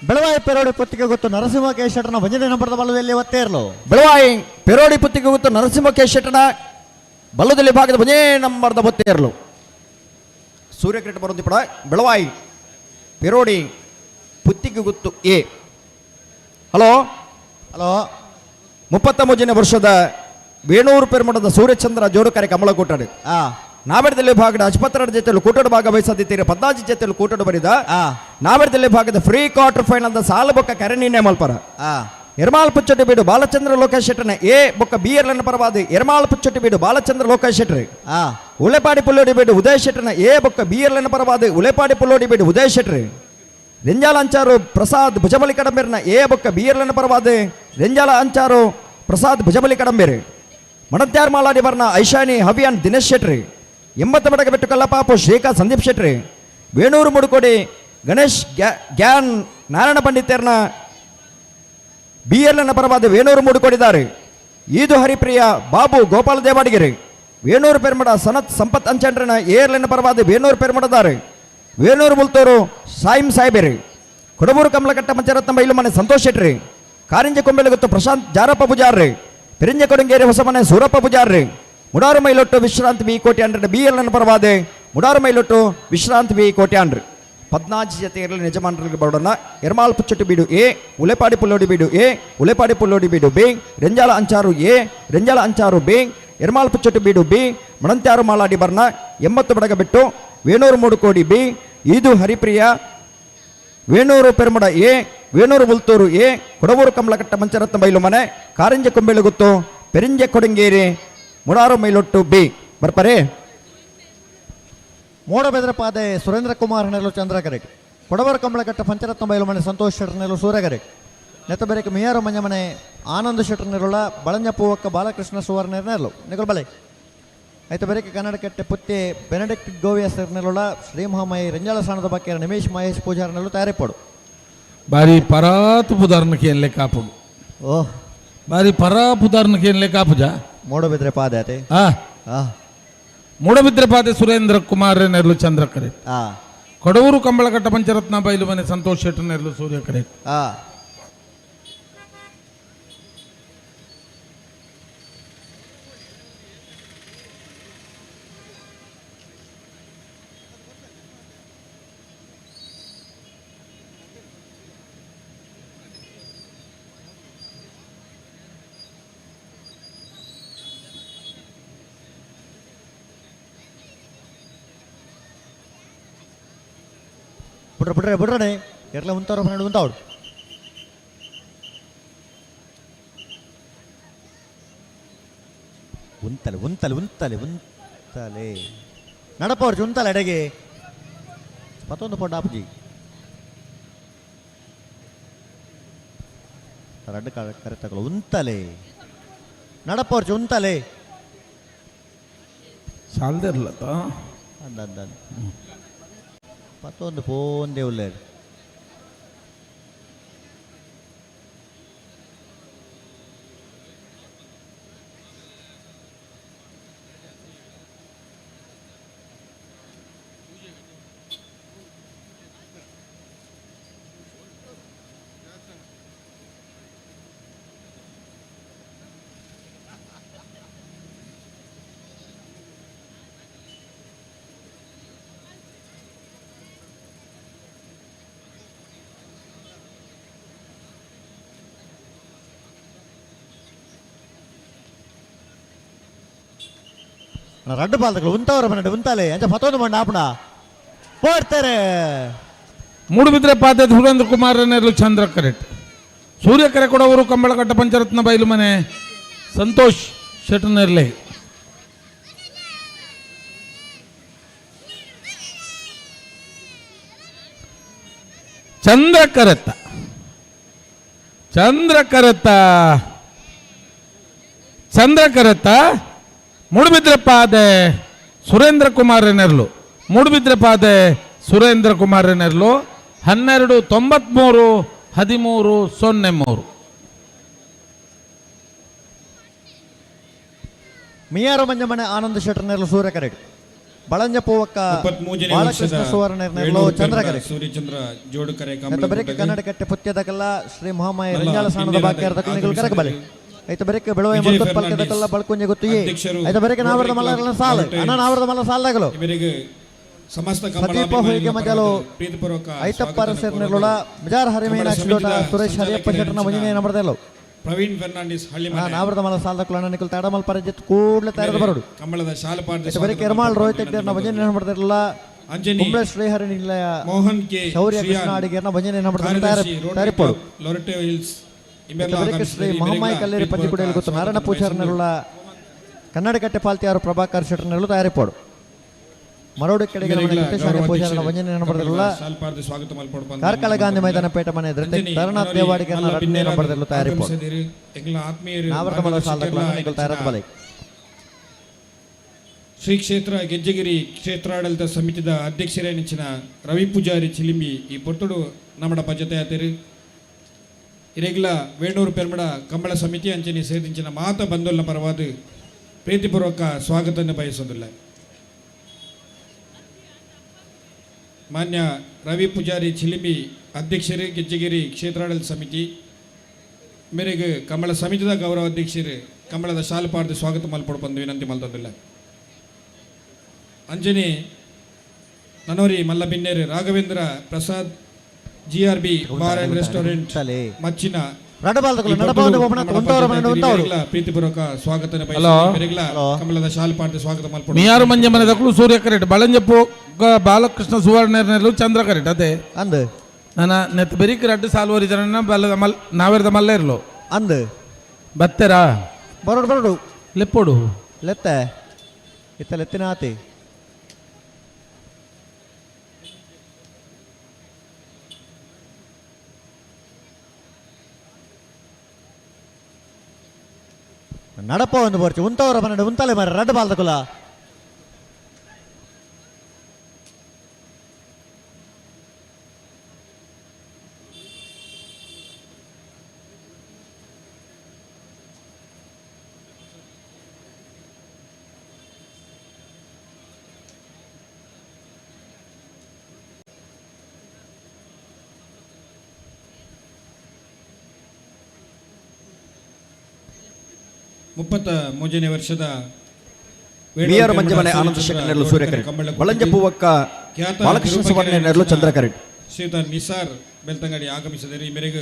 ಬೆಳವಾಯಿ ಪೆರೋಡಿ ಪುತ್ತಿಗೆ ಗೊತ್ತು ನರಸಿಂಹ ಕೇಶಟನ ಭಜನೆ ನಂಬರದ ಬಲದಲ್ಲಿ ಒತ್ತೇ ಇರಲು. ಬೆಳವಾಯಿ ಪೆರೋಡಿ ಪುತ್ತಿಗೆ ಗೊತ್ತು ನರಸಿಂಹ ಕೇಶಟನ ಬಲ್ಲದಲ್ಲಿ ಭಾಗದ ಭಜನೆ ನಂಬರದ ಒತ್ತೇ ಇರಲು. ಸೂರ್ಯಕಿರಣ ಬರೋದಿಪಡ ಬೆಳವಾಯಿ ಪೆರೋಡಿ ಪುತ್ತಿಗೆ ಗೊತ್ತು A. Hello hello 33ನೇ ವರ್ಷದ ವೇಣೂರು ಪೆರುಮಠದ ಸೂರ್ಯಚಂದ್ರ ಜೋಡುಕರೆ ಕಮಲ ಕೂಟಾಡು ನಾವೆಡದಲ್ಲಿ ಭಾಗದ ಅಜ್ಪತ್ರ ಜೊತೆಯಲ್ಲಿ ಕೂಟಡು ಭಾಗವಹಿಸದಿತ್ತೀರ ಪದ್ದಾಜಿ ಜೊತೆಯಲ್ಲಿ ಕೂಟಡು ಬರಿದ ನಾವೆಡದಲ್ಲಿ ಭಾಗದ free quarter final ಸಾಲು ಬೊಕ್ಕ ಕರೆ ನಿರ್ಣಯ ಮಲ್ಪರ. ಎರ್ಮಾಲ್ ಪುಚ್ಚಟ್ಟಿ ಬೀಡು ಬಾಲಚಂದ್ರ ಲೋಕೇಶ್ ಶೆಟ್ಟನ ಎ ಬೊಕ್ಕ ಬಿ ಎರ್ಲನ್ನ ಪರವಾದ ಎರ್ಮಾಲ್ ಪುಚ್ಚಟ್ಟಿ ಬೀಡು ಬಾಲಚಂದ್ರ ಲೋಕೇಶ್ ಶೆಟ್ಟರು. ಉಳೆಪಾಡಿ ಪುಲ್ಲೋಡಿ ಬೀಡು ಉದಯ ಶೆಟ್ಟನ ಎ ಬೊಕ್ಕ ಬಿ ಎರ್ಲನ್ನ ಪರವಾದ ಉಳೆಪಾಡಿ ಪುಲ್ಲೋಡಿ ಬೀಡು ಉದಯ ಶೆಟ್ಟರು. ರೆಂಜಾಲ ಅಂಚಾರು ಪ್ರಸಾದ್ ಭುಜಬಲಿ ಕಡಂಬೇರ್ನ ಎ ಬೊಕ್ಕ ಬಿ ಎರ್ಲನ್ನ ಪರವಾದ ರೆಂಜಾಲ ಅಂಚಾರು ಪ್ರಸಾದ್ ಭುಜಬಲಿ ಕಡಂಬೇರು. ಮಡತ್ಯಾರ್ ಮಾಲಾಡಿ ಬರ್ನ ಐಶಾನಿ ಹವಿಯಾನ್ ದಿನೇಶ್ ಶೆಟ್ರಿ. 80 ಮಡಕ ಬೆಟ್ಟು ಕಲ್ಲಪಾಪು ಶ್ರೀಕಾಂತ್ ಸಂದೀಪ್ ಶೆಟ್ರಿ. ವೇಣೂರು ಮುಡುಕೋಡಿ ಗಣೇಶ್ ಗ್ಯಾನ್ ನಾರಾಯಣ ಪಂಡಿತರ್ನ ಬಿ ಎಲ್ ಪರವಾದ ವೇಣೂರು ಮುಡುಕೋಡಿದ್ದಾರೆ. ಈದು ಹರಿಪ್ರಿಯ ಬಾಬು ಗೋಪಾಲ ದೇವಾಡಿಗೆರೆ. ವೇಣೂರು ಪೆರ್ಮಡ ಸನತ್ ಸಂಪತ್ ಅಂಚಂಡ್ರನ ಎ ಎಲ್ ಪರವಾದ ವೇಣೂರು ಪೆರ್ಮಡದಾರೆ. ವೇಣೂರು ಮುಲ್ತೂರು ಸಾಯಿಂ ಸಾಹೇಬೇರಿ. ಕೊಡಬೂರು ಕಮಲಕಟ್ಟ ಪಂಚರತ್ನ ಬೈಲುಮನೆ ಸಂತೋಷ್ ಶೆಟ್ರಿ. ಕಾರಿಂಜ ಕೊಂಬೆಲಗುತ್ತು ಪ್ರಶಾಂತ್ ಜಾರಪ್ಪ ಪೂಜಾರ್ರಿ. ಪೆರಿಂಜ ಕೊಡಂಗೇರಿ ಹೊಸಮನೆ ಸೂರಪ್ಪ ಪೂಜಾರ್ರಿ. ಮುಡಾರು ಮೈಲೊಟ್ಟು ವಿಶ್ರಾಂತಿ ಬಿ ಕೋಟಿ ಅಂಡ್ರೆ ಬಿ ಎಲ್ ಪರವಾದೆ ಮುಡಾರು ಮೈಲೊಟ್ಟು ವಿಶ್ರಾಂತಿ ಬಿ ಕೋಟಿ ಅಂಡ್ರಿ. 14 ಜೊತೆ ಇರಲಿ ಯಜಮಾನರಿಗೆ ಬರೋಣ. ಎರ್ಮಾಲ್ ಪುಚ್ಚಟ್ಟು ಬೀಡು ಎ, ಉಲೆಪಾಡಿ ಪುಲ್ಲೋಡಿ ಬೀಡು ಎ, ಉಲೆಪಾಡಿ ಪುಲ್ಲೋಡಿ ಬೀಡು ಬಿ, ರೆಂಜಾಲ ಅಂಚಾರು ಎ, ರೆಂಜಾಲ ಅಂಚಾರು ಬಿ, ಎರ್ಮಾಲ್ ಪುಚ್ಚಟ್ಟು ಬೀಡು ಬಿ, ಮಣಂತ್ಯಾರು ಮಾಲಾಡಿ ಬರ್ನ 80 ಬಡಗ ಬಿಟ್ಟು Venur ಮೂಡುಕೋಡಿ B, Eedu Haripriya Venur Perumada A, Venur Ulthur A, Kodavoor Kamalakatta Mancharatna Bailu Mane, Karanja Kombeluguttu Perinje Kodangeri Mudaru Mailottu B. ಬರ್ಪರೆ. ಮೂಡಬೆದರ ಪಾದೆ ಸುರೇಂದ್ರ ಕುಮಾರ್ ನೆರಳು ಚಂದ್ರಕರೆಕ್. ಕೊಡವರ ಕಮಲಕಟ್ಟ ಪಂಚರತ್ನ ಬೈಲು ಮನೆ ಸಂತೋಷ್ ಶೆಟ್ಟರ್ ನೆರಳು ಸೂರ್ಯಗರೆಕ್. ನೆತ್ತಬೆರೆಕ್ ಮಿಯಾರು ಮಂಜಮನೆ ಆನಂದ್ ಶೆಟ್ಟರ್ ನೆರಳ ಬಳಂಜ ಪೂವಕ್ಕ ಬಾಲಕೃಷ್ಣ ಸುವರ್ಣ ನೆರಳು ನಿಗಲ್ ಬಲೆ. ಆಯ್ತು ಬೆರಕೆ ಕನ್ನಡಕಟ್ಟೆ ಪುತ್ತೆ ಬೆನಡಿಕ್ಟ್ ಗೋವಿಯ ನೆರಳ ಶ್ರೀ ಮಹಾಮಯಿ ರಂಜಾಳ ಸಾಣದ ಬಾಕಿಯರ ನಿಮೇಶ್ ಮಹೇಶ್ ಪೂಜಾರ್ ನೆರಳು ತಯಾರಿಪಡು. ಬಾರಿ ಪರಾತು ಪುದಾರ್ನಕ್ಕೆ ಏನ್ ಲೆಕ್ಕ ಆಪುಡು. ಓಹ್ ಬಾರಿ ಪರಾ ಪುದಾರ್ನಕ್ಕೆ ಏನ್ ಲೆಕ್ಕ ಆಪುಜ. ಮೂಡಬಿದ್ರೆ ಪಾದೆ ಆತೆ. ಮೂಡಬಿದ್ರೆ ಪಾದೆ ಸುರೇಂದ್ರ ಕುಮಾರ್ ನೆರಳು ಚಂದ್ರಕರೆ. ಕೊಡವೂರು ಕಂಬಳಕಟ್ಟ ಪಂಚರತ್ನ ಬೈಲು ಮನೆ ಸಂತೋಷ್ ಶೆಟ್ಟರ್ ನೆರಳು ಸೂರ್ಯಕರೆ. ಬುಡ್ರ ಬುಡ್ರೆ ಬುಡ್ರನೆ ಎರ್ಲ ಉಂತಾರೋ 12 ಉಂತಾವಡು ಉಂತಲೆ ಉಂತಲೆ ಉಂತಲೆ ಉಂತಲೆ ನಡಪವ್ರು ಉಂತಲೆ ಅಡೆಗೆ ಪತ್ತೊಂದು ಪೊಂಡ ಆಪುಜಿ ರಡ್ಡು ಕರೆತಗಳು ಉಂತಲೆ ನಡಪವ್ರು ಉಂತಲೆ ಸಾಲದಿರ್ಲತ್ತ ಅಂದ ಅಂದ ಪತ್ತೊಂದು ಪೋಂದೆ ಉಲ್ಲೇರು ರಡ್ಡು ಬಾಲ್ದಗಳು ಉಂತವರ ಮನೆ ಉಂತಾಲೆ ಅಂಚ ಪತ್ತೊಂದು ಮಣ್ಣ ಆಪಣ ಪೋಡ್ತಾರೆ. ಮೂಡುಬಿದ್ರೆ ಪಾತೆ ಸುರೇಂದ್ರ ಕುಮಾರ್ ನೆರಳು ಚಂದ್ರ ಕರೆಕ್ಟ್ ಸೂರ್ಯಕರೆ ಕೊಡವರು ಕಂಬಳಕಟ್ಟ ಪಂಚರತ್ನ ಬೈಲು ಮನೆ ಸಂತೋಷ್ ಶೆಟ್ಟನೆರ್ಲೆ. ಚಂದ್ರ ಕರೆತ್ತ ಚಂದ್ರ ಕರೆತ್ತ ಚಂದ್ರ ಕರೆತ್ತ ಮೂಡುಬಿದ್ರೆ ಪಾದೆ ಸುರೇಂದ್ರ ಕುಮಾರ್ ನೆರಳು ಮೂಡುಬಿದ್ರೆ ಪಾದೆ ಸುರೇಂದ್ರ ಕುಮಾರ್ ನೆರಳು 12 93 13 03. ಮಿಯಾರ ಮಂಜಮನೆ ಆನಂದ ಶೆಟ್ಟರ್ ನೆರಳು ಸೂರ್ಯ ಕರೆಕ್ಟ್ ಬಳಂಜ ಪೂವಕ್ಕ ಬಾಲಕೃಷ್ಣ ಸುವರ್ಣ ನೆರಳು ಚಂದ್ರ ಕರೆಕ್ಟ್ ಸೂರ್ಯಚಂದ್ರ ಜೋಡುಕರೆ ಬರೆಕ ಕನ್ನಡ ಕಟ್ಟೆ ಪುತ್ಯದಕಲ್ಲ ಶ್ರೀ ಮಹಾಮಾಯ ರಂಜಾಳ ಸಾಣದ ಬಾಕ್ಯಾರದಕಲ್ಲ ಕರಕ ಬಲೆ ಐತ ಬರೆಕ ಬೆಳವೈ ಮುತ್ತತ್ ಪಲ್ಕದಕಲ್ಲ ಬಳ್ಕುಂಜೆ ಗೊತ್ತಿಯೇ ಐತ ಬರೆಕ ನಾವರದ ಮಲ್ಲರಲ್ಲ ಸಾಲ ಅಣ್ಣ ನಾವರದ ಮಲ್ಲ ಸಾಲದಾಗಲು ಇವರಿಗೆ ಸಮಸ್ತ ಸತೀಪ ಹೋಯಿಗೆ ಮಜಲು ಪ್ರೀತಿಪೂರ್ವಕ ಐತಪ್ಪ ಅರಸರ್ನೆರಳುಲ ಮಜಾರ್ ಹರಿಮೀನಾಕ್ಷಿ ದೋಟ ಸುರೇಶ್ ಹರಿಯಪ್ಪ ಶೆಟ್ಟರ್ನ ಮಂಜನೇ ನಂಬರ್ದೆಲ್ಲ ಪ್ರವೀಣ್ ಫರ್ನಾಂಡಿಸ್ ಹಳ್ಳಿ ಮನೆ ನಾವರದ ಮಲ್ಲ ಸಾಲದಕ್ಕಲ್ಲ ಅಣ್ಣ ನಿಕಲ್ ತಾಡಮಲ್ ಪರಜಿತ್ ಕೂಡಲೇ ತಯಾರದ ಬರೋಡು ಕಂಬಳದ ಶಾಲಪಾರ್ದ ಐತ ಬರೆಕ ಎರ್ಮಾಳ್ ರೋಹಿತ್ ಹೆಗ್ಡೆರ್ನ ಮಂಜನೇ ನಂಬರ್ದೆಲ್ಲ ಅಂಜನಿ ಕುಂಬ್ಳೆ ಶ್ರೀಹರಿ ನಿಲಯ ಮೋಹನ್ ಕೆ ಶೌರ್ಯ ಕೃಷ್ಣ ಅಡಿಗೇರ್ನ ಭಜನೆ ನಂಬರ್ದೆಲ್ಲ ತಯಾರಿಪೋಡು ಲೊರೆಟೋ ಹಿಲ್ಸ್ ಶ್ರೀ ಮಹಮ್ಮಾಯಿ ಕಲ್ಲೇರಿ ಪಂಜಿಕುಡಿಯಲ್ಲಿ ಗೊತ್ತು ನಾರಾಯಣ ಪೂಜಾರ್ನೆಲ್ಲ ಕನ್ನಡಕಟ್ಟೆ ಪಾಲ್ತಿಯಾರು ಪ್ರಭಾಕರ್ ಶೆಟ್ಟರ್ನೆಲ್ಲ ತಯಾರಿಪೋಡು ಮರೋಡಿ ಕಡೆಗೆ ಪೂಜಾರನ ವಂಜನೆ ಬರೆದಿರಲ್ಲ ಕಾರ್ಕಳ ಗಾಂಧಿ ಮೈದಾನ ಪೇಟ ಮನೆ ತರಣಾಥ್ ದೇವಾಡಿಗರನ್ನ ರಡ್ನೇ ಬರೆದಿರಲು ತಯಾರಿಪೋಡು ತಯಾರಾದ ಶ್ರೀ ಕ್ಷೇತ್ರ ಗೆಜ್ಜೆಗಿರಿ ಕ್ಷೇತ್ರಾಡಳಿತ ಸಮಿತಿದ ಅಧ್ಯಕ್ಷರೇ ನೆಚ್ಚಿನ ರವಿ ಪೂಜಾರಿ ಚಿಲಿಂಬಿ ಈ ಪೊರ್ತುಡು ನಮ್ಮಡ ಪಂಚತೆ ಆತೇರು ಇರೆಗ್ಲ ವೇಣೂರು ಪೆರ್ಮಡ ಕಂಬಳ ಸಮಿತಿ ಅಂಚನೆ ಸೇರಿಂಚಿನ ಮಾತ ಬಂಧುಲ್ನ ಪರವಾದ ಪ್ರೀತಿಪೂರ್ವಕ ಸ್ವಾಗತವನ್ನು ಬಯಸೋದಿಲ್ಲ. ಮಾನ್ಯ ರವಿ ಪೂಜಾರಿ ಚಿಲಿಂಬಿ ಅಧ್ಯಕ್ಷರು ಗೆಜ್ಜೆಗಿರಿ ಕ್ಷೇತ್ರಾಡಳಿತ ಸಮಿತಿ ಮೇರೆಗೆ ಕಂಬಳ ಸಮಿತಿದ ಗೌರವ ಅಧ್ಯಕ್ಷರು ಕಂಬಳದ ಶಾಲಪಾರ್ದು ಸ್ವಾಗತ ಮಲ್ಪಡು ಬಂದು ವಿನಂತಿ ಮಲ್ತದಿಲ್ಲ. Anjani Nanori Mallabinneru Raghavendra Prasad G R B bar and restaurant Machina ಪ್ರೀತಿಪೂರ್ವಕ ಸ್ವಾಗತ ಕಮಲದ ಶಾಲಪಾರ್ದು ಸ್ವಾಗತ ಮಲ್ಪಡು. ಮಿಯಾರು ಮಂಜೆ ಮನೆ ದಕ್ಕಲು ಸೂರ್ಯ ಕರೆಕ್ಟ್ ಬಳಂಜ ಬಾಲಕೃಷ್ಣ ಸುವರ್ಣ ಚಂದ್ರ ಕರೆಕ್ಟ್ ಅದೇ ಅಂದ್ ನನ್ನ ನೆತ್ ಬೆರಿಕ್ ರಡ್ಡು ಸಾಲ್ವರಿ ಜನ ಬಲ್ಲದ ಮಲ್ ನಾವೆರ್ದ ಮಲ್ಲ ಇರ್ಲು ಅಂದ್ ಬತ್ತೆರಾ ಬರೋಡು ಬರೋಡು ಲೆಪ್ಪೋಡು ಲೆತ್ತೆ ಇತ್ತ ಲೆತ್ತಿನ ಆತಿ ನಡಪ ಒಂದು ಬರ್ಚು ಉಂತವರ ಮನೆ ಉಂತಲೆ ಮರ ರಡ್ಡು ಬಾಲ್ದಕುಲ 33ನೇ ವರ್ಷದ ಮೇಯರ್ ಮಂಜಮನೆ ಆನಂದ ಶೆಟ್ಟರ್ ನೆರಳು ಸೂರ್ಯ ಕರೆಟ್ ಬಳಂಜ ಪೂವಕ್ಕ ಬಾಲಕೃಷ್ಣ ಸುವರ್ಣ ನೆರಳು ಚಂದ್ರ ಕರೆಟ್ ಶ್ರೀಯುತ ನಿಸಾರ್ ಬೆಳ್ತಂಗಡಿ ಆಗಮಿಸಿದರೆ ಈ ಮೇರೆಗೆ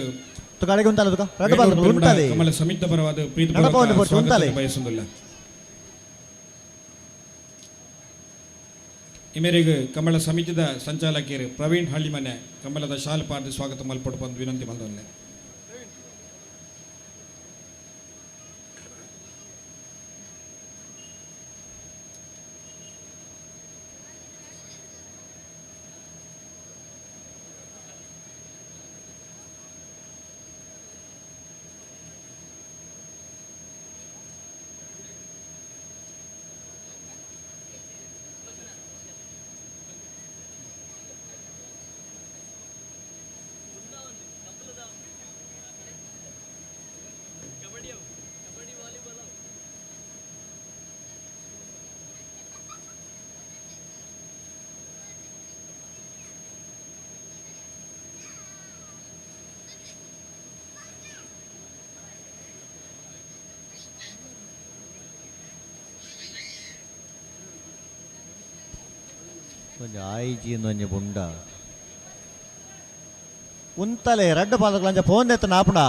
ಕಮಲ ಸಮಿತ ಪರವಾದ ಪ್ರೀತಿ ಬಯಸುವುದಿಲ್ಲ. ಇಮೇರಿಗೆ ಕಂಬಳ ಸಮಿತಿದ ಸಂಚಾಲಕಿಯರು ಪ್ರವೀಣ್ ಹಳ್ಳಿಮನೆ ಕಂಬಳದ ಶಾಲು ಪಾರ್ದು ಸ್ವಾಗತ ಮಲ್ಪೊಡು ಬಂದು ವಿನಂತಿ ಮಲ್ದೊಲ್ಲೆ. ಒಂಜಿ ಆಯ್ಜಿ ಒಂಜಿ ಬುಂಡ ಉಂತಲೆ ರಡ್ಡು ಪಾದಗಳು ಅಂಚ ಫೋನ್ ಎತ್ತ ನಾಪುಣ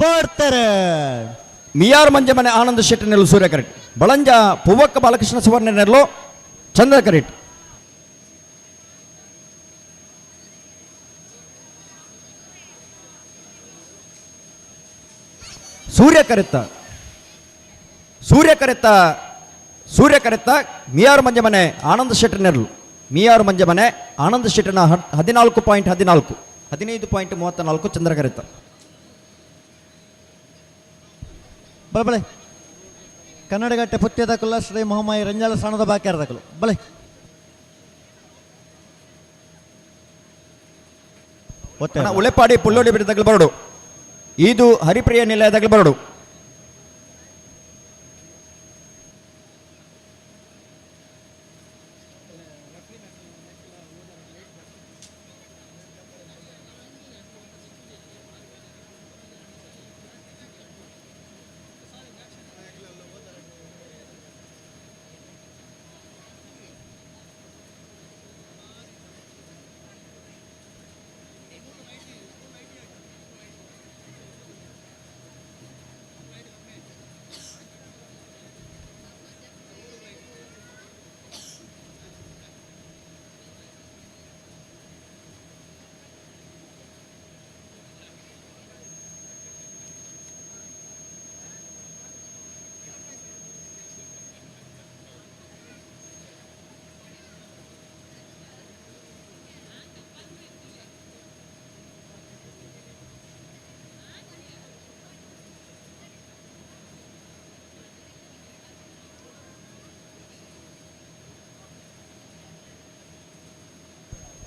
ಬರ್ತಾರೆ. ಮಿಯಾರ್ ಮಂಜಮನೆ ಆನಂದ ಶೆಟ್ಟಿ ನೆಲ್ಲು ಸೂರ್ಯ ಕರೆಟ್, ಬಳಂಜ ಪೂವಕ್ಕ ಬಾಲಕೃಷ್ಣ ಸುವರ್ಣ ನೆಲ್ಲು ಚಂದ್ರ ಕರೆಟ್. ಸೂರ್ಯ ಕರೆತ್ತ ಸೂರ್ಯ ಕರೆತ್ತ ಸೂರ್ಯ ಕರೆತ್ತ ಮಿಯಾರ್ ಮಂಜಮನೆ ಆನಂದ ಶೆಟ್ಟಿ ನೆರಳು. ಮಿಯಾರ್ ಮಂಜಮನೆ ಆನಂದ ಶೆಟ್ಟಿನ 14.14 15.34 ಚಂದ್ರ ಕರೆತ್ತ. ಬಲೆ ಬಲೆ ಕನ್ನಡಗಟ್ಟೆ ಪುತ್ಯದಕುಲ್ಲ ಶ್ರೀ ಮಹಾಮಾಯಿ ರಂಜಾಲ ಸ್ಥಾನದ ಬಾಕ್ಯಾರದಕಲು ಬಲೆ. ಉಳೆಪಾಡಿ ಪುಲ್ಲೋಡಿ ಬಿಟ್ಟದಾಗಲು ಬರಡು, ಇದು ಹರಿಪ್ರಿಯ ನಿಲಯದಾಗಲು ಬರಡು.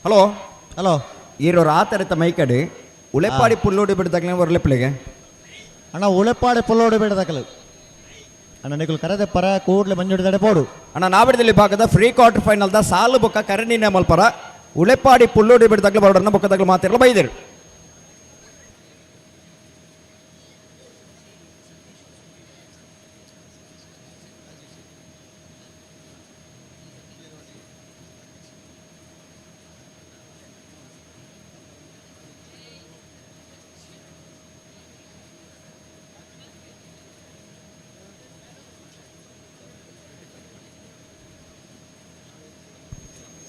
ಹಲೋ ಹಲೋ ಈರೋರು ಆ ಥರ ಮೈಕಡಿ ಉಳೆಪಾಡಿ ಪುಲ್ಲೋಡಿ ಬಿಡ್ದಾಗಲೇ ಹೊರಲೆಪ್ಲಿಗೆ ಅಣ್ಣ ಉಳೆಪಾಡಿ ಪುಲ್ಲೋಡಿ ಬಿಡದಾಕಲು ಅಣ್ಣ ನಿಕುಲು ಕರೆದೆ ಪರ ಕೂಡ್ಲೆ ಮಂಜುಡಿದಡೆ ಪೋಡು. ಅಣ್ಣ ನಾವಿಡದಲ್ಲಿ ಭಾಗದ free quarter final the ಸಾಲು ಬೊಕ್ಕ ಕರಣಿನ ಮಲ್ಪರ ಉಳೆಪಾಡಿ ಪುಲ್ಲೋಡಿ ಬಿಡ್ದಾಗಲೇ ಬರೋಡನ್ನ ಬೊಕ್ಕದಾಗಲೂ ಮಾತಿರಲ್ಲ ಬೈದಿರು.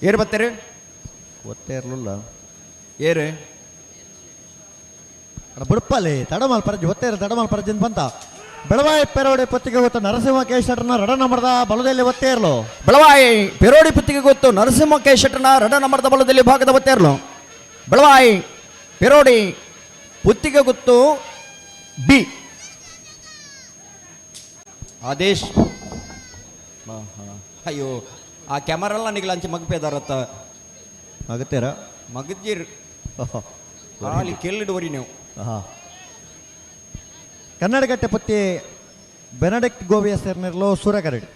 ಏರು ಬರ್ತಾರೆ ಒತ್ತೇ ಇರಲಿಲ್ಲ ಏರು ಅಣ್ಣ ಬುಡ್ಪಲ್ಲಿ ತಡಮಲ್ ಪರಜಿ ಒತ್ತೇರು ತಡಮಲ್ ಪರಜಿಂದ ಬಂತ ಬೆಳವಾಯಿ ಪೆರೋಡಿ ಪತ್ತಿಗೆ ಗೊತ್ತು ನರಸಿಂಹ ಕೇಶಟನ ರಡ ನಂಬರ್ದ ಬಲದಲ್ಲಿ ಒತ್ತೇ ಇರಲು. ಬೆಳವಾಯಿ ಪೆರೋಡಿ ಪತ್ತಿಗೆ ಗೊತ್ತು ನರಸಿಂಹ ಕೇಶಟನ ರಡ ನಂಬರ್ದ ಬಲದಲ್ಲಿ ಭಾಗದ ಒತ್ತೇ ಇರಲು. ಬೆಳವಾಯಿ ಪೆರೋಡಿ ಪುತ್ತಿಗೆ ಗೊತ್ತು ಬಿ ಆದೇಶ್. ಅಯ್ಯೋ ಆ ಕ್ಯಾಮರಲ್ಲ ನಿಗಲ ಅಂಚೆ ಮಗಪೇದಾರತ್ತ ಮಗತ್ತೀರ ಮಗದ್ದೀರ್ ಅಲ್ಲಿ ಕೆಲ್ಲಿಡುವರಿ ನೀವು. ಕನ್ನಡಗಟ್ಟೆ ಪತ್ತಿ ಬೆನಡೆಕ್ಟ್ ಗೋವಿಯ ಸೇರ್ನಿರಲು ಸೂರ್ಯಕರೆಡ್,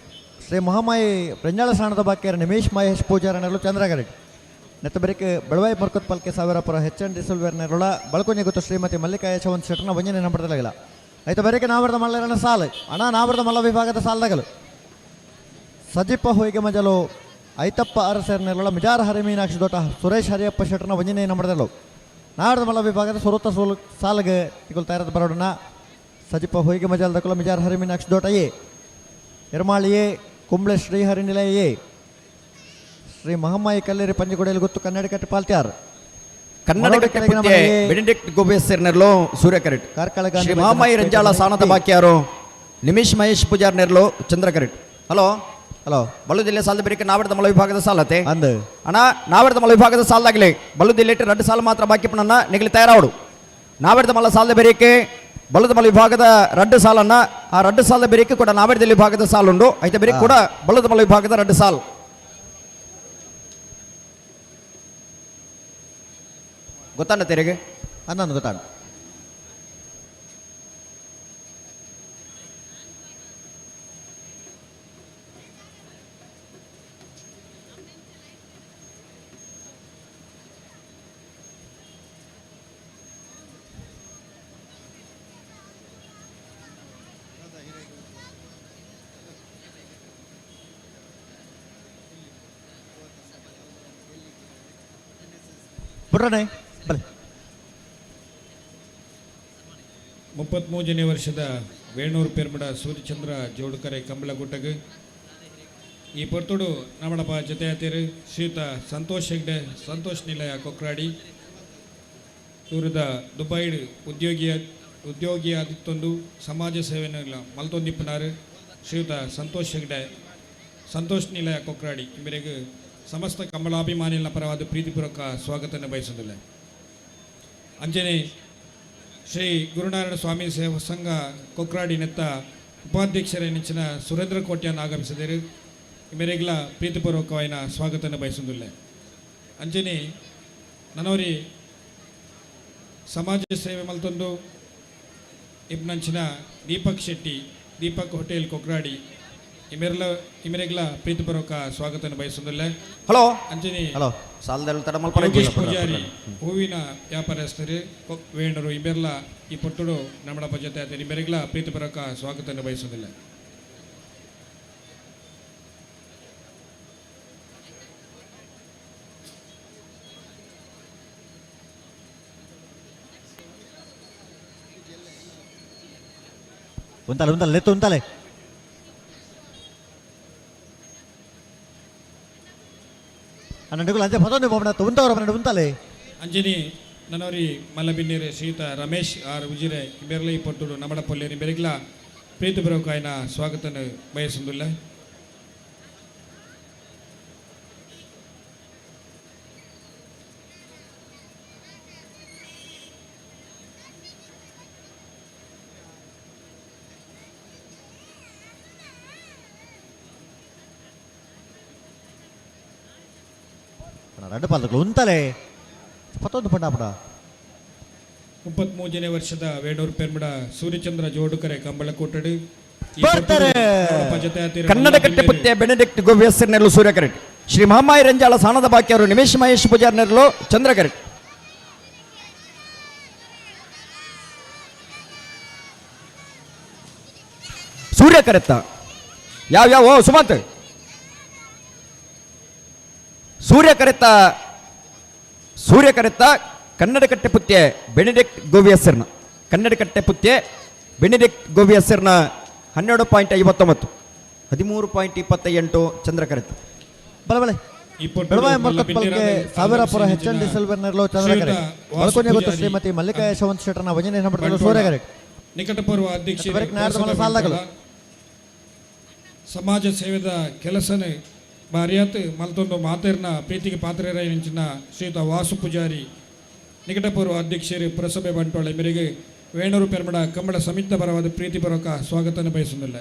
ಶ್ರೀ ಮಹಾಮಾಯಿ ರಂಜಾಳ ಸಾಣದ ಬಾಕಿಯರ ನಿಮೇಶ್ ಮಹೇಶ್ ಪೂಜಾರನೆರಲು ಚಂದ್ರಗರೆಡ್, ನೆತ್ತ ಬೆರಿಕೆ ಬೆಳವಾಯಿ ಮರ್ಕತ್ ಪಲ್ಕೆ ಸಾವಿರಪುರ ಹೆಚ್ ಎನ್ ಡಿಸಲ್ವೇರ್ನೆರಳ ಬಳಕೊಂಜೆ ಗೊತ್ತು ಶ್ರೀಮತಿ ಮಲ್ಲಿಕಾ ಯಶವಂತ ಶೆಟ್ಟನ ವಂಜನೆ ನಂಬರ್ದಲಾಗಿಲ್ಲ. ಆಯ್ತು ಬೆರಿಕೆ ನಾವರದ ಮಲ್ಲರನ ಸಾಲು ಅಣ್ಣ ನಾವರದ ಮಲ್ಲ ವಿಭಾಗದ ಸಾಲದಗಲು ಸಜಿಪ್ಪ ಹೊಯ್ಗೆ ಮಜಲು ಐತಪ್ಪ ಅರಸರ್ನೆರಳ ಮಿಜಾರ ಹರಿಮೀನಾಕ್ಷಿ ದೊಟ್ಟ ಸುರೇಶ್ ಹರಿಯಪ್ಪ ಶೆಟ್ಟನ ವಂಜನೆ ನಂಬರ್ದಲು ನಾವರದ ಮಲ್ಲ ವಿಭಾಗದ ಸುರತ ಸೋಲು ಸಾಲಗೆ ತಿಗುಲ್ ತಯಾರದ ಬರೋಡನ ಸಜಿಪ್ಪ ಹೊಯ್ಗೆ ಮಜಲ್ ದಕಲ ಮಿಜಾರ ಹರಿಮೀನಾಕ್ಷಿ ದೊಟ್ಟ ಎ ಎರ್ಮಾಳಿಯೇ ಕುಂಬ್ಳೆ ಶ್ರೀಹರಿ ನಿಲಯ ಎ ಶ್ರೀ ಮಹಮ್ಮಾಯಿ ಕಲ್ಲೇರಿ ಪಂಜುಗುಡೆಯಲ್ಲಿ ಗೊತ್ತು ಕನ್ನಡಕಟ್ಟೆ ಪಾಲ್ತ್ಯಾರ್ ಕನ್ನಡ ಬೆನಿಡಿಕ್ಟ್ ಗೋಬೇಸರ್ನೆರ್ಲೋ ಸೂರ್ಯ ಕರೆಟ್ ಕಾರ್ಕಳ ಗಾಂಧಿ ಶ್ರೀ ಮಹಾಮಾಯಿ ರಂಜಾಳ ಸಾನದ ಬಾಕಿಯಾರು ನಿಮಿಷ್ ಮಹೇಶ್ ಪೂಜಾರ್ ನೆರ್ಲು ಚಂದ್ರ ಕರೆಟ್. ಹಲೋ ಹಲೋ ಬಲ್ಲು ಜಿಲ್ಲೆ ಸಾಲದ ಬೇರಿಕೆ ನಾವರ್ದ ಮಲ ವಿಭಾಗದ ಸಾಲತೆ ಅಂದು ಅಣ್ಣ ನಾವರ್ದ ಮಲ ವಿಭಾಗದ ಸಾಲದಾಗಲಿ ಬಲ್ಲು ಜಿಲ್ಲೆ 2 ಸಾಲ ಮಾತ್ರ ಬಾಕಿ ಪಣ್ಣನ್ನ ನಿಗಲಿ ತಯಾರಾವಡು. ನಾವರ್ದ ಮಲ ಸಾಲದ ಬೇರಿಕೆ ಬಲ್ಲದ ಮಲ ವಿಭಾಗದ 2 ಸಾಲನ್ನ ಆ 2 ಸಾಲದ ಬೇರಿಕೆ ಕೂಡ ನಾವರ್ದಲ್ಲಿ ವಿಭಾಗದ ಸಾಲುಂಡು ಐತೆ ಬೇರೆ ಕೂಡ ಬಲ್ಲದ ಮಲ ವಿಭಾಗದ 2 ಸಾಲು. ಗೊತ್ತಾನ ತೆರಿಗೆ ಅನ್ನೊಂದು ಗೊತ್ತಾಣ. ಬುಡ್ರನೆ ಬಲೆ. 33ನೇ ವರ್ಷದ ವೇಣೂರು ಪೆರ್ಮಡ ಸೂರ್ಯಚಂದ್ರ ಜೋಡುಕರೆ ಕಂಬಳಗುಟ್ಟಗ ಈ ಪೊರ್ತುಡು ನಮ್ಮಡಪ ಜೊತೆಯಾತಿರು ಶ್ರೀಯುತ ಸಂತೋಷ್ ಹೆಗ್ಡೆ ಸಂತೋಷ್ ನಿಲಯ ಕೊಕ್ರಾಡಿ ದೂರದ ದುಬೈಡ್ ಉದ್ಯೋಗಿಯಾದಿತ್ತೊಂದು ಸಮಾಜ ಸೇವೆನ ಮಲ್ತೊಂದಿಪ್ಪನಾರು ಶ್ರೀಯುತ ಸಂತೋಷ್ ಹೆಗ್ಡೆ ಸಂತೋಷ್ ನಿಲಯ ಕೊಕ್ರಾಡಿ ಇಂಬರಿಗೆ ಸಮಸ್ತ ಕಂಬಳಾಭಿಮಾನಿಗಳ ಪರವಾದ ಪ್ರೀತಿಪೂರ್ವಕ ಸ್ವಾಗತವನ್ನು ಬಯಸುವುದಿಲ್ಲ. ಅಂಜನೆ ಶ್ರೀ ಗುರುನಾರಾಯಣ ಸ್ವಾಮಿ ಸೇವಾ ಸಂಘ ಕೊಕ್ರಾಡಿ ನೆತ್ತ ಉಪಾಧ್ಯಕ್ಷರ ನೆಚ್ಚಿನ ಸುರೇಂದ್ರ ಕೋಟ್ಯಾನ್ ಆಗಮಿಸಿದರು ಮೇರೆಗ್ಲ ಪ್ರೀತಿಪೂರ್ವಕವಾದ ಸ್ವಾಗತವನ್ನು ಬಯಸುವುದಿಲ್ಲ. ಅಂಜನೆ ನನವರಿ ಸಮಾಜ ಸೇವೆ ಮಲ್ತೊಂದು ಇಬ್ನಂಚಿನ ದೀಪಕ್ ಶೆಟ್ಟಿ ದೀಪಕ್ ಹೋಟೆಲ್ ಕೊಕ್ರಾಡಿ ಇಮೆರೆಗ್ಲ ಪ್ರೀತಿಪೂರ್ವಕ ಸ್ವಾಗತವನ್ನು ಬಯಸುವುದಿಲ್ಲ. ಹಲೋ ಅಂಜನಿ ಹಲೋ ಸಾಲದಲ್ಲಿ ತಡಮಲ್ಪ ಯೋಗೇಶ್ ಪೂಜಾರಿ ಹೂವಿನ ವ್ಯಾಪಾರಸ್ಥರು ವೇಣರು ಇಬೆರ್ಲ ಈ ಪೊಟ್ಟುಡು ನಮ್ಮಡಪ್ಪ ಜೊತೆ ಆತ ಇಬ್ಬರಿಗ್ಲ ಪ್ರೀತಿಪೂರ್ವಕ ಸ್ವಾಗತವನ್ನು ಬಯಸುವುದಿಲ್ಲ. ಉಂತಲೆ ಉಂತಲೆ ಲೆತ್ತು ಉಂತಲೆ ಅಣ್ಣ ಅಂಚೆ ಪದೊಂದು ಪೋಪಣ ಉಂತವರ ಪನ್ನಡ ಉಂತಲೆ. ಅಂಜನಿ ನನವರಿ ಮಲ್ಲಬಿನ್ನೇರೆ ಶ್ರೀಯುತ ರಮೇಶ್ ಆರ್ ಉಜಿರೆ ಇಬೆರ್ಲ ಈ ಪೊಟ್ಟುಡು ನಮ್ಮಡ ಪೊಲ್ಲೇರಿ ಬೆರಗ್ಲ ಪ್ರೀತಿಪೂರ್ವಕ ಆಯ್ನ ಸ್ವಾಗತವನ್ನು ಬಯಸುವುದಿಲ್ಲ. ರಡ್ಡು ಪಾಲ್ದಕ್ಲು ಉಂತಲೆ ಪತ್ತೊಂದು ಪಂಡ 33ನೇ ವರ್ಷದ ವೇಣೂರು ಪೆರ್ಮಡ ಸೂರ್ಯಚಂದ್ರ ಜೋಡುಕರೆ ಕಂಬಳಕೋಟಡು ಬರ್ತಾರೆ. ಕನ್ನಡ ಕಟ್ಟೆಪುತ್ತೆ ಬೆನೆಡಿಕ್ಟ್ ಗೋವಿಯಸ್ಸರ್ ನೆರಳು ಸೂರ್ಯ ಕರೆಟ್ ಶ್ರೀ ಮಹಾಮಾಯಿ ರಂಜಾಳ ಸಾಣದ ಬಾಕಿಯವರು ನಿಮೇಶ್ ಮಹೇಶ್ ಪೂಜಾರ್ ನೆರಳು ಚಂದ್ರ ಕರೆಟ್. ಸೂರ್ಯ ಕರೆತ್ತ ಯಾವ ಯಾವ ಸುಮಂತ್ ಸೂರ್ಯ ಕರೆತ್ತ ಸೂರ್ಯ ಕರೆತ್ತ ಕನ್ನಡ ಕಟ್ಟೆಪುತ್ತೆ ಬೆನೆಡಿಕ್ಟ್ ಗೋವಿಯಸ್ಸರ್ನ ಕನ್ನಡ ಕಟ್ಟೆಪುತ್ತೆ ಬೆನೆಡಿಕ್ಟ್ ಗೋವಿಯಸ್ಸರ್ನ 12.59 13.28 ಚಂದ್ರ ಕರೆತ್ತ. ಬಲೆ ಬಲೆ ಬೆಳವಾಯ ಮರ್ಕತ್ ಪಲ್ಕೆ ಸಾವಿರಪುರ ಹೆಚ್ ಎನ್ ಡಿ ಸಿಲ್ವರ್ ನೆರಳು ಚಂದ್ರ ಕರೆಟ್. ಬಲಕೊನೆ ಗೊತ್ತು ಶ್ರೀಮತಿ ಮಲ್ಲಿಕಾ ಯಶವಂತ ಶೆಟ್ಟರ್ನ ವಜನೆ ನಂಬರ್ ಸೂರ್ಯ ಕರೆಟ್. ನಿಕಟಪೂರ್ವ ಅಧ್ಯಕ್ಷ ಸಮಾಜ ಸೇವೆದ ಕೆಲಸನೇ ಭಾರ್ಯಾತ್ ಮಲ್ತೊಂದು ಮಾತೇರ್ನ ಪ್ರೀತಿಗೆ ಪಾತ್ರರಾಯಿನ ಶ್ರೀಯುತ ವಾಸು ಪೂಜಾರಿ ನಿಕಟಪೂರ್ವ ಅಧ್ಯಕ್ಷರು ಪುರಸಭೆ ಬಂಟ್ವಾಳ ಮೇರೆಗೆ ವೇಣೂರು ಪೆರ್ಮಡ ಕಂಬಳ ಸಮಿತಿ ಪರವಾದ ಪ್ರೀತಿಪೂರ್ವಕ ಸ್ವಾಗತವನ್ನು ಬಯಸುವುದಿಲ್ಲ.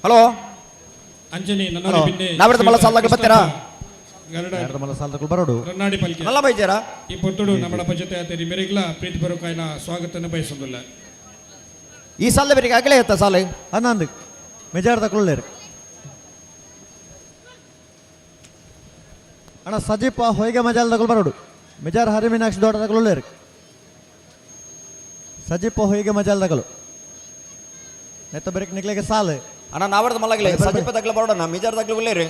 ಹಲೋ ಅಂಜನಿ ನನ್ನ ರನ್ನಾಡಿ ಪಲ್ಕೆ ಈ ಪೊತ್ತುಡು ನಮ್ಮಡ ಜೊತೆ ಆತೇರಿ ಮೇರೆಗ್ಲ ಪ್ರೀತಿಪೂರ್ವಕ ಸ್ವಾಗತವನ್ನು ಬಯಸುವುದಿಲ್ಲ. ಈ ಸಾಲ ಬೇರೆ ಆಗಲೇ ಇತ್ತ ಸಾಲ ಅನ್ನಂದು ಮೆಜಾರ್ ತಕೊಳ್ಳೇರು ಅಣ್ಣ ಸಜೀಪ ಹೊಯ್ಗೆ ಮಜಾಲ್ ತಗೊಳ್ ಬರೋಡು ಮೆಜಾರ್ ಹರಿ ಮೀನಾಕ್ಷಿ ದೊಡ್ಡ ತಗೊಳ್ಳೇರು ಸಜೀಪ ಹೊಯ್ಗೆ ಮಜಾಲ್ ತಗೊಳು ನೆತ್ತ ಬೆರಕ್ ನಿಕ್ಲೆಗೆ ಸಾಲು ಅಣ್ಣ ನಾವರ್ದ ಮಲಗಲೆ ಸಜೀಪ ತಗ್ಲ ಬರೋಣ ಮಿಜಾರ್ ತಗ್ಲ ಉಳ್ಳೇರಿ.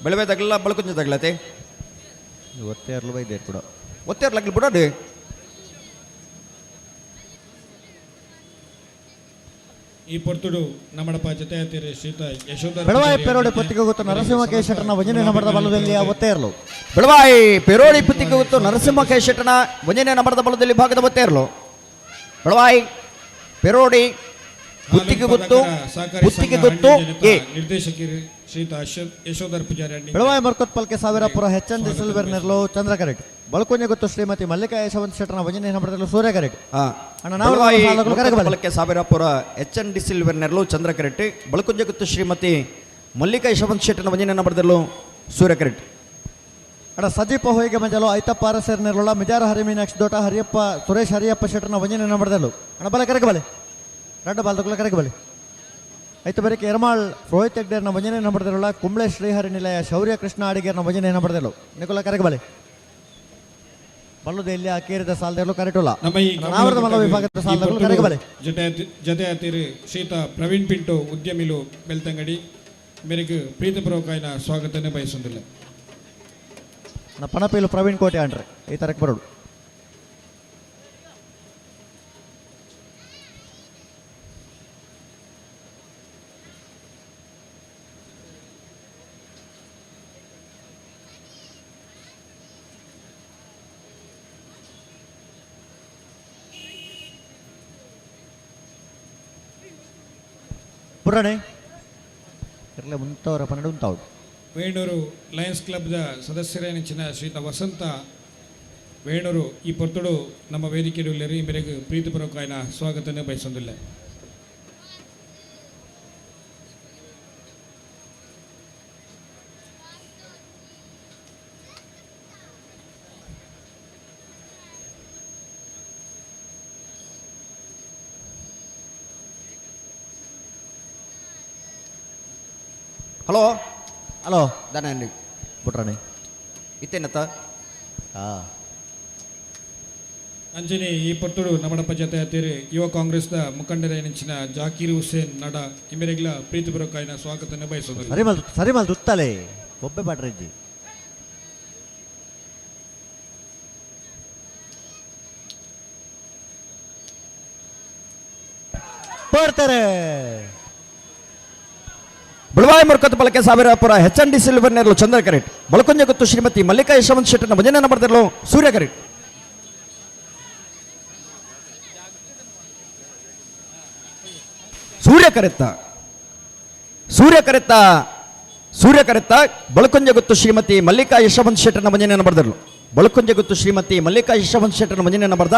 ಬೆಳವೆ ತಗಲ ಬಳಕುಂಜ ತಗಲತೆ ಒತ್ತೆರ್ಲು ಬೈದೇರ್ ಕೂಡ ಒತ್ತೆರ್ಲಗ್ಲು ಬಿಡೋದು ಈ ಪೊರ್ತುಡು ನಮ್ಮಡಪ ಜೊತೆಯತಿರಿ ಶ್ರೀತ ಯಶೋಧರ ಬೆಳವಾಯಿ ಪೆರೋಡಿ ಪುತ್ತಿಗೆ ಗೊತ್ತು ನರಸಿಂಹ ಕೇಶಟನ ಒಂಜನೇ ನಂಬರ್ದ ಬಲದಲ್ಲಿ ಒತ್ತೆರ್ಲು. ಬೆಳವಾಯಿ ಪೆರೋಡಿ ಪುತ್ತಿಗೆ ಗೊತ್ತು ನರಸಿಂಹ ಕೇಶಟನ ಒಂಜನೇ ನಂಬರ್ದ ಬಲದಲ್ಲಿ ಭಾಗದ ಒತ್ತೆರ್ಲು. ಬೆಳವಾಯಿ ಪೆರೋಡಿ ಪುತ್ತಿಗೆ ಗೊತ್ತು ಪುತ್ತಿಗೆ ಗೊತ್ತು ಎ ನಿರ್ದೇಶಕರು ಶ್ರೀತ ಯಶೋಧರ್ ಪೂಜಾರಿ. ಬೆಳವಾಯಿ ಮರ್ಕೊತ್ ಪಲ್ಕೆ ಸಾವಿರಪುರ ಹೆಚ್ಚನ್ ಸಿಲ್ವರ್ ನೆರ್ಲು ಚಂದ್ರ ಕರೆಟ್. ಬಳಕೊಂಜೆ ಗೊತ್ತು ಶ್ರೀಮತಿ ಮಲ್ಲಿಕಾ ಯಶವಂತ ಶೆಟ್ಟನ ಒಂಜನೇ ನಂಬರ್ದಲ್ಲಿ ಸೂರ್ಯ ಕರೆಟ್. ಅಣ್ಣ ನಾವು ಪಲ್ಕೆ ಸಾವಿರಪುರ ಎಚ್ ಎನ್ ಡಿ ಸಿಲ್ವರ್ ನೆರ್ಲು ಚಂದ್ರ ಕರೆಟ್. ಬಳಕೊಂಜೆ ಗೊತ್ತು ಶ್ರೀಮತಿ ಮಲ್ಲಿಕಾ ಯಶವಂತ ಶೆಟ್ಟನ ಒಂಜನೇ ನಂಬರ್ದಲ್ಲೂ ಸೂರ್ಯ ಕರೆಟ್. ಅಣ್ಣ ಸಜೀಪ ಹೊಯ್ಗೆ ಮಂಜಲು ಐತಪ್ಪ ಅರಸರ್ ನೆರ್ಲುಳ ಮಿಜಾರ ಹರಿಮೀನಾಕ್ಷಿ ದೋಟ ಹರಿಯಪ್ಪ ಸುರೇಶ್ ಹರಿಯಪ್ಪ ಶೆಟ್ಟನ ಒಂಜನೇ ನಂಬರ್ದಲ್ಲೂ. ಅಣ್ಣ ಬಲೆ ಕರೆಗೆ ಬಲೆ ರಡ್ಡ ಬಾಲ್ದಕ್ಕುಲ ಕರೆಗೆ ಬಲೆ ಐತು ಬರೀಕೆ ಎರ್ಮಾಳ್ ರೋಹಿತ್ ಹೆಗ್ಡೇರ್ನ ಒಂಜನೇ ನಂಬರ್ದಲ್ಲ ಕುಂಬ್ಳೆ ಶ್ರೀಹರಿ ನಿಲಯ ಶೌರ್ಯ ಕೃಷ್ಣ ಅಡಿಗೇರ್ನ ಒಂಜನೇ ನಂಬರ್ದಲ್ಲೂ ನಿಕುಲ ಕರೆಗೆ ಬಲೆ ಬಲ್ಲುದ ಇಲ್ಲಿ ಅಕೇರಿದ ಸಾಲದಲ್ಲೂ ಕರೆಟುಲ್ಲ. ನಾವರದ ಮಲ್ಲ ವಿಭಾಗದ ಸಾಲದಲ್ಲೂ ಕರೆಗೆ ಬಲೆ. ಜೊತೆಯತಿರಿ ಶ್ರೀತ ಪ್ರವೀಣ್ ಪಿಂಟು ಉದ್ಯಮಿಲು ಬೆಳ್ತಂಗಡಿ ಮೇರೆಗೆ ಪ್ರೀತಿಪೂರ್ವಕ ಸ್ವಾಗತನೇ ಬಯಸುವುದಿಲ್ಲ. ಪಣಪೇಲು ಪ್ರವೀಣ್ ಕೋಟೆ ಅಂಡ್ರೆ ಈ ತರಕ್ಕೆ ಬರೋಡು. ಪುರಾಣೆ ಇರಲೇ ಮುಂತವರ 12 ಉಂತಾವಡು. ವೇಣೂರು ಲಯನ್ಸ್ ಕ್ಲಬ್ದ ಸದಸ್ಯರೇನಿಂಚಿನ ಶ್ರೀತ ವಸಂತ ವೇಣೂರು ಈ ಪೊರ್ತುಡು ನಮ್ಮ ವೇದಿಕೆಯಲ್ಲಿ ಮೇರೆಗೆ ಪ್ರೀತಿಪೂರ್ವಕ ಸ್ವಾಗತನೇ ಬಯಸೊಂದಿಲ್ಲ. ಹಲೋ ಹಲೋ ದಾನೆ ಬುಟ್ರಾಣಿ ಇತ್ತೇನತ್ತ ಅಂಜನಿ ಈ ಪೊರ್ತುಡು ನಮ್ಮಡಪ್ಪ ಜೊತೆ ಅತಿರಿ ಯುವ ಕಾಂಗ್ರೆಸ್ದ ಮುಖಂಡರೇನಿಂಚಿನ ಜಾಕೀರ್ ಹುಸೇನ್ ನಡ ಇಮೆರೆಗ್ಲ ಪ್ರೀತಿಪೂರ್ವಕ ಸ್ವಾಗತನೇ ಬಯಸೋದು. ಸರಿ ಸರಿ ಮಲ್ ತುತ್ತಲೆ ಒಬ್ಬೆ ಪಾಟ್ರೆಜ್ಜಿ ಬರ್ತಾರೆ. ಬೆಳವಾಯಿ ಮುರ್ಕತ್ ಬಳಕೆ ಸಾವಿರಪುರ ಎಚ್ ಎನ್ ಡಿ ಸಿಲ್ವರ್ ನೆರಳು ಚಂದ್ರ ಕರೆಟ್. ಬಳಕೊಂಜೆ ಗೊತ್ತು ಶ್ರೀಮತಿ ಮಲ್ಲಿಕಾ ಯಶವಂತ ಶೆಟ್ಟನ ಭಜನೆ ನಂಬರ್ದಲ್ಲೂ ಸೂರ್ಯ ಕರೆಟ್. ಸೂರ್ಯ ಕರೆತ್ತ ಸೂರ್ಯ ಕರೆತ್ತ ಸೂರ್ಯ ಕರೆತ್ತ ಬಳಕೊಂಜೆ ಗೊತ್ತು ಶ್ರೀಮತಿ ಮಲ್ಲಿಕಾ ಯಶವಂತ ಶೆಟ್ಟನ ಭಜನೆ ನಂಬರ್ದಲ್ಲೂ. ಬಳಕೊಂಜೆ ಗೊತ್ತು ಶ್ರೀಮತಿ ಮಲ್ಲಿಕಾ ಯಶವಂತ ಶೆಟ್ಟನ ಭಜನೆ ನಂಬರ್ದ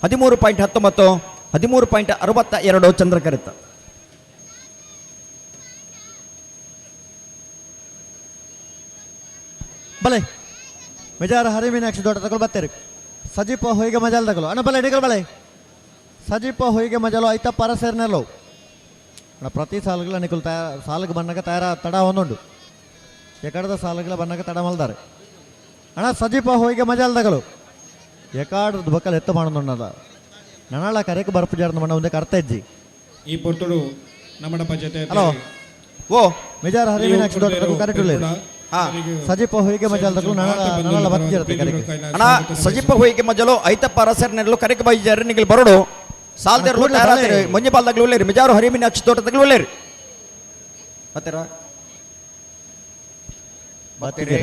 13.19 13.62 ಚಂದ್ರ ಕರೆತ್ತ. ಬಲೆ ಮೆಜಾರ ಹರಿಮೀನಾಕ್ಷಿ ದೊಡ್ಡ ತಗೊಳ್ ಬತ್ತೇರಿ ಸಜೀಪ ಹೊಯ್ಗೆ ಮಜಾಲ್ ತಗೊಳ್ಳೋ ಅಣ್ಣ ಬಲೆ ನಿಗಲ್ ಬಲೆ ಸಜೀಪ ಹೊಯ್ಗೆ ಮಜಾಲು ಐತಪ್ಪ ಅರಸೇರ್ನೆಲ್ಲೋ ಅಣ್ಣ ಪ್ರತಿ ಸಾಲುಗಳ ನಿಕುಲ್ ತಯಾರ ಸಾಲುಗೆ ಬನ್ನಗ ತಯಾರ ತಡ ಒಂದುಂಡು ಎಕಡದ ಸಾಲುಗಳ ಬನ್ನಗ ತಡ ಮಲ್ದಾರೆ ಅಣ್ಣ ಸಜೀಪ ಹೊಯ್ಗೆ ಮಜಾಲ್ ತಗೊಳು ಎಕಾಡದ ಬಕ್ಕಲ್ ಎತ್ತು ಮಾಡೋಣ ನನಾಳ ಕರೆಕ್ ಬರ್ಪು ಜಾರ್ದ ಮಣ್ಣ ಒಂದೇ ಅರ್ಥ ಇಜ್ಜಿ ಈ ಪೊರ್ತುಡು ನಮ್ಮಡಪ್ಪ ಜೊತೆ ಹಲೋ ಓ ಮೆಜಾರ ಹರಿಮೀನಾಕ್ಷಿ ದೊಡ್ಡ ತಗೊಳ್ ಕರೆಕ್ಟ್ ಸಜಿಪ ಹೊಯ್ಗೆ ಮಜಾಲ್ ನನಾಳ ಬತ್ತಿರತ್ತೆ ಕರೆಕ್. ಅಣ್ಣ ಸಜಿಪ ಹೊಯ್ಗೆ ಮಜಲು ಐತಪ್ಪ ಅರಸರ್ ನೆರಳು ಕರೆಕ್ ಬೈಜಾರ ನಿಗಲ್ ಬರೋಡು ಸಾಲ್ದೆರ್ಲು ತಯಾರಾತಿರಿ ಮಂಜೆ ಬಾಲ್ದಾಗ್ಲು ಉಲ್ಲೇರಿ ಮಿಜಾರು ಹರಿಮೀನಾಕ್ಷಿ ತೋಟದಾಗ್ಲು ಉಲ್ಲೇರಿ ಬತ್ತೀರಾ ಬತ್ತೀರಿ.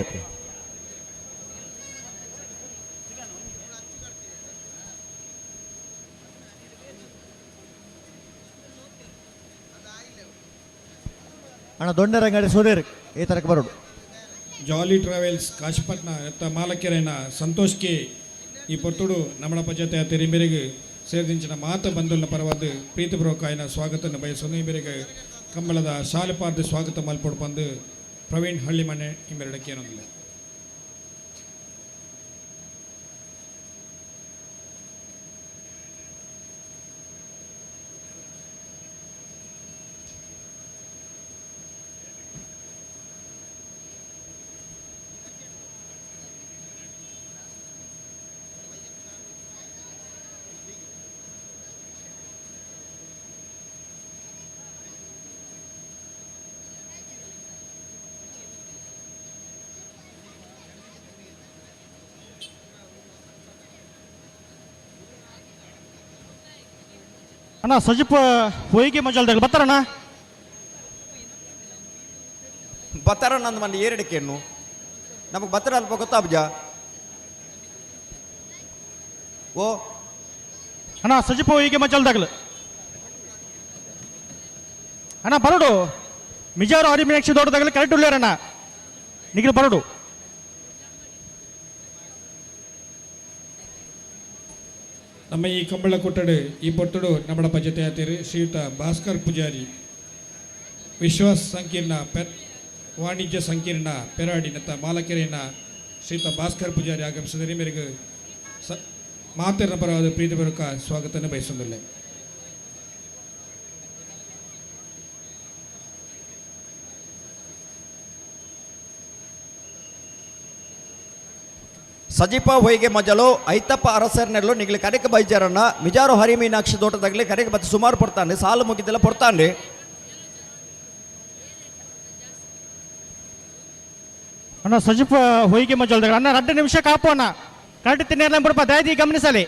ಅಣ್ಣ ದೊಡ್ಡರಂಗಡಿ ಸುಧೀರ್ ಈ ತರಕ್ಕೆ ಬರೋಡು. ಜಾಲಿ ಟ್ರಾವೆಲ್ಸ್ ಕಾಶಿಪಟ್ನ ಎತ್ತ ಮಾಲಕರೈನ ಸಂತೋಷ್ ಕೆ ಈ ಪೊರ್ತುಡು ನಮ್ಮಡಪ್ಪ ಜೊತೆ ಅತಿರಿ ಮೇರೆಗೆ ಸೇರಿದಿಂಚಿನ ಮಾತ ಬಂಧುಲ್ನ ಪರವಾದ ಪ್ರೀತಿಪೂರ್ವಕ ఆయన ಸ್ವಾಗತನ ಬಯಸೋನು. ಈ ಮೇರೆಗೆ ಕಂಬಳದ ಶಾಲೆಪಾರ್ದ ಸ್ವಾಗತ ಮಲ್ಪೊಡು ಬಂದು ಪ್ರವೀಣ್ ಹಳ್ಳಿಮನೆ ಈ ಮೇರೆಡಕ್ಕೆ ಏನೊಂದಿಲ್ಲ. ಅಣ್ಣ ಸಜಿಪ ಹೊಯ್ಗೆ ಮಜಲ್ದಾಗ ಬತ್ತಾರಣ್ಣ ಬತ್ತಾರ ನಂದು ಮನೆ ಏರಡಿಕೆಯನ್ನು ನಮಗೆ ಬತ್ತರ ಅಲ್ಪ ಗೊತ್ತಾಬ್ಜ ಓ ಅಣ್ಣ ಸಜಿಪ ಹೊಯ್ಗೆ ಮಜಲ್ದಾಗಲು ಅಣ್ಣ ಬರಡು ಮಿಜಾರು ಹರಿ ಮೀನಾಕ್ಷಿ ದೊಡ್ಡದಾಗಲಿ ಕರೆಕ್ಟ್ ಉಳ್ಳೇರಣ್ಣ ನಿಗಿಲು ಬರಡು. ನಮ್ಮ ಈ ಕಂಬಳ ಕೊಟ್ಟಡು ಈ ಪೊಟ್ಟಡು ನಮ್ಮಡಪ್ಪ ಜೊತೆ ಆತೀರಿ ಶ್ರೀಯುತ ಭಾಸ್ಕರ್ ಪೂಜಾರಿ ವಿಶ್ವಾಸ್ ಸಂಕೀರ್ಣ ವಾಣಿಜ್ಯ ಸಂಕೀರ್ಣ ಪೆರಾಡಿನತ್ತ ಮಾಲಕೆರೆಯನ್ನ ಶ್ರೀಯುತ ಭಾಸ್ಕರ್ ಪೂಜಾರಿ ಆಗಮಿಸಿದರೆ ಮೇರೆಗೆ ಮಾತಿನ ಪರವಾದ ಪ್ರೀತಿಪೂರ್ವಕ ಸ್ವಾಗತವನ್ನು ಬಯಸುವುದಿಲ್ಲ. ಸಜೀಪ ಹೊಯ್ಗೆ ಮಜಲು ಐತಪ್ಪ ಅರಸರ್ನೆಲ್ಲು ನಿಗ್ಲಿ ಕರೆಕ ಬೈಜಾರನ್ನ ಮಿಜಾರು ಹರಿಮೀನಾಕ್ಷಿ ತೋಟದಾಗಲಿ ಕರೆಗೆ ಮತ್ತೆ ಸುಮಾರು ಪಡ್ತಾನೆ ಸಾಲು ಮುಗಿದೆಲ್ಲ ಪಡ್ತಾನೆ. ಅಣ್ಣ ಸಜೀಪ ಹೊಯ್ಗೆ ಮಜಲ್ದಾಗ ಅಣ್ಣ 2 ನಿಮಿಷ ಕಾಪು ಅಣ್ಣ ಕರೆಕ್ಟ್ ತಿನ್ನೇರ್ಲ ಬರಪ್ಪ ದಯದಿ ಗಮನಿಸಲಿ.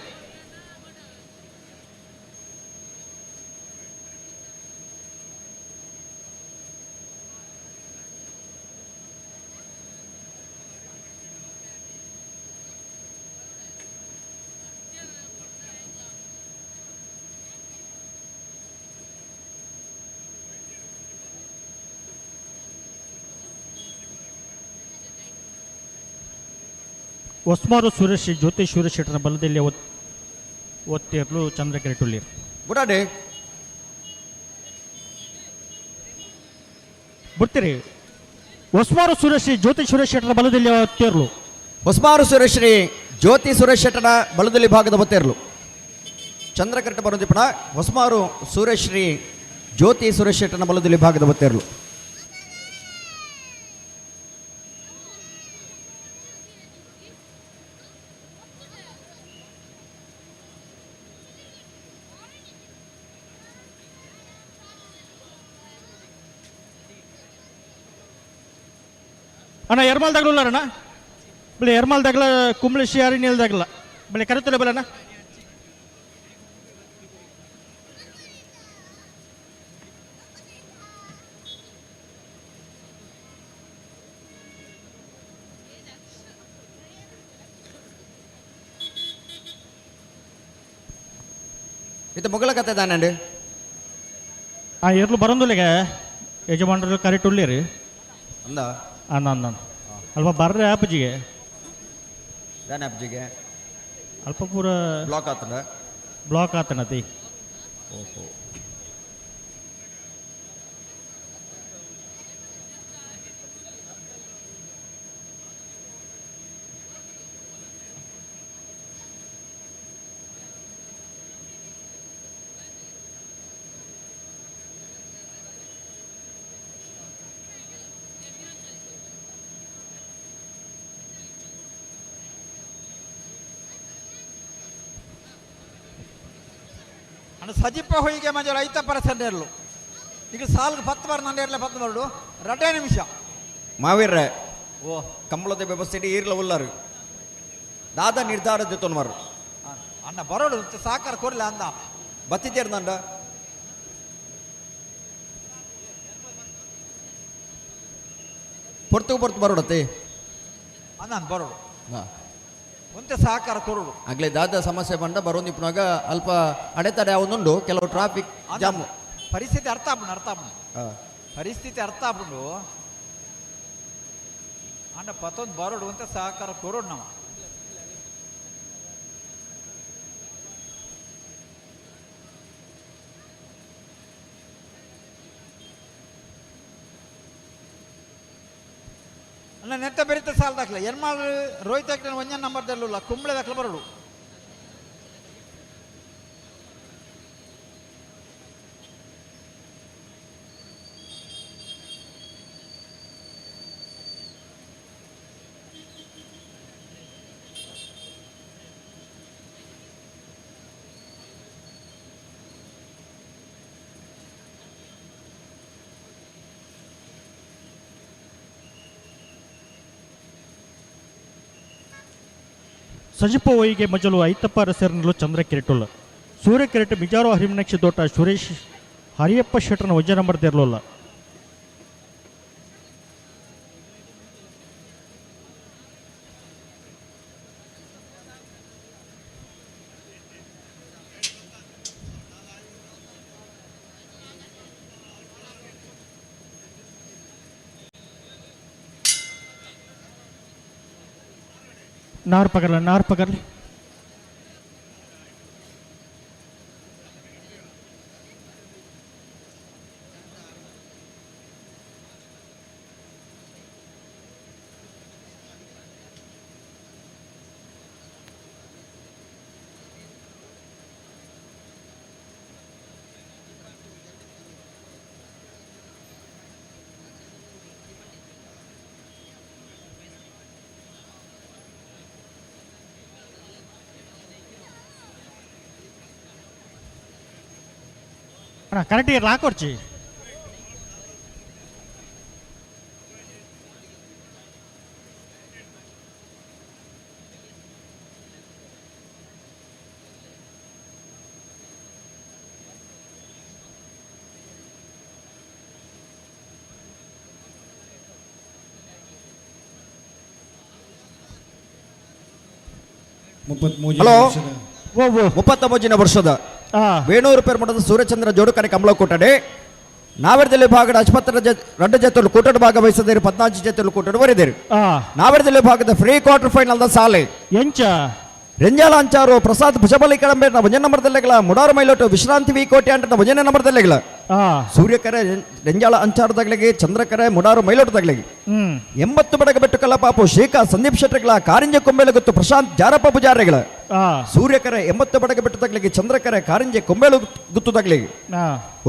ಹೊಸ್ಮಾರು ಸುರೇಶ್ ಜ್ಯೋತಿ ಸುರೇಶ್ ಶೆಟ್ಟರ ಬಲದಲ್ಲಿ ಒತ್ತಿರಲು ಚಂದ್ರಕೆರೆಟುಳ್ಳಿ ಬುಡಾಡೆ ಬಿಡ್ತೀರಿ. ಹೊಸ್ಮಾರು ಸುರೇಶ್ ಜ್ಯೋತಿ ಸುರೇಶ್ ಶೆಟ್ಟರ ಬಲದಲ್ಲಿ ಒತ್ತಿರಲು ಹೊಸ್ಮಾರು ಸುರೇಶ್ ಜ್ಯೋತಿ ಸುರೇಶ್ ಶೆಟ್ಟರ ಬಲದಲ್ಲಿ ಭಾಗದ ಒತ್ತಿರಲು ಚಂದ್ರಕರೆಟ ಬರೋದಿಪ್ಪಣ ಹೊಸ್ಮಾರು ಸುರೇಶ್ ಜ್ಯೋತಿ ಸುರೇಶ್ ಶೆಟ್ಟನ ಬಲದಲ್ಲಿ ಭಾಗದ ಒತ್ತಿರಲು. ಅಣ್ಣ ಎರ್ಮಾಲ್ದಾಗಲೂ ಅಣ್ಣ ಬೆಳೆ ಎರ್ಮಾಲ್ದಾಗಲ ಕುಂಬಳಿ ಶಿಯಾರಿ ನೀಲ್ದಾಗಲ್ಲ ಬೆಳೆ ಕರೆತಲೆ ಬಲಣ್ಣ. ಇದು ಮೊಗಲ ಕತೆ ತಾನಂడి. ಆ ಎರ್ಲು ಬರೋಂದುಲಿಗೆ ಯಜಮಾನರು ಕರೆಟುಳ್ಳಿರಿ ಅಂದ ಅಣ್ಣ ಅಣ್ಣ ಅಲ್ಪ ಬರ್ರೆ ಆಪಜಿಗೆ ದಾನೆ ಆಪಜಿಗೆ ಅಲ್ಪ ಪೂರ ಬ್ಲಾಕ್ ಆತನ ಬ್ಲಾಕ್ ಆತನತಿ. ಓಹೋ ಅಣ್ಣ ಸಜಿಪ ಹೊಯ್ಗೆ ಮಂಜ ಐತ ಪರ್ಸೆಂಟ್ ಇರಲು ಈಗ ಸಾಲ್ಗೆ 10 ಬಾರ್ ನನ್ನ ಇರಲೆ 10 ಬರಡು 2 ನಿಮಿಷ ಮಾವೀರ್ರೆ ಓ ಕಂಬಳದ ವ್ಯವಸ್ಥೆ ಈರ್ಲ ಉಲ್ಲಾರು ದಾದ ನಿರ್ಧಾರ ಜೊತೆ ಅಣ್ಣ ಬರೋಡು ಸಾಕಾರ ಕೊರ್ಲ ಅಂದ ಬತ್ತಿದ್ದೇರು ನಂಡ ಪೊರ್ತು ಪೊರ್ತು ಬರೋಡತ್ತೆ ಅಂದ ಬರೋಡು ಹಾಂ ಒಂತೆ ಸಹಕಾರ ಕೊರಡು ಆಗಲೇ ದಾದ ಸಮಸ್ಯೆ ಬಂದ ಬರೋದಿಪ್ಪನಾಗ ಅಲ್ಪ ಅಡೆತಡೆ ಅವನುಂಡು ಕೆಲವು ಟ್ರಾಫಿಕ್ ಜಾಮ್ ಪರಿಸ್ಥಿತಿ ಅರ್ಥ ಆಪುಂಡು ಅರ್ಥ ಆಪುಂಡು ಪರಿಸ್ಥಿತಿ ಅರ್ಥ ಆಪುಂಡು ಅಣ್ಣ ಪತ್ತೊಂದು ಬರೋಡು ಅಂತ ಸಹಕಾರ ಕೊರೋಡು ನಮ್ಮ ಅಣ್ಣ ನೆತ್ತ ಬೆರಿತ ಸಾಲ ದಾಖಲೆ ಎನ್ಮಾಲ್ ರೋಹಿತ್ ಹಾಕ್ತಾನೆ ಒಂಜನ್ ನಂಬರ್ ದಲ್ಲುಲ್ಲ ಕುಂಬಳೆ ದಾಖಲೆ ಬರೋಡು. ಸಜಿಪ ಹೊಯ್ಗೆ ಮಜಲು ಐತಪ್ಪ ಅರಸರ್ನಲು ಚಂದ್ರ ಕಿರಿಟುಲ್ಲ ಸೂರ್ಯಕೆರೆಟ್ ಮಿಜಾರು ಹರಿಮನಕ್ಷಿ ದೋಟ ಸುರೇಶ್ ಹರಿಯಪ್ಪ ಶೆಟ್ಟರ್ನ ಒಂಜಿ ನಂಬರ್ ತೆರಲುಲ್ಲ. नार पकड़ नार पकड़ ले. ಕರೆಕ್ಟ್ ಲಾಕ್ ಕೊಡ್ಚಿ. ಹಲೋ, 33ನೇ ವರ್ಷದ ವೇಣೂರು ಪೆರ್ಮಠದ ಸೂರ್ಯಚಂದ್ರ ಜೋಡುಕರೆ ಕಮಲ ಕೂಟಡೆ ನಾವರದಲ್ಲಿ ಭಾಗದ ಆಸ್ಪತ್ರೆ ರಡ್ಡು ಜೊತೆಲು ಕೂಟದ ಭಾಗವಹಿಸದಿರು 14 ಜೊತೆಲು ಕೂಟಡು ಬರಿದಿರು. ನಾವರದಲ್ಲಿ ಭಾಗದ ಫ್ರೀ ಕ್ವಾರ್ಟರ್ ಫೈನಲ್ the ಸಾಲೆ ಎಂಚ ರೆಂಜಾಲ ಅಂಚಾರು ಪ್ರಸಾದ್ ಭುಜಬಲಿ ಕಳಂಬೇರ್ನ ಭಜನ ನಂಬರ್ದಲ್ಲೆಗಳ ಮುಡಾರು ಮೈಲೋಟು ವಿಶ್ರಾಂತಿ ವಿ ಕೋಟಿ ಅಂಟನ ಭಜನೆ ನಂಬರ್ದಲ್ಲೆಗಳ ಸೂರ್ಯಕರೆ ರೆಂಜಾಳ ಅಂಚಾರದಾಗಲಿಗೆ ಚಂದ್ರಕರೆ ಮುಡಾರು ಮೈಲೋಟದಾಗಲಿಗೆ 80 ಬಡಗ ಬೆಟ್ಟು ಕಲ್ಲಪಾಪು ಶೇಖಾ ಸಂದೀಪ್ ಶೆಟ್ಟರ್ಗಳ ಕಾರಿಂಜ ಕೊಂಬೇಲು ಗೊತ್ತು ಪ್ರಶಾಂತ್ ಜಾರಪ್ಪ ಪೂಜಾರಿಗಳ ಸೂರ್ಯಕರೆ 80 ಬಡಗ ಬೆಟ್ಟು ತಗ್ಲಿಗೆ ಚಂದ್ರಕರೆ ಕಾರಿಂಜೆ ಕೊಂಬೇಲು ಗುತ್ತು ತಗ್ಲಿಗೆ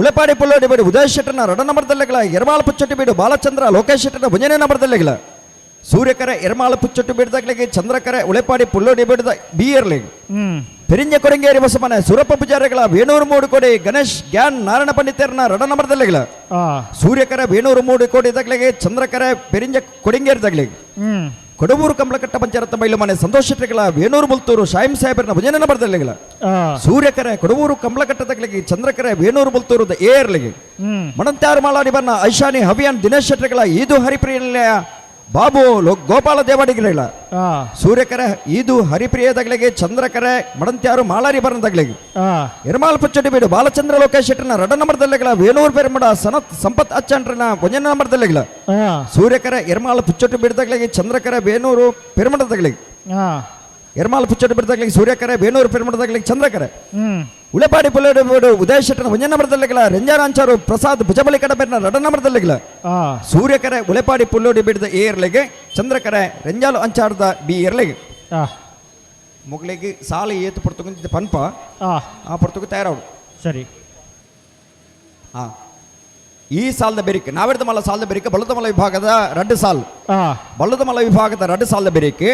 ಉಳೆಪಾಡಿ ಪುಲ್ಲೋಡಿ ಬೇಡು ಉದಯ ಶೆಟ್ಟರ್ನ ರಡ ನಂಬರ್ದಲ್ಲೆಗಳ ಎರಮಾಳ ಪುಚ್ಚಟ್ಟಿ ಬೀಡು ಬಾಲಚಂದ್ರ ಲೋಕೇಶ್ ಶೆಟ್ಟರ್ನ ಭಜನೆ ನಂಬರ್ದಲ್ಲೆಗಳ ಸೂರ್ಯಕರೆ ಎರ್ಮಾಳ ಪುಚ್ಚಟ್ಟು ಬೀಡ್ದಾಗ್ಲಿಗೆ ಚಂದ್ರಕರೆ ಉಳೆಪಾಡಿ ಪುಲ್ಲೋಡಿ ಬೀಡದ ಬಿಯರ್ಲಿಗೆ ಪೆರಿಂಜ ಕೊರಂಗೇರಿ ಬಸಮನೆ ಸೂರಪ್ಪ ಪೂಜಾರಿಗಳ ವೇಣೂರು ಮೂಡುಕೋಡಿ ಗಣೇಶ್ ಗ್ಯಾನ್ ನಾರಾಯಣ ಪಂಡಿತರ್ನ ರಡ ನಂಬರ್ದಲ್ಲೆಗಳ ಸೂರ್ಯಕರೆ ವೇಣೂರು ಮೂಡುಕೋಡಿ ತಗ್ಲಿಗೆ ಚಂದ್ರಕರೆ ಪೆರಿಂಜ ಕೊಡಿಂಗೇರಿ ತಗ್ಲಿಗೆ ಕೊಡವೂರು ಕಮಲಕಟ್ಟ ಪಂಚಾಯತ್ ಬೈಲು ಮನೆ ಸಂತೋಷ್ ಶೆಟ್ಟಿಗಳ ವೇಣೂರು ಮುಲ್ತೂರು ಶಾಯಿಂ ಸಾಹೇಬರ್ನ ಭಜನೆ ನಂಬರ್ದಲ್ಲೆಗಳ ಸೂರ್ಯಕರೆ ಕೊಡವೂರು ಕಮಲಕಟ್ಟ ತಗ್ಲಿಗೆ ಚಂದ್ರಕರೆ ವೇಣೂರು ಮುಲ್ತೂರು ಏರ್ಲಿಗೆ ಮಣಂತ್ಯಾರು ಮಾಲಾಡಿ ಬನ್ನ ಐಶಾನಿ ಹವಿಯಾನ್ ದಿನೇಶ್ ಶೆಟ್ಟಿಗಳ ಈದು ಹರಿಪ್ರಿಯ ಬಾಬು ಗೋಪಾಲ ದೇವಾಡಿಗರಿಲ್ಲ ಸೂರ್ಯಕರೆ ಈದು ಹರಿಪ್ರಿಯ ತಗ್ಲಿಗೆ ಚಂದ್ರಕರೆ ಮಡಂತ್ಯಾರು ಮಾಲಾರಿ ಬರನ ತಗ್ಲಿಗೆ ಎರ್ಮಾಲ್ ಪುಚ್ಚಟಿ ಬೀಡು ಬಾಲಚಂದ್ರ ಲೋಕೇಶ್ ಶೆಟ್ಟರ್ನ ರಡ ನಂಬರ್ದಲ್ಲೆಗಳ ವೇಣೂರು ಪೆರ್ಮಡ ಸನತ್ ಸಂಪತ್ ಅಚ್ಚಂಡ್ರನ ಒಂಜನ ನಂಬರ್ದಲ್ಲೆಗಳ ಸೂರ್ಯಕರೆ ಎರ್ಮಾಲ್ ಪುಚ್ಚಟ್ಟು ಬೀಡ್ದಗ್ಲಿಗೆ ಚಂದ್ರಕರೆ ವೇಣೂರು ಪೆರ್ಮಡ ತಗ್ಲಿಗೆ ಎರ್ಮಾಲ್ ಪುಚ್ಚಟ್ಟು ಬಿಡ್ದಾಗ್ಲಿಗೆ ಸೂರ್ಯಕರೆ ವೇಣೂರು ಪೆರ್ಮಡದಾಗ್ಲಿಗೆ ಚಂದ್ರಕರೆ ಉಳೆಪಾಡಿ ಪುಲ್ಲೋಡಿ ಬೀಡು ಉದಯ ಶೆಟ್ಟರ್ನ ಒಂಜನ ನಂಬರ್ದಲ್ಲೆಗಳ ರೆಂಜಾರಾಂಚಾರು ಪ್ರಸಾದ್ ಭುಜಬಲಿ ಕಡಬೆರ್ನ ರಡ ನಂಬರ್ದಲ್ಲೆಗಳ ಸೂರ್ಯಕರೆ ಉಳೆಪಾಡಿ ಪುಲ್ಲೋಡಿ ಬಿಡದ ಎ ಇರ್ಲಿಗೆ ಚಂದ್ರಕರೆ ರೆಂಜಾಲು ಅಂಚಾರದ ಬಿ ಇರ್ಲಿಗೆ ಮೊಗಲಿಗೆ ಸಾಲ ಏತು ಪಡ್ತುಕೊಂಡು ಪನ್ಪ ಆ ಪಡ್ತುಕು ತಯಾರಾವು. ಸರಿ. ಹಾ ಈ ಸಾಲದ ಬೆರಿಕೆ ನಾವೆಡ್ದ ಮಲ್ಲ ಸಾಲದ ಬೆರಿಕೆ ಬಲ್ಲದಮಲ ವಿಭಾಗದ ರಡ್ಡು ಸಾಲ್ ಬಲ್ಲದಮಲ ವಿಭಾಗದ ರಡ್ಡು ಸಾಲದ ಬೆರಿಕೆ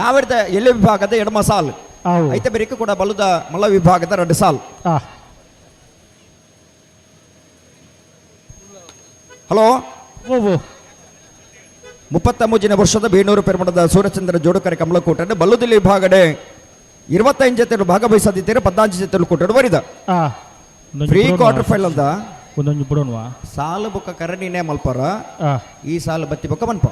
ನಾವೆಡ್ದ ಎಲ್ಲಿ ವಿಭಾಗದ ಎಡಮ ಸಾಲ್ ಐತೆ ಬೆರಿಕೆ ಕೂಡ ಬಲ್ಲದ ಮಲ್ಲ ವಿಭಾಗದ ರಡ್ಡು ಸಾಲ್. ಹಲೋ, 33ನೇ ವರ್ಷದ ಬೇಣೂರು ಪೆರ್ಮಠದ ಸೂರ್ಯಚಂದ್ರ ಜೋಡುಕರೆ ಕಮಲಕೋಟೆ ಬಲ್ಲುದಿಲ್ಲಿ ವಿಭಾಗಡೆ 25 ಜೊತೆ ಭಾಗವಹಿಸದಿದ್ದರೆ 14 ಜೊತೆ ಕೂಟಡು ಬರಿದ ಫ್ರೀ ಕ್ವಾರ್ಟರ್ ಫೈನಲ್ the ಒಂದೊಂದು ಬಿಡೋಣವಾ ಸಾಲು ಬೊಕ್ಕ ಕರಣಿನೇ ಮಲ್ಪರ ಈ ಸಾಲು ಬತ್ತಿ ಬೊಕ್ಕ ಮನ್ಪ.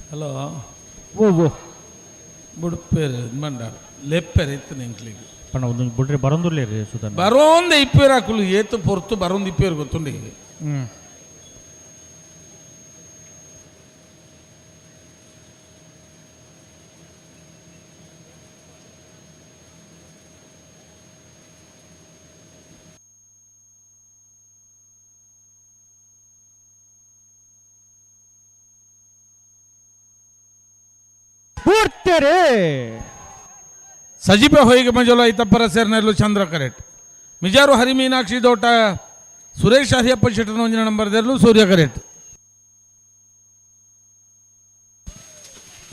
ಹಲೋ. ಓ ಓ. ಬುಡ್ಪೇರು ಮಂಡಾರ್ ಲೆಪ್ಪೆರ್ ಇತ್ತು ಎಂಕ್ಲಿಗ್. ಪಣ್ಣ ಒಂದು ಬುಡ್ರೆ ಬರೊಂದುಲ್ಲೇರಿ ಸುಧನ್. ಬರೋಂದ ಇಪ್ಪೇರು ಅಕುಲು ಏತು ಪೊರ್ತು ಬರೋಂದು ಇಪ್ಪೇರು ಗೊತ್ತುಂಡು. ಪೂರ್ತಿರೇ. ಸಜೀಪ ಹೊಯ್ಗೆ ಮಂಜುಲ ಐತಪ್ಪರ ಸೇರ್ನೆರ್ಲು ಚಂದ್ರ ಕರೆಟ್. ಮಿಜಾರು ಹರಿಮೀನಾಕ್ಷಿ ದೋಟ ಸುರೇಶ್ ಹರಿಯಪ್ಪ ಶೆಟ್ಟರ್ ಒಂಜಿನ ನಂಬರ್ ದೆರ್ಲು ಸೂರ್ಯ ಕರೆಟ್.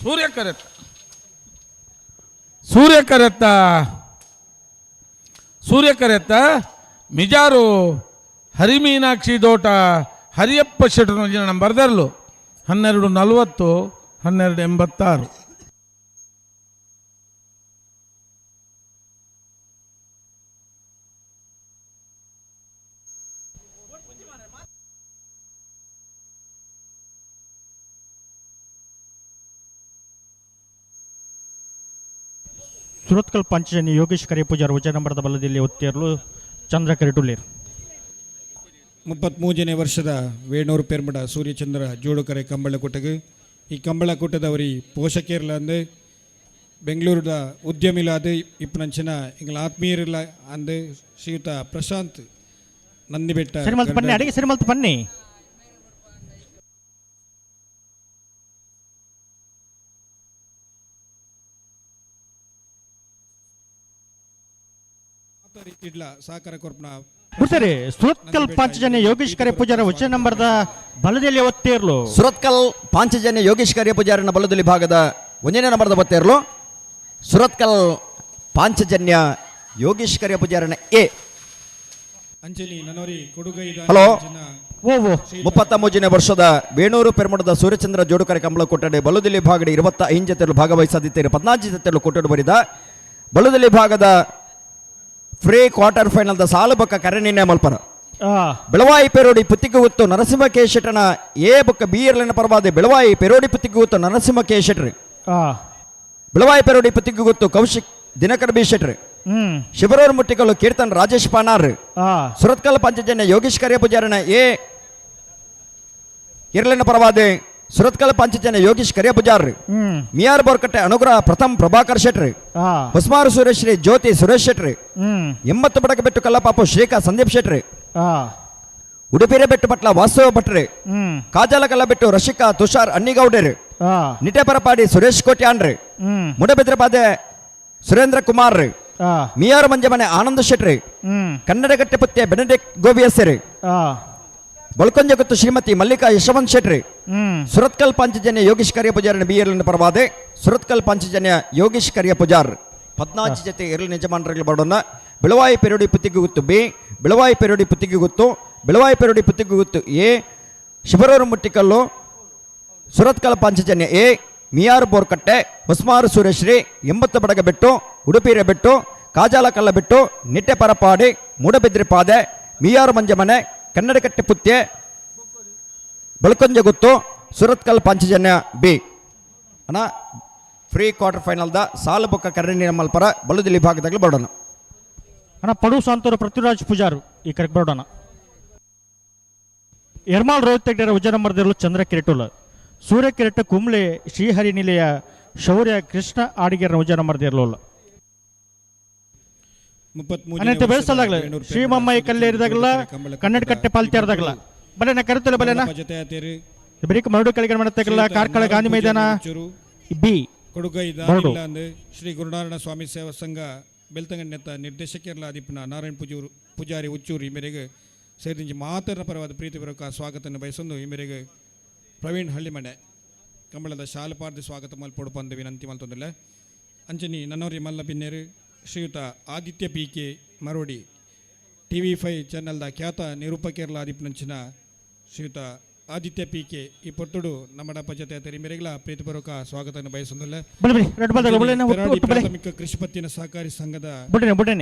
ಸೂರ್ಯ ಕರೆತ್. ಸೂರ್ಯ ಕರೆತ್ತ. ಸೂರ್ಯ ಕರೆತ್ತ ಮಿಜಾರು ಹರಿಮೀನಾಕ್ಷಿ ದೋಟ ಹರಿಯಪ್ಪ ಶೆಟ್ಟರ್ ಒಂಜಿನ ನಂಬರ್ ದೆರ್ಲು 12:40 12:86. ಸುರತ್ಕಲ್ ಪಂಚಜನಿ ಯೋಗೇಶ್ ಕರೆ ಪೂಜಾರ್ ವಜ ನಂಬರದ ಬಲದಲ್ಲಿ ಒತ್ತೇರ್ಲು ಚಂದ್ರ ಕರೆಟುಲೇರ್. 33ನೇ ವರ್ಷದ ವೇಣೂರು ಪೆರ್ಮಡ ಸೂರ್ಯಚಂದ್ರ ಜೋಡುಕರೆ ಕಂಬಳಕೂಟಗೆ ಈ ಕಂಬಳಕೂಟದವರಿ ಪೋಷಕೇರ್ಲ ಅಂದು ಬೆಂಗಳೂರದ ಉದ್ಯಮಿಲಾದ ಇಪ್ಪನಂಚಿನ ಎಂಗಳ ಆತ್ಮೀಯರಿಲ್ಲ ಅಂದು ಶ್ರೀಯುತ ಪ್ರಶಾಂತ್ ನಂದಿಬೆಟ್ಟ. ಸರಿ ಮಲ್ತು ಬನ್ನಿ, ಅಡಿಗೆ ಸರಿ ಮಲ್ತು ಬನ್ನಿ. ಇಡ್ಲ ಸಹಕಾರ ಕೊರ್ಪಣ. ಸರಿ, ಸುರತ್ಕಲ್ ಪಾಂಚಜನ್ಯ ಯೋಗೇಶ್ ಕರೆ ಪೂಜಾರ ವಚನ ನಂಬರ್ದ ಬಲದಲ್ಲಿ ಒತ್ತೇರ್ಲು. ಸುರತ್ಕಲ್ ಪಾಂಚಜನ್ಯ ಯೋಗೇಶ್ ಕರೆ ಪೂಜಾರನ ಬಲದಲ್ಲಿ ಭಾಗದ ಒಂದನೇ ನಂಬರ್ದ ಒತ್ತೇರ್ಲು. ಸುರತ್ಕಲ್ ಪಾಂಚಜನ್ಯ ಯೋಗೇಶ್ ಕರೆ ಪೂಜಾರನ ಎ. ಅಂಜಲಿ ನನೋರಿ ಕೊಡುಗೈ. ಹಲೋ. ಓ ಓ. 33ನೇ ವರ್ಷದ ವೇಣೂರು ಪೆರ್ಮಡದ ಸೂರ್ಯಚಂದ್ರ ಜೋಡುಕರೆ ಕಂಬಳ ಕೊಟ್ಟಡೆ ಬಲುದಿಲಿ ಭಾಗಡಿ 25 ಜೊತೆಲು ಭಾಗವಹಿಸದಿತ್ತೇರು 14 ಜೊತೆಲು ಕೊಟ್ಟಡು ಬರಿದ ಬಲುದಿಲಿ ಭಾಗದ ಫ್ರೀ ಕ್ವಾರ್ಟರ್ ಫೈನಲ್ದ ಸಾಲು ಬೊಕ್ಕ ಕರೆ ನಿರ್ಣಯ ಮಲ್ಪರ. ಬೆಳವಾಯಿ ಪೆರೋಡಿ ಪುತ್ತಿಗೆ ನರಸಿಂಹ ಕೆ ಶೆಟ್ಟನ ಎ ಬೊಕ್ಕ ಬಿ ಎರ್ಲಿನ ಪರವಾದ ಬೆಳವಾಯಿ ಪೆರೋಡಿ ಪುತ್ತಿಗೆ ನರಸಿಂಹ ಕೆ ಶೆಟ್ರಿ. ಬೆಳವಾಯಿ ಪೆರೋಡಿ ಪುತ್ತಿಗೆ ಕೌಶಿಕ್ ದಿನಕರ್ ಬಿ ಶೆಟ್ರಿ. ಶಿವರೂರು ಮುಟ್ಟಿಕಲ್ಲು ಕೀರ್ತನ್ ರಾಜೇಶ್ ಪಾನಾರ್. ಸುರತ್ಕಲ್ ಪಂಚಜನ್ಯ ಯೋಗೇಶ್ ಕರಿಯ ಪೂಜಾರನ ಎ ಇರ್ಲಿನ ಪರವಾದ ಸುರತ್ಕಲ್ ಪಂಚಜನ್ಯ ಯೋಗೇಶ್ ಕರಿಯ ಪೂಜಾರ್. ಮಿಯಾರ್ ಬೋರ್ಕಟ್ಟೆ ಅನುಗ್ರಹ ಪ್ರಥಮ್ ಪ್ರಭಾಕರ್ ಶೆಟ್ರಿ. ಹೊಸ್ಮಾರು ಸುರೇಶ್ರೀ ಜ್ಯೋತಿ ಸುರೇಶ್ ಶೆಟ್ರಿ. 80 ಬಡಕ ಬೆಟ್ಟು ಕಲ್ಲಪಾಪು ಶ್ರೀಕಾ ಸಂದೀಪ್ ಶೆಟ್ರಿ. ಉಡುಪಿರೆ ಬೆಟ್ಟು ಪಟ್ಲ ವಾಸವ ಭಟ್ರಿ. ಕಾಜಾಲ ಕಲ್ಲಬೆಟ್ಟು ರಶಿಕಾ ತುಷಾರ್ ಅನ್ನಿಗೌಡರು. ನಿಟೆಪರಪಾಡಿ ಸುರೇಶ್ ಕೋಟ್ಯಾನ್ರಿ. ಮುಡಬಿದ್ರಪಾದೆ ಸುರೇಂದ್ರ ಕುಮಾರ್. ಮಿಯಾರ್ ಮಂಜಮನೆ ಆನಂದ ಶೆಟ್ರಿ. ಕನ್ನಡಗಟ್ಟೆ ಪುತ್ತೆ ಬೆನಡಿಕ್ ಗೋಬಿಯಸ್ಸರಿ. ಬಳ್ಕೊಂಜಗುತ್ತು ಶ್ರೀಮತಿ ಮಲ್ಲಿಕಾ ಯಶವಂತ್ ಶೆಟ್ರಿ. ಸುರತ್ಕಲ್ ಪಾಂಚಜನ್ಯ ಯೋಗೇಶ್ ಕರಿಯ ಪೂಜಾರನ ಬಿ ಎಲ್ ಪರವಾದೆ ಸುರತ್ಕಲ್ ಪಾಂಚಜನ್ಯ ಯೋಗೇಶ್ ಕರಿಯ ಪೂಜಾರ್ 14 ಜೊತೆ ಎರಳು ಯಜಮಾನರಲ್ಲಿ ಬರೋಣ. ಬೆಳವಾಯಿ ಪೆರೋಡಿ ಪುತ್ತಿಗೆ ಬಿ, ಬೆಳವಾಯಿ ಪೆರೋಡಿ ಪುತ್ತಿಗೆ ಗುತ್ತು, ಬೆಳವಾಯಿ ಪೆರೋಡಿ ಪುತ್ತಿಗೆ ಗುತ್ತು ಎ, ಶಿವರೂರು ಮುಟ್ಟಿಕಲ್ಲು ಸುರತ್ಕಲ್ ಪಾಂಚಜನ್ಯ ಎ, ಮಿಯಾರು ಬೋರ್ಕಟ್ಟೆ ಹೊಸ್ಮಾರು ಸುರೇಶ್ರೀ 80 ಬಡಗ ಬೆಟ್ಟು ಉಡುಪಿರೆ ಬೆಟ್ಟು ಕಾಜಾಲ ಕಲ್ಲ ಬೆಟ್ಟು ನಿಟ್ಟೆ ಪರಪಾಡಿ ಮೂಡಬಿದ್ರಿ ಪಾದೆ ಮಿಯಾರು ಮಂಜಮನೆ ಕನ್ನಡಕಟ್ಟೆ ಪುತ್ಯೆ ಬಳ್ಕೊಂಜಗುತ್ತು ಸುರತ್ಕಲ್ ಪಾಂಚಜನ್ಯ ಬಿ. ಅಣ್ಣ ಫ್ರೀ ಕ್ವಾರ್ಟರ್ ಫೈನಲ್ದ ಸಾಲು ಬೊಕ್ಕ ಕರ್ಣಿನ ಮಲ್ಪರ ಬಲುದಿಲಿ ಭಾಗದಾಗಲೂ ಬರೋಣ. ಅಣ್ಣ ಪಡು ಸಾಂತೂರು ಪೃಥ್ವಿರಾಜ್ ಪೂಜಾರು ಈ ಕರೆಕ್ಟ್ ಬರೋಣ. ಎರ್ಮಾಲ್ ರೋಹಿತ್ ತೆಗ್ಡರ ಉಜ್ಜ ನಂಬರ್ದಿರಲು ಚಂದ್ರ ಕಿರೆಟುಲ. ಸೂರ್ಯ ಕಿರೆಟ ಕುಂಬ್ಳೆ ಶ್ರೀಹರಿ ನಿಲಯ ಶೌರ್ಯ ಕೃಷ್ಣ ಆಡಿಗೆರ ಉಜ್ಜ ನಂಬರ್ದಿರಲಲ್ಲ. ಅನಂತ ಬೆಳೆಸಲಾಗಲ ಶ್ರೀಮಮ್ಮ ಕಲ್ಲೇರಿದಾಗಲ್ಲ ಕನ್ನಡ ಕಟ್ಟೆ ಪಾಲ್ತೇರ್ದಾಗಲ್ಲ ಬಲೆನ ಕರೆತಲೆ ಬಲೆನ ಬರೀಕ್ ಮರಡು ಕೆಳಗೆ ಮಾಡತ್ತಲ್ಲ ಕಾರ್ಕಳ ಗಾಂಧಿ ಮೈದಾನ ಬಿ ಕೊಡುಗೈ ಶ್ರೀ ಗುರುನಾರಾಯಣ ಸ್ವಾಮಿ ಸೇವಾ ಸಂಘ ಬೆಳ್ತಂಗಡಿ ನಿರ್ದೇಶಕರ್ಲ ಆದಿಪ್ಪನ ನಾರಾಯಣ ಪೂಜೂರು ಪೂಜಾರಿ ಉಚ್ಚೂರು ಈ ಮೇರೆಗೆ ಸೇರಿಂಜಿ ಮಾತರನ ಪರವಾದ ಪ್ರೀತಿಪೂರ್ವಕ ಸ್ವಾಗತವನ್ನು ಬಯಸೊಂದು ಈ ಮೇರೆಗೆ ಪ್ರವೀಣ್ ಹಳ್ಳಿಮನೆ ಕಂಬಳದ ಶಾಲಪಾರ್ದಿ ಸ್ವಾಗತ ಮಲ್ಪೊಡು ಪಂದು ವಿನಂತಿ ಮಲ್ತೊಂದಿಲ್ಲ. ಅಂಚನಿ ನನ್ನೋರಿ ಮಲ್ಲ ಬಿನ್ನೇರು ಶ್ರೀಯುತ Aditya P K Marodi TV5 ಚಾನೆಲ್ದ ಖ್ಯಾತ ನಿರೂಪಕರ್ಲ ಆದಿಪ್ಪನಂಚಿನ ಶ್ರೀಯುತ ಆದಿತ್ಯ ಪಿ ಕೆ ಈ ಪೊರ್ತುಡು ನಮ್ಮ ಜೊತೆ ತೆರಿ ಮೇರೆಗಳ ಪ್ರೀತಿಪೂರ್ವಕ ಸ್ವಾಗತವನ್ನು ಬಯಸೊಂದಿಲ್ಲ. ಪ್ರಾಥಮಿಕ ಕೃಷಿ ಪತ್ತಿನ ಸಹಕಾರಿ ಸಂಘದ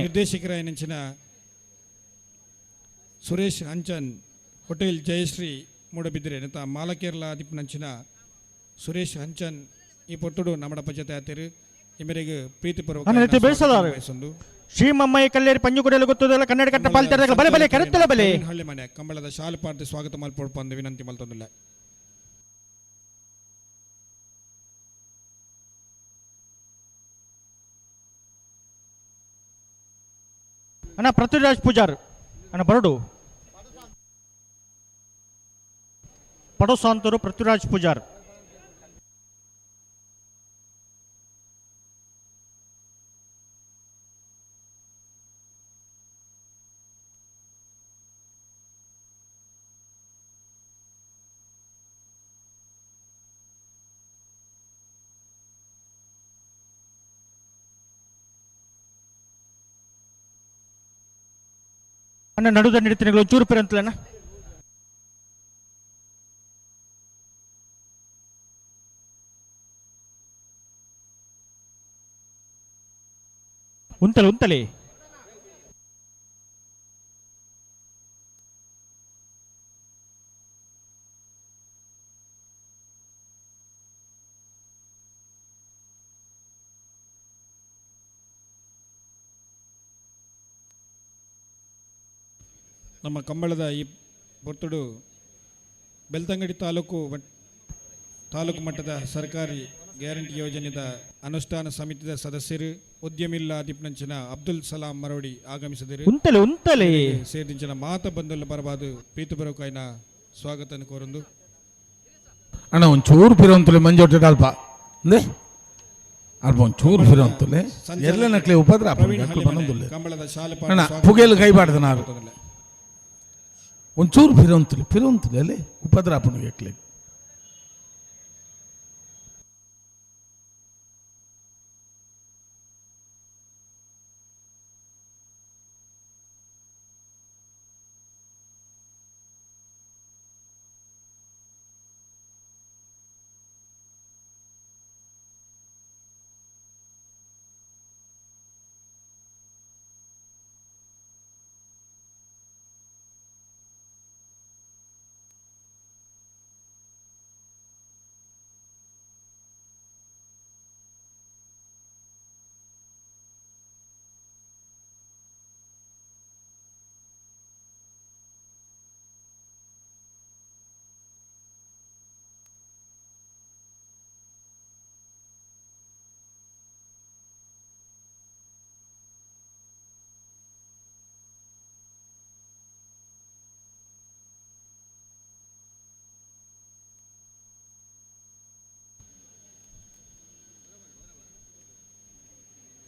ನಿರ್ದೇಶಕರ ನೆಂಚಿನ ಸುರೇಶ್ ಅಂಚನ್ ಹೋಟೆಲ್ ಜಯಶ್ರೀ ಮೂಡಬಿದ್ರೆ ನೆತ ಮಾಲಕೇರ್ಲ ಆದಿಪ್ಪನಂಚಿನ ಸುರೇಶ್ ಹಂಚನ್ ಈ ಪೊರ್ತುಡು ನಮ್ಮಡಪ್ಪ ಜೊತೆ ಆತೇರು ಈ ಪ್ರೀತಿಪೂರ್ವಕ ಅಣ್ಣ ನೆತ್ತಿ ಬೆಳ್ಸದಾರು. ಶ್ರೀಮಮ್ಮಯ್ಯ ಕಲ್ಲೇರಿ ಪಂಜು ಕುಡಿಯಲು ಗೊತ್ತದಲ್ಲ ಕನ್ನಡ ಕಟ್ಟ ಪಾಲ್ತಾರ ಬಲೆ ಬಲೆ ಕರೆತ್ತಲ ಬಲೆ. ಹಳ್ಳಿ ಮನೆ ಕಂಬಳದ ಶಾಲು ಪಾರ್ತಿ ಸ್ವಾಗತ ಮಲ್ಪೊಡ್ಪ ಅಂದು ವಿನಂತಿ ಮಲ್ತೊಂದಿಲ್ಲ. ಅಣ್ಣ ಪೃಥ್ವಿರಾಜ್ ಪೂಜಾರ್ ಅಣ್ಣ ಬರಡು ಪಡೋಸಾಂತರು ಪೃಥ್ವಿರಾಜ್ ಪೂಜಾರ್. ಅಣ್ಣ ನಡುದ ನಡೀತೀನಿ ಚೂರು ಪೇರು ಅಂತಲಣ್ಣ. ಉಂತಲೆ ಉಂತಲೆ. ನಮ್ಮ ಕಂಬಳದ ಈ ಪೊರ್ತುಡು ಬೆಳ್ತಂಗಡಿ ತಾಲೂಕು ತಾಲೂಕು ಮಟ್ಟದ ಸರ್ಕಾರಿ ಗ್ಯಾರಂಟಿ ಯೋಜನೆದ ಅನುಷ್ಠಾನ ಸಮಿತಿಯ ಸದಸ್ಯರು ಉದ್ಯಮಿಲ್ಲ ದಿಪ್ನಂಚಿನ ಅಬ್ದುಲ್ ಸಲಾಂ ಮರೋಡಿ ಆಗಮಿಸಿದರು. ಉಂತಲೆ ಉಂತಲೆ. ಸೇರಿಂಚಿನ ಮಾತ ಬಂದಲ್ಲ ಬರಬಾದು ಪ್ರೀತಿ ಬರೋಕಾಯಿನ ಸ್ವಾಗತ ಕೋರಂದು. ಅಣ್ಣ ಒಂಚೂರು ಪಿರೋಂತಲೆ ಮಂಜೋಟೆ ಅಲ್ಪ ಅಂದೆ ಅಲ್ಪ ಒಂಚೂರು ಪಿರೋಂತಲೆ ಎಲ್ಲ ನಕ್ಲೆ ಉಪದ್ರ ಬನ್ನೊಂದುಲ್ಲೆ. ಕಂಬಳದ ಶಾಲೆ ಅಣ್ಣ ಪುಗೆಲ್ ಕೈ ಬಾಡ್ದ ನಾರು ಒಂಚೂರು ಫಿರೋಂತಲೆ ಫಿರೋಂತಲೆ ಅಲ್ಲೇ ಉಪದ್ರ ಆಪುಣಿಗೆ ಎಕ್ಲೆ.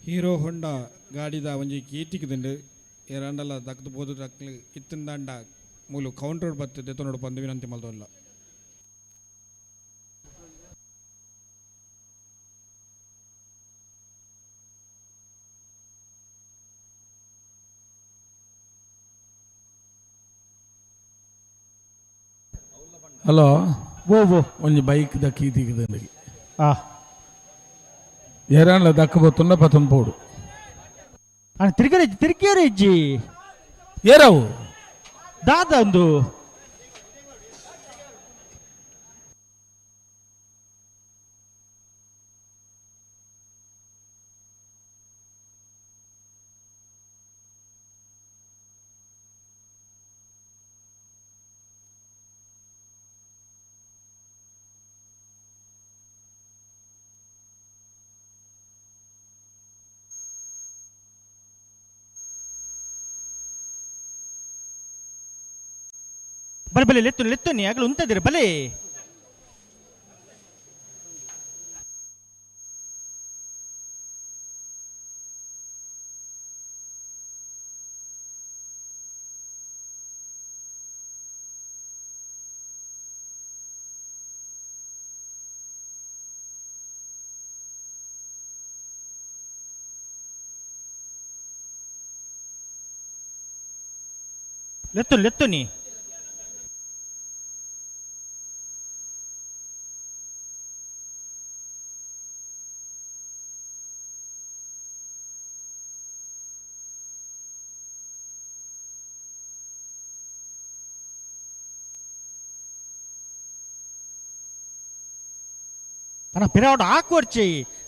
ಹೀರೋ ಹೊಂಡಾ ಗಾಡಿದ ಒಂಜಿ ಕೀಟಿಕ್ದಿಂಡು ಏರಾಂಡಲ ದಕ್ದು ಬೋದು ದಕ್ಲು ಇತ್ತಿಂದಾಂಡ ಮೂಲು ಕೌಂಟರ್ ಬತ್ತು ದೆತ್ತೊನೊಡು ಪಂದು ವಿನಂತಿ ಮಲ್ದೊಲ್ಲ. ಹಲೋ ಓ ಓ ಒಂಜಿ ಬೈಕ್ ದ ಕೀತಿಕ್ದಿಂಡು ಆ ಏರಾಂಡ್ಲ ದಕ್ಕ ಬತ್ತುಂಡ ಪತನ್ ಪೋಡು. ಅಣ್ಣ ತಿರ್ಗರೆ ತಿರ್ಗೇರೆ ಇಜ್ಜಿ. ಏರವು ದಾದ ಒಂದು ಬಲೆ ಬಲೆ ಲೆತ್ತು ಲೆತ್ತುನಿ ಆಗಲು ಉಂತದಿರ ಬಲೆ. ಲೆತ್ತು ಲೆತ್ತುನಿ. ಅಣ್ಣ ಪಿರಾವಡ ಹಾಕುವರ್ಚಿ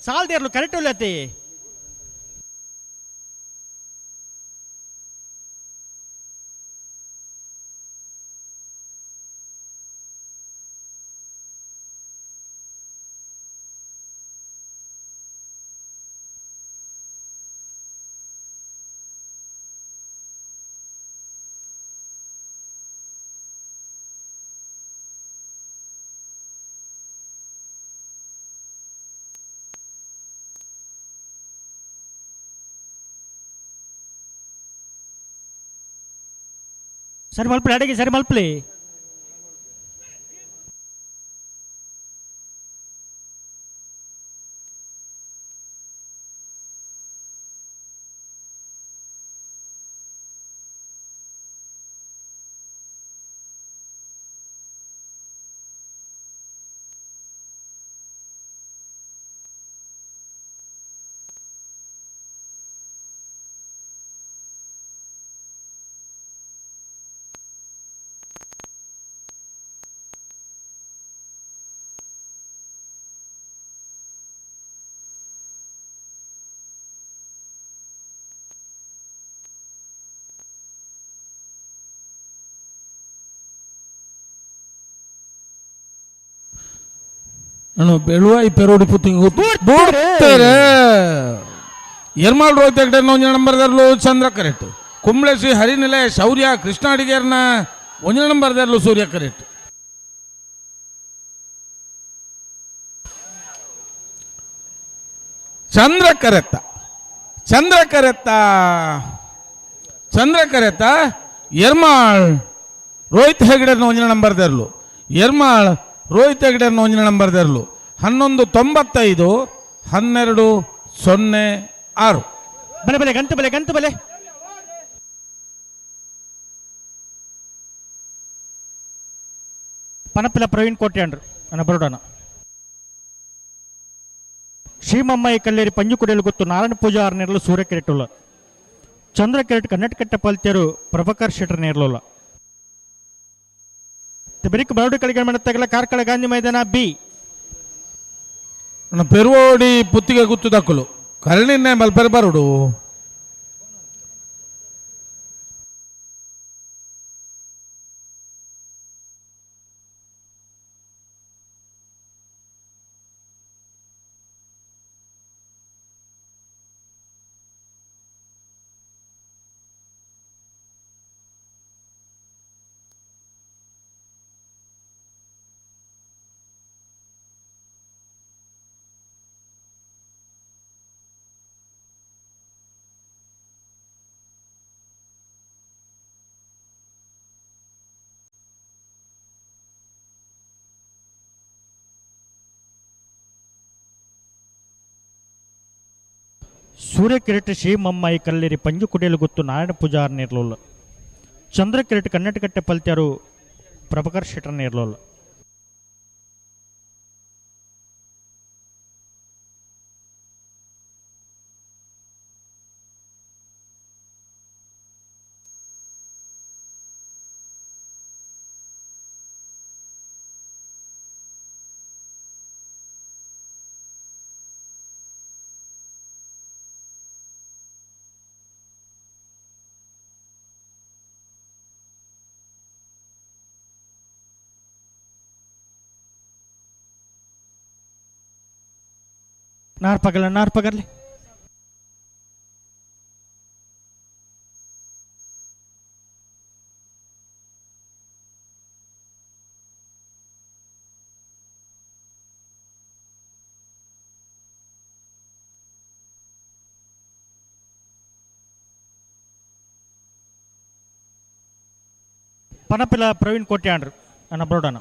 ಸಾಲ್ದೇರ್ಲು ಕರೆಕ್ಟ್ ಉಲ್ಲತಿ. ಸರಿ ಮಲ್ಪಲಿ ಅಡಿಗೆ ಸರಿ ಮಲ್ಪಲಿ. ನಾನು ಬೆಳುವಾಯಿ ಪೆರೋಡಿ ಪುತ್ತಿಗೆ ಗೊತ್ತು. ಎರ್ಮಾಳ್ ರೋಹಿತ್ ಹೆಗ್ಡೆ ಒಂಜಿ ನಂಬರ್ದರ್ಲು ಚಂದ್ರ ಕರೆಕ್ಟ್. ಕುಂಬ್ಳೆ ಶ್ರೀ ಹರಿನಿಲಯ ಶೌರ್ಯ ಕೃಷ್ಣ ಅಡಿಗೇರ್ನ ಒಂಜಿ ನಂಬರ್ದರ್ಲು ಸೂರ್ಯ ಕರೆಕ್ಟ್. ಚಂದ್ರ ಕರೆತ್ತ ಚಂದ್ರ ಕರೆತ್ತ ಚಂದ್ರ ಕರೆತ್ತ ಎರ್ಮಾಳ್ ರೋಹಿತ್ ಹೆಗ್ಡೆರ್ನ ಒಂಜಿ ನಂಬರ್ದರ್ಲು ಎರ್ಮಾಳ್ ರೋಹಿತ್ ಹೆಗ್ಡೆರ್ನ ಒಂಜಿ ನಂಬರ್ದರ್ಲು 11.95 12.06. ಬಲೆ ಬಲೆ ಗಂಟು ಬಲೆ ಗಂಟು ಬಲೆ. ಪನಪಿಲ ಪ್ರವೀಣ್ ಕೋಟ್ಯಾಂಡ್ರು ಅನ್ನ ಬರೋಡೋಣ. ಶ್ರೀಮಮ್ಮಾಯಿ ಕಲ್ಲೇರಿ ಪಂಜುಕುಡಿಯಲು ಗೊತ್ತು ನಾರಾಯಣ ಪೂಜಾ ಆರ್ನೇರ್ಲು ಸೂರ್ಯ ಕೆರೆಟುಲ್ಲ ಚಂದ್ರ ಕೆರೆಟ್ ಕನ್ನಡಕಟ್ಟ ಪಲ್ತೇರು ಪ್ರಭಾಕರ್ ಶೆಟ್ಟರ್ ನೇರ್ಲುಲ್ಲ. ಬೆರಿಕ್ ಬರಡು ಕಳಿಗೆ ಮಾಡತ್ತಾಗಲ್ಲ ಕಾರ್ಕಳ ಗಾಂಧಿ ಮೈದಾನ ಬಿ. ಪೆರುವೋಡಿ ಪುತ್ತಿಗೆ ಗುತ್ತು ದಕ್ಕಲು ಕರಣಿನ್ನೇ ಮಲ್ಪೆರ್ ಬರುಡು. ಸೂರ್ಯ ಕಿರೀಟ ಶ್ರೀಮಮ್ಮಾಯಿ ಕಲ್ಲೇರಿ ಪಂಜು ಕುಡಿಯಲು ಗೊತ್ತು ನಾರಾಯಣ ಪೂಜಾರ್ ನೇರ್ಲೋಲ್ಲ ಚಂದ್ರ ಕಿರೀಟ ಕನ್ನಡಕಟ್ಟೆ ಪಲ್ತ್ಯಾರು ಪ್ರಭಾಕರ್ ಶೆಟ್ಟರ್ ನೇರ್ಲೋಲ್ಲ. ನಾರ್ಪಗಲ್ಲ ನಾರ್ಪಗರ್ಲಿ. ಪನಪಿಲ ಪ್ರವೀಣ್ ಕೋಟ್ಯಾಂಡ್ರು ಅನ್ನ ಬರೋಡೋಣ.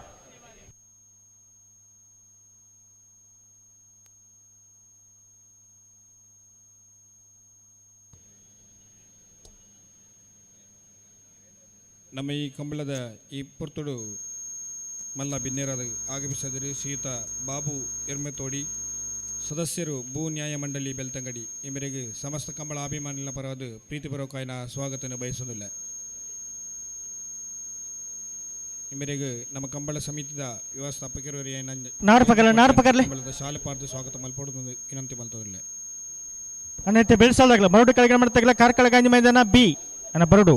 ನಮ್ಮ ಈ ಕಂಬಳದ ಈ ಪೊರ್ತುಡು ಮಲ್ಲ ಬಿನ್ನೇರಾದ ಆಗಮಿಸಿದರೆ ಶ್ರೀಯುತ ಬಾಬು ಎರ್ಮೆತೋಡಿ ಸದಸ್ಯರು ಭೂ ನ್ಯಾಯ ಮಂಡಳಿ ಬೆಳ್ತಂಗಡಿ ಈ ಮೇರೆಗೆ ಸಮಸ್ತ ಕಂಬಳ ಅಭಿಮಾನಿಗಳ ಪರವಾದ ಪ್ರೀತಿಪೂರ್ವಕವಾದ ಸ್ವಾಗತವನ್ನು ಬಯಸುವುದಿಲ್ಲ. ಇಮೆರೆಗ್ ನಮ್ಮ ಕಂಬಳ ಸಮಿತಿದ ವ್ಯವಸ್ಥಾಪಕರು ನಾರ್ಪಕರ್ಲೆ, ನಾರ್ಪಕರ್ಲೆ. ಕಂಬಳದ ಶಾಲೆ ಪಾರ್ದು ಸ್ವಾಗತ ಮಲ್ಪೊಡು ವಿನಂತಿ ಮಲ್ತೊಂದುಲ್ಲೆ. ಅಣ್ಣ ಬೆಳ್ಸಾಲ್ದಾಗಲ ಮರಡು ಕೆಳಗೆ ಮಾಡ್ತಾಗಲ ಕಾರ್ಕಳ ಗಾಂಧಿ ಮೈದಾನ ಬಿ ಅಣ್ಣ ಬರಡು.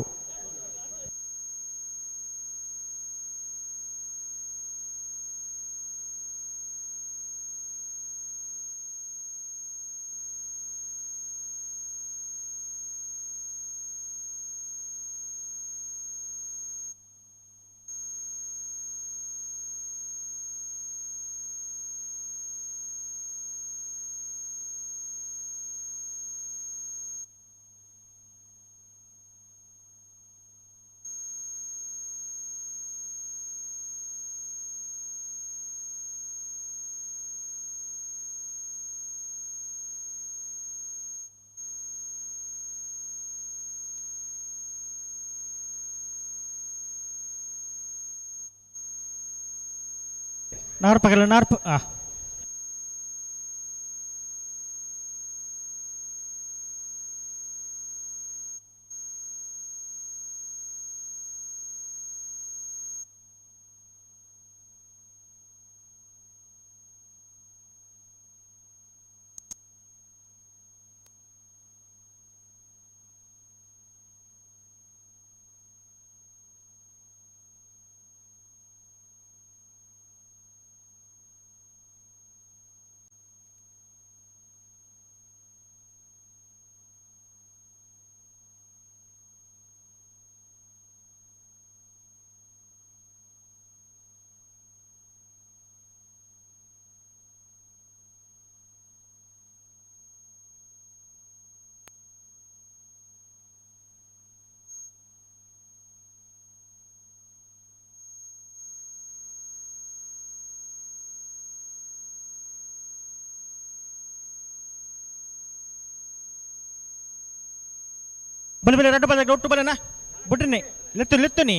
ನಾರ್ಪಕರ್ಲೆ ನಾರ್ಪ ಆ ಬಲೆ ಬಲೆ ರಡ್ಡು ಬಲೆ ಒಟ್ಟು ಬಲೆನಾ ಬುಡ್ರಿನಿ ಲೆತ್ತು ಲೆತ್ತುನಿ.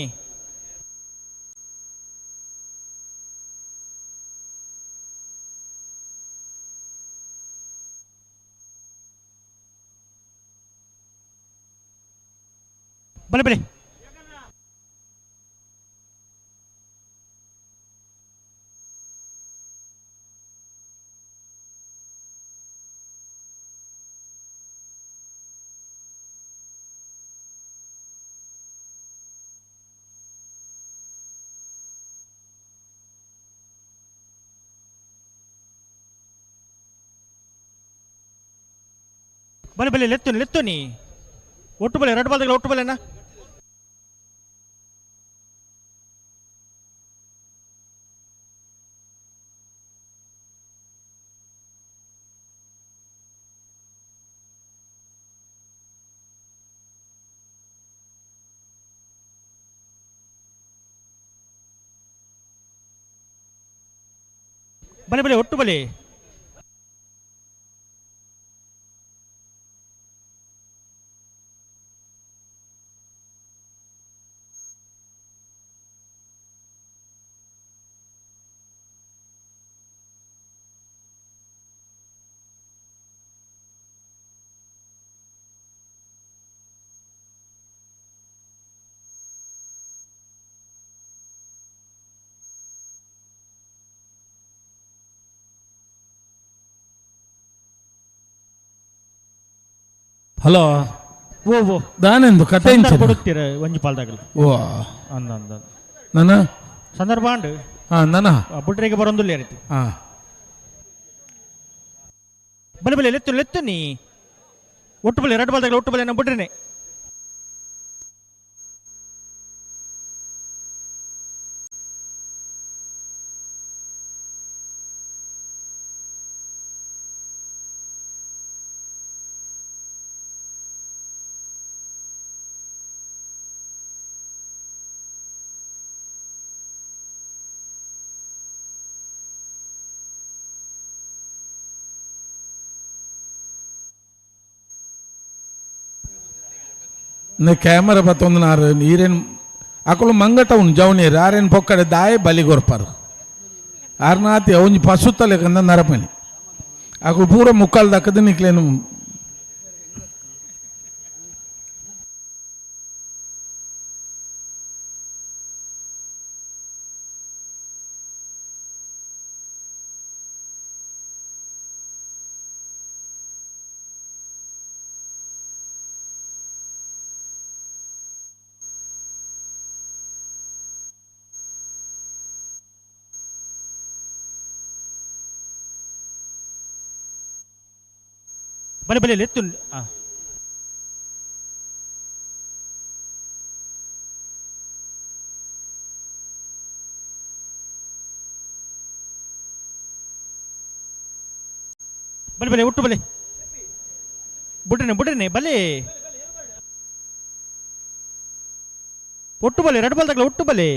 ಬಲೆ ಬಲೆ ಬಲೆ ಬಲೆ ಲೆತ್ತುನಿ ಲೆತ್ತುನಿ ಒಟ್ಟು ಬಲೆ ಎರಡು ಬಾಲ್ದಾಗಲ ಒಟ್ಟು ಬಲೆನಾ. ಬಲೆ ಬಲೆ ಒಟ್ಟು ಬಲೆ. ಹಲೋ. ಓ ಓ. ದಾನೆಂದು ಕತೆ ಸಂದರ್ಭ ಇಂಚ ಕೊಡುತ್ತೀರ ಒಂಜಿ ಪಾಲ್ದಾಗಲ. ಓ. ಅಂದ ಅಂದ. ನನ್ನ ಸಂದರ್ಭ ಅಂಡು. ಹಾ, ನನ್ನ. ಬುಡ್ರಿಗೆ ಬರೊಂದುಲ್ಲ ರೀತಿ. ಹಾ. ಬಲೆ ಬಲೆ ಲೆತ್ತು ಲೆತ್ತು ನೀ. ಒಟ್ಟು ಬಲೆ ಎರಡು ಬಾಲ್ದಾಗಲ ಒಟ್ಟು ಬಲೆ ನಮ್ಮ ಬುಡ್ರಿನೇ. ಕ್ಯಾಮರಾ ಬತ್ತೊಂದು ನೀರೇನು ಅಕುಲು ಮಂಗಟ ಉಂಡು ಜವನೀರು ಆರೇನು ಪೊಕ್ಕಡೆ ದಾಯೆ ಬಲಿ ಕೊರ್ಪಾರು ಆರ್ನಾತಿ ಒಂಜಿ ಪಸುತ್ತಲೆ ಕಂದ ನರಪಣಿ ಅಕುಲು ಪೂರ ಮುಕ್ಕಾಲು ದಕ್ಕದ ನಿಕ್ಲೇನು. ಬಲೆ ಬಲೆ ಲೆತ್ತು ಬಲೆ ಬಲೆ ಒಟ್ಟು ಬಲೆ ಬುಡ್ರನೆ ಬುಡ್ರನೆ ಬಲೆ ಒಟ್ಟು ಬಲೆ ರೆಡ್ ಬಾಲ್ ತಗಲ ಒಟ್ಟು ಬಲೆ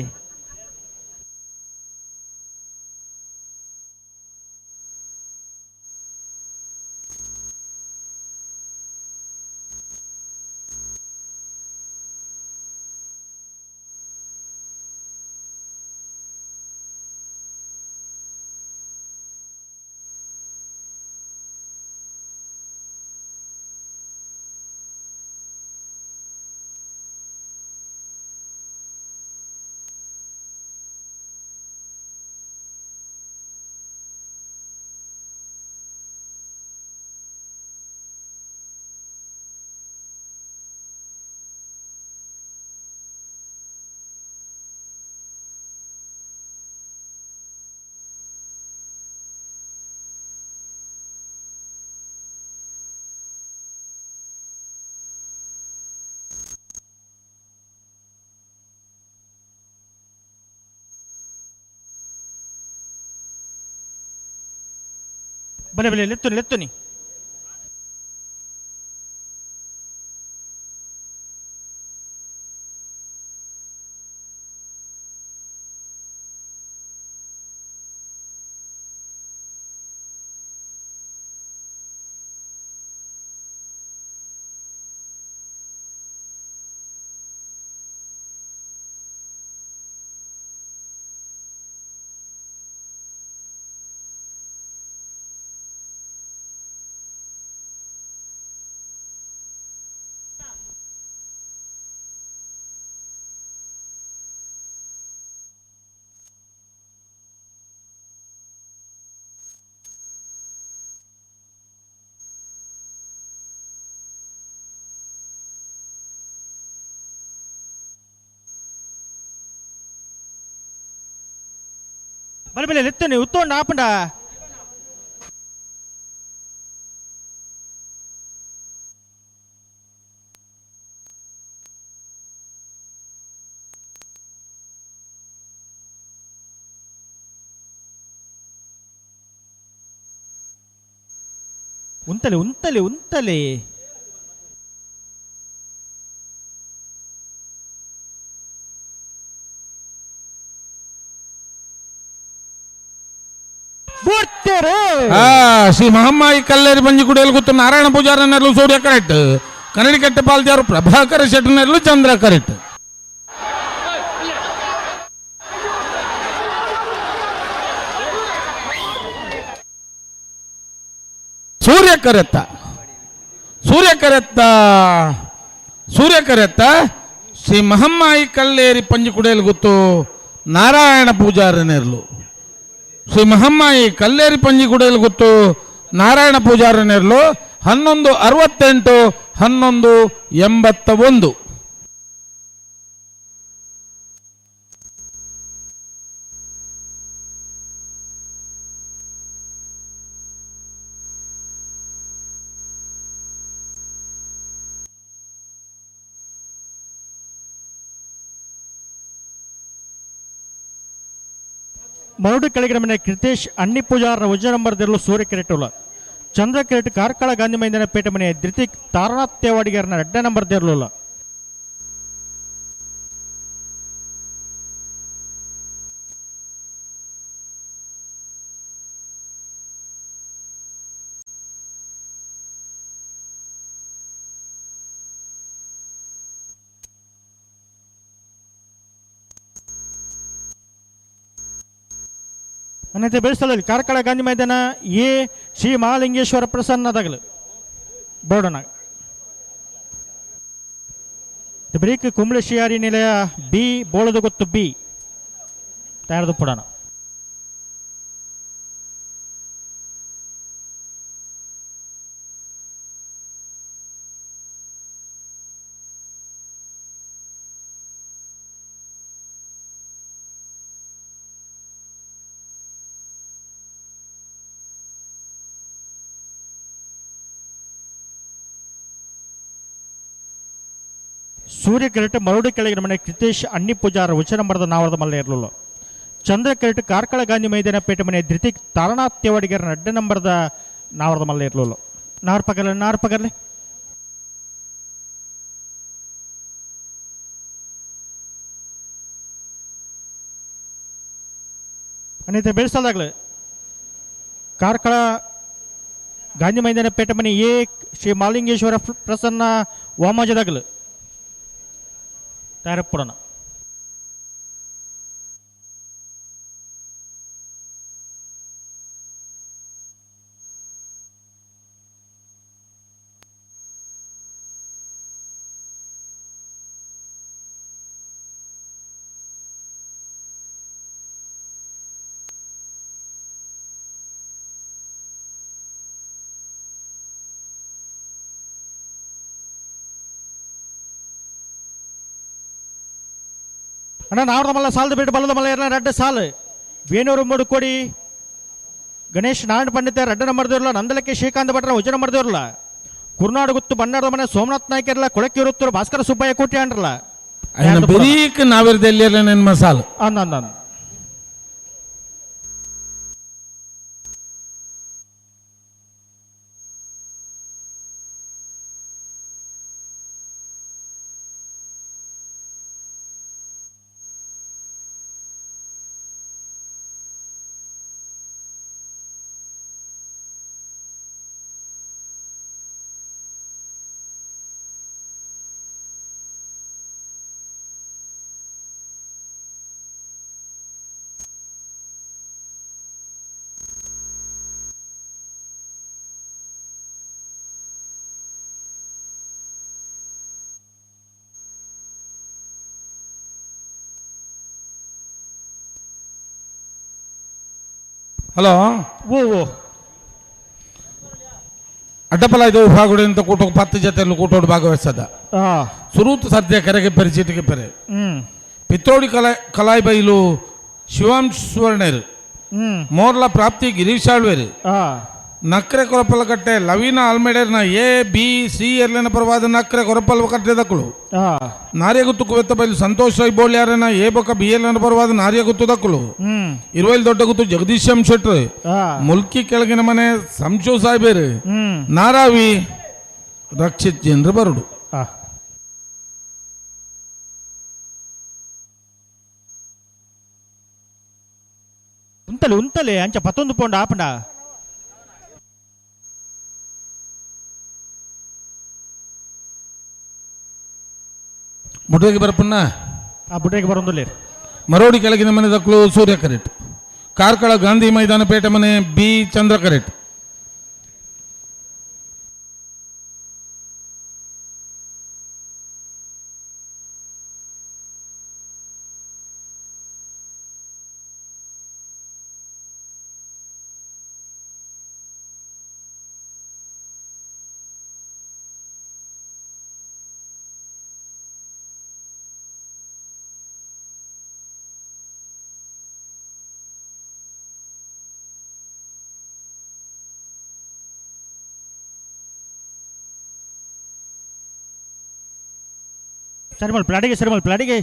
ಬಲೆ ಬಲೆ ಲೆತ್ತುನಿ ಲೆತ್ತುನಿ ಬಲೆ ಬಲೆ ಲೆತ್ತುನಿ ಉತ್ತೋಂಡ ಆಪಂಡ ಉಂತಲೆ ಉಂತಲೆ ಉಂತಲೆ ಶ್ರೀ ಮಹಮ್ಮಾಯಿ ಕಲ್ಲೇರಿ ಬಂಜಿಕುಡಿಯಲ್ಲಿ ಗೊತ್ತು ನಾರಾಯಣ ಪೂಜಾರ ನೆರಳು ಸೂರ್ಯ ಕರೆಕ್ಟ್, ಕನ್ನಡಿಕಟ್ಟೆ ಪಾಲ್ಜಾರು ಪ್ರಭಾಕರ ಶೆಟ್ಟಿ ನೆರಳು ಚಂದ್ರ ಕರೆಕ್ಟ್. ಸೂರ್ಯ ಕರೆತ್ತ ಸೂರ್ಯ ಕರೆತ್ತ ಸೂರ್ಯ ಕರೆತ್ತ ಶ್ರೀ ಮಹಮ್ಮಾಯಿ ಕಲ್ಲೇರಿ ಪಂಜಿಕುಡಿಯಲ್ಲಿ ಗೊತ್ತು ನಾರಾಯಣ ಪೂಜಾರ ನೆರಳು. ಶ್ರೀ ಮಹಮ್ಮಾಯಿ ಕಲ್ಲೇರಿ ಪಂಜಿಗುಡೇಲು ಗೊತ್ತು ನಾರಾಯಣ ಪೂಜಾರ ನೆರಳು 11:68 11:81. ಮರಡು ಕೆಳಗಿನ ಮನೆ ಕೃತೇಶ್ ಅಣ್ಣಿ ಪೂಜಾರರ ವಜ್ರ ನಂಬರ್ ದಿರಲು ಸೂರ್ಯ ಕಿರೇಟುಲ ಚಂದ್ರ ಕಿರೇಟ್ ಕಾರ್ಕಳ ಗಾಂಧಿ ಮೈದಾನ ಪೇಟೆ ಮನೆ ಧೃತಿಕ್ ತಾರನಾಥ್ ತೇವಾಡಿಗರನ ಎರಡನೇ ನಂಬರ್ ದಿರಲುಲ್ಲ. ಅನಂತರ ಬೆಳೆಸಲಲ್ಲಿ ಕಾರ್ಕಳ ಗಾಂಧಿ ಮೈದಾನ ಎ ಶ್ರೀ ಮಹಾಲಿಂಗೇಶ್ವರ ಪ್ರಸನ್ನದಾಗಲು ಬೋರ್ಡನ ಬ್ರೇಕ್ ಕುಂಬ್ಳೆ ಶಿಯಾರಿ ನಿಲಯ ಬಿ ಬೋಳದ ಗೊತ್ತು ಬಿ ತಯಾರದು ಪಡೋಣ. ಸೂರ್ಯ ಕರೆಟ್ ಮರುಡಿ ಕೆಳಗಿನ ಮನೆ ಕೃತೇಶ್ ಅಣ್ಣಿ ಪೂಜಾರ ಉಚ್ಚ ನಂಬರ್ದ ನಾವರದ ಮಲ್ಲ ಇರಲಿಲ್ಲ. ಚಂದ್ರ ಕರೆಟ್ ಕಾರ್ಕಳ ಗಾಂಧಿ ಮೈದಾನ ಪೇಟೆ ಮನೆ ಧೃತಿಕ್ ತಾರನಾಥ್ ತೇವಾಡಿಗರ ನಡ್ಡ ನಂಬರ್ದ ನಾವರದ ಮಲ್ಲ ಇರಲಿಲ್ಲ. ನಾರ್ ಪಗರ್ಲೆ ನಾರ್ ಪಗರ್ಲೆ. ಅನಿತ ಬೆಳೆಸಲ್ದಾಗಲೇ ಕಾರ್ಕಳ ಗಾಂಧಿ ಮೈದಾನ ಪೇಟೆ ಮನೆ ಎ ಶ್ರೀ ಮಾಲಿಂಗೇಶ್ವರ ಪ್ರಸನ್ನ ವಾಮಾಜದಾಗಲು ತಯಾರಪ್ಪಡೋಣ. ಅಣ್ಣ ನಾವರದ ಮಲ್ಲ ಸಾಲದ ಬಿಟ್ಟು ಬಲ್ಲದ ಮಲ್ಲ ಇರಲ್ಲ ರಡ್ಡ ಸಾಲು. ವೇಣೂರು ಮುಡುಕೋಡಿ ಗಣೇಶ್ ನಾರಾಯಣ ಪಂಡಿತ ರಡ್ಡ ನಂಬರ್ದಿರಲ್ಲ. ನಂದಲಕ್ಕೆ ಶ್ರೀಕಾಂತ ಭಟ್ರ ಉಜ್ಜನ ನಂಬರ್ದಿರಲ್ಲ. ಕುರ್ನಾಡು ಗುತ್ತು ಬಣ್ಣಾರದ ಮನೆ ಸೋಮನಾಥ್ ನಾಯ್ಕ ಇರಲ್ಲ. ಕೊಳಕಿರುತ್ತರು ಭಾಸ್ಕರ ಸುಬ್ಬಯ್ಯ ಕೋಟಿ ಅಂಡ್ರಲ್ಲ. ಬರೀಕ್ ನಾವಿರದಲ್ಲಿ ಮಸಾಲು ಅಂದ ಹಲೋ ಓ ಓ ಅಡ್ಡಪಲ ಇದು ವಿಭಾಗಡು ಅಂತ ಕೂಟ 10 ಜೊತೆಯಲ್ಲಿ ಕೂಟೋಡು ಭಾಗವಹಿಸದ ಸುರೂತ್ ಸದ್ಯ ಕರೆಗೆ ಪೆರೆ ಚೀಟಿಗೆ ಪೆರೆ ಪಿತ್ರೋಡಿ ಕಲಾಯಿ ಬೈಲು ಶಿವಾಂಶ್ ಸುವರ್ಣರು ಮೋರ್ಲ ಪ್ರಾಪ್ತಿ ಗಿರೀಶ್ ಆಳ್ವೇರು ನಕ್ರೆ ಕೊರಪಲಕಟ್ಟೆ ಲವೀನ ಆಲ್ಮೇಡರ್ನ ಎ ಬಿ ಸಿ ಎರ್ಲಿನ ಪರವಾದ ನಕ್ರೆ ಕೊರಪಲ್ ಕಟ್ಟೆ ದಕ್ಕಳು ನಾರ್ಯಗುತ್ತು ಕುವೆತ್ತ ಬೈಲು ಸಂತೋಷ್ ರೈ ಬೋಳ್ಯಾರನ ಎ ಬೊಕ ಬಿ ಎಲ್ ಪರವಾದ ನಾರ್ಯಗುತ್ತು ದಕ್ಕಳು ಇರುವೈಲ್ ದೊಡ್ಡ ಗುತ್ತು ಜಗದೀಶ್ ಎಂ ಶೆಟ್ರು ಮುಲ್ಕಿ ಕೆಳಗಿನ ಮನೆ ಸಂಶು ಸಾಹೇಬೇರು ನಾರಾವಿ ರಕ್ಷಿತ್ ಜನರು ಬರುಡು. ಉಂತಲೆ ಉಂತಲೆ ಅಂಚ ಪತ್ತೊಂದು ಪೌಂಡ್ ಆಪಂಡ ಬುಡ್ರೆಗೆ ಬರಪಣ್ಣ ಆ ಬುಡ್ರೆಗೆ ಬರೋದಿಲ್ಲ. ಮರೋಡಿ ಕೆಳಗಿನ ಮನೆ ದಕ್ಕಳು ಸೂರ್ಯ ಕರೆಟ್ ಕಾರ್ಕಳ ಗಾಂಧಿ ಮೈದಾನ ಪೇಟೆ ಮನೆ ಬಿ ಚಂದ್ರ ಕರೆಟ್. ಸರಿ ಮಲ್ ಪ್ಲಾಡಿಗೆ ಸರಿ ಮಲ್ ಪ್ಲಾಡಿಗೆ.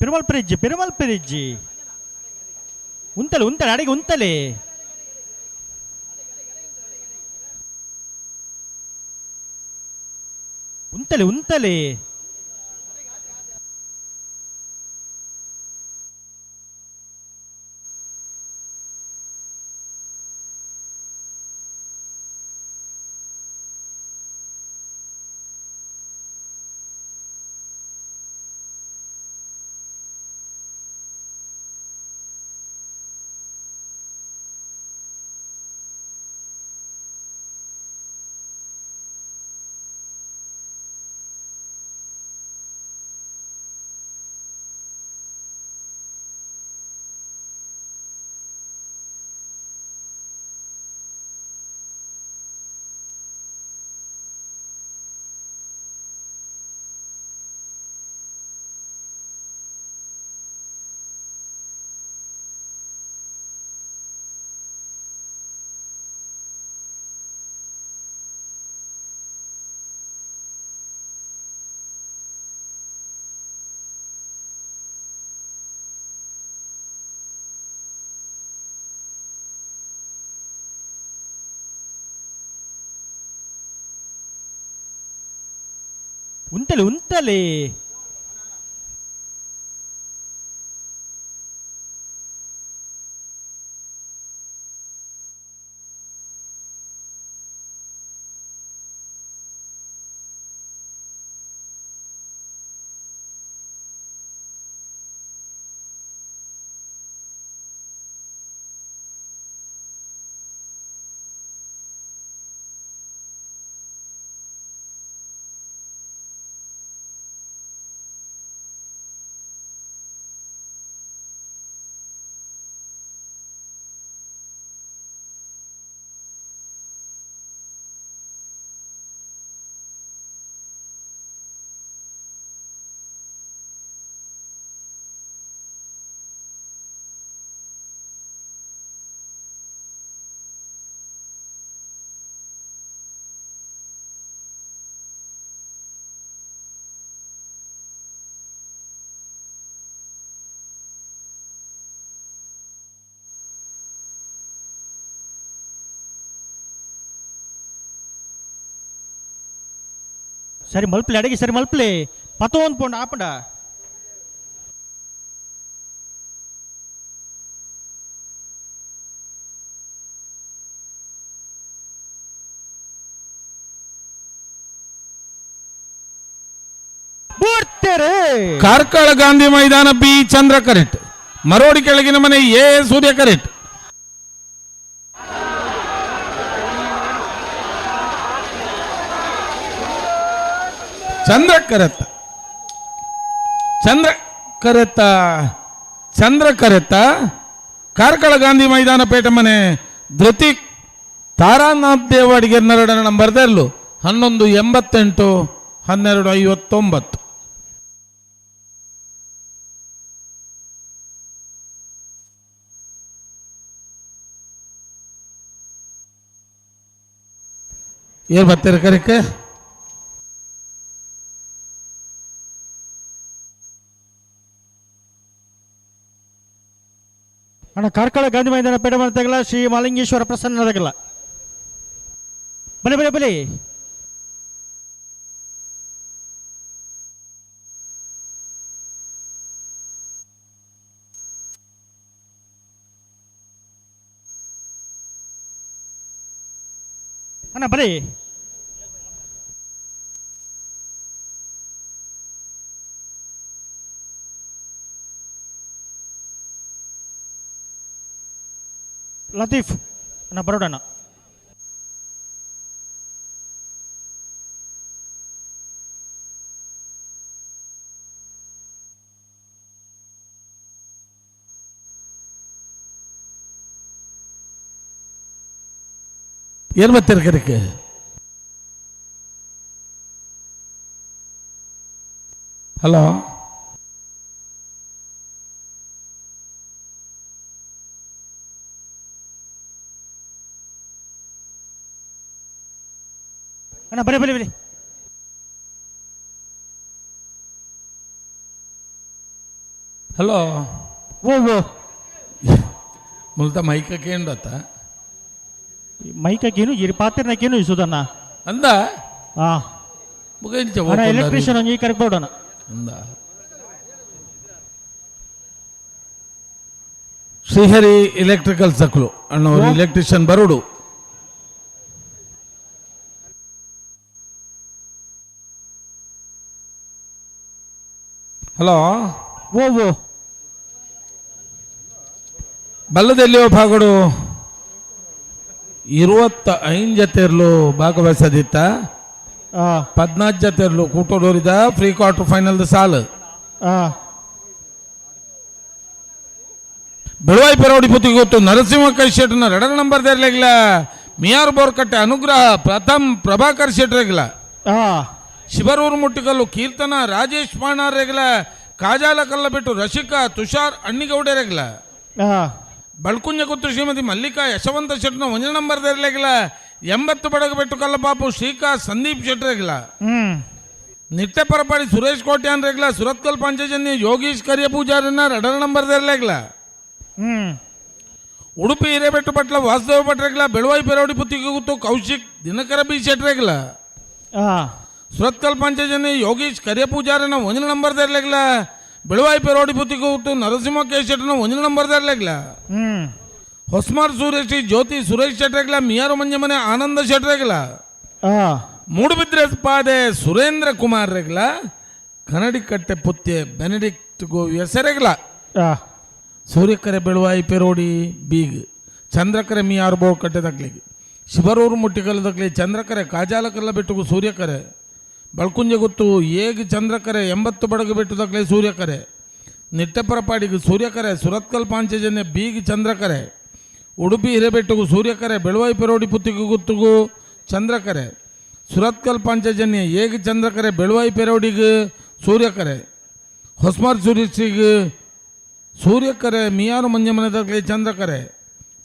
ಪಿರುಮಲ್ ಪ್ರಿಜ್ಜಿ ಪಿರುಮಲ್ ಪ್ರಿಜ್ಜಿ ಉಂತಲೆ ಉಂತಲೆ ಅಡಿಗೆ ಉಂತಲೆ ಉಂತಲೆ ಉಂತಲೆ ಉಂತಲೆ ಉಂತಲೆ ಸರಿ ಮಲ್ಪಲೆ ಅಡಿಗೆ ಸರಿ ಮಲ್ಪಲೆ ಪತ್ತೊಂದು ಪೋಂಡ ಆಪಂಡ ಕಾರ್ಕಳ ಗಾಂಧಿ ಮೈದಾನ ಬಿ ಚಂದ್ರ ಕರೆಟ್, ಮರೋಡಿ ಕೆಳಗಿನ ಮನೆ ಎ ಸೂರ್ಯ ಕರೆಟ್. ಚಂದ್ರ ಕರೆತ್ತ ಚಂದ್ರ ಕರೆತ್ತ ಚಂದ್ರ ಕರೆತ್ತ ಕಾರ್ಕಳ ಗಾಂಧಿ ಮೈದಾನ ಪೇಟೆ ಮನೆ ಧೃತಿಕ್ ತಾರಾನಾಥ್ ದೇವಾಡಿಗೆ ನರಡನ ನಂಬರ್ ದೆರ್ಲು 11:88 12:59. ಏನ್ ಬರ್ತೀರ ಕರೆಕ್ಕೆ? ಅಣ್ಣ ಕಾರ್ಕಳ ಗಾಂಧಿ ಮೈದಾನ ಪೇಟೆ ಮನೆ ಶ್ರೀ ಮಾಲಿಂಗೇಶ್ವರ ಪ್ರಸನ್ನ ಬಲೆ ಬಲೆ ಬಲೆ ಅಣ್ಣ ಬಲೆ ಲತೀಫ್ ಅಣ್ಣ ಬರೋಡಣ್ಣ. ಏನು ಬರ್ತೀರ ಕರೆಕ್ಕೆ? ಹಲೋ, ಅಣ್ಣ ಬರೀ ಬರೀ ಬರೀ. ಹಲೋ. ಓ ಓ. ಮುಲ್ತ ಮೈಕ ಕೇಂಡತ್ತ? ಮೈಕಕ್ಕೇನು ಇರಿ ಪಾತಿರ್ನಕ್ಕೇನು ಸುಧನ್ನ. ಅಂದ? ಆ. ಬೊಕ ಇಂಚ ಅಣ್ಣ ಎಲೆಕ್ಟ್ರಿಷಿಯನ್ ಒಂಜಿ ಕರೆಕ್ಟ್ ಬೋಡೋಣ. ಅಂದ. ಶ್ರೀಹರಿ ಎಲೆಕ್ಟ್ರಿಕಲ್ ಸಕ್ಲು ಅಣ್ಣವರು ಎಲೆಕ್ಟ್ರಿಷಿಯನ್ ಬರೋಡು. ಹಲೋ. ಓ ಓ. ಬಲ್ಲದೆಲ್ಲಿಯೋ ಭಾಗಡು 25 ಜತೆರ್ಲು ಭಾಗವಹಿಸದಿತ್ತ, 14 ಜತೆರ್ಲು ಕೂಟೋಡೋರಿದ ಪ್ರೀ ಕ್ವಾರ್ಟರ್ ಫೈನಲ್ ಸಾಲು. ಬೆಳವಾಯಿ ಪೆರೋಡಿ ಪುತ್ತಿಗೆ ಗೊತ್ತು ನರಸಿಂಹ ಕೈ ಶೆಟ್ನ ಎರಡರ ನಂಬರ್ ದೇರ್ಲಿಲ್ಲ ಮಿಯಾರ್ ಬೋರ್ಕಟ್ಟೆ ಅನುಗ್ರಹ ಪ್ರಥಮ್ ಪ್ರಭಾಕರ್ ಶೆಟ್ರೆಗಿಲ್ಲ, ಶಿಬರೂರು ಮುಟ್ಟಿಕಲ್ಲು ಕೀರ್ತನ ರಾಜೇಶ್ ಪಾಣಾರೆಗಿಲ್ಲ, ಕಾಜಾಲ ಕಲ್ಲ ಬಿಟ್ಟು ರಶಿಕಾ ತುಷಾರ್ ಅಣ್ಣಿಗೌಡರೆಗಿಲ್ಲ, ಬಳ್ಕುಂಜ ಗುತ್ತು ಶ್ರೀಮತಿ ಮಲ್ಲಿಕಾ ಯಶವಂತ ಶೆಟ್ನ ಒಂದನೇ ನಂಬರ್ ದೇರ್ಲಿಲ್ಲ 80 ಬಡಗ ಬೆಟ್ಟು ಕಲ್ಲಪಾಪು ಶ್ರೀಕಾ ಸಂದೀಪ್ ಶೆಟ್ರೆಗಿಲ್ಲ, ನಿಟ್ಟೆ ಪರಪಾಡಿ ಸುರೇಶ್ ಕೋಟ್ಯಾನ್ ರೆಗ್ಲ, ಸುರತ್ಕಲ್ ಪಂಚಜನ್ಯ ಯೋಗೀಶ್ ಕರಿಯ ಪೂಜಾರನ್ನ ಎರಡರ ನಂಬರ್ ದೇರ್ಲಿಲ್ಲ, ಉಡುಪಿ ಹಿರೇಬೆಟ್ಟು ಪಟ್ಲ ವಾಸುದೇವ ಭಟ್ರೆಗ್ಲ, ಬೆಳವಾಯಿ ಪೆರೋಡಿ ಪುತ್ತಿಗೆ ಗುತ್ತು ಕೌಶಿಕ್ ದಿನಕರ ಬಿ ಶೆಟ್ರೆಗ್ಲ, ಸುರತ್ಕಲ್ ಪಂಚಜನ್ಯ ಯೋಗೀಶ್ ಕರಿಯ ಪೂಜಾರನ ಒಂದನೇ ನಂಬರ್ ದೇರ್ಲಿಲ್ಲ, ಬೆಳವಾಯಿ ಪೆರೋಡಿ ಪುತ್ತಿಗೆ ಗುತ್ತು ನರಸಿಂಹ ಕೆ ಶೆಟ್ರನ ಒಂದನೇ ನಂಬರ್ ದೇರ್ಲಿಲ್ಲ, ಹೊಸ್ಮಾರ್ ಸುರೇಶ್ ಜ್ಯೋತಿ ಸುರೇಶ್ ಶೆಟ್ರೆಗ್ಲ, ಮಿಯಾರು ಮಂಜಮನೆ ಆನಂದ ಶೆಟ್ರೆಗ್ಲ, ಮೂಡುಬಿದ್ರೆ ಪಾದೆ ಸುರೇಂದ್ರ ಕುಮಾರ್ ರೆಗ್ಲ, ಕನ್ನಡಿಕಟ್ಟೆ ಪುತ್ತೆ ಬೆನಡಿಕ್ಟ್ ಗೋವಿಯ ಸೆರೆಗ್ಲ, ಸೂರ್ಯಕರೆ ಬೆಳುವಾಯಿ ಪೆರೋಡಿ ಬೀಗ್ ಚಂದ್ರಕರೆ ಮಿಯಾರು ಬೋಕಟ್ಟೆ ತಕ್ಲಿಗೆ, ಶಿಬರೂರು ಮುಟ್ಟಿಕಲ್ಲು ತಕ್ಲಿ ಚಂದ್ರಕರೆ ಕಾಜಾಲಕಲ್ಲ ಬೆಟ್ಟುಗು ಸೂರ್ಯಕರೆ, ಬಳ್ಕುಂಜೆ ಗುತ್ತು ಏಗ್ ಚಂದ್ರಕರೆ 80 ಬಡಗು ಬೆಟ್ಟು ತಕ್ಲೆ ಸೂರ್ಯಕರೆ, ನಿಟ್ಟೆಪರಪಾಡಿಗೆ ಸೂರ್ಯಕರೆ ಸುರತ್ಕಲ್ ಪಾಂಚಜನ್ಯ ಬೀಗ್ ಚಂದ್ರಕರೆ, ಉಡುಪಿ ಹಿರೇಬೆಟ್ಟುಗು ಸೂರ್ಯಕರೆ ಬೆಳುವಾಯಿ ಪೆರೋಡಿ ಪುತ್ತಿಗೆ ಗುತ್ತುಗು ಚಂದ್ರಕರೆ, ಸುರತ್ಕಲ್ ಪಾಂಚಜನ್ಯ ಏಗ್ ಚಂದ್ರಕರೆ ಬೆಳುವಾಯಿ ಪೆರೋಡಿಗೆ ಸೂರ್ಯಕರೆ, ಹೊಸ್ಮಾರ್ ಸೂರ್ಯಶ್ರೀಗೆ ಸೂರ್ಯಕರೆ ಮಿಯಾರು ಮಂಜಮನೆ ತಕ್ಲೆ ಚಂದ್ರಕರೆ,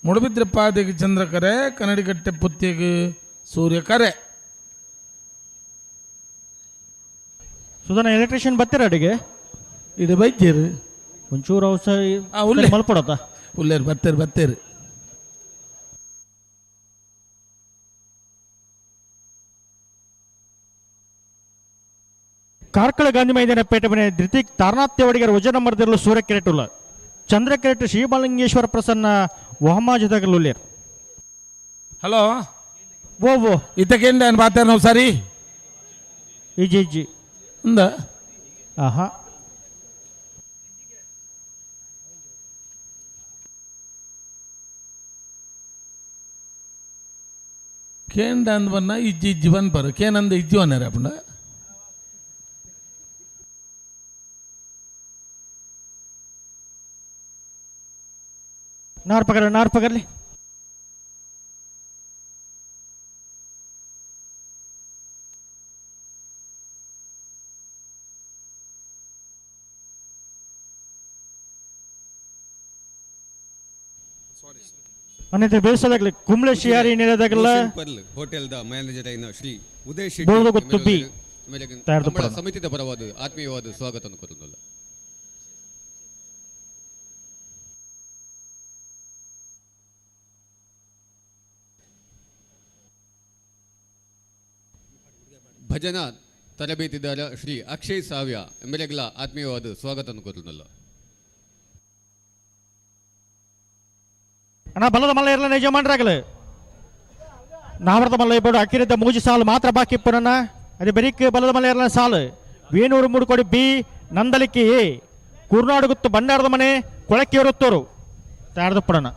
ಮುಡುಬಿದ್ರೆ ಪಾದಿಗೆ ಚಂದ್ರಕರೆ ಕನ್ನಡಿಗಟ್ಟೆ ಪುತ್ತಿಗೆ ಸೂರ್ಯಕರೆ. ಸುಧನ ಎಲೆಕ್ಟ್ರಿಷಿಯನ್ ಬರ್ತೀರ ಅಡಿಗೆ? ಇದು ಬೈತೀರಿ. ಒಂಚೂರು ಔಷಧ ಮಲ್ಪಡತ್ತ. ಉಲ್ಲೇರು ಬರ್ತೀರಿ ಬರ್ತೀರಿ. ಕಾರ್ಕಳ ಗಾಂಧಿ ಮೈದಾನ ಪೇಟೆ ಮನೆ ಧೃತಿಕ್ ತಾರನಾಥ್ಯವಡಿಗರ ವಜ ನಂಬರ್ ದಿರಲು ಸೂರ್ಯ ಕೆರೆಟುಲ್ಲ ಚಂದ್ರ ಕೆರೆಟ್ ಶ್ರೀಬಾಲಿಂಗೇಶ್ವರ ಪ್ರಸನ್ನ ವಹಮಾಜದಗಲುಲ್ಲೇರ್. ಹಲೋ. ಓ ಓ. ಇತ್ತಕೇಂಡ ಬಾತಾರ ನಾವು ಸರಿ? ಇಜ್ಜಿ ಇಜ್ಜಿ. ಅಂದ? ಆಹಾ. ಕೇಂಡ ಅಂದ್ ಬನ್ನ ಇಜ್ಜಿ ಇಜ್ಜಿ ಬನ್ಪರು ಕೇನಂದ ಇಜ್ಜಿ ವನ್ನಾರ ಅಪ್ಪಂಡ. ನಾರ್ ಪಕಡ ನಾರ್ ಪಕಡ್ಲಿ. ಅನಿತ ಬೇಸದಾಗಲಿ ಕುಂಬ್ಳೆ ಶಿಯಾರಿ ನೀಡದಾಗಲ್ಲ. ಹೋಟೆಲ್ the manager అయిన ಶ್ರೀ ಉದಯ್ ಶೆಟ್ಟಿ ಬೋರ್ದು ಗೊತ್ತು ಬಿ. ಮೇರೆಗೆ ತಯಾರ್ದು ಕಂಬಳ ಪಡೋಣ. ಸಮಿತಿದ ಪರವಾದ ಆತ್ಮೀಯವಾದ ಸ್ವಾಗತ ಕೋರುತ್ತಲ್ಲ. ಭಜನಾ ತರಬೇತಿದಾರ ಶ್ರೀ ಅಕ್ಷಯ್ ಸಾವ್ಯ ಮೇರೆಗ್ಲ ಆತ್ಮೀಯವಾದ ಸ್ವಾಗತ ಕೋರುತ್ತಲ್ಲ. ಅಣ್ಣ ಬಲದ ಮಲ್ಲ ಇರಲ್ಲ ಯಜಮಾನ್ರಾಗಲು ನಾವರದ ಮಲ್ಲ ಇಬ್ಬರು ಅಕ್ಕಿರಿದ್ದ ಮೂಜಿ ಸಾಲು ಮಾತ್ರ ಬಾಕಿ ಇಪ್ಪನಣ್ಣ ಅದೇ ಬರೀಕ್ ಬಲದ ಮಲ್ಲ ಇರಲ್ಲ ಸಾಲು ವೇಣೂರು ಮೂಡುಕೊಡಿ ಬಿ ನಂದಲಿಕ್ಕಿ ಎ ಕುರ್ನಾಡು ಗುತ್ತು ಭಂಡಾರದ ಮನೆ ಕೊಳಕ್ಕಿಯೊರತ್ತೋರು ತಯಾರದಪ್ಪಡಣ್ಣ.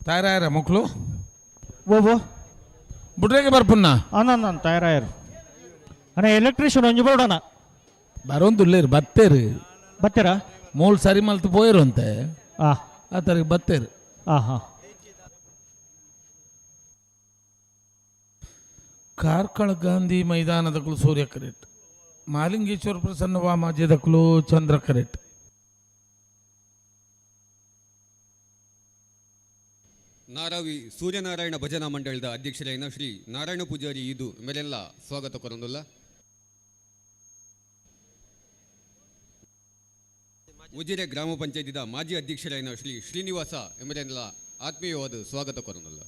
ತಯಾರಾಯರ ಮಕ್ಕಳು? ಓ ಓ. ಬುಡ್ರೆಗೆ ಬರ್ಪುನ್ನ? ಅಣ್ಣ ತಯಾರಾಯರು ಅಣ್ಣ ಎಲೆಕ್ಟ್ರಿಷಿಯನ್ ಒಂಜಿ ಬೋಡೋಣ. ಬರೋಂದುಲ್ಲೇರು ಬತ್ತೇರು. ಬತ್ತೀರಾ? ಮೂಲ್ ಸರಿ ಮಲ್ತು ಪೋಯಿರು ಅಂತೆ. ಆ. ಆ ತರಗೆ ಬತ್ತೇರು. ಆ ಹಾ. ಕಾರ್ಕಳ ಗಾಂಧಿ ಮೈದಾನದಕ್ಕಲು ಸೂರ್ಯ ಕರೆಟ್, ಮಾಲಿಂಗೇಶ್ವರ ಪ್ರಸನ್ನ ವಾಮಾಜದಕ್ಕಲು ಚಂದ್ರ ಕರೆಟ್. ನಾರಾವಿ ಸೂರ್ಯನಾರಾಯಣ ಭಜನಾ ಮಂಡಳದ ಅಧ್ಯಕ್ಷರಾಯಿನ ಶ್ರೀ ನಾರಾಯಣ ಪೂಜಾರಿ ಇದು ಮೇಲೆಲ್ಲ ಸ್ವಾಗತ ಕೊರಂದುಲ್ಲ. ಉಜಿರೆ ಗ್ರಾಮ ಪಂಚಾಯತಿದ ಮಾಜಿ ಅಧ್ಯಕ್ಷರಾಯಿನ ಶ್ರೀ ಶ್ರೀನಿವಾಸ ಎಂಬರೆಲ್ಲ ಆತ್ಮೀಯವಾದ ಸ್ವಾಗತ ಕೊರಂದುಲ್ಲ.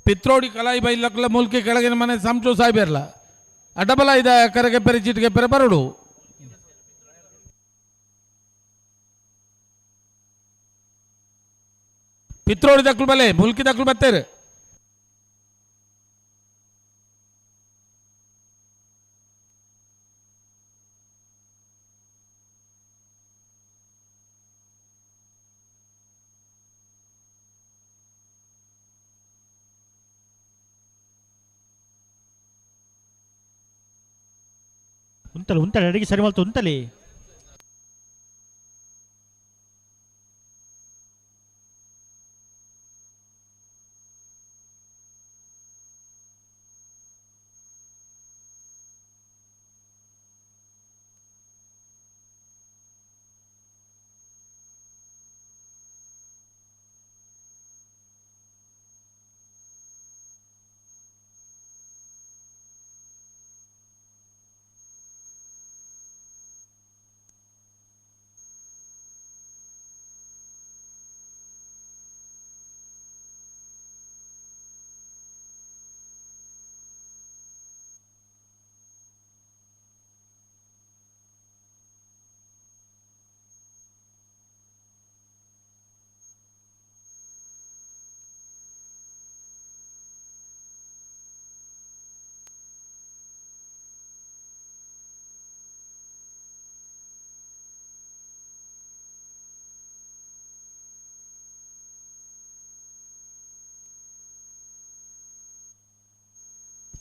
ಪಿತ್ರೋಡಿ ಕಲಾಯಿ ಬೈಲಕ್ಲ ಮುಲ್ಕಿ ಕೆಳಗಿನ ಮನೆ ಸಂಚು ಸಾಯ್ಬೇರ್ಲ ಅಡ್ಡಬಲ ಇದೆ ಕರೆಗೆ ಪೆರೆ ಚೀಟಿಗೆ ಪೆರೆ ಬರುಡು. ಪಿತ್ರೋಡಿ ದಕ್ಲು ಬಲೆ ಮುಲ್ಕಿ ದಕ್ಲು ಬತ್ತೇರು. ಉಂತಲಿ ಉಂತಲಿ ಅಡಿಗೆ ಸರಿ ಮಲ್ತು ಉಂತಲಿ.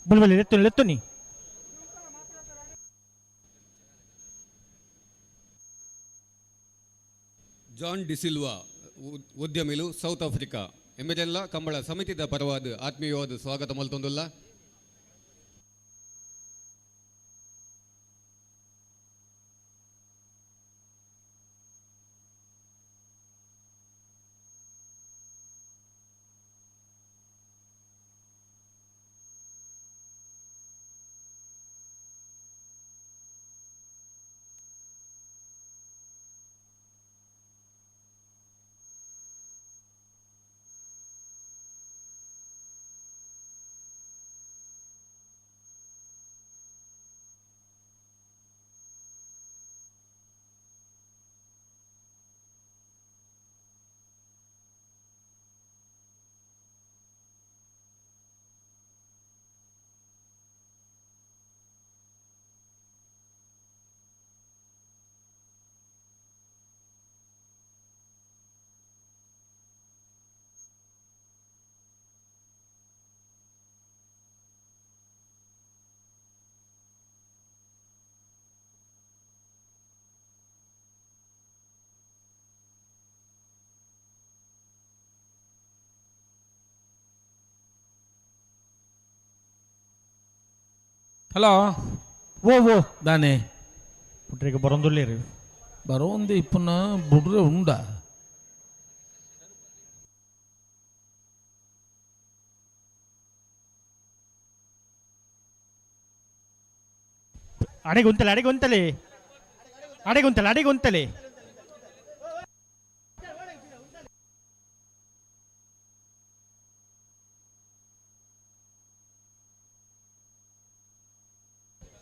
ಬಲ್ ಬಲ್ ಲೆತ್ತುನಿ ಲೆತ್ತುನಿ. ಜಾನ್ ಡಿಸಿಲ್ವಾ ಉದ್ಯಮಿಲು ಸೌತ್ ಆಫ್ರಿಕಾ ಎಂಬುದೆಲ್ಲ ಕಂಬಳ ಸಮಿತಿದ ಪರವಾದ ಆತ್ಮೀಯವಾದ ಸ್ವಾಗತ ಮಲ್ತೊಂದುಲ್ಲ. ಹಲೋ ಓ ಓ ದಾನೆ ಪುಟ್ರಿಗೆ ಬರೋಂದುಲ್ಲೇರಿ ಬರೋಂದು ಇಪ್ಪನ ಬುಡ್ರೆ ಉಂಡ. ಅಡೆಗೆ ಉಂತಲೆ ಅಡೆಗೆ ಉಂತಲೆ ಅಡೆಗೆ ಉಂತಲೆ ಅಡೆಗೆ ಉಂತಲೆ.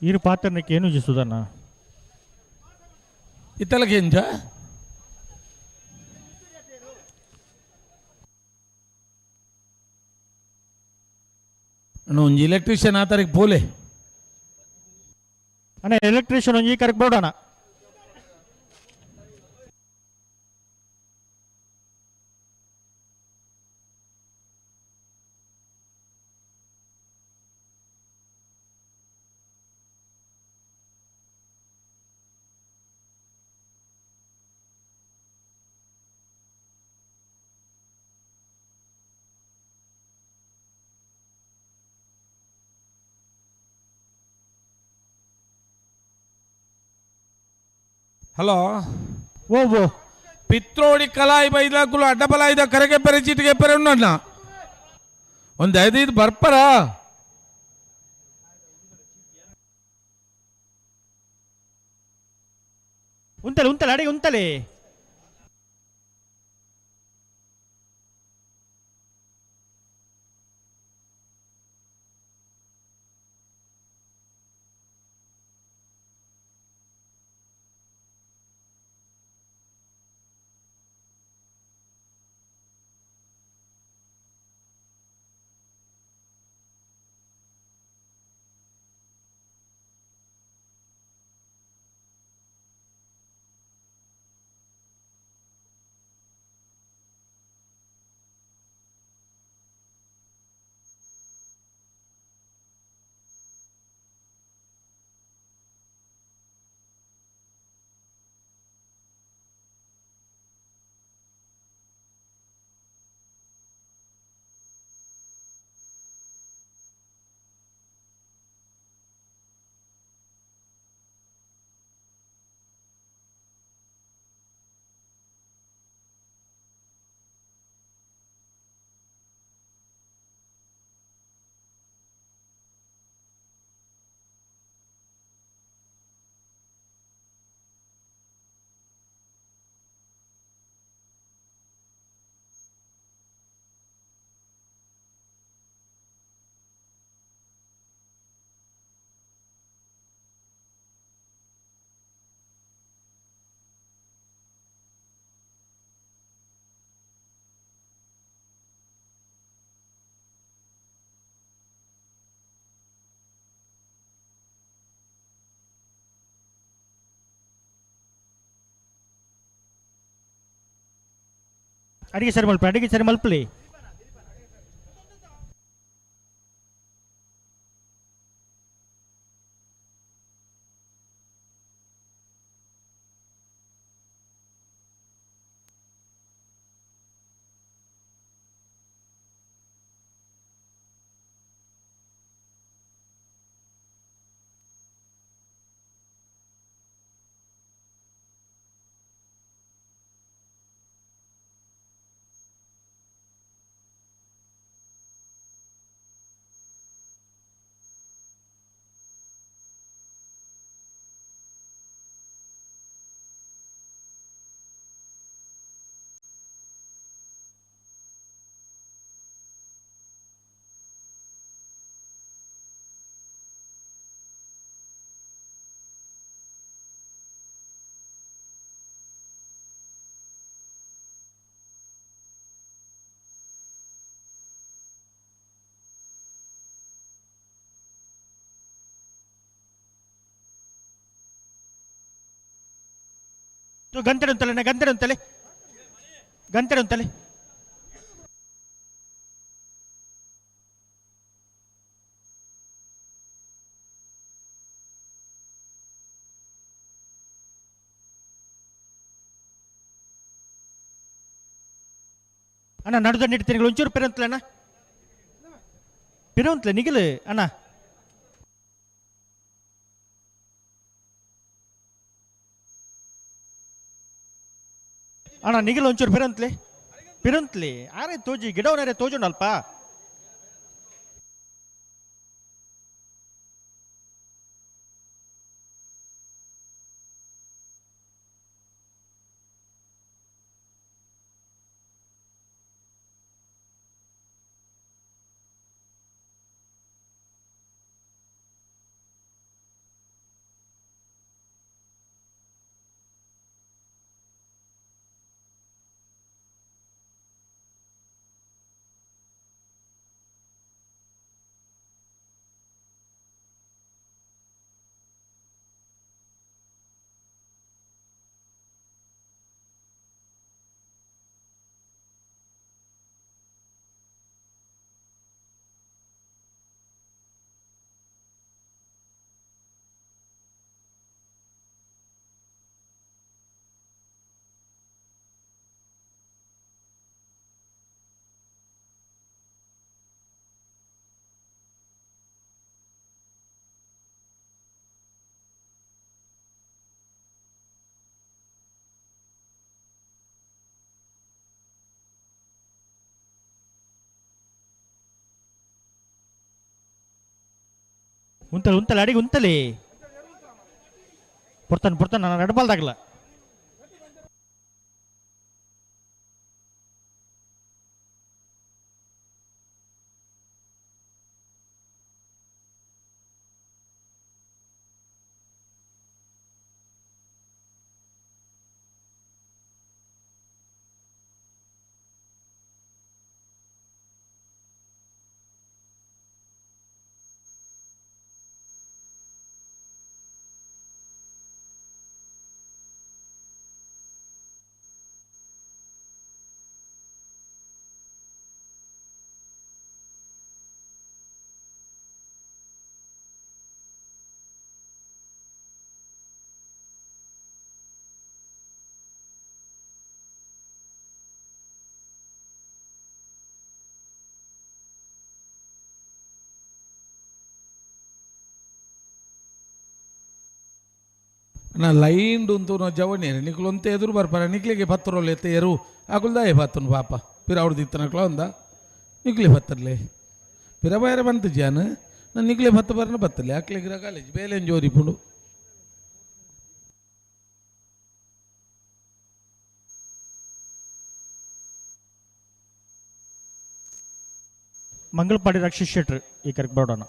ಈರು ಪಾತ್ರನಕ್ಕೆ ಏನು ಸುಧಣ್ಣ ಇತ್ತಲಕ್ಕೆ ಎಂಜ ಒಂಜಿ ಎಲೆಕ್ಟ್ರಿಷಿಯನ್ ಆತಾರಿಗೆ ಪೋಲೆ ಅಣ್ಣ ಎಲೆಕ್ಟ್ರಿಷಿಯನ್ ಒಂಜಿ ಕರೆಕ್ಟ್ ಬೋಡೋಣ. ಹಲೋ. ಓ ಓ. ಪಿತ್ರೋಡಿ ಕಲಾಯಿ ಬೈದಾಕುಲು ಅಡ್ಡಬಲಾಯ್ದ ಕರೆಗೆ ಪೆರೆ ಚೀಟಿಗೆ ಪೆರೆ ಉಣ್ಣಣ್ಣ ಒಂದು ಐದೈದು ಬರ್ಪರ. ಉಂತಲೆ ಉಂತಲೆ ಅಡಿಗೆ ಉಂತಲೆ. ಅಡಿಗೆ ಸರಿ ಮಲ್ಪಿ, ಅಡಿಗೆ ಸರಿ ಮಲ್ಪಲಿ. ಗಂಟೆ ಉಂತಲೆ, ಗಂಟೆ ಉಂತಲೆ, ಗಂಟೆ ಉಂತಲೆ. ಅಣ್ಣ ನಡುದಂಡ ಇಡ್ತೀನಿ, ಒಂಚೂರು ಪಿರಂತಲೆ ಅಣ್ಣ, ಪಿರಂತಲೆ ನಿಗಿಲು ಅಣ್ಣ. ಅಣ್ಣ ನಿಗಿಲು ಒಂಚೂರು ಪಿರಂತ್ಲೆ, ಪಿರಂತ್ಲಿ ಆರೆ ತೋಜಿ ಗಿಡವನಾರೆ ತೋಜೋಣ ಅಲ್ಪ. ಉಂತಲೆ ಉಂತಲೆ ಅಡಿಗೆ ಉಂತಲೆ ಪೊರ್ತಾನೆ ಪೊರ್ತಾನೆ ನಾನು ನಡಬಲ್ದಾಗಲ್ಲ. ನಾ ಲೈನ್ ಉಂತು ನಾ ಜವನಿ ನಿಕ್ಲು ಅಂತ ಎದುರು ಬರ್ಪಾರ ನಿಕ್ಲಿಗೆ ಪತ್ರೊಲ್ಲ ಎತ್ತ ಎರು ಅಕುಲ್ದಾಯ ಪತ್ತನು ಪಾಪ ಪಿರ ಅವ್ರದ್ದು ಅಂದ ನಿಕ್ಲಿ ಪತ್ತರ್ಲೆ ಪಿರ ಬೈರ ಬಂತು ಜಾನ ನಾನು ನಿಕ್ಲೆ ಪತ್ತ ಬರನ ಬತ್ತಲೆ ಅಕ್ಲಿಗಿರ ಕಾಲೇಜ್ ಬೇಲೆನ್ ಜೋರಿ ಪುಂಡು. ಮಂಗಳಪಾಡಿ ರಕ್ಷಿತ್ ಶೆಟ್ರ್ ಈ ಕರೆಕ್ ಬರೋಣ.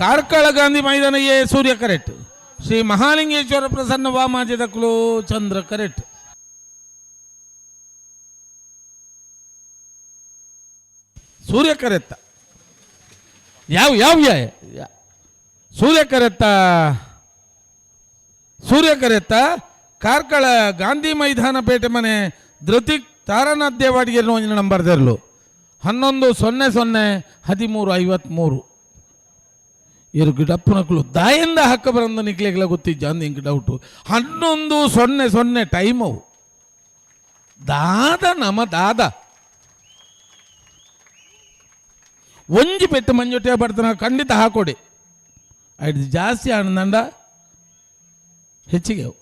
ಕಾರ್ಕಳ ಗಾಂಧಿ ಮೈದಾನ ಎ ಸೂರ್ಯ ಕರೆಕ್ಟ್, ಶ್ರೀ ಮಹಾಲಿಂಗೇಶ್ವರ ಪ್ರಸನ್ನ ವಾಮಾಜದಕ್ಲು ಚಂದ್ರ ಕರೆಕ್ಟ್. ಸೂರ್ಯ ಕರೆತ್ತ ಯಾವ ಯಾವ ಸೂರ್ಯ ಕರೆತ್ತ ಸೂರ್ಯ ಕರೆತ್ತ ಕಾರ್ಕಳ ಗಾಂಧಿ ಮೈದಾನ ಪೇಟೆ ಮನೆ ಧೃತಿಕ್ ತಾರನಾಥ್ ದೇವಾಡಿಗೆ ನಂಬರ್ ದೆರ್ಲು 11 0 0 13 53. ಇರು ಗಿಡಪ್ಪನಕ್ಲು ದಾಯಿಂದ ಹಕ್ಕ ಬರಂದ ನಿಕ್ಲೆಗ್ಲ ಗೊತ್ತಿಜ್ಜ ಅಂದ್ ಇಂಕ್ ಡೌಟು. 11 0 0 ಟೈಮ್ ಅವು ದಾದ ನಮ ದಾದ ಒಂಜಿ ಪೆಟ್ಟು ಮಂಜೊಟ್ಟೆ ಬರ್ತಾನ ಖಂಡಿತ ಹಾಕೊಡಿ ಐದು ಜಾಸ್ತಿ ಆನಂದ ಹೆಚ್ಚಿಗೆ ಅವು.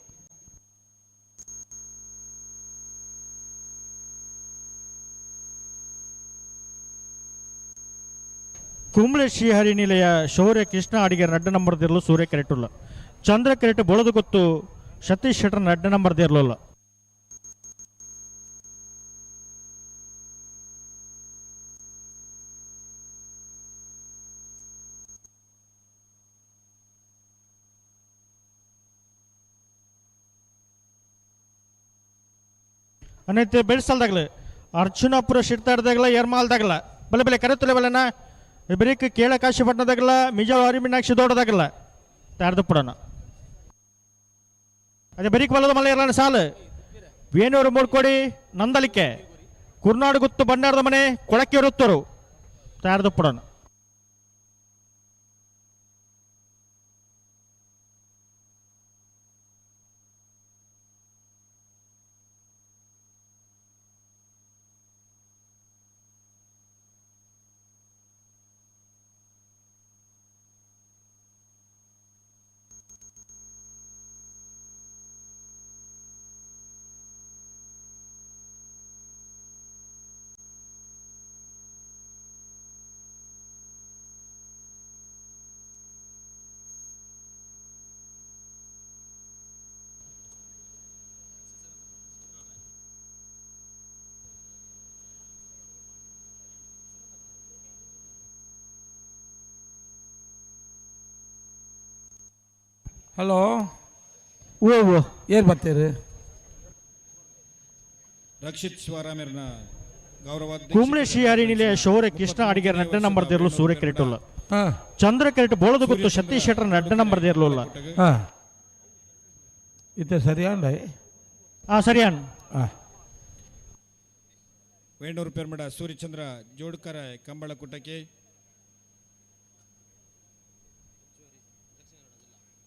ಕುಂಬ್ಳೆ ಶ್ರೀಹರಿ ನಿಲಯ ಶೌರ್ಯ ಕೃಷ್ಣ ಅಡಿಗೆ ರಡ್ಡ ನಂಬರ್ ದಿರಲು ಸೂರ್ಯ ಕೆರೆಟುಲ್ಲ ಚಂದ್ರ ಕೆರೆಟ್ ಬೊಳದು ಗೊತ್ತು ಸತೀಶ್ ಶೆಟ್ಟರ್ ರಡ್ಡ ನಂಬರ್ ದಿರಲಿಲ್ಲ. ಅನ್ನೈತೆ ಬೆಳೆಸಲ್ದಾಗಲ ಅರ್ಜುನಾಪುರ ಶಿರ್ತಾಡ್ದಾಗಲ ಎರ್ಮಾಲ್ದಾಗಲ ಬಲೆ ಬಲೆ ಕರೆತುಲೆ ಬಲೆನ ಬರೀಕ್ ಕೇಳ ಕಾಶಿಪಟ್ಟಣದಾಗಲ್ಲ ಮಿಜಾಳು ಅರಿಮೀನಾಕ್ಷಿ ದೊಡ್ಡದಾಗಲ್ಲ ತಾರ್ದು ಪುಡೋಣ. ಅದೇ ಬರೀಕ್ ಬಲದ ಮಲ್ಲ ಇರಲ್ಲ ಸಾಲು ವೇಣೂರು ಮೂಡ್ಕೋಡಿ ನಂದಲಿಕೆ ಕುರ್ನಾಡು ಗುತ್ತು ಬಂಡಾರದ ಮನೆ ಕೊಳಕ್ಕೆ ಇರುತ್ತರು ತಾರ್ದು ಪುಡೋಣ. ಹಲೋ ಓ ಏನು ಬರ್ತೀರಿ? ರಕ್ಷಿತ್ ಶಿವರಾಮರ್ನ ಗೌರವ ಕುಂಬ್ಳೆ ಶ್ರೀಹರಿ ನಿಲಯ ಶೌರ್ಯ ಕೃಷ್ಣ ಅಡಿಗೆ ರಡ್ಡ ನಂಬರ್ ದಿರಲು ಸೂರ್ಯ ಕೆರೆಟುಲ್ಲ ಚಂದ್ರ ಕೆರೆಟ್ ಬೋಳದು ಗೊತ್ತು ಸತೀಶ್ ಶೆಟ್ಟರ್ ರಡ್ಡ ನಂಬರ್ ದಿರಲಿಲ್ಲ. ಇದು ಸರಿಯಾಂಡ ಆ ಸರಿ ಅಣ್ಣ. ವೇಣೂರು ಪೆರ್ಮಡ ಸೂರ್ಯಚಂದ್ರ ಜೋಡ್ಕರ ಕಂಬಳಕೂಟಕ್ಕೆ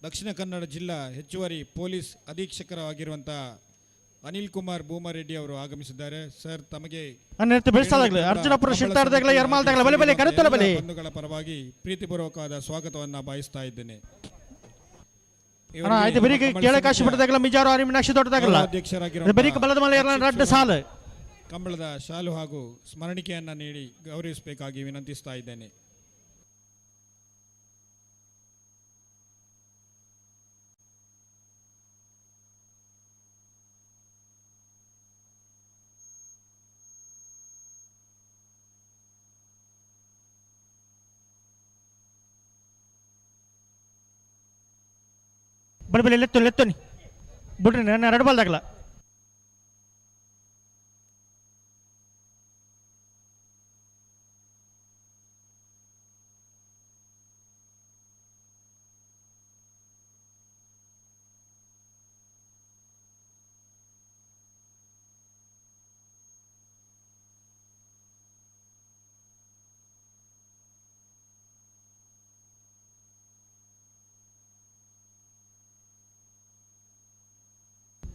ದಕ್ಷಿಣ ಕನ್ನಡ ಜಿಲ್ಲಾ ಹೆಚ್ಚುವರಿ ಪೊಲೀಸ್ ಅಧೀಕ್ಷಕರಾಗಿರುವಂಥ ಅನಿಲ್ ಕುಮಾರ್ ಭೂಮಾರೆಡ್ಡಿ ಅವರು ಆಗಮಿಸಿದ್ದಾರೆ. ಸರ್, ತಮಗೆ ಅರ್ಜುನಪುರ ಶಿರ್ತಾರ್ದಾಗಲ ಯರ್ಮಾಲ್ದಾಗಲ ಬಲೆ ಬಲೆ ಕರೆತಲ ಬಲೆ ಬಂಧುಗಳ ಪರವಾಗಿ ಪ್ರೀತಿಪೂರ್ವಕವಾದ ಸ್ವಾಗತವನ್ನು ಬಯಸ್ತಾ ಇದ್ದೇನೆ. ಆಯ್ತು, ಬೆರಿಕೆ ಕೇಳಕಾಶಿ ಬಿಡದಾಗಲ ಮಿಜಾರು ಆರಿ ಮೀನಾಕ್ಷಿ ದೊಡ್ಡದಾಗಲ್ಲ ಬೆರಿಕೆ ಬಲದ ಮಲೆ ರಡ್ಡ ಸಾಲು ಕಂಬಳದ ಶಾಲು ಹಾಗೂ ಸ್ಮರಣಿಕೆಯನ್ನು ನೀಡಿ ಗೌರವಿಸಬೇಕಾಗಿ ವಿನಂತಿಸ್ತಾ ಇದ್ದೇನೆ. ಬಲೆ ಬಲೆ ಲೆತ್ತು ಲೆತ್ತೋನಿ ಬಿಡ್ರಿ, ನಾನು ಎರಡು ಬಾಲ್ದಾಗಲ.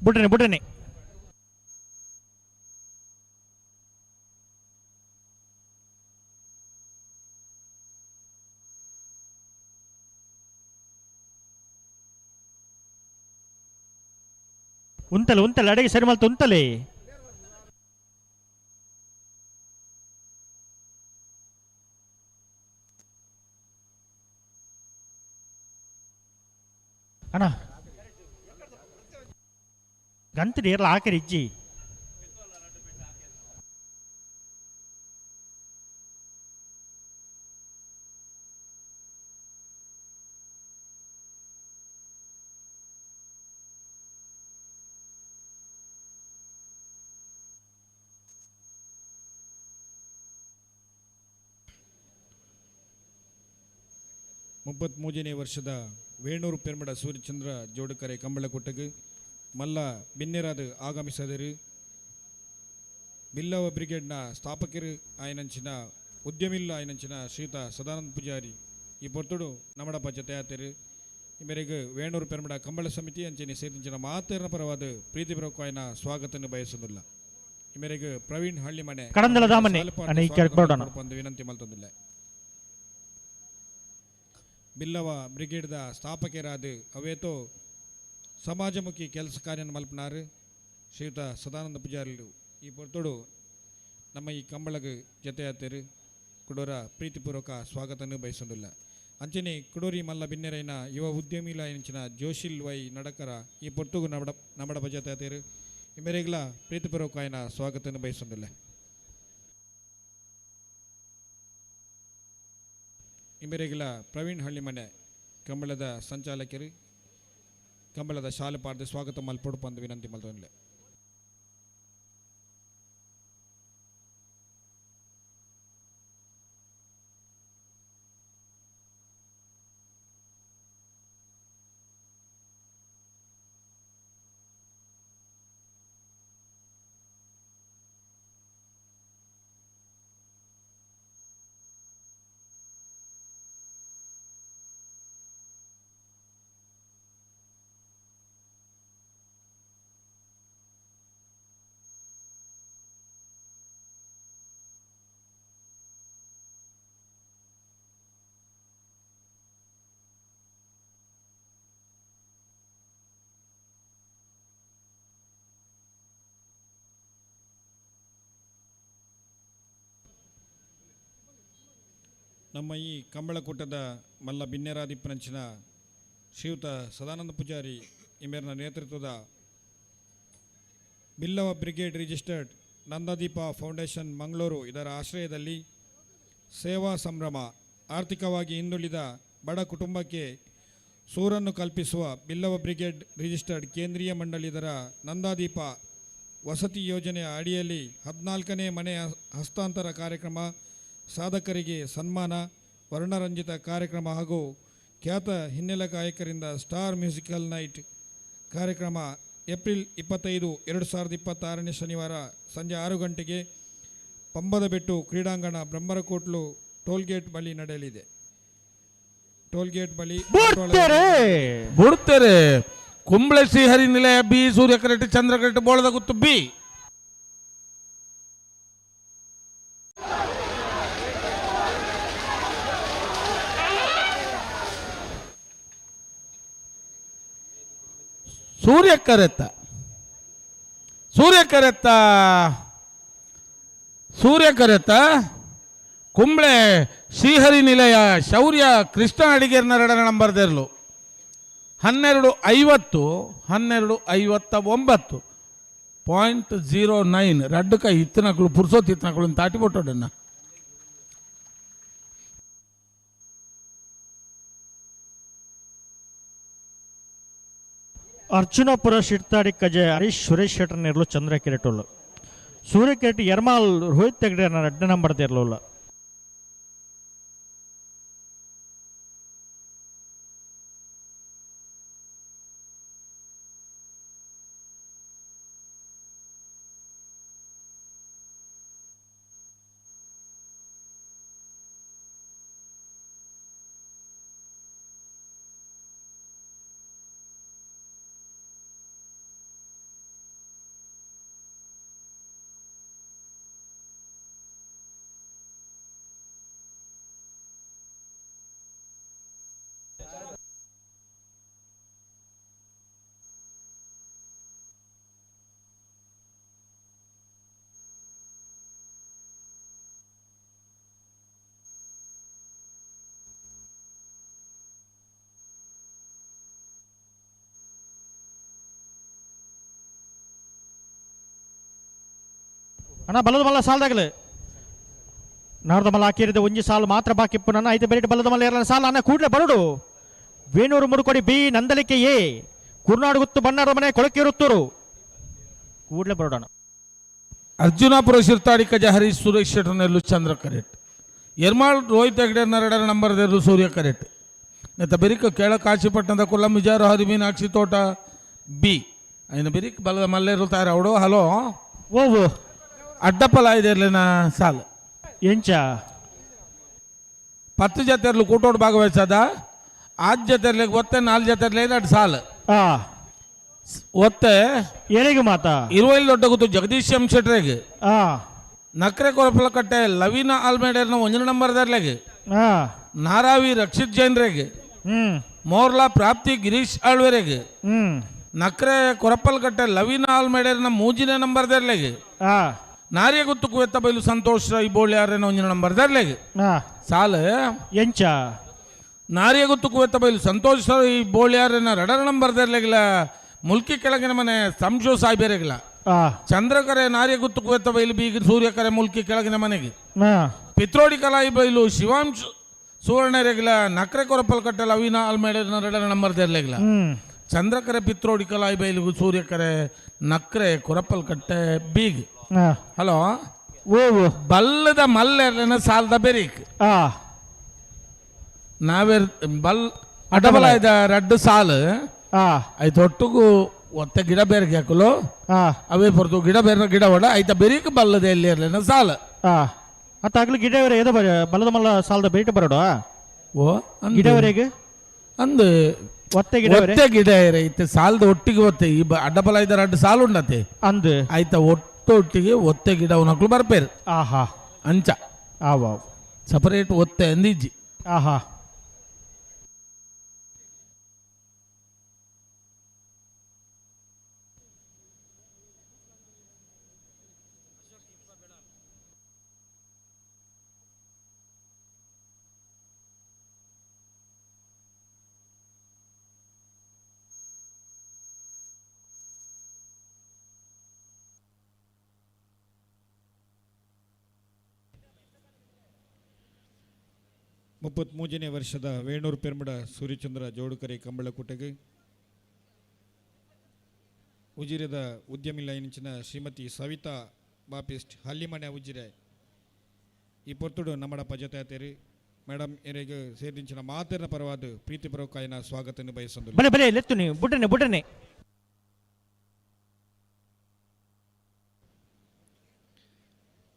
ಬಿಡ್ರಿ ಬಿಡ್ರಿ. ಉಂತಲೆ ಉಂತಲೆ ಅಡಿಗೆ ಸರಿ ಮಲ್ತು ಉಂತಲೆ. ಅಣ್ಣ ಗಂತ ನೀರ್ಲ ಹಾಕರಿ ಇಜ್ಜಿ. 33ನೇ ವರ್ಷದ ವೇಣೂರು ಪೆರ್ಮಡ ಸೂರ್ಯಚಂದ್ರ ಜೋಡುಕರೆ ಕಂಬಳಕೊಟ್ಟಗೆ ಮಲ್ಲ ಬಿನ್ನೆರಾದ ಆಗಮಿಸದರು. ಬಿಲ್ಲವ ಬ್ರಿಗೇಡ್ನ ಸ್ಥಾಪಕರು ಆಯನಂಚಿನ ಉದ್ಯಮಿಲ್ಲ ಆಯನಂಚಿನ ಶ್ರೀತ ಸದಾನಂದ ಪೂಜಾರಿ ಈ ಪೊರ್ತುಡು ನಮಡಪ್ಪ ಜೊತೆ ಈ ಮೇರೆಗೆ ವೇಣೂರು ಪೆರ್ಮಡ ಕಂಬಳ ಸಮಿತಿ ಅಂಚಿನ ಸೇರಿಂಚಿನ ಮಾತೇರನ ಪರವಾದ ಪ್ರೀತಿಪೂರ್ವಕ ಆಯನ ಸ್ವಾಗತವನ್ನು ಬಯಸುವುದಿಲ್ಲ. ಈ ಮೇರೆಗೆ ಪ್ರವೀಣ್ ಹಳ್ಳಿಮನೆ ವಿನಂತಿ ಮಲ್ತೊಂದಿಲ್ಲ. ಬಿಲ್ಲವ ಬ್ರಿಗೇಡ್ದ ಸ್ಥಾಪಕರಾದ ಅವೇತೋ ಸಮಾಜಮುಖಿ ಕೆಲಸ ಕಾರ್ಯ ಮಲ್ಪನಾರು ಶ್ರೀಯುತ ಸದಾನಂದ ಪೂಜಾರಿಲು ಈ ಪೊರ್ತುಡು ನಮ್ಮ ಈ ಕಂಬಳಗ ಜೊತೆಯಾತರು ಕುಡೋರ ಪ್ರೀತಿಪೂರ್ವಕ ಸ್ವಾಗತವನ್ನು ಬಯಸೋದಿಲ್ಲ. ಅಂಚನೆ ಕುಡೋರಿ ಮಲ್ಲ ಬಿನ್ನೆರೈನ ಯುವ ಉದ್ಯಮಿಲ ಎಂಚಿನ ಜೋಶಿಲ್ ವೈ ನಡಕರ ಈ ಪೊರ್ತುಗು ನಮಡ ಜೊತೆಯಾತರು ಈ ಮೇರೆಗ್ಲ ಪ್ರೀತಿಪೂರ್ವಕ ಆಯ್ನ ಸ್ವಾಗತವನ್ನು ಬಯಸೋದಿಲ್ಲ. ಈ ಮೇರೆಗ್ಲ ಪ್ರವೀಣ್ ಹಳ್ಳಿಮನೆ ಕಂಬಳದ ಸಂಚಾಲಕರು ಕಂಬಳದ ಶಾಲೆ ಪಾಡ್ದು ಸ್ವಾಗತ ಮಲ್ಪೊಡು ಪಂದು ವಿನಂತಿ ಮಲ್ತೊಂದಿಲ್ಲ. ನಮ್ಮ ಈ ಕಂಬಳಕೂಟದ ಮಲ್ಲ ಬಿನ್ನೆರಾದಿಪ್ಪನಂಚಿನ ಶ್ರೀಯುತ ಸದಾನಂದ ಪೂಜಾರಿ ಇಮೇರಿನ ನೇತೃತ್ವದ Billava brigade registered Nandadeepa foundation Mangaluru ಇದರ ಆಶ್ರಯದಲ್ಲಿ ಸೇವಾ ಸಂಭ್ರಮ ಆರ್ಥಿಕವಾಗಿ ಹಿಂದುಳಿದ ಬಡ ಕುಟುಂಬಕ್ಕೆ ಸೂರನ್ನು ಕಲ್ಪಿಸುವ ಬಿಲ್ಲವ ಬ್ರಿಗೇಡ್ ರಿಜಿಸ್ಟರ್ಡ್ ಕೇಂದ್ರೀಯ ಮಂಡಳಿದರ ನಂದಾದೀಪ ವಸತಿ ಯೋಜನೆಯ ಅಡಿಯಲ್ಲಿ 14ನೇ ಮನೆ ಹಸ್ತಾಂತರ ಕಾರ್ಯಕ್ರಮ, ಸಾಧಕರಿಗೆ ಸನ್ಮಾನ, ವರ್ಣರಂಜಿತ ಕಾರ್ಯಕ್ರಮ ಹಾಗೂ ಖ್ಯಾತ ಹಿನ್ನೆಲೆ ಗಾಯಕರಿಂದ ಸ್ಟಾರ್ ಮ್ಯೂಸಿಕಲ್ ನೈಟ್ ಕಾರ್ಯಕ್ರಮ ಏಪ್ರಿಲ್ 25 2026ನೇ ಶನಿವಾರ ಸಂಜೆ 6 ಗಂಟೆಗೆ ಪಂಬದಬೆಟ್ಟು ಕ್ರೀಡಾಂಗಣ ಬ್ರಹ್ಮರಕೋಟ್ಲು ಟೋಲ್ಗೇಟ್ ಬಳಿ ನಡೆಯಲಿದೆ. ಟೋಲ್ಗೇಟ್ ಬಳಿ. ಬುಡ್ತಾರೆ. ಕುಂಬ್ಳೆ ಶ್ರೀಹರಿ ನಿಲಯ ಬಿ, ಸೂರ್ಯಕರೆಟ್, ಚಂದ್ರಕರೆಟ್, ಬೋಳದ ಗುತ್ತು ಬಿ. ಸೂರ್ಯಕರೆತ್ತ, ಸೂರ್ಯಕರೆತ್ತ, ಸೂರ್ಯಕರೆತ್ತ. ಕುಂಬ್ಳೆ ಶ್ರೀಹರಿ ನಿಲಯ ಶೌರ್ಯ ಕೃಷ್ಣ ಅಡಿಗೇರ್ನ ಎರಡನೇ ನಂಬರ್ ದೇರ್ಲು. 12:50, 12:59.09. ರಡ್ಡು ಕೈ ಇತ್ತನಕಲು ಪುರ್ಸೋತ್ ಇತ್ತನಕಲು ತಾಟಿ ಕೊಟ್ಟೋಡನ್ನ. ಅರ್ಜುನಪುರ ಶಿಡ್ತಾಡಿ ಕಜೆ ಹರೀಶ್ ಸುರೇಶ್ ಶೆಟ್ಟರ್ ನೆರಳು ಚಂದ್ರ ಕಿರೆಟೋಲು. ಸೂರ್ಯ ಕಿರೆಟ್ ಯರ್ಮಾಲ್ ರೋಹಿತ್ ತೆಗಡೆ ಎರಡನೇ ನಂಬರ್ ದೇರ್ಲುಲ್ಲ. ಅಣ್ಣ ಬಲದ ಮಲ್ಲ ಸಾಲದಾಗಲು ನಾಡ್ದ ಮಲ್ಲ ಹಾಕಿರಿದ ಒಂಜಿ ಸಾಲು ಮಾತ್ರ ಬಾಕಿ ಇಪ್ಪು ನನ್ನ ಐತೆ ಬೆರಿಟ್ ಬಲದ ಮಲ್ಲ ಎರಡನೇ ಸಾಲ ಅನ್ನ ಕೂಡಲೇ ಬರಡು. ವೇಣೂರು ಮುಡುಕೊಡಿ ಬಿ, ನಂದಲಿಕೆ ಎ, ಕುರ್ನಾಡು ಗುತ್ತು ಬಣ್ಣಾರದ ಮನೆ ಕೊಳಕಿರುತ್ತೂರು ಕೂಡಲೇ ಬರೋಣ. ಅರ್ಜುನಾಪುರ ಶಿರ್ತಾಡಿ ಕಜ ಹರೀಶ್ ಸುರೇಶ್ ಶೆಟ್ಟರ್ನೆಲ್ಲು ಚಂದ್ರ ಕರೆಟ್. ಎರ್ಮಾಳ್ ರೋಹಿತ್ ಹೆಗ್ಡೆ ನರಡರ ನಂಬರ್ ದೇರ್ಲು ಸೂರ್ಯ ಕರೆಟ್. ನೆತ್ತ ಬೆರಿಕ ಕೇಳ ಕಾಶಿಪಟ್ಟಣದ ಕುಲ್ಲ ಮಿಜಾರು ಹರಿ ಮೀನಾಕ್ಷಿ ತೋಟ ಬಿ. ಐನ ಬೆರಿಕ್ ಬಲದ ಮಲ್ಲೇರು ತಾರ ಅವಡು. ಹಲೋ. ಓ ಅಡ್ಡಪ್ಪಲ ಇದಿರ್ಲಿನ ಸಾಲು ಎಂಚ 10 ಜೊತೆರ್ಲು ಕೂಟೋಡು ಭಾಗವಹಿಸದ ಆರು ಜೊತೆರ್ಲಿಗೆ ಒತ್ತೆ 4 ಜೊತೆರ್ಲಿ ಎರಡು ಸಾಲು ಒತ್ತೆ ಏಳಿಗೆ ಮಾತಾ ಇರುವೈಲ್ ದೊಡ್ಡ ಗೊತ್ತು ಜಗದೀಶ್ ಎಂ ಶೆಟ್ರೆಗೆ ನಕ್ರೆ ಕೊರಪಲಕಟ್ಟೆ ಲವೀನ ಆಲ್ಮೇಡರ್ನ ಒಂದನೇ ನಂಬರ್ದರ್ಲೆಗೆ ನಾರಾವಿ ರಕ್ಷಿತ್ ಜೈನ್ರೆಗೆ ಮೋರ್ಲಾ ಪ್ರಾಪ್ತಿ ಗಿರೀಶ್ ಆಳ್ವೆರೆಗೆ ನಕ್ರೆ ಕೊರಪಲ್ಕಟ್ಟೆ ಲವೀನ ಆಲ್ಮೇಡರ್ನ ಮೂಜಿನೇ ನಂಬರ್ದರ್ಲೆಗೆ ನಾರಿಯ ಗುತ್ತು ಕುವೆತ್ತ ಬೈಲು ಸಂತೋಷ್ ರೈ ಬೋಳ್ಯಾರನ ಒಂಜಿನ ನಂಬರ್ ದರ್ಲೆಗೆ ಸಾಲ ಎಂಚ ನಾರಿಯ ಗುತ್ತು ಕುವೆತ್ತ ಬೈಲು ಸಂತೋಷ್ ರೈ ಬೋಳ್ಯಾರನ ರಡರ ನಂಬರ್ ದರ್ಲೆಗಿಲ್ಲ ಮುಲ್ಕಿ ಕೆಳಗಿನ ಮನೆ ಸಂಶೋ ಸಾಯ್ಬೇರೆಗಿಲ್ಲ ಚಂದ್ರಕರೆ ನಾರಿಯ ಗುತ್ತು ಕುವೆತ್ತ ಬೈಲು ಬೀಗ ಸೂರ್ಯಕರೆ ಮುಲ್ಕಿ ಕೆಳಗಿನ ಮನೆಗೆ ಪಿತ್ರೋಡಿ ಕಲಾಯಿ ಬೈಲು ಶಿವಾಂಶ ಸುವರ್ಣರೆಗಿಲ್ಲ ನಕ್ರೆ ಕೊರಪಲ್ ಕಟ್ಟೆ ಲವೀನ ಆಲ್ಮೇಡರ್ನ ರಡರ ನಂಬರ್ ದರ್ಲೆಗಿಲ್ಲ ಚಂದ್ರಕರೆ ಪಿತ್ರೋಡಿ ಕಲಾಯಿ ಬೈಲು ಸೂರ್ಯಕರೆ ನಕ್ರೆ ಕೊರಪಲ್ ಕಟ್ಟೆ ಬೀಗ್. ಹಲೋ. ಬಲ್ಲದ ಮಲ್ಲೆರ್ಲೆನ ಸಾಲದ ಬೆರೀಕ್ ನಾವೇರ್ ಬಲ್ ಅಡಬಲ ಇದ ರಡ್ಡು ಸಾಲು ಐತ ಒಟ್ಟುಗು ಒತ್ತೆ ಗಿಡ ಬೇರ್ಗೆ ಹಾಕಲು ಅವೇ ಪೊರ್ತು ಗಿಡ ಬೇರೆ ಗಿಡ ಒಡ ಐತ ಬೆರೀಕ್ ಬಲ್ಲದ ಎಲ್ಲಿ ಇರ್ಲೇನ ಸಾಲು. ಅತ್ತಾಗ್ಲು ಗಿಡ ಏದೋ ಬಲ್ಲದ ಮಲ್ಲ ಸಾಲದ ಬೇಟ ಬರೋಡ. ಓ ಗಿಡವರೆಗೆ ಅಂದು ಒತ್ತೆ ಗಿಡ ಒತ್ತೆ ಗಿಡ ಐತೆ ಸಾಲದ ಒಟ್ಟಿಗೆ ಒತ್ತೆ ಈ ಅಡ್ಡಬಲ ಇದ್ದ ರಡ್ಡು ಸಾಲು ಉಂಡತೆ ಅಂದು ಆಯ್ತ ಒಟ್ಟೊಟ್ಟಿಗೆ ಒತ್ತೆ ಗಿಡ ಅವನಕ್ಲು ಬರ್ಪೇರು. ಆಹಾ ಅಂಚ ಆವ ಸಪರೇಟ್ ಒತ್ತೆ ಅಂದಿಜ್ಜಿ. ಆಹಾ 33ನೇ ವರ್ಷದ ವೇಣೂರು ಪೆರ್ಮಡ ಸೂರ್ಯಚಂದ್ರ ಜೋಡುಕರೆ ಕಂಬಳಕೂಟಗೆ ಉಜಿರೆದ ಉದ್ಯಮಿ ಲೈನಿಂಚಿನ ಶ್ರೀಮತಿ ಸವಿತಾ ಬಾಪಿಸ್ಟ್ ಹಲ್ಲಿಮನೆ ಉಜಿರೆ ಈ ಪೊರ್ತುಡು ನಮ್ಮಡಪ್ಪ ಜೊತೆ ಮೇಡಮ್ ಎರೆಗೆ ಸೇರಿಂಚಿನ ಮಾತಿನ ಪರವಾದ ಪ್ರೀತಿ ಪರಕಾಯಿನ ಸ್ವಾಗತ ಬಯಸಂದು. ಬಲೆ ಬಲೆ ಲೆತ್ತು ನೀವು ಬುಡ್ಡನೆ ಬುಡ್ಡನೆ.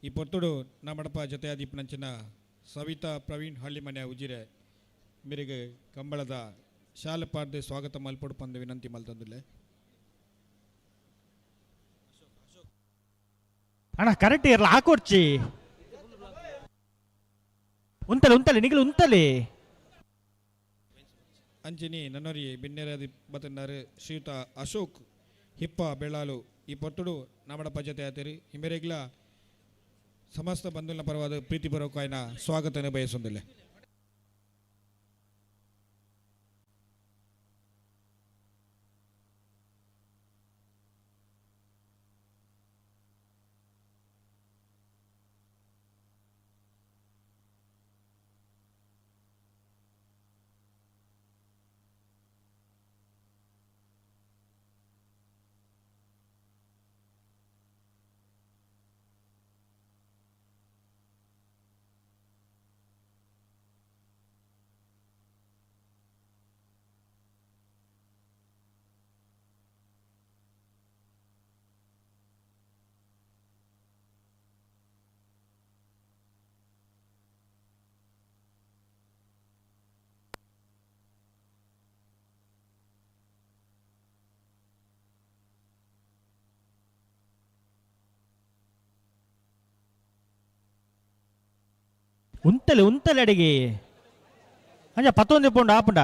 ಈ ಪೊರ್ತುಡು ನಮ್ಮಡಪ ಜೊತೆಯಾದಿಪ್ಪನಂಚಿನ ಸವಿತಾ ಪ್ರವೀಣ್ ಹಳ್ಳಿಮನೆ ಉಜಿರೆ ಮೇರೆಗೆ ಕಂಬಳದ ಶಾಲೆ ಪಾರ್ದೆ ಸ್ವಾಗತ ಮಲ್ಪೊಡು ಪಂದು ವಿನಂತಿ ಮಲ್ತಂದುಲ್ಲೆ. ಅಣ್ಣ ಕರೆಕ್ಟ್ ಇರಲ್ಲ ಹಾಕೊಡ್ಚಿ ಉಂತಲೆ ಉಂತಲೆ ನಿಗಲು ಉಂತಲೆ. ಅಂಚಿನಿ ನನ್ನೊರಿ ಬಿನ್ನೆರಾದಿ ಬತ್ತನಾರು ಶ್ರೀಯುತ ಅಶೋಕ್ ಹಿಪ್ಪ ಬೆಳ್ಳಾಲು ಈ ಪೊರ್ತುಡು ನಮ್ಮಡಪ ಜೊತೆ ಆತೇರಿ ಇಮೆರೆಗ್ಲ ಸಮಸ್ತ ಬಂಧುವಿನ ಪರವಾದ ಪ್ರೀತಿಪೂರ್ವಕವಾಯಿನ ಸ್ವಾಗತನ ಬಯಸೊಂದಿಲ್ಲ. ಉಂತಲೆ ಉಂತಲೆ ಅಡಿಗೆ ಅಂಜ ಪತ್ತೊಂದು ಪೋಂಡು ಆಪುಂಡ.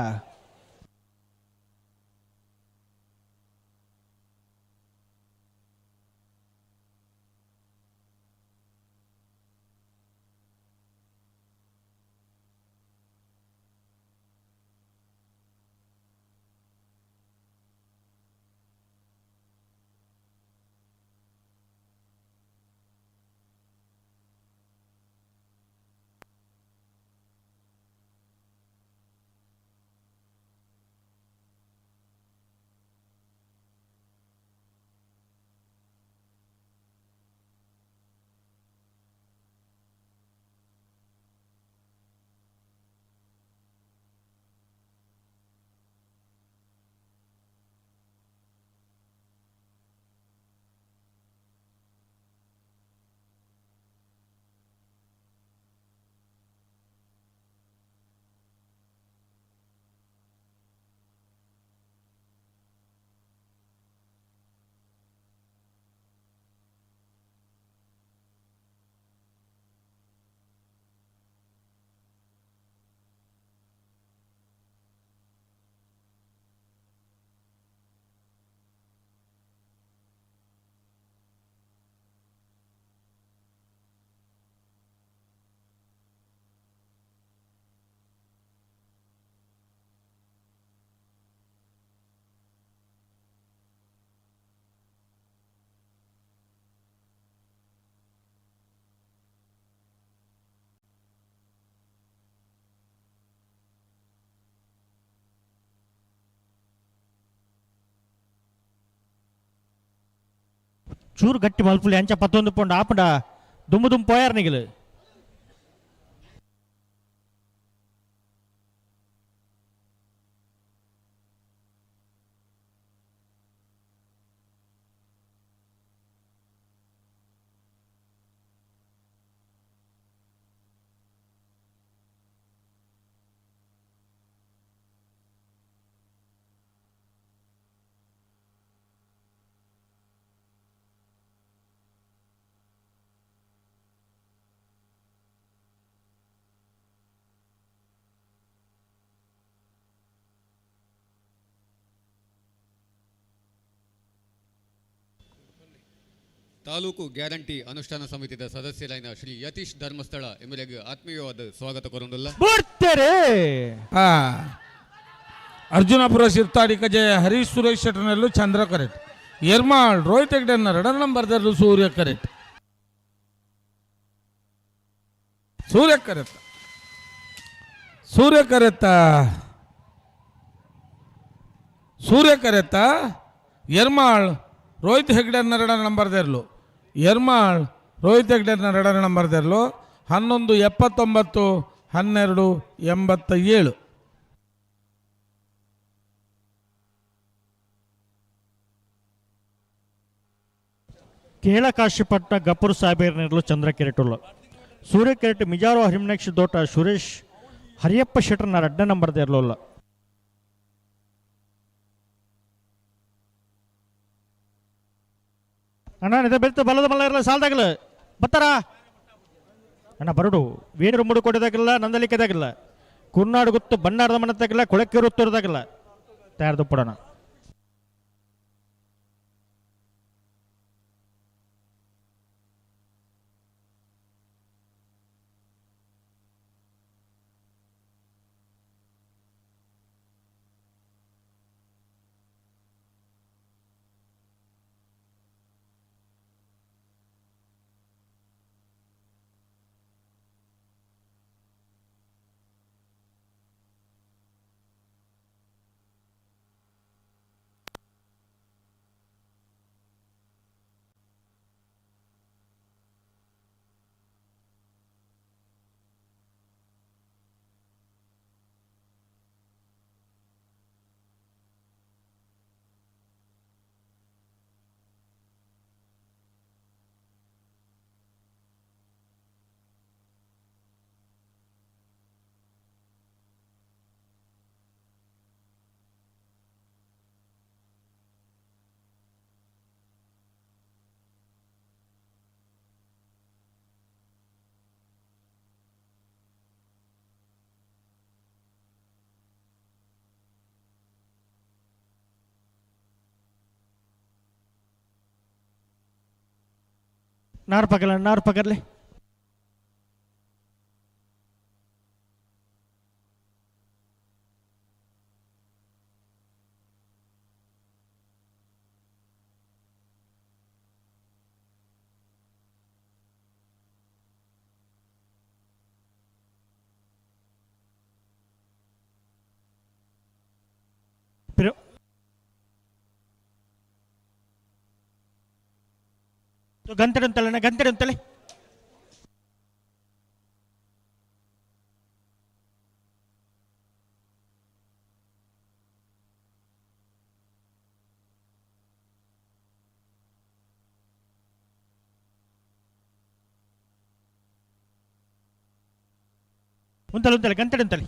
ಚೂರು ಗಟ್ಟಿ ಮಲ್ಪುಲಿ ಅಂಚ ಪತ್ತೊಂದು ಪೋಂಡು ಆಪುಂಡ ದುಮ್ಮು ದುಮ್ಮು ಪೋಯಾರ್ ನಿಗಲು. ತಾಲೂಕು ಗ್ಯಾರಂಟಿ ಅನುಷ್ಠಾನ ಸಮಿತಿಯ ಸದಸ್ಯರಾದ ಶ್ರೀ ಯತೀಶ್ ಧರ್ಮಸ್ಥಳ ಎಂಬುದಕ್ಕೆ ಆತ್ಮೀಯವಾದ ಸ್ವಾಗತ ಕೋರುವುದಿಲ್ಲ. ಅರ್ಜುನಪುರ ಸಿರ್ತಾಡಿ ಕಜೆ ಹರೀಶ್ ಸುರೇಶ್ ಶೆಟ್ಟರ್ನಲ್ಲೂ ಚಂದ್ರ ಕರೆಕ್ಟ್, ಯರ್ಮಾಳ್ ರೋಹಿತ್ ಹೆಗ್ಡೆನ ಎರಡನೇ ನಂಬರ್ದಲ್ಲೂ ಸೂರ್ಯ ಕರೆಕ್ಟ್, ಸೂರ್ಯ ಕರೆಕ್ಟ್, ಸೂರ್ಯ ಕರೆತ್ತ, ಸೂರ್ಯ ಕರೆತ್ತ, ಯರ್ಮಾಳ್ ರೋಹಿತ್ ಹೆಗ್ಡೆನ ಎರಡನೇ ನಂಬರ್ದೆರಲು, ಯರ್ಮಾಳ್ ರೋಹಿತ್ ಹೆಗ್ಡೆನ ಎರಡನೇ ನಂಬರ್ದೆರಲು 11 79 12 87. ಕೇಳಕಾಶಿಪಟ್ಟ ಗಪ್ಪರು ಸಾಹೇಬರ್ನೆರ್ಲು ಚಂದ್ರ ಕೆರೆಟುಲ್ಲ ಸೂರ್ಯ ಕೆರೆಟ್ ಮಿಜಾರು ಹರಿಮನಕ್ಷಿ ದೋಟ ಸುರೇಶ್ ಹರಿಯಪ್ಪ ಶೆಟ್ಟರ್ನ ರಡ್ಡ ನಂಬರ್ ದೇರ್ಲುಲ್ಲ. ಅಣ್ಣ ನಿದ ಬೆಳ್ತು ಬಲದ ಮಲ್ಲ ಇರಲ್ಲ ಸಾಲ್ದಾಗಲ ಬತ್ತಾರ ಅಣ್ಣ ಬರಡು ವೀಣರು ಮುಡು ಕೊಡದಾಗಿಲ್ಲ ನಂದಲಿಕೆದಾಗಿಲ್ಲ ಕುರ್ನಾಡು ಗೊತ್ತು ಬಣ್ಣಾರದ ಮನತ್ತಾಗಿಲ್ಲ ಕೊಳಕ್ಕೆ ಉತ್ತರದಾಗಿಲ್ಲ ತಯಾರ್ದು ಪಡೋಣ. ನಾರು ಪಗಲ ನಾರು ಪಗರ್ಲೆ ಗಂಟೆ ಅಂತಲ್ಲ ಗಂಟೆ ಅಂತಲೇ ಉಂತಲೆ ಉಂತಲೆ ಗಂಟೆ ಅಂತಲೆ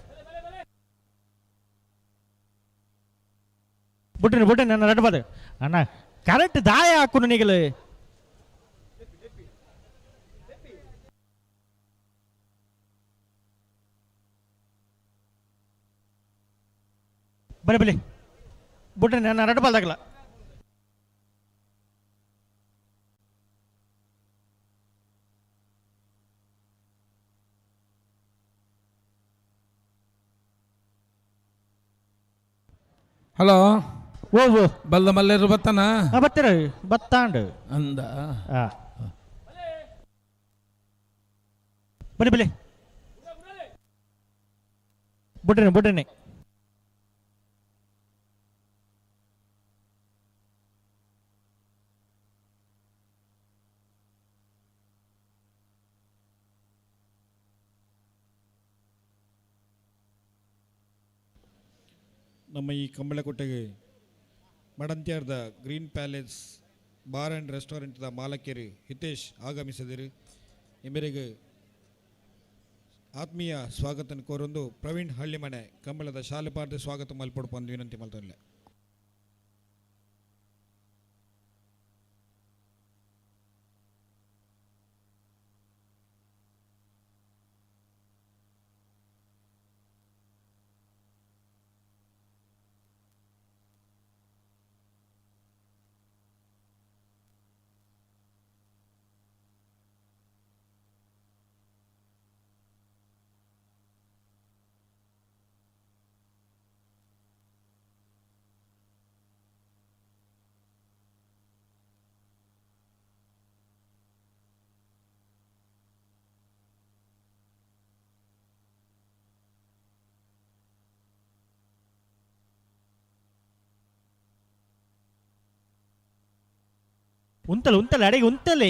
ಬುಡ್ಡಿನ ಬುಡ್ಡಿನ ನನ್ನ ರಡ್ಬಾದ ಅಣ್ಣ ಕರೆಕ್ಟ್ ದಾಯ ಹಾಕು ನೀಗಲು. ಬಲೆ ಬಲೆ ಬುಡ್ಡಿನ ನನ್ನ ರಡ್ಬಾದಾಗಲ್ಲ. ಹಲೋ ಓ ಓ ಬಲ್ದ ಮಲ್ಲೇರು ಬತ್ತಾನ? ಬತ್ತೀರ ಬತ್ತಾಂಡು ಅಂದ. ಬನ್ನಿ ಬಲಿ ಬುಡ್ಡಿನ ಬುಡ್ಡಿನಿ. ನಮ್ಮ ಈ ಕಂಬಳಕೋಟೆಗೆ ಮಡಂತ್ಯಾರ್ದ ಗ್ರೀನ್ ಪ್ಯಾಲೇಸ್ ಬಾರ್ ಆ್ಯಂಡ್ ರೆಸ್ಟೋರೆಂಟ್ದ ಮಾಲಕರು ಹಿತೇಶ್ ಆಗಮಿಸಿದರು. ಇಬ್ಬರಿಗೆ ಆತ್ಮೀಯ ಸ್ವಾಗತ ಕೋರೊಂದು ಪ್ರವೀಣ್ ಹಳ್ಳಿಮನೆ ಕಂಬಳದ ಶಾಲೆಪಾರ್ದ ಸ್ವಾಗತ ಮಲ್ಪೊಡು ಅಂದು ವಿನಂತಿ ಮಲ್ತೊಲ್ಲೆ. ಉಂತಲೆ ಉಂತಲೆ ಅಡಿಗೆ ಉಂತಲೆ.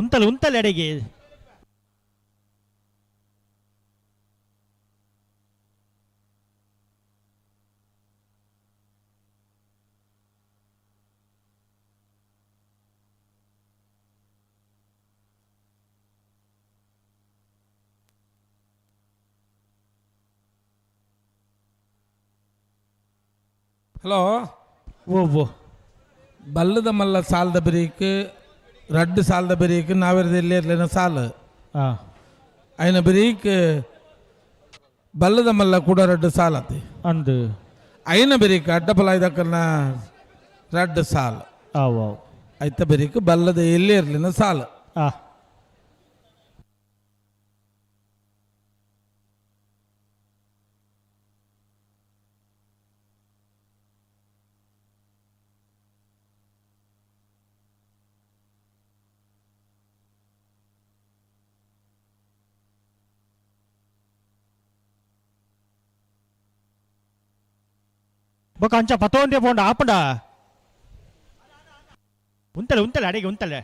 ಉಂತಲೆ ಉಂತಲೆ ಅಡೆಗೆ ಹಲೋ ಓ ಓ ಬಲ್ಲದ ಮಲ್ಲ ಸಾಲದ ಬರೀಕ್ ರಡ್ಡು ಸಾಲದ ಬರೀಕ್ ನಾವೆರ್ದ ಇರ್ಲೇನ ಸಾಲು. ಐನ ಬರೀಕ್ ಬಲ್ಲದ ಮಲ್ಲ ಕೂಡ ರಡ್ಡು ಸಾಲತಿ. ಅಂದು ಐನ ಬರೀಕ್ ಅಡ್ಡ ಇದಕ್ಕನ್ನ ರಡ್ಡು ಸಾಲು. ಆವ್ ಆವ್. ಐತ ಬರೀಕ್ ಬಲ್ಲದ ಎಲ್ಲೇ ಇರ್ಲಿನ ಸಾಲು. ಬೊಕ ಅಂಚ ಪತ್ತೊಂದೇ ಪೋಂಡ ಆಪುಂಡ ಉಂತಲೆ ಉಂತಲೆ ಅಡೆಗೆ ಉಂತಲೆ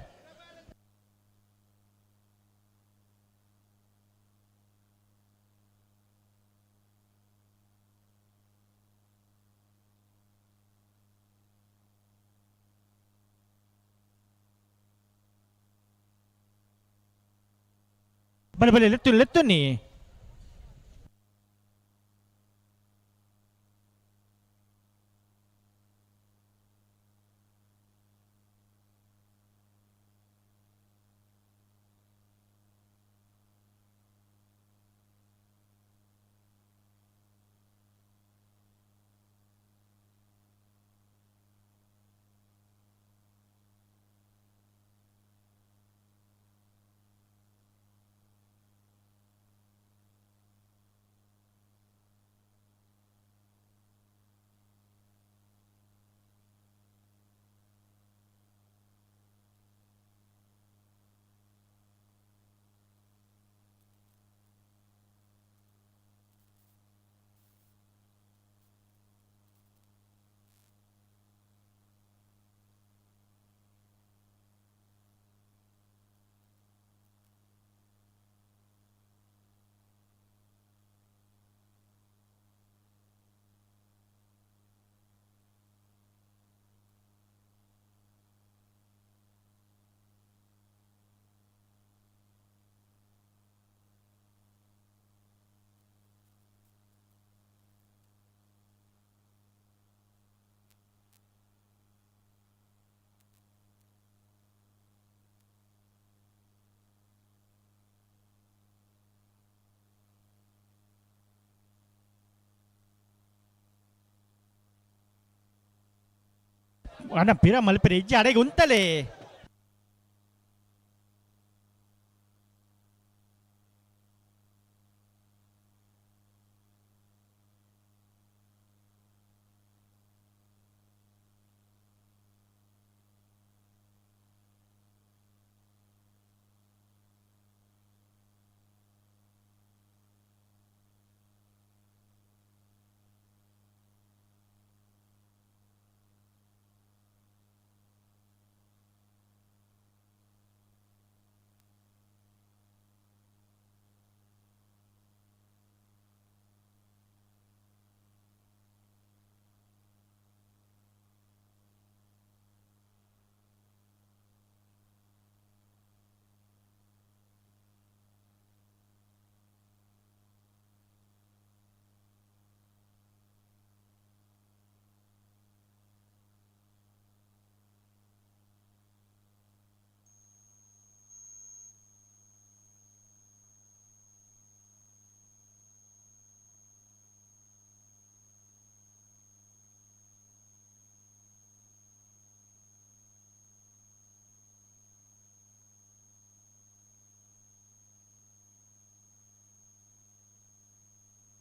ಬಲೆ ಬಲೆ ಲೆತ್ತು ಲೆತ್ತು ನೀ. ಅಣ್ಣ ಪಿರ ಮಲ್ಪೆರೆ ಇಜ್ಜಿ ಅಡೆಗೆ ಉಂತಲೆ.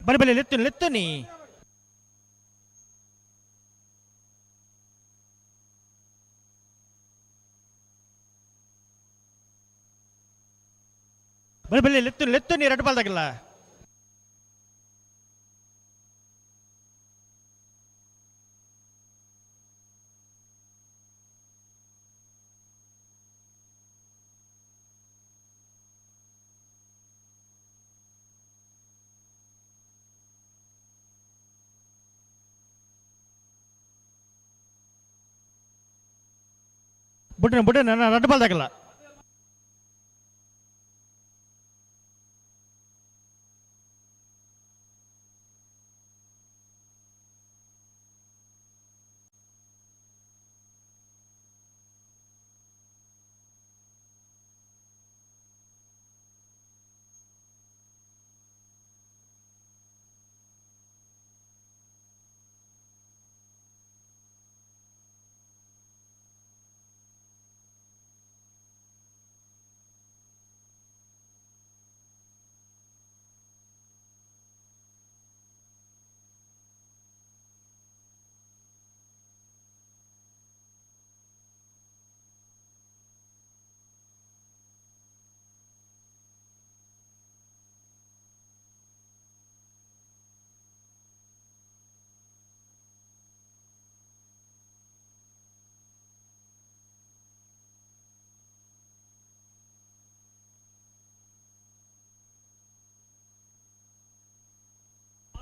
ಬಲೆ ಬಲೆ ಲೆತ್ತು ಲೆತ್ತು ನೀ. ಬಲೆ ಬಲೆ ಲೆತ್ತು ಲೆತ್ತು ನೀ ರಡ್ಡು ಪಾಲ್ದಾಗಿಲ್ಲ. ಬುಡ್ಡೆ ಬುಡ್ಡೆ ನನ್ನ ರಡ್ಡು ಬಾಲ್ದಾಗಲ್ಲ.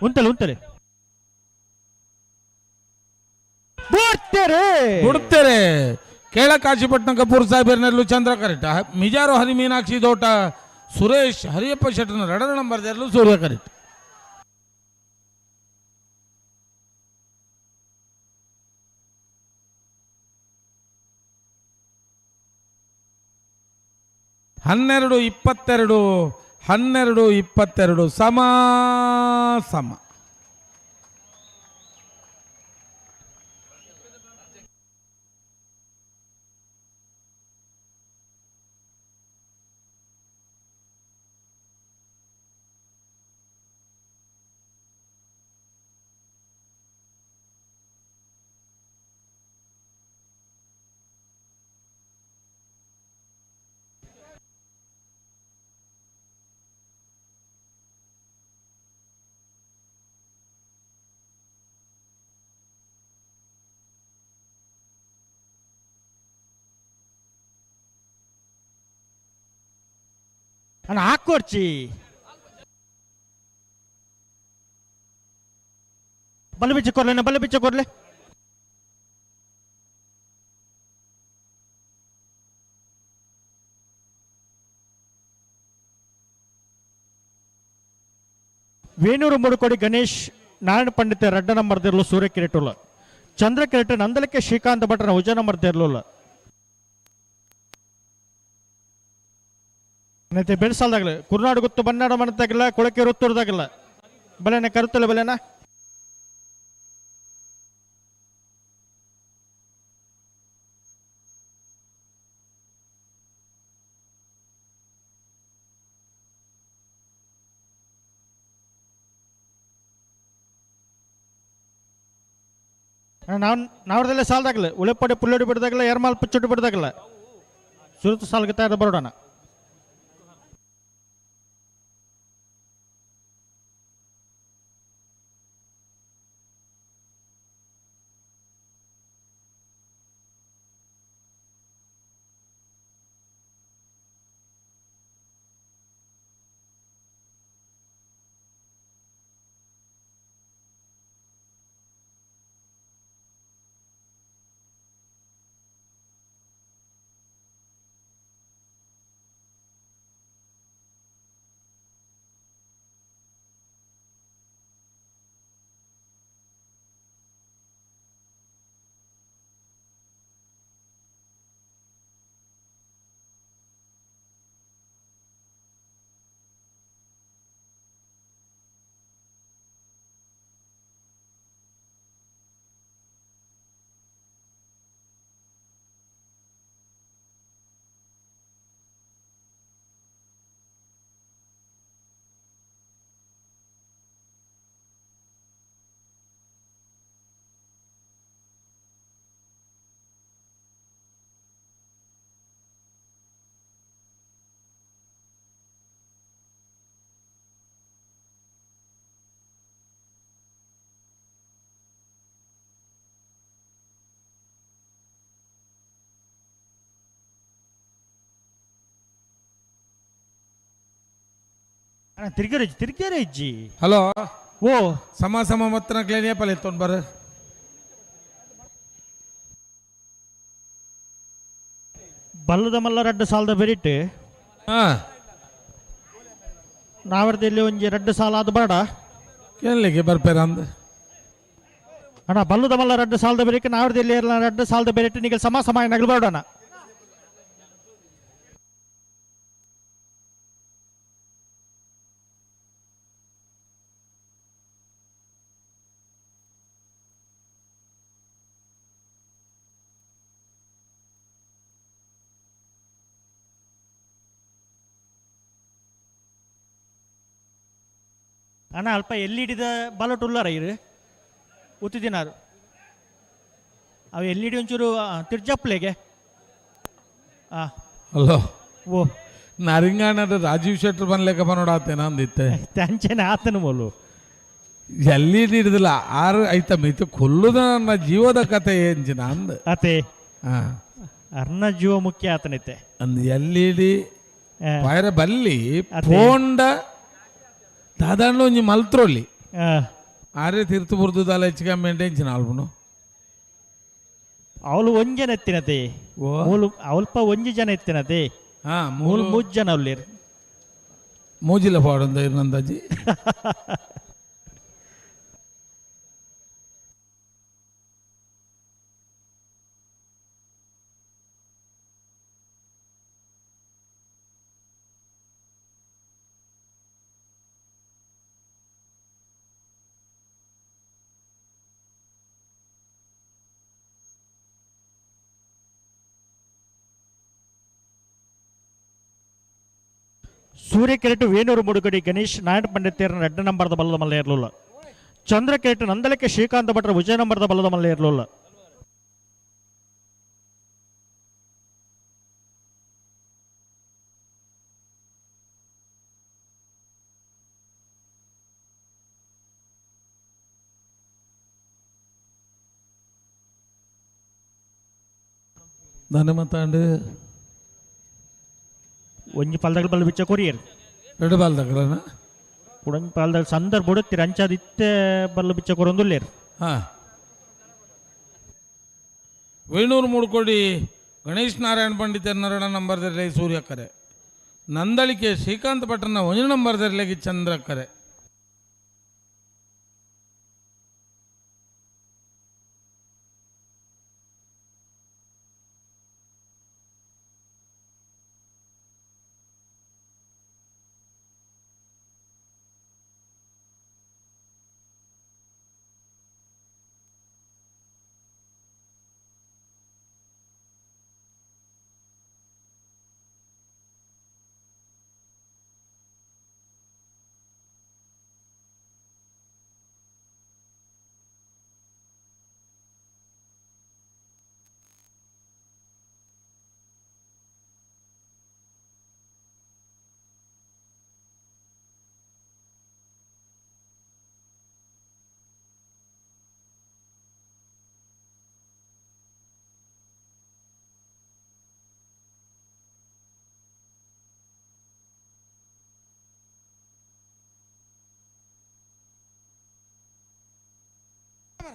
ಉಂಟಲೆ ಉಂಟಲೆ ಬಿಡ್ತೇರೆ ಬಿಡ್ತೇರೆ. ಕೇಳಕಾಶಿಪಟ್ಟಣ ಕಪೂರ್ ಸಾಹೇಬರ್ನಲ್ಲೂ ಚಂದ್ರ ಕರೆಕ್ಟ್. ಮಿಜಾರು ಹರಿ ಮೀನಾಕ್ಷಿ ದೋಟ ಸುರೇಶ್ ಹರಿಯಪ್ಪ ಶೆಟ್ಟನ ಎರಡರ ನಂಬರ್ ದೇರ್ಲು ಸೂರ್ಯ ಕರೆಕ್ಟ್. ಹನ್ನೆರಡು ಇಪ್ಪತ್ತೆರಡು, ಹನ್ನೆರಡು ಇಪ್ಪತ್ತೆರಡು ಸಮ ಸಮ. ಅಣ್ಣ ಹಾಕೊಡ್ಚಿ ಬಲ್ಲು ಬಿಚ್ಚಿ ಕೊರ್ಲೆ, ಬಲ್ಲು ಬಿಚ್ಚಿ ಕೊರ್ಲೆ. ವೇಣೂರು ಮುಡುಕೋಡಿ ಗಣೇಶ್ ನಾರಾಯಣ ಪಂಡಿತ ರಡ್ಡ ನಂಬರ್ ದೇರ್ಲು ಸೂರ್ಯ ಕಿರೀಟುಲ್ಲ. ಚಂದ್ರ ಕಿರೀಟ ನಂದಲಕ್ಕೆ ಶ್ರೀಕಾಂತ ಭಟ್ರನ ಉಜ ನಂಬರ್ ದೇರ್ಲುಲ್ಲ. ಮತ್ತೆ ಬೆಳೆಸಲ್ದಾಗಲ ಕುರ್ನಾಡು ಗುತ್ತು ಬನ್ನಾಡ ಮನತಾಗಿಲ್ಲ, ಕೊಳಕೆ ರುತ್ತೂರ್ದಾಗಿಲ್ಲ. ಬಲೆನ ಕರುತ್ತಲ್ಲ ಬಲೆನ. ನಾವು ನಾವ್ರದಲ್ಲೇ ಸಾಲದಾಗಲ್ಲ, ಉಳೆಪಡೆ ಪುಲ್ಲಡಿ ಬಿಡ್ದಾಗಲ್ಲ, ಎರ್ಮಾಲ್ ಪುಚ್ಚುಟ್ಟು ಬಿಡ್ದಾಗಲ್ಲ, ಸುರುತು ಸಾಲ್ಗೆ ತಯಾರು ಬರೋಣ. ತಿರ್ಗೇರಿ ತಿರ್ಗೇರಿ ಅಜ್ಜಿ. ಹಲೋ. ಓ ಸಮ ಸಮ ಮತ್ತನ ಕ್ಲೇನಿಯ ಪಲೆ ತೊಂಡ್ ಬರ. ಬಲ್ಲದ ಮಲ್ಲ ರಡ್ಡು ಸಾಲದ ಬೆರಿಟ್ ನಾವರ್ದಲ್ಲಿ ಒಂಜಿ ರಡ್ಡು ಸಾಲ ಅದು ಬೇಡ ಕೇಳಲಿಕ್ಕೆ ಬರ್ಪೇರ ಅಂದ. ಅಣ್ಣ ಬಲ್ಲದ ಮಲ್ಲ ರಡ್ಡು ಸಾಲದ ಬೆರಿಕ್ ನಾವರ್ದಲ್ಲಿ ರಡ್ಡು ಸಾಲದ ಬೆರಿಟ್ ನಿಗಲ್ ಸಮ ಸಮ ನಗಲು ಬೇಡಣ. ಅಣ್ಣ ಅಲ್ಪ ಎಲ್ಲಿ ಹಿಡಿದ ಬಲಟ್ ಉಲ್ಲಾರ ಇರು ಉತ್ತಿದಿನಾರು ಅವು ಎಲ್ಲಿ ಹಿಡಿ ಒಂಚೂರು ತಿರ್ಜಪ್ಲೆಗೆ. ಹಲೋ. ಓ. ನಾರಿಂಗಾಣದ ರಾಜೀವ್ ಶೆಟ್ಟರ್ ಬನ್ಲೇಕ ಬನ್ನೋಡಾತೇನ ಅಂದಿತ್ತೆ. ಅಂಚೆನೆ ಆತನ ಮೊಲು. ಎಲ್ಲಿ ಹಿಡಿದಿಲ್ಲ ಆರು ಐತ ಮಿತ್ತು ಕೊಲ್ಲುದ ನನ್ನ ಜೀವದ ಕತೆ ಏಂಚಿನ ಅಂದ. ಅತೆ. ಅರ್ನ ಜೀವ ಮುಖ್ಯ ಆತನೈತೆ. ಅಂದ್ ಎಲ್ಲಿ ಹಿಡಿ ಪೈರ ಬಲ್ಲಿ ಪೋಂಡ ದಾದಾಂಡ ಒಂಜಿ ಮಲ್ತ್ರೊಲ್ಲಿ. ಆರೆ ತೀರ್ಥ ಬುರ್ದು ದಾಲ ಹೆಚ್ಚು ಕಮ್ಮಿ ಎಂಚಿನ ಆಲ್ಬುನು. ಅವಳು ಒಂಜನ ಎತ್ತಿನತೆ. ಮೂಲು ಅಲ್ಪ ಒಂಜಿ ಜನ ಎತ್ತಿನತೆ. ಮೂಲು ಮೂಜ್ ಜನ ಉಲ್ಲೇರು. ಮೂಜಿಲ ಪಾಡೊಂದ ಇರ್ನಂದಾಜಿ. ಸೂರ್ಯಕೆರೆಟು ವೇಣೂರು ಮುಡುಗಡಿ ಗಣೇಶ್ ನಾಯಣ ಪಂಡಿತೇರನ 2 ನಂಬರ್ದ ಬಲ್ಲದ ಮಲ್ಲ ಏರ್ಲುಲ್ಲ. ಚಂದ್ರಕೆರೆಟು ನಂದಲಕ್ಕೆ ಶ್ರೀಕಾಂತ ಭಟ್ರ ವಿಜಯ ನಂಬರ್ದ ಬಲ್ಲದ ಮಲ್ಲ ಏರ್ಲುಲ್ಲ. ದಾನೆ ಮಾತಾಂಡು ಒಂಜಿ ಪಲ್ದಗಳ ಬಲ್ಲ ಬಿಚ್ಚ ಕೊರಿಯರ್. ಎರಡು ಬಾಲ್ದಗಳನ ಕುಡಂಜಿ ಪಾಲ್ದಾಗ ಸಂದರ್ಭ ಬುಡತ್ತೀರ ಅಂಚಾದ ಇತ್ತೆ ಬಲ್ಲ ಬಿಚ್ಚ ಕೊರೊಂದುಲ್ಲೇರು. ವೇಣೂರು ಮೂಡ್ಕೋಡಿ ಗಣೇಶ್ ನಾರಾಯಣ ಪಂಡಿತ ನರಡ ನಂಬರ್ ದರ್ಲೆ ಸೂರ್ಯಕರೆ. ನಂದಳಿಕೆ ಶ್ರೀಕಾಂತ್ ಭಟ್ರನ ಒಂದು ನಂಬರ್ ದರ್ಲೆಗೆ ಚಂದ್ರಕರೆ.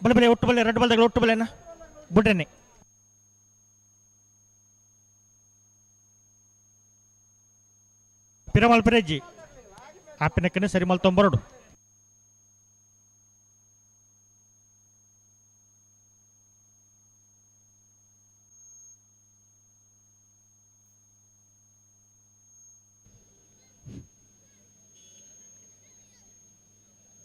ಬಲೆ ಬಲೆ ಒಟ್ಟು ಬಲೆ ಎರಡು ಬಲ್ದಾಗ ಒಟ್ಟು ಬಲೆನ ಬುಡ್ರೆನೆ. ಪಿರಮಲ್ ಪೆರೆಜ್ಜಿ ಆಪಿನಕ್ಕನೆ ಸರಿಮಲ್ ತೊಂಬರಡು.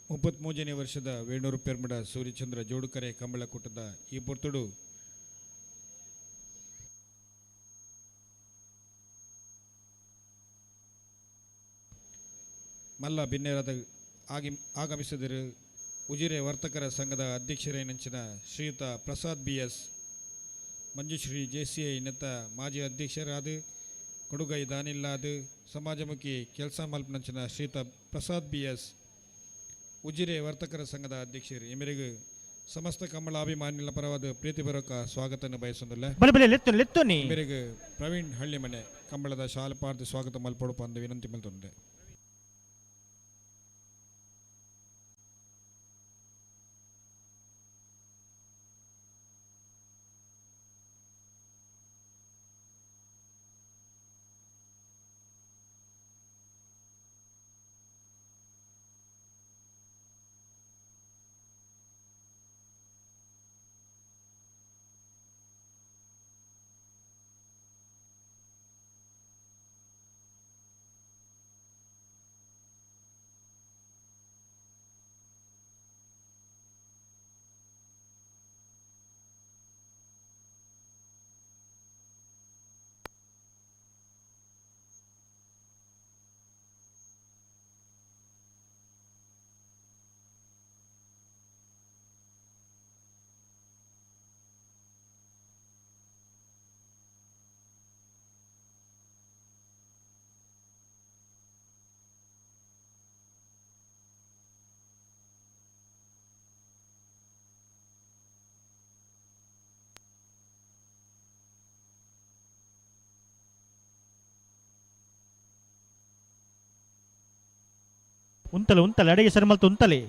33ನೇ ವರ್ಷದ ವೇಣೂರು ಪೆರ್ಮಡ ಸೂರ್ಯಚಂದ್ರ ಜೋಡುಕರೆ ಕಂಬಳಕೂಟದ ಈ ಪೊರ್ತುಡು ಮಲ್ಲ ಬಿನ್ನೇರಾದ ಆಗಮಿಸಿದರು ಉಜಿರೆ ವರ್ತಕರ ಸಂಘದ ಅಧ್ಯಕ್ಷರೇನಂಚಿನ ಶ್ರೀಯುತ Prasad B S, Manjushree J C I ನೆತ್ತ ಮಾಜಿ ಅಧ್ಯಕ್ಷರಾದ ಕೊಡುಗೈ ದಾನಿಲ್ಲಾದ ಸಮಾಜಮುಖಿ ಕೆಲಸ ಮಲ್ಪನಂಚಿನ ಶ್ರೀಯುತ ಪ್ರಸಾದ್ ಬಿ ಎಸ್, ಉಜಿರೆ ವರ್ತಕರ ಸಂಘದ ಅಧ್ಯಕ್ಷರು ಇಮರಿಗೆ ಸಮಸ್ತ ಕಮಲಾಭಿಮಾನಿಗಳ ಪರವಾದ ಪ್ರೀತಿಪೂರ್ವಕ ಸ್ವಾಗತವನ್ನು ಬಯಸುವುದಿಲ್ಲ. ಬಲೆ ಬಲೆ ಲೆತ್ತು ಲೆತ್ತು ನೀ. ಇಮರಿಗೆ ಪ್ರವೀಣ್ ಹಳ್ಳಿಮನೆ ಕಂಬಳದ ಶಾಲಪಾರ್ದ ಸ್ವಾಗತ ಮಲ್ಪೊಡಪ ಅಂದು ವಿನಂತಿ ಮಲ್ತೊಂದೆ. ಉಂತಲೆ ಉಂತಲೆ ಅಡಿಗೆ ಸರಿ ಮಲ್ತು ಉಂತಲೆ.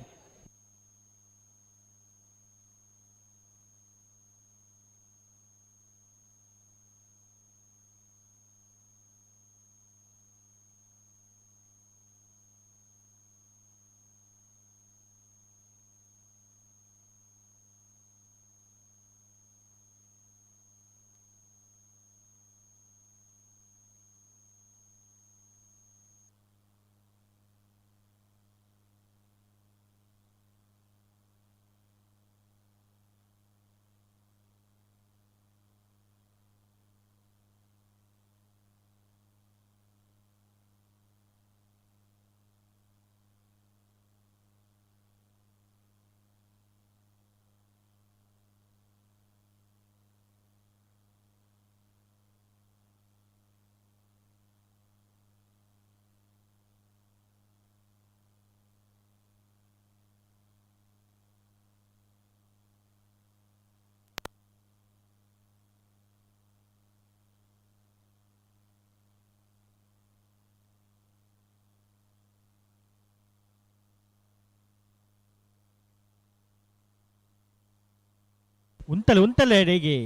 ಉಂತಲೆ ಉಂತಲೆ ಅಡಿಗೆ.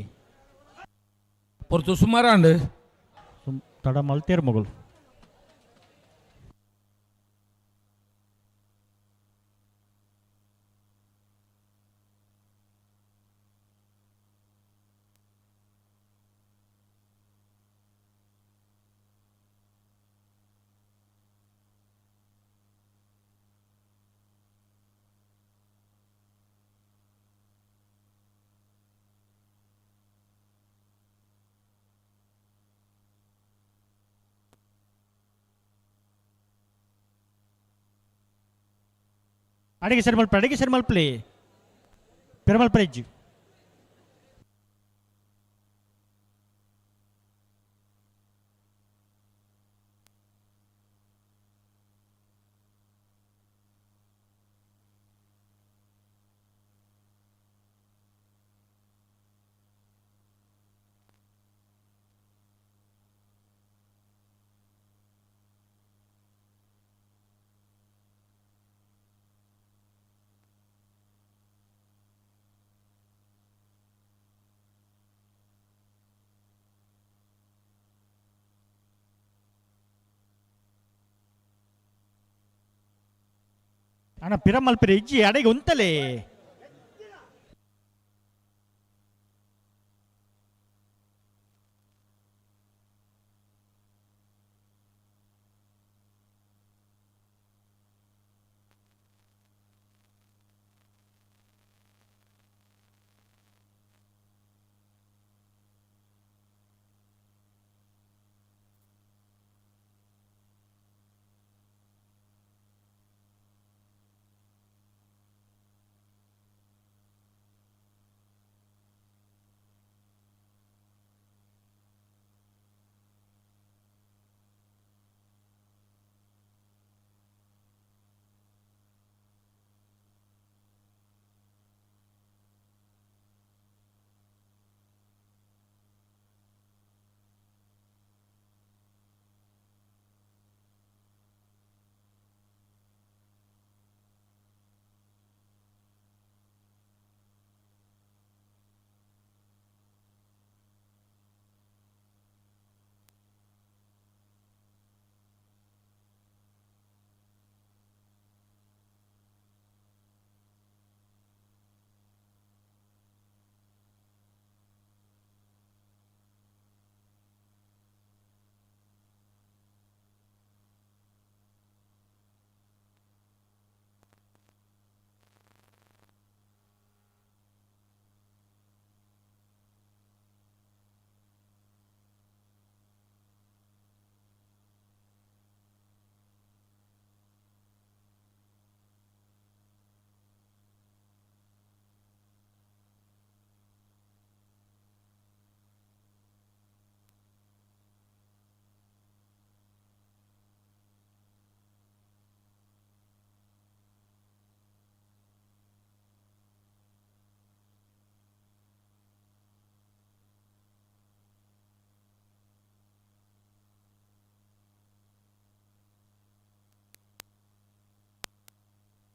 ಪೊರ್ತು ಸುಮಾರಾಂಡ್. ತಡ ಮಲ್ತೇರ್ ಮಗಳು. ಅಡಿಗೆ ಸರಿ ಮಲ್ಪ, ಅಡಿಗೆ ಸರಿ ಮಲ್ಪಲಿ ಪೆರಮಲ್ ಪ್ರೈಜ್. ಅಣ್ಣ ಪಿರಮಲ್ಪಿರ ಇಜ್ಜಿ ಅಡೆಗೆ ಉಂತಲೆ.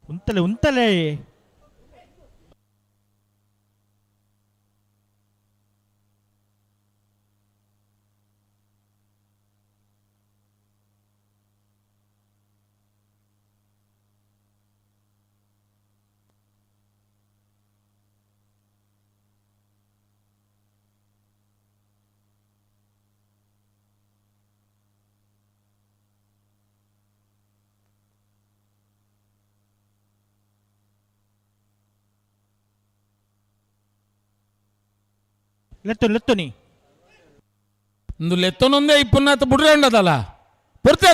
ಉಂತಲೆ ಉಂತಲೆ ಲೆತ್ತು ಲೆತ್ತುನಿ ಇಂದು ಲೆತ್ತೊನೊಂದೇ ಇಪ್ಪುನ್ನಾತ ಬುಡ್ರೆ ಉಂಡದಲ್ಲ ಪೊರ್ತೆ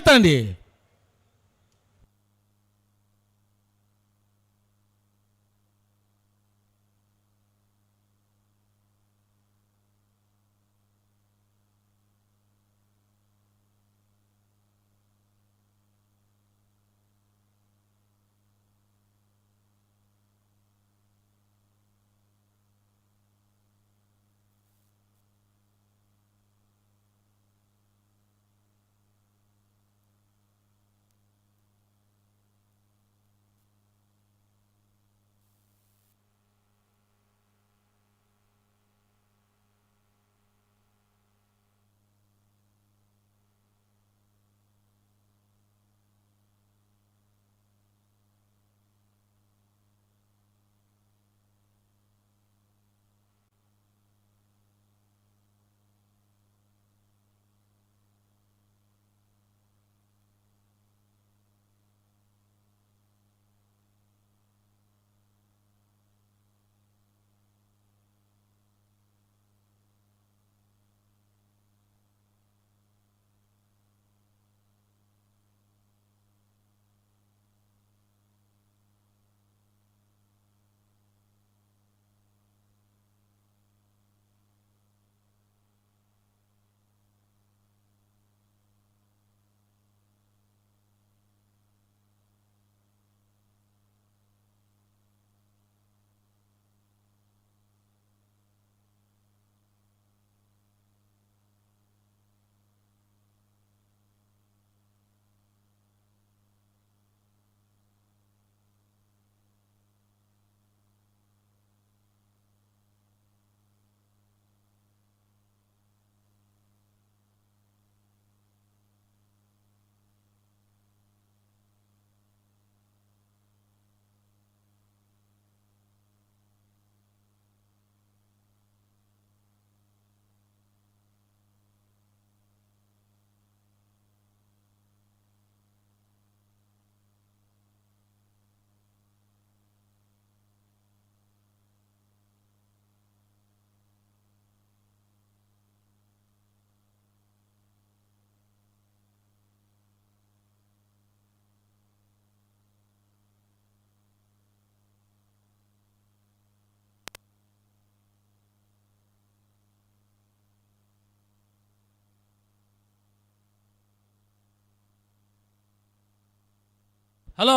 ಹಲೋ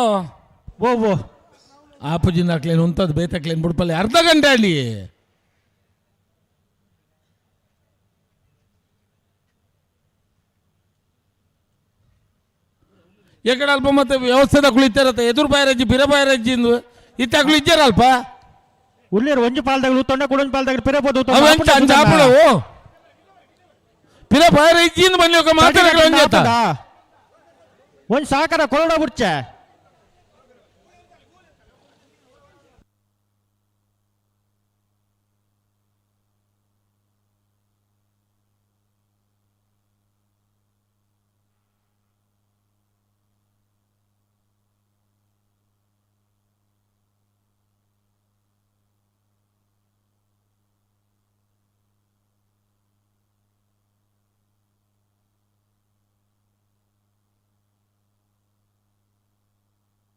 ಓ ಓ ಆಪುಜಿನ ಹಾಕ್ಲೇನು ಉಂತದ್ದು ಬೇತಕ್ಲೇನು ಬುಡ್ಪಲ್ಲಿ ಅರ್ಧ ಗಂಟೆ ಅಲ್ಲಿ ಎಕಡೆ ಅಲ್ಪ ಮತ್ತೆ ವ್ಯವಸ್ಥೆದ ಕುಳಿತಾರತ್ತ ಎದುರು ಬಾಯರಜ್ಜಿ ಬಿರ ಬಾಯರಜ್ಜಿ ಇಂದು ಇತ್ತ ಕುಳಿಚಾರ ಅಲ್ಪ ಉಳ್ಳೇರು ಒಂಜಿ ಪಾಲ್ದಾಗಲು ತೊಂಡ ಕುಡೊಂಜಿ ಪಾಲ್ದಾಗಲು ಪಿರಬೋದು ಅವೆಂಚ ಅಂಚ ಆಪುಣವು ಪಿರ ಬಾಯರಜ್ಜಿ ಇಂದು ಬನ್ನಿ ఒక ಮಾತಾಡಕ್ಕೆ ಒಂಜಾತ ಒಂಜಿ ಸಾಕರ ಕೊರಡ ಬುಡ್ಚೆ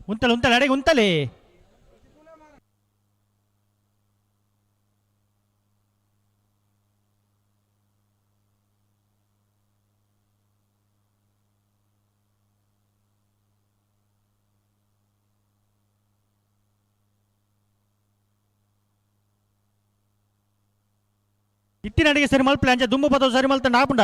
ಉಂತಲೆ ಉಂತಲೆ ಅಡೆಗೆ ಉಂತಲೆ ಇಟ್ಟಿನ ಅಡಿಗೆ ಸರಿ ಮಲ್ಪಲೆ ಅಂಚೆ ದುಂಬು ಬತ್ತೋ ಸರಿ ಮಲ್ತ ನಾಪುಂಡ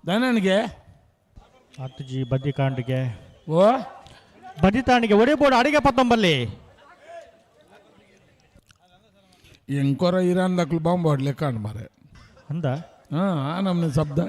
ದಾನನಿಗೆ ಅತ್ತುಜಿ ಬದ್ದಿ ಕಾಂಡಿಗೆ ಓ ಬದ್ದಿ ತಾಣಿಗೆ ಒಡೆ ಬೋರ್ಡ್ ಅಡಿಗೆ ಪತ್ತೊಂಬಲ್ಲಿ ಎಂಕೊರ ಇರಾನ್ ದಕ್ಲು ಬಾಂಬ್ ಹೊಡ್ಲಿಕ್ಕೆ ಕಾಣ್ ಮಾರೆ ಅಂದ ಹಾಂ ಆ ನಮ್ನ ಶಬ್ದ.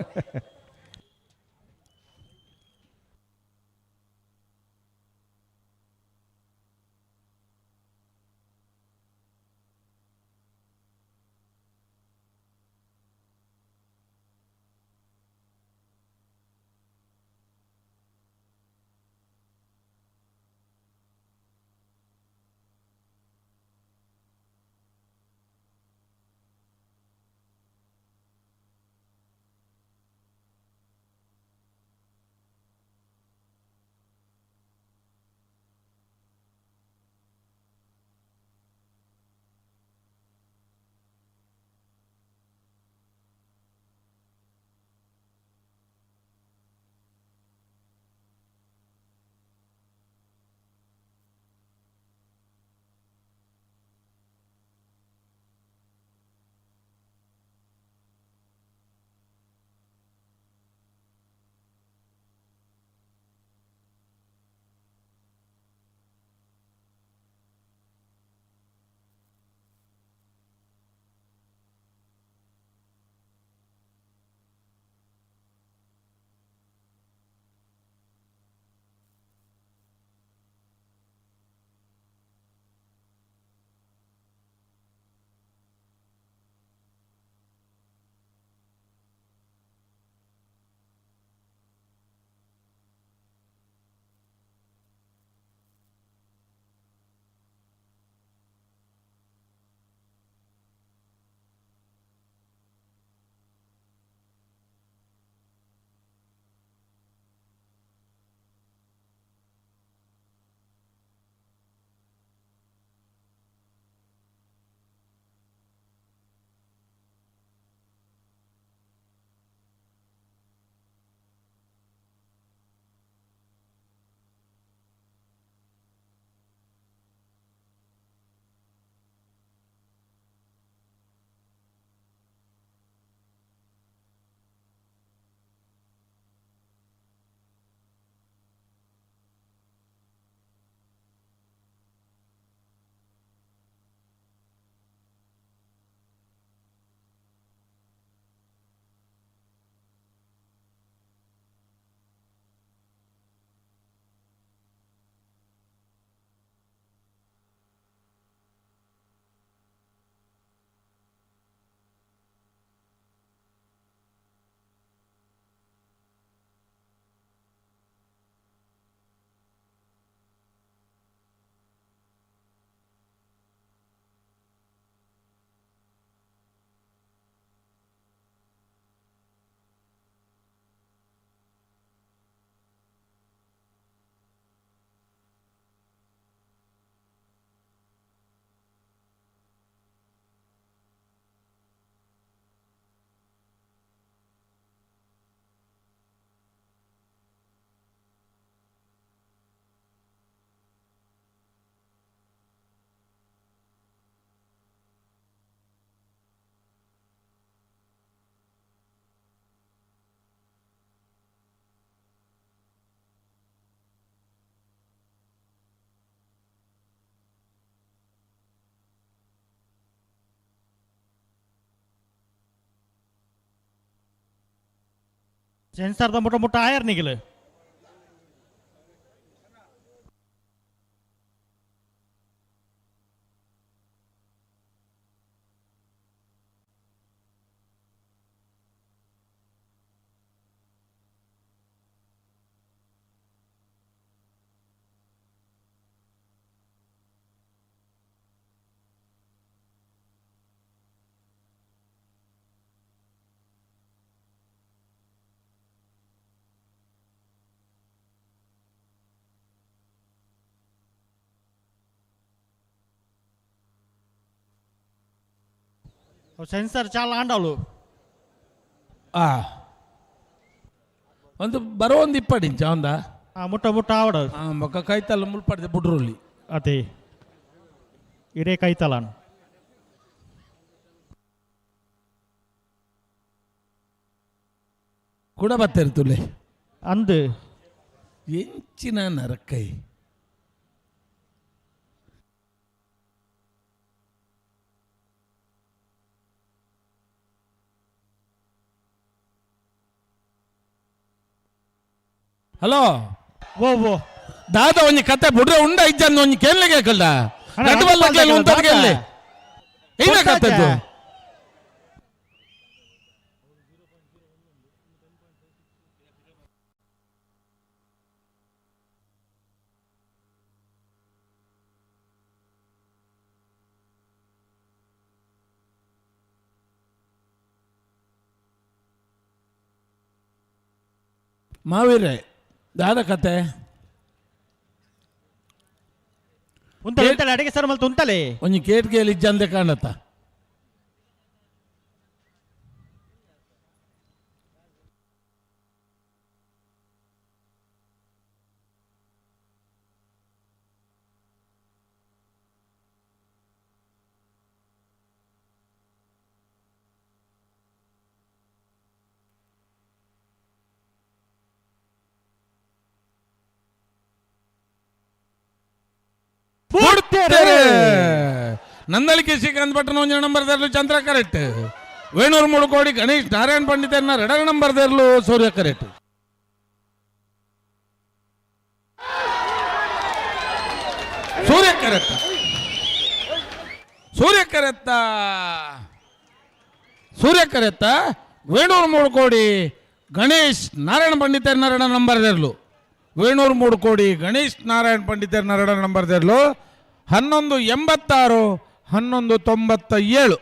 ಸೆನ್ಸಾರ್ದ ಮುಟ್ಟ ಮುಟ್ಟ ಆಯರ್ ನಿಗಿಲ್ ಸೆನ್ಸರ್ ಚಾಲ ಆಂಡವಳು ಆ ಒಂದು ಬರೋ ಒಂದು ಇಪ್ಪಡಿಂಚ ಒಂದ ಮುಟ್ಟ ಮುಟ್ಟ ಆವಡ ಬೊಕ್ಕ ಕೈತಲ್ಲ ಮುಲ್ಪಡ್ದೆ ಬುಡ್ರುಲ್ಲಿ ಅದೇ ಇರೇ ಕೈತಲ ಕೂಡ ಬತ್ತಿರ್ತುಲೆ. ಅಂದು ಎಂಚಿನ ನರಕೈ. ಹಲೋ, ಓ ಓ ದಾದ ಒಂಜಿ ಕತೆ ಬುಡ್ರೆ ಉಂಡ ಇಜ್ಜಂದು ಒಂಜಿ ಕೇಳಲಿಕ್ಕೆ ಕೇಳ್ದ ಅಣ್ಣ, ರಡ್ಡು ಬಲ್ಲ ಕೇಳಿ ಉಂಟದ ಕೇಳಲಿ ಏನ ಕತೆದ್ದು? ಮಾವೀರೆ, ದಾದ ಕತೆ? ಉಂತಲೆ ಉಂತಲೆ, ಅಡಿಗೆ ಸರ್ ಮಲ್ತು ಉಂತಲೆ. ಒಂಜಿ ಕೇಟ್ ಕೇಳಿ ಇಜ್ಜಂದೆ ಕಾಣತ್ತ. ಬುಡ್ತೇರೆ. ನಂದಳಿಕೆ ಶ್ರೀಕಾಂತ್ ಭಟ್ನ ಒಂಜಿ ನಂಬರ್ ದೇರ್ಲು ಚಂದ್ರ ಕರೆಕ್ಟ್. ವೇಣೂರು ಮುಡುಕೋಡಿ ಗಣೇಶ್ ನಾರಾಯಣ್ ಪಂಡಿತನ್ನ ಎರಡರ ನಂಬರ್ ದೇರ್ಲು ಸೂರ್ಯ ಕರೆಕ್ಟ್. ಸೂರ್ಯ ಕರೆಕ್ಟ್, ಸೂರ್ಯ ಕರೆತ್ತ, ಸೂರ್ಯ ಕರೆತ್ತ. ವೇಣೂರು ಮುಡುಕೋಡಿ ಗಣೇಶ್ ನಾರಾಯಣ ಪಂಡಿತರ್ನ ಎರಡರ ನಂಬರ್ ದೇರ್ಲು. ವೇಣೂರು ಮೂಡುಕೋಡಿ ಗಣೇಶ್ ನಾರಾಯಣ್ ಪಂಡಿತರ್ನ ಎರಡರ ನಂಬರ್ ದೇರ್ಲು. 11.86, 11.97.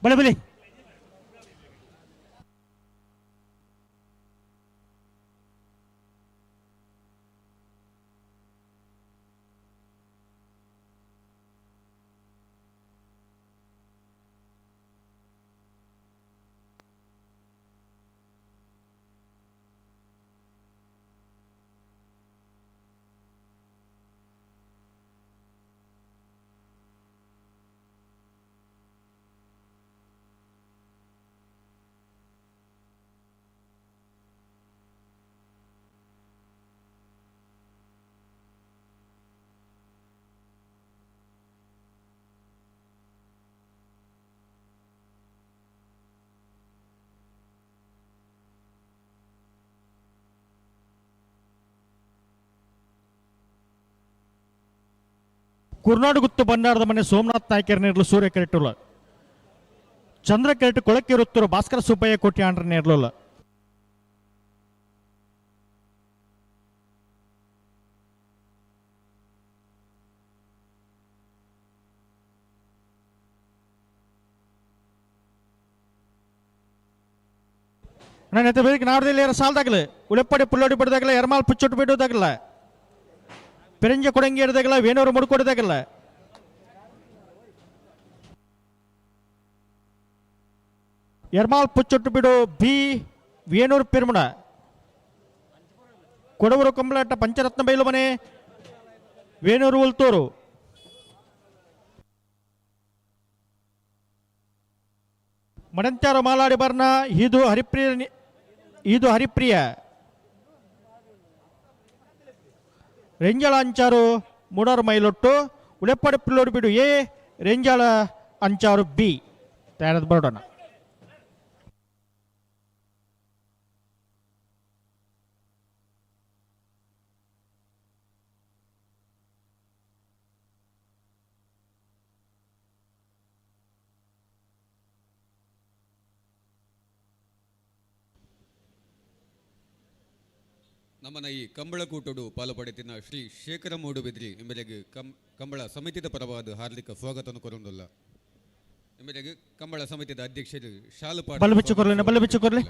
ಬಳಿ ಬಳಿ. ಕುರ್ನಾಡುಗುತ್ತು ಬಂಡಾರದ ಮನೆ ಸೋಮನಾಥ್ ನಾಯ್ಕರ ನೇರ್ಲು ಸೂರ್ಯ ಕೆರೆಟುಲ್ಲ. ಚಂದ್ರ ಕೆರೆಟು ಕೊಳಕ್ಕಿರುತ್ತರು ಭಾಸ್ಕರ ಸುಬ್ಬಯ್ಯ ಕೋಟಿ ಆಂಡ್ರ ನೇರ್ಲುಲ್ಲ. ನಾನು ಎತ್ತ ಬೇರೆ ನಾಡ್ದಲ್ಲಿ ಯಾರ ಸಾಲ್ದಾಗಲೆ ಉಳೆಪ್ಪಡಿ ಪುಳ್ಳೋಡಿ ಬಿಡದಾಗಲ್ಲ, ಎರ್ಮಾಲ್ ಪುಚ್ಚೊಟ್ಟು ಬಿಡೋದಾಗಲ್ಲ, ಪೆರಂಜ ಕೊಡಂಗಿ ಇಡದಾಗಲ್ಲ, ವೇಣೂರು ಮುಡ್ಕೊಡದಾಗಲ್ಲ. ಎರ್ಮಾಲ್ ಪುಚ್ಚೊಟ್ಟು ಬಿಡು ಬಿ ವೇಣೂರು ಪೆರ್ಮುಣ ಕೊಡವೂರು ಕಂಬಳಾಟ ಪಂಚರತ್ನ ಬೈಲು ಮನೆ ವೇಣೂರು ಉಲ್ತೂರು. ಮಡಂಚಾರ ಮಾಲಾಡಿ ಬರ್ನ ಇದು ಹರಿಪ್ರಿಯ, ಇದು ಹರಿಪ್ರಿಯ. ರೆಂಜಾಳ ಅಂಚಾರು ಮೂಡಾರು ಮೈಲೊಟ್ಟು ಉಳೆಪ್ಪಾಡಿ ಪಿಲ್ಲೋಡು ಬಿಡು ಎ ರೆಂಜಾಳ ಅಂಚಾರು ಬಿ ತಯಾರದ ಬರೋಣ. ನಮ್ಮನ ಈ ಕಂಬಳಕೂಟೋಡು ಪಾಲು ಪಡೆತಿನ ಶ್ರೀ ಶೇಖರ ಮೂಡುಬಿದ್ರಿ ಎಂಬೆಲೆಗೆ ಕಂಬಳ ಸಮಿತಿದ ಪರವಾದ ಹಾರ್ದಿಕ ಸ್ವಾಗತವನ್ನು ಕೊರೊಂದುಲ್ಲ. ಎಂಬೆಲೆಗೆ ಕಂಬಳ ಸಮಿತಿದ ಅಧ್ಯಕ್ಷರು ಶಾಲು ಪಾಡ ಬಲ್ಲು ಬಿಚ್ಚು ಕೊರ್ಲಿ, ಬಲ್ಲು ಬಿಚ್ಚು ಕೊರ್ಲಿ.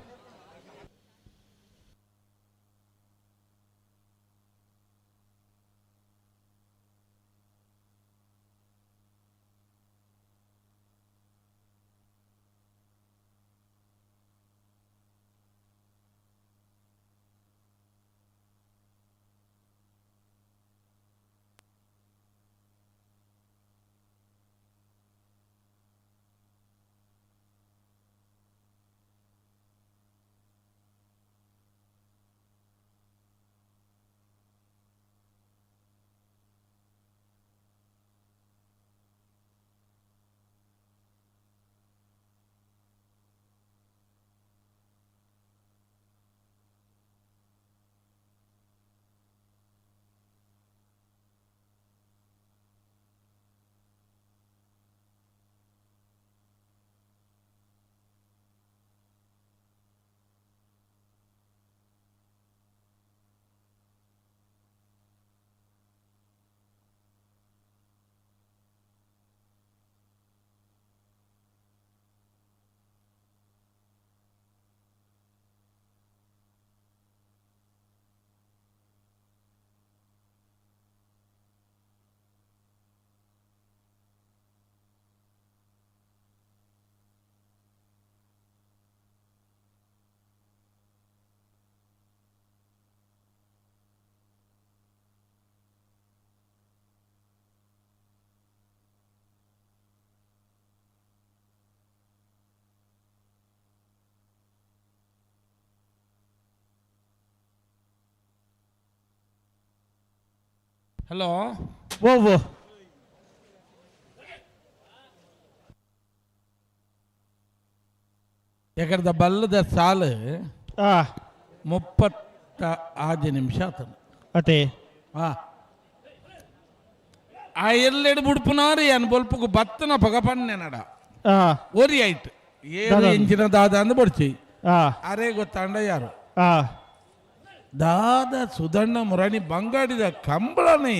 ಹಲೋ ಓ ಓ ಯಾಕಂದ್ರೆ ಬಲ್ಲದ ಸಾಲು 36 ನಿಮಿಷ ಆತನ. ಅತೆ. ಆ ಎಲ್ಲೆಡು ಬುಡ್ಪುನಾರು ಏನ್ ಬೊಲ್ಪುಗು ಬತ್ತನ ಪಗ ಪನ್ನೆ ನಡ. ಒರಿ ಆಯ್ತು ಏಳು ದಾದ. ಇಂಚಿನ ದಾದ ಅಂದ್ ಬಡ್ಚಿ. ಅರೆ ಗೊತ್ತಾಂಡ ಯಾರು ದಾದ ಸುಧಣ್ಣ ಮುರಾಣಿ ಬಂಗಾಡಿದ ಕಂಬಳನೇ.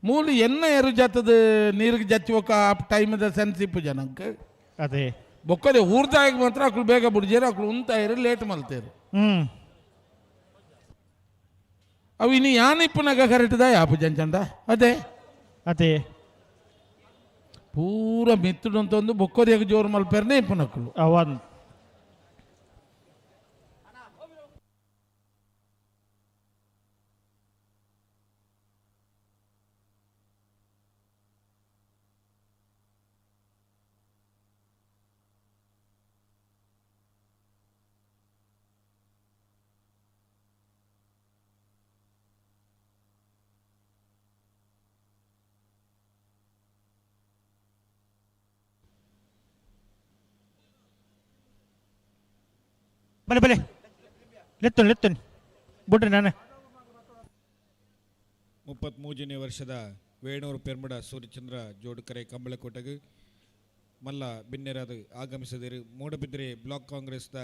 ಮೂಲ ಎನ್ನ ಎರು ಜಾತದ ನೀರಿಗೆ ಜಚ್ಚಿ ఒక ಟೈಮ್ದ ಸೆನ್ಸ್ ಇಪ್ಪು ಜನಕ್ಕೆ. ಅದೇ. ಬೊಕ್ಕದೆ ಊರ್ದಾಗ ಮಾತ್ರ ಅಕ್ಳು ಬೇಗ ಬುಡ್ಜೇರು, ಅಕ್ಳು ಉಂತಾಯಿರು ಲೇಟ್ ಮಲ್ತೇರು. ಅವು ಇನ್ನು ಯಾನ್ ಇಪ್ಪುನಾಗ ಕರೆಕ್ಟ್ದ ಯಾಪು ಜಂಚಂಡ ಅದೇ. ಅದೇ. ಪೂರ ಮಿತ್ತುಡು ಅಂತ ಒಂದು ಬೊಕ್ಕೋದಿಯಾಗ ಜೋರು ಮಲ್ಪೇರ್ನೆ ಇಪ್ಪುನಕ್ಕಲು. ಅವನ್. ಬಲೆ ಬಲೆ ಲೆತ್ತುನ್ ಲೆತ್ತುನ್ ಬುಡ್ರಿ ನಾನು. 33ನೇ ವರ್ಷದ ವೇಣೂರು ಪೆರ್ಮಡ ಸೂರ್ಯಚಂದ್ರ ಜೋಡುಕರೆ ಕಂಬಳಕೋಟೆಗೆ ಮಲ್ಲ ಬಿನ್ನೆರಾದ ಆಗಮಿಸಿದರು. ಮೂಡಬಿದ್ರೆ ಬ್ಲಾಕ್ ಕಾಂಗ್ರೆಸ್ದ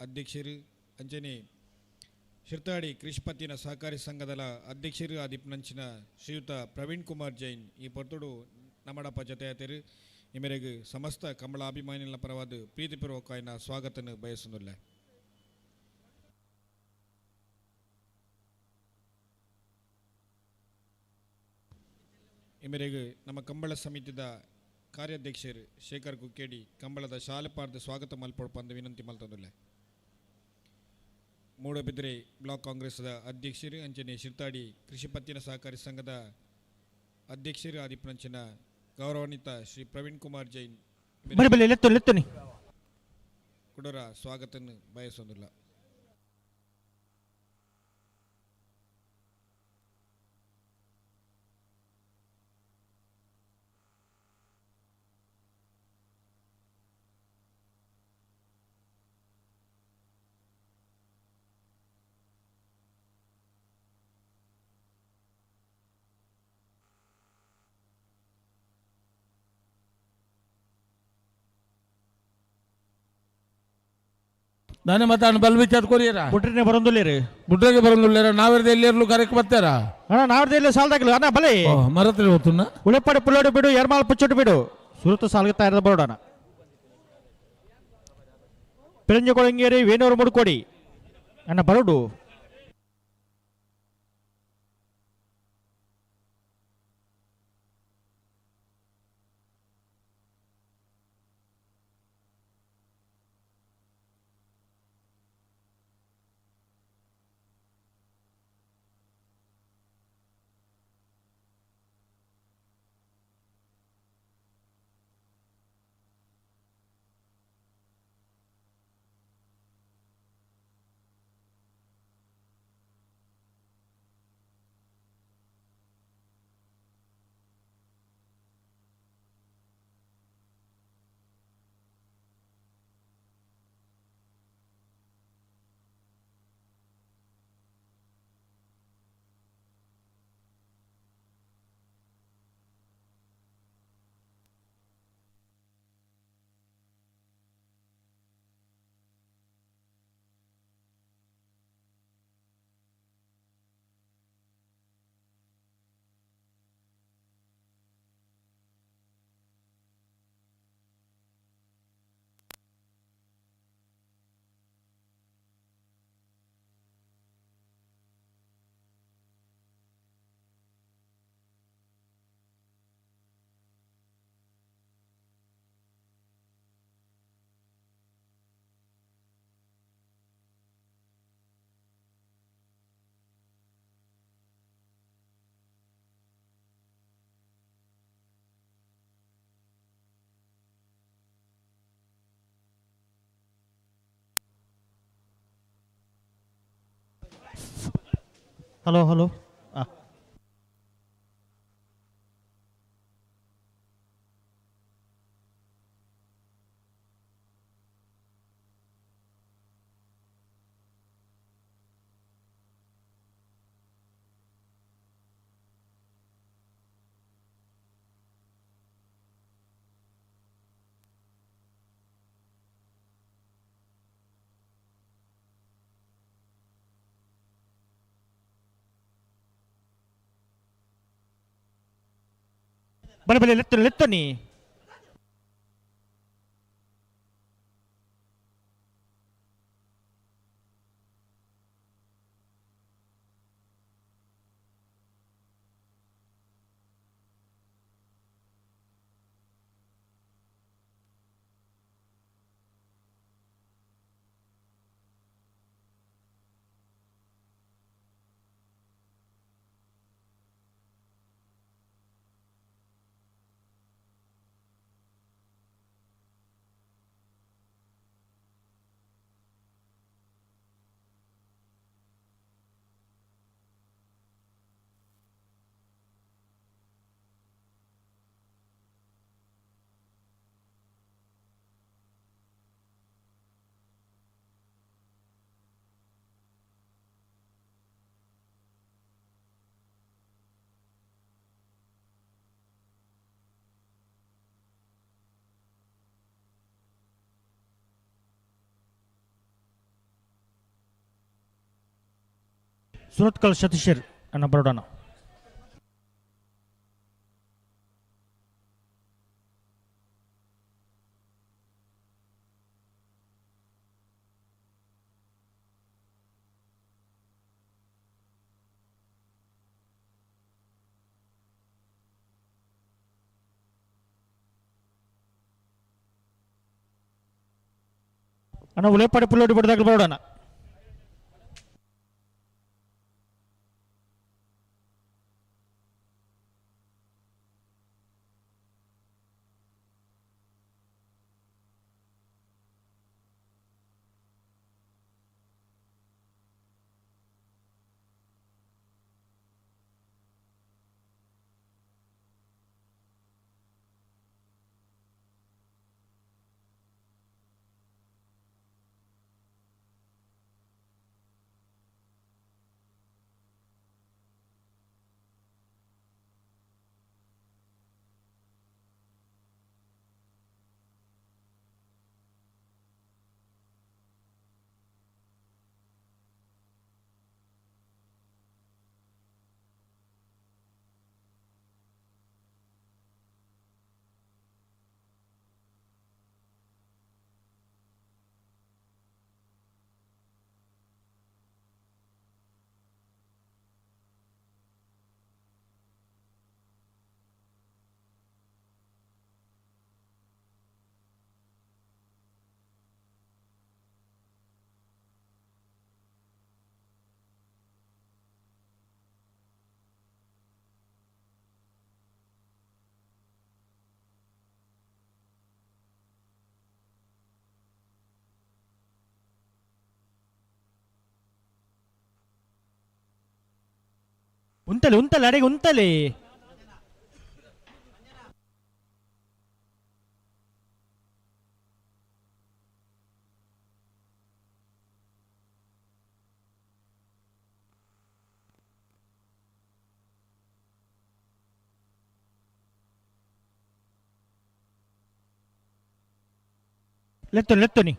ಅಧ್ಯಕ್ಷರು ಅಂಜನಿ ಶಿರ್ತಾಡಿ ಕೃಷಿಪತ್ತಿನ ಸಹಕಾರಿ ಸಂಘದ ಅಧ್ಯಕ್ಷರು ಆದಿಪ್ನಂಚಿನ ಶ್ರೀಯುತ ಪ್ರವೀಣ್ ಕುಮಾರ್ ಜೈನ್ ಈ ಪೊರ್ತುಡು ನಮ್ಮಡಪ್ಪ ಜೊತೆಯಾತರು. ಈ ಮೇರೆಗೆ ಸಮಸ್ತ ಕಂಬಳ ಅಭಿಮಾನಿಗಳ ಪರವಾದ ಪ್ರೀತಿಪೂರ್ವಕವಾದ ಸ್ವಾಗತವನ್ನು ಬಯಸುತ್ತಿಲ್ಲ. ಈ ಮೇರೆಗೆ ನಮ್ಮ ಕಂಬಳ ಸಮಿತಿದ ಕಾರ್ಯಾಧ್ಯಕ್ಷರು ಶೇಖರ್ ಕುಕ್ಕೇಡಿ ಕಂಬಳದ ಶಾಲೆಪಾರ್ದ ಸ್ವಾಗತ ಮಲ್ಪೊಡ್ಪಂದು ವಿನಂತಿ ಮಲ್ತೊಂದುಲ್ಲೆ. ಮೂಡಬಿದ್ರೆ ಬ್ಲಾಕ್ ಕಾಂಗ್ರೆಸ್ದ ಅಧ್ಯಕ್ಷರು ಅಂಚನೆ ಶಿರ್ತಾಡಿ ಕೃಷಿ ಪತ್ತಿನ ಸಹಕಾರಿ ಸಂಘದ ಅಧ್ಯಕ್ಷರು ಆದಿಪ್ನಂಚಿನ ಗೌರವಾನ್ವಿತ ಶ್ರೀ ಪ್ರವೀಣ್ ಕುಮಾರ್ ಜೈನ್ ಬಲೆ ಬಲೆ ಲೆತ್ತುನ್ ಲೆತ್ತುನಿ ಕುಡರ ಸ್ವಾಗತವನ್ನು ಬಯಸೊಂದಿಲ್ಲ. ನಾನೇ ಮತ್ತೆ ಅವ್ನು ಬಲ್ ವಿಚಾರ ಕೊರಿಯರ ಬುಡ್ರಿನೇ ಬರೋದಿಲ್ಲ. ಬುಡ್ರಿಗೆ ಬರೋದಿಲ್ಲ. ನಾವೆರ್ದ ಎಲ್ಲಿರ್ಲು ಕರೆಕ್ಟ್ ಬರ್ತಾರ ಅಣ್ಣ, ನಾವ್ದು ಎಲ್ಲಿ ಸಾಲ್ದಾಗಲು ಅಣ್ಣ ಬಲೆ ಮರತ್ರಿ ಹೋತುನ್ನ. ಉಳೆಪಾಡಿ ಪುಲ್ಲೋಡು ಬಿಡು, ಎರ್ಮಾಲ್ ಪುಚ್ಚೋಡು ಬಿಡು, ಸುರುತು ಸಾಲ್ಗೆ ತಯಾರದ ಬರೋಡಣ. ಪಿರಂಜಕೊಳಂಗೇರಿ ವೇಣೂರು ಮುಡ್ಕೊಡಿ ಅಣ್ಣ ಬರೋಡು. Hello hello. ಬಲೆ ಬಲೆ ಲೆತ್ತು ಲೆತ್ತನಿ. ಸುರತ್ಕಲ್ ಸತೀಶರ್ ಅನ್ನ ಬರೋಡೋಣ. ಅಣ್ಣ ಉಲೇಪಾಡಿ ಪುಲ್ಲೋಡಿ ಬಡ್ದಾಗಲು ಬರೋಡೋಣ. ಉಂತಲೆ ಉಂತಲೆ ಅಡೆಗೆ ಉಂತಲೆ. ಲೆತ್ತೋನಿ ಲೆತ್ತೋನಿ.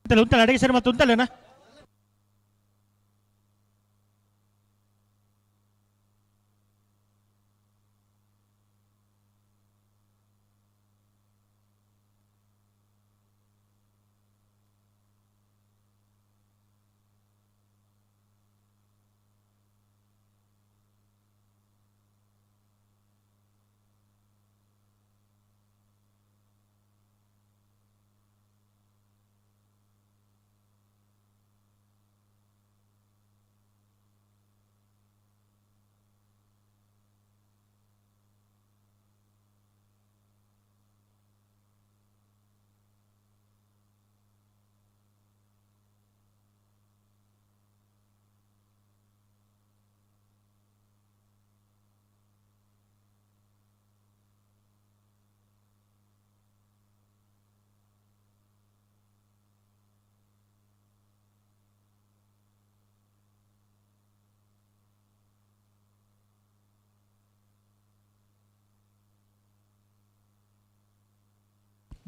ಉಂತಲೆ ಅಡಿಗೆ ಸರಿ ಮತ್ತೆ ಉಂತಲೇನಾ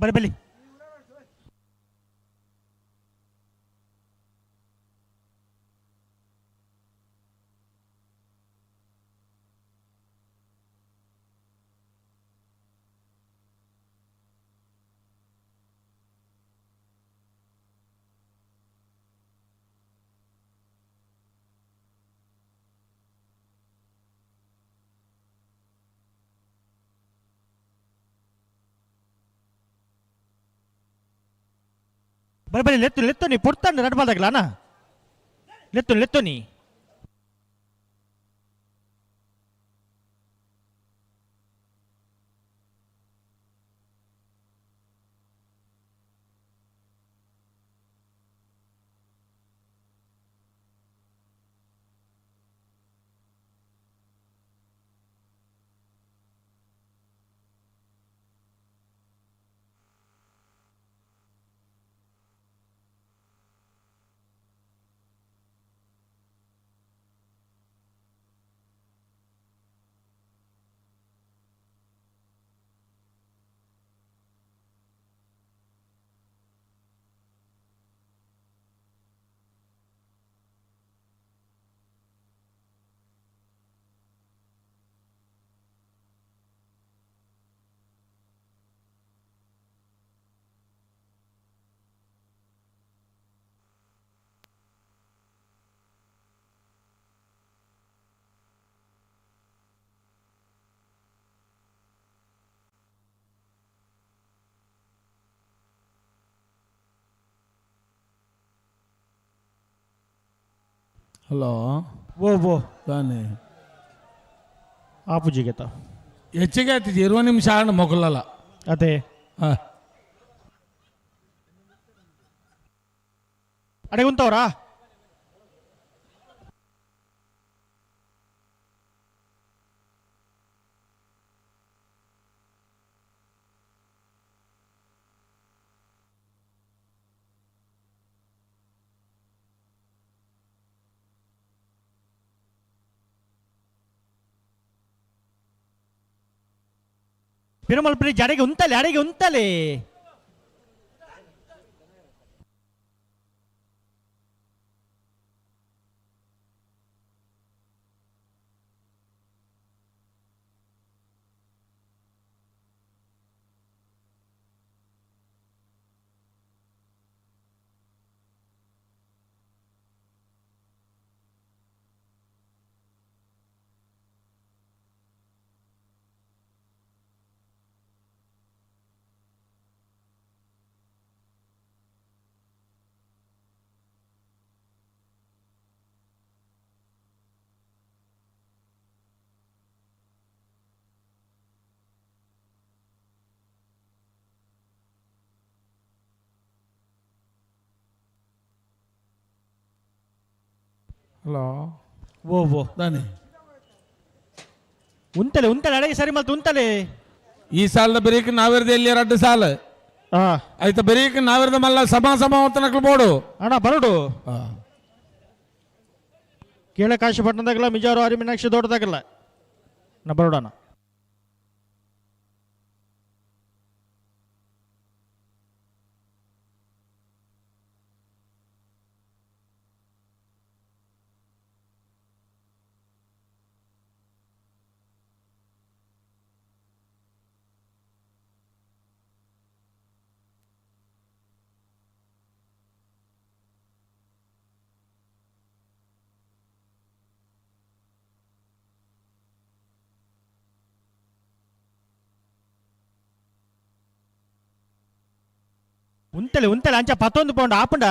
ಬರಿ ಬಲಿ ಬರಿ ಬರಿ ಲೆತ್ತು ಲೆತ್ತು ನೀ ಪುಡ್ತಾನೆ ರಡ್ ಬಾಲ್ದಾಗಲ ಅಣ್ಣ ಲೆತ್ತು ಲೆತ್ತು ನೀ ಹಲೋ ಓ ಓ ತಾನೆ ಆ ಪೂಜೆಗೆ ತಾ ಹೆಚ್ಚಿಗೆ ಆಯ್ತಿದ್ದು 20 ನಿಮಿಷ ಆಣ ಮೊಗಲಲ್ಲ ಅದೇ ಹಾಂ ಅಡೆ ಉಂತವ್ರಾ ಪಿರುಮಲ್ ಬ್ರಿಡ್ಜ್ ಅಡೆಗೆ ಉಂತಲೆ ಅಡೆಗೆ ಉಂತಲೆ ಹಲೋ ಓ ಓ ತಾನೆ ಉಂತಲೆ ಉಂತಲೆ ಅಡೆಗೆ ಸರಿ ಮಲ್ತು ಉಂತಲೆ ಈ ಸಾಲದ ಬರೀಕ್ ನಾವಿರ್ದ ಎಲ್ಲಿ 2 ಸಾಲ ಆಯ್ತಾ ಬರೀಕ್ ನಾವಿರ್ದ ಮಲ್ಲ ಸಮ ಸಮ ಹೊತ್ತನಕ್ಲು ಬೋಡು ಅಣ್ಣ ಬರೋಡು ಕೇಳ ಕಾಶಿಪಟ್ಟಣದಾಗಲ್ಲ ಮಿಜಾರು ಹರಿ ಮೀನಾಕ್ಷಿ ದೊಡ್ಡದಾಗಲ್ಲ ನಾ ಬರೋಡಣ ಉಂತಲೆ ಉಂತಲೆ ಅಂಚ ಪತ್ತೊಂದು ಪೌಂಡ್ ಆಪುಂಡ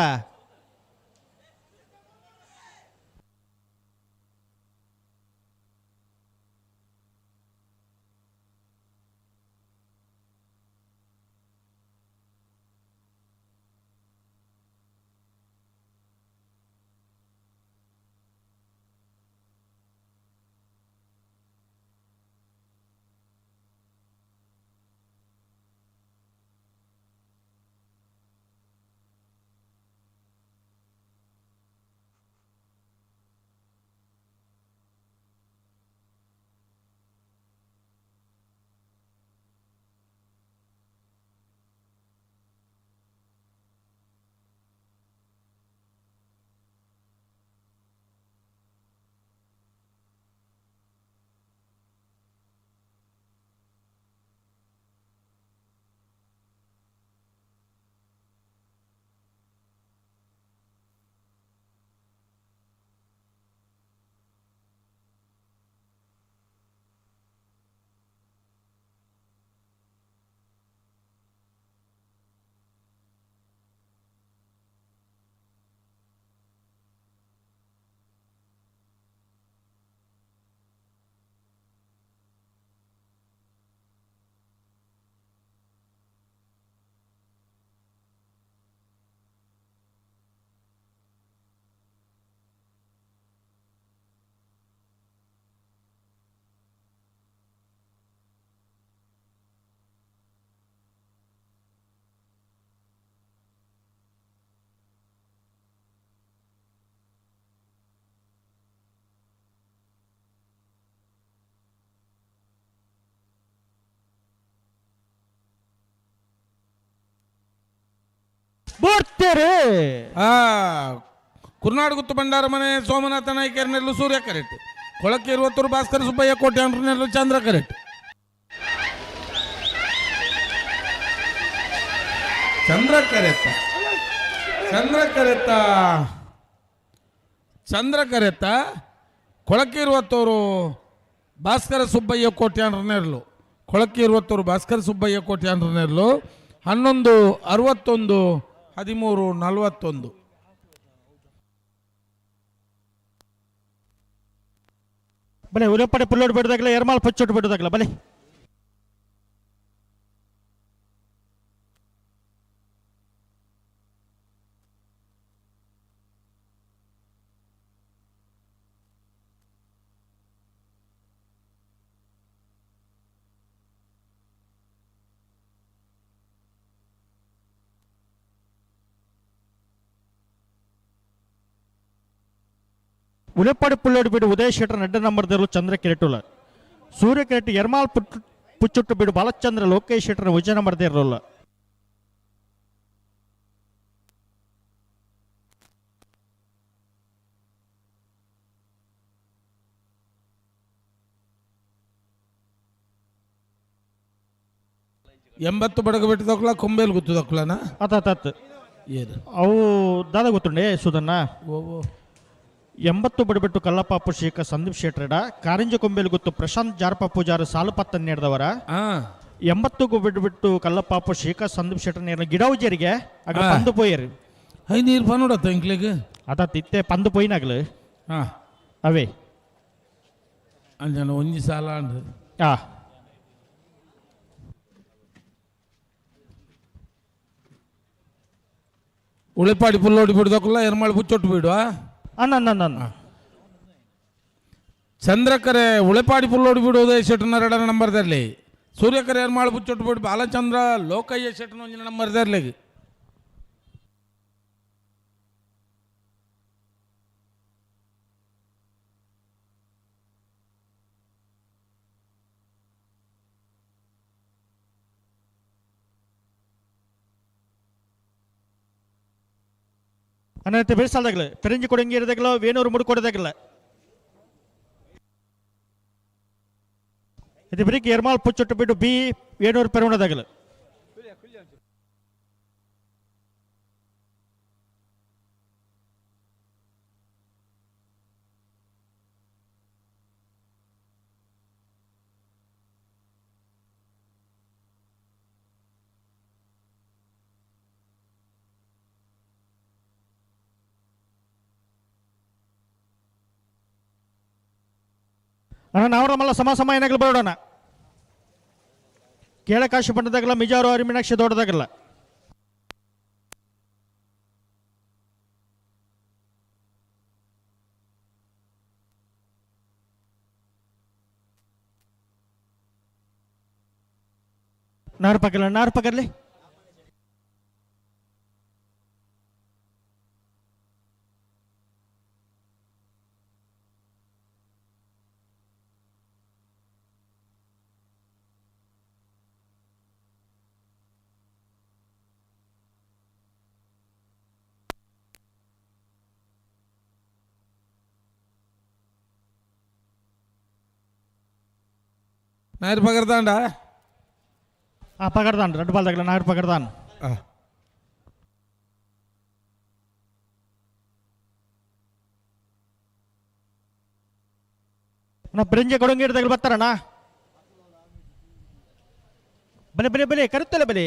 ಬೋರ್ತೆರೆ ಆ ಕುರ್ನಾಡು ಗುತ್ತು ಭಂಡಾರ ಮನೆ ಸೋಮನಾಥ ನಾಯ್ಕರ್ನೆಲ್ಲು ಸೂರ್ಯ ಕರೆಕ್ಟ್ ಕೊಳಕ್ಕೆ ಇರುವತ್ತೂರು ಭಾಸ್ಕರ ಸುಬ್ಬಯ್ಯ ಕೋಟ್ಯಾನ್ರನೆಲ್ಲು ಚಂದ್ರ ಕರೆಕ್ಟ್ ಚಂದ್ರ ಕರೆತ್ತ ಚಂದ್ರ ಕರೆತ್ತ ಚಂದ್ರ ಕರೆತ್ತ ಕೊಳಕ್ಕೆ ಇರುವತ್ತವರು ಭಾಸ್ಕರ ಸುಬ್ಬಯ್ಯ ಕೋಟ್ಯಾನ್ರನೆರ್ಲು ಕೊಳಕ್ಕೆ ಇರುವತ್ತವರು ಭಾಸ್ಕರ ಸುಬ್ಬಯ್ಯ ಕೋಟ್ಯಾನ್ರನೆರ್ಲು 11 61 13 41. ಬಲೆ ಉಲಪಡೆ ಪುಲ್ಲೋಡು ಬಿಡದಾಗಲ ಎರ್ಮಾಲ್ ಪಚ್ಚೊಟ್ಟು ಬಿಡದಾಗಲ ಬಲೆ ಉಲೆಪಾಡಿ ಪುಳ್ಳೋಡು ಬಿಡು ಉದಯ ಶೆಟ್ಟರ್ ನಡ್ಡ ನಂಬರ್ದರು ಚಂದ್ರ ಕಿರೆಟುಲ ಸೂರ್ಯ ಕಿರೆಟ್ ಎರ್ಮಾಲ್ ಪುಚ್ಚುಟ್ಟು ಬಿಡು ಬಾಲಚಂದ್ರ ಲೋಕೇಶ್ ಶೆಟ್ಟರ್ ಉಜ್ಜ ನಂಬರ್ದಿರಲ್ಲ. 80 ಬಡಗ ಬಿಟ್ಟು ದೊಕ್ಲ ಕೊಂಬೇಲ್ ಗುತ್ತು ದೊಕ್ಲನ ಅತ್ತ ಏನು ಅವು ದಾದ ಗೊತ್ತುಂಡೆ ಸುಧನ್ನ 80 ಬಡಬಿಟ್ಟು ಕಲ್ಲಪಾಪು ಶೇಖ ಸಂದೀಪ್ ಶೆಟ್ರಡ ಕಾರಿಂಜ ಕೊಂಬೇಲು ಗೊತ್ತು ಪ್ರಶಾಂತ್ ಜಾರ್ಪ ಪೂಜಾರ ಸಾಲು ಪತ್ತ ನೀಡಿದವರ 80 ಬಿಟ್ಟು ಕಲ್ಲಪಾಪು ಶೇಖ ಸಂದೀಪ್ ಶೆಟ್ರ ನೇರ ಗಿಡೌಜರಿಗೆ ಆಗ ಪಂದು ಪೋಯರು ಹೈ ನೀರು ಪನ್ನೋಡತ್ತ ಇಂಕ್ಲೆಗ್ ಅದ ತಿತ್ತೆ ಪಂದು ಪೋಯಿನಾಗ್ಲು ಅವೇ ಅಂಜನ ಒಂಜಿ ಸಾಲ ಅಂಡ್ ಉಳಿಪಾಡಿ ಪುಲ್ಲೋಡಿ ಬಿಡ್ದಕ್ಕಲ್ಲ ಎರ್ಮಾಳು ಪುಚ್ಚೊಟ್ಟು ಬಿಡುವ ಅನ್ನ ಚಂದ್ರಕರೆ ಉಳೆಪಾಡಿ ಪುಲ್ಲೋಡಿ ಬಿಡು ಉದಯ ಶೆಟ್ಟನ ಎರಡನ ನಂಬರ್ದಲ್ಲಿ ಸೂರ್ಯಕರೆ ಎರ್ಮಾಳು ಪುಚ್ಚೊಟ್ಟು ಬಿಡು ಬಾಲಚಂದ್ರ ಲೋಕಯ್ಯ ಶೆಟ್ಟನ ಒಂಜಿನ ನಂಬರ್ದಲ್ಲಿ ಅನ್ನತ್ತೆ ಬೇಸಾಲ್ದಾಗಲ ಪೆರಂಜಿ ಕೊಡಂಗಿ ಇರದಾಗಲ ವೇಣೂರು ಮುಡ್ಕೊಡದಾಗಲ ಇದು ಬರೀ ಎರ್ಮಾಲ್ ಪುಚ್ಚೊಟ್ಟು ಬಿಟ್ಟು ಬಿ ವೇಣೂರು ಪೆರುಣದಾಗಲ ಅಣ್ಣ ನಾವರ ಸಮ ಸಮ ಏನಾಗಲಿ ಬರೋಣ ಕೇಳಕಾಶಿ ಪಟ್ಟದಾಗಲ್ಲ ಮಿಜಾರು ಹರಿ ಮೀನಾಕ್ಷಿ ದೊಡ್ಡದಾಗಲ್ಲ ನಾರು ಪಕ್ಕಲ್ಲ ನಾರು ಪಕ್ಕಲ್ಲಿ ನಾಯರ್ ಪಗರ್ದಾಂಡ ಆ ಪಗಡ್ದಾನ್ ರೆಡ್ ಬಾಲ್ದಾಗಲ್ಲ ನಾಯರ್ ಪಗಡ್ದಾನ್ ಅಣ್ಣ ಬ್ರಿಂಜೆ ಕೊಡಂಗಿಡ್ದಾಗಲಿ ಬರ್ತಾರಣ್ಣ ಬಲೆ ಬಲೆ ಬಲೆ ಕರುತ್ತಲ್ಲ ಬಲೆ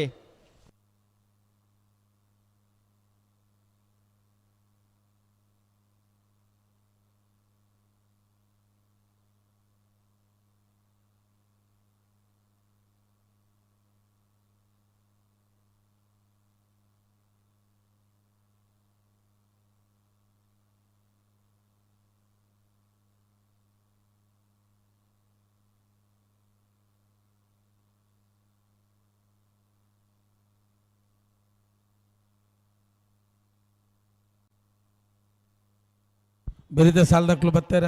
ಬೆರಿದ ಸಾಲದಕ್ಲು ಬತ್ತಾರ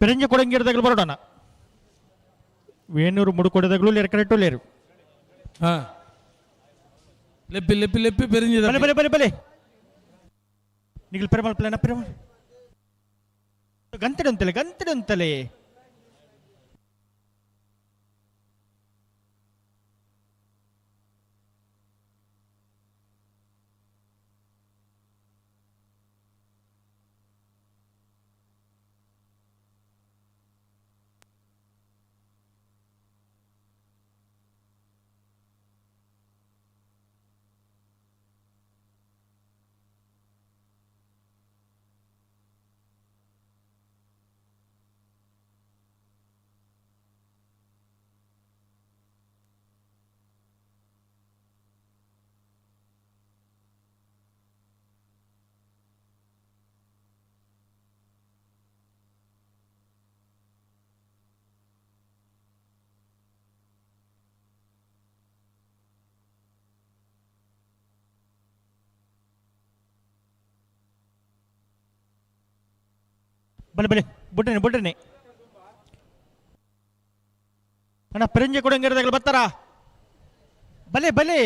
ಪೆರಂಜಿ ಕೊಡಂಗಿಡ್ದಾಗಲಿ ಬರೋಣ ವೇಣೂರು ಮುಡುಕೊಡದಾಗಲೂ ಲೇರು ಕರೆಕ್ಟು ಲೇರು ಹಾ ಲೆಪ್ಪಿ ಲೆಪ್ಪಿ ಲೆಪ್ಪಿ ಬೆರಿಂಜಿ ಬಲೆ ಬಲೆ ಬಲೆ ಬಲೆ ನಿಗಲ್ ಪೆರಮಲ್ ಪ್ಲಾನ ಪೆರಮಲ್ ಗಂತಡೆ ಅಂತಲೆ ಗಂತಡೆ ಅಂತಲೆ ಬಲೆ ಬಲೆ ಬುಡ್ಡನೆ ಬುಡ್ಡನೆ ಅಣ್ಣ ಪೆರಂಜೆ ಕೊಡಂಗಿರದಾಗಲಿ ಬರ್ತಾರಾ ಬಲೆ ಬಲೆ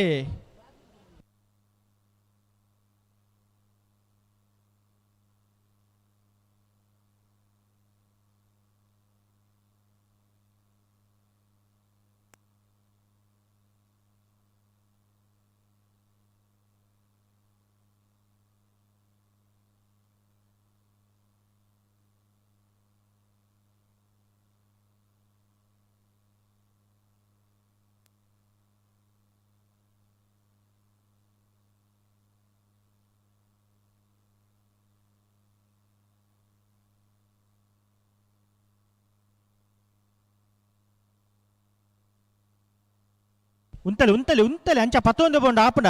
ಉಂತಲೆ ಉಂತಲೆ ಉಂತಲೆ ಅಂಚ ಪತ್ತೊಂದು ಬೋಂಡ ಆಪುಂಡ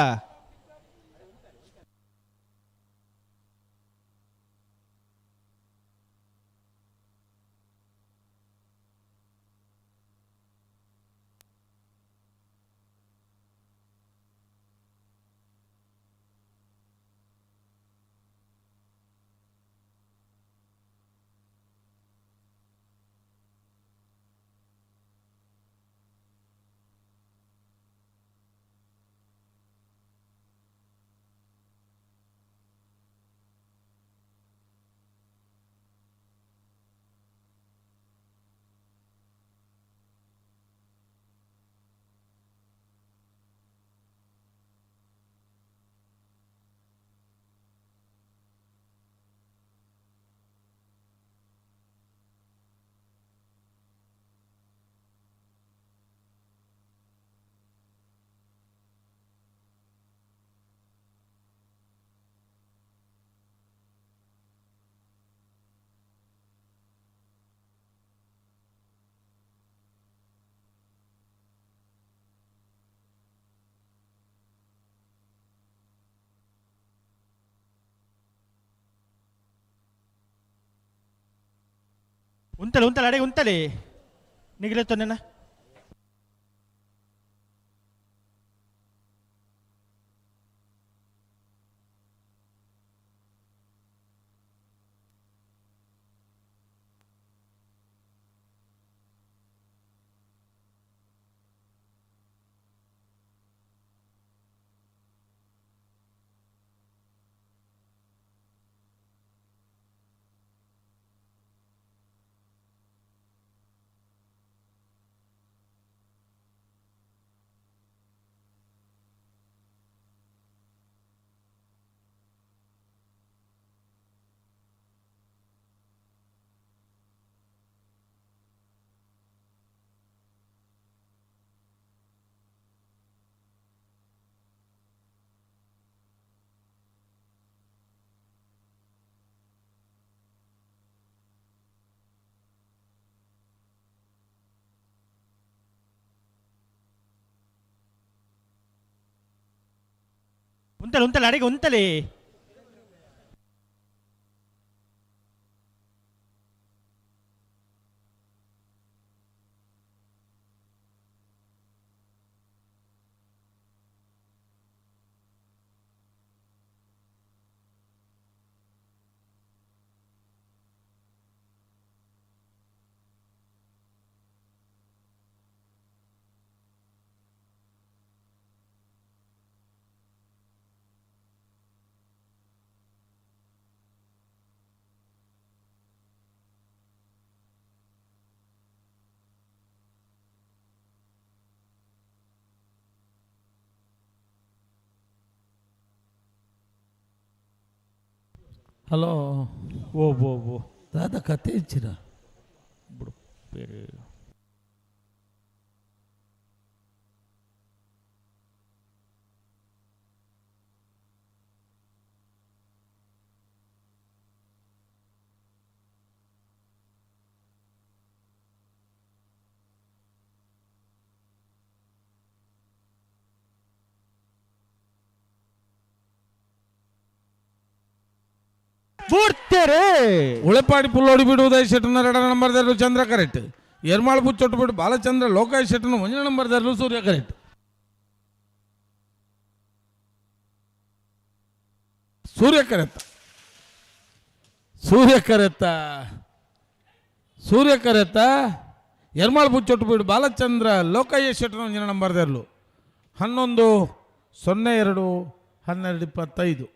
ಉಂತಲೆ ಉಂತಲೆ ಅಡೆ ಉಂತಲೆ ನಿಗಿಲೆತ್ತೊಂದೆನ ಉಂತಲೆ ಉಂತಲೆ ಅಡಿಗೆ ಉಂತಲೆ ಹಲೋ ಓ ಓ ಓ ದಾದ ಕತೆ ಇಚ್ಚಿರ ಬೇರೆ ಉಳೆಪಾಡಿ ಪುಲ್ಲೋಡಿ ಬಿಡು ಉದಯ್ ಶೆಟ್ಟನ ಎರಡನೇ ನಂಬರ್ ದಾರು ಚಂದ್ರ ಕರೆಕ್ಟ್ ಎರ್ಮಾಳು ಪುಚ್ಚೊಟ್ಟು ಬಿಡು ಬಾಲಚಂದ್ರ ಲೋಕಾಯ್ ಶೆಟ್ಟನ ಒಂದನೇ ನಂಬರ್ ದಾರು ಸೂರ್ಯ ಕರೆಕ್ಟ್ ಸೂರ್ಯ ಕರೆತ್ತ ಸೂರ್ಯ ಕರೆತ್ತ ಸೂರ್ಯ ಕರೆತ್ತ ಎರ್ಮಾಳು ಪುಚ್ಚೊಟ್ಟು ಬಿಡು ಬಾಲಚಂದ್ರ ಲೋಕಯ್ಯ ಶೆಟ್ಟನ ಒಂದನೇ ನಂಬರ್ ದಾರ್ಲು 11 02 12 25.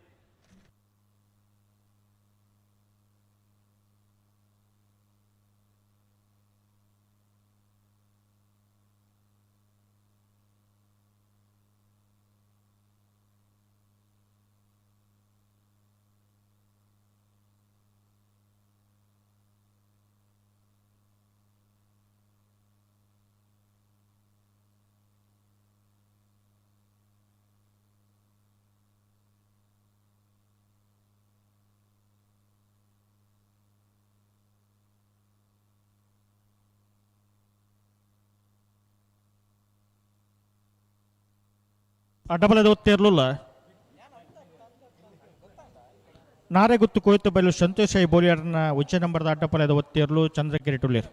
ಅಡ್ಡಬಲದ ಒತ್ತೇರ್ಲುಲ್ಲ ನಾರೆಗುತ್ತು ಕೋಯ್ತು ಬಯಲು ಸಂತೋಷ ಈ ಬೋಲಿಯಾರನ ಉಚ್ಚ ನಂಬರ್ದ ಅಡ್ಡಪಲದ ಒತ್ತೇರ್ಲು ಚಂದ್ರಗಿರಿ ಟುಳ್ಳೇರು.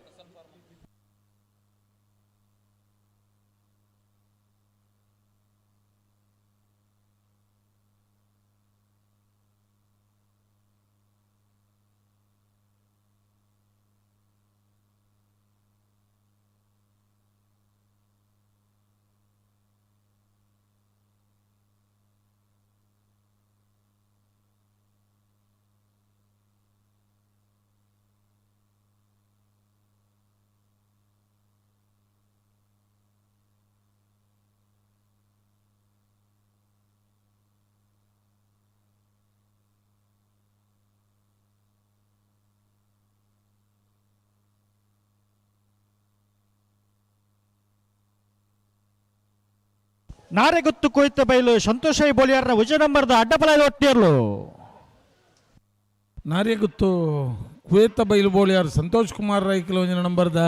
ನಾರೆಗುತ್ತು ಕೊಯ್ತ ಬೈಲು ಸಂತೋಷ ಬೋಲಿಯಾರನ ಉಜ ನಂಬರ್ದ ಅಡ್ಡಪಲ ಒಟ್ಟಿರ್ಲು. ನಾರೆಗುತ್ತು ಕುವೇತ ಬೈಲು ಬೋಳಿಯಾರ್ ಸಂತೋಷ್ ಕುಮಾರ್ ರೈಕಲ್ ಒಂಜಿನ ನಂಬರ್ದ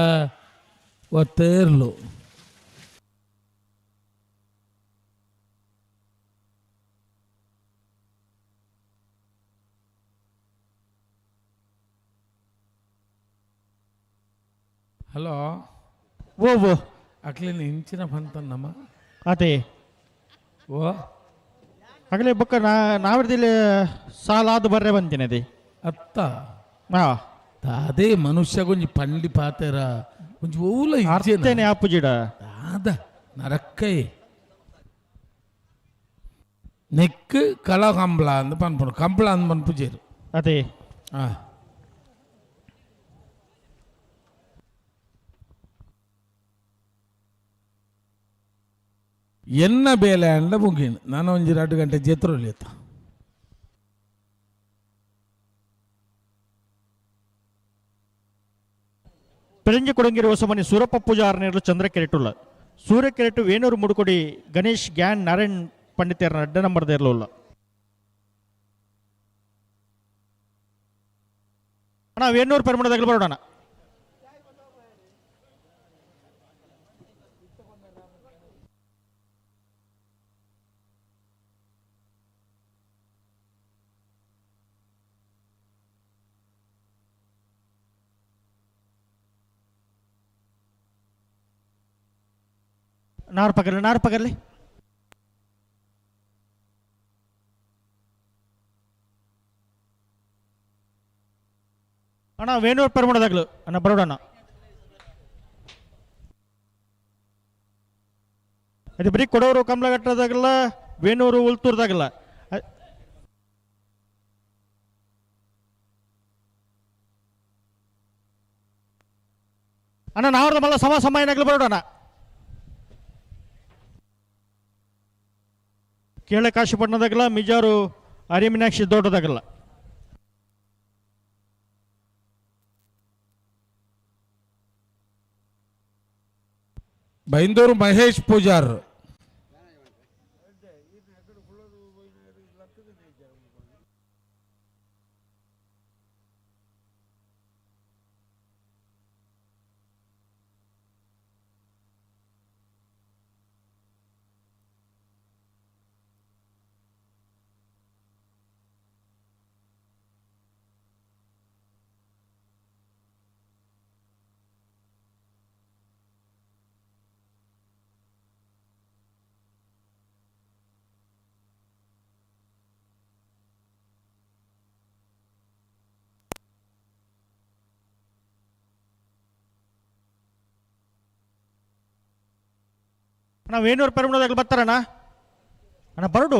ಒತ್ತೇರ್ಲು. ಹಲೋ. ಓ ಓ. ಅಕ್ಲಿನ ಇಂಚಿನ ಪಂತನ್ನಮ್ಮ. ಅದೇ. ಓ. ಅಗಲೇ ಬೊಕ್ಕ ನಾವಿರ್ದಿಲ್ಲ ಸಾಲಾದ ಬರ್ರೆ ಬಂತೀನಿ ಅದೇ. ಅತ್ತ. ಹಾ. ಅದೇ ಮನುಷ್ಯ ಗೊಂಜಿ ಪಂಡಿ ಪಾತೆರ ಒಂಜಿ ಓಲ. ಅರ್ಥೇನೆ ಆಪುಜಿಡ. ದಾದ ನರಕ್ಕೈ ನೆಕ್ ಕಳ ಕಂಬಳ ಅಂದ್ ಪನ್ಪುಂಡು, ಕಂಬಳ ಅಂದ್ ಪನ್ಪುಜೇರು. ಅದೇ. ಆ ಎನ್ನ ಬೇಲೆ ಅಂಡ ಮುಗಿನ ನಾನು ಒಂಜಿ 2 ಗಂಟೆ ಜೇತ್ರೊಲಿಯತ್ತ. ಪೆರಂಜಿ ಕೊಡಂಗಿರುವ ಹೊಸಮನಿ ಸೂರಪ್ಪ ಪೂಜಾರನೇರ್ಲು ಚಂದ್ರ ಕೆರೆಟುಲ್ಲ ಸೂರ್ಯ ಕೆರೆಟು ವೇಣೂರು ಮುಡುಕೊಡಿ ಗಣೇಶ್ ಗ್ಯಾನ್ ನಾರಾಯಣ್ ಪಂಡಿತೇರ್ನ ಅಡ್ಡ ನಂಬರ್ ದೇರ್ಲುಲ್ಲ. ಅಣ್ಣ ವೇಣೂರು ಪೆರ್ಮಣದಾಗಲು ಬರೋಣ. ನಾರ್ ಪಗರ್ಲಿ, ನಾರ್ ಪಗರ್ಲಿ. ಅಣ್ಣ ವೇಣೂರು ಪೆರ್ಮಣದಾಗ್ಲು ಅಣ್ಣ ಬರೋಣ. ಅದು ಬರೀ ಕೊಡವರು ಕಮಲಘಟ್ಟದಾಗಲ್ಲ, ವೇಣೂರು ಉಲ್ತೂರ್ದಾಗಲ್ಲ. ಅಣ್ಣ ನಾವ್ರದ ಮಲ್ಲ ಸಮ ಸಮಯನಾಗ್ಲು ಬರೋಣ. ಕೇಳ ಕಾಶಿಪಟ್ಟಣದಾಗಲ್ಲ, ಮಿಜಾರು ಅರಿಮೀನಾಕ್ಷಿ ದೊಡ್ಡದಾಗಲ್ಲ. ಬೈಂದೂರು ಮಹೇಶ್ ಪೂಜಾರ್. ಅಣ್ಣ ವೇಣೂರು ಪೆರ್ಮಣದಾಗಲು ಬರ್ತಾರಣ್ಣ. ಅಣ್ಣ ಬರಡು.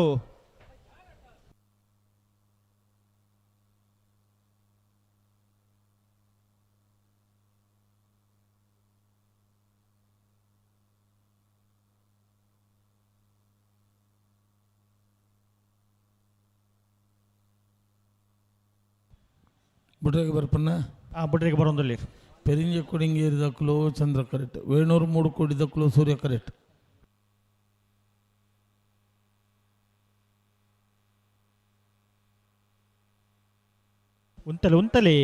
ಬುಡ್ರಿಗೆ ಬರ್ಪಣ್ಣ. ಹಾಂ ಬುಡ್ರಿಗೆ ಬರೋದಿಲ್ಲ. ಪೆರಿಂಜ ಕೊಡಿಂಗೇರಿ ದಕ್ಕಲು ಚಂದ್ರ ಕರೆಕ್ಟ್, ವೇಣೂರು ಮೂಡು ಕೋಡಿ ದಕ್ಕಲು ಸೂರ್ಯ ಕರೆಕ್ಟ್. ಉಂತಲಿ ಉಂತಲಿ.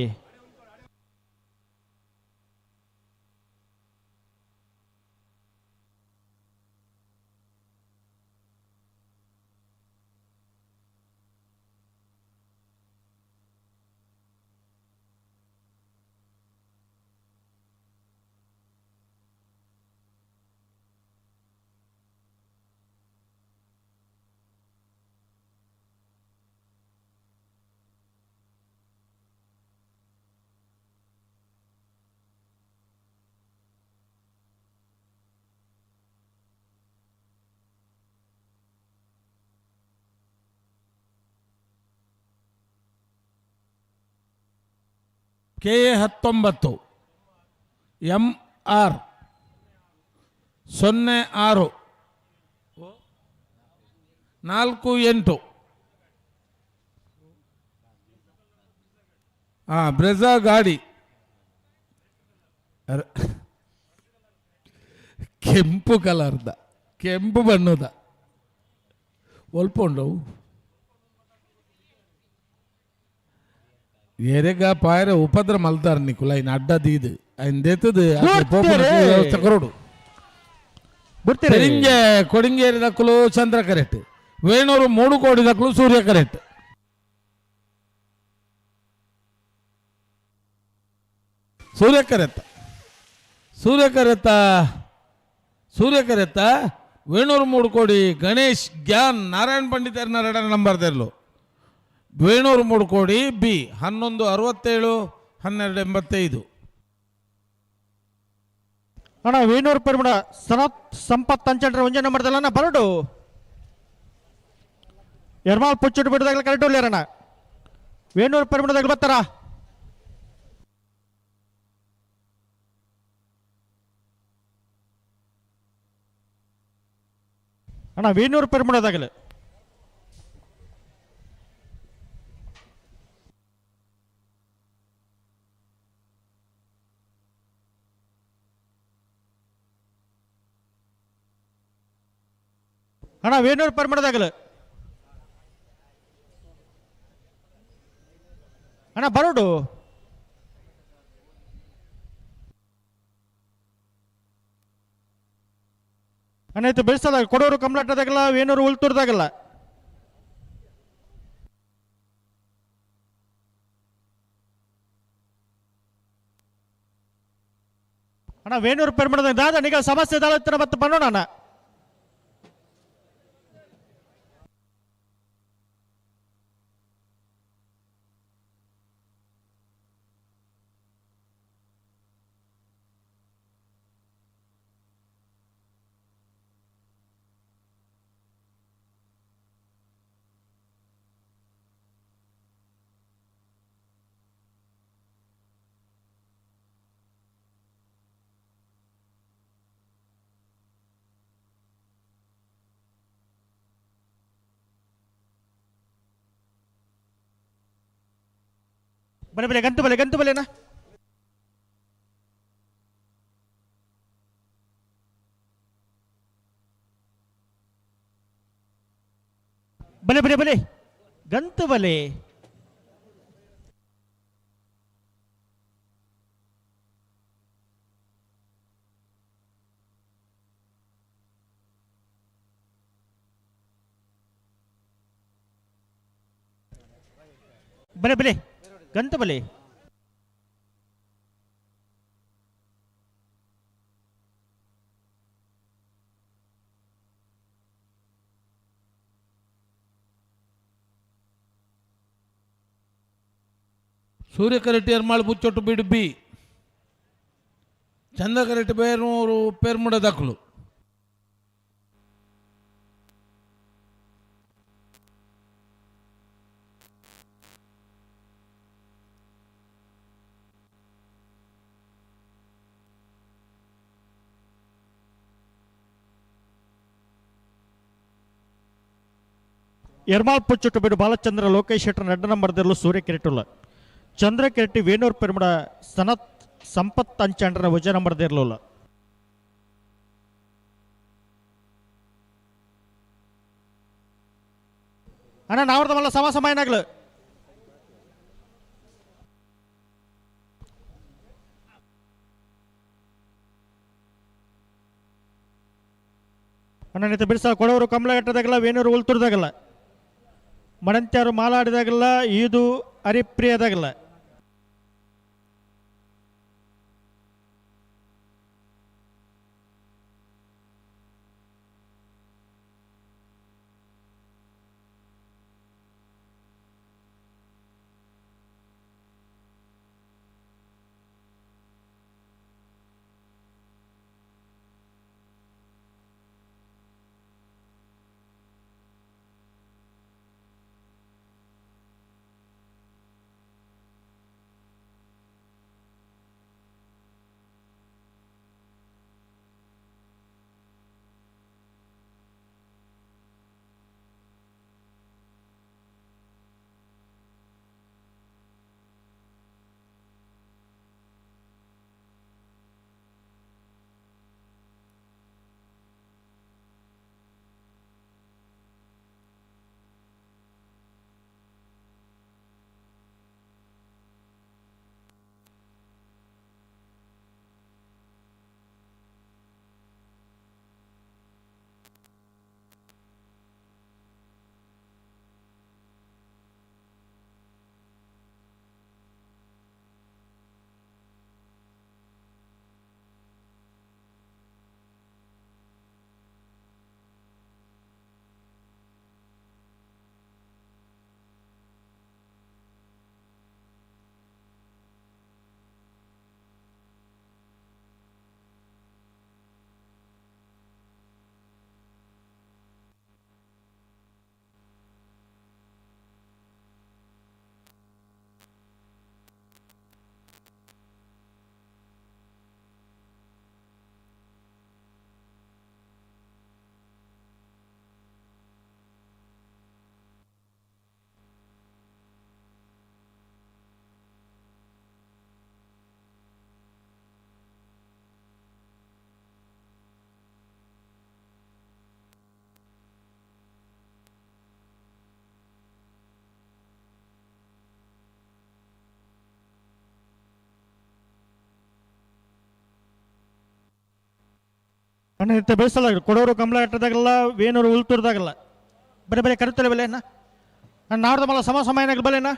ಕೆ ಎ 19 ಎಂ ಆರ್ 06 48. ಹಾಂ ಬ್ರೆಜಾ ಗಾಡಿ ಕೆಂಪು ಕಲರ್ದ, ಕೆಂಪು ಬಣ್ಣದ ಒಲ್ಪ ಉಂಡವು. ಎರೆಗ ಪಾಯರ ಉಪದ್ರ ಮಲ್ತಾರ ನಿಕುಲ ಐನ್ ಅಡ್ಡ ದೀದ್ ಐನ್ ದೇತದ ವ್ಯವಸ್ಥೆ ಕೊರಡು. ಪೆರಿಂಜೆ ಕೊಡಿಂಗೇರಿ ದಕ್ಕಲು ಚಂದ್ರ ಕರೆಕ್ಟ್, ವೇಣೂರು ಮೂಡು ಕೋಡಿ ದಕ್ಕಲು ಸೂರ್ಯ ಕರೆಕ್ಟ್. ಸೂರ್ಯ ಕರೆಕ್ಟ್. ಸೂರ್ಯಕರೆತ್ತ ಸೂರ್ಯಕರೆತ್ತ ವೇಣೂರು ಮೂಡುಕೋಡಿ ಗಣೇಶ್ ಗ್ಯಾನ್ ನಾರಾಯಣ ಪಂಡಿತರ್ನ ಎರಡನೇ ನಂಬರ್ ದೆರ್ಲು. ವೇಣೂರು ಮೂಡುಕೋಡಿ ಬಿ 11:67 12:85. ಅಣ್ಣ ವೇಣೂರು ಪೆರ್ಮುಡ ಸನತ್ ಸಂಪತ್ ಅಂಚಂಡ್ರೆ ಒಂಜೇ ನಂಬರ್ ದೆಲ್ಲ ಬರಡು. ಎರ್ಮಾಲ್ ಪುಚ್ಚುಟ್ಟು ಬಿಡದಾಗಲ ಕರೆಕ್ಟ್ ಅಣ್ಣ. ವೇಣೂರು ಪೆರ್ಮುಡದಾಗ ಬರ್ತಾರ. ಅಣ್ಣ ವೇಣೂರು ಪೆರ್ಮುಡದಾಗಲ. ಅಣ್ಣ ವೇಣೂರು ಪೆರ್ಮುಡದಾಗಲ. ಅಣ್ಣ ಬರೋಡು. ಅಣ್ಣ ಇದು ಬೆಳೆಸೋದಾಗ ಕೊಡೋರು ಕಮಲಾಟದಾಗಲ್ಲ, ವೇಣೂರು ಉಲ್ತೂರ್ದಾಗಲ್ಲ. ಅಣ್ಣ ವೇಣೂರು ಪೆರ್ಮುಡದಾಗ ದಾದ ನಿಗ ಸಮಸ್ಯೆ ದಾಳ ಮತ್ತೆ ಬನ್ನೋಣ ಅಣ್ಣ. ಬಲೆ ಬಲೆ ಗಂಟು ಬಲೆ ಗಂಟು ಬಲೆನಾ. ಬಲೆ ಬಲೆ ಬಲೆ ಗಂತು ಬಲೆ. ಬಲೆ ಬಲೆ ಗಂತು ಬಲೆ. ಸೂರ್ಯಕರೆಟ್ಟಿ ಎರ್ಮಾಳು ಬುಚ್ಚೊಟ್ಟು ಬಿಡು ಬಿ ಚಂದ್ರಕರೆಟ್ಟಿ ಬೇರೂರು ಪೇರ್ಮುಡ ದಕ್ಕಲು. ಎರ್ಮಾಲ್ ಪುಚ್ಚುಟ್ಟು ಬಿಡು ಬಾಲಚಂದ್ರ ಲೋಕೇಶ್ ಶೆಟ್ಟರ್ ನಡ್ಡ ನಂಬರ್ ದೆರ್ಲು ಸೂರ್ಯ ಕಿರೆಟುಲ್ಲ. ಚಂದ್ರ ಕಿರೆಟ್ಟಿ ವೇಣೂರ್ ಪೆರ್ಮುಡ ಸನತ್ ಸಂಪತ್ ಅಂಚಂಡ್ರ ವಜ ನಂಬರ್ ದೆರ್ಲುಲ್ಲ. ಅಣ್ಣ ನಾವ್ರದ ಮಲ್ಲ ಸಮ ಸಮಯನಾಗ್ಲು. ಅಣ್ಣ ನಿತ ಬಿರ್ಸ ಕೊಡವರು ಕಮಲಘಟ್ಟದಾಗಲ್ಲ, ವೇಣೂರು ಉಲ್ತೂರ್ದಾಗಲ್ಲ, ಮಡಂತ್ಯಾರು ಮಾಲಾಡಿದಾಗಲ್ಲ, ಈದು ಹರಿಪ್ರಿಯದಾಗಲ್ಲ. ಅಣ್ಣ ಇತ್ತ ಬೆಳೆಸಲ್ಲ ಕೊಡೋರು ಕಮಲ ಕಟ್ಟದಾಗಲ್ಲ ವೇಣೂರು ಉಲ್ತೂರ್ದಾಗಲ್ಲ ಬರೀ ಬರೀ ಕರುತ್ತಲೆ ಬೆಲೆನ ನಾಡ್ದ ಮಲ್ಲ ಸಮ ಸಮಯನಾಗ ಬಲೆನಾ.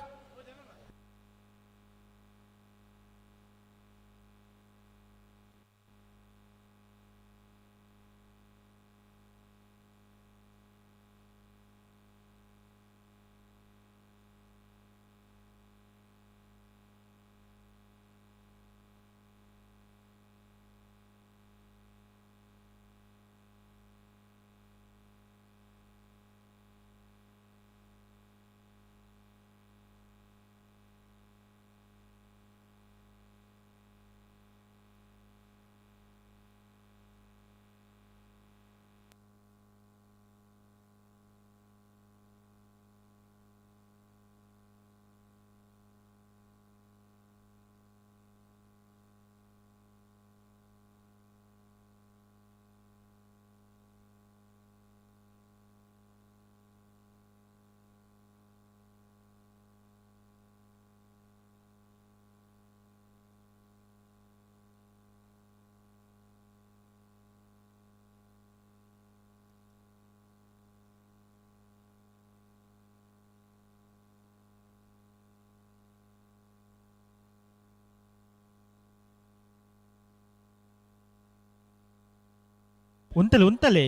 ಉಂತಲೆ ಉಂತಲೆ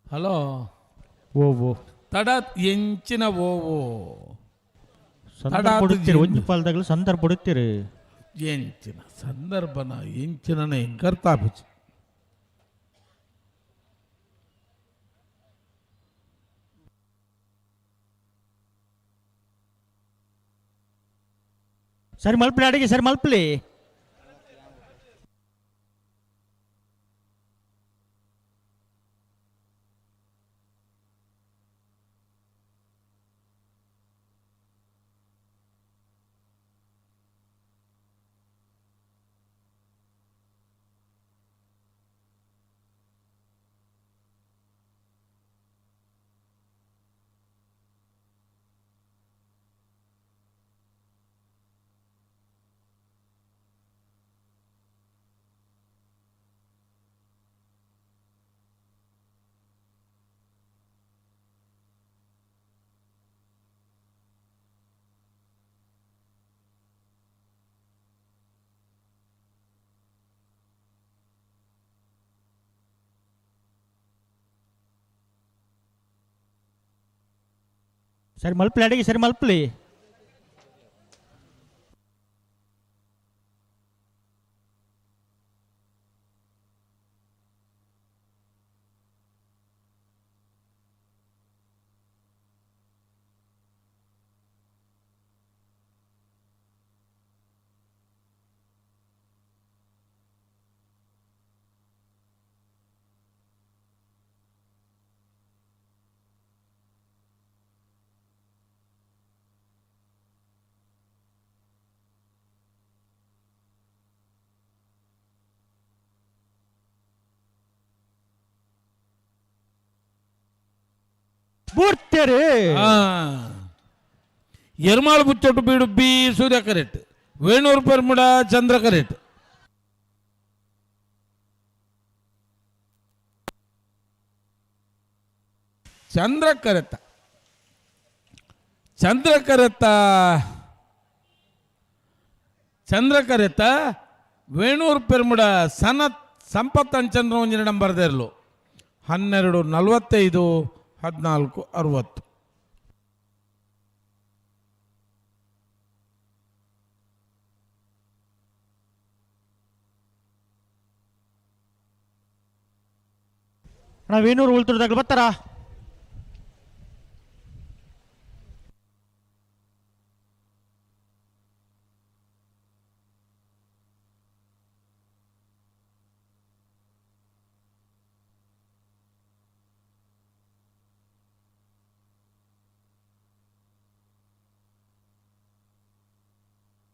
ಹಲೋ ಓ ಓ ತಡ ಎಂಚಿನ ಓ ಸಂದರ್ಭ ಕೊಡುತ್ತೀರಿ ಒಂಜಿ ಪಾಲ್ದಾಗಲೂ ಸಂದರ್ಭ ಕೊಡುತ್ತೀರಿ. ಎಂಚಿನ ಸಂದರ್ಭನ ಎಂಚಿನ ಎಂಕರ್ತಾಪುಜಿ. ಸರಿ ಮಲ್ಪಲಿ ಅಡಿಗೆ ಸರಿ ಮಲ್ಪಲಿ. ಸರಿ ಮಲ್ಪಲಿ ಅಡಿಗೆ ಸರಿ ಮಲ್ಪಲಿ. ಬೂರ್ತೇರಿ. ಎರ್ಮಾಳು ಬುಚ್ಚೊಟ್ಟು ಬೀಡು ಬಿ ಸೂರ್ಯ ಕರೆಕ್ಟ್, ವೇಣೂರು ಪೆರ್ಮುಡ ಚಂದ್ರ ಕರೆಕ್ಟ್. ಚಂದ್ರ ಕರೆತ್ತ, ಚಂದ್ರ ಕರೆತ್ತ, ಚಂದ್ರ ಕರೆತ್ತ. ವೇಣೂರು ಪೆರ್ಮುಡ ಸನತ್ ಸಂಪತ್ ಅಂಚಂದ್ರ ಒಂಜಿನ ನಂಬರ್ ದೇರ್ಲು 12:45 14:60. ಅಣ್ಣ ವೇಣೂರು ಉಳ್ತುರ್ದಾಗಲು ಬರ್ತಾರಾ?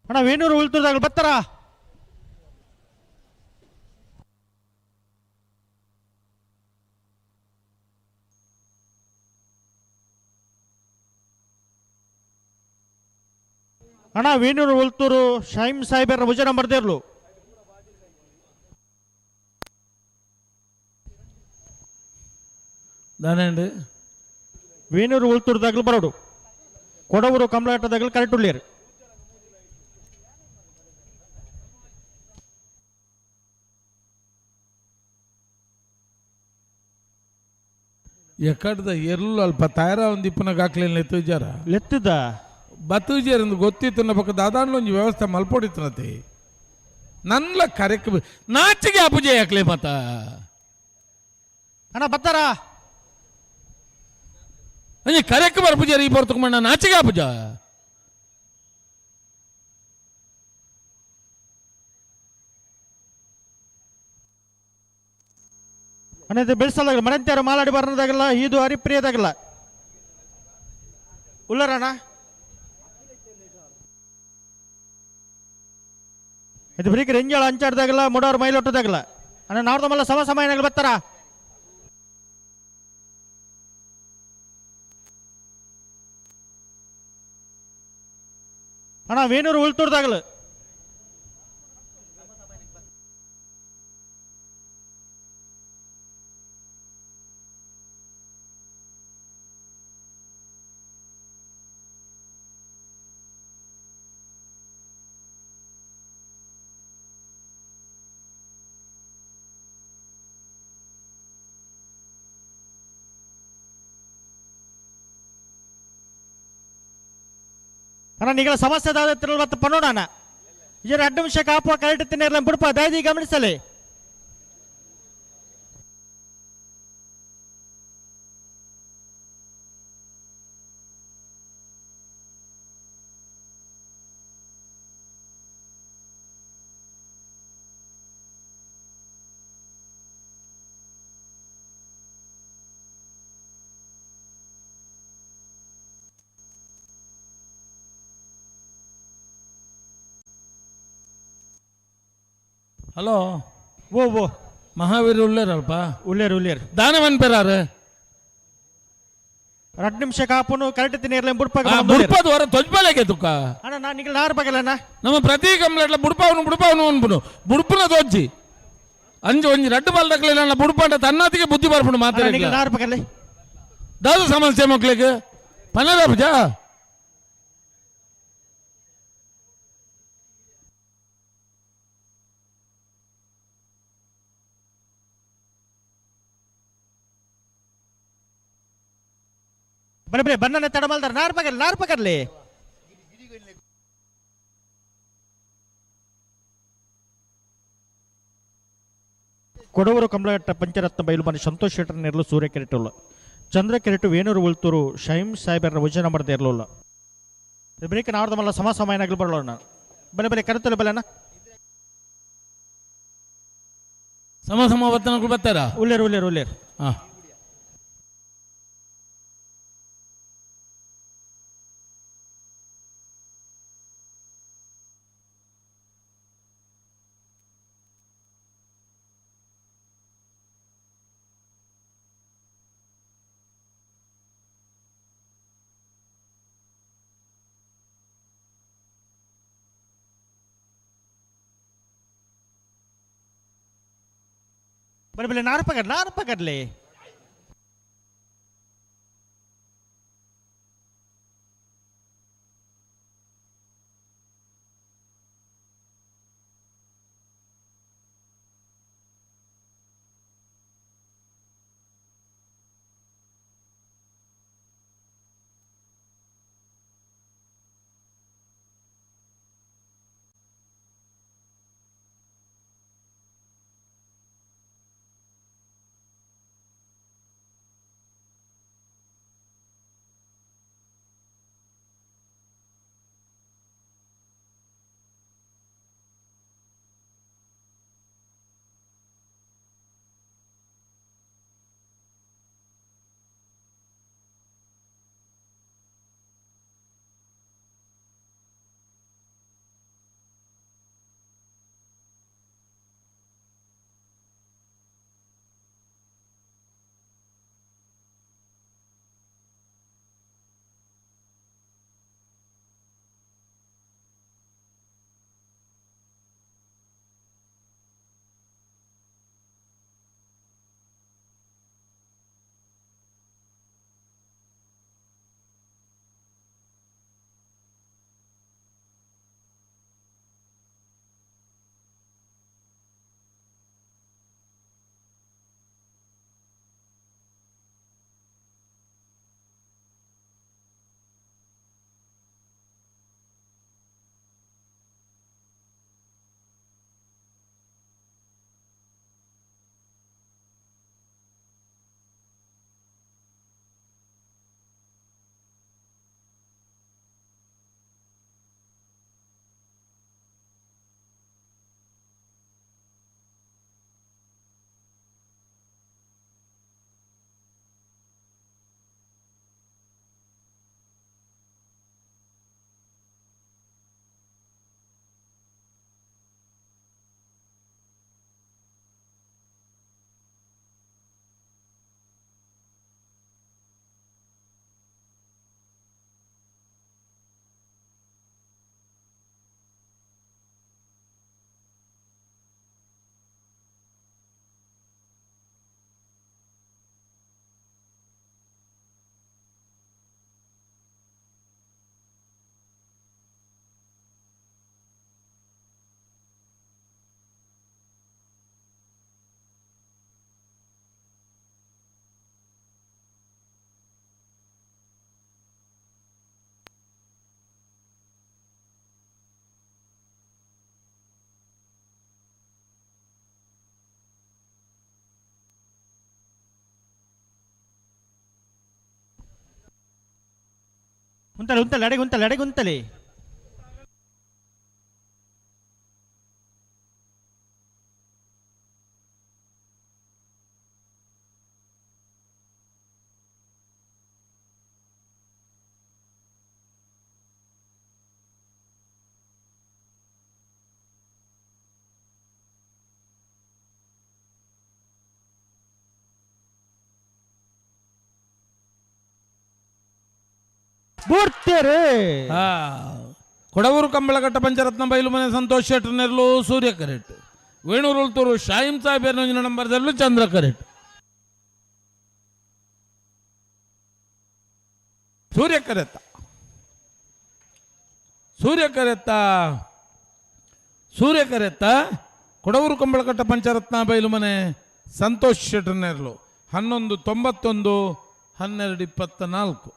ಅಣ್ಣ ವೇಣೂರು ಉಳ್ತುರ್ದಾಗಲು ಬರ್ತಾರಾ? ಅಣ್ಣ ವೇಣೂರು ಉಳ್ತೂರು ಶೈಮ್ ಸಾಹೇಬರ ಭುಜ ನಂಬರ್ ದೇರ್ಲು. ದಾನೇಂಡು ವೇಣೂರು ಉಳ್ತೂರ್ದಾಗಲು ಬರೋಡು, ಕೊಡವೂರು ಕಮಲಾಟದಾಗಲು ಕರೆಕ್ಟ್ ಉಳ್ಳೇರು. ಎಕ್ಕಡ್ದ ಎರ್ಲು ಅಲ್ಪ ತಯಾರ ಒಂದು ಇಪ್ಪನ ಗಾಕ್ಲೇನು ಲೆತ್ತುಜಾರ ಲೆತ್ತದ ಬತ್ತುಜಾರ ಎಂದು ಗೊತ್ತಿತ್ತು ಪಕ್ಕ ದಾದಾಂಡ್ಲ ಒಂಜಿ ವ್ಯವಸ್ಥೆ ಮಲ್ಪೊಡಿತ್ತನತೆ ನನ್ಲ ಕರೆಕ್ ನಾಚಿಗೆ ಅಪುಜೆ ಯಾಕ್ಲೆ ಮತ. ಅಣ್ಣ ಬತ್ತಾರಾ? ಅಂಜಿ ಕರೆಕ್ ಬರ್ಪುಜಾರ ಈ ಪೊರ್ತುಕು ಮಣ್ಣ ನಾಚಿಗೆ ಅಪುಜ. ಅಣ್ಣ ಇದು ಬೆಳೆಸಲಾಗಲ್ಲ ಮರಂತ್ಯಾರು ಮಾಲಾಡಿ ಬರೋದಾಗಲ್ಲ, ಇದು ಹರಿಪ್ರಿಯದಾಗಲ್ಲ ಉಲ್ಲರಣ್ಣ. ಇದು ಬರೀ ರೆಂಜಾಳ ಅಂಚಾಡ್ದಾಗಲ್ಲ, ಮುಡೋರು ಮೈಲೊಟ್ಟದಾಗಲ್ಲ. ಅಣ್ಣ ನಾಡ್ದಮಲ್ಲ ಸಮ ಸಮಯನಾಗಲಿ ಬರ್ತಾರ? ಅಣ್ಣ ವೇಣೂರು ಉಳ್ತೂರ್ದಾಗಲು. ಅಣ್ಣ ನಿಗಳ ಸಮಸ್ಯೆ ದಾದ ಮತ್ತು ಪನ್ನೋಣ ಇದರ 2 ನಿಮಿಷ ಕಾಪುವ ಕರೆಕ್ಟ್ ತಿನ್ನಿರಲ್ಲ ಬಿಡಪ ದಯದಿ ಗಮನಿಸಲಿ. ಹಲೋ ಓ ಓ ಮಹಾವೀರ್ ಉಳ್ಳೇರಲ್ಪ? ಉಳ್ಳೇರು ಉಳ್ಳೇರು. ದಾನವನ್ ಪೆರಾರು 2 ನಿಮಿಷ ಕಾಪುನು ಕರೆಕ್ಟ್ ತಿನ್ನಿರಲ್ಲ ಬುಡ್ಪ. ಬುಡ್ಪದ ಹೊರ ತೊಜ್ಬಲೆಗೆ ತುಕ್ಕ. ಅಣ್ಣ ನಾನು ನಿಗಳ ನಾರು ಬಗಲಣ್ಣ. ನಮ್ಮ ಪ್ರತಿ ಕಂಪ್ಲೇಂಟ್ಲ ಬುಡ್ಪಾವನು ಬುಡ್ಪಾವನು ಅನ್ಪುನು ಬುಡ್ಪುನ ತೋಜ್ಜಿ ಅಂಜು ಒಂಜಿ ರಡ್ಡು ಬಾಲ್ ಬುಡ್ಪಾಂಡ ತನ್ನಾತಿಗೆ ಬುದ್ಧಿ ಬರ್ಪುಂಡು ಮಾತಾಡಿ. ನಾರು ಬಗಲೆ ದಾದ ಸಮಸ್ಯೆ ಮಕ್ಳಿಗೆ ಪನ್ನದ ಪೂಜಾ. ಬಲೆ ಬಲೆ ಬನ್ನನೆ ತಡ ಮಲ್ದಾರ ನಾರು ಪಗರ್ಲಿ ನಾರು ಪಗರ್ಲಿ. ಕೊಡವರು ಕಮಲಘಟ್ಟ ಪಂಚರತ್ನ ಬೈಲು ಮನೆ ಸಂತೋಷ್ ಶೆಟ್ಟರ್ ನೆರಳು ಸೂರ್ಯ ಕೆರೆಟುಲ್ಲ, ಚಂದ್ರ ಕೆರೆಟು ವೇಣೂರು ಉಳ್ತೂರು ಶೈಮ್ ಸಾಹೇಬರ ವಜನ ಮಾಡದೆ ಇರಲಿಲ್ಲ. ಬ್ರೇಕ್ ನಾಡ್ದ ಮಲ್ಲ ಸಮ ಸಮಯನಾಗಲು ಬರಲೋಣ. ಬಲೆ ಬಲೆ ಕರೆತಲೆ ಬಲೆನ ಸಮ ಸಮ ಬತ್ತನ ಬರ್ತಾರ? ಉಳ್ಳೇರು ಉಳ್ಳೇರು ಉಳ್ಳೇರು. ಹಾಂ ಬಲೆ ಬಲೆ ನಾರು ಪಕಡ್ ನಾರು ಪಕಡ್ಲೆ ಉಂತಲೆ ಉಂತಲೆ ಅಡೆಗೆ ಉಂತಲೆ ಅಡೆಗೆ ಉಂತಲೆ ಬೂರ್ತೇರೆ ಕೊಡವೂರು ಕಂಬಳಘಟ್ಟ ಪಂಚರತ್ನ ಬೈಲುಮನೆ ಸಂತೋಷ್ ಶೆಟ್ಟರ್ ನೆರಳು ಸೂರ್ಯ ಕರೆಟ್ ವೇಣೂರು ಉಳ್ತೂರು ಶಾಹಿಂ ಸಾಹೇಬ್ ನಂಬರ್ದಲ್ಲೂ ಚಂದ್ರ ಕರೆಟ್ ಸೂರ್ಯ ಕರೆತ್ತ ಸೂರ್ಯ ಕರೆತ್ತ ಸೂರ್ಯ ಕರೆತ್ತ ಕೊಡವೂರು ಕಂಬಳಕಟ್ಟ ಪಂಚರತ್ನ ಬೈಲುಮನೆ ಸಂತೋಷ್ ಶೆಟ್ಟರ್ ನೆರಳು 11:91 12:24.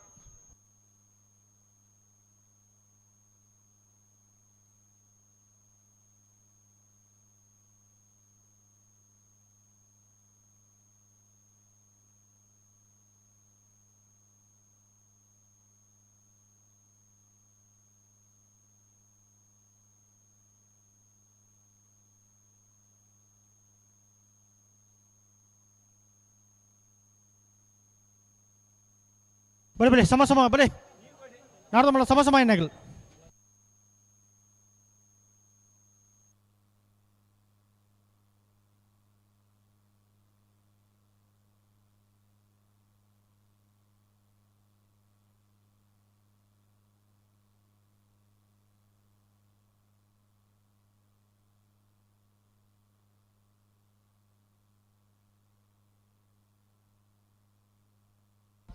ಬಲೆ ಬಲೆ ಸಮ ಸಮ ಬಲೆ ನಾಡ್ದ ಮಲ್ಲ ಸಮ ಸಮ ಎನ್ನಗಲ್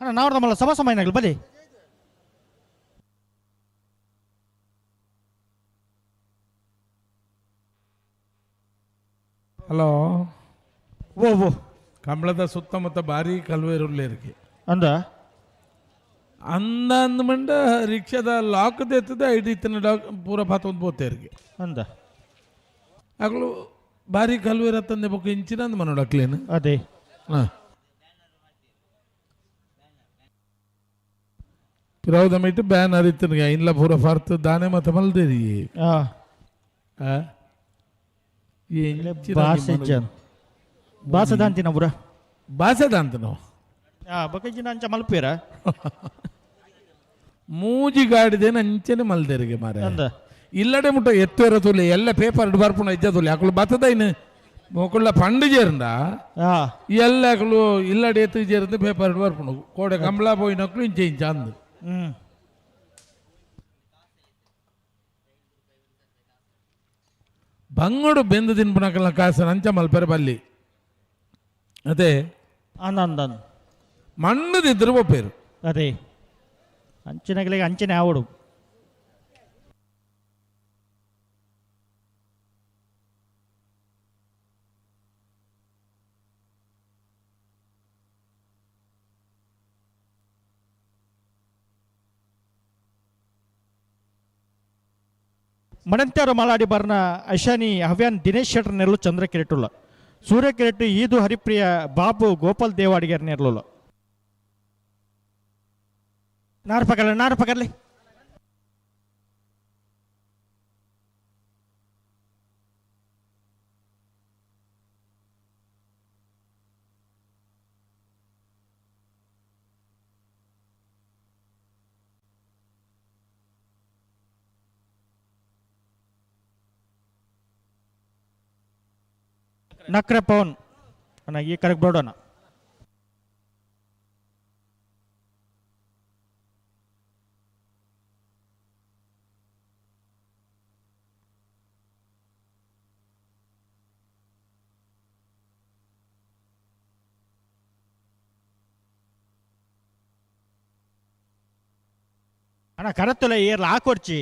ಅಣ್ಣ ನಾವು ಮಲ್ಲ ಸಭಾ ಸಮಯನಾಗಲಿ ಬಲಿ. ಹಲೋ. ಓ ಓ ಕಂಬಳದ ಸುತ್ತಮುತ್ತ ಭಾರಿ ಕಲ್ವೇರುಳ್ಳೇರಿಗೆ ಅಂದ ಅಂದ ಅಂದ ಮಂಡ ರಿಕ್ಷಾದ ಲಾಕ್ ದೇತದೆ ಐಡಿ ಇತ್ತಿನ ಡಾಕ್ ಪೂರ ಪಾತೊಂದು ಪೋತೇರಿಗೆ ಅಂದ ಅಗಲು ಭಾರಿ ಕಲ್ವೇರ ತಂದೆ ಬೊಕ್ಕ ಇಂಚಿನ ಅಂದ ಮನೋಡ ಕ್ಲೀನ್. ಅದೇ ಹಾಂ ಪಿರೌದ ಮೈಟ್ ಬ್ಯಾನರ್ ಇತ್ತನಿಗೆ ಇಲ್ಲ ಪೂರ ಫರ್ತ್ ದಾನೆ ಮತ ಮಲ್ದೇರಿ. ಆ ಆ ಬಾಸೆ ಜನ್ ಬಾಸೆ ದಾಂತಿನ ಪೂರ ಬಾಸೆ ದಾಂತನೋ. ಆ ಬೊಕ್ಕ ಅಂಚ ಮಲ್ಪೇರ ಮೂಜಿ ಗಾಡಿದೇನ ಅಂಚನೆ ಮಲ್ದೇರಿಗೆ ಮಾರ ಅಂದ ಇಲ್ಲಡೆ ಮುಟ್ಟ ಎತ್ತುವರ ತುಲೆ ಎಲ್ಲ ಪೇಪರ್ ಬರ್ಪುಣ ಇಜ್ಜ ತುಲೆ ಅಕುಲು ಬತ್ತದೈನು ಮೊಕುಳ್ಳ ಪಂಡು ಜೇರಂದ ಎಲ್ಲ ಅಕುಲು ಇಲ್ಲಡೆ ಎತ್ತು ಜೇರಂದ ಪೇಪರ್ ಬರ್ಪುಣ ಕೋಡೆ ಕಂಬಳ ಪೋಯಿನಕ್ಲು ಇಂಚೆ ಇಂಚ ಅಂದು. ಬಂಗೋಡು ಬೆಂದು ತಿನ್ಪುನಕಲ್ನ ಕಾಸನ ಅಂಚ ಮಲ್ಪೆರೆ ಬಲ್ಲಿ ಅದೇ ಅಂದ ಮಣ್ಣು ತಿದ್ರು ಬೊಪ್ಪೇರು. ಅದೇ ಅಂಚಿನಗಳಿಗೆ ಅಂಚನೆ ಆವಡು. ಮಣಂತ್ಯಾರು ಮಾಲಾಡಿ ಬರ್ನ ಅಶಾನಿ ಹವ್ಯಾನ್ ದಿನೇಶ್ ಶೆಟ್ಟರ್ ನೆರಳು ಚಂದ್ರ ಕಿರೆಟುಲ್ಲ ಸೂರ್ಯ ಕಿರೆಟು ಈದು ಹರಿಪ್ರಿಯ ಬಾಬು ಗೋಪಾಲ್ ದೇವಾಡಿಗರ್ ನೆರಳುಲ್ಲ. ನಾರ್ ಪಕರ್ಲಿ ನಾರ್ ಪಕರ್ಲಿ. ನಕ್ರೆ ಪವನ್ ಅಣ್ಣ ಈ ಕರೆಕ್ಟ್ ಬೋರ್ಡೋಣ. ಅಣ್ಣ ಕರತ್ತುಲ ಏರ್ಲ ಹಾಕೊಡ್ಚಿ.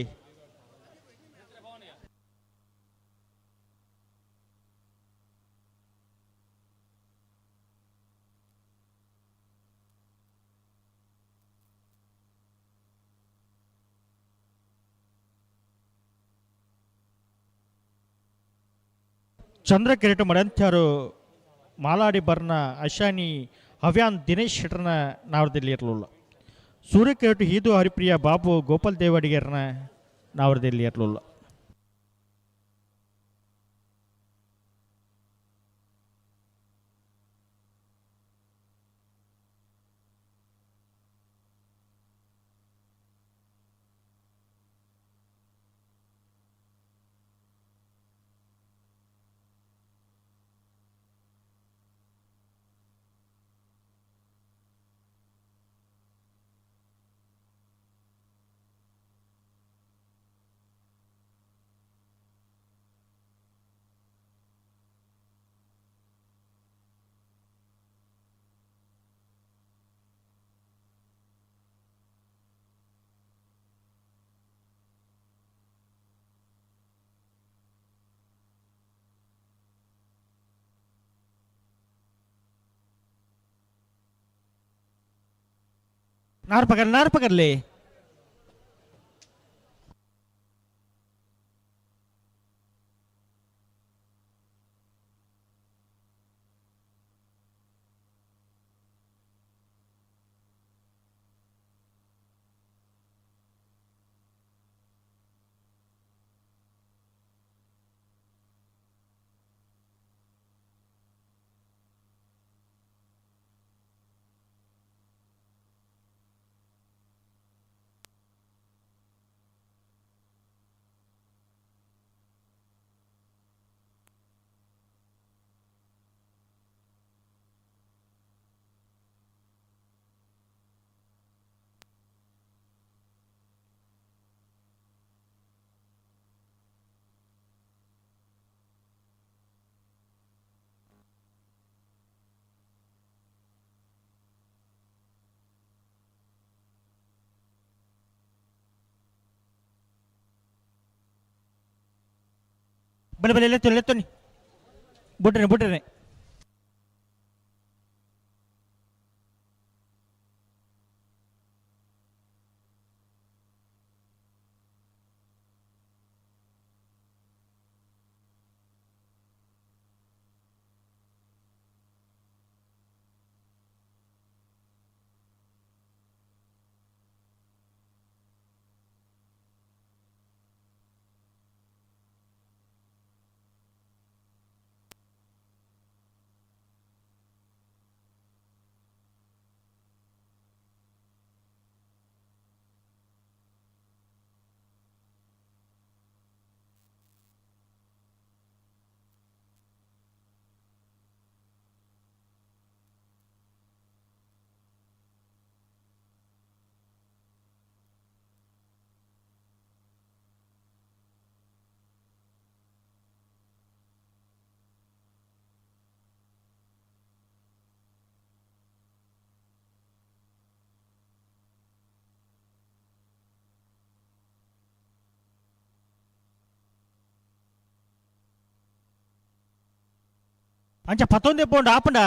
ಚಂದ್ರ ಕಿರೀಟ ಮಡಂತ್ಯಾರು ಮಾಲಾಡಿ ಬರ್ನ ಅಶಾನಿ ಹವ್ಯಾನ್ ದಿನೇಶ್ ಶೆಟ್ಟರ್ನ ನಾವರದಲ್ಲಿ ಇರಲಿಲ್ಲ. ಸೂರ್ಯ ಕಿರೀಟ ಹೀದು ಹರಿಪ್ರಿಯ ಬಾಬು ಗೋಪಾಲ್ ದೇವಾಡಿಗರ್ನ ನಾವರದಲ್ಲಿ ಇರಲಿಲ್ಲ. नार पकड़ नार पकड़ ले। ಬಲೆ ಬಲೆ ಲೆತ್ತೊನಿ ಲೆತ್ತೊನಿ ಬುಡ್ರೆ ಬುಡ್ರೆ ಅಂಚ ಪತ್ತೊಂದೇ ಪೋಂಡು ಆಪುಂಡ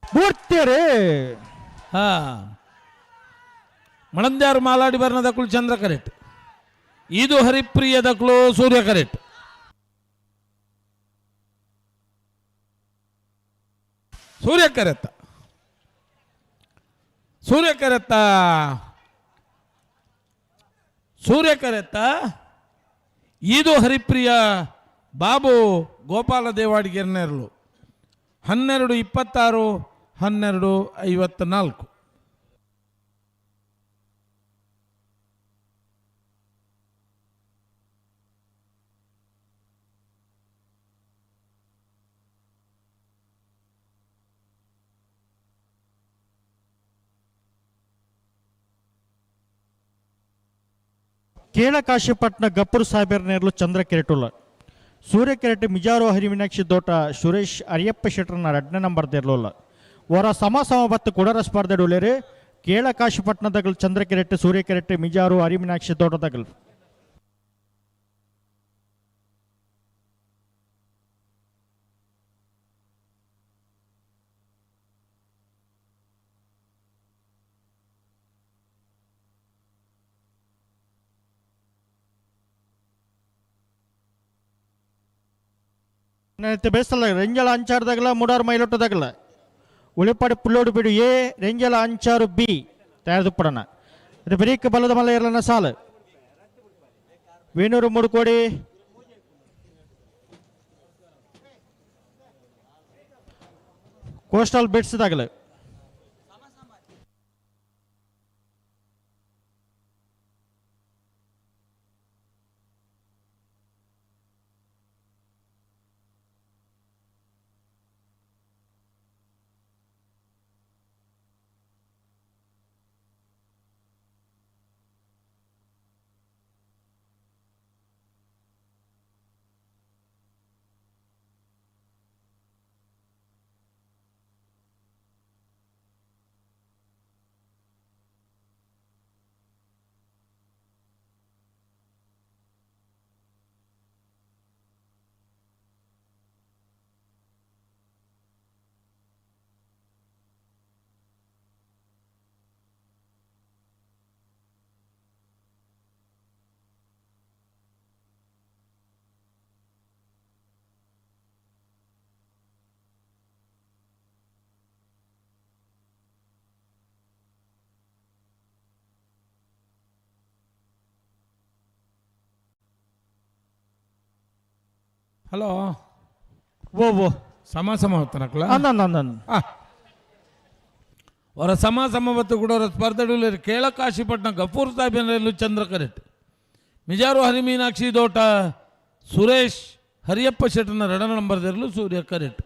ಬೂರ್ತಿಯರೇ ಹಾ ಮಳಂದ್ಯಾರು ಮಾಲಾಡಿ ಬರ್ನದಕ್ಕಳು ಚಂದ್ರ ಕರೆಕ್ಟ್, ಇದು ಹರಿಪ್ರಿಯದಕ್ಕಳು ಸೂರ್ಯ ಕರೆಕ್ಟ್. ಸೂರ್ಯ ಕರೆತ್ತ, ಸೂರ್ಯ ಕರೆತ್ತ, ಸೂರ್ಯ ಕರೆತ್ತ. ಇದು ಹರಿಪ್ರಿಯ ಬಾಬು ಗೋಪಾಲ ದೇವಾಡಿಗೆರ್ನೆರ್ಲು 12:26 12:54. ಕೇಳಕಾಶಿಪಟ್ನ ಗಪ್ಪರು ಸಾಹೇಬರ ನೇರ್ಲು ಚಂದ್ರ ಕೆರೆಟುಲ್ಲ, ಸೂರ್ಯಕೆರೆಟ್ ಮಿಜಾರು ಹರಿಮೀನಾಕ್ಷಿ ದೋಟ ಸುರೇಶ್ ಅರಿಯಪ್ಪ ಶೆಟ್ಟರ್ನ ರಡ್ಡನೇ ನಂಬರ್ ದೇರ್ಲೋಲ್ಲ. ವರ ಸಮ ಸಮ ಬತ್ತು ಕುಡರ ಸ್ಪರ್ಧೆ ಉಳ್ಳೇರು ಕೇಳಕಾಶಿಪಟ್ಟಣದಗಲ್ ಚಂದ್ರಕೆರೆಟ್ ಸೂರ್ಯಕೆರೆಟ್ ಮಿಜಾರು ಹರಿಮೀನಾಕ್ಷಿ ತೋಟದಗಲ್. ಬೇಸಲ್ಲ ರೆಂಜಲ ಅಂಚಾರದಾಗಲ ಮೂಡಾರು ಮೈಲೊಟ್ಟದಾಗಲ ಉಳಿಪಾಡಿ ಪುಲ್ಲೋಡು ಬಿಡು ಎ ರೆಂಜಲ ಅಂಚಾರು ಬಿ ತಯಾರಿದುಪ್ಪಡಣ. ಇದು ಬರೀಕ್ ಬಲದ ಮಲ್ಲ ಇರಲನ ಸಾಲು ವೇಣೂರು ಮೂಡುಕೋಡಿ ಕೋಸ್ಟಲ್ ಬೆಡ್ಸ್ದಾಗಲ. ಹಲೋ ಓ ಓ ಸಮ ಸಮ ಹೊತ್ತನಕ್ಲ ಅಂದ ಅವರ ಸಮ ಸಮ ಬತ್ತು ಕೂಡ ಸ್ಪರ್ಧೆಗಳು ಕೇಳಕಾಶಿಪಟ್ಟಣ ಗಫೂರ್ ಸಾಹೇಬ್ ಚಂದ್ರಕರೆಟ್ ಮಿಜಾರು ಹರಿಮೀನಾಕ್ಷಿ ದೋಟ ಸುರೇಶ್ ಹರಿಯಪ್ಪ ಶೆಟ್ಟನ ಎರಡನೇ ನಂಬರ್ದಿರಲು ಸೂರ್ಯ ಕರೆಟ್.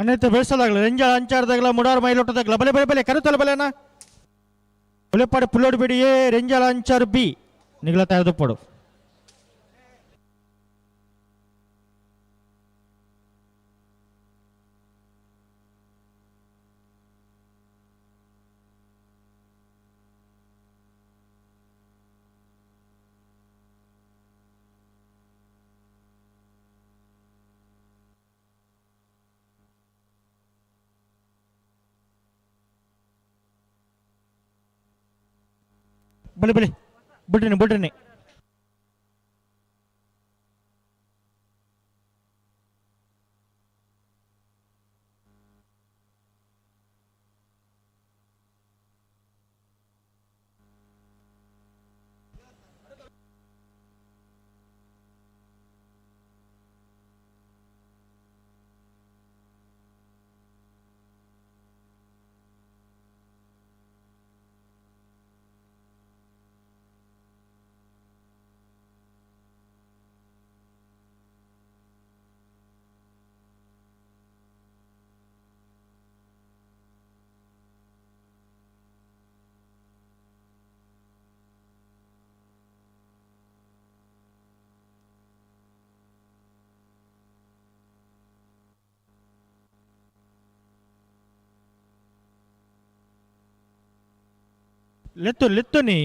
ಅನ್ನೈತೆ ಬೆಳೆಸಲಾಗಲ್ಲ ರೆಂಜಾಳ ಅಂಚಾರದಾಗಲ ಮುಡಾರು ಮೈಲೊಟ್ಟದಾಗಲ ಬಲೆ ಬಲೆ ಬಲೆ ಕರುತಲ ಬಲೆನಾ ಉಳಿಪಾಡಿ ಪುಲ್ಲೋಡು ಬಿಡಿ ಎ ರೆಂಜಾಳ ಅಂಚಾರು ಬಿ ನಿಗಲ ತಯಾರಿದುಪ್ಪಡು. ಬಲೆ ಬಲೆ ಬಿಡ್ರಿ ಬಿಡ್ರಿ. ಲೆತ್ತು ಲೆತ್ತು ನೀ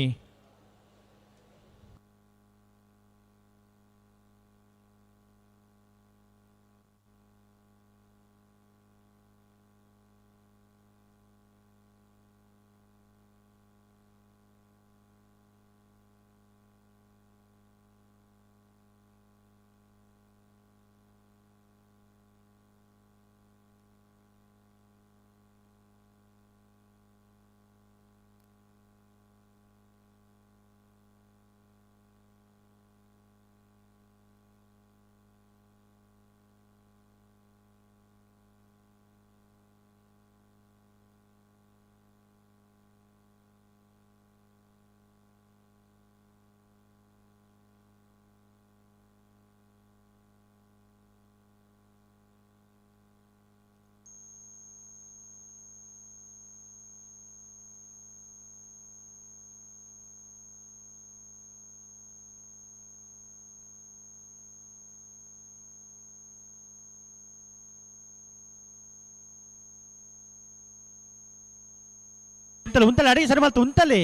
ಉಂತಲೆ ಉಂತಲೆ ಅಡಿಗೆ ಸರಿ ಮಲ್ತು ಉಂತಲೆ.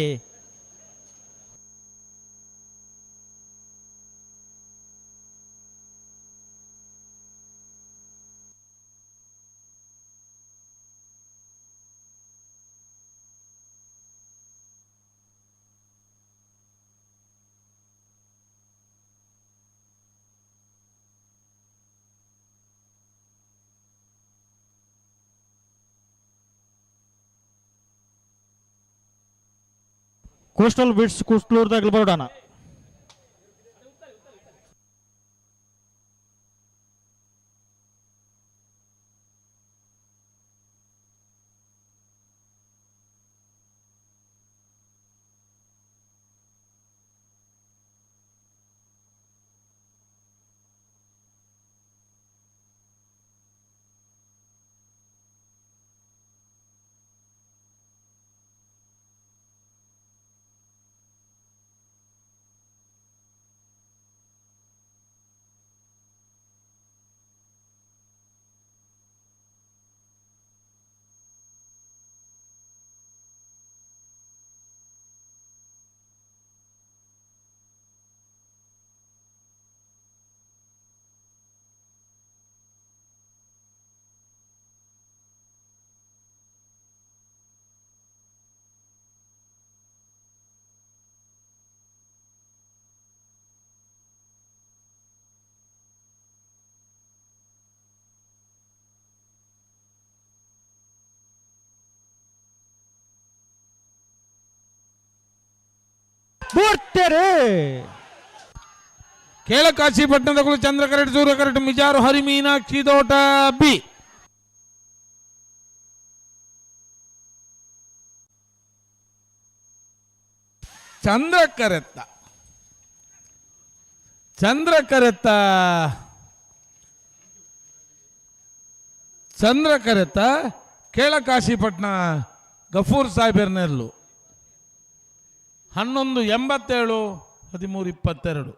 ಕೋಸ್ಟಲ್ ಬಿಟ್ಸ್ ಕುಸ್ಲೂರ್ದಾಗಲಿ ಬರೋಣ. ಕೇಳಕಾಶಿ ಪಟ್ಟಣದ ಚಂದ್ರಕರೆಟ್ ಸೂರ್ಯಕರೆಟ್ ಮಿಜಾರು ಹರಿ ಮೀನಾಕ್ಷಿ ತೋಟ ಬಿ. ಚಂದ್ರಕರೆತ್ತ ಚಂದ್ರಕರೆತ್ತ ಚಂದ್ರಕರೆತ್ತ ಕೇಳಕಾಶಿಪಟ್ಟಣ ಗಫೂರ್ ಸಾಹೇಬರ್ನೆಲ್ಲು 11 87 13 22.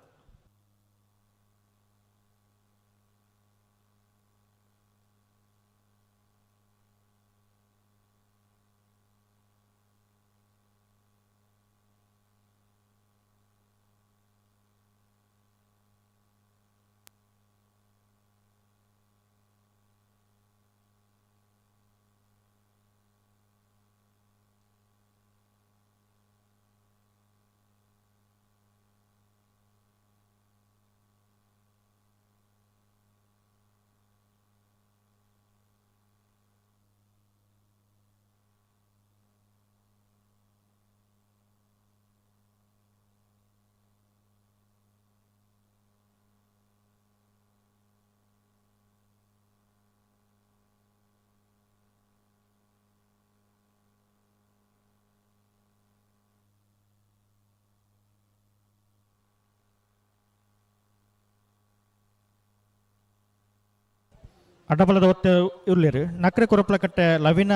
ಅಡ್ಡಬಲದ ಒತ್ತೆ ಇರ್ಲಿರಿ ನಕ್ರೆ ಕೊರಪ್ಲಕಟ್ಟೆ ಲವಿನ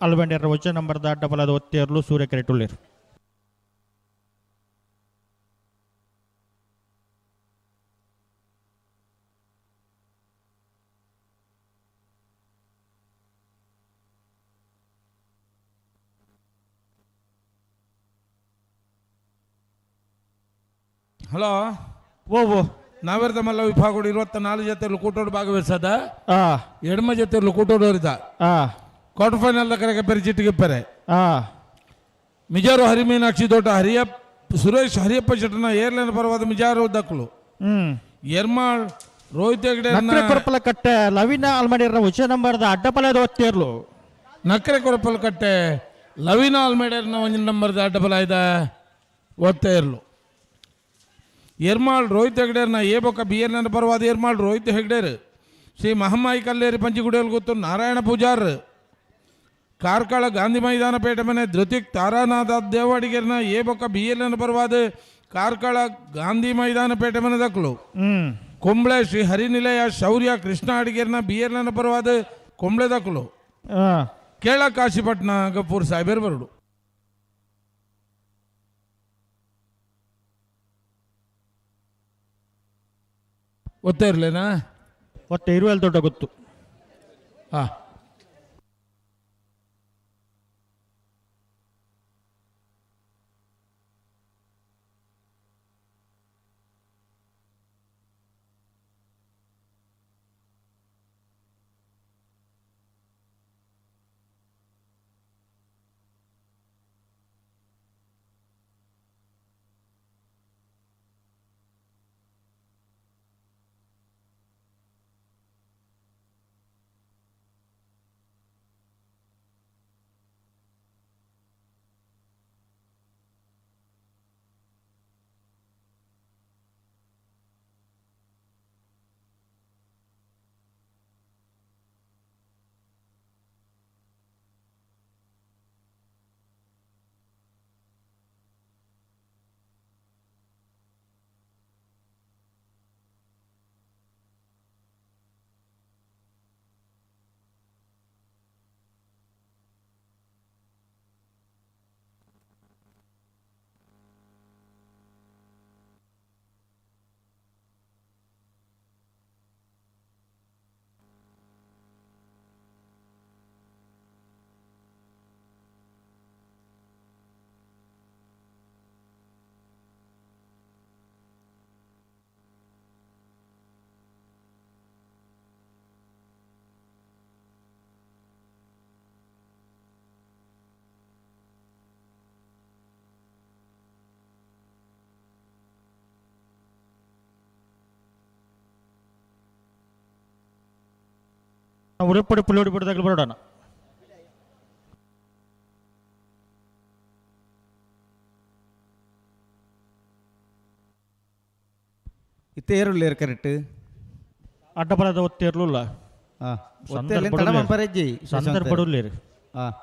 ಅಲ್ಬಂಡಿಯರ ವಜ ನಂಬರ್ದ ಅಡ್ಡಬಲದ ಒತ್ತೆ ಇರಲು ಸೂರ್ಯ ಉಳ್ಳೀರು. ಹಲೋ ಓ ಓ ನಾವೆರ್ದ ಮಲ್ಲ ವಿಭಾಗಗಳು 24 ಜೊತೆಯಲ್ಲಿ ಕೂಟೋಡು ಭಾಗವಹಿಸದ ಎಡಮ ಜೊತೆಯಲ್ಲಿ ಕೂಟೋಡು ಕ್ವಾರ್ಟರ್ ಫೈನಲ್ ಕರೆಗೆ ಪೆರೆ ಚಿಟ್ಟಿಗೆ ಪೆರೆ ಮಿಜಾರು ಹರಿಮೀನಾಕ್ಷಿ ತೋಟ ಹರಿಯಪ್ಪ ಸುರೇಶ್ ಹರಿಯಪ್ಪ ಶೆಟ್ಟನ ಏರ್ಲೈನ್ ಪರವಾದ ಮಿಜಾರು ದಕ್ಕಲು ಎರ್ಮಾಳ್ ರೋಹಿತ್ ಹೆಗ್ಡೆ ನಕ್ರೆ ಕೊರಪಲಕಟ್ಟೆ ಲವಿನ ಆಲ್ಮಡಿಯರ ಉಚ್ಚ ನಂಬರ್ದ ಅಡ್ಡಪಲದ ಒತ್ತೇರ್ಲು ನಕ್ರೆ ಕೊರಪಲಕಟ್ಟೆ ಲವಿನ ಆಲ್ಮಡಿಯರ್ನ ಒಂದು ನಂಬರ್ದ ಅಡ್ಡಪಲಾಯ್ದ ಒತ್ತೇರ್ಲು ಎರ್ಮಾಳ್ ರೋಹಿತ್ ಹೆಗ್ಡೇರ್ನ ಎ ಬೊಕ್ಕ ಬಿ ಎನ್ ಎನ್ ಪರವಾದ ಎರ್ಮಾಳ್ ರೋಹಿತ್ ಹೆಗ್ಡೇರ್ ಶ್ರೀ ಮಹಮ್ಮಾಯಿ ಕಲ್ಲೇರಿ ಪಂಚಿಗುಡಿಯಲ್ಲಿ ಗೊತ್ತು ನಾರಾಯಣ ಪೂಜಾರ್ ಕಾರ್ಕಳ ಗಾಂಧಿ ಮೈದಾನ ಪೇಟೆ ಮನೆ ಧೃತಿಕ್ ತಾರಾನಾಥ ದೇವಾಡಿಗೆರ್ನ ಎ ಬೊಕ್ಕ ಬಿ ಎಲ್ ಎನ್ ಪರವಾದ ಕಾರ್ಕಳ ಗಾಂಧಿ ಮೈದಾನ ಪೇಟೆ ಮನೆ ದಕ್ಕಲು ಕೊಂಬ್ಳೆ ಶ್ರೀ ಹರಿನಿಲಯ ಶೌರ್ಯ ಕೃಷ್ಣ ಅಡಿಗೆರ್ನ ಬಿ ಎಲ್ ಎನ್ ಪರವಾದ ಕೊಂಬ್ಳೆ ದಕ್ಕಲು ಕೇಳ ಕಾಶಿಪಟ್ನ ಗಫೂರ್ ಸಾಹೇಬರ್ ಬರುಡು. ಒತ್ತೆ ಇರಲೇನಾ? ಒತ್ತೆ ಇರುವಲ್ಲಿ ದೊಡ್ಡ ಗೊತ್ತು. ಹಾಂ ಉಡುಪಡಿ ಪುಳ್ಳೋಡಿ ಬಿಡದಾಗಲು ಬರೋಣ. ಇತ್ತೇರುಳ್ಳೇರು ಕರೆಕ್ಟ್ ಅಡ್ಡಬಲದ ಒತ್ತೇರ್ಲುಲ್ಲ. ಸಂದರ್ಭ. ಹಾಂ.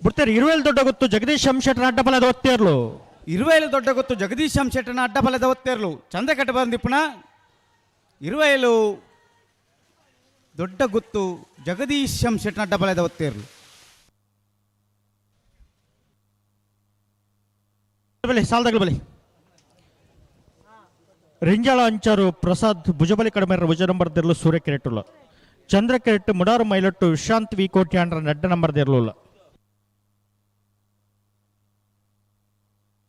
ಬಿಡ್ತಾರೆ. ಇರುವೇಲು ದೊಡ್ಡ ಗೊತ್ತು ಜಗದೀಶ್ ಶಂಶೆಟ್ಟನ ಅಡ್ಡಬಲದ ಒತ್ತೇರ್ಲು. ಇರುವೇಲು ದೊಡ್ಡ ಗೊತ್ತು ಜಗದೀಶ್ ಶಂಶೆಟ್ಟನ ಅಡ್ಡಬಲದ ಒತ್ತೇರ್ಲು. ಚಂದ್ರಕಟ್ಟ ಬಂದಿಪ್ಪಣ ಇರುವೇಲು ದೊಡ್ಡ ಗುತ್ತು ಜಗದೀಶ್ ಶಂಶೆಟ್ಟನ ಅಡ್ಡಬಲದ ಒತ್ತೇರ್ಲು. ಬಲಿ ಸಾಲದಗಳು ಬಲಿ. ರಿಂಜಾಳ ಅಂಚಾರು ಪ್ರಸಾದ್ ಭುಜಬಲಿ ಕಡಿಮೆ ಭುಜ ನಂಬರ್ ದಿರ್ಲು ಸೂರ್ಯ ಕಿರೆಟುಲ್ಲ. ಚಂದ್ರ ಕಿರೆಟ್ಟು ಮುಡಾರು ಮೈಲೊಟ್ಟು ವಿಶ್ರಾಂತ್ ವಿ ಕೋಟ್ಯಾಂಡ್ರ ನಡ್ಡ ನಂಬರ್ ದಿರ್ಲುಲ್ಲ.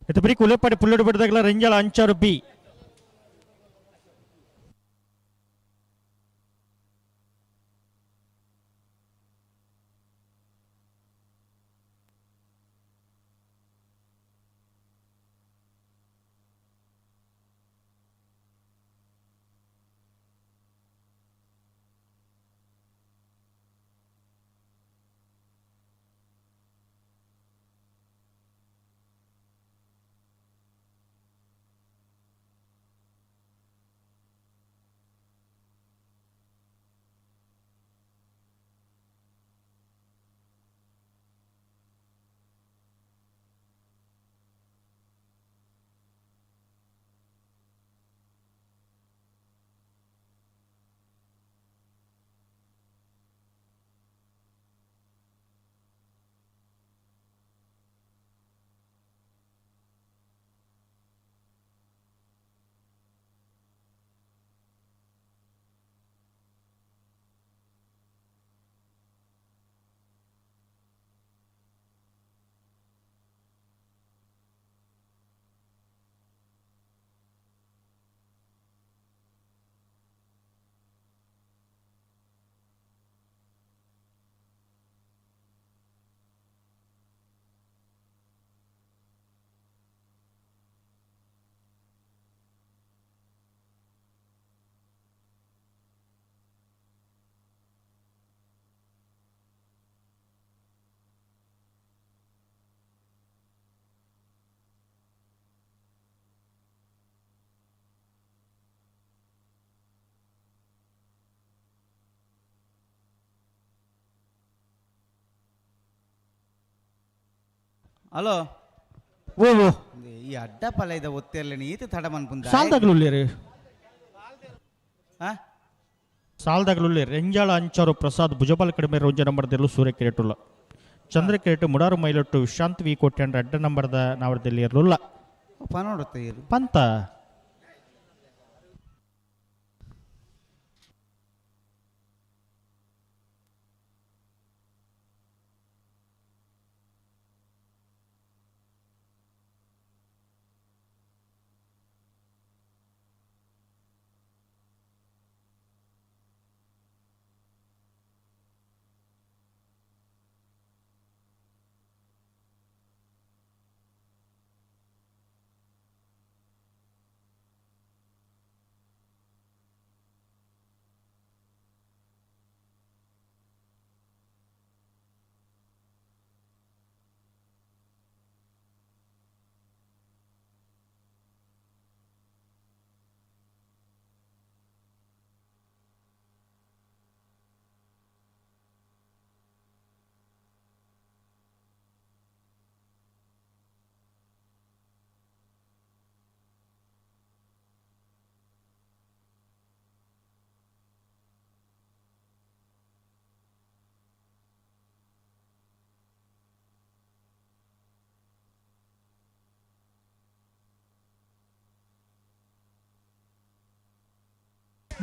ಇತಬರಿ ಕುಲೆಪಾಡಿ ಪುಲ್ಲಡು ಬಿಡದಾಗಲ ರಿಂಜಾಳ ಅಂಚಾರು ಬಿ. ಹಲೋ. ಓ ಓ. ಈ ಅಡ್ಡ ಪಲ ಇದ ಒತ್ತೇರ್ಲೇನಿ ಈತ ತಡ ಮನ್ಪುಂದ. ಸಾಲದಾಗಲುಲ್ಲೇರಿ. ಆ? ಸಾಲದಾಗಲುಲ್ಲೆ ರೆಂಜಾಳ ಅಂಚಾರು ಪ್ರಸಾದ್ ಭುಜಬಲ ಕಡಿಮೆ ರೋಜ ನಂಬರ್ ದಿರ್ಲು ಸೂರ್ಯ ಕಿರೇಟುಲ್ಲ. ಚಂದ್ರ ಕಿರೇಟು ಮುಡಾರು ಮೈಲೊಟ್ಟು ವಿಶ್ರಾಂತ್ ವಿ ಕೋಟ್ಯಾಂಡ್ರ ಅಡ್ಡ ನಂಬರ್ದ ನಾವರದಲ್ಲಿ ಇರಲಿಲ್ಲ. ಪನೋಡುತ್ತೆ ಇರು. ಪಂತ.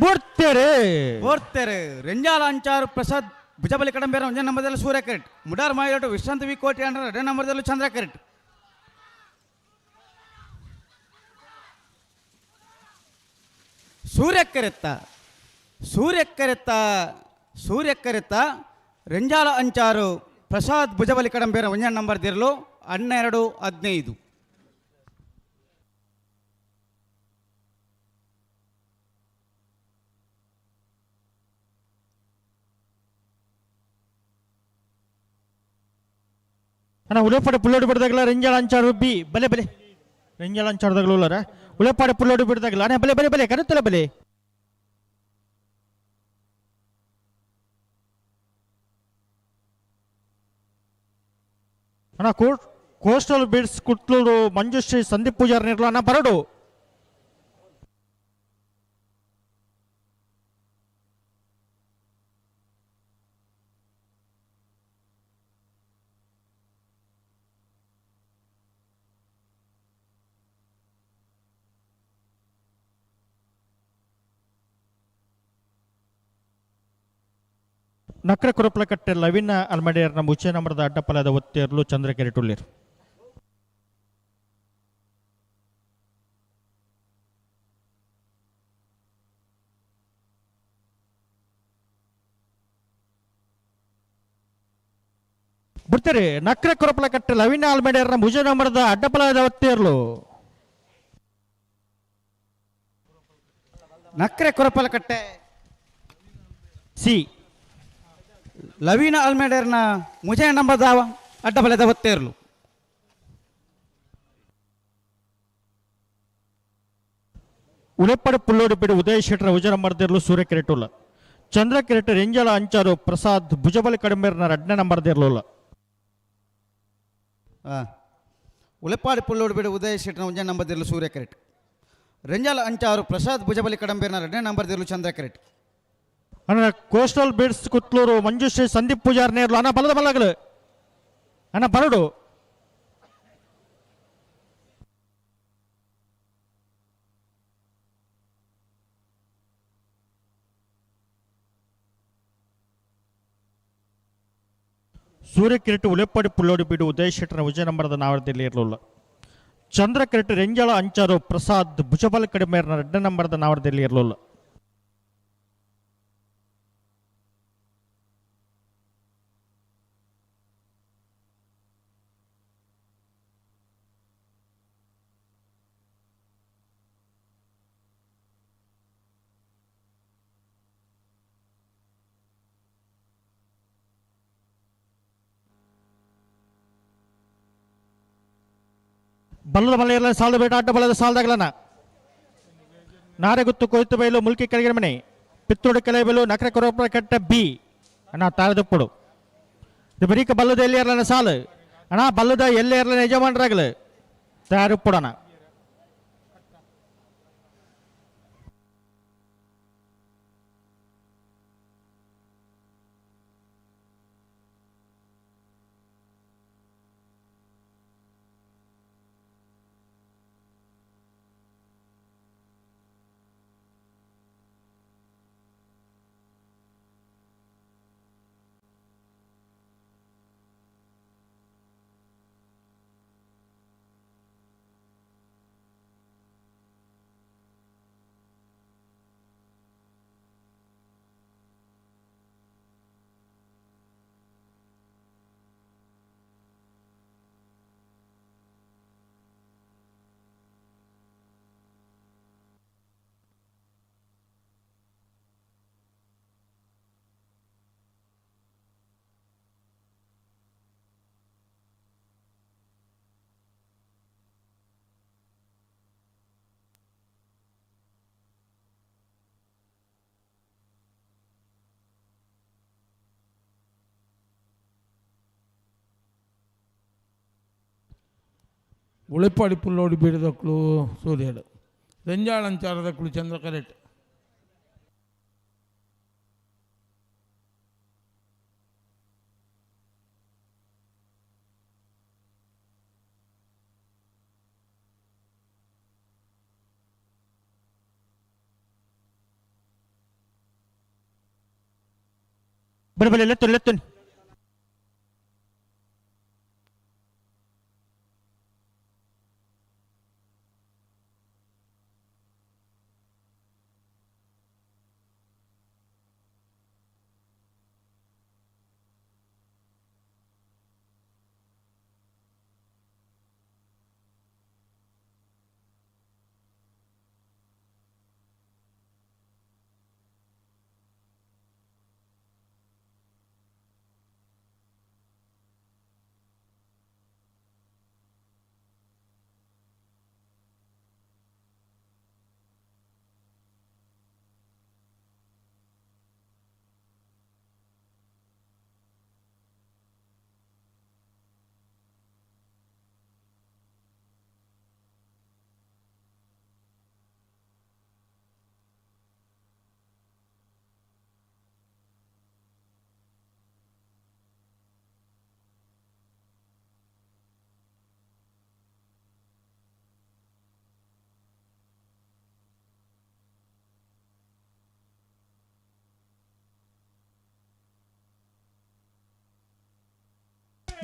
ಬುಡ್ತೇರೆ ಬೋರ್ತೆರೆ ರೆಂಜಾಲ ಅಂಚಾರು ಪ್ರಸಾದ್ ಭುಜಬಲಿ ಕಡಂಬೇರ ಒಂಜನೇ ನಂಬರ್ದಲ್ಲಿ ಸೂರ್ಯ ಕರೆಟ್ ಮುಡಾರ್ ಮಾಯೋಟು ವಿಶ್ರಾಂತಿ ವಿ ಕೋಟಿ ಅಂದ್ರೆ ಎರಡನೇ ನಂಬರ್ದಲ್ಲೂ ಚಂದ್ರ ಕರೆಟ್. ಸೂರ್ಯಕ್ಕರೆತ್ತ ಸೂರ್ಯಕ್ಕರೆತ್ತ ಸೂರ್ಯಕ್ಕರೆತ್ತ ರೆಂಜಾಲ ಅಂಚಾರು ಪ್ರಸಾದ್ ಭುಜಬಲಿ ಕಡಂಬೇರ ಒಂಜನೇ ನಂಬರ್ ದಿರಲು 12 15. ಅಣ್ಣ ಉಳೆಪಾಡಿ ಪುಲ್ಲೋಡು ಬಿಡ್ದಾಗಲ ರೆಂಜಾಳ ಅಂಚಾರು ಬಿ ಬಲೆ ಬಲೆ ರೆಂಜಾಳ ಅಂಚಾರದಾಗಲ ಉಳ್ಳಾರ ಉಳೆಪಾಡಿ ಪುಲ್ಲೋಡು ಬಿಡ್ದಾಗಲ ಅಣ್ಣ ಬಲೆ ಬಲೆ ಬಲೆ ಕರುತ್ತಲ ಬಲೆ. ಅಣ್ಣ ಕೋಸ್ಟಲ್ ಬೀಡ್ಸ್ ಕುಟ್ಲೂರು ಮಂಜುಶ್ರೀ ಸಂದೀಪ್ ಪೂಜಾರ್ ನಿರ್ಲ ಅಣ್ಣ ಬರಡು. ನಕ್ರ ಕುರಪ್ಲಕಟ್ಟೆ ಲವಿನ ಅಲ್ಮಡಿಯರ್ನ ಮುಚ್ಚೆ ನಂಬರದ ಅಡ್ಡಪಲದ ಒತ್ತೇರ್ಲು ಚಂದ್ರಕೆರೆ ಟುಳ್ಳಿರು. ಬಿಡ್ತಾರೆ ನಕ್ರ ಕುರಪ್ಲಕಟ್ಟೆ ಲವಿನ ಅಲ್ಮಡಿಯರ್ನ ಮುಜೆ ನಂಬರದ ಅಡ್ಡಪಲದ ಒತ್ತೇರ್ಲು. ನಕ್ರೆ ಕುರಪಲಕಟ್ಟೆ ಸಿ ಲವೀನ ಅಲ್ಮೇಡರ್ನ ಮುಜೆ ನಂಬದ ಅಡ್ಡಬಲದ ಒತ್ತೇರ್ಲು. ಉಳೆಪ್ಪಡ ಪುಲ್ಲೋಡು ಬಿಡು ಉದಯ ಶೆಟ್ಟರ ಉಜರ ಮರ್ದಿರ್ಲು ಸೂರ್ಯ ಕಿರೆಟುಲ್ಲ ಚಂದ್ರ ಕಿರೆಟ ರೆಂಜಲ ಅಂಚಾರು ಪ್ರಸಾದ್ ಭುಜಬಲಿ ಕಡಿಮೆರ್ನ ರಡ್ನೆ ನಂಬರ್ ದಿರ್ಲುಲ್ಲ. ಉಳೆಪ್ಪಾಡಿ ಪುಲ್ಲೋಡು ಬಿಡು ಉದಯ ಶೆಟ್ಟರ ಉಂಜ ನಂಬರ್ ದಿರ್ಲು ಸೂರ್ಯ ಕಿರೆಟ್ ರೆಂಜಲ ಅಂಚಾರು ಪ್ರಸಾದ್ ಭುಜಬಲಿ ಕಡಂಬೇರ್ನ ರಡ್ನೆ ನಂಬರ್ ದಿರ್ಲು ಚಂದ್ರ ಕಿರೆಟ್. ಅಣ್ಣ ಕೋಸ್ಟಲ್ ಬೀಡ್ಸ್ ಕುತ್ಲೂರು ಮಂಜುಶ್ರೀ ಸಂದೀಪ್ ಪೂಜಾರ್ ನೇರ್ಲು ಅಣ್ಣ ಬಲದ ಬಲಗಲು ಅಣ್ಣ ಬರಡು. ಸೂರ್ಯ ಕಿರೀಟ ಉಲೆಪ್ಪಾಡಿ ಪುಲ್ಲೋಡಿ ಬೀಡು ಉದಯ ಶೆಟ್ಟರ ವಿಜಯ ನಂಬರದ ನಾವರದಲ್ಲಿ ಇರಲಿಲ್ಲ. ಚಂದ್ರ ಕಿರೀಟ ರೆಂಜಾಳ ಅಂಚಾರು ಪ್ರಸಾದ್ ಭುಜಬಲ ಕಡಿಮೇರ್ನ ಎರಡನೇ ನಂಬರದ ನಾವರದಲ್ಲಿ ಇರಲಿಲ್ಲ. ಬಲ್ಲದ ಮಲೆಯಲ್ಲ ಸಾಲದ ಬೇಟ ಅಡ್ಡ ಬಲದ ಸಾಲದಾಗಲನ ನಾರೆಗುತ್ತು ಕೊಯ್ತು ಬೈಲು ಮುಲ್ಕಿ ಕೆಳಗಿನ ಮನೆ ಪಿತ್ತೋಡು ಕೆಳೆ ಬೈಲು ನಕರ ಕೊರಪುರ ಕಟ್ಟ ಬಿ ಅಣ್ಣ ತಾರದಪ್ಪಡು ಇದು ಬರೀಕ ಬಲ್ಲದ ಎಲ್ಲಿ ಇರಲನ ಸಾಲು ಅಣ್ಣ ಬಲ್ಲದ ಎಲ್ಲಿ ಇರಲನ ಯಜಮಾನರಾಗಲು ತಯಾರಿಪ್ಪುಡಣ. ಉಳೆಪಾಡಿ ಪುಲ್ಲೋಡಿ ಬೀಡದಕ್ಕಳು ಸೂರ್ಯಡು ರೆಂಜಾಳಂಚಾರದಕ್ಕಳು ಚಂದ್ರ ಕರೆಕ್ಟ್. ಬಲೆ ಬಲೆ ಲೆತ್ತುನ್ ಲೆತ್ತುನ್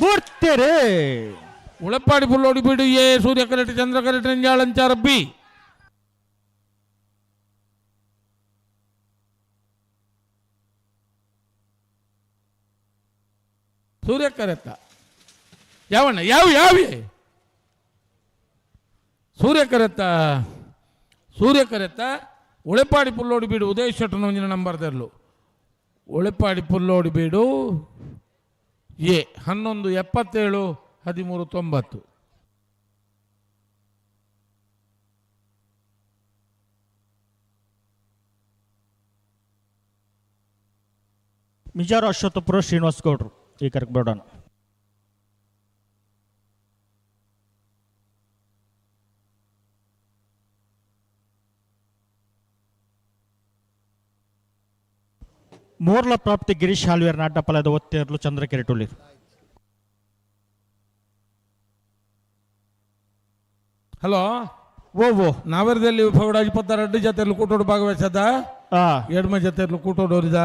ಬುಡ್ತೇರೆ ಉಳಪ್ಪಾಡಿ ಪುಲ್ಲೋಡಿ ಬೀಡು ಎ ಸೂರ್ಯ ಕರೆಟ್ ಚಂದ್ರ ಕರೆಟ್ ನಂಜಾಳಂಚಾರ ಬಿ ಸೂರ್ಯ ಕರೆತ್ತ ಯಾವಣ್ಣ ಯಾವ ಯಾವ ಸೂರ್ಯ ಕರೆತ್ತ ಸೂರ್ಯ ಕರೆತ್ತ ಉಳೆಪಾಡಿ ಪುಲ್ಲೋಡಿ ಬೀಡು ಉದಯ ಶೆಟ್ಟನ ಒಂಜಿನ ನಂಬರ್ ತೆರಲು ಉಳೆಪಾಡಿ ಪುಲ್ಲೋಡಿ ಬೀಡು ಎ 11 77 13 90. ಮಿಜಾರು ಅಶ್ವತ್ಥಪುರ ಶ್ರೀನಿವಾಸ್ ಗೌಡ್ರು ಈ ಕರೆಕ್ ಬೇಡೋಣ. ಮೂರ್ಲ ಪ್ರಾಪ್ತಿ ಗಿರೀಶ್ ಹಾಲ್ವೇರ್ ನಾಟಪಲದ ಒತ್ತೇರ್ಲು ಚಂದ್ರಕೆರೆಟುಳಿ. ಹಲೋ ಓ ಓ ನಾವರದಲ್ಲಿ ಫಗಡ 22 ಜೊತೆಯಲ್ಲಿ ಕೂಟೋಡು ಭಾಗವಹಿಸದ ಎಡ್ಮ ಜೊತೆಯಲ್ಲಿ ಕೂಟೋಡೋರಿದ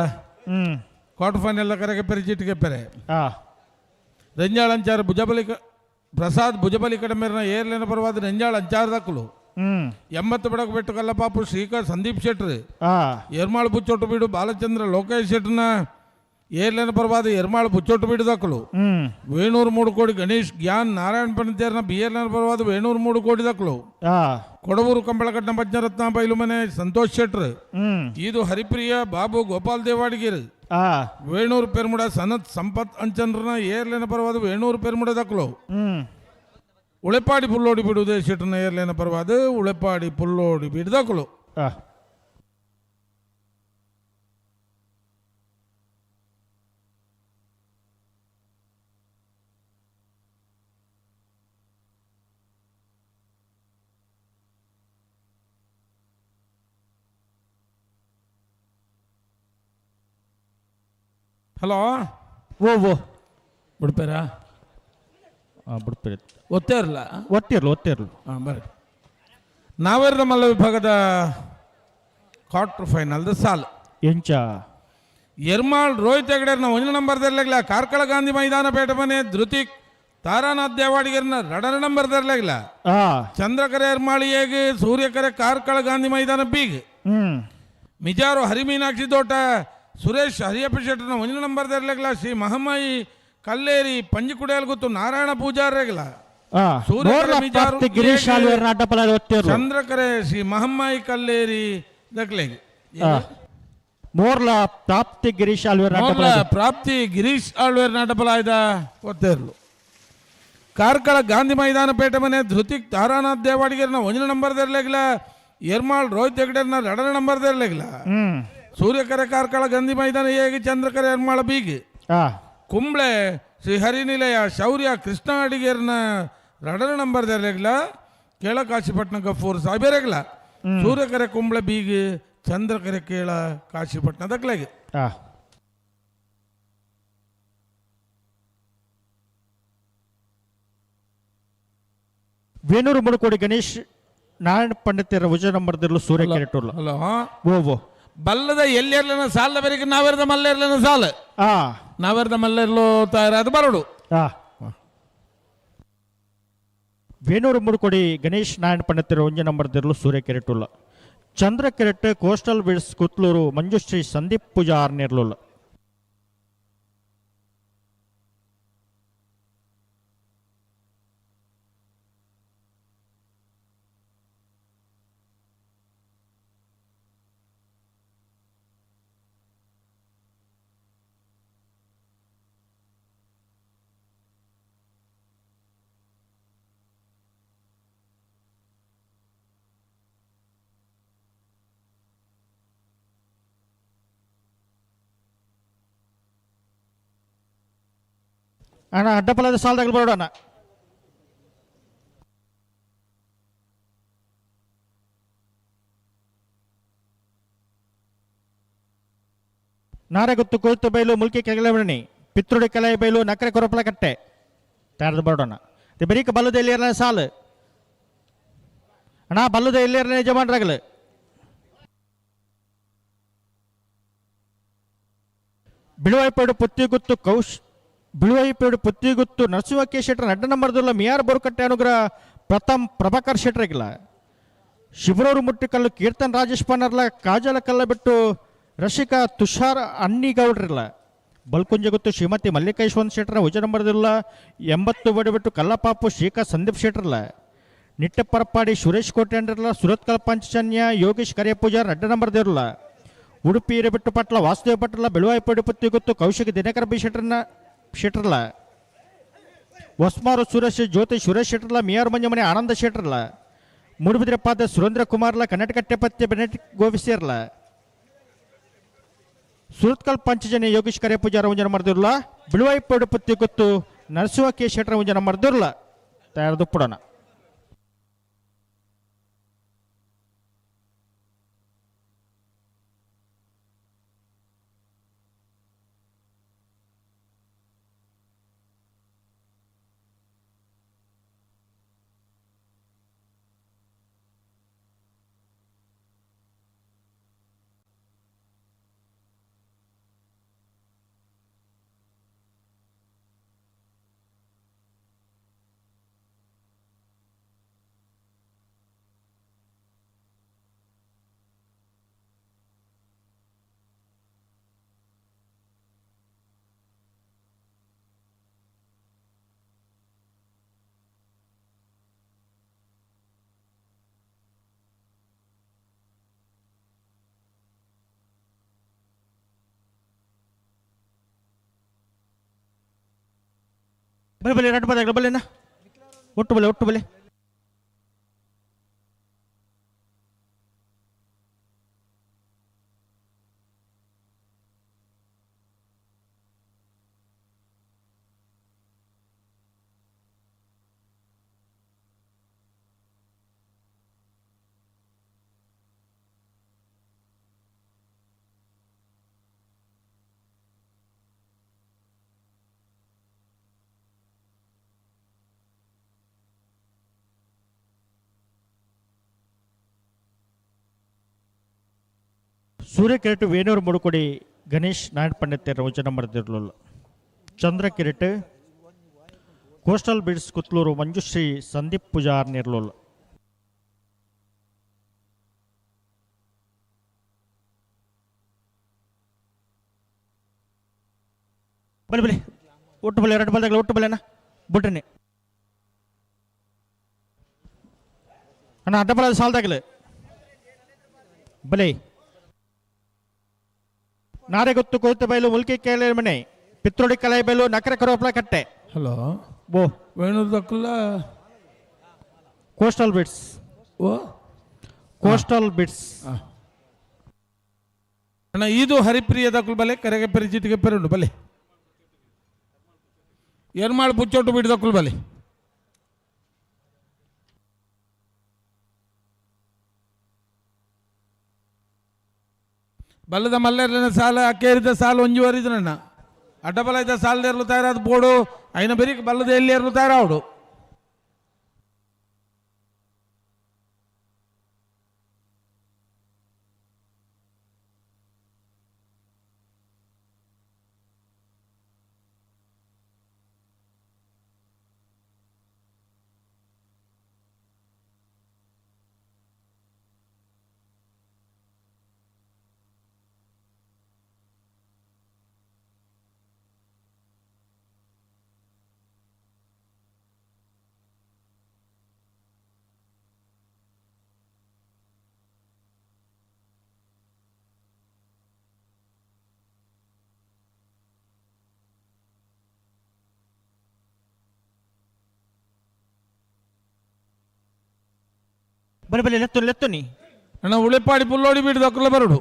ಕ್ವಾರ್ಟರ್ ಫೈನಲ್ ಕರೆಗೆ ಪೆರೆ ಚೀಟಿಗೆ ಪೆರೆ ರಂಜಾಳ ಅಂಚಾರ ಭುಜಬಲಿ ಪ್ರಸಾದ್ ಭುಜಬಲಿ ಕಡೆ ಮೇರಿನ ಏರ್ಲೇನ ಪರವಾದ ರಂಜಾಳ ಅಂಚಾರ ದಕ್ಕಲು 80 ಬಡಕ ಬೆಟ್ಟು ಕಲ್ಲಪಾಪು ಶ್ರೀಕರ್ ಸಂದೀಪ್ ಶೆಟ್ರು ಎರ್ಮಾಳು ಬುಚ್ಚೊಟ್ಟು ಬೀಡು ಬಾಲಚಂದ್ರ ಲೋಕೇಶ್ ಶೆಟ್ರನ ಏರ್ಲೇನ ಪರವಾದ ಎರ್ಮಾಳು ಬುಚ್ಚೊಟ್ಟು ಬೀಡು ದಕ್ಕಲು ವೇಣೂರು 3 ಕೋಡಿ ಗಣೇಶ್ ಜ್ಞಾನ್ ನಾರಾಯಣ ಪಂಡಿತೇರ್ನ ಬಿ ಏರ್ಲೇನ ಪರವಾದ ವೇಣೂರು 3 ಕೋಡಿ ದಕ್ಕಲು ಕೊಡವೂರು ಕಂಬಳಕಟ್ಟಣ ಪಂಚರತ್ನ ಬೈಲುಮನೆ ಸಂತೋಷ್ ಶೆಟ್ರು ಇದು ಹರಿಪ್ರಿಯ ಬಾಬು ಗೋಪಾಲ್ ದೇವಾಡಿಗಿರ್ ವೇಣೂರು ಪೆರ್ಮುಡ ಸನತ್ ಸಂಪತ್ ಅಂಚನ್ರನ ಏರ್ಲೇನ ಪರವಾದ ವೇಣೂರು ಪೆರ್ಮುಡ ದಕ್ಕಲು ಉಳೆಪಾಡಿ ಪುಲ್ಲೋಡಿ ಬಿಡುವುದೇ ಶೆಟ್ಟನ ಏರ್ಲೇನ ಪರವಾದ ಉಳೆಪಾಡಿ ಪುಲ್ಲೋಡಿ ಬಿಡ್ದಕ್ಕಲು. ಹಲೋ ಓ ಓ ಬಿಡ್ಪೇರಾ? ಬಿಡ್ಪೇರೆ ಒತ್ತೇ ಇರಲ್ಲ ಒತ್ತಿರ್ಲು ಒತ್ತಿರ್ಲು ಹಾಂ ಬರ್ರಿ. ನಾವೇರ್ದ ಮಲ್ಲ ವಿಭಾಗದ ಕ್ವಾರ್ಟರ್ ಫೈನಲ್ದ ಸಾಲ್ ಎಂಚ ಎರ್ಮಾಳ್ ರೋಹಿತ್ ಹೆಗಡೆರ್ನ 1 ನಂಬರ್ದರ್ಲಾಗ್ಲ ಕಾರ್ಕಳ ಗಾಂಧಿ ಮೈದಾನ ಪೇಟೆ ಮನೆ ಧೃತಿಕ್ ತಾರಾನಾಥ್ ದೇವಾಡಿಗರ್ನ 2 ನಂಬರ್ದರ್ಲಾಗ್ಲ ಚಂದ್ರಕರೆ ಎರ್ಮಾಳಿಯೇಗೆ ಸೂರ್ಯಕರೆ ಕಾರ್ಕಳ ಗಾಂಧಿ ಮೈದಾನ ಬೀಗ್ ಮಿಜಾರು ಹರಿಮೀನಾಕ್ಷಿ ತೋಟ ಸುರೇಶ್ ಹರಿಯಪ್ಪ ಶೆಟ್ಟರ್ನ 1 ನಂಬರ್ದರ್ಲಾಗ್ಲ ಶ್ರೀ ಮಹಮ್ಮಾಯಿ ಕಲ್ಲೇರಿ ಪಂಜಿಕುಡಿಯಲ್ ಗೊತ್ತು ನಾರಾಯಣ ಪೂಜಾರ್ರೆಗಲ ಚಂದ್ರಕರೆ ಶ್ರೀ ಮಹಮ್ಮಾಯಿ ಕಲ್ಲೇರಿ ದಕ್ಲೆಗೆ ಮೋರ್ಲ ಪ್ರಾಪ್ತಿ ಗಿರೀಶ್ ಆಳ್ವೇರ್ ಪ್ರಾಪ್ತಿ ಗಿರೀಶ್ ಆಳ್ವೇರ್ ನಾಟಪಲಾಯ್ದ ಒತ್ತೇರ್ಲು ಕಾರ್ಕಳ ಗಾಂಧಿ ಮೈದಾನ ಪೇಟೆ ಮನೆ ಧೃತಿಕ್ ತಾರಾನಾಥ್ ದೇವಾಡಿಗರ್ನ 1 ನಂಬರ್ದರ್ಲೆಗ್ಲ ಎರ್ಮಾಳ್ ರೋಹಿತ್ ಹೆಗಡೆರ್ನ 2 ನಂಬರ್ದರ್ಲೆಗ್ಲ ಸೂರ್ಯಕರೆ ಕಾರ್ಕಳ ಗಾಂಧಿ ಮೈದಾನ ಹೇಗೆ ಚಂದ್ರಕರೆ ಎರ್ಮಾಳ ಬೀಗಿ ಕುಂಬ್ಳೆ ಶ್ರೀ ಹರಿನಿಲಯ ಶೌರ್ಯ ಕೃಷ್ಣ ಅಡಿಗೇರ್ನ 2 ನಂಬರ್ದರ್ಲೆಗ್ಲ ಕೇಳ ಕಾಶಿಪಟ್ಟಣ ಗಫೂರ್ ಸಾಹೇಬರೆಗ್ಲ ಸೂರ್ಯಕರೆ ಕುಂಬ್ಳೆ ಬೀಗಿ ಚಂದ್ರಕರೆ ಕೇಳ ಕಾಶಿಪಟ್ಟಣ ದಕ್ಲೆಗೆ. ವೇಣೂರು ಮುಡುಕೋಡಿ ಗಣೇಶ್ ನಾರಾಯಣ ಪಂಡಿತರ ವಿಜಯ ನಂಬರ್ದಿರಲು ಸೂರ್ಯ ಕೆರೆಟುರ್ಲ. ಹಲೋ ಓ ಓ ಬಲ್ಲದ ಎಲ್ಲೆರ್ಲನ ಸಾಲ ಬೆರಿಗೆ ನಾವೆರ್ದ ಮಲ್ಲೆರ್ಲನ ಸಾಲ. ನಾವೆರ್ದ ಮಲ್ಲೆರ್ಲೋ ತಯಾರಾದ ಬರೋಡು. ವೇಣೂರು ಮುಡುಕೊಡಿ ಗಣೇಶ್ ನಾರಾಯಣ ಪಂಡಿತರು ಒಂಜಿ ನಂಬರ್ ದಿರ್ಲು ಸೂರ್ಯ ಕೆರೆಟುಲ್ಲ. ಚಂದ್ರ ಕೆರೆಟ್ ಕೋಸ್ಟಲ್ ಬಿಡ್ಸ್ ಕುತ್ಲೂರು ಮಂಜುಶ್ರೀ ಸಂದೀಪ್ ಪೂಜಾರ್ ನಿರ್ಲುಲ್ಲ. ಅಣ್ಣ ಅಡ್ಡಪಲದ ಸಾಲದಾಗ ಬರೋಣ. ನಾರೆಗುತ್ತು ಕೊಯ್ತು ಬೈಲು ಮುಲ್ಕಿ ಕೆಳಗಡೆ ಪಿತ್ರುಡಿ ಕಲೆ ಬೈಲು ನಕರೆ ಕೊರಪಲ ಕಟ್ಟೆ ತಯಾರದ ಬರೋಣ. ಬರೀಕ ಬಲ್ಲದ ಎಲ್ಲಿಯರ್ನ ಸಾಲು ಅಣ್ಣ, ಬಲ್ಲದ ಎಲ್ಲಿಯರ್ನ ಯಜಮಾನ್ರಾಗಲು. ಬಿಳುವಾಯ್ಪೇಡು ಪುತ್ತಿಗುತ್ತು ಕೌಶ್ ಬಿಳುವೈಪೇಡು ಪುತ್ತಿಗುತ್ತು ನರಸಿಂಹ ಕೆ ಶೆಟ್ಟರ್ ಅಡ್ಡ ನಂಬರ್ದುಲ್ಲ ಮಿಯಾರ್ ಬೋರ್ಕಟ್ಟೆ ಅನುಗ್ರಹ ಪ್ರಥಮ್ ಪ್ರಭಾಕರ್ ಶೆಟ್ಟರಿಗಿಲ್ಲ. ಶಿವರೂರು ಮುಟ್ಟಿಕಲ್ಲು ಕೀರ್ತನ್ ರಾಜೇಶ್ ಪನ್ನರ್ಲ ಕಾಜಲ ಕಲ್ಲ ಬಿಟ್ಟು ರಶಿಕಾ ತುಷಾರ್ ಅನ್ನಿಗೌಡ್ರಿಲ್ಲ. ಬಲ್ಕುಂಜಗುತ್ತು ಶ್ರೀಮತಿ ಮಲ್ಲಿಕಾ ಯಶವಂತ ಶೆಟ್ಟರ ಉಜ ನಂಬರ್ದಿಲ್ಲ 80 ಬಡಿಬಿಟ್ಟು ಕಲ್ಲಪಾಪು ಶ್ರೀಕಾ ಸಂದೀಪ್ ಶೆಟ್ಟರ್ಲ. ನಿಟ್ಟಪರಪಾಡಿ ಸುರೇಶ್ ಕೋಟೆಂಡ್ರಲ್ಲ ಸುರತ್ಕಲ್ ಪಂಚಜನ್ಯ ಯೋಗೇಶ್ ಕರಿಯಪೂಜಾರ್ ಅಡ್ಡ ನಂಬರ್ದಿರಲ್ಲ. ಉಡುಪಿ ಹಿರೇಬೆಟ್ಟು ಪಟ್ಲ ವಾಸುದೇವ ಪಟ್ಲ ಬೆಳುವಾಯಿಪೇಡು ಪುತ್ತಿಗುತ್ತು ಕೌಶಿಕ ದಿನಕರ ಬಿ ಶೆಟ್ಟರ್ನ ಶೆಟ್ಟರ್ಲ. ಹೊಸ್ಮಾರು ಸುರೇಶ್ ಜ್ಯೋತಿ ಸುರೇಶ್ ಶೆಟ್ಟರ್ಲ ಮಿಯಾರ್ ಮಂಜಮನೆ ಆನಂದ ಶೆಟ್ಟರ್ಲ. ಮೂಡುಬಿದ್ರೆ ಪಾದ ಸುರೇಂದ್ರ ಕುಮಾರ್ಲ ಕರ್ನಾಟಕ ಪತ್ಯ ಬೆನೆಟ್ ಗೋವಿಸಿರ್ಲ. ಸುರತ್ಕಲ್ ಪಂಚಜನಿ ಯೋಗೇಶ್ ಕರೆ ಪೂಜಾರ ಉಂಜನ ಮರ್ದಿರ್ಲ. ಬಿಳುವಾಯಿಪೇಡು ಪುತ್ತಿಗುತ್ತು ನರಸಿಂಹ ಕೆ ಶೆಟ್ಟರ ಉಂಜನ ಮರ್ದಿರ್ಲ. ತಯಾರದು ಪುಡೋಣ. ಬಲೆ ಬಲೆ ಎರಡು ಪದ ಬಲೆನಾ ಒಟ್ಟು ಬಲೆ ಒಟ್ಟು ಬಲೆ. ಸೂರ್ಯ ಕಿರೀಟ ವೇಣೂರು ಮುಡುಕೊಡಿ ಗಣೇಶ್ ನಾರಾಯಣ ಪಂಡಿತರ ವಚನ ಮರೆದಿರಲಿಲ್ಲ. ಚಂದ್ರ ಕಿರೀಟ ಕೋಸ್ಟಲ್ ಬಿಡ್ಸ್ ಕುತ್ಲೂರು ಮಂಜುಶ್ರೀ ಸಂದೀಪ್ ಪೂಜಾರ್ ನಿರ್ಲೋಲ್. ಬಲೆ ಬಲೆ ಒಟ್ಟು ಬಲೆ ಎರಡು ಬಲ್ದಾಗಲ ಒಟ್ಟು ಬಲೆನಾ ಬುಡ್ರನೆ ಅಣ್ಣ ಅಡ್ಡ ಬಲ ಸಾಲದಾಗಲ ಬಲೆ. ನಾರೆಗೊತ್ತು ಕೊಯ್ತು ಬೈಲು ಮುಲ್ಕಿ ಕೇಳಿ ಮನೆ ಪಿತ್ರೋಡಿ ಕಲೆ ಬೈಲು ನಕರೆ ಕರೋಪ್ಲ ಕಟ್ಟೆ. ಹಲೋ ಬೋ ವೇಣೂರು ದಕ್ಕಲ ಕೋಸ್ಟಲ್ ಬಿಟ್ಸ್ ಓ ಕೋಸ್ಟಲ್ ಬಿಟ್ಸ್ ಅಣ್ಣ ಇದು ಹರಿಪ್ರಿಯ ದಕ್ಕಲು ಬಲೆ ಕರೆಗೆ ಪರಿಚಿತಿಗೆ ಪೆರುಂಡು ಬಲೆ ಎರ್ಮಾಳು ಬುಚ್ಚೊಟ್ಟು ಬಿಟ್ಟು ದಕ್ಕಲು ಬಲೆ. ಬಲ್ಲದ ಮಲ್ಲೆರ್ಲಿನ ಸಾಲ ಅಕ್ಕೇರಿದ ಸಾಲು ಒಂಜುವರಿದನಣ್ಣ ಅಡ್ಡಬಲ ಇದ್ದ ಸಾಲದೇರ್ಲು ತಯಾರಾದ ಬೋಡು ಐನ ಬೆರಿಕ್ ಬಲ್ಲದ ಎಲ್ಲಿ ಏರ್ಲು ತಯಾರಾವಡು. ಬಲೆ ಬಲೆ ಲೆತ್ತು ಲೆತ್ತುನಿ ಅಣ್ಣ ಉಳಿಪಾಡಿ ಪುಲ್ಲೋಡಿ ಬೀಡು ದಕ್ಕಲ ಬರಡು.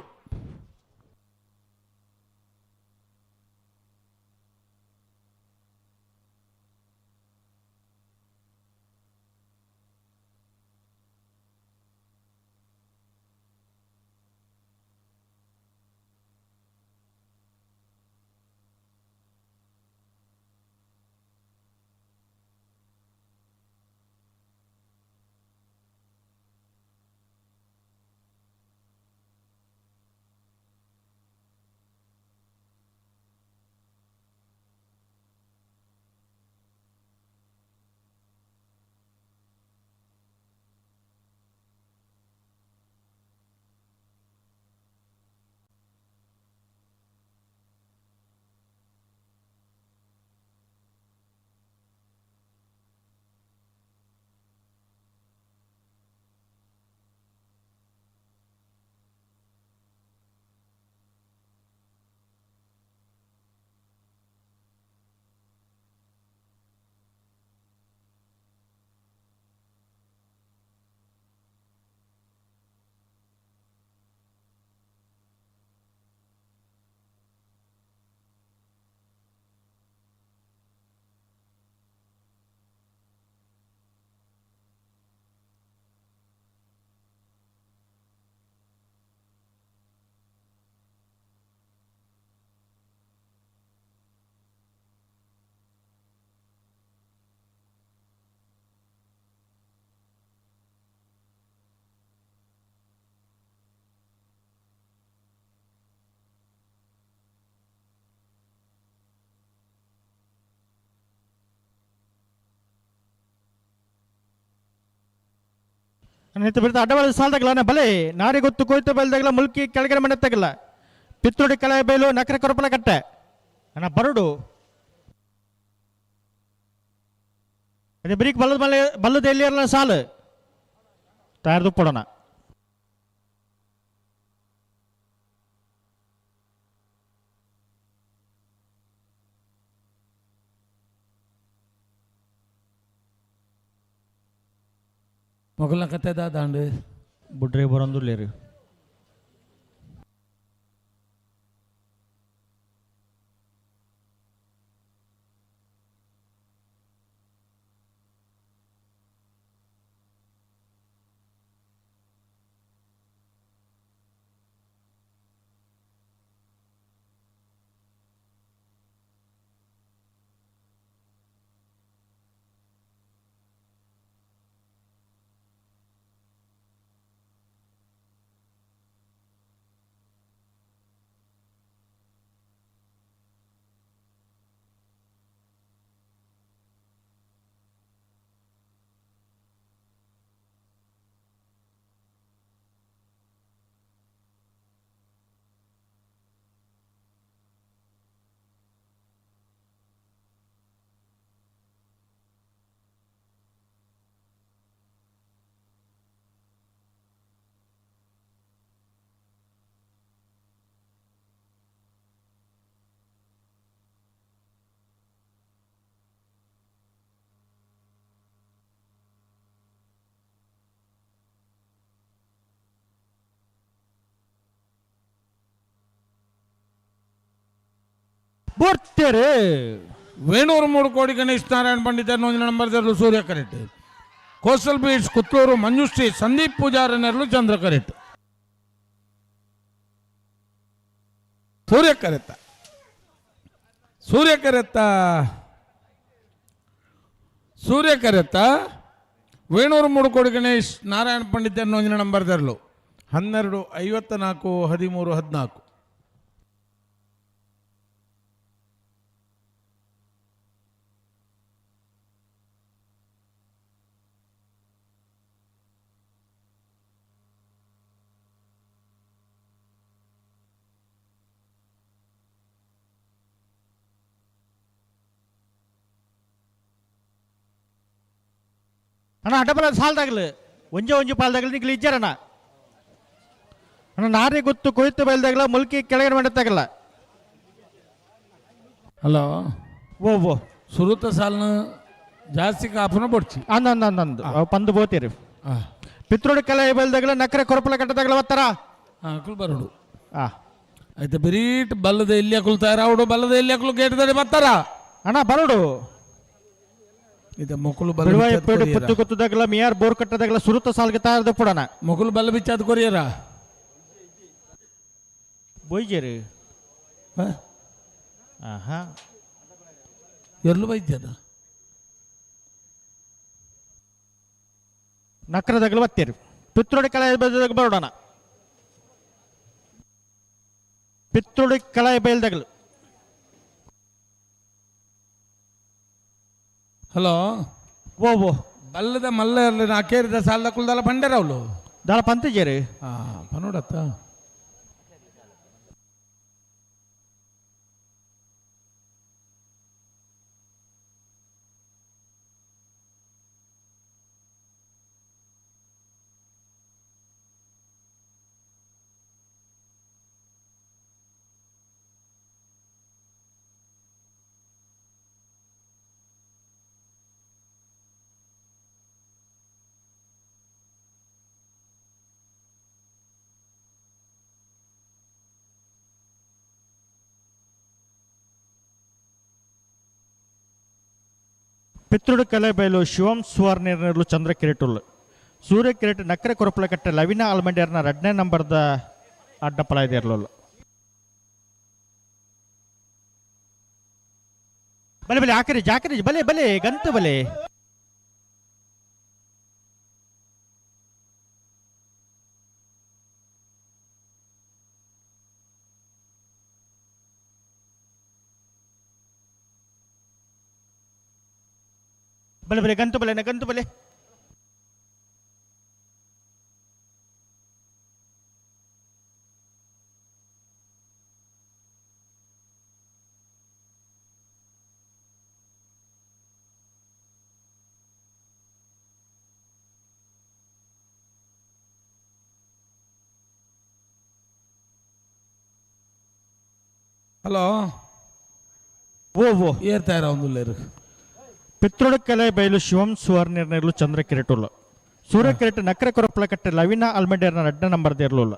ಬಿಡ್ತಾ ಅಡ್ಡಬಲ ಸಾಲದಾಗಲ ಬಲೆ ನಾರಿ ಗೊತ್ತು ಕೊಯ್ತು ಬಲ್ದಾಗಲ ಮುಲ್ಕಿ ಕೆಳಗಡೆ ಮನೆ ತಗಲ್ಲ ಪಿತ್ತೋಡಿ ಕಲೆ ಬೈಲು ನಕರೆ ಕೊರಪಲ ಕಟ್ಟೆ ಅಣ್ಣ ಬರಡು ಅದೇ ಬರೀಕ್ ಬಲ್ಲದ ಮಲೆ ಬಲ್ಲದ ಎಲ್ಲಿ ಇರಲ್ಲ ಸಾಲು ತಯಾರ್ದು ಕೊಡೋಣ. ಮೊಗಲ್ನ ಕತೆ ದಾದಾಂಡು ಬುಡ್ರೆ ಬರಂದುಲ್ಲೇರು. ಬರ್ತಾರೆ ವೇಣೂರು 3 ಕೋಡಿ ಗಣೇಶ್ ನಾರಾಯಣ ಪಂಡಿತ ನಂಬರ್ ಸೂರ್ಯ ಕರೆಟ್ ಕೋಸ್ಟಲ್ ಬೀಚ್ ಕುತ್ತೂರು ಮಂಜುಶ್ರೀ ಸಂದೀಪ್ ಪೂಜಾರಿ ನೆರಳು ಚಂದ್ರ ಕರೆಟ್ ಸೂರ್ಯ ಕರೆತ್ತ ಸೂರ್ಯ ಕರೆತ್ತ ಸೂರ್ಯ ಕರೆತ್ತ ವೇಣೂರು 3 ಕೋಡಿ ಗಣೇಶ್ ನಾರಾಯಣ ಪಂಡಿತ ನಂಬರ್ 12 54 13 14. ಅಣ್ಣ ಅಡ್ಡಬಲ ಸಾಲದಾಗಲು ಒಂಜೆ ಒಂಜಿ ಪಾಲ್ದಾಗಲು ನಿಗ್ಲಿ ಇಜ್ಜಾರಣ್ಣ ಅಣ್ಣ ನಾರಿ ಗೊತ್ತು ಕೊಯ್ತು ಬಯಲ್ದಾಗಲ ಮುಲ್ಕಿ ಕೆಳಗಡೆ ಮಾಡತ್ತಾಗಲ್ಲ. ಹಲೋ ಓ ಓ ಸುರುತ ಸಾಲನ ಜಾಸ್ತಿ ಕಾಪನ ಬೊಡ್ಚಿ ಅಂದ ಅಂದ ಅಂದ ಅಂದು ಪಂದು ಬೋತೀರಿ. ಪಿತ್ರೋಡಿ ಕಲೆ ಬಲ್ದಗಲ ನಕರೆ ಕೊರಪಲ ಕಟ್ಟದಗಲ ಒತ್ತರ. ಅಕುಲು ಬರೋಡು. ಆಯ್ತು, ಬರೀಟ್ ಬಲ್ಲದ ಎಲ್ಲಿ ಅಕುಲು ತಯಾರಾವಡು, ಬಲ್ಲದ ಎಲ್ಲಿ ಅಕುಲು ಗೇಟ್ದಡೆ ಬರ್ತಾರ. ಅಣ್ಣ ಬರೋಡು. ಇದು ಮೊಕಲು ಬಲ್ಲ. ಬಿಡುವಾಯಪೇಡು ಪುತ್ತು ಗೊತ್ತದಾಗಲ ಮಿಯಾರ್ ಬೋರ್ ಕಟ್ಟದಾಗಲ ಸುರುತ ಸಾಲ್ಗೆ ತಯಾರದ ಪುಡಣ. ಮೊಕಲು ಬಲ್ಲ ಬಿಚ್ಚಾದ ಕೊರಿಯರ. ಬೊಯ್ಜೇರು. ಆಹಾ. ಎಲ್ಲೂ ಬೈದ್ಯದ. ನಕ್ರದಾಗಲ ಬತ್ತೀರಿ. ಪಿತ್ರೋಡಿ ಕಲೆ ಬೈಲ್ದಾಗ ಬರೋಣ. ಪಿತ್ರೋಡಿ ಕಲೆ ಬೈಲ್ದಾಗಲು. ಹಲೋ. ಓ ಓ. ಬಲ್ಲದ ಮಲ್ಲ ಇರಲಿ ನಾ ಕೇರಿದ ಸಾಲದ ಕುಲ್ದಲ್ಲ ಪಂಡೇರ ಅವಳು. ದಾಳ ಪಂತಜೇರು. ಪನೋಡತ್ತ. ಪಿತೃಡು ಕಲೆಬೈಲು ಶಿವಂ ಸುವರ್ಣರು ಚಂದ್ರ ಕಿರೀಟುಲ್ ಸೂರ್ಯ ಕಿರೀಟ ನಕ್ಕರೆ ಕೊರಪಲಕಟ್ಟೆ ಲವಿನ ಆಲ್ಮಂಡಿಯರ್ನ ಎರಡನೇ ನಂಬರ್ದ ಅಡ್ಡಪಲ ಇದೆ ಇರಲಿಲ್ಲ. ಬಲೆ ಬಲೆ ಆಕರಿ ಜಾಕರಿ ಬಲೆ ಬಲೆ ಗಂತು ಬಲೆ. ಬಲೆ ಬಲೆ ಗಂತು ಬಲೆ ಗಂತು ಬಲೆ. ಹಲೋ. ಓ ಓ. ಏರ್ತಾ ಇರೋ ಒಂದು. ಪಿತೃಡು ಬೈಲು ಶಿವಂ ಸುವರ್ಣರು ಚಂದ್ರ ಕಿರೀಟುಲ್ ಸೂರ್ಯ ಕಿರೀಟ ನಕ್ಕರೆ ಕೊರಪಲಕಟ್ಟೆ ಲವಿನ ಆಲ್ಮಂಡಿಯರ್ನ ಎರಡನೇ ನಂಬರ್ದ ಇರಲಿಲ್ಲ.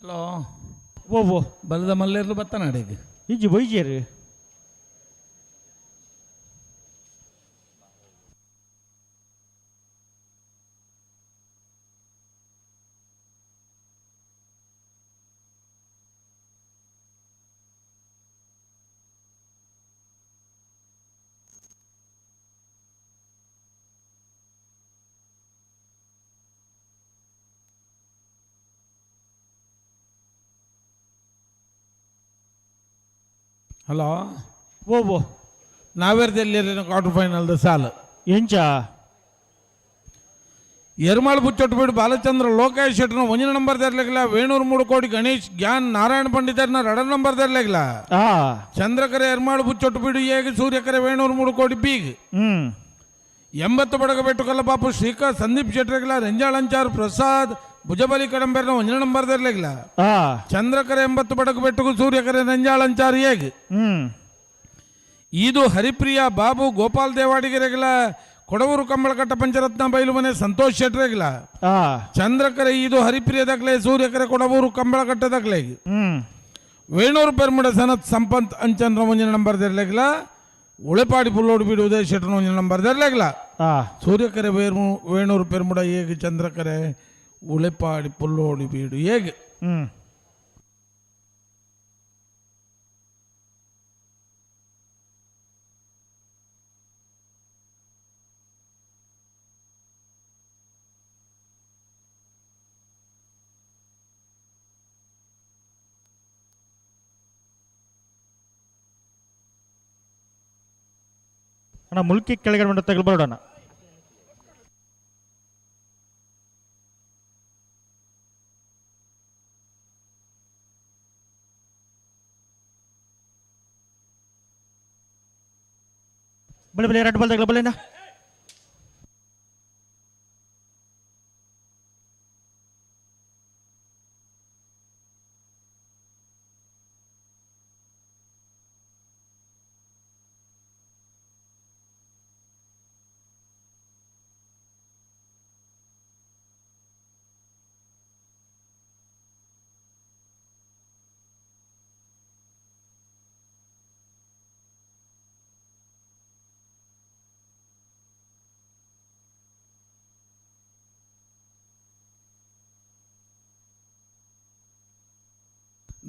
ಹಲೋ. ಓ ಓ. ಬಲದ ಮಲ್ಲೇರ್ಲು ಬತ್ತಾನ ಅಡಿಗೆ. ಇಜ್ಜಿ ಬೊಯ್ಜೇರು. ಹಲೋ. ಓ ಓ. ನಾವೇರ್ದಲ್ಲಿ ಕ್ವಾರ್ಟರ್ ಫೈನಲ್ದ ಸಾಲು. ಎಂಚ ಎರ್ಮಾಳ್ ಬುಚ್ಚೊಟ್ಟು ಬಾಲಚಂದ್ರ ಲೋಕೇಶ್ ಶೆಟ್ಟರ್ನ ಒಂದಿನ ನಂಬರ್ ತರಲಿಲ್ಲ. ವೇಣೂರು ಮೂಡುಕೋಡಿ ಗಣೇಶ್ ಜ್ಞಾನ್ ನಾರಾಯಣ ಪಂಡಿತರ್ನ ಎರಡನೇ ನಂಬರ್ ತರಲಿಲ್ಲ. ಚಂದ್ರಕರೆ ಎರ್ಮಾಳ್ ಬುಚ್ಚೊಟ್ಟು ಬಿಡು ಏಗ ಸೂರ್ಯಕರೆ ವೇಣೂರು ಮೂಡುಕೋಡಿ ಬೀಗ್. 80 ಬಡಗ ಬೆಟ್ಟು ಕಲ್ಲಪಾಪು ಶ್ರೀಕಾ ಸಂದೀಪ್ ಶೆಟ್ಟರ್ಗಿಲ್ಲ. ರೆಂಜಾಳಂಚಾರ್ ಪ್ರಸಾದ್ ಭುಜಬಲಿ ಕಡಂಬೆರ್ನ ಒಂದಿನ ನಂಬರ್ ತರಲಿಲ್ಲ. ಚಂದ್ರಕರೆ 80 ಬಡಗ ಬೆಟ್ಟುಗು ಸೂರ್ಯಕರೆ ರೆಂಜಾಳಂಚಾರ್ ಏಗ್. ಇದು ಹರಿಪ್ರಿಯ ಬಾಬು ಗೋಪಾಲ್ ದೇವಾಡಿಗೆರೆಗಳ ಕೊಡವೂರು ಕಂಬಳಕಟ್ಟ ಪಂಚರತ್ನ ಬೈಲುಮನೆ ಸಂತೋಷ್ ಶೆಟ್ರೆಗ್ಲ ಚಂದ್ರಕರೆ ಇದು ಹರಿಪ್ರಿಯ ದಾಖಲೆ ಸೂರ್ಯಕರೆ ಕೊಡವೂರು ಕಂಬಳಕಟ್ಟ ದಾಖಲೆ ವೇಣೂರು ಪೆರ್ಮುಡ ಸನತ್ ಸಂಪಂತ್ ಅಂಚನ್ ಒಂಜಿನ ನಂಬರ್ ದೆರ್ಲೆಗ್ಲ ಉಳೆಪಾಡಿ ಪುಲ್ಲೋಡು ಬೀಡು ಉದಯ ಶೆಟ್ಟರ್ ಒಂಜಿನ ನಂಬರ್ ದೆರ್ಲೆಗ್ಲ ಸೂರ್ಯಕರೆ ವೇಣೂರು ಪೆರ್ಮುಡ ಏಗ್ ಚಂದ್ರಕರೆ ಉಳೆಪಾಡಿ ಪುಲ್ಲೋಡು ಬೀಡು ಏಗ್. ಅಣ್ಣ ಮುಲ್ಕಿ ಕೆಳಗಡೆ ಬಂಡ ತಗಲು ಬರೋಣ. ಬಲೆ ಬಲೆ ಎರಡು ಬಲ್ ತಗಲು ಬಲೆನಾ.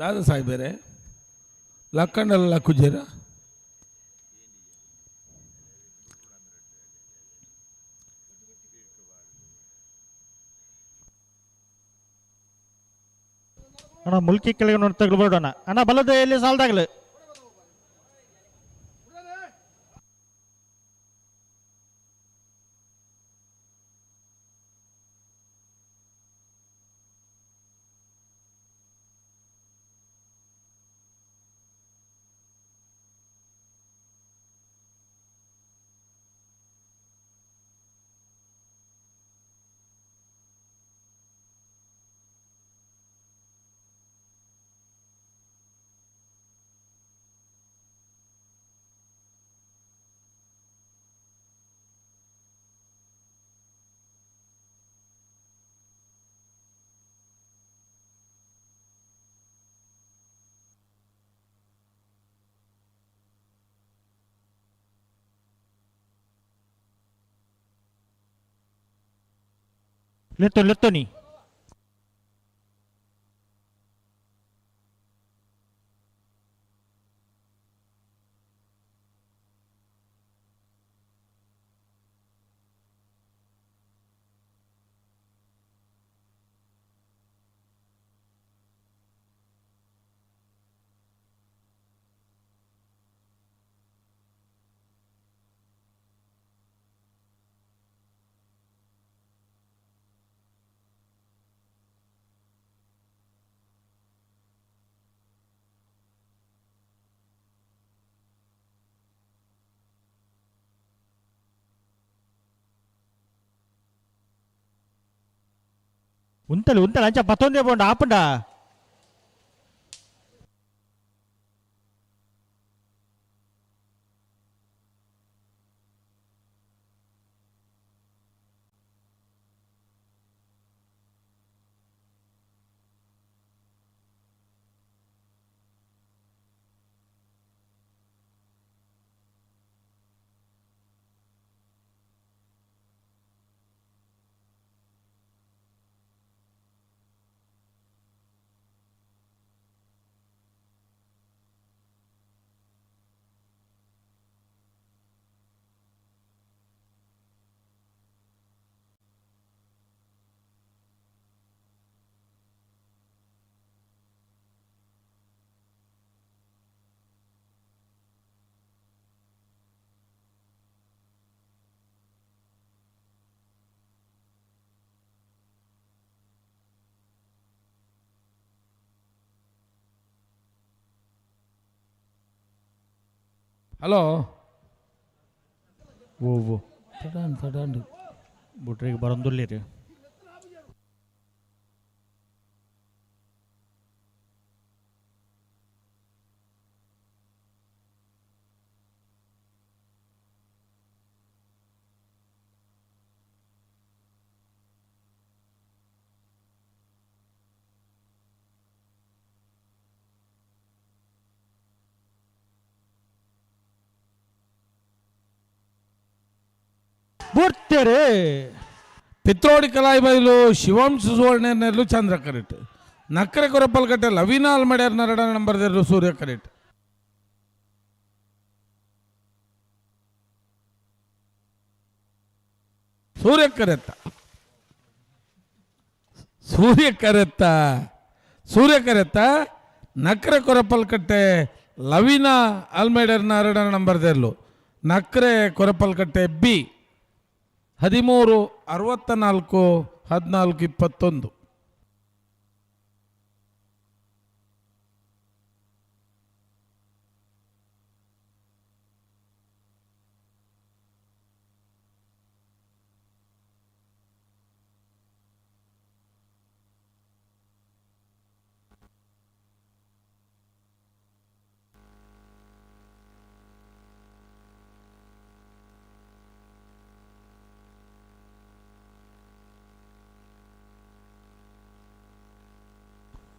ದಾದಾ ಸಾಹೇಬರೇ ಲಕ್ಕಂಡಲ್ಲ ಲಕ್ಕುಜೇರ ಅಣ್ಣ ಮುಲ್ಕಿ ಕೆಳಗೆ ನೋಡಿ ತಗಲು ಬರೋಣ. ಅಣ್ಣ ಬಲದ ಎಲ್ಲಿ ಸಾಲದಾಗಲು. ಲೆತ್ತೋ ಲೆತ್ತೋ ನೀ. ಉಂತಲು ಉಂತಲು ಅಂಚ ಪತ್ತೊಂದೇ ಪೋಂಡ ಆಪುಂಡ. ಹಲೋ ಓ ಓ ತಡಾನ್ ತಡಾನ್ ಬುಟ್ರಿಗೆ ಬರಂದುಲ್ಲೇರಿ. ಬುಡ್ತೇರು. ಪಿತ್ರೋಡಿ ಕಲಾಯಿ ಬೈಲು ಶಿವಾಂಶ ಸುವರ್ಣನೆರ್ಲು ಚಂದ್ರ ಕರೆಟ್. ನಕ್ಕರೆ ಕೊರಪಲ್ಕಟ್ಟೆ ಲವೀನಾ ಆಲ್ಮಡ್ಯಾರ್ನ ಎರಡನೇ ನಂಬರ್ ದೆರ್ಲು ಸೂರ್ಯ ಕರೆಟ್. ಸೂರ್ಯ ಕರೆತ್ತ, ಸೂರ್ಯ ಕರೆತ್ತ, ಸೂರ್ಯ ಕರೆತ್ತ. ನಕ್ಕರೆ ಕೊರಪಲ್ಕಟ್ಟೆ ಲವೀನಾ ಆಲ್ಮೇಡರ್ನ ಎರಡನೇ ನಂಬರ್ ದೆರ್ಲು. ನಕ್ಕರೆ ಕೊರಪಲ್ಕಟ್ಟೆ ಬಿ 13 64 14 21.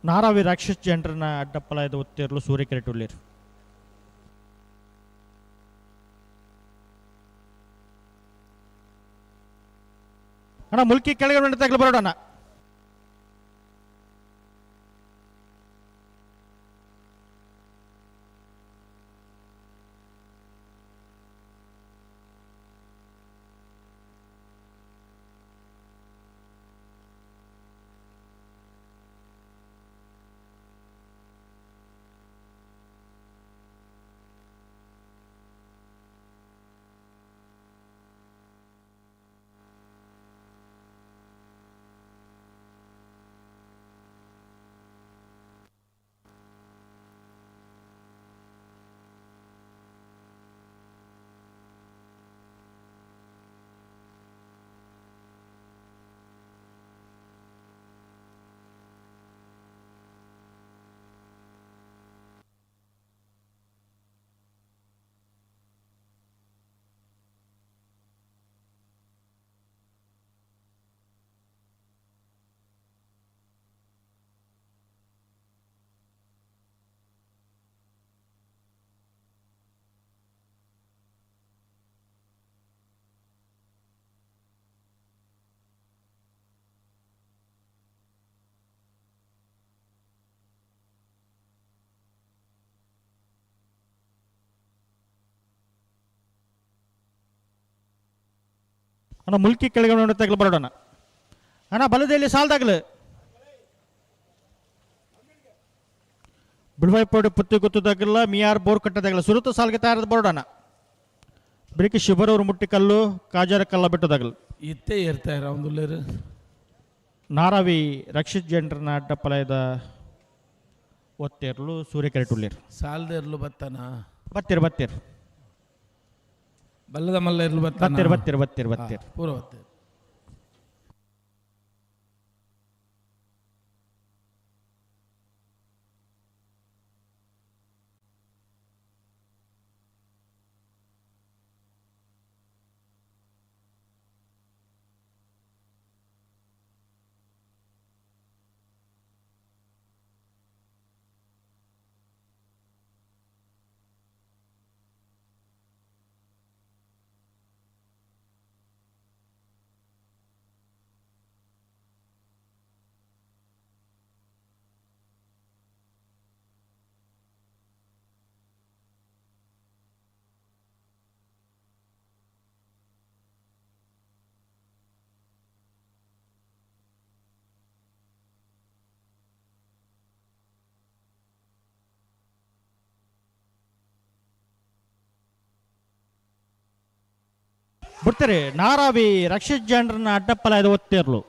ನಾರಾವಿ ರಾಕ್ಷಸ್ ಜನರನ್ನ ಅಡ್ಡಪ್ಪಲಾಯದ ಒತ್ತಿರಲು ಸೂರ್ಯಕೆರೆ ಅಣ್ಣ ಮುಲ್ಕಿ ಕೆಳಗೆ ತಗಲು ಬರೋಣ. ಅಣ್ಣ ಮುಲ್ಕಿ ಕೆಳಗೆ ತಗಲು ಬರೋಣ. ಅಣ್ಣ ಬಲದಲ್ಲಿ ಸಾಲ್ದಾಗ್ಲು ಬಿಳುವಾಯ್ಪೋಡಿ ಪುತ್ತಿ ಗುತ್ತದಾಗಲ್ಲ ಮಿಯಾರ್ ಬೋರ್ ಕಟ್ಟದಾಗಲ್ಲ ಸುರುತ ಸಾಲ್ಗೆ ತಯಾರದ ಬರೋಣ. ಬೆಳಿಗ್ಗೆ ಶಿಬರವ್ರು ಮುಟ್ಟಿ ಕಲ್ಲು ಕಾಜಾರ ಕಲ್ಲ ಬಿಟ್ಟದಾಗಲ್ಲ ಇತ್ತೇ ಏರ್ತಾರ ಒಂದು. ನಾರಾವಿ ರಕ್ಷಿತ್ ಜನರನ್ನ ಅಡ್ಡಪ್ಪಲಯದ ಒತ್ತೇರ್ಲು ಸೂರ್ಯಕೆರೆ ಟುಳ್ಳೇರು. ಸಾಲದೇರ್ಲು ಬತ್ತಾನ? ಬತ್ತೀರ್ ಬತ್ತೀರ್. ಬಲ್ಲದ ಮಲ್ಲ ಇರ್ಲು ಬತ್ತಾನ? ಬತ್ತೀರ್ ಬತ್ತೀರ್ ಬತ್ತೀರ್ ಬತ್ತೀರ್. ಪೂರ ಬತ್ತೀರ್. ಬಿಡ್ತಾರೆ ನಾರಾವಿ ರಕ್ಷಿತ್ ಜನರನ್ನ ಅಡ್ಡಪ್ಪಲಾಯದ ಒತ್ತೇರ್ಲು.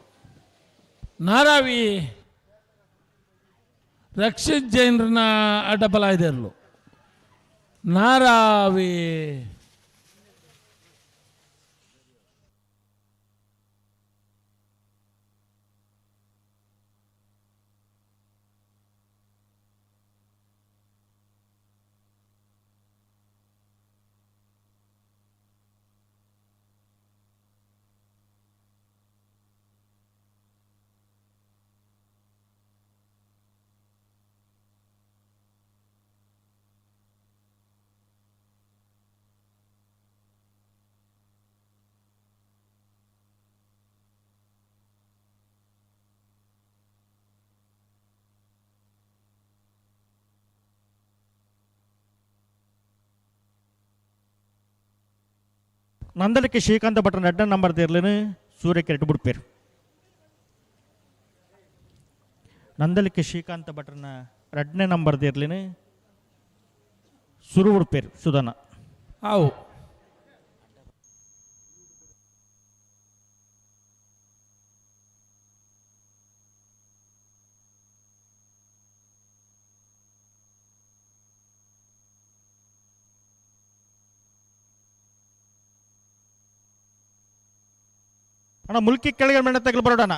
ನಾರಾವಿ ರಕ್ಷಿತ್ ಜೈನರನ್ನ ಅಡ್ಡಪ್ಪಲಾಯದಿರ್ಲು. ನಾರಾವಿ Nandalike Srikanth ಭಟ್ರ ರಡ್ಡ ನಂಬರ್ ದೇರ್ಲೇನು ಸೂರ್ಯ ಕೆರೆಟ್ ಬುಡ್ಪೇರು. ನಂದಲಿಕೆ ಶ್ರೀಕಾಂತ ಭಟ್ರನ ರಡ್ಡನೇ ನಂಬರ್ ದೇರ್ಲೇನು ಸುರು ಉಡ್ಪೇರು ಸುಧನ. ಆವು ಅಣ್ಣ ಮುಲ್ಕಿ ಕೆಳಗೆ ಮೇಣ ತಗಲು ಬರೋಣ.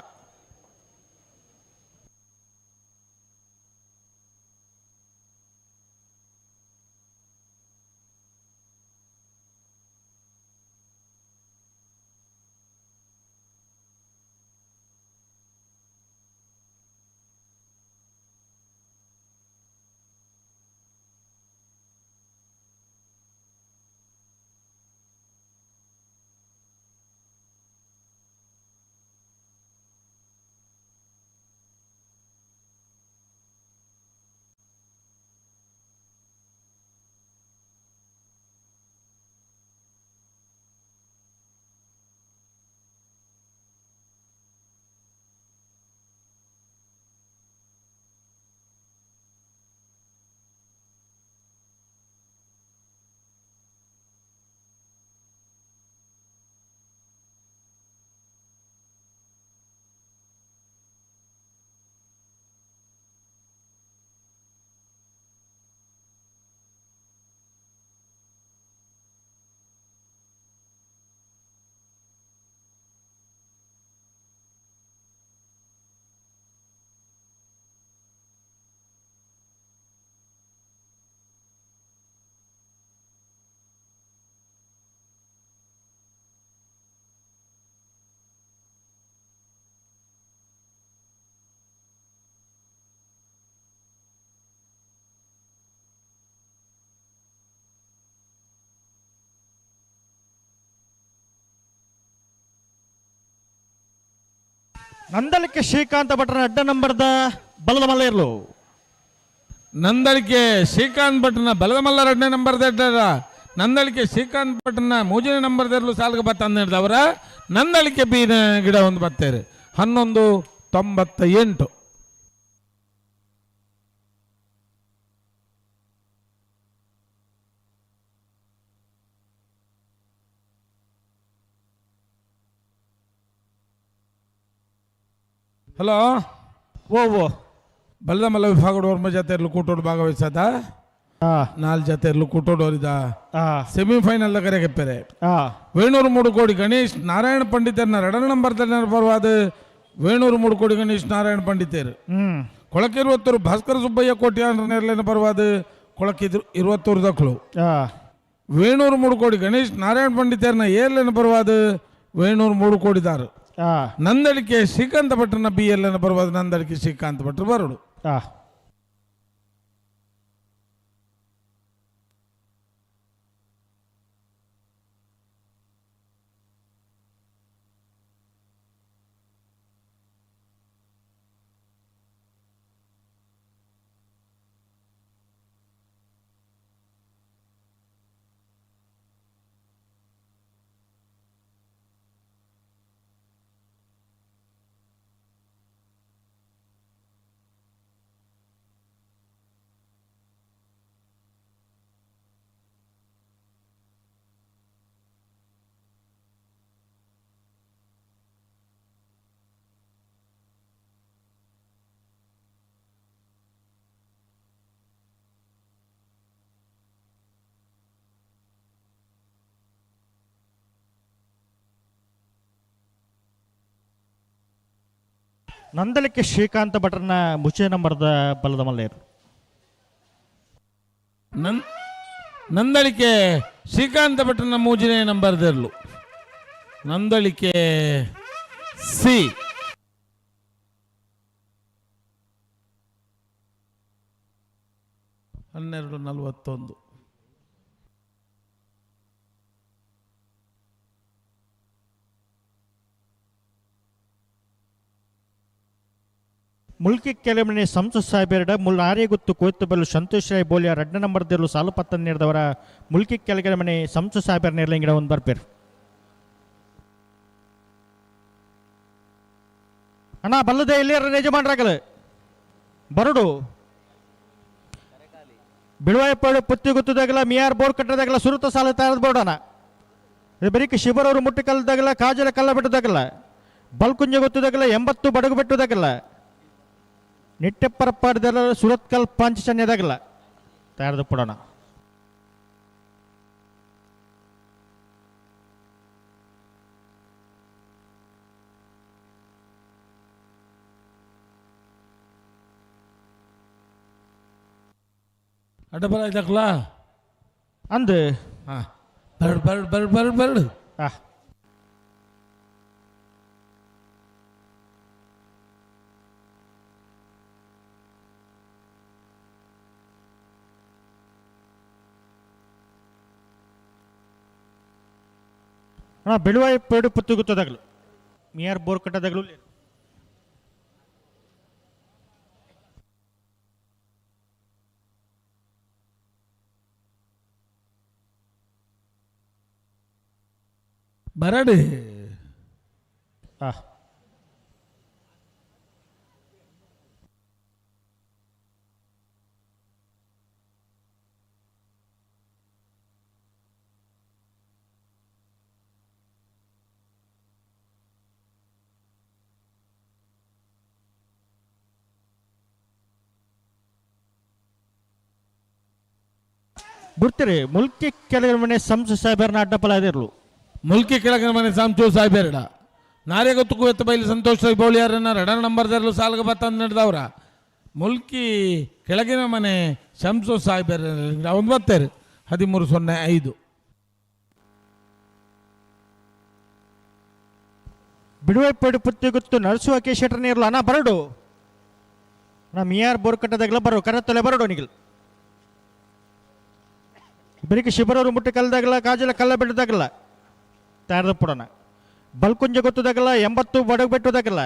ನಂದಳಿಕೆ ಶ್ರೀಕಾಂತ ಭಟ್ರನ ಅಡ್ಡ ನಂಬರ್ದ ಬಲದ ಮಲ್ಲ ಇರಲು. ನಂದಳಿಕೆ ಶ್ರೀಕಾಂತ್ ಭಟ್ರನ ಬಲದ ಮಲ್ಲ ಎರಡನೇ ನಂಬರ್ದ ನಂದಳಿಕೆ ಶ್ರೀಕಾಂತ್ ಭಟ್ರನ ಮೂರನೇ ನಂಬರ್ದ ಸಾಲ್ಗೆ ಬತ್ತ ಹನ್ನೆರಡು ನಂದಳಿಕೆ ಬೀನ ಗಿಡ ಒಂದು ಬತ್ತೇರು 11:98. ಹಲೋ ಓ ಓ ಬಲದ ಮಲ್ಲ ವಿಭಾಗದ ವರ್ಮ ಜಾತೆರ್ಲು ಕೂಟೋಡು ಭಾಗವಹಿಸದ ನಾಲ್ ಜಾತೆರ್ಲು ಕೂಟೋಡೋರಿದ ಸೆಮಿಫೈನಲ್ ಕರೆಗೆಪ್ಪರೆ. ವೇಣೂರು ಮೂಡುಕೋಡಿ ಗಣೇಶ್ ನಾರಾಯಣ ಪಂಡಿತರ್ನ ಎರಡನೇ ನಂಬರ್ ಪರವಾದ ವೇಣೂರು ಮೂಡುಕೋಡಿ ಗಣೇಶ್ ನಾರಾಯಣ ಪಂಡಿತರು. ಕೊಳಕಿರುವತ್ತೂರು ಭಾಸ್ಕರ ಸುಬ್ಬಯ್ಯ ಕೋಟ್ಯಾನ್ರ ಪರವಾದ ಕೊಳಕಿದ್ರು 21 ದಕ್ಕಲು. ವೇಣೂರು ಮೂಡುಕೋಡಿ ಗಣೇಶ್ ನಾರಾಯಣ ಪಂಡಿತರ್ನ ಏರ್ಲೇನ ಪರವಾದ ವೇಣೂರು ಮೂಡುಕೋಡಿದಾರು. ನಂದಳಿಕೆ ಶ್ರೀಕಾಂತ ಭಟ್ರನ ಬಿ ಎಲ್ ಎನ್ ಬರುವಾಗ ನಂದಳಿಕೆ ಶ್ರೀಕಾಂತ ಭಟ್ರು ಬರೋಡು. ನಂದಳಿಕೆ ಶ್ರೀಕಾಂತ ಭಟ್ರನ ಮುಚ್ಚೆ ನಂಬರ್ದ ಬಲದ ಮಲ್ಲೇರು. ನಂದಳಿಕೆ ಶ್ರೀಕಾಂತ ಭಟ್ರನ ಮೂಜನೇ ನಂಬರ್ದಿರಲು ನಂದಳಿಕೆ ಸಿ. 12:41. ಮುಲ್ಕಿ ಕೆಲಮನೆ ಸಂಸತ್ ಸಾಹೇಬೆರಡ ಮುಲ್ ಆರ್ಯಗುತ್ತು ಕೋಯ್ತಬಲ್ಲು ಸಂತೋಷ್ ರಾಯ್ ಬೋಲಿಯ ರಡ್ಡ ನಂಬರ್ ದೇರ್ಲು ಸಾಲು ಪತ್ತನ್ನೇರ್ದವರ ಮುಲ್ಕಿ ಕೆಲಮನೆ ಸಂಸತ್ ಸಾಹೇಬರ ನೇರ್ಲಿಂಗಿಡ ಒಂದು ಬರ್ಪೇರು. ಅಣ್ಣ ಬಲ್ಲದೆ ಇಲ್ಲಿ ಯಜಮಾನ್ರಾಗಲು ಬರಡು ಬಿಳುವಾಯಪಾಡು ಪುತ್ತಿ ಗುತ್ತದಾಗಲ ಮಿಯಾರ್ ಬೋರ್ ಕಟ್ಟದಾಗಲ ಸುರುತ ಸಾಲ ತಯಾರದ ಬೋರ್ಡನ ಬರೀಕ್ ಶಿಬರವರು ಮುಟ್ಟಿ ಕಲ್ಲದಾಗಲ ಕಾಜಲ ಕಲ್ಲ ಬಿಟ್ಟದಾಗಲ್ಲ ಬಲ್ಕುಂಜ ಗೊತ್ತದಾಗಲ 80 ಬಡಗು ಬಿಟ್ಟದಾಗಲ್ಲ ನಿಟ್ಟೆಪ್ಪರಪ್ಪಾಡಿದ ಸುರತ್ಕಲ್ ಪಾಂಚಜನ್ಯದಾಗಲ್ಲ ತಯಾರದ ಪಡೋಣ. ಅಡ್ಡಬರ ಇದ್ದಕ್ಲ ಅಂದು ಹಾಂ ಬರಡು ಬರಡು ಬರಡು ಬರಡು ಬರಡು. ಹಾಂ ಅಣ್ಣ ಬೆಳುವಾಯಿ ಪೇಡು ಪುತ್ತು ಗುತ್ತದಾಗಲು ಮಿಯಾರ್ ಬೋರ್ ಕಟ್ಟದಾಗಲು ಬರಡು. ಹಾಂ ಬಿಡ್ತೀರಿ ಮುಲ್ಕಿ ಕೆಳಗಿನ ಮನೆ ಸಂಸು ಸಾಹೇಬರ್ನ ಅಡ್ಡಪಲ ಇದಿರ್ಲು. ಮುಲ್ಕಿ ಕೆಳಗಿನ ಮನೆ ಸಂಸು ಸಾಹೇಬೆರಡ ನಾರೇ ಗೊತ್ತು ಎತ್ತ ಬೈಲಿ ಸಂತೋಷ್ ಬೌಳಿಯಾರನ್ನ ರಡನ ನಂಬರ್ದಲ್ಲೂ ಸಾಲ್ಗ ಬತ್ತ ನಡೆದವ್ರ ಮುಲ್ಕಿ ಕೆಳಗಿನ ಮನೆ ಶಂಸು ಸಾಹೇಬರ ಅವನು ಬರ್ತಾರೆ 13.05. ಬಿಡುವೆ ಪುತ್ತಿ ಗೊತ್ತು ನರಸುವ ಕೇಶೆಟ್ರ ನೀರ್ಲು ಅಣ್ಣ ಬರಡು ನಾ ಮಿಯಾರ್ ಬೋರ್ ಕಟ್ಟದಾಗಲ ಬರೋ ಕರತ್ತಲೆ ಬರಡು ನಿಗಲ್ ಬೆಳಿಗ್ಗೆ ಶಿಬರವರು ಮುಟ್ಟಿ ಕಲ್ಲದಾಗಲ ಕಾಜಲ ಕಲ್ಲ ಬಿಟ್ಟದಾಗಲ್ಲ ತಯಾರದ ಪಡೋಣ ಬಲ್ಕುಂಜ ಗೊತ್ತದಾಗಲ್ಲ 80 ಬಡಗು ಬಿಟ್ಟದಾಗಲ್ಲ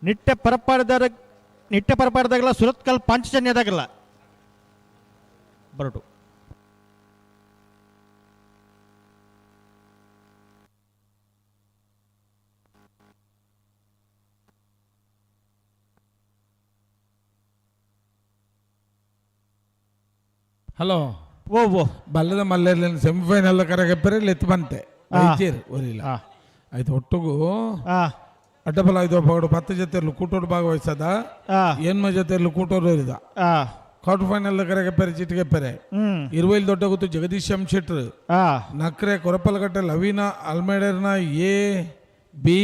ನಿಟ್ಟೆ ಪರಪಾಡದ ನಿಟ್ಟೆ ಪರಪಾಡದಾಗಲ್ಲ ಸುರತ್ಕಲ್ ಪಾಂಚಜನ್ಯದಾಗಲ್ಲ ಬರಡು. ಹಲೋ ಓ ಓ ಬಲ್ಲದ ಮಲ್ಲೇರ್ಲಿನ ಸೆಮಿಫೈನಲ್ ಕರಗೆಪ್ಪರೆ ಲೆತ್ತು ಬಂತೆ ಐಚೇರು ಒರಿಲ್ಲ ಆಯ್ತು ಒಟ್ಟಿಗೂ ಅಡ್ಡಬಲ ಐದು ಪಗಡು 10 ಜೊತೆಯಲ್ಲೂ ಕೂಟೋಡು ಭಾಗವಹಿಸದ ಏನ್ಮ ಜೊತೆಯಲ್ಲೂ ಕೂಟೋರು ಇರಿದ ಕ್ವಾರ್ಟರ್ ಫೈನಲ್ ಕರಗೆಪ್ಪರೆ ಚೀಟಿಗೆಪ್ಪರೆ ಇರುವೈಲ್ ದೊಡ್ಡ ಗೊತ್ತು ಜಗದೀಶ್ ಎಂ ಶೆಟ್ರು ನಕ್ರೆ ಕೊರಪಲಗಟ್ಟೆ ಲವೀನಾ ಅಲ್ಮೇಡರ್ನ ಎ ಬಿ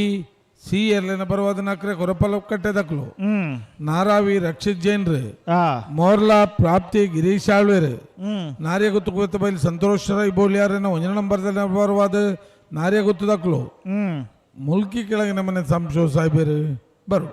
ಸಿ ಎರ್ಲಿನ ಬರುವಾದ ನಕ್ರೆ ಕೊರಪಲಕಟ್ಟೆ ದಕ್ಲು ನಾರಾವಿ ರಕ್ಷಿತ್ ಜೈನ್ರು ಮೋರ್ಲಾ ಪ್ರಾಪ್ತಿ ಗಿರೀಶ್ ಆಳ್ವೇರು ನಾರ್ಯ ಗೊತ್ತು ಗೊತ್ತ ಬೈಲಿ ಸಂತೋಷ್ ರೈ ಬೋಲಿಯಾರನ ಒಂದನೇ ನಂಬರ್ದಲ್ಲಿ ಬರುವಾದ ನಾರ್ಯ ಗೊತ್ತು ದಕ್ಲು ಮುಲ್ಕಿ ಕೆಳಗಿನ ಮನೆ ಸಂಶೋ ಸಾಹೇಬರು ಬರು.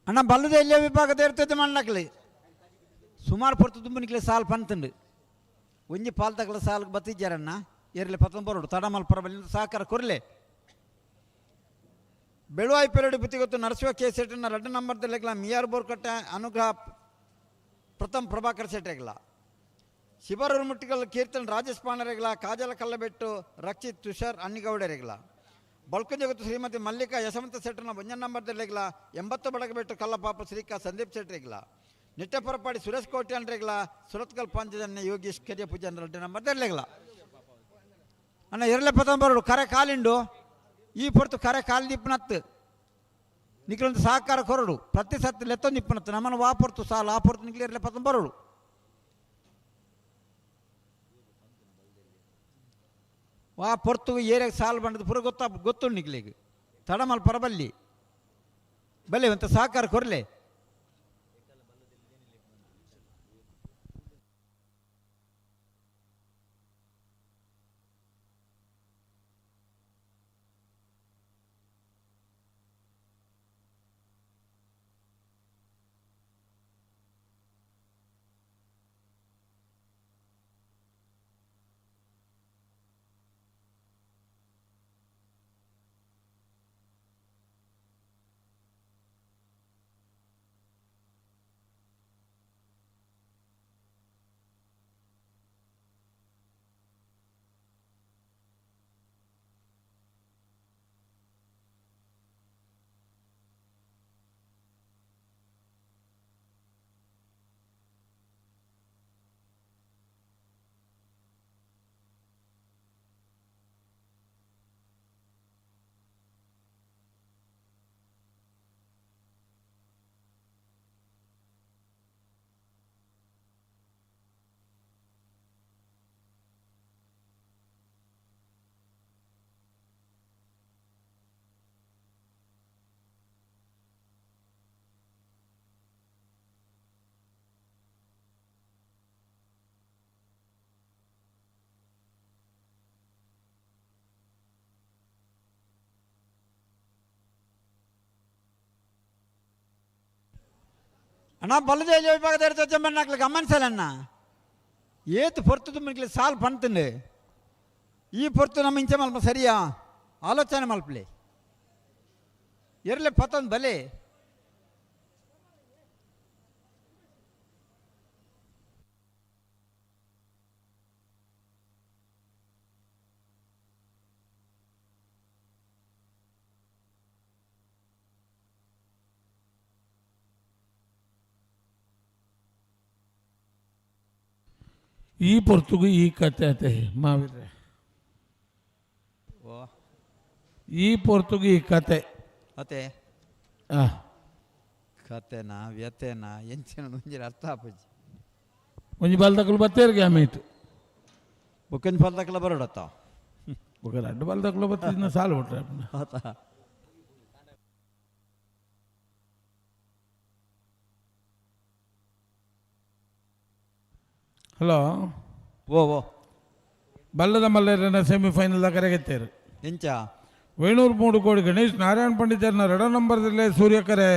ಅಣ್ಣ ಬಲ್ಲದ ಎಲ್ಲ ವಿಭಾಗದ ಇರ್ತೈತೆ ಮಣ್ಣಕ್ಲಿ ಸುಮಾರು ಪೊರ್ತು ತುಂಬನಿಕ್ಲೆ ಸಾಲು ಪಂತಂಡು ಒಂಜಿ ಪಾಲ್ ತಗಲ ಸಾಲ್ಗೆ ಬತ್ತಿಜ್ಜಾರಣ್ಣ ಏರ್ಲೆ ಪತ್ತೊಂಬರೋಡು ತಡಮಲ್ ಪರಬಲ್ಲಿ ಸಹಕಾರ ಕೊರ್ಲೆ ಬೆಳುವಾಯಿ ಪೆರಡು ಬುತ್ತಿಗೊತ್ತು ನರಸಿಂಹ ಕೆ ಸೆಟ್ಟನ್ನ ರಡ್ಡು ನಂಬರ್ದಲ್ಲೆಗ್ಲ ಮಿಯಾರ್ ಬೋರ್ಕಟ್ಟೆ ಅನುಗ್ರಹ ಪ್ರಥಮ್ ಪ್ರಭಾಕರ್ ಶೆಟ್ಟೆಗ್ಲ ಶಿಬರೂರು ಮುಟ್ಟಿಗಲ್ ಕೀರ್ತನ್ ರಾಜೇಶ್ ಪಾಣರೆಗ್ಲ ಕಾಜಲ ಕಲ್ಲಬೆಟ್ಟು ರಕ್ಷಿತ್ ತುಷಾರ್ ಅನ್ನಿಗೌಡರೆಗ್ಲ ಬಳ್ಕುಂಜ ಗೊತ್ತು ಶ್ರೀಮತಿ ಮಲ್ಲಿಕಾ ಯಶವಂತ ಶೆಟ್ಟರ್ನ ಒಂಜನ್ ನಂಬರ್ದಲ್ಲೆಗ್ಲ 80 ಬಡಗಬೆಟ್ಟು ಕಲ್ಲಪಾಪ ಶ್ರೀಕಾ ಸಂದೀಪ್ ಶೆಟ್ಟರೆಗ್ಲ ನಿಟ್ಟೆಪರಪಾಡಿ ಸುರೇಶ್ ಕೋಟಿ ಅಂಡ್ರೆಗ್ಲ ಸುರತ್ಕಲ್ ಪಂಚಜನ್ಯ ಯೋಗೀಶ್ ಕೆರಿಯ ಪೂಜನ್ ರಡ್ಡು ನಂಬರ್ದಲ್ಲೆಗ್ಲ ಅಣ್ಣ ಎರಲೆ ಪತ್ತೊಂಬರಡು ಕರೆ ಕಾಲಿಂಡು ಈ ಪೊರ್ತು ಕರೆ ಕಾಲು ದಿಪ್ಪನತ್ತು ನಿಕ್ಲೊಂದು ಸಹಕಾರ ಕೊರಡು ಪ್ರತಿ ಸತ್ತು ಲೆತ್ತೊಂದು ನಿಪ್ಪನತ್ತು ನಮ್ಮನ್ನು ವಾ ಪೊರ್ತು ಸಾಲು ಆ ಪೊರ್ತು ನಿಕ್ಲಿ ಎರಲೆ ಪತ್ತೊಂಬರಡು ವಾ ಪೊರ್ತು ಏರಿಯಾಗ ಸಾಲು ಬಂಡದು ಪೂರ ಗೊತ್ತಾ ಗೊತ್ತುಂಡು ನಿಕ್ಲಿಗೆ ತಡಮಲ್ ಪರಬಲ್ಲಿ ಬಲ್ಲೆ ಒಂತ ಸಹಕಾರ ಕೊರಲೆ. ಅಣ್ಣ ಬಲ್ಲದೇಲಿ ವಿಭಾಗದ ತಜ್ಜಮ್ಮನ್ನಾಕ್ಲಿ ಗಮನಿಸಲಣ್ಣ ಏತು ಪೊರ್ತು ತುಮ್ಮನಿಗೆ ಸಾಲು ಪಣ್ತುಂಡು ಈ ಪೊರ್ತು ನಮ್ಮ ಇಂಚೆ ಮಲ್ಪ ಸರಿಯಾ ಆಲೋಚನೆ ಮಲ್ಪಲಿ ಇರಲಿ ಪತ್ತೊಂದು ಬಲಿ ಈ ಪೊರ್ತುಗು ಈ ಕತೆ ಅತೆ ಮಾವಿದ್ರೆ ಓ ಈ ಪೊರ್ತುಗು ಈ ಕತೆ ಅತೆ ಆ ಕತೆನಾ ವ್ಯತೆನಾ ಎಂಚಿನ ಒಂಜಿನ ಅರ್ಥ ಆಪುಜಿ ಒಂಜಿ ಬಾಲ್ದಕುಲು ಬತ್ತೇರ್ಗೆ ಆಮೇಟ್ ಬುಕ್ಕಿನ ಫಲ್ದಕ್ಲ ಬರೋಡತ್ತ ಬೊಕ ರಡ್ಡ್ ಬಾಲ್ದಕುಲು ಬತ್ತಿನ ಸಾಲು ಬಿಟ್ರೆ ಆತ ಹಲೋ ಓ ಓ ಬಲ್ಲದ ಮಲ್ಲರನ್ನ ಸೆಮಿಫೈನಲ್ ಕರೆಗೆತ್ತೇರು ಎಂಚ ವೇಣೂರು ಮೂಡುಕೋಡಿ ಗಣೇಶ್ ನಾರಾಯಣ ಪಂಡಿತರನ್ನ ಎರಡ ನಂಬರ್ದಲ್ಲೇ ಸೂರ್ಯಕರೆ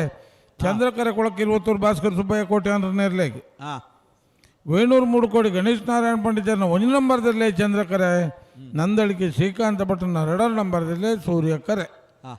ಚಂದ್ರಕರೆ ಕೊಳಕ್ಕೆ ಇರುವತ್ತೂರು ಭಾಸ್ಕರ್ ಸುಬ್ಬಯ್ಯ ಕೋಟೆ ಅಂದ್ರೆ ನೇರ್ಲೇಗ್ ಹಾಂ ವೇಣೂರು ಮೂಡುಕೋಡಿ ಗಣೇಶ್ ನಾರಾಯಣ ಪಂಡಿತರನ್ನ ಒಂದು ನಂಬರ್ದಲ್ಲೇ ಚಂದ್ರಕರೆ ನಂದಳಿಕೆ ಶ್ರೀಕಾಂತ ಭಟ್ಟನ ಎರಡ ನಂಬರ್ದಲ್ಲೇ ಸೂರ್ಯಕರೆ ಹಾಂ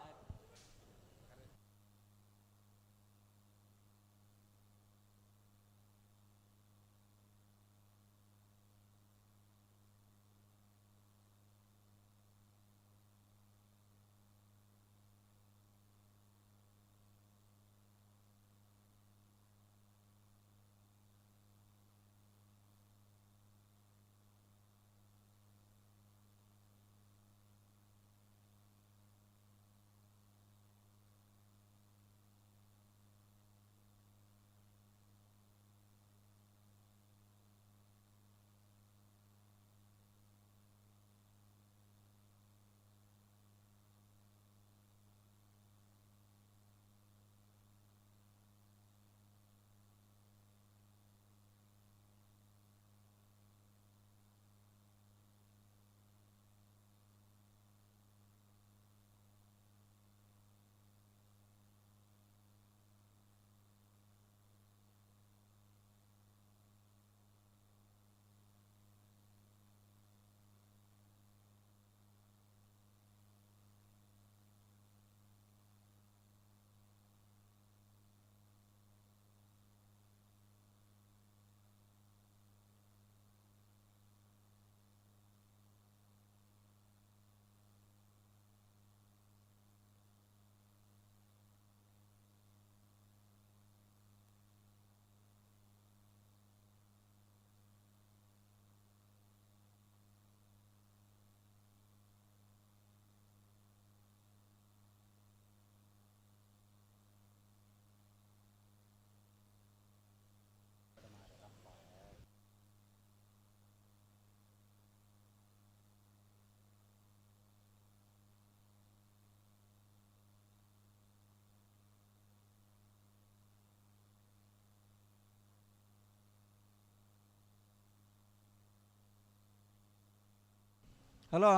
ಹಲೋ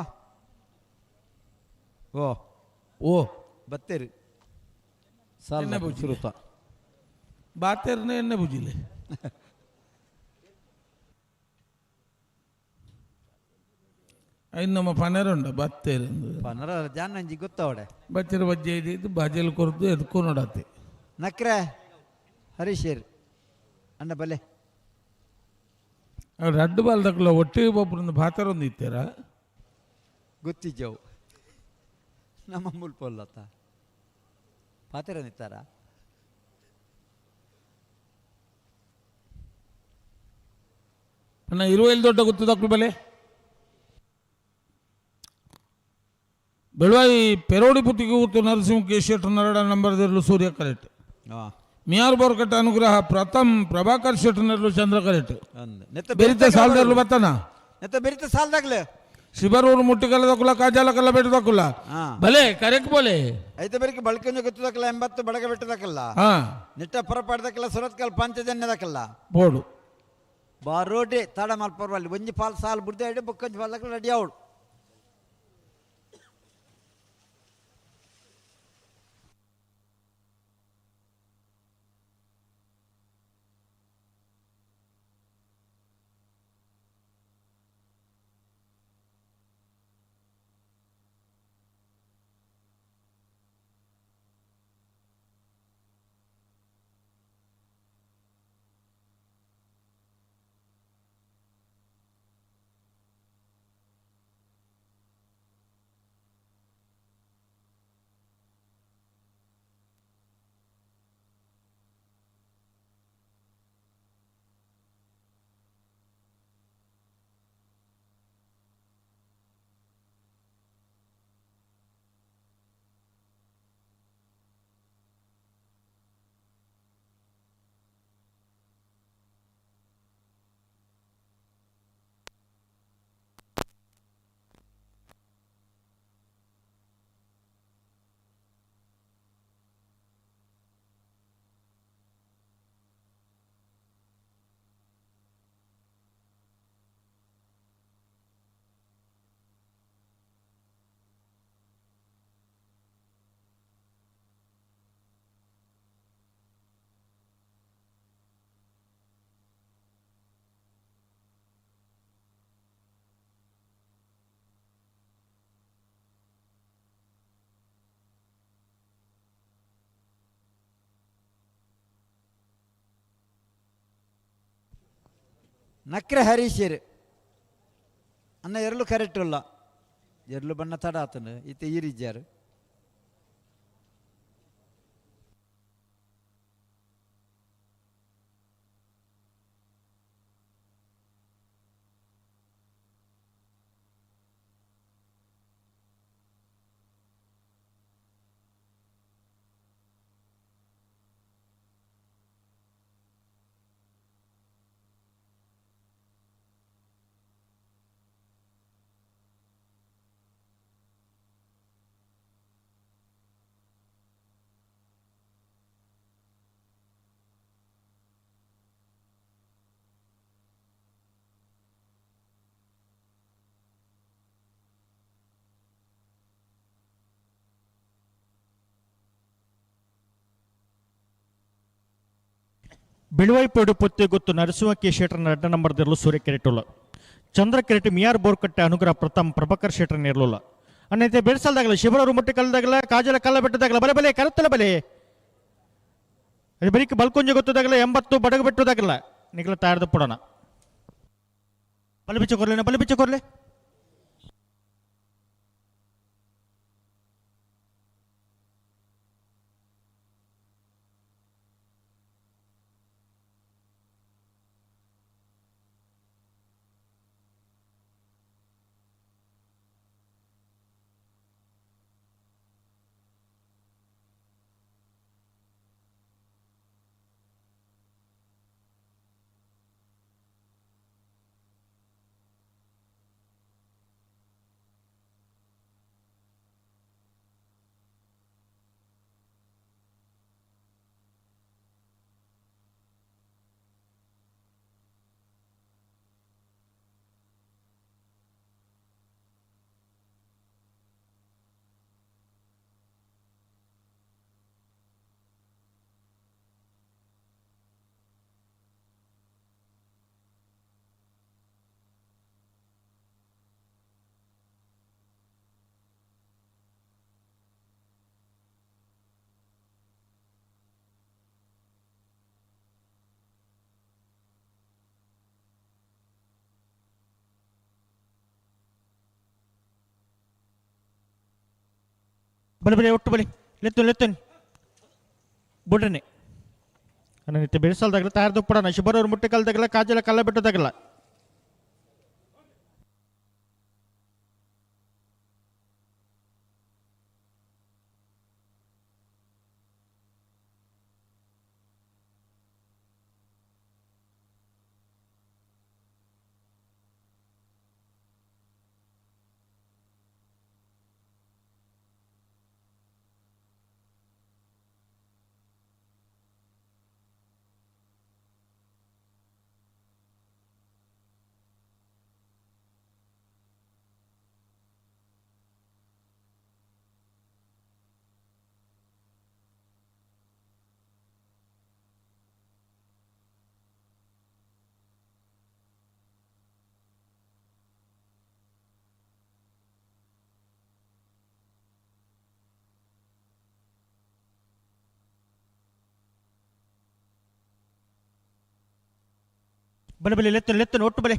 ಓ ಓ ಬತ್ತೇರಿ ಸಾಲ ಎಣ್ಣೆ ಬುಜ್ಜಿ. ಸುರುತ ಬಾತೇರ್ನೆ ಎಣ್ಣೆ ಬುಜ್ಜಿಲೆ ಐದು ನಮ್ಮ ಪನೆರ ಉಂಡ ಬತ್ತೇರು ಪನರ ಜಾನಂಜಿ ಗೊತ್ತವಡೆ ಬಚ್ಚಿರ ಬಜ್ಜೆ ಇದು ಬಾಜೆಲ್ ಕೊರ್ದು ಎದ್ಕೊ ನೋಡತ್ತೆ ನಕ್ರೆ ಹರೀಶೇರ್ ಅಣ್ಣ ಬಲೆ ರಡ್ಡು ಬಾಲ್ದಕ್ಲ ಒಟ್ಟಿಗೆ ಒಬ್ಬರಿಂದ ಭಾತರ ಒಂದು ಇತ್ತೀರ ಗೊತ್ತಿಜ್ಜವು ನಮ್ಮ ಮುಲ್ಪೊಲ್ಲತ್ತ ಪಾತ್ರ ನಿತ್ತಾರ ಅಣ್ಣ ಇರುವ ಇಲ್ಲಿ ದೊಡ್ಡ ಗೊತ್ತದಕ್ಲು ಬಲೆ ಬೆಳವಾಯಿ ಪೆರೋಡಿ ಪುತ್ತಿಗೆ ಕೂತು ನರಸಿಂಹ ಕೆ ಶೆಟ್ಟರ್ ನಂಬರ್ ದಿರ್ಲು ಸೂರ್ಯ ಕರೆಕ್ಟ್ ಹಾಂ ಮಿಯಾರ್ ಬೋರ್ಕಟ್ಟ ಅನುಗ್ರಹ ಪ್ರಥಮ್ ಪ್ರಭಾಕರ್ ಶೆಟ್ಟರ್ನರ್ಲು ಚಂದ್ರ ಕರೆಕ್ಟ್ ಅಂದ್ ಬೆರಿತ ಸಾಲದರ್ಲು ಬತ್ತನ ನೆತ್ತ ಬೆರಿತ ಸಾಲದಾಗ್ಲೆ ಶಿಬರೂರು ಮುಟ್ಟಿಗಲ್ಲದಕ್ಕುಲ್ಲ ಕಾಜಾಲ ಕಲ್ಲ ಬೆಟ್ಟದಕ್ಕುಲ್ಲ ಹಾ. ಭಲೆ ಕರೆಕ್ಟ್ ಬೋಲೆ ಐತ ಬೆರಿಕೆ ಬಳಕಂಜ ಗೊತ್ತದಕ್ಕಲ್ಲ 80 ಬಡಗ ಬೆಟ್ಟದಕ್ಕಲ್ಲ ಹಾ. ನಿಟ್ಟ ಪರಪಾಡ್ದಕ್ಕಲ್ಲ ಸುರತ್ಕಲ್ ಪಂಚಜನ್ಯದಕ್ಕಲ್ಲ ಬೋಡು ಬಾರೋಟಿ ತಡ ಮಲ್ಪರ್ವಲ್ಲಿ ಒಂಜಿ ಪಾಲ್ ಸಾಲು ಬುಡ್ದೆ ಇಡು ಬೊಕ್ಕಂಜಿ ಪಾಲ್ ರೆಡಿ ಅವಳು ನಕ್ರೆ ಹರೀಶರು ಅನ್ನ ಎರಲು ಕರೆಕ್ಟ್ ಉಲ್ಲ ಎರಲು ಬಣ್ಣ ತಡ ಆತನು ಇತ್ತೆ ಈರಿಜ್ಜಾರು. ಬಿಳುವೈಪೇಡು ಪೊತ್ತೆ ಗೊತ್ತು ನರಸಿಂಹ ಕೆ ಶೆಟ್ಟರ್ನ ರಡ್ಡ ನಂಬರ್ ದಿರಲು ಸೂರ್ಯ ಕೆರೆಟುಲ್ಲ ಚಂದ್ರ ಕೆರೆಟ್ ಮಿಯಾರ್ ಬೋರ್ಕಟ್ಟೆ ಅನುಗ್ರಹ ಪ್ರಥಮ್ ಪ್ರಭಾಕರ್ ಶೆಟ್ಟರ್ನ ಇರಲಿಲ್ಲ ಅನ್ನೈತೆ ಬೆಳೆಸಲ್ದಾಗಲ್ಲ ಶಿವರವರು ಮುಟ್ಟಿ ಕಲ್ದಾಗಲ್ಲ ಕಾಜಲ ಕಲ್ಲ ಬೆಟ್ಟದಾಗಲ್ಲ ಬಲೆ ಬಲೆ ಕರತ್ತಲ ಬಲೆ ಅದು ಬರೀಕ್ ಬಲ್ಕೊಂಜೆ ಗೊತ್ತದಾಗಲ್ಲ 80 ಬಡಗು ಬೆಟ್ಟದಾಗಲ್ಲ ನಿಗಲ ತಯಾರ್ದು ಪಡೋಣ ಬಲೆ ಬಿಚ್ಚ ಕೊರ್ಲೆ ಬಲೆ ಬಿಚ್ಚ ಕೊರ್ಲೆ. ಬಲೆ ಬಲೆ ಒಟ್ಟು ಬಲೆ ಲೆತ್ತನ್ ಲೆತ್ತನ್ ಬುಡ್ರನೆ ಅನ್ನನಿತ್ಯ ಬೆಳೆಸಲ್ದಾಗಲ ತಯಾರ್ದು ಪಡೋಣ ಶಿಬರವ್ರ ಮುಟ್ಟೆ ಕಲ್ದಾಗಲ್ಲ ಕಾಜಲ ಕಲ್ಲ ಬಿಟ್ಟದಾಗಲ್ಲ. ಬಲೆ ಬಲೆ ಲೆತ್ತನ್ ಲೆತ್ತನ್ ಒಟ್ಟು ಬಲೆ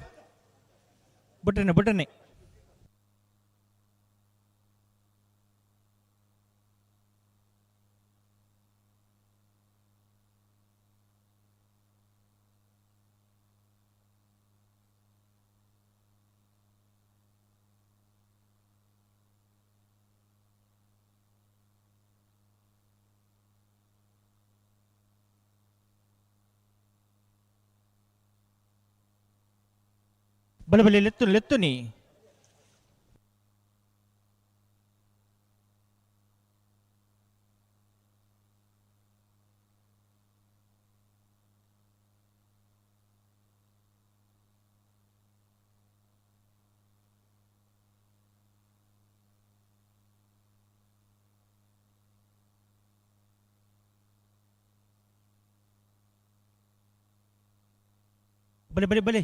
ಬುಡ್ರನೆ ಬುಡ್ರನೆ. ಬಲೆ ಬಲೆ ಲೆತ್ತು ಲೆತ್ತು ನೀ ಬಲೆ ಬಲೆ ಬಲೆ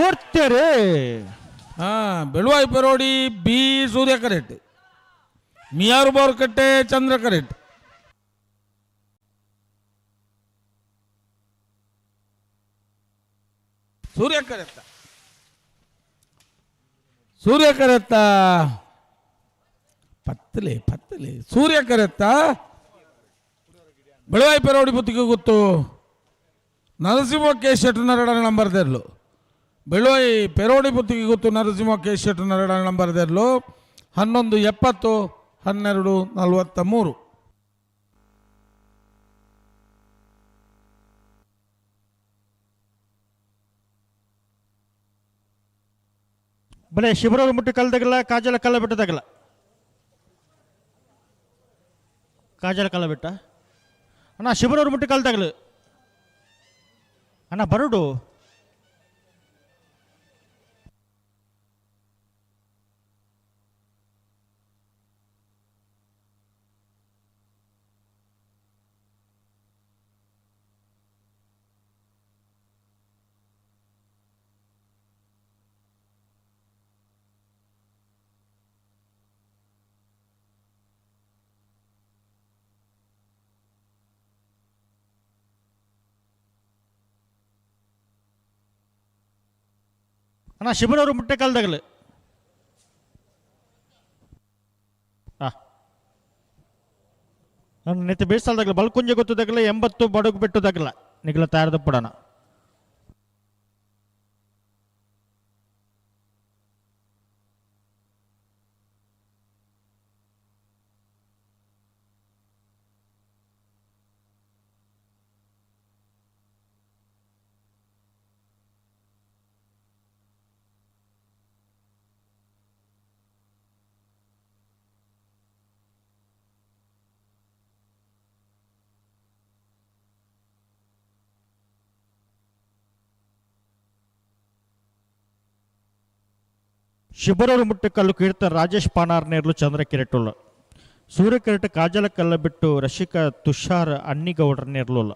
ಬೂರ್ತೆರೆ. Beluvai Perodi B Surya correct, Miyar Borkatte Chandra correct. Surya ಕರೆತ್ತ, Surya ಕರೆತ್ತ, ಪತ್ತಲೆ ಪತ್ತಲೆ ಸೂರ್ಯ ಕರೆತ್ತ. ಬೆಳುವಾಯಿ ಪೆರೋಡಿ ಬುತ್ತಿಗೆ ಗೊತ್ತು ನರಸಿಂಹ ಕೆ ಶೆಟ್ಟನರಡ ನಂಬರ್ ದೆರ್ಲು. ಬೆಳುವಾಯಿ ಪೆರೋಡಿ ಬುತ್ತಿಗೆ ಗೊತ್ತು ನರಸಿಂಹ ಕೆ ಶೆಟ್ಟನರಡ ನಂಬರ್ ದೆರ್ಲು. 11:70, 12:43. ಬಲೆ ಶಿಬರೂರು ಮುಟ್ಟಿ ಕಲ್ದಗಲ್ಲ, ಕಾಜಲ ಕಲ್ಲ ಬಿಟ್ಟದಾಗಲ್ಲ, ಕಾಜಲ ಕಲ್ಲ ಬಿಟ್ಟ ಅಣ್ಣ. ಶಿಬರೂರು ಮುಟ್ಟಿ ಕಲ್ದಾಗಲು ಅಣ್ಣ ಬರುಡು. ಅಣ್ಣ ಶಿಬರೂರು ಮುಟ್ಟೆ ಕಲ್ದಾಗಲು. ನಾನು ನೆತ್ತ ಬೇಸಲ್ದಾಗಲ ಬಲ್ಕುಂಜೆ ಗೊತ್ತದಾಗಲ 80 ಬಡಗು ಬಿಟ್ಟುದಾಗಲ ನಿಗಲ ತಯಾರದಪ್ಪಡಣ. ಶಿಬರೂರು ಮುಟ್ಟಕಲ್ಲು ಕೀರ್ತ ರಾಜೇಶ್ ಪಾನಾರ್ ನೇರ್ಲು ಚಂದ್ರ ಕಿರೆಟುಲ್ಲ. ಸೂರ್ಯ ಕಿರೆಟ ಕಾಜಲ ಕಲ್ಲ ಬಿಟ್ಟು ರಶಿಕಾ ತುಷಾರ್ ಅಣ್ಣಿಗೌಡರ ನೇರ್ಲುಲ್ಲ.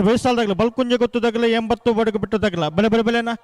ಬೇಸಾಲ್ದಾಗಲ ಬಲ್ಕುಂಜೆ ಗೊತ್ತದಾಗಲ 80 ಬಡಗು ಬಿಟ್ಟದಾಗಲ ಬಲೆ ಬಲೆ ಬಲೆನಾ.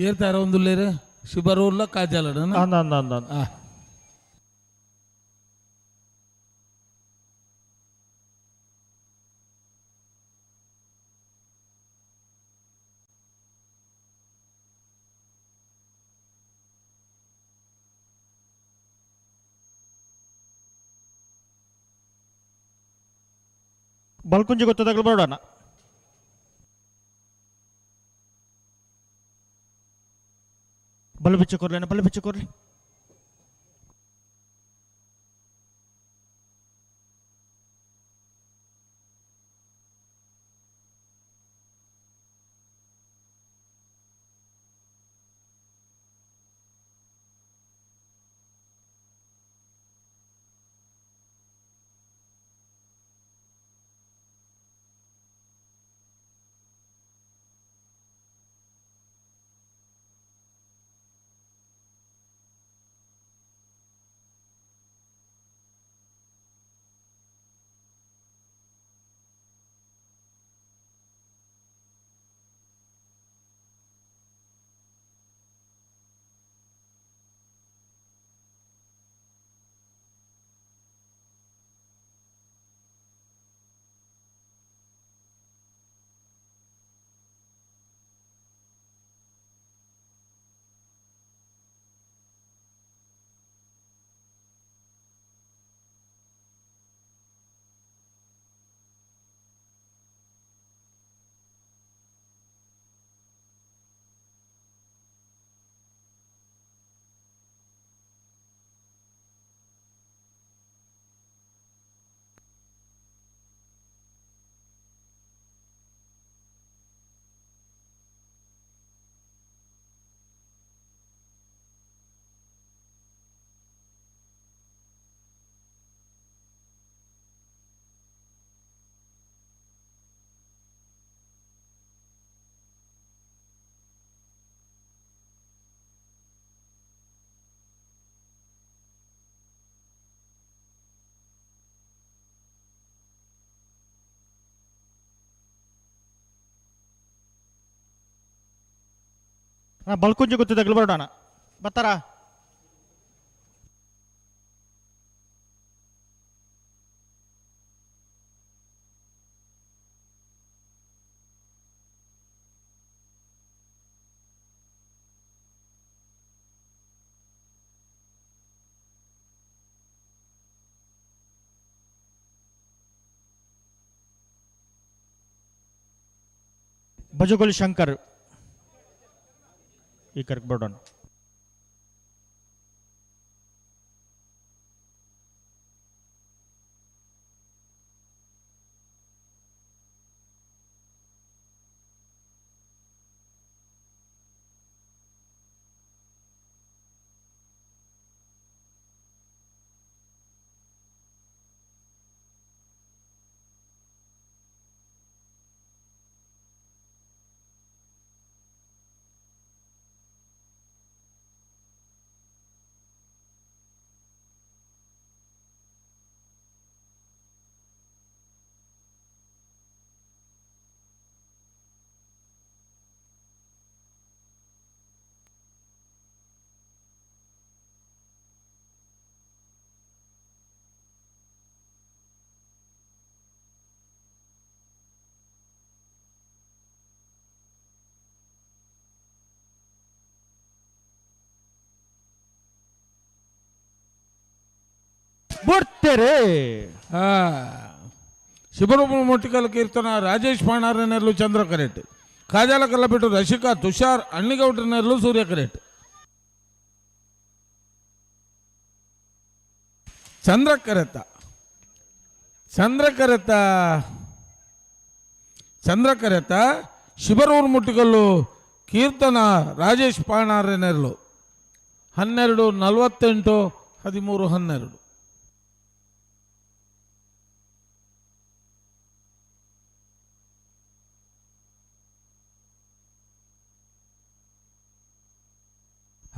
ಏರ್ತಾರ ಒಂದುಲ್ಲೇರು ಶಿಬರೂರ್ಲ ಕಾಜಾಲಡ. ಅಂದ ಅಂದ ಅಂದ ಬಲ್ಕುಂಜಿ ಗೊತ್ತದಾಗಲು ಬರೋಣ. ಬಲು ಬಿಚ್ಚು ಕೊರ್ಲಿ ಅಣ್ಣ, ಬಲು ಬಿಚ್ಚು ಕೊರ್ಲಿ. ಬಲ್ಕುಂಜಿ ಗೊತ್ತಿದ್ದ ಬರೋಣ ಬರ್ತಾರಾ? ಬಜುಗೋಲಿ ಶಂಕರ್ ಈ ಕರ್ಕ್ ಬರೋಣ. ಬಿಡ್ತೇರೆ. ಶಿವರೂಪ ಮೊಟ್ಟಿಕಲ್ ಕೀರ್ತನ ರಾಜೇಶ್ ಪಾಣಾರನೆರ್ಲು ಚಂದ್ರ ಕರೆಟ್, ಕಾಜಾಲ ಕಲ್ಲಬಿಟ್ಟು ರಶಿಕಾ ತುಷಾರ್ ಅಣ್ಣಿಗೌಡ್ರನೆರ್ಲು ಸೂರ್ಯ ಕರೆಟ್. ಚಂದ್ರ ಕರೆತ ಚಂದ್ರ ಕರೆತ ಚಂದ್ರ ಕರೆತ ಶಿಬರೂರು ಮುಟ್ಟಿಕಲ್ಲು ಕೀರ್ತನ ರಾಜೇಶ್ ಪಾಣಾರನೆರ್ಲು 12 48 13 12.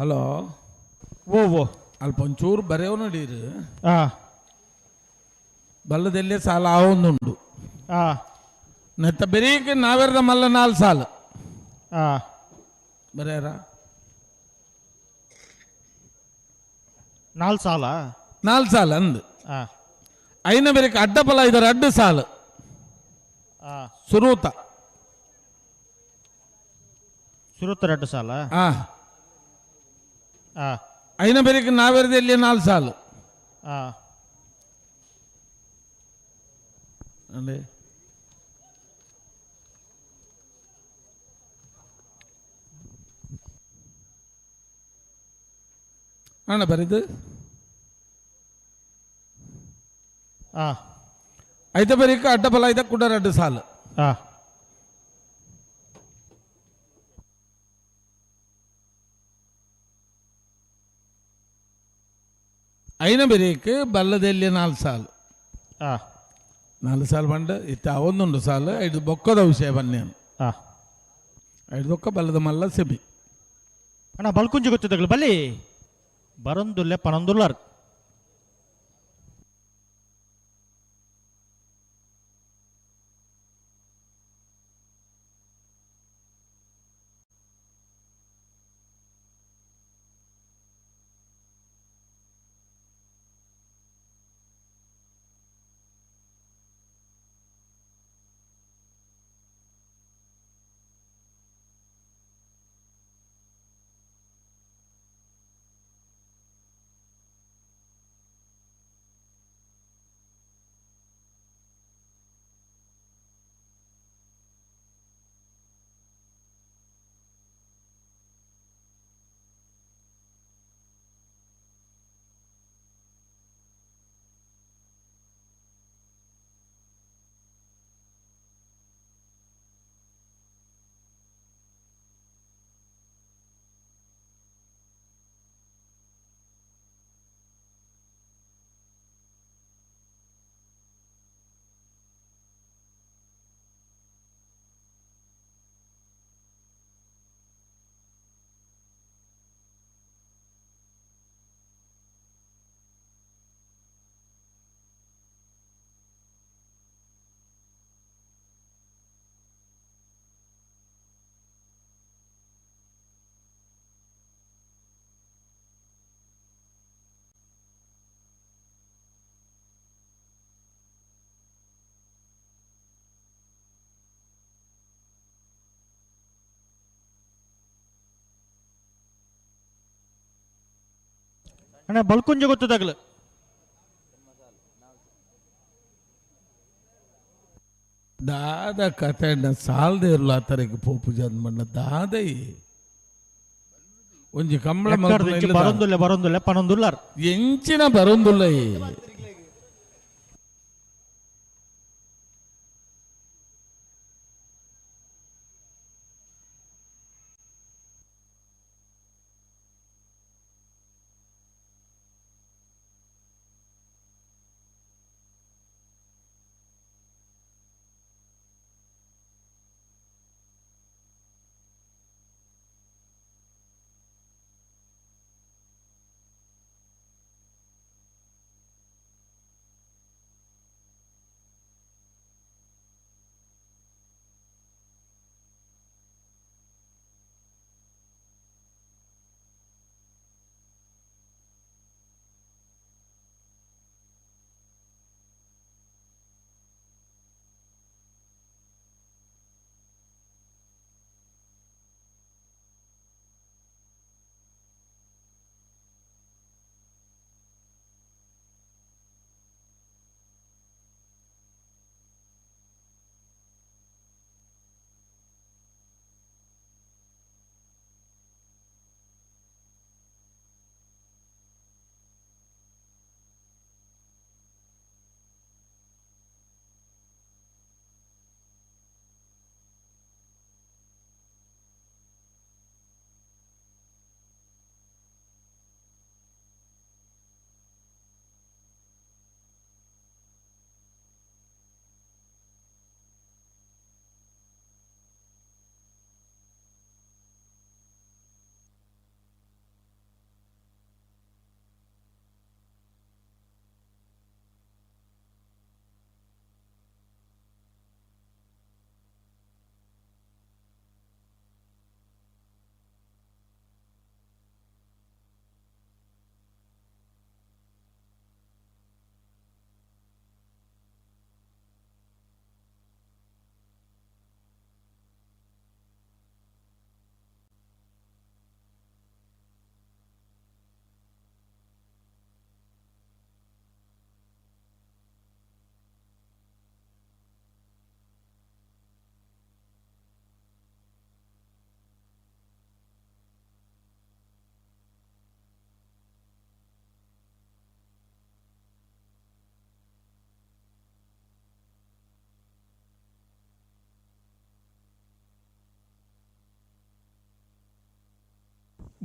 ಹಲೋ ಓ ಓ ಅಲ್ಪ ಒಂಚೂರು ಬರೆಯೋ ನಡೀರಿ. ಹಾಂ ಬಲ್ಲದಲ್ಲೇ ಸಾಲ ಆವೊಂದುಂಡು. ಹಾಂ ನೆತ್ತ ಬೆರೀಕೆ ನಾವೆರ್ದ ಮಲ್ಲ 4 ಸಾಲ. ಹಾಂ ಬರೆಯಾರ 4 ಸಾಲ 4 ಸಾಲ ಅಂದು. ಹಾಂ ಐನ ಬೆರೀಕೆ ಅಡ್ಡ ಫಲ ಇದ್ದಾರೆ ಅಡ್ಡ ಸಾಲ ಹಾಂ ಸುರೂತ ಸುರೂತ 2 ಸಾಲ. ಹಾಂ ಹಾಂ ಐನ ಬೆರೀಕೆ ನಾವೆರ್ದಲ್ಲಿ 4 ಸಾಲ. ಹಾಂ ಅಲ್ಲೇ ಅಣ್ಣ ಬರೀದು. ಹಾಂ ಐತ ಬೆರೀಕ ಅಡ್ಡ ಫಲ ಐತ ಕುಡರ 2 ಸಾಲ. ಹಾಂ ಐನ ಬೆರೀಕ್ ಬಲ್ಲದೆಲ್ಲಿ 4 ಸಾಲ. ಹಾಂ 4 ಸಾಲ ಬಂಡ ಇತ್ತ ಒಂದೊಂದು ಸಾಲ ಐದು ಬೊಕ್ಕದ ವಿಷಯ ಬನ್ನೇನು. ಹಾಂ ಐದು ಬೊಕ್ಕ ಬಲ್ಲದ ಮಲ್ಲ ಸೆಬಿ. ಅಣ್ಣ ಬಲ್ಕುಂಜಿ ಗೊತ್ತಿದ್ದಗಳು ಬಲ್ಲಿ ಬರೊಂದುಲ್ಲೆ ಪನೊಂದುಲ್ಲಾರ್. ಅಣ್ಣ ಬಲ್ಕುಂಜ ಗೊತ್ತದಾಗಲು ದಾದ ಕತೆ ಸಾಲದೆ ಇರಲ್ಲ ಆತರಿಗೆ ಪೋಪು ಜನ್ ಮಣ್ಣ ದಾದ ಒಂಜಿ ಕಂಬಳ ಮಲ್ಪುನ ಇಲ್ಲದ. ಬರೊಂದುಲ್ಲೆ ಬರೊಂದುಲ್ಲೆ ಪನೊಂದುಲ್ಲಾರ್ ಎಂಚಿನ ಬರೊಂದುಲ್ಲ ಈ.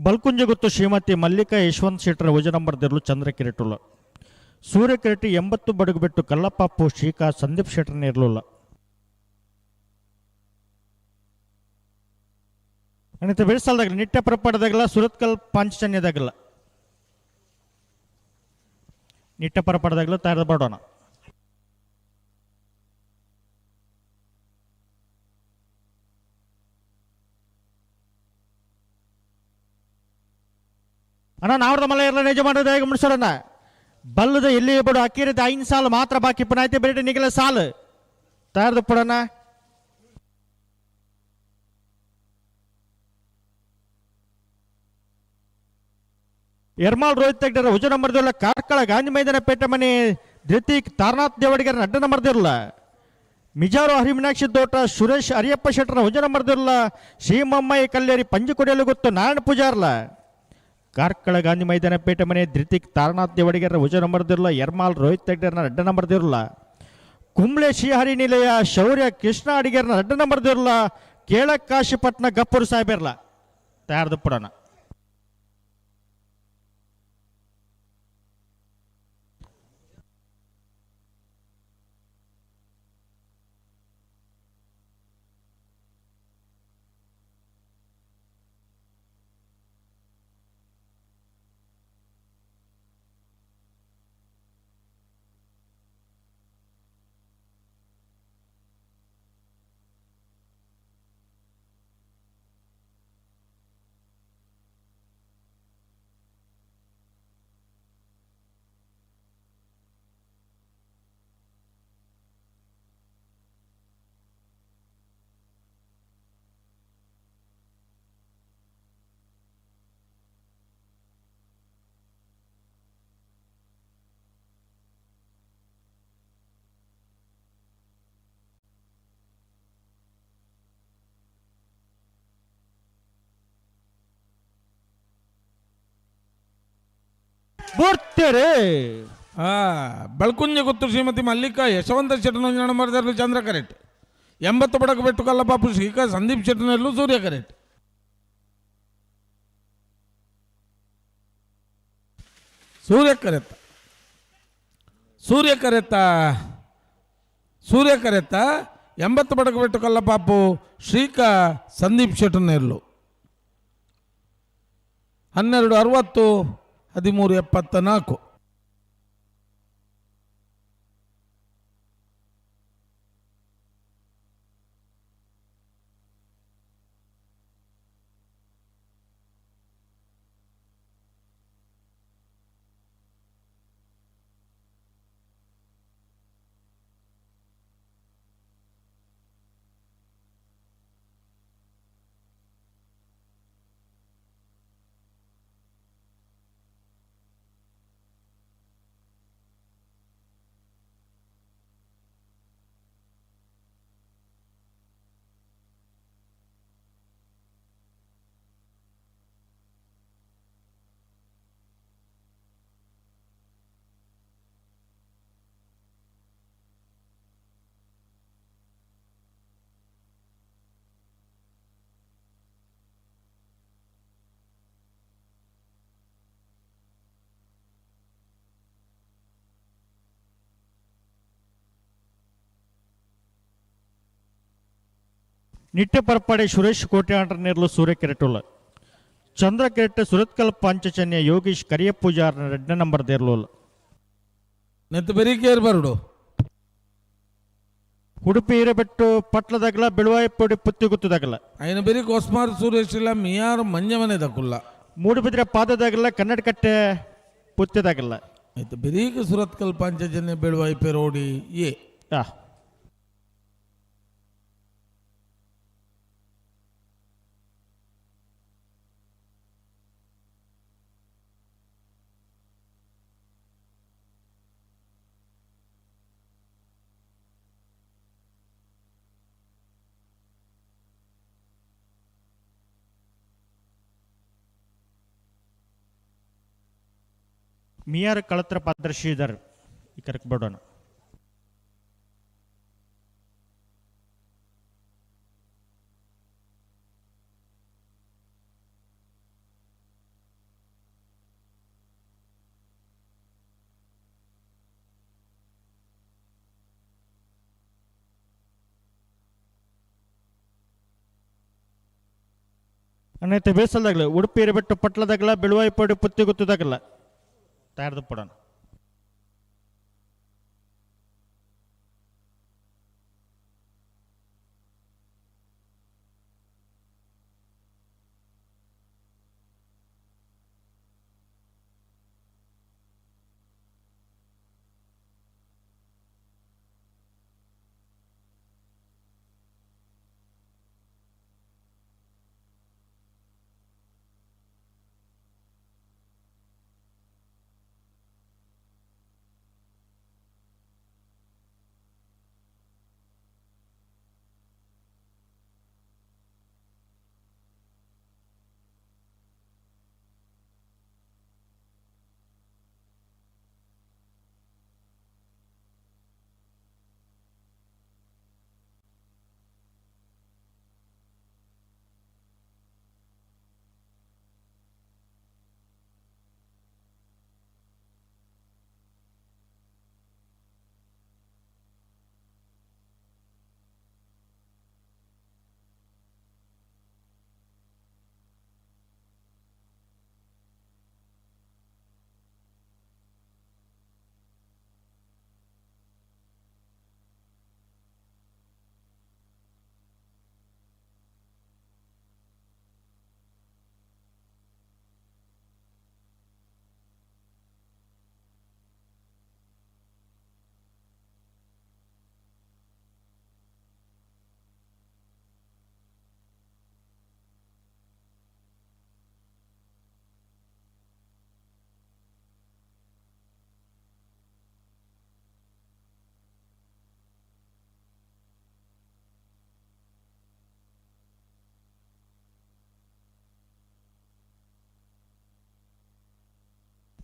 ಬಲ್ಕುಂಜಗುತ್ತು ಶ್ರೀಮತಿ ಮಲ್ಲಿಕಾ ಯಶವಂತ್ ಶೆಟ್ಟರ ವಜ ನಂಬರ್ ದೆರ್ಲು ಚಂದ್ರ ಕಿರೀಟುಲ್ಲ ಸೂರ್ಯ ಕಿರೀಟಿ 80 ಬಡಗು ಬಿಟ್ಟು ಕಲ್ಲಪ್ಪಾಪು ಶ್ರೀಕಾ ಸಂದೀಪ್ ಶೆಟ್ಟರ್ನ ಇರಲಿಲ್ಲ. ಅನಿತ ಬೆಳೆಸಲ್ದಾಗಲ್ಲ ನಿಟ್ಟೆ ಪರಪಡದಾಗಲ್ಲ ಸುರತ್ಕಲ್ ಪಾಂಚಜನ್ಯದಾಗಲ್ಲ ನಿಟ್ಟೆ ಪರಪಡದಾಗಲ್ಲ ತಯಾರು ಮಾಡೋಣ. ಅಣ್ಣ ನಾವ್ರದ ಮಲೆ ಇರಲ ನಿಜ ಮಾಡೋದು ಹೇಗೆ ಮುಡಿಸೋಣ ಬಲ್ಲದ ಎಲ್ಲಿ ಬಡು ಅಕ್ಕಿರದ 5 ಸಾಲು ಮಾತ್ರ ಬಾಕಿ ಪುನಾಯ್ತಿ ಬೇರೆ ನಿಗಲ ಸಾಲು ತಯಾರ್ದು ಪಡೋಣ. ಎರ್ಮಾಲ್ ರೋಹಿತ್ ತೆಗ್ಡರ ಉಜ ನಂಬರ್ದಿಲ್ಲ ಕಾರ್ಕಳ ಗಾಂಧಿ ಮೈದಾನ ಪೇಟೆ ಮನೆ ಧೃತಿಕ್ ತಾರನಾಥ್ ದೇವಡಿಗರ ಅಡ್ಡ ನಂಬರ್ದಿರಲ್ಲ ಮಿಜಾರು ಹರಿಮೀನಾಕ್ಷಿ ದೋಟ ಸುರೇಶ್ ಹರಿಯಪ್ಪ ಶೆಟ್ಟರ ಉಜ ನಂಬರ್ದಿರಲ್ಲ ಶ್ರೀಮಮ್ಮಯ್ಯ ಕಲ್ಲೇರಿ ಪಂಜುಕೊಡಿಯಲು ಗೊತ್ತು ನಾರಾಯಣ ಪೂಜಾರ್ಲ ಕಾರ್ಕಳ ಗಾಂಧಿ ಮೈದಾನ ಪೇಟೆ ಮನೆ ಧೃತಿಕ್ ತಾರನಾಥ್ ದೇವಡಿಗರ ಉಜ ನಂಬರ್ದಿರಲ್ಲ ಎರ್ಮಾಲ್ ರೋಹಿತ್ ತೆಗ್ಡರ್ನ ಅಡ್ಡ ನಂಬರ್ದಿರಲ್ಲ ಕುಂಬ್ಳೆ ಶ್ರೀಹರಿ ನಿಲಯ ಶೌರ್ಯ ಕೃಷ್ಣ ಅಡಿಗರ್ನ ಅಡ್ಡ ನಂಬರ್ದಿರಲ್ಲ ಕೇಳಕಾಶಿಪಟ್ನ ಗಪ್ಪೂರು ಸಾಹೇಬಿರ್ಲ ತಯಾರ್ದು ಪಡೋಣ. ಬೂರ್ತೆರೆ ಬೆಳ್ಕುಂಜೆ ಗುತ್ತು ಶ್ರೀಮತಿ ಮಲ್ಲಿಕಾ ಯಶವಂತ ಶೆಟ್ಟನ ಒಂಜಿ ನಂಬರ್ ದೇರ್ಲು ಚಂದ್ರ ಕರೆಕ್ಟ್ 80 ಬಡಕ ಬೆಟ್ಟು ಕಲ್ಲಪಾಪು ಶ್ರೀಕಾ ಸಂದೀಪ್ ಶೆಟ್ಟನಲ್ಲೂ ಸೂರ್ಯ ಕರೆಕ್ಟ್ ಸೂರ್ಯ ಕರೆತ್ತ ಸೂರ್ಯ ಕರೆತ್ತ ಸೂರ್ಯ ಕರೆತ್ತ 80 ಬಡಕ ಬೆಟ್ಟು ಕಲ್ಲಪಾಪು ಶ್ರೀಕಾ ಸಂದೀಪ್ ಶೆಟ್ಟನೆರ್ಲು 12:60 13:74. ನಿಟ್ಟೆ ಪರ್ಪಾಡೆ ಸುರೇಶ್ ಕೋಟ್ಯಾಂಡ್ರ ನೇರ್ಲು ಸೂರ್ಯ ಕೆರೆಟುಲ್ಲ ಚಂದ್ರ ಕೆರೆಟ್ ಸುರತ್ಕಲ್ ಪಾಂಚಜನ್ಯ ಯೋಗೀಶ್ ಕರಿಯ ಪೂಜಾರ್ನ ಎರಡನೇ ನಂಬರ್ ದೇರ್ಲೋಲ್ ನೆತ್ತು ಬೆರಿಕೇರ್ ಬರುಡು ಉಡುಪಿ ಹಿರೇಬೆಟ್ಟು ಪಟ್ಲದಾಗಲ ಬೆಳುವಾಯಪೊಡಿ ಪುತ್ತಿಗುತ್ತದಾಗಲ ಅಯ್ಯನ ಬೆರಿ ಕೋಸ್ಮಾರ್ ಸುರೇಶ್ ಇಲ್ಲ ಮಿಯಾರು ಮಂಜಮನೆ ದಕ್ಕುಲ್ಲ ಮೂಡುಬಿದ್ರೆ ಪಾದದಾಗಲ್ಲ ಕನ್ನಡಕಟ್ಟೆ ಪುತ್ತಿದಾಗಲ್ಲ ಆಯ್ತು ಬೆರೀಕ ಸುರತ್ಕಲ್ ಪಾಂಚಜನ್ಯ ಬೆಳುವಾಯಿ ಪೆರೋಡಿ ಏ ಮಿಯಾರ್ ಕಳತ್ರ ಪಾತ್ರ ಶ್ರೀಧರ್ ಈ ಕರೆಕ್ ಬಿಡೋಣ. ಅನ್ನೈತೆ ಬೇಸಲ್ದಾಗಲ ಉಡುಪಿ ಇರಬಿಟ್ಟು ಪಟ್ಲದಾಗಲ ಬೆಳುವಾಯಿಪೋಡಿ ಪುತ್ತಿ ಗುತ್ತದಾಗಲ್ಲ ತಯಾರ್ದು ಪಡೋಣ.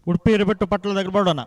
ಉಡುಪಿ ಇರಬಿಟ್ಟು ಪಟ್ಲದಾಗ ಬರೋಣ.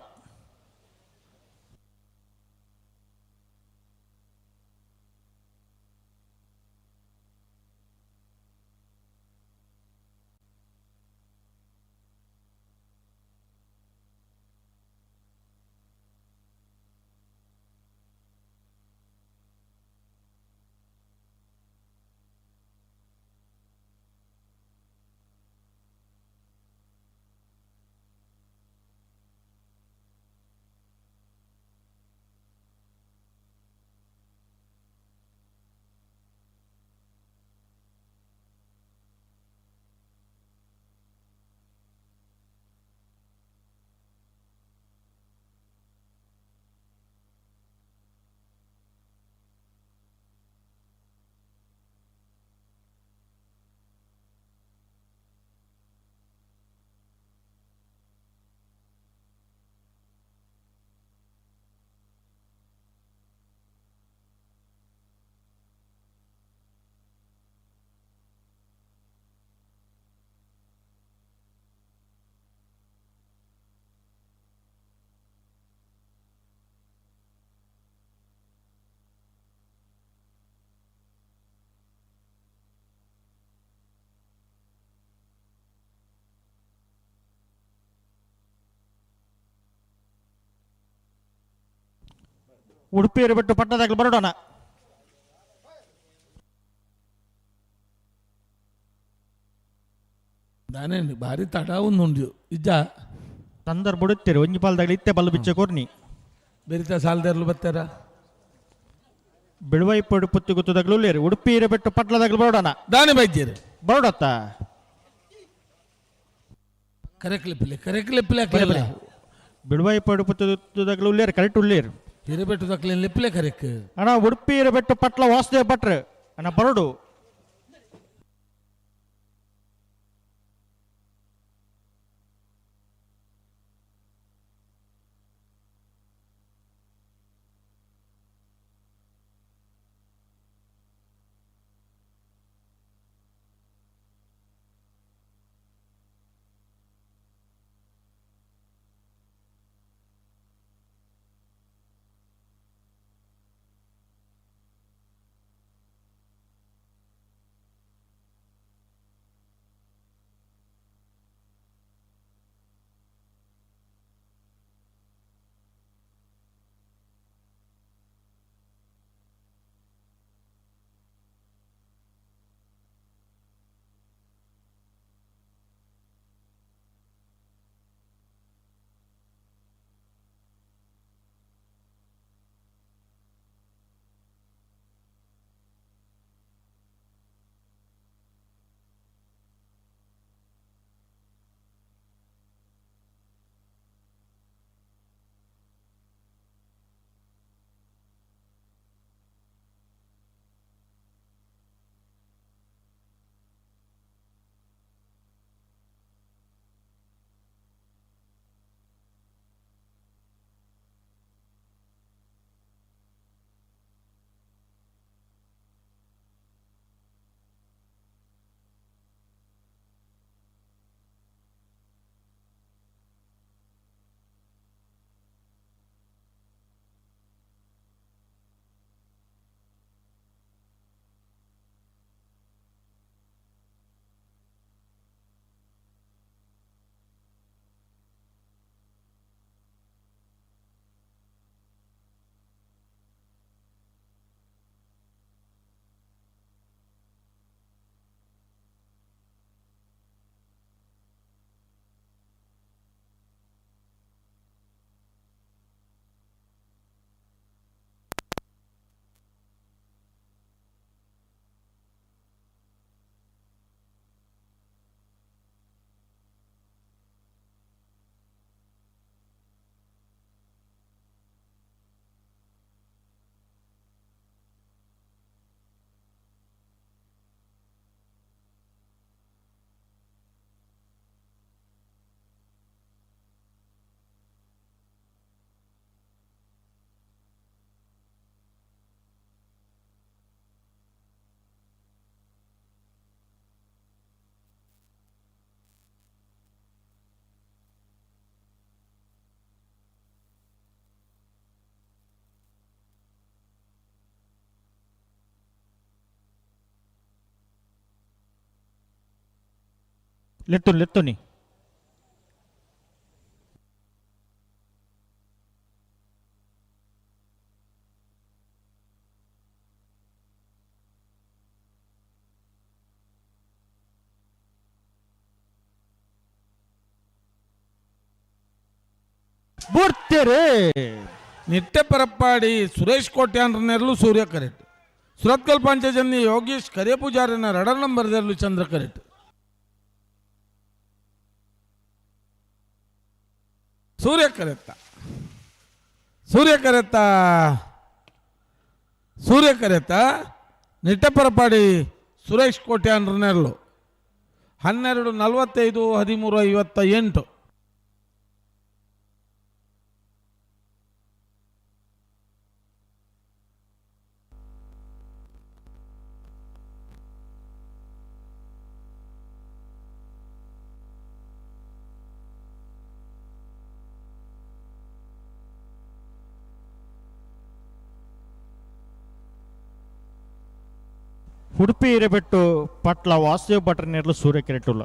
ಉಡುಪಿ ಇರಬಿಟ್ಟು ಪಟ್ಟದಾಗಲು ಬರೋಣ. ದಾನೇನು ಭಾರಿ ತಡ ಉಂಡು ಇಜ್ಜ ತಂದರ್ ಬಿಡುತ್ತೀರಿ ಒಂಜಿ ಪಾಲ್ದಾಗಲಿ ಇತ್ತೆ ಬಲ್ಲು ಬಿಚ್ಚ ಕೊರ್ನಿ ಬೆರಿತ ಸಾಲದರ್ಲು ಬರ್ತಾರ. ಬಿಳುವೈ ಪೊಡು ಪುತ್ತಿ ಗುತ್ತದಾಗಲು ಉಳ್ಳೇರಿ. ಉಡುಪಿ ಇರಬಿಟ್ಟು ಪಟ್ಲದಾಗಲು ಬರೋಣ. ದಾನೆ ಬೈಜೇರು ಬರೋಡತ್ತ ಕರೆಕ್ಲಿಪ್ಪಿಲೆ ಕರೆಕ್ಲಿಪ್ಪಿಲೆ. ಬಿಳುವೈ ಪೊಡು ಪುತ್ತಿ ಗುತ್ತದಾಗಲು ಉಳ್ಳೇರಿ ಕರೆಕ್ಟ್ ಉಳ್ಳೇರಿ. ಹಿರಬೆಟ್ಟು ತಕ್ಲೆ ಲಿಪ್ಲೆ ಕರೆಕ್. ಅಣ್ಣ ಉಡುಪಿ ಇರಬೆಟ್ಟು ಪಟ್ಲ ವಾಸುದೇವ್ ಭಟ್ರು ಅಣ್ಣ ಬರೋಡು. ಲೆತ್ತುನಿ ಲೆತ್ತುನಿ ಬುಡ್ತೇರೆ ನಿಟ್ಟೆ ಪರಪ್ಪಾಡಿ ಸುರೇಶ್ ಕೋಟ್ಯಾನ್ರನೆರ್ಲು ಸೂರ್ಯ ಕರೆಕ್ಟ್ ಸುರತ್ಕಲ್ ಪಂಚಜನ್ಯ ಯೋಗೇಶ್ ಕರಿಯಪೂಜಾರಿನ ರಡರ್ ನಂಬರ್ ದೆರ್ಲು ಚಂದ್ರ ಕರೆಕ್ಟ್ ಸೂರ್ಯ ಕರೆತ್ತ ಸೂರ್ಯ ಕರೆತ್ತ ಸೂರ್ಯ ಕರೆತ್ತ ನಿಟ್ಟೆ ಪರಪಾಡಿ ಸುರೇಶ್ ಕೋಟ್ಯಾನ್ರನೆರ್ಲು 12:45 13:58. ಉಡುಪಿ ಹಿರೇಬೆಟ್ಟು ಪಟ್ಲ ವಾಸುದೇವ್ ಭಟ್ರ ನೇರ್ಲು ಸೂರ್ಯ ಕೆರೆಟುಲ್ಲ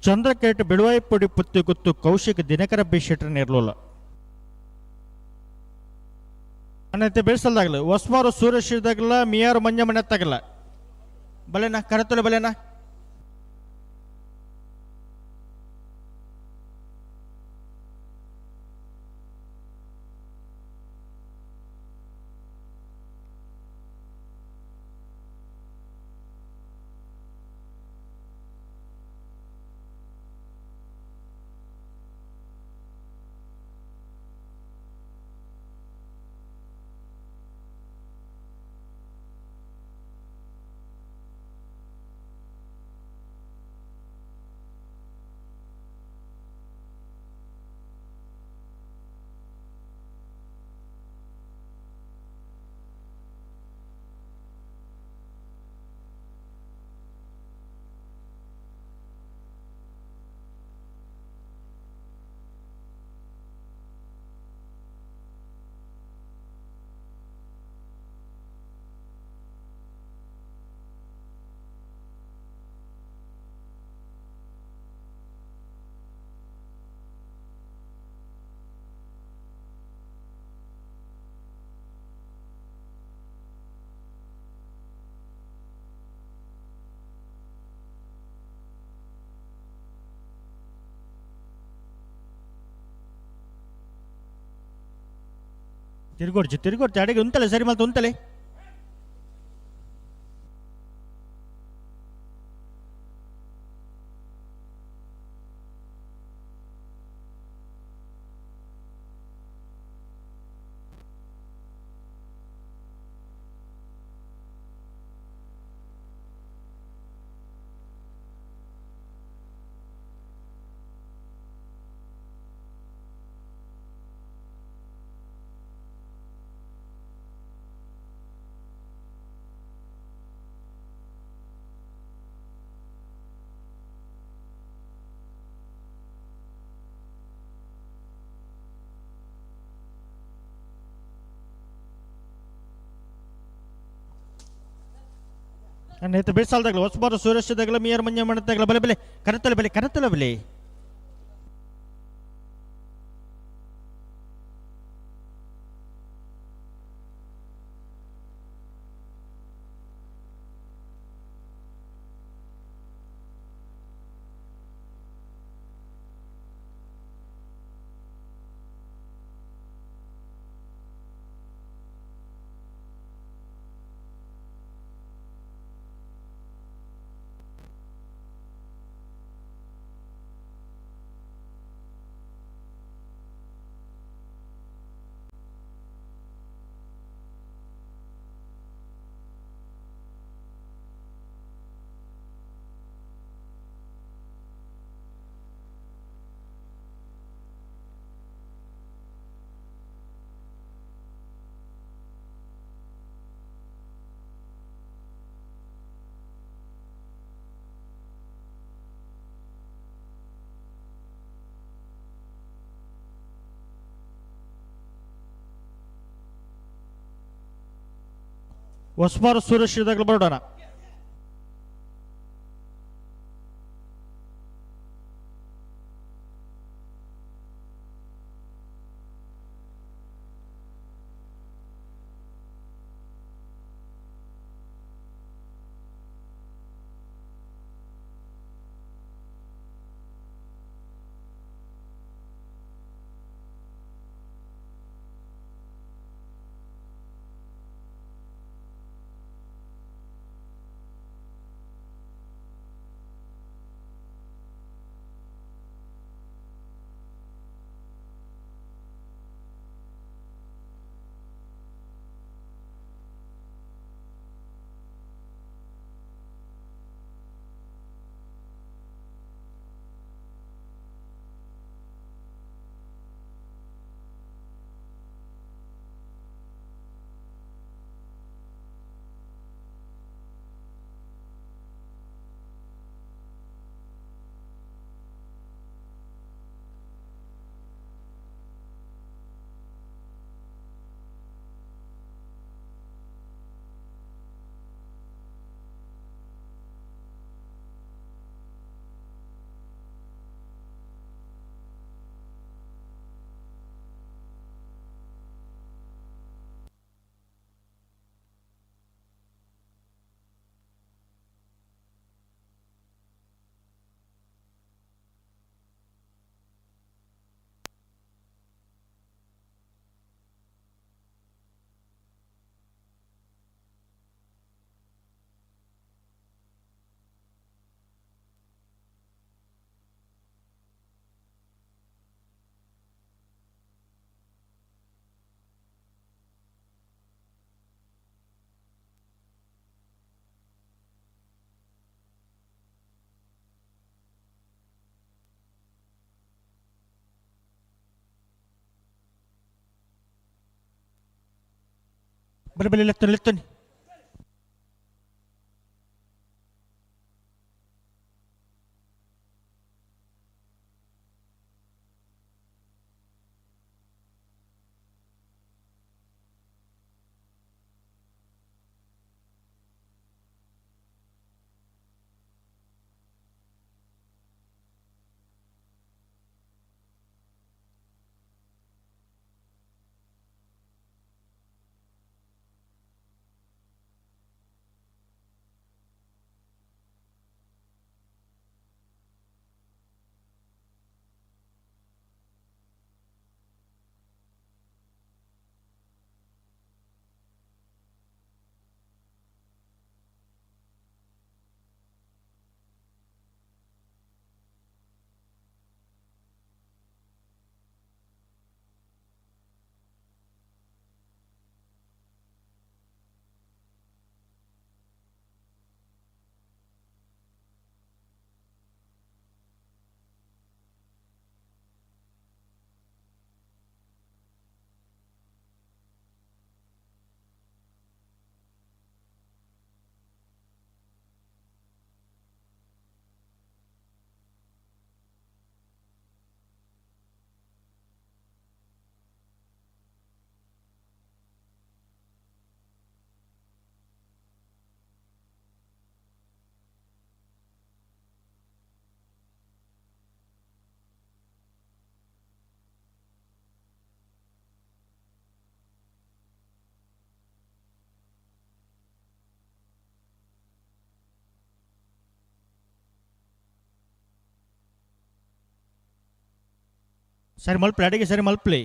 ಚಂದ್ರ ಕೆರೆಟ್ ಬೆಳುವಾಯಿಪೊಡಿ ಪುತ್ತಿ ಗುತ್ತು ಕೌಶಿಕ್ ದಿನಕರ ಬಿ ಶೆಟ್ರ ನೇರ್ಲುಲ್ಲ ಅನ್ನತೆ ಬೆಳೆಸಲ್ದಾಗಲ ಹೊಸ್ಮಾರು ಸೂರ್ಯ ಶಿರ್ದಾಗಲ್ಲ ಮಿಯಾರು ಮಂಜ ಮನೆ ತಗಲ್ಲ ಬಲೆನಾ ಕರತೊಲೆ ಬಲೆನಾ ತಿರುಗೋಡ್ಚಿ ತಿರುಗೋಡ್ಚಿ ಅಡಿಗೆ ಉಂತಲೆ ಸರಿ ಮಲ್ತು ಉಂತಲೆ ನನ್ನ ಬೇಸಾಲ್ದಾಗಲ ಹೊಸಬಾರು ಸೂರ್ಯದಾಗಲ ಮಿಯರ್ ಮಂಜ ಮಾಡತ್ತಾಗಲ ಬಲೆ ಬಲೆ ಕರತಲೆ ಬಲೆ ಕರತಲೆ ಬಲೆ ಹೊಸಬಾರು ಸೂರ್ಯಶ್ರೀದಾಗಲ ಬರೋಣ. ಬಲೆ ಬಲೆ ಲೆತ್ತನಿ ಲೆತ್ತನಿ ಸರಿ ಮಲ್ಪಲೆ ಅಡಿಗೆ ಸರಿ ಮಲ್ಪಲೆ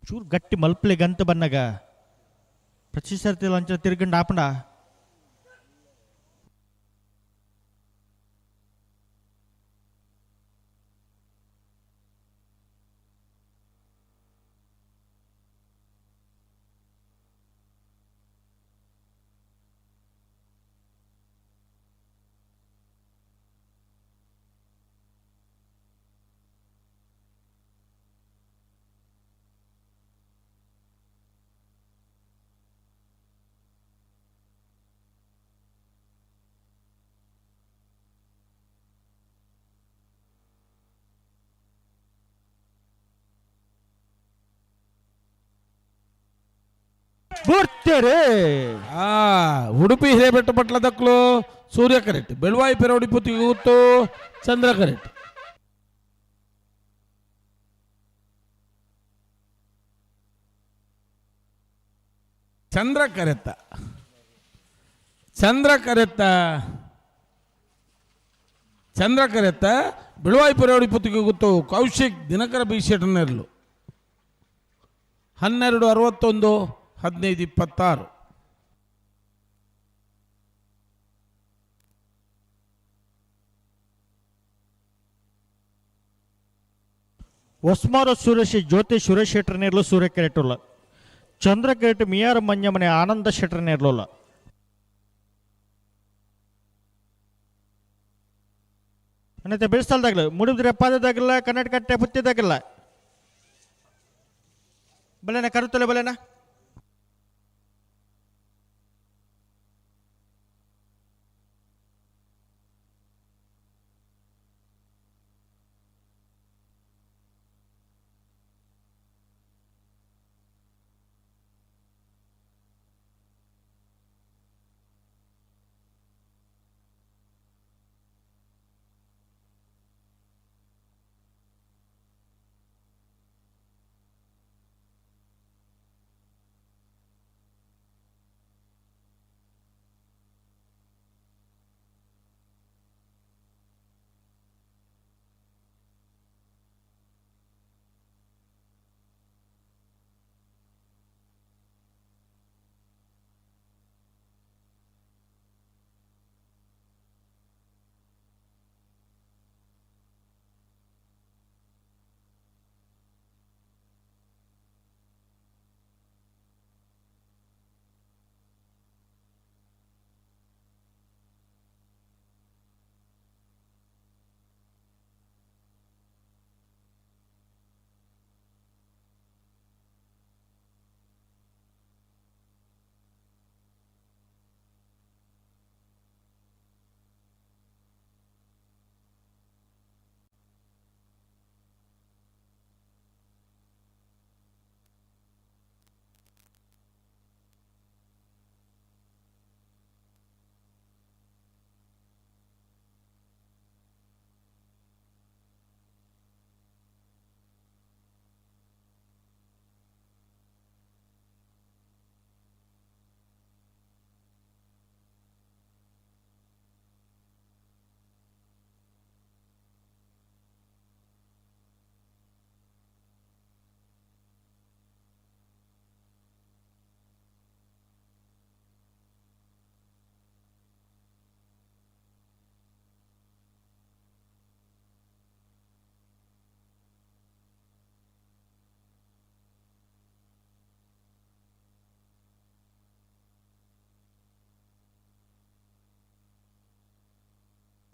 ಚೂರು ಗಟ್ಟಿ ಮಲ್ಪಲೆ ಗಂತ ಬನ್ನಗ ಪ್ರತಿ ಸರ್ತಿ ಲಂಚ ತಿರ್ಗಂಡು ಆಪಣ ಬೂರ್ತೆರೆ ಆ ಉಡುಪಿ ಹಿರೇಬೆಟ್ಟ ಪಟ್ಲ ದಕ್ಲು ಸೂರ್ಯ ಕರೆಕ್ಟ್, ಬೆಳವಾಯಿ ಪೆರೋಡಿ ಪುತ್ತಿಗೆ ಚಂದ್ರ ಕರೆಕ್ಟ್. ಚಂದ್ರ ಕರೆತ್ತ, ಚಂದ್ರ ಕರೆತ್ತ, ಚಂದ್ರ ಕರೆತ್ತ ಬೆಳವಾಯಿ ಪೆರೋಡಿ ಪುತ್ತಿಗೆ ಗೊತ್ತು ಕೌಶಿಕ್ ದಿನಕರ ಬಿ ಶೆಟ್ಟನೆರ್ಲು 12:61 15:26. ಹೊಸ್ಮಾರು ಸುರೇಶ್ ಜ್ಯೋತಿ ಸುರೇಶ್ ಶೆಟ್ಟರ್ನೇರ್ಲು ಸೂರ್ಯ ಕೆರೆಟುಲ್ಲ, ಚಂದ್ರ ಕೆರೆಟ್ ಮಿಯಾರ ಮಂಜಮನೆ ಆನಂದ ಶೆಟ್ಟರ್ನೇರ್ಲುಲ್ಲ. ಅನ್ನತ್ತೆ ಬೆಳೆಸಲ್ದಾಗಲು ಮುಡಿದ್ರೆ ಪಾದದಾಗಲ್ಲ ಕರ್ನಾಟಕ ಪುತ್ತಿದಾಗಲ್ಲ ಬಲೆನ ಕರುತ್ತಲೆ ಬಲೆನ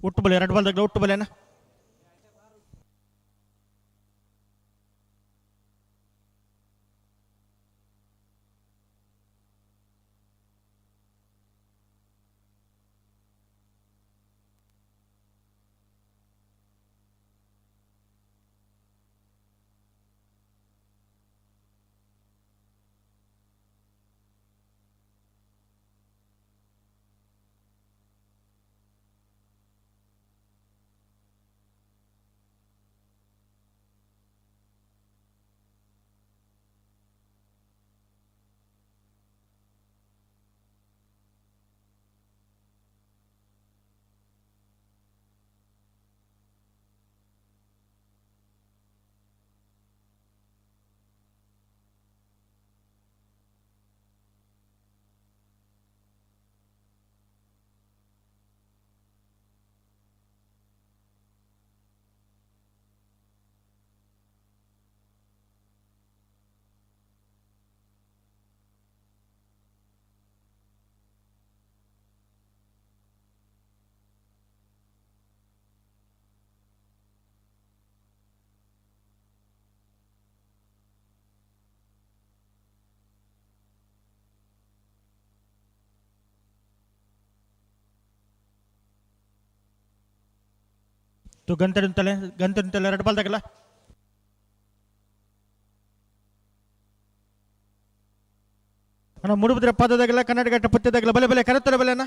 ಒಟ್ಟು ಬಲೆ ಎರಡು ಬಾಲ್ದಾಗ ಒಟ್ಟು ಬಲೆನಾ ತು ಗಂತಲೆ ಗಂತಲೆ ಎರಡು ಬಾಲ್ದಾಗಲ್ಲ ಅಣ್ಣ ಮುಡುಬಿದ್ರೆ ಪದದಾಗಲ್ಲ ಕರ್ನಾಟಕ ಪುತ್ತದಾಗಲ್ಲ ಬಲೆ ಬಲೆ ಕರೆತ್ತಲೆ ಬಲೆ ಅಣ್ಣ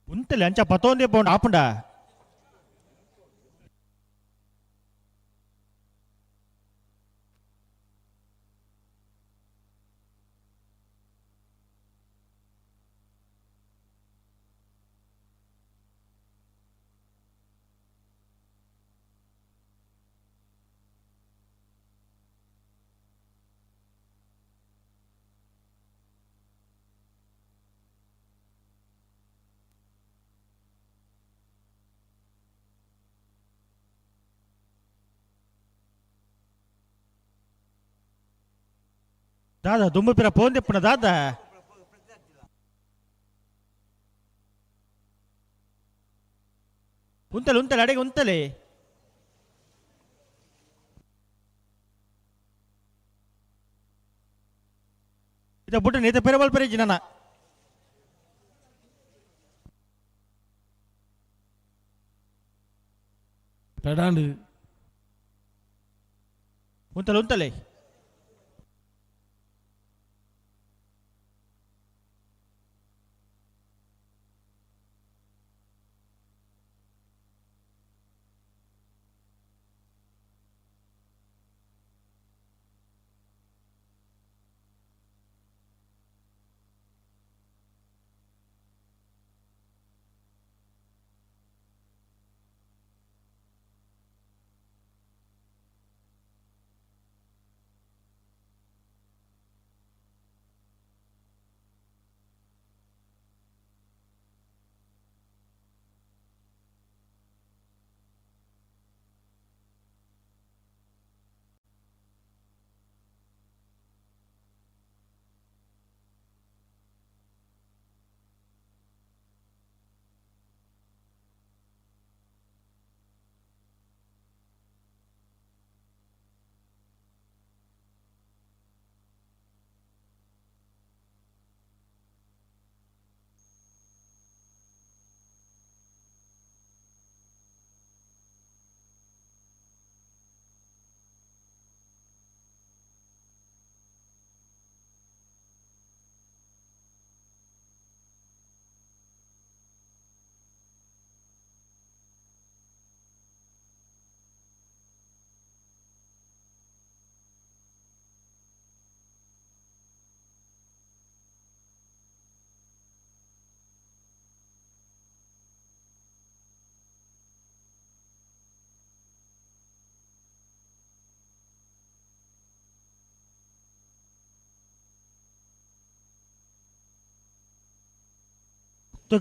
ಉಂತಲೆ ಅಂಚ ಪತ್ತೊಂದೇ ಪೌಂಡ್ ಆಪುಂಡ. ದಾದಾ ದುಂಬು ಪಿರ ಪೋಂದಿಪ್ಪುನ ದಾದಾ ಉಂತಲೆ ಉಂತಲೆ ಅಡೆಗೆ ಉಂತಲೆ ಇದ ಬುಟ್ಟ ನೇತ ಪೆರಬಲ್ ಪೆರಿಜಿ ನನ್ನ ಪೆಡಾಂಡು ಉಂತಲೆ ಉಂತಲೆ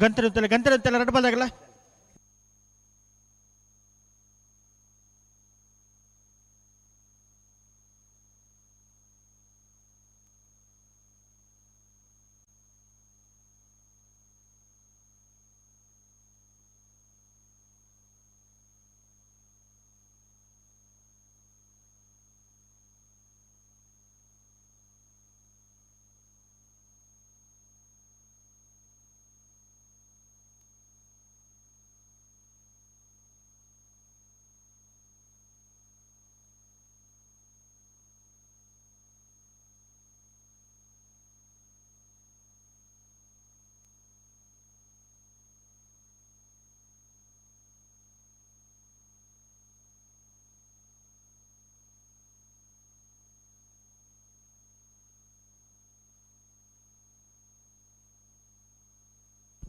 ಗಂತರೆ ಉಂತಲೆ ಗಂತರೆ ಉಂತಲೆ ರಡ್ಡು ಬಾಲ್ದಾಗಲ್ಲ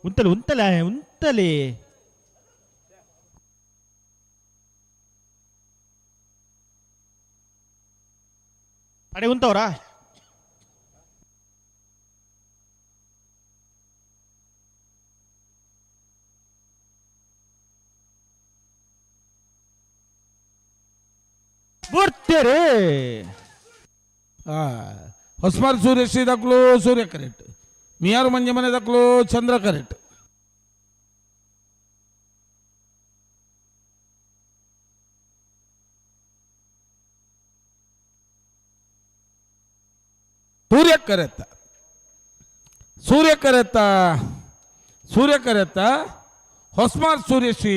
ಉಂತಲೆ ಉಂತಲೆ ಉಂತಲೆ ಅಡೆ ಉಂತವ್ರಾ ಬರ್ತೀರಿ ಹೊಸ್ಮಾರ್ ಸೂರ್ಯಶ್ರೀ ದಕ್ಲು ಸೂರ್ಯ ಕರೆಕ್ಟ್, ಮಿಯಾರು ಮಂಜೆ ಮನೆ ದಕ್ಲು ಚಂದ್ರ ಕರೆಕ್ಟ್. ಸೂರ್ಯ ಕರೆತ್ತ ಸೂರ್ಯ ಕರೆತ್ತ ಸೂರ್ಯ ಕರೆತ್ತ ಹೊಸ್ಮಾರ್ ಸೂರ್ಯಶ್ರೀ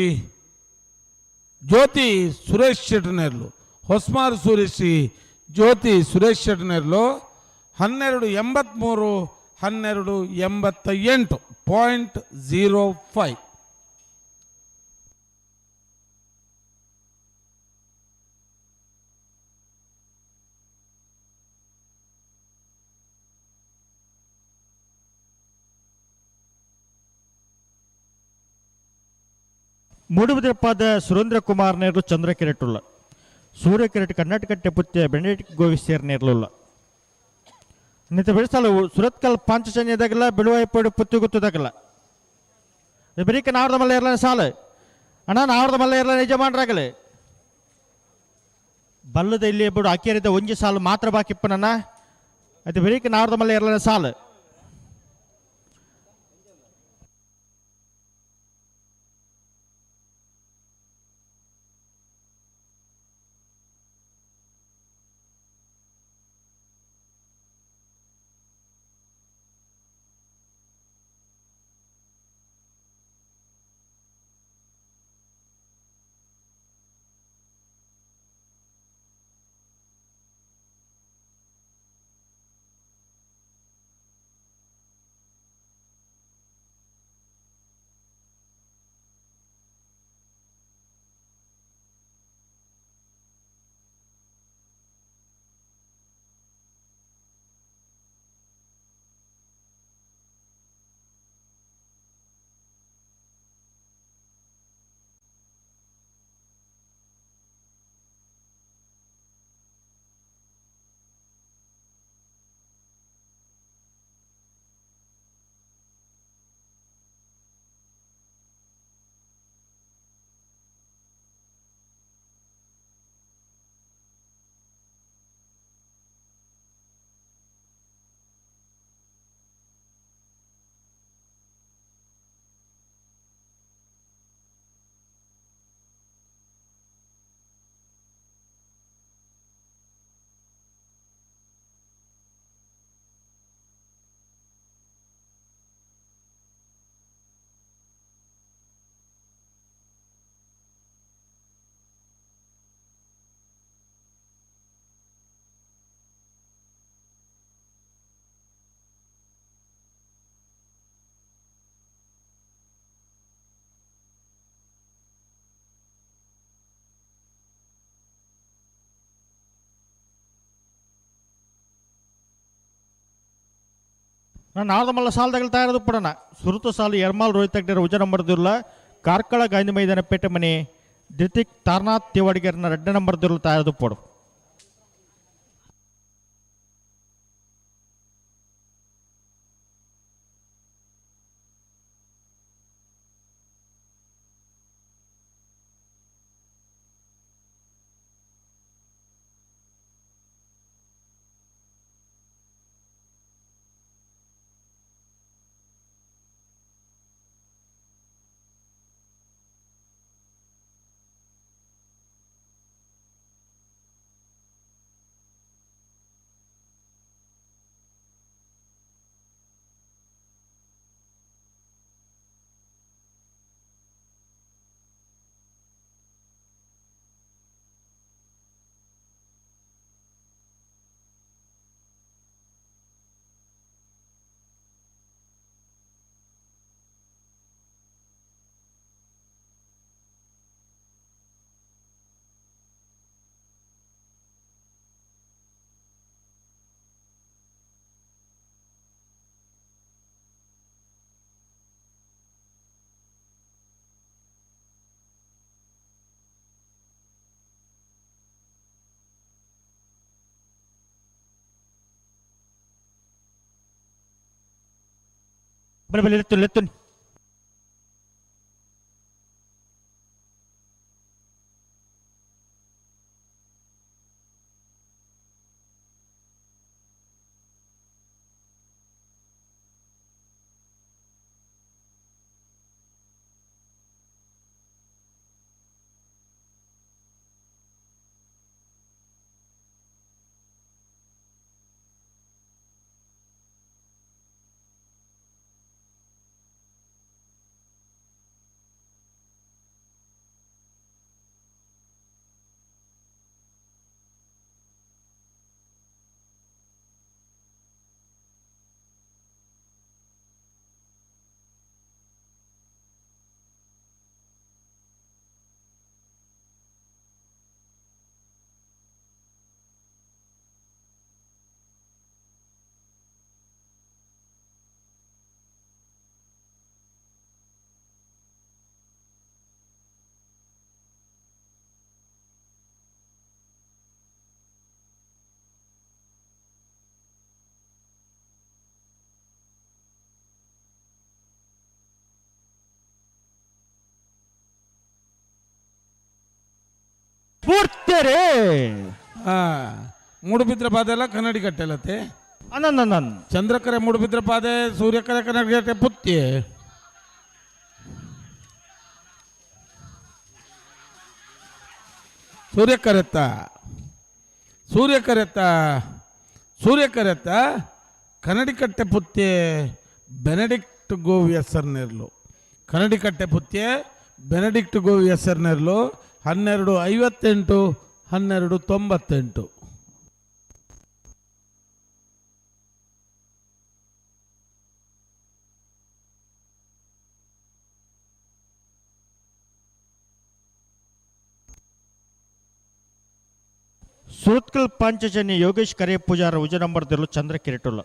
ಜ್ಯೋತಿ ಸುರೇಶ್ ಶೆಟ್ಟನೇರ್ಲು, ಹೊಸ್ಮಾರ್ ಸೂರ್ಯಶ್ರೀ ಜ್ಯೋತಿ ಸುರೇಶ್ ಶೆಟ್ಟನೇರ್ಲು 12.83 12.88.05. ಮೂಡುಬಿದಿರಪ್ಪಾದ ಸುರೇಂದ್ರ ಕುಮಾರ್ ನೇರ್ಲು ಚಂದ್ರ ಕಿರೆಟುಳ್ಳ ಸೂರ್ಯ ಕಿರೆಟ್ ಕರ್ನಾಟಕ ಟೆಪುತ್ಯ ಬೆಂಡೆಟ್ ಗೋವಿಸೇರ್ ನೇರ್ಲುಳ್ಳ ನಿತ ಬೆಳೆಸಲು ಸುರತ್ಕಲ್ ಪಾಂಚಜನ್ಯದಾಗಲ್ಲ ಬಿಳುವಾಯಿಪೋಡು ಪುತ್ತು ಗುತ್ತದಾಗಲ್ಲ ಬರೀಕ ನಾವರದ ಮಲ್ಲ ಇರಲ ಸಾಲು ಅಣ್ಣ ನಾವರದ ಮಲ್ಲ ಇರಲ ಯಜಮಾನ್ರಾಗಲಿ ಬಲ್ಲದ ಇಲ್ಲಿ ಬಿಡು ಅಕ್ಕೇರಿದ ಒಂಜಿ ಸಾಲು ಮಾತ್ರ ಬಾಕಿಪ್ಪನನ್ನ ಅದು ಬೆಳಿಗ್ಗೆ ನಾರ್ದ ಮಲ್ಲ ಎರಡನೇ ಸಾಲು. ನಾನು ನಾರ್ದ ಸಾಲದಾಗ ತಯಾರದು ಪಡೋಣ. ಸುರುತ ಸಾಲು ಎರ್ಮಾಲ್ ರೋಹಿತ್ ಹೆಗ್ಡೆ ಉಜ ನಂಬರ್ ದುರ್ಲ, ಕಾರ್ಕಳ ಗಾಂಧಿ ಮೈದಾನ ಪೇಟೆ ಮನೆ ಧೃತಿಕ್ ತಾರನಾಥ್ ತಿವಾಡಿಗರ್ನ 2 ನಂಬರ್ ದುರ್ಲ ತಯಾರದು ಪೋಡು. ಬಲೆ ಬಲೆ ಲೆತ್ತು ಲೆತ್ತು. ಪೂರ್ತಿ ಮೂಡುಬಿದ್ರೆ ಬಾದೆಲ್ಲ ಕನ್ನಡಿ ಕಟ್ಟೆಲತ್ತೆ. ಅನಂದನನ್ ಚಂದ್ರಕರೆ ಮೂಡುಬಿದ್ರೆ ಪಾದೆ ಸೂರ್ಯಕರೆ ಕನ್ನಡ ಪುತ್ತಿ ಸೂರ್ಯಕರೆತ್ತ ಸೂರ್ಯಕರೆತ್ತ ಸೂರ್ಯಕರೆತ್ತ ಕನ್ನಡಿಕಟ್ಟೆ ಪುತ್ತೆ ಬೆನಡಿಕ್ಟ್ ಗೋವಿ ಹೆಸರಿನಿರ್ಲು ಕನ್ನಡಿಕಟ್ಟೆ ಪುತ್ತೆ ಬೆನಡಿಕ್ಟ್ ಗೋವಿ ಹೆಸರಿನಿರ್ಲು 12:58 12:98. ಸುರತ್ಕಲ್ ಪಾಂಚಜನ್ಯ ಯೋಗೇಶ್ ಕರೆ ಪೂಜಾರ ಉಜ ನಂಬರ್ ದಿರ್ಲು ಚಂದ್ರ ಕಿರೀಟುಲ್ಲ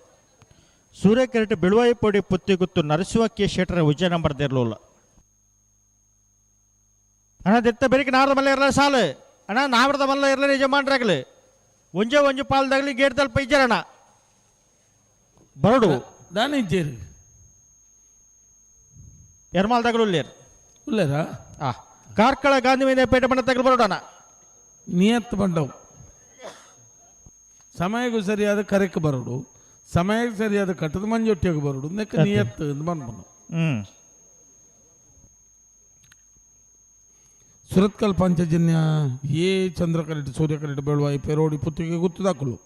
ಸೂರ್ಯ ಕಿರೀಟ ಬಿಳುವಾಯಿ ಪೊಡಿ ಪುತ್ತಿಗುತ್ತು ನರಸಿಂಹ ಕೆ ಶೆಟ್ಟರ ಉಜ್ಜ ನಂಬರ್ ದಿರ್ಲುಲ್ಲ. ಅಣ್ಣ ದಿತ್ತ ಬೆರಿಕೆ ನಾರದ ಮಲ್ಲ ಇರಲ್ಲ ಸಾಲು ಅಣ್ಣ ನಾವರದ ಮಲ್ಲ ಇರಲ್ಲ ಯಜಮಾನ್ರಾಗಲಿ ಒಂಜೆ ಒಂಜು ಪಾಲ್ದಾಗಲಿ ಗೇಟ್ ತಲ್ಪ ಇಜ್ಜರಣ್ಣ ಬರಡು ದಾನ ಇಜ್ಜೇರಿ ಎರ್ಮಾಲ್ದಾಗಲು ಉಲ್ಲೇರು ಉಲ್ಲೇರಾ ಆ ಕಾರ್ಕಳ ಗಾಂಧಿ ಮೈದಾನ ಪೇಟೆ ಬಣ್ಣ ತಗಲು ಬರೋಡಣ ನಿಯತ್ತು ಬಂಡವು ಸಮಯಕ್ಕೂ ಸರಿಯಾದ ಕರೆಕ್ ಬರೋಡು ಸಮಯಕ್ಕೆ ಸರಿಯಾದ ಕಟ್ಟದ ಮಂಜೊಟ್ಟಿಗೆ ಬರೋಡು ನೆಕ್ಕ ನಿಯತ್ತು ಎಂದು ಬಂದ್ಬಂದು. ಸುರತ್ಕಲ್ ಪಾಂಚಜನ್ಯ ಎ ಚಂದ್ರ ಕರೆಟ್ ಸೂರ್ಯ ಕರೆಟ್ ಬೆಳುವಾಯಿ ಪೆರೋಡಿ ಪುತ್ತಿಗೆ ಗುತ್ತದಾಕಲು.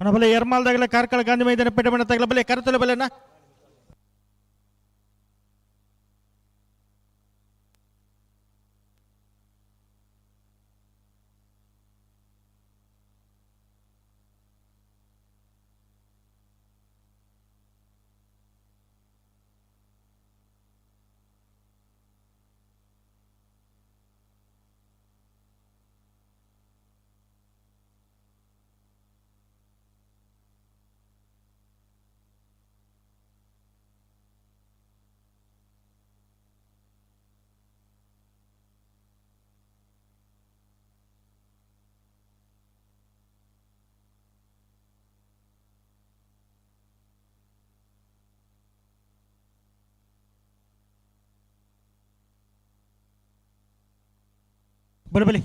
ಅಣ್ಣ ಬಲೆ ಎರ್ಮಾಲ್ದಾಗಲ ಕಾರ್ಕಳ ಗಾಂಧಿ ಮೈದಾನ ಪೇಟೆ ಮಣ್ಣ ತಗಲ ಬಲೆ ಕರತಲೆ ಬಲೆನಾ. ಬಲೆ ಬಲೆ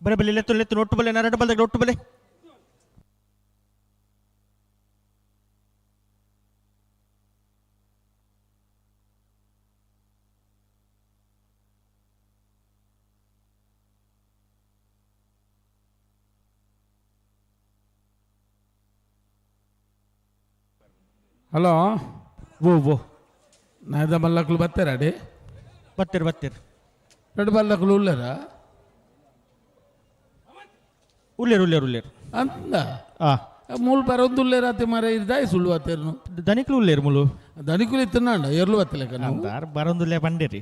ಬರೆ ಬಲೆ ಲೆತ್ತು ಲೆತ್ತು ಒಟ್ಟು ಬಲೆ ನರಡು ಬಲ್ದಾಗ ಒಟ್ಟು ಬಲೆ. ಹಲೋ ಓ ಓ ನಾಯ್ದ ಮಲ್ಲಕ್ಲು ಬರ್ತಾರ ಅಡಿ? ಬರ್ತೀರಿ ಬರ್ತೀರಿ. ಎರಡು ಮಲ್ಲಕ್ಲು ಉಳ್ಳಾರ? ಉಳ್ಳೇರು ಉಳ್ಳೇರು ಉಳ್ಳೇರು. ಅಂತ ಆ ಮೂಲು ಬರೋದು ಉಳ್ಳೇರು ಆತೆ ಮಾರ ಇದ್ದಾಯಿ ಸುಳ್ಳು ಆತೇರ್ನು. ದನಿಕ್ಲು ಉಳ್ಳೇರು ಮುಲು. ದನಿಕುಲು ಇತ್ತನಾಂಡ ಎರ್ಲು ಬತ್ತಲೆಕ ನಾವು. ಬರೋದುಲ್ಲೇ ಬಂಡೇರಿ.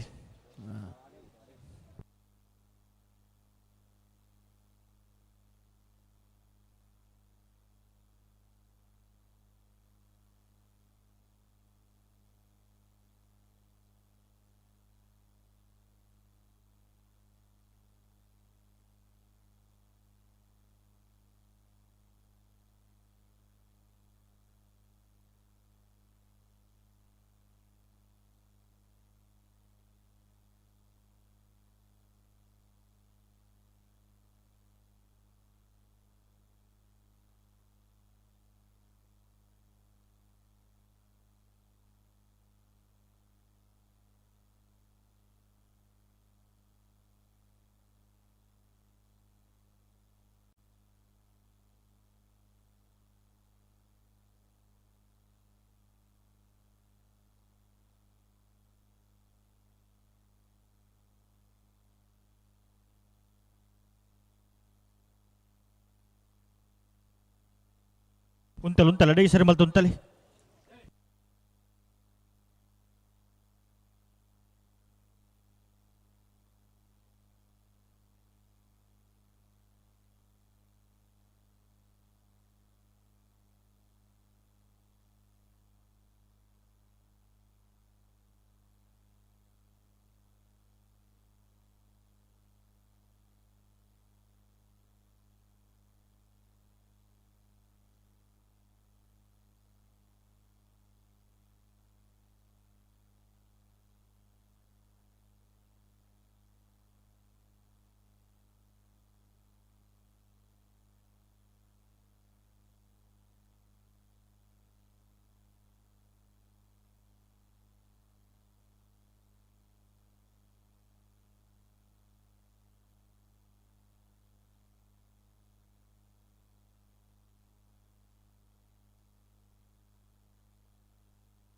ಉಂತಲ್ ಉಂತಲ್ ಅಡಗಿ ಸರಿ ಮಲ್ತು ಉಂತಲಿ.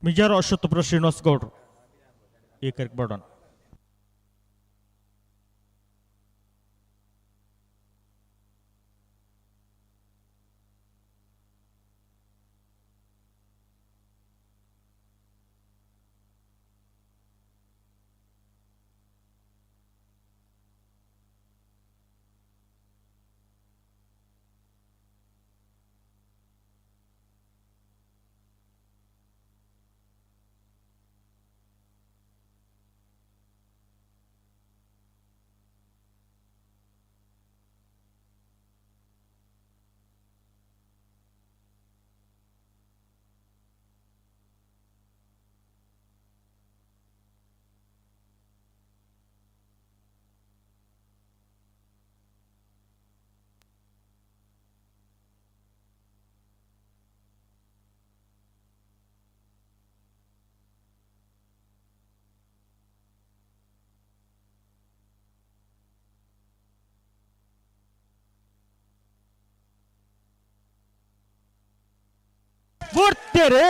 ಮಿಜಾರು ಅಶ್ವತ್ಥಪುರ ಶ್ರೀನಿವಾಸ್ ಗೌಡ್ರು ಈ ಕರೆಕ್ ಬರೋಣ. ಬುಡ್ತೇರೆ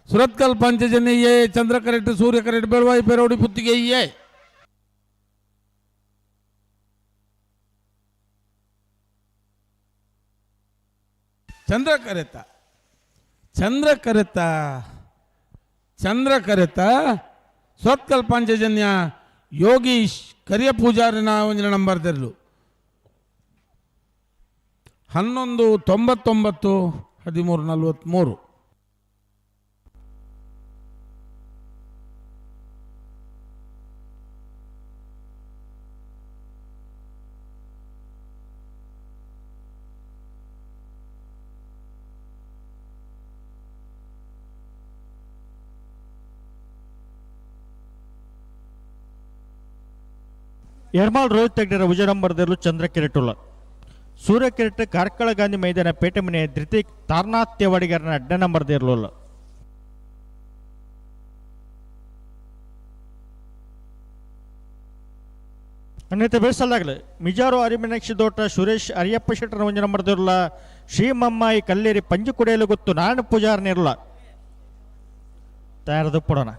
ಸುರತ್ಕಲ್ ಪಂಚಜನಿಯೇ ಚಂದ್ರ ಕರೆಕ್ಟ್ ಸೂರ್ಯ ಕರೆಕ್ಟ್ ಬೆಳವಾಯಿ ಪೆರೋಡಿ ಪುತ್ತಿಗೆಯೇ ಚಂದ್ರ ಕರೆತ ಚಂದ್ರ ಕರೆತ ಚಂದ್ರ ಕರೆತ ಸುರತ್ಕಲ್ ಪಂಚಜನ್ಯ ಯೋಗೀಶ್ ಕರಿಯ ಪೂಜಾರಿನ ಒಂದಿನ ನಂಬರ್ ತೆರಲು 11 99 13 43. ಎರ್ಮಾಲ್ ರೋಹಿತ್ ತೆಗ್ಡರ ವಿಜಯ ನಂಬರ್ದಲ್ಲೂ ಚಂದ್ರ ಕಿರೀಟುಲ್ಲ ಸೂರ್ಯ ಕಿರೀಟ ಕಾರ್ಕಳ ಗಾಂಧಿ ಮೈದಾನ ಪೇಟೆ ಮನೆ ಧೃತಿಕ್ ತಾರ್ನಾತ್ಯವಾಡಿಗರನ ಅಡ್ಡ ನಂಬರ್ದಿರಲಿಲ್ಲ. ಅನ್ಯತೆ ಬೇಸಲ್ಲಾಗಲಿ ಮಿಜಾರು ಅರಿಮಿನಾಕ್ಷಿ ದೋಟ ಸುರೇಶ್ ಅರಿಯಪ್ಪ ಶೆಟ್ಟರ ಒಂಜಿ ನಂಬರ್ದಿರಲ್ಲ ಶ್ರೀಮಮ್ಮಾಯಿ ಕಲ್ಲೇರಿ ಪಂಜು ಕುಡಿಯಲು ಗೊತ್ತು ನಾರಾಯಣ ಪೂಜಾರನಿರಲ್ಲ ತಯಾರದು ಪಡೋಣ.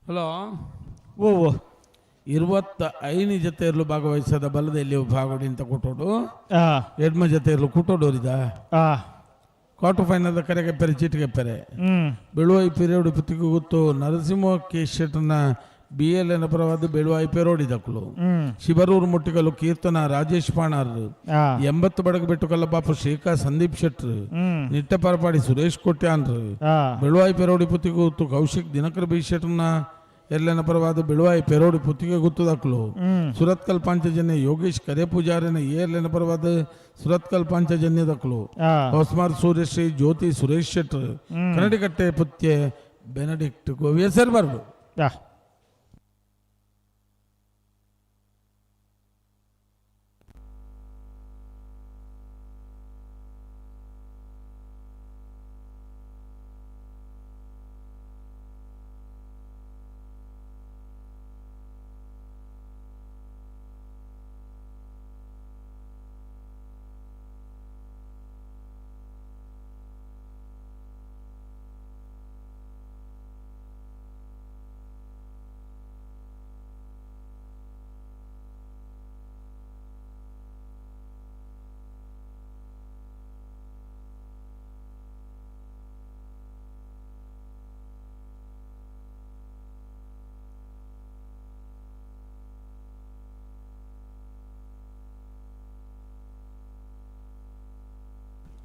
ಹಲೋ ಓ ಓ 25 ಜೊತೆ ಇರಲು ಭಾಗವಹಿಸದ ಬಲದಲ್ಲಿ ಭಾಗವಡಿ ಅಂತ ಕೊಟ್ಟೋಡು ಎಡ್ಮ ಜೊತೆ ಇರಲು ಕುಟ್ಟೋಡೋರಿದ ಕ್ವಾರ್ಟರ್ ಫೈನಲ್ ಕರೆಗೆ ಪೆರೆ ಚೀಟಿಗೆ ಪೆರೆ ಬೆಳುವಾಯಿ ಪೀರಿಯಡ್ ಪುತ್ತಿಗೆ ಗೊತ್ತು ನರಸಿಂಹ ಕೆ ಶೆಟ್ಟನ ಬಿ ಎಲ್ ಎನ್ ಪರವಾದ ಬೆಳುವಾಯಿ ಪೇರೋಡಿದಕ್ಕಳು ಶಿಬರೂರು ಮುಟ್ಟಿಗಲು ಕೀರ್ತನ ರಾಜೇಶ್ ಪಾಣಾರ್ 80 ಬಡಗ ಬೆಟ್ಟು ಕಲ್ಲಬಾಪು ಶ್ರೀಕಾ ಸಂದೀಪ್ ಶೆಟ್ರು ನಿಟ್ಟ ಪರಪಾಡಿ ಸುರೇಶ್ ಕೊಟ್ಯಾನ್ರು ಬೆಳುವಾಯಿ ಪೇರೋಡಿ ಪುತ್ತಿಗೆ ಗೊತ್ತು ಕೌಶಿಕ್ ದಿನಕರ್ ಬಿ ಶೆಟ್ಟನ ಎಲ್ಲನ ಪರವಾದ ಬೆಳುವಾಯಿ ಪೆರೋಡಿ ಪುತ್ತಿಗೆ ಗುತ್ತದಾಕ್ಲು ಸುರತ್ಕಲ್ ಪಾಂಚಜನ್ಯ ಯೋಗೇಶ್ ಕರೆ ಪೂಜಾರಿನ ಏರ್ಲೆನ ಪರವಾದ ಸುರತ್ಕಲ್ ಪಾಂಚಜನ್ಯ ದಕ್ಲು ಹೊಸ್ಮಾರ್ ಸೂರ್ಯಶ್ರೀ ಜ್ಯೋತಿ ಸುರೇಶ್ ಶೆಟ್ರು ಕನ್ನಡಿಕಟ್ಟೆ ಪುತ್ಯೆ ಬೆನಡಿಕ್ಟ್ ಗೋವಿಯ ಸರ್ ಬರ್ಡು.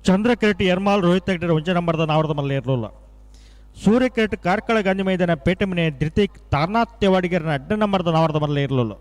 ಚಂದ್ರಕಿರೀಟ್ ಎರ್ಮಾಲ್ ರೋಹಿತ್ ಹೆಗ್ಡೆ ಒಂಜಿ ನಂಬರ್ದ ನಾವರದ ಮಲ್ಲ ಇರಲಿಲ್ಲ. ಸೂರ್ಯಕಿರೀಟ್ ಕಾರ್ಕಳ ಗಾಂಧಿ ಮೈದಾನ ಪೇಟೆಮನೆ ಧೃತಿಕ್ ತಾರ್ನಾಥ್ ತೇವಾಡಿಗರನ ಅಡ್ಡ ನಂಬರ್ದ ನಾವರದ ಮಲ್ಲ ಇರಲಿಲ್ಲ.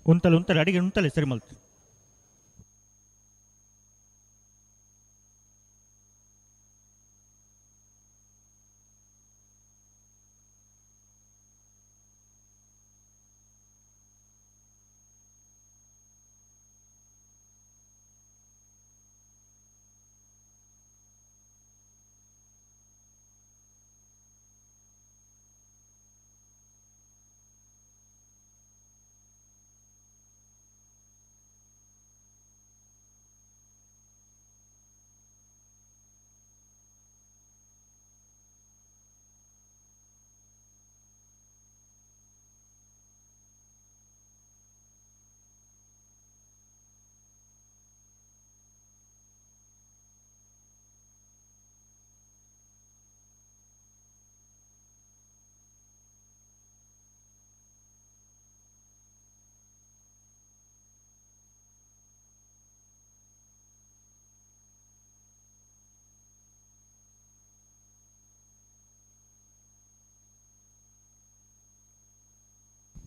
ಉಂತಲೆ ಉಂತಲೆ ಅಡಿಗೆ ಉಂತಲೆ ಸರಿ ಮಲ್ತು.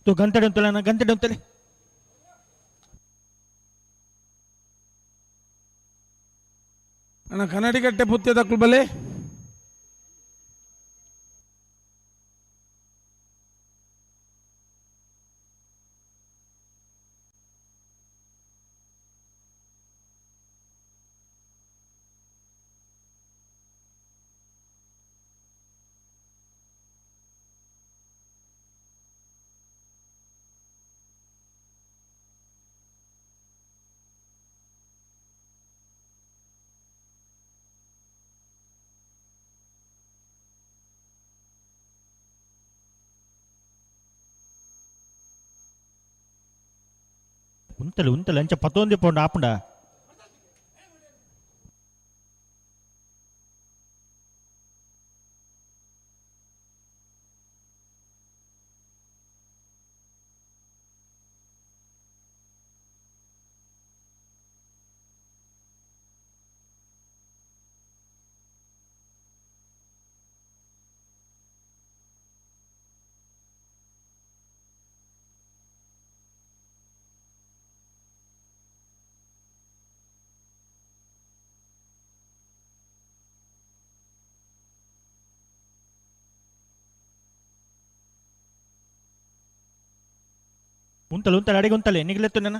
तो गंतडे उंतले ना गंतडे उंतले. ಅಣ್ಣ ಕನ್ನಡಿಗಟ್ಟೆ ಪುತ್ತೆ ತಕ್ಕಲು ಬಲೆ. ಉಂತಲೆ ಉಂತಲೆ ಅಂಚ ಪತ್ತೊಂದಿ ಪೋಂಡು ಆಪುಂಡ. ಉಂತಲೆ ಉಂತಲೆ ಅಡಿಗೆ ಉಂತಲೆ ನಿಗ್ಲೆತ್ತು ನನ್ನ.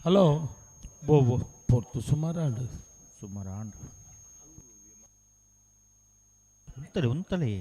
ಹಲೋ ಬೋಬೋ ಪೊರ್ತು ಸುಮಾರಾಂಡು ಸುಮಾರಾಂಡು ಉಂತಲೆ ಉಂತಲೆ.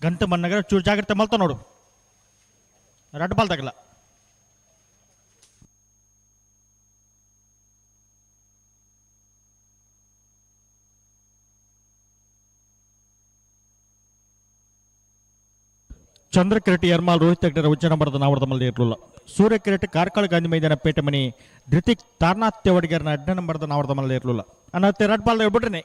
ಗಂಟು ಮನ್ನಗರ ಚೂರು ಜಾಗ್ರತೆ ಮಲ್ತ ನೋಡು. ರಡ್ಡ್ ಬಾಲ್ ತಗಲ. ಚಂದ್ರಕಿರೀಟಿ ಎರ್ಮಾಲ್ ರೋಹಿತ್ ಹೆಗ್ಡೆರ ಉಜ್ಜನ ನಂಬರದ ನಾವರದ ಮಲ್ದೆ ಇರಲಿಲ್ಲ. ಸೂರ್ಯ ಕಿರೀಟಿ ಕಾರ್ಕಳ ಗಾಂಧಿ ಮೈದಾನ ಪೇಟೆಮನಿ ಧೃತಿಕ್ ತಾರ್ನಾಥ್ ತೆವಡಿಗರ್ನ 8ನೇ ನಂಬರದ ನಾವರದ ಮಲ್ದೆ ಇರಲಿಲ್ಲ. ಅನ್ನತ್ತೆ ರಡ್ ಬಾಲ್ ಬಿಡ್ರಿ.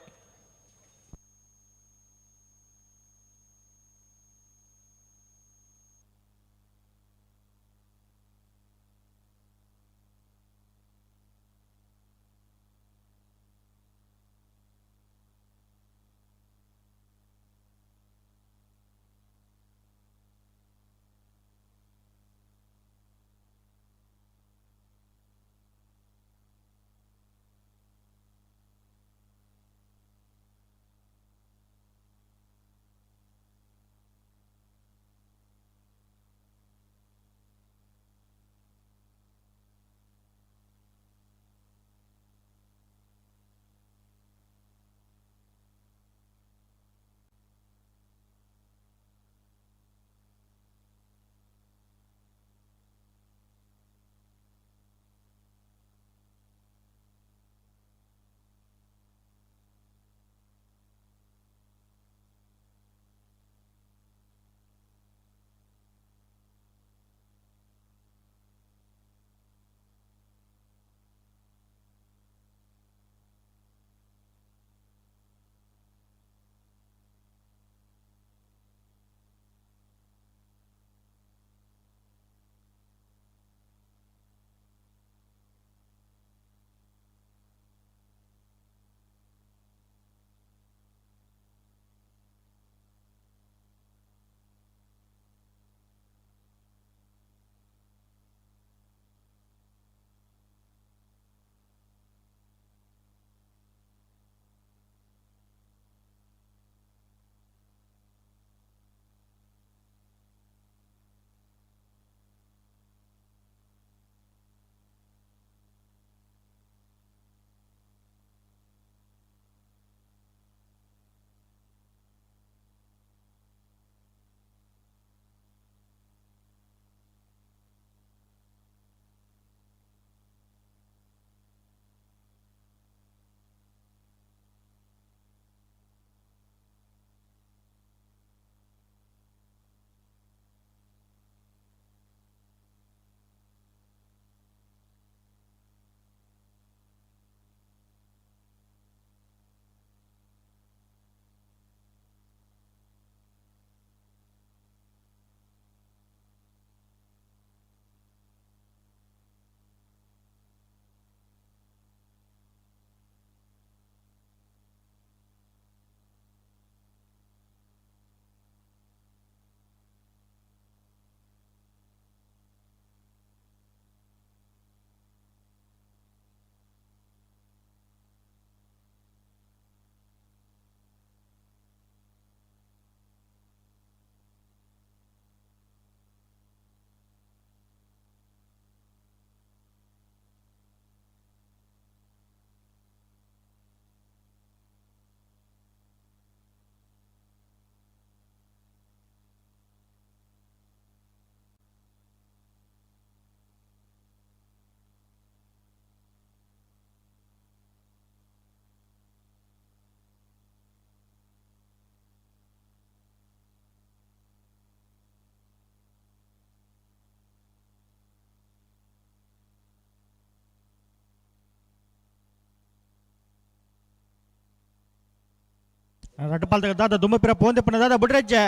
ರಡ್ಡ್ ಬಾಲ್ ದಾದ ದುಮ್ಮಪಿರ ಪೋಂದೆಪ್ಪನ ದಾದ ಬುಡ್ರಜ್ಜೆ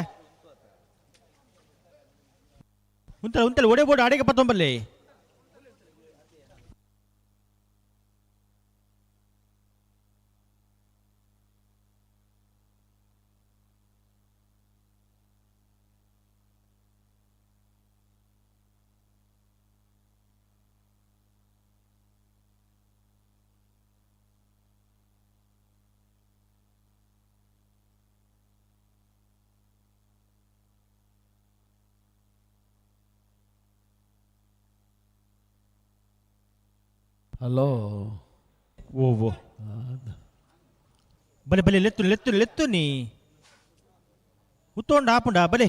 ಉಂತಲ ಉಂತಲ ಒಡೆ ಬೋಡು ಅಡಿಗೆ ಪತ್ತೊಂಬಲ್ಲಿ. ಹಲೋ ಓ ಓ ಬಲೆ ಬಲೆ ಲೆತ್ತು ಲೆತ್ತು ಲೆತ್ತು ನೀ ಉತ್ತೋಂಡ ಆಪುಂಡ ಬಲೆ.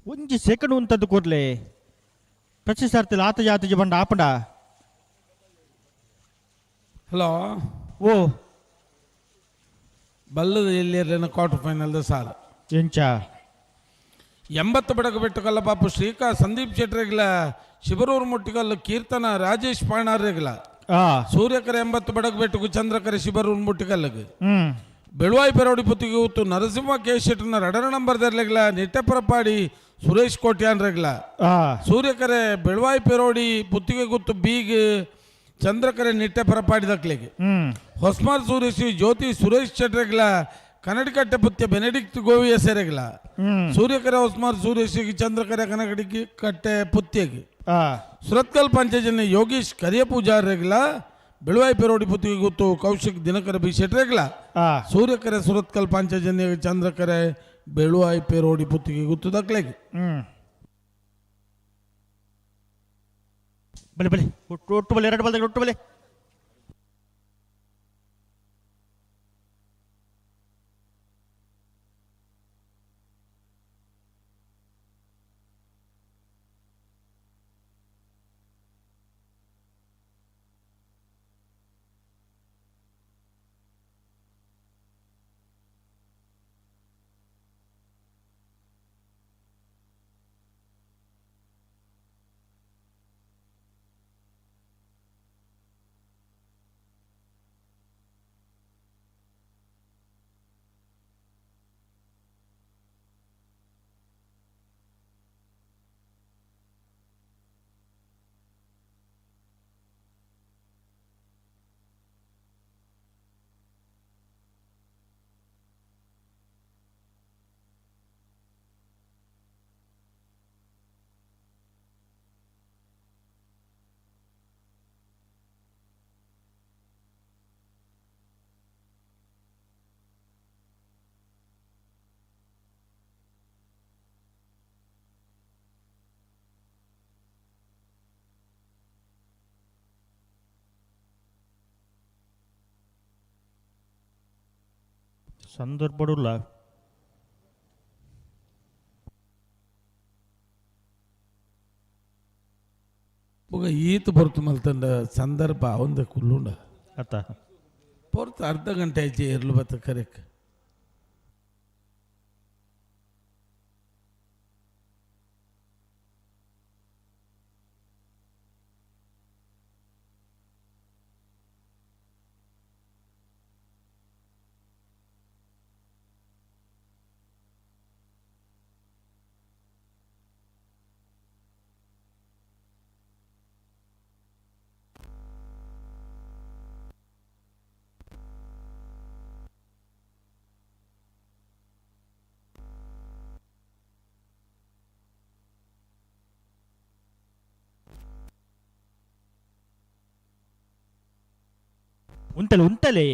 ಒಂಜಿ ಸೆಕೆಂಡ್ ಉಂತದ್ದು ಕೂಡಲೇ ಪ್ರತಿ ಸರ್ತಿ ಆತ ಜಾತಿ ಬಂಡ ಆಪಂಡ. ಹಲೋ ಓ ಬಲ್ಲದ ಎಲ್ಲಿರಲಿನ ಕ್ವಾರ್ಟರ್ ಫೈನಲ್ದ ಸಾಲ ಎಂಚ 80 ಬಡಗ ಬೆಟ್ಟಕಲ್ಲ ಪಾಪು ಶ್ರೀಕಾ ಸಂದೀಪ್ ಶೆಟ್ರೆಗ್ಲ ಶಿಬರೂರು ಮುಟ್ಟಿಗಲ್ಲು ಕೀರ್ತನ ರಾಜೇಶ್ ಪಾಣಾರ್ರೆಗ್ಲ ಸೂರ್ಯಕರ 80 ಬಡಗ ಬೆಟ್ಟకు ಚಂದ್ರಕರ ಶಿಬರೂರು ಮುಟ್ಟಿಗಲ್ಲಿಗೆ ಬೆಳುವಾಯಿ ಪೆರೋಡಿ ಪುತ್ತಿಗೆ ಉತ್ತು ನರಸಿಂಹ ಕೆ ಶೆಟ್ಟರ್ನ ರಡರ ನಂಬರ್ ದರ್ಲೆಗ್ಲ ನಿಟ್ಟೆಪರಪಾಡಿ ಸುರೇಶ್ ಕೋಟ್ಯಾನ್ರೆಗ್ಲ ಸೂರ್ಯಕರೆ ಬೆಳುವಾಯಿ ಪೆರೋಡಿ ಪುತ್ತಿಗೆ ಗುತ್ತು ಬೀಗ್ ಚಂದ್ರಕರೆ ನಿಟ್ಟೆ ಪರಪಾಡಿ ದಕ್ಲೆಗೆ ಹೊಸ್ಮಾರ್ ಸೂರ್ಯಶ್ರೀ ಜ್ಯೋತಿ ಸುರೇಶ್ ಶೆಟ್ರೆಗ್ಲ ಕನ್ನಡಿಕಟ್ಟೆ ಪುತ್ಯ ಬೆನೆಡಿಕ್ಟ್ ಗೋವಿಯ ಸೆರೆಗ್ಲ ಸೂರ್ಯಕರೆ ಹೊಸ್ಮಾರ್ ಸೂರ್ಯಶ್ರೀ ಚಂದ್ರಕರೆ ಕನ್ನಡಿಗೆ ಕಟ್ಟೆ ಪುತ್ತಿಗೆ ಸುರತ್ಕಲ್ ಪಂಚಜನ ಯೋಗೀಶ್ ಕರಿಯ ಪೂಜಾರ್ರೆಗ್ಲ ಬೆಳುವಾಯಿ ಪೆರೋಡಿ ಪುತ್ತಿಗೆ ಗುತ್ತು ಕೌಶಿಕ್ ದಿನಕರ ಬಿ ಶೆಟ್ರೆಗ್ಲ ಸೂರ್ಯಕರೆ ಸುರತ್ಕಲ್ ಪಾಂಚಜನ್ಯ ಚಂದ್ರಕರೆ ಬೆಳುವಾಯಿ ಪೆರೋಡಿ ಪುತ್ತಿಗೆ ಗುತ್ತು ದಕ್ಲೆಗೆ. ಬಲೆ ಬಲೆ ಒಟ್ಟು ಒಟ್ಟು ಬಲೆ ಎರಡು ಬಲ್ದಾಗ ಒಟ್ಟು ಬಲೆ. ಸಂದರ್ಭಡುಲ್ಲ ಈತ ಬರುತ್ತು ಮಲ್ತಂಡ ಸಂದರ್ಭ ಅವಂದ ಕುಲ್ಲುಂಡ ಅತ್ತ ಪೊರ್ತು ಅರ್ಧ ಗಂಟೆ ಆಯ್ತು ಇರ್ಲು ಬತ್ತ ಕರೆಕ್. ಉಂಟಲೆ ಉಂಟಲೆ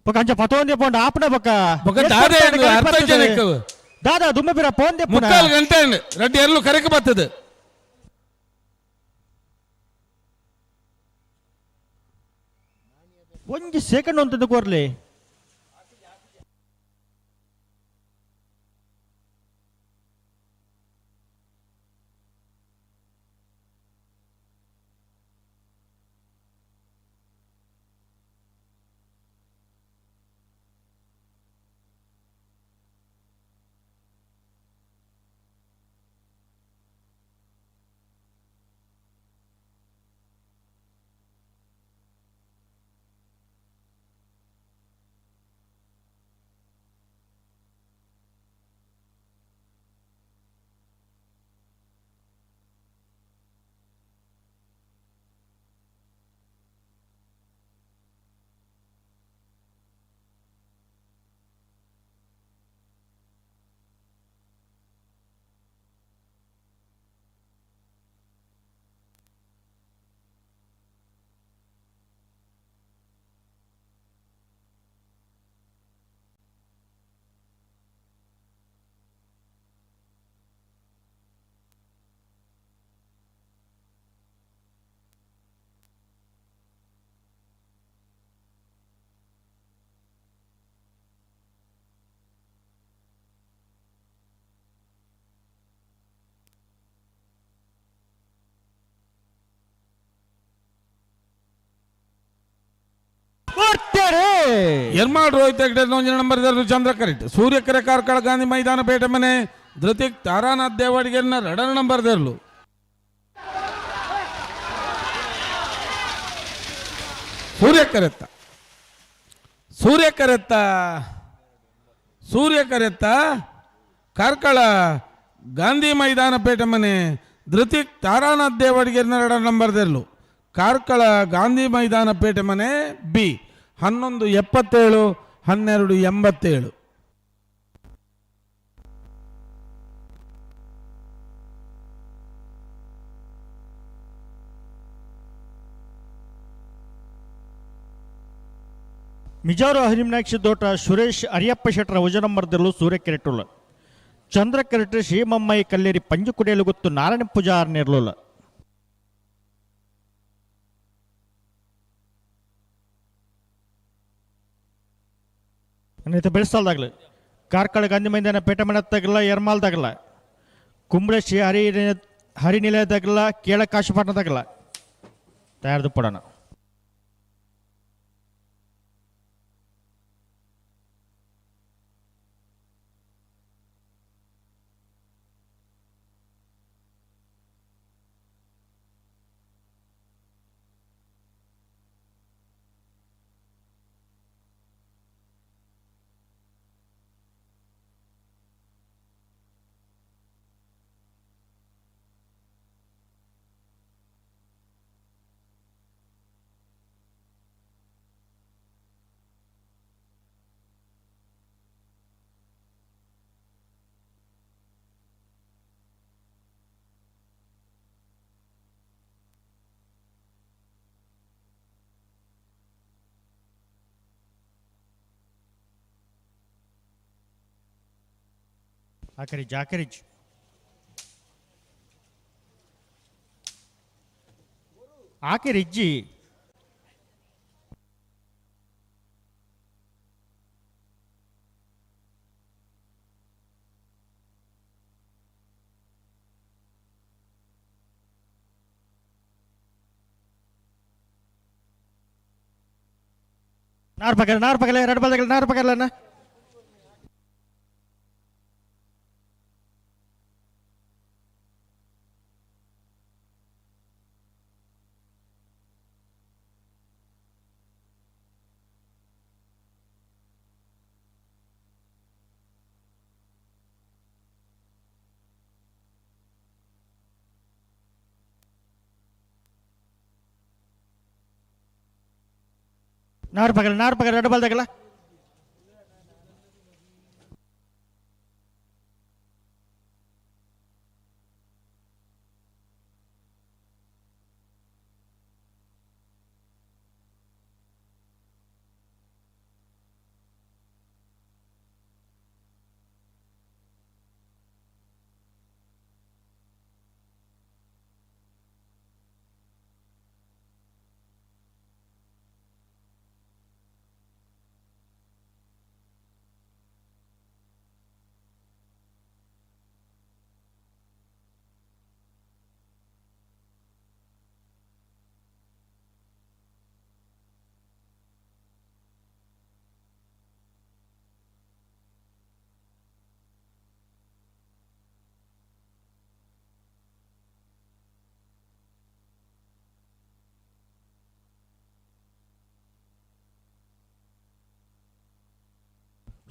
ಬೊಕ ಅಂಚ ಪತೊಂದೆ ಪೋಂಡ ಆಪುನ ಬೊಕ ಬೊಕ ದಾದ ಏನು ಅರ್ಧ ಜನಕ್ಕೆ ದಾದಾ ದುಮ್ಮೆ ಪಿರ ಪೋಂದೆ ಪುನ ಮುಕ್ಕಾಲು ಗಂಟೆ ಆಂಡ್. ರಡ್ಡ್ ಎರ್ಲು ಕರೆಕ್ ಬತ್ತದ. ಒಂಜಿ ಸೆಕೆಂಡ್ ಒಂತದ ಕೊರ್ಲಿ. ಎರ್ಮಾಳ್ ರೋಹಿತ್ ಹೆಗ್ಡೆ ಒಂಜಿ ನಂಬರ್ ಚಂದ್ರ ಕರೆಕ್ಟ್. ಸೂರ್ಯಕೆರೆ ಕಾರ್ಕಳ ಗಾಂಧಿ ಮೈದಾನ ಪೇಟೆ ಮನೆ ಧೃತಿಕ್ ತಾರಾನಾಥ್ ದೇವಾಡಿಗೆರ್ನ ರಡನ ನಂಬರ್ ದೇರ್ಲು. ಸೂರ್ಯಕರೆತ್ತ ಸೂರ್ಯಕರೆತ್ತ ಸೂರ್ಯಕರೆತ್ತ ಕಾರ್ಕಳ ಗಾಂಧಿ ಮೈದಾನ ಪೇಟೆ ಮನೆ ಧೃತಿಕ್ ತಾರಾನಾಥ್ ದೇವಾಡಿಗೆರ್ನ ರಡನ ನಂಬರ್ ದೇರ್ಲು. ಕಾರ್ಕಳ ಗಾಂಧಿ ಮೈದಾನ ಪೇಟೆ ಮನೆ ಬಿ 11:77 12:87. ಮಿಜಾರು ಹರಿಮನಾಕ್ಷಿ ದೋಟ ಸುರೇಶ್ ಅರಿಯಪ್ಪ ಶೆಟ್ಟರ ವಜನಂಬರ್ದಲ್ಲೂ ಸೂರ್ಯ ಕೆರೆಟುಲ್ಲ ಚಂದ್ರ ಕೆರೆಟ್ ಶ್ರೀಮಮ್ಮೈ ಕಲ್ಲೇರಿ ಪಂಜುಕುಡಿಯಲು ಗೊತ್ತು ನಾರಾಯಣ ಪೂಜಾರ್ ನೇರ್ಲುಲ್ಲ. ಬೆಳೆಸಲ್ದಾಗಲಿ ಕಾರ್ಕಳ ಗಾಂಧಿ ಮೈದಾನ ಪೇಟೆ ಮನೆ ತಗಲ ಎರ್ಮಾಲ್ದಾಗಲ ಕುಂಬ್ಳೆ ಶ್ರೀ ಹರಿ ಹರಿನಿಲಯದಾಗಲ ಕೇಳ ಕಾಶಪಟ್ಟಣದಾಗಲ ತಯಾರ್ದು ಪಡೋಣ. ಆಕರಿಜ್ ಆಕರಿಜ್ ಆಕರಿಜ್ಜಿ ನಾರ್ ಪಕಲ ನಾರ್ ಪಕಲ ಎರಡು ಬಲ್ದಗಲ ನಾರ್ ಪಕಲನ ನಾರ್ ಪಕಲ ನಾರ್ ಪಕಲ ಎರಡು ಬಲ್ದಗಲ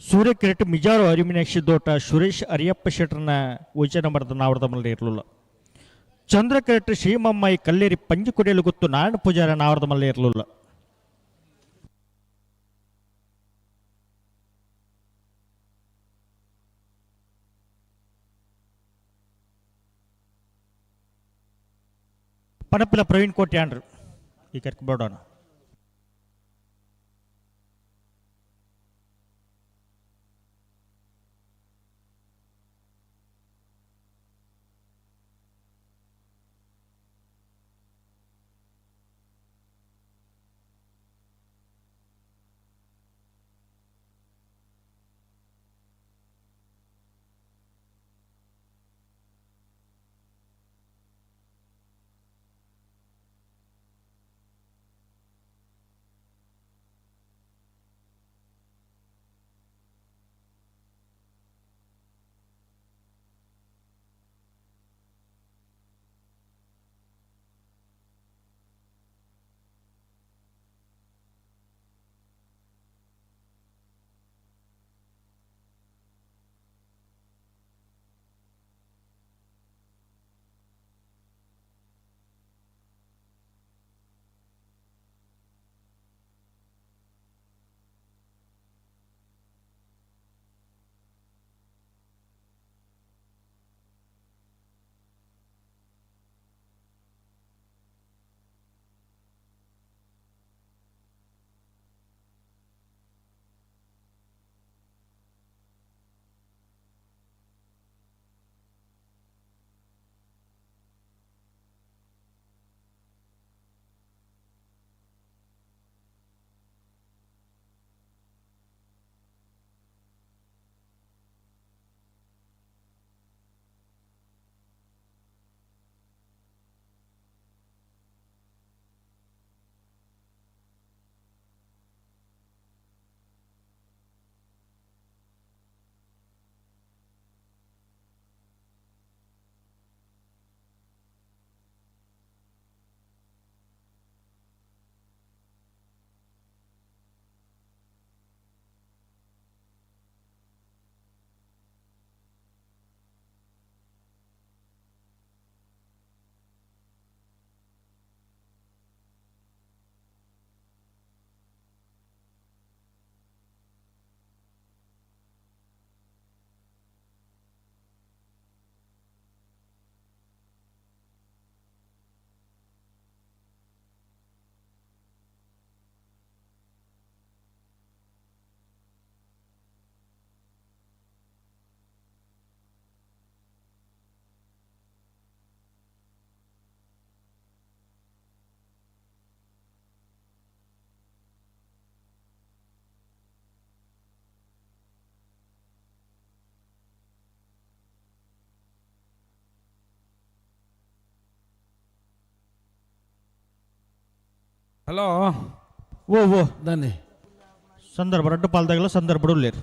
ಸೂರ್ಯಕಿರೀಟ್ ಮಿಜಾರು ಅರಿಮಿನಾಕ್ಷಿ ದೋಟ ಸುರೇಶ್ ಅರಿಯಪ್ಪ ಶೆಟ್ಟರ್ನ ಒಂಜಿ ನಂಬರ್ದ ನಾವರದ ಮಲ್ಲ ಇರಲಿಲ್ಲ. ಚಂದ್ರಕಿರೀಟ್ ಶ್ರೀಮಮ್ಮಾಯಿ ಕಲ್ಲೇರಿ ಪಂಜಿಕೊಡಿಯಲು ಗೊತ್ತು ನಾರಾಯಣ ಪೂಜಾರ ನಾವರದ ಮಲ್ಲ ಇರಲಿಲ್ಲ. ಪಣಪಿಲ ಪ್ರವೀಣ್ ಕೋಟ್ಯಾಂಡ್ರು ಈ ಕರ್ಕ ಬೇಡೋಣ. ಹಲೋ ಓ ಓ ದಾನೆ ಸಂದರ್ಭ ರಡ್ಡು ಪಾಲ್ದಾಗಲ ಸಂದರ್ಭ ಉಳ್ಳೇರು.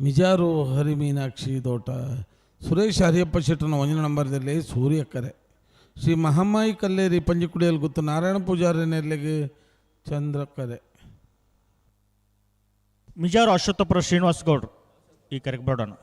ಮಿಜಾರು ಹರಿಮೀನಾಕ್ಷಿ ದೋಟ ಸುರೇಶ್ ಹರಿಯಪ್ಪ ಶೆಟ್ಟನ ಒಂಜಿ ನಂಬರ್ದಲ್ಲಿ ಸೂರ್ಯಕ್ಕರೆ ಶ್ರೀ ಮಹಮ್ಮಾಯಿ ಕಲ್ಲೇರಿ ಪಂಜಿಕುಡಿಯಲ್ಲಿ ಗೊತ್ತು ನಾರಾಯಣ ಪೂಜಾರಿ ನೆಲ್ಲಿಗೆ ಚಂದ್ರಕ್ಕರೆ. ಮಿಜಾರು ಅಶ್ವತ್ಥಪುರ ಶ್ರೀನಿವಾಸ ಗೌಡ್ರು ಈ ಕರೆಗೆ ಬೇಡೋಣ.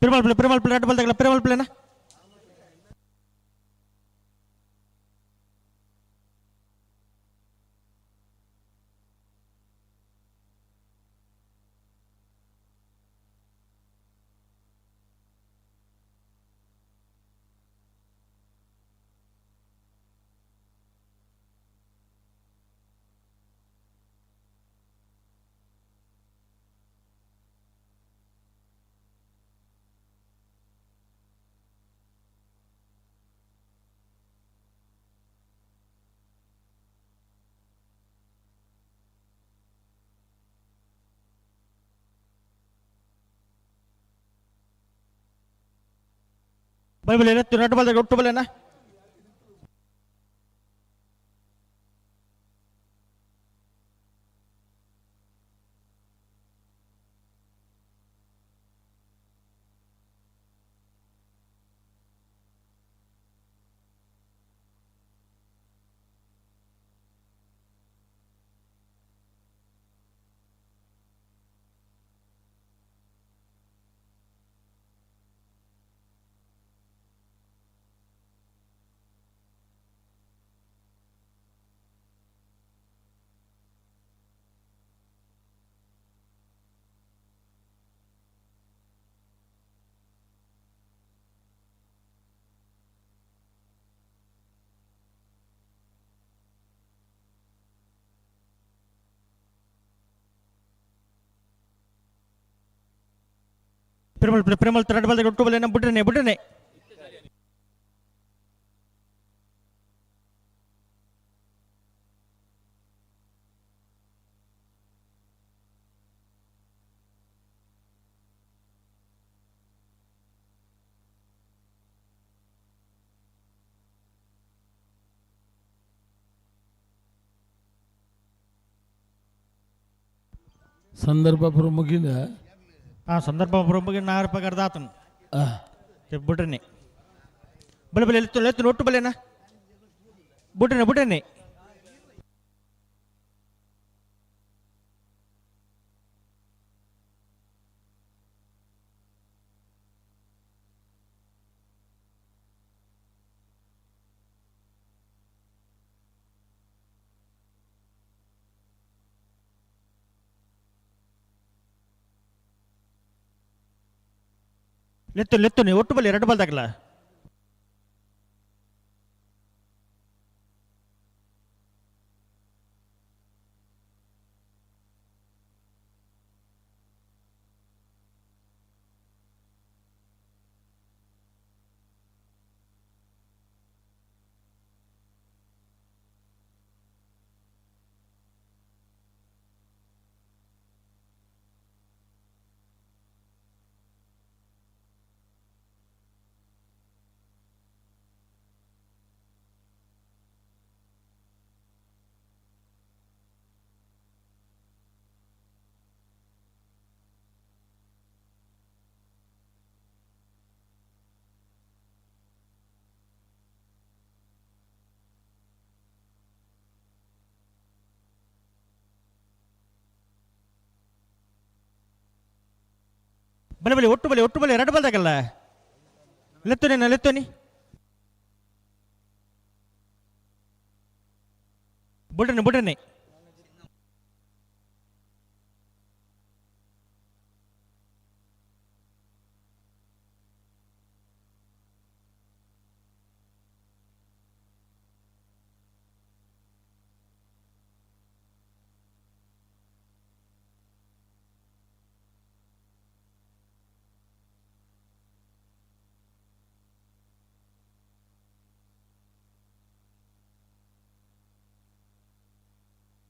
ಪೆರುಮಾಳ್ ಪಿಳ್ಳೆ ಪೆರುಮಾಳ್ ಪಿಳ್ಳೆ ಎರಡು ಬಾಲ್ ಪೆರುಮಾಳ್ ಪಿಳ್ಳೆನಾ? ಬಲೆ ಬಲೆ ಎತ್ತು ರಡ್ಡು ಬಲ್ದ ಒಟ್ಟು ಬಲೆನಾ. ಪ್ರೇಮಲ್ ಪ್ರೇಮಲ್ ರಡ್ಡು ಬಲ್ದ ಒಟ್ಟು ಬಲೆನ ಬುಡ್ರನೆ ಬುಡ್ರನೆ. ಸಂದರ್ಭ ಪೂರ ಮುಗಿದ. ಆ ಸಂದರ್ಭ ಮುಗಿದ ನಾರು ಪಗಾರ್ದಾತನು ಬುಡ್ರನೆ. ಬಲೆ ಬಲೆ ಎತ್ತು ಎತ್ತು ಒಟ್ಟು ಬಲೆನಾ ಬುಡ್ರನೆ ಬುಡ್ರನೆ. ಲೆತ್ತು ಲೆತ್ತು ನೀವು ಒಟ್ಟು ಬಲ್ಲಿ ಎರಡು ಬಲ್ದಾಗಲ್ಲ. ಬಲೆ ಬಲೆ ಒಟ್ಟು ಬಲೆ ಒಟ್ಟು ಬಲೆ ಎರಡು ಬಲ್ದಾಗಲ್ಲ. ಲೆತ್ತುನಿ ಲೆತ್ತುನಿ ಬುಡ್ರನೆ ಬುಡ್ರನೆ.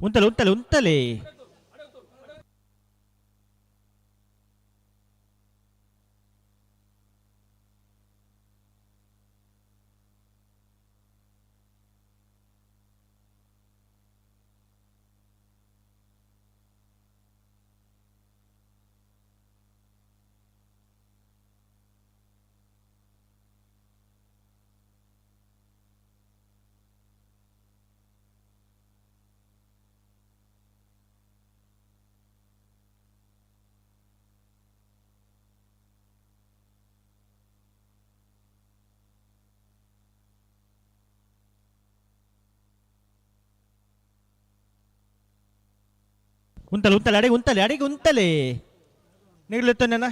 ಉಂತಲೆ ಉಂತಲೆ ಉಂತಲೆ. ಉಂತಲೆ ಉಂತಲೆ ಅಡಿಗೆ ಉಂತಲೆ ಅಡಿಗೆ ಉಂತಲೆ ನೀರ್ಲೆತ್ತನೇನ.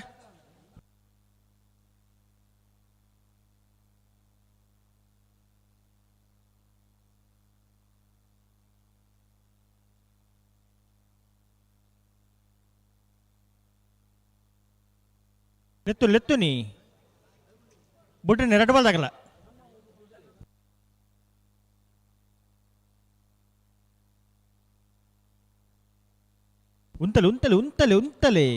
ಲೆತ್ತು ಲೆತ್ತು ನೀ ಬುಡ್ರಿ ಎರಡು ಬಾಲ್ದಾಗಲ್ಲ. ಉಂತಲೆ ಉಂತಲೆ ಉಂತಲೆ ಉಂತಲೆ.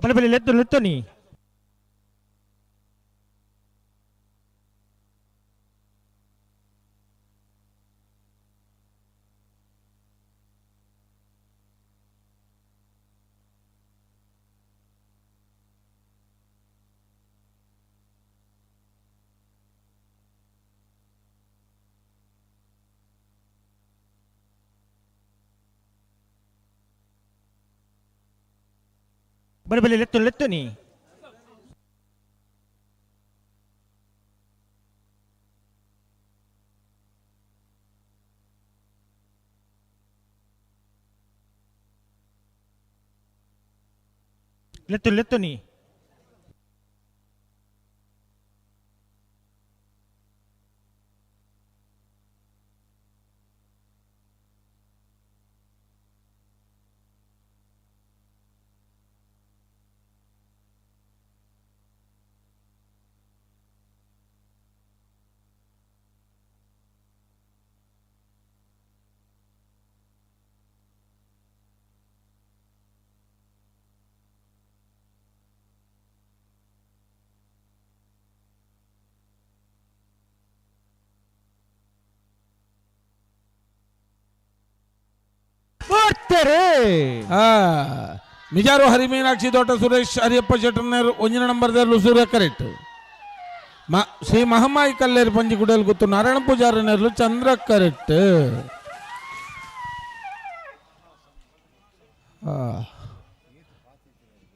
ಬಲೆ ಬಲೆ ಲೆತ್ತು ಲೆತ್ತುನಿ ಬಲೆ ಬಲೆ ಲೆತ್ತು ಲೆತ್ತುನಿ ಲೆತ್ತು ಲೆತ್ತುನಿ ಮಿಜಾರು ಹರಿಮೀನಾಕ್ಷಿ ದೊಡ್ಡ ಸುರೇಶ್ ಹರಿಯಪ್ಪ ಶೆಟ್ಟರ್ನೇರು ಒಂಜಿನ ನಂಬರ್ ದೇರ್ಲು ಸೂರ್ಯ ಕರೆಕ್ಟ್. ಶ್ರೀ ಮಹಮ್ಮಾಯಿ ಕಲ್ಲೇರು ಪಂಜಿ ಗುಡೇಲು ಗುತ್ತು ನಾರಾಯಣ ಪೂಜಾರಿ ನೇರ್ಲು ಚಂದ್ರ ಕರೆಕ್ಟ್.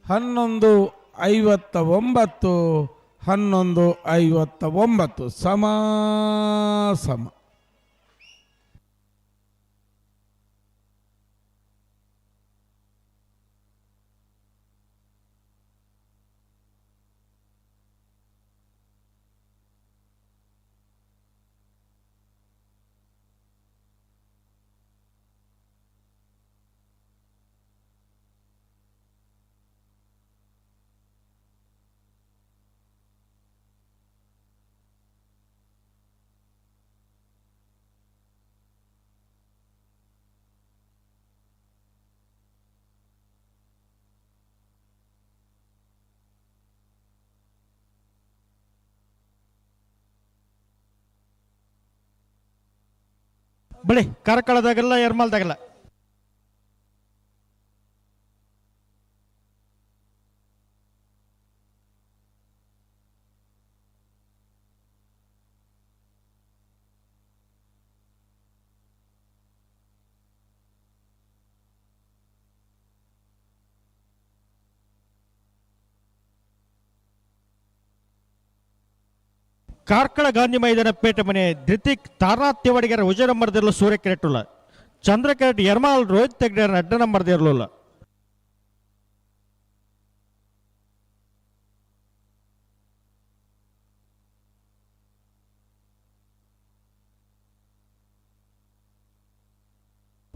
11:59 11:59 ಸಮ ಸಮ. ಬಳಿ ಕಾರ್ಕಳದಾಗಲ್ಲ ಎರ್ಮಾಲ್ದಾಗಲ್ಲ. ಕಾರ್ಕಳ ಗಾಂಧಿ ಮೈದಾನ ಪೇಟೆ ಮನೆ ಧೃತಿಕ್ ತಾರನಾಥ್ ತಿವಾಡಿಗರ ಉಜಯ ನಂಬರ್ದಿರಲು ಸೂರ್ಯ ಕೆರೆಟುಲ್ಲ ಚಂದ್ರ ಕೆರೆಟ್ ಯರ್ಮಾಲ್ ರೋಹಿತ್ ತೆಗ್ಡೇರ್ ಅಡ್ಡ ನಂಬರ್ದಿರಲಿಲ್ಲ.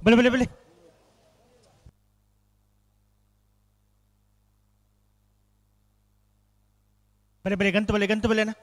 ಬಲೆ ಬಲೆ ಬಲೆ ಬಲೆ ಬಲೆ ಗಂತು ಬಲೆ ಗಂತು ಬಲೆನಾ.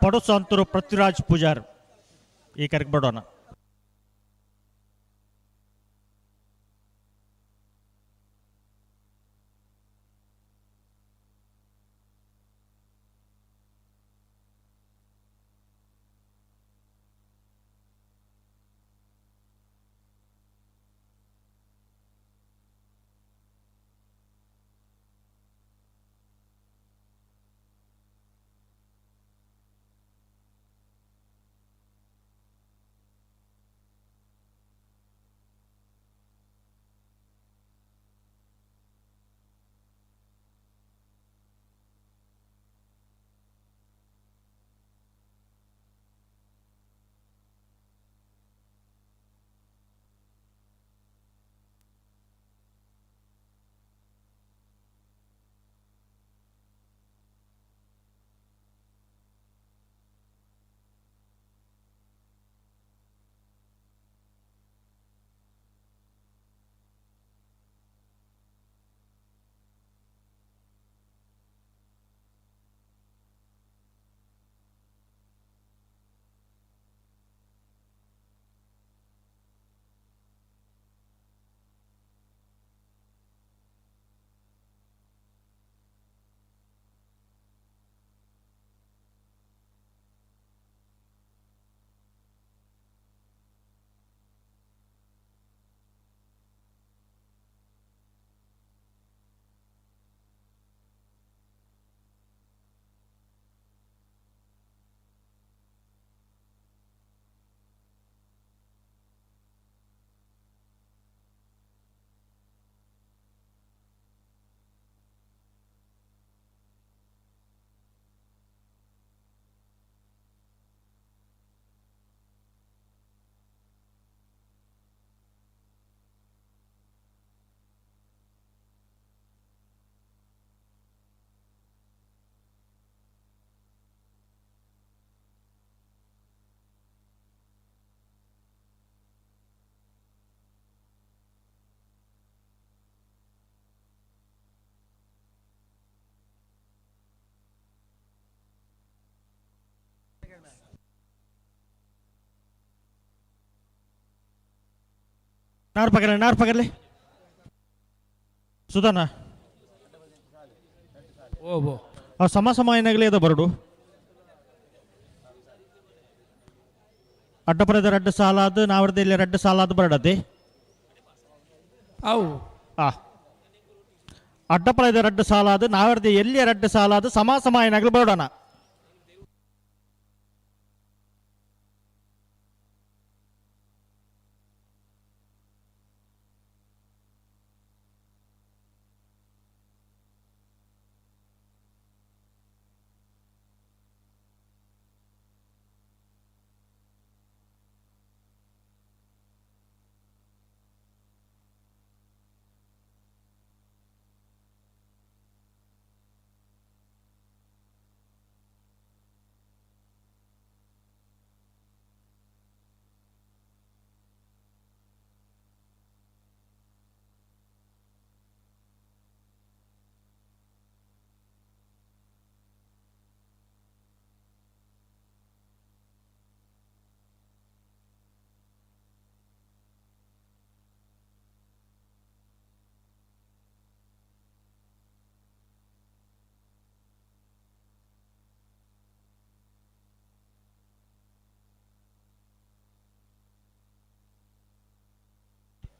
ಪಡುಸಂತರು ಪೃಥ್ವಿರಾಜ್ ಪೂಜಾರ್ ಈ ಕರೆಗೆ ಬಿಡೋಣ. ನಾರ್ ಪಗರ್ಲೆ ನಾರ್ ಪಗರ್ಲೆ ಸುಧಾನ ಓ ಆ ಸಮ ಸಮ ಏನಾಗಲಿ ಅದ ಬರಡು ಅಡ್ಡಪರದ ರಡ್ಡು ಸಾಲಾದ ನಾವರ್ದ ಇಲ್ಲಿ ರಡ್ಡು ಸಾಲಾದ ಬರಡದೆ ಅವು ಆ ಅಡ್ಡಪರದ ರಡ್ಡು ಸಾಲಾದ ನಾವರ್ದ ಎಲ್ಲಿ ರಡ್ಡು ಸಾಲಾದ ಸಮ ಸಮ ಏನಾಗಲಿ ಬರಡೋಣ.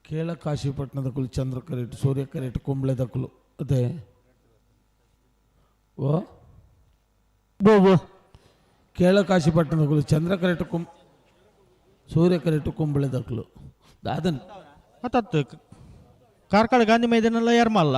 ಕೇಳ ಕಾಶಿಪಟ್ಟಣದ ಕುಲು ಚಂದ್ರ ಕರೆಟ್ ಸೂರ್ಯ ಕರೆಟ್ ಕುಂಬ್ಳೆದ ಕುಲು ಅದೇ ಓ ಬೋ ಕೇಳ ಕಾಶಿಪಟ್ಟಣದ ಕುಲು ಚಂದ್ರ ಕರೆಟ್ ಕುಂ ಸೂರ್ಯ ಕರೆಟ್ ಕುಂಬ್ಳೆದ ಕುಲು ದಾದನ್ ಅತ್ತತ್ತು ಕಾರ್ಕಳ ಗಾಂಧಿ ಮೈದಾನಲ್ಲ ಯಾರು ಮಲ್ಲ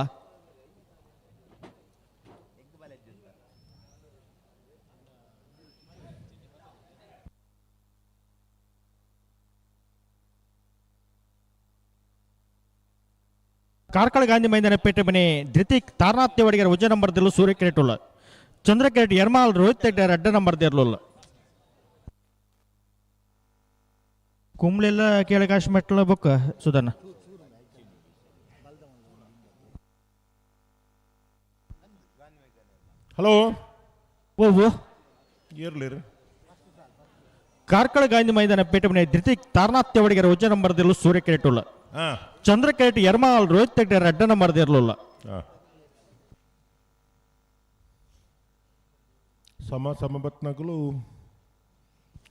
ಕಾರ್ಕಳ ಗಾಂಧಿ ಮೈದಾನ ಪೇಟೆ ಮನೆ ಧೃತಿಕ್ ತಾರನಾಥ್ ದೇವಡಿಗರ ಉಜ್ಜ ನಂಬರ್ ದಿಲ್ಲು ಸೂರ್ಯ ಕೆರೆಟ್ ಉಳ್ಳ ಚಂದ್ರ ಕೆರೆಟ್ ಯರ್ಮಾಲ್ ರೋಹಿತ್ ಹೆಗ್ಡೆ ಅಡ್ಡ ನಂಬರ್ ದೇರ್ಲುಲ್ಲ ಕುಂಬ್ಳೆಲ್ಲ ಕೇಳಕಾಶ್ ಮೆಟ್ಲ ಬುಕ್ ಸುಧನ ಹಲೋ ಓ ಇರ್ಲಿರಿ. ಕಾರ್ಕಳ ಗಾಂಧಿ ಮೈದಾನ ಪೇಟೆ ಮನೆ ಧೃತಿಕ್ ತಾರನಾಥ್ ದೇವಡಿಗರ ಉಜ್ಜ ನಂಬರ್ ದಿಲ್ಲು ಸೂರ್ಯ ಕೆರೆಟ್ ಉಳ್ಳ ಚಂದ್ರ ಕೆರೆಟ್ ಯರ್ಮಾಲ್ ರೋಹಿತ್ ಹೆಗ್ಡೆ ಅಡ್ಡ ನಂಬರ್ ದೇರ್ಲುಲ್ಲ ಸಮ ಸಮಬತ್ನಗಲು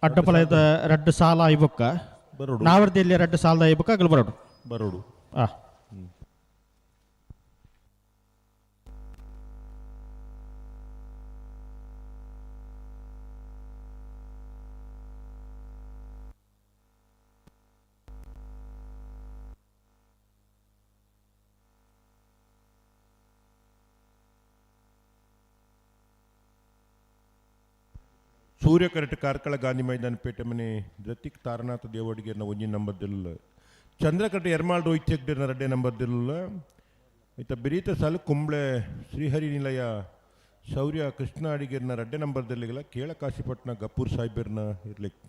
ಅಡ್ಡಪಲಯದ ರಡ್ಡು ಸಾಲ ಐಬೊಕ್ಕ ಬರೋಡು. ನಾವರ್ದಿಯಲ್ಲಿ ರಡ್ಡು ಸಾಲದ ಐಬೊಕ್ಕ ಅಗಲು ಬರೋಡು ಬರೋಡು. ಆ ಸೂರ್ಯ ಕರೆಟ್ ಕಾರ್ಕಳ ಗಾಂಧಿ ಮೈದಾನ ಪೇಟೆ ಮನೆ ಧೃತಿಕ್ ತಾರನಾಥ ದೇವಡಿಗೆರ್ನ ಒಂಜಿ ನಂಬರ್ ದಿಲ್ಲ ಚಂದ್ರಕಟ ಎರ್ಮಾಳ್ ರೋಹಿತ್ ಹೆಗ್ಡೆರ್ನ ರಡ್ಡೆ ನಂಬರ್ ದಿಲ್ಲ ಈತ ಬಿರೀತ ಸಾಲು ಕುಂಬ್ಳೆ ಶ್ರೀಹರಿ ನಿಲಯ ಶೌರ್ಯ ಕೃಷ್ಣ ಅಡಿಗೆರ್ನ ರಡ್ಡೆ ನಂಬರ್ ದಿಲ್ಲಿಗಲ ಕೇಳ ಕಾಶಿಪಟ್ಟಣ ಗಪ್ಪೂರ್ ಸಾಹೇಬರ್ನ ಇರ್ಲಿಕ್ಕೆ.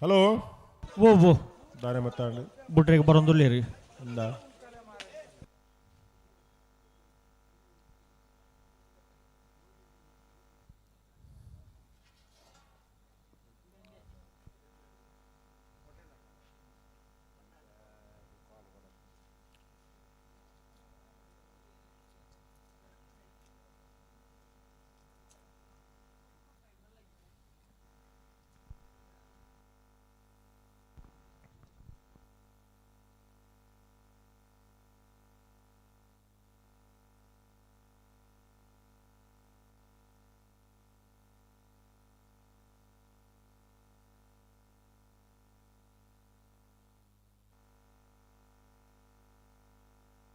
ಹಲೋ ಓ ಓ ದಾನೆ ಮತ್ತಾಂಡು ಬುಡ್ರೆಗ್ ಬರೊಂದುಲ್ಲೇರಿ ಅಂದ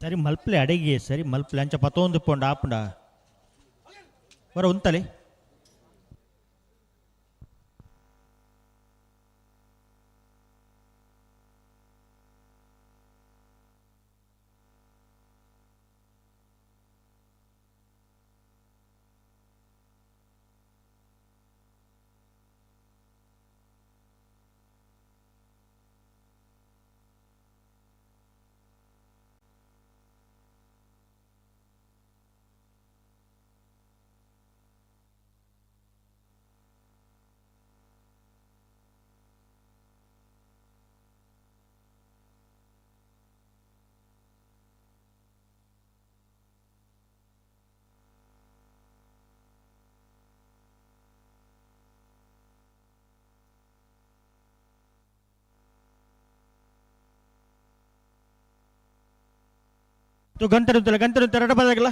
ಸರಿ ಮಲ್ಪ್ಲೆ ಅಡಿಗೆ ಸರಿ ಮಲ್ಪ್ಲೆ ಅಂಚ ಪತ್ತೊಂದು ಪೋಂಡ ಆಪುಂಡ ಬರ ಉಂತಲೆ ತು ಗಂಟೆ ಉಂತಲೆ ಗಂಟೆ ಉಂತ ಎರಡು ಬದಾಗಲ್ಲ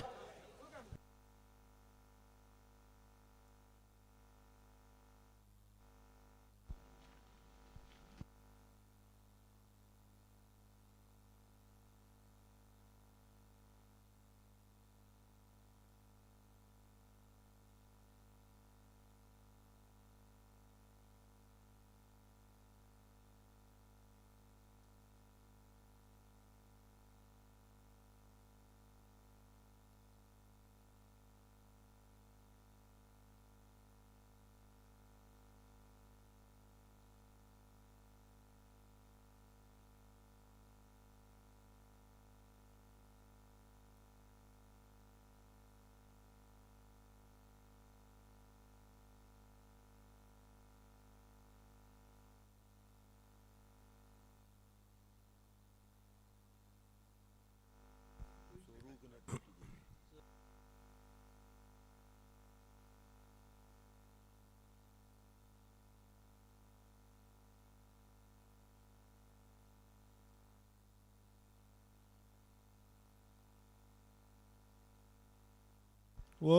ಓ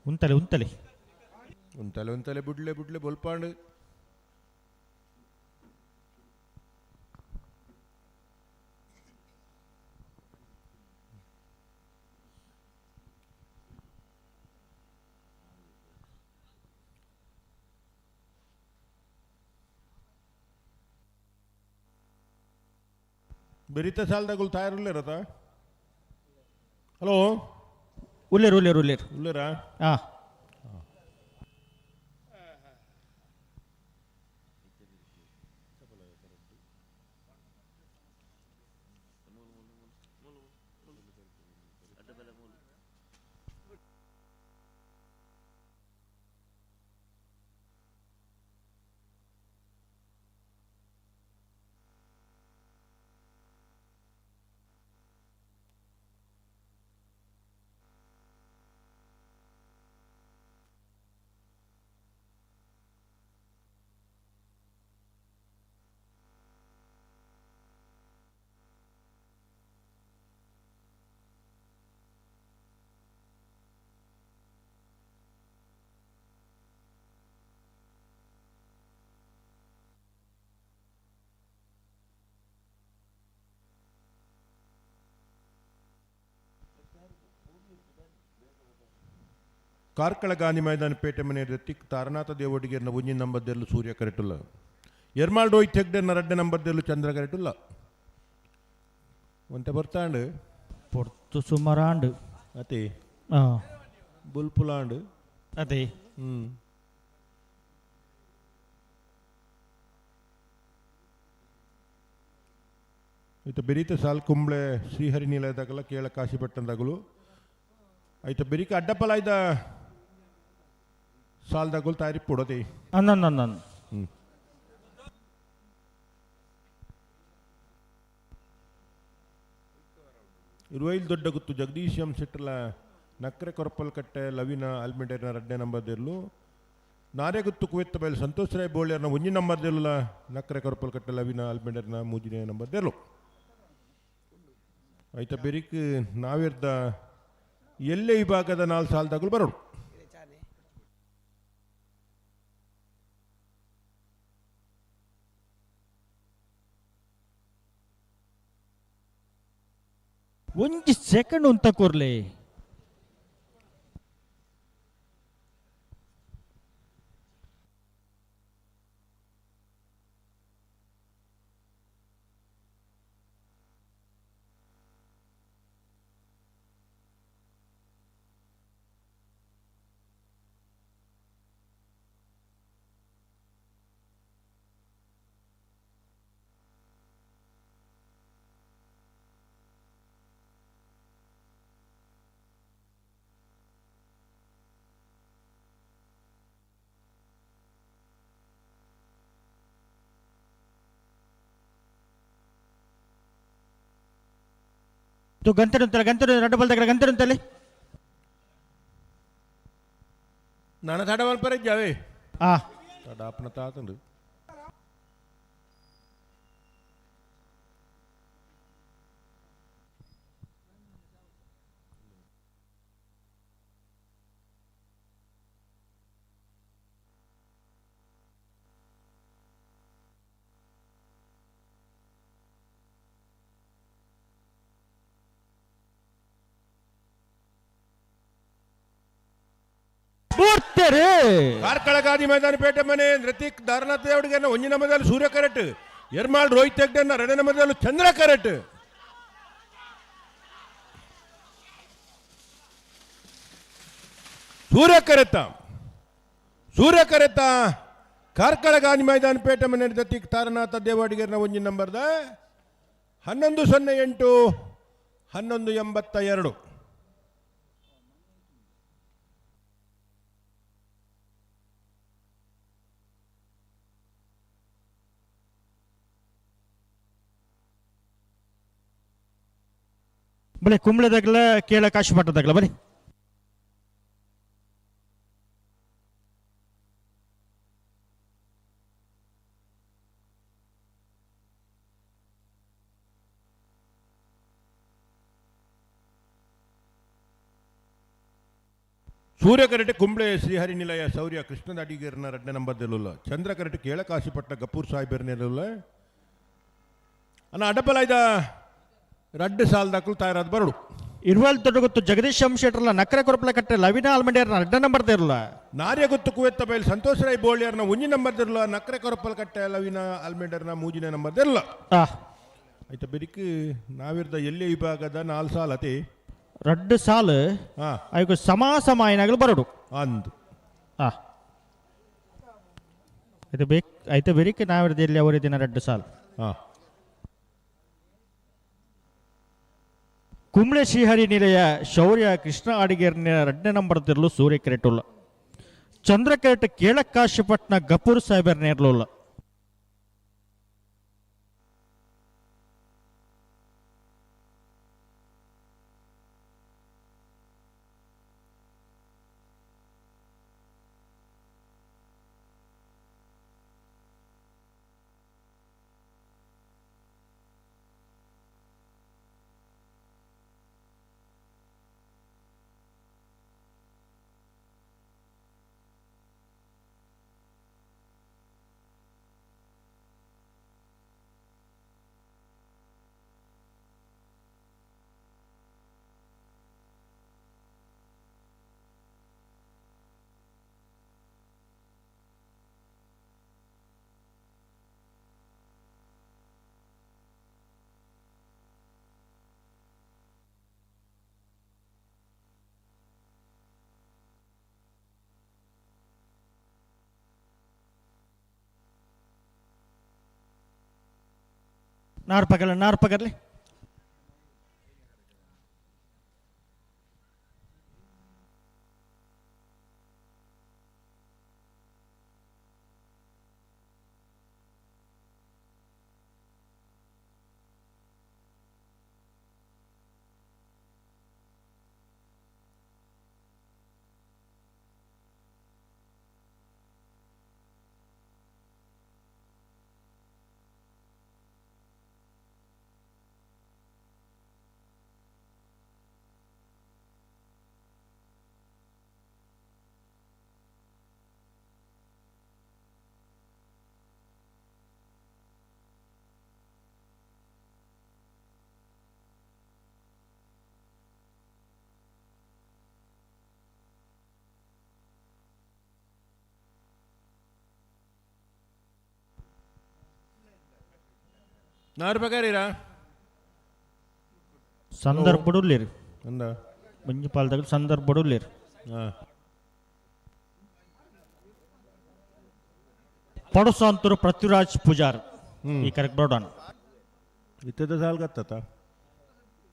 ಉಂತಲೆ ಉಂತಲೆ ಉಂತಲೆ ಉಂತಲೆ ಬುಡ್ಲೆ ಬುಡ್ಲೆ ಬೊಲ್ಪಾಂಡು ಬೆರಿತ ಸಾಲದಾಗುಲ್ ತಯಾರುಲ್ಲೇರತ ಹಲೋ ಉಲ್ಲೇರು ಉಲ್ಲೇರು ಉಲ್ಲೇರು ಉಲ್ಲೇರಾ ಹಾ ಕಾರ್ಕಳ ಗಾಂಧಿ ಮೈದಾನ ಪೇಟೆ ಮನೆ ಋತಿಕ್ ತಾರನಾಥ ದೇವಡಿಗೆರ್ನ ಒಂಜಿ ನಂಬರ್ ದೆಲ್ಲು ಸೂರ್ಯ ಕರೆಟುಲ್ಲ ಎರ್ಮಾಲ್ ರೋಹಿತ್ ಹೆಗ್ಡೆರ್ನ ರಡ್ಡೆ ನಂಬರ್ ದೆಲ್ಲು ಚಂದ್ರ ಕರೆಟುಲ್ಲ ಒಂತೆ ಬರ್ತಾಂಡು ಪೊರ್ತು ಸುಮಾರಾಂಡು ಅತಿ ಆ ಬುಲ್ಪುಲಾಂಡು ಅದೇ ಹ್ಞೂ ಐತ ಬೆರೀತ ಸಾಲ್ ಕುಂಬ್ಳೆ ಶ್ರೀಹರಿ ನಿಲಯದಾಗಲ ಕೇಳ ಕಾಶಿಪಟ್ಟಣದಾಗಲು ಐತ ಬೆರಿಕ ಅಡ್ಡಪಲಾಯ್ದ ಸಾಲ್ದಾಗಲು ತಯಾರಿ ಪುಡದೆ. ಅನ್ನನ್ನ. ಇರುವೈಲ್ ದೊಡ್ಡ ಗುತ್ತು ಜಗದೀಶ್ ಎಂ ಶೆಟ್ಟಲ ನಕ್ರೆ ಕೊರಪಲ್ ಕಟ್ಟೆ ಲವಿನ ಆಲ್ಮಿಡೇರ್ನ ರಡ್ಡೆ ನಂಬರ್ ದಿರ್ಲು. ನಾರೆಗುತ್ತು ಕುವೆತ್ತ ಬೈಲ್ ಸಂತೋಷ್ ರಾಯ್ ಬೋಳಿಯರ್ನ ಒಂಜಿ ನಂಬರ್ ದಿರ್ಲ ನಕ್ರೆ ಕೊರಪಲ್ ಕಟ್ಟೆ ಲವಿನ ಆಲ್ಮಿಡೇರ್ನ ಮೂಜಿನೇ ನಂಬರ್ ದಿರ್ಲು. ಐತ ಬೆರಿಕ್ ನಾವಿರ್ದ ಎಲ್ಲೆ ವಿಭಾಗದ 4 ಸಾಲದಾಗಲು ಬರೋಣ. ಒಂಜಿ ಸೆಕೆಂಡ್ ಉಂತ ಕೂರ್ಲಿ. ಗಂಟೆ ಗಂಟೆ ರಡ್ಡು ಬಲ್ದಾಗ ಗಂಟೆ ಅಂತಲ್ಲಿ ನಾನು ತಡ ಮಲ್ಪರೆ ಜಾವೆ ಆ ತಡ ಅಪ್ಪನ ತಾತಂದು ಕಾರ್ಕಳ ಗಾದಿ ಮೈದಾನ ಪೇಟೆ ಮನೆ ನೃತಿಕ್ ದಾರನಾಥ ದೇವಡಿಗೆ ಒಂಜಿನ ಮದಲ್ಲಿ ಸೂರ್ಯ ಕರೆಟ್, ಎರ್ಮಾಳ್ ರೋಹಿತ್ ಹೆಗ್ಡೆನ ಎರಡನೇ ಮದಲ್ಲಿ ಚಂದ್ರ ಕರೆಟ್. ಸೂರ್ಯ ಕರೆತ ಸೂರ್ಯ ಕರೆತ ಕಾರ್ಕಳ ಗಾಂಧಿ ಮೈದಾನ ಪೇಟೆ ಮನೆ ನೃತಿಕ್ ತಾರನಾಥ ದೇವಾಡಿಗರ್ನ ಒಂಜಿನ ನಂಬರ್ದ 11:08 11:82. ಬಲೆ ಕುಂಬ್ಳೆದಾಗಲ ಕೇಳ ಕಾಶಿಪಟ್ಟದಾಗಲ ಬಲಿ. ಸೂರ್ಯಕರಟೆ ಕುಂಬ್ಳೆ ಶ್ರೀಹರಿ ನಿಲಯ ಶೌರ್ಯ ಕೃಷ್ಣದ ಅಡಿಗೇರ್ನ ಎರಡನೇ ನಂಬರ್ ದಿಲ್ಲುಲ್ಲ. ಚಂದ್ರಕರಟೆ ಕೇಳಕಾಶಿಪಟ್ಟ ಗಪೂರ್ ಸಾಹೇಬರ್ನಿಲ್ಲ. ಅನ್ನ ಅಡಪಲಾಯ್ದ ರಡ್ಡು ಸಾಲದಾಕಲು ತಯಾರಾದ ಬರಡು. ಇರುವಲ್ ದೊಡ್ಡ ಜಗದೀಶ್ ಎಂ ಶೆಟ್ಟರ್ಲ ನಕ್ರೆ ಕೊರಪಲ ಕಟ್ಟೆ ಲವಿನ ಆಲ್ಮಂಡಿಯರ್ನ ಎರಡನೇ ನಂಬರ್ ದಿರಲ್ಲ. ನಾರ್ಯ ಗುತ್ತು ಕುವೆತ್ತ ಬೈಲ್ ಸಂತೋಷ್ ರಾಯ್ ಬೋಳಿಯರ್ನ ಒಂಜಿ ನಂಬರ್ ದಿರಲ್ಲ. ನಕ್ರೆ ಕೊರಪಲ ಕಟ್ಟೆ ಲವಿನ ಆಲ್ಮಂಡಿಯರ್ನ ಮೂಜಿನೇ ನಂಬರ್ ದಿರಲ್ಲ. ಆಯ್ತಾ ಬೆರಿಕ್ ನಾವಿರ್ದ ಎಲ್ಲಿ ವಿಭಾಗದ 4 ಸಾಲ ಅತಿ ರಡ್ಡು ಸಾಲು ಐಕು ಸಮ ಸಮಾಯನಾಗಲು ಬರಡು ಅಂದು. ಇದು ಬೇಕು ಆಯ್ತಾ ಬೆರಿಕ್ ನಾವಿರ್ದ ಎಲ್ಲಿ ಅವರ ದಿನ ರಡ್ಡು ಸಾಲು. ಕುಂಬ್ಳೆ ಶ್ರೀಹರಿ ನಿಲಯ ಶೌರ್ಯ ಕೃಷ್ಣ ಅಡಿಗೇರ್ನ ಎರಡನೇ ನಂಬರ್ ತಿರ್ಲು ಸೂರ್ಯ ಕೆರೆಟುಲ್ಲ. ಚಂದ್ರ ಕೆರೆಟ್ ಕೇಳಕಾಶಿಪಟ್ನ ಗಪೂರ್ ಸಾಹೇಬರ್ ನೇರ್ಲುಲ್ಲ. ನಾರು ಪಗಲ ನಾರು ಪಗರ್ಲಿ ನಾರು ಬಗಾರೀರಾ ಸಂದರ್ಭಡುಲ್ಲೇರಿ ಅಂದ ಒಂಜಿ ಪಾಲ್ದಾಗ ಸಂದರ್ಭಡುಲ್ಲೇರಿ ಹಾಂ ಪಡುಸಂತರು ಪೃಥ್ವಿರಾಜ್ ಪೂಜಾರ್ ಈ ಕರೆಕ್ಟ್ ಬರೋಣ ಇತ್ತದ ಸಾಲ್ಗತ್ತ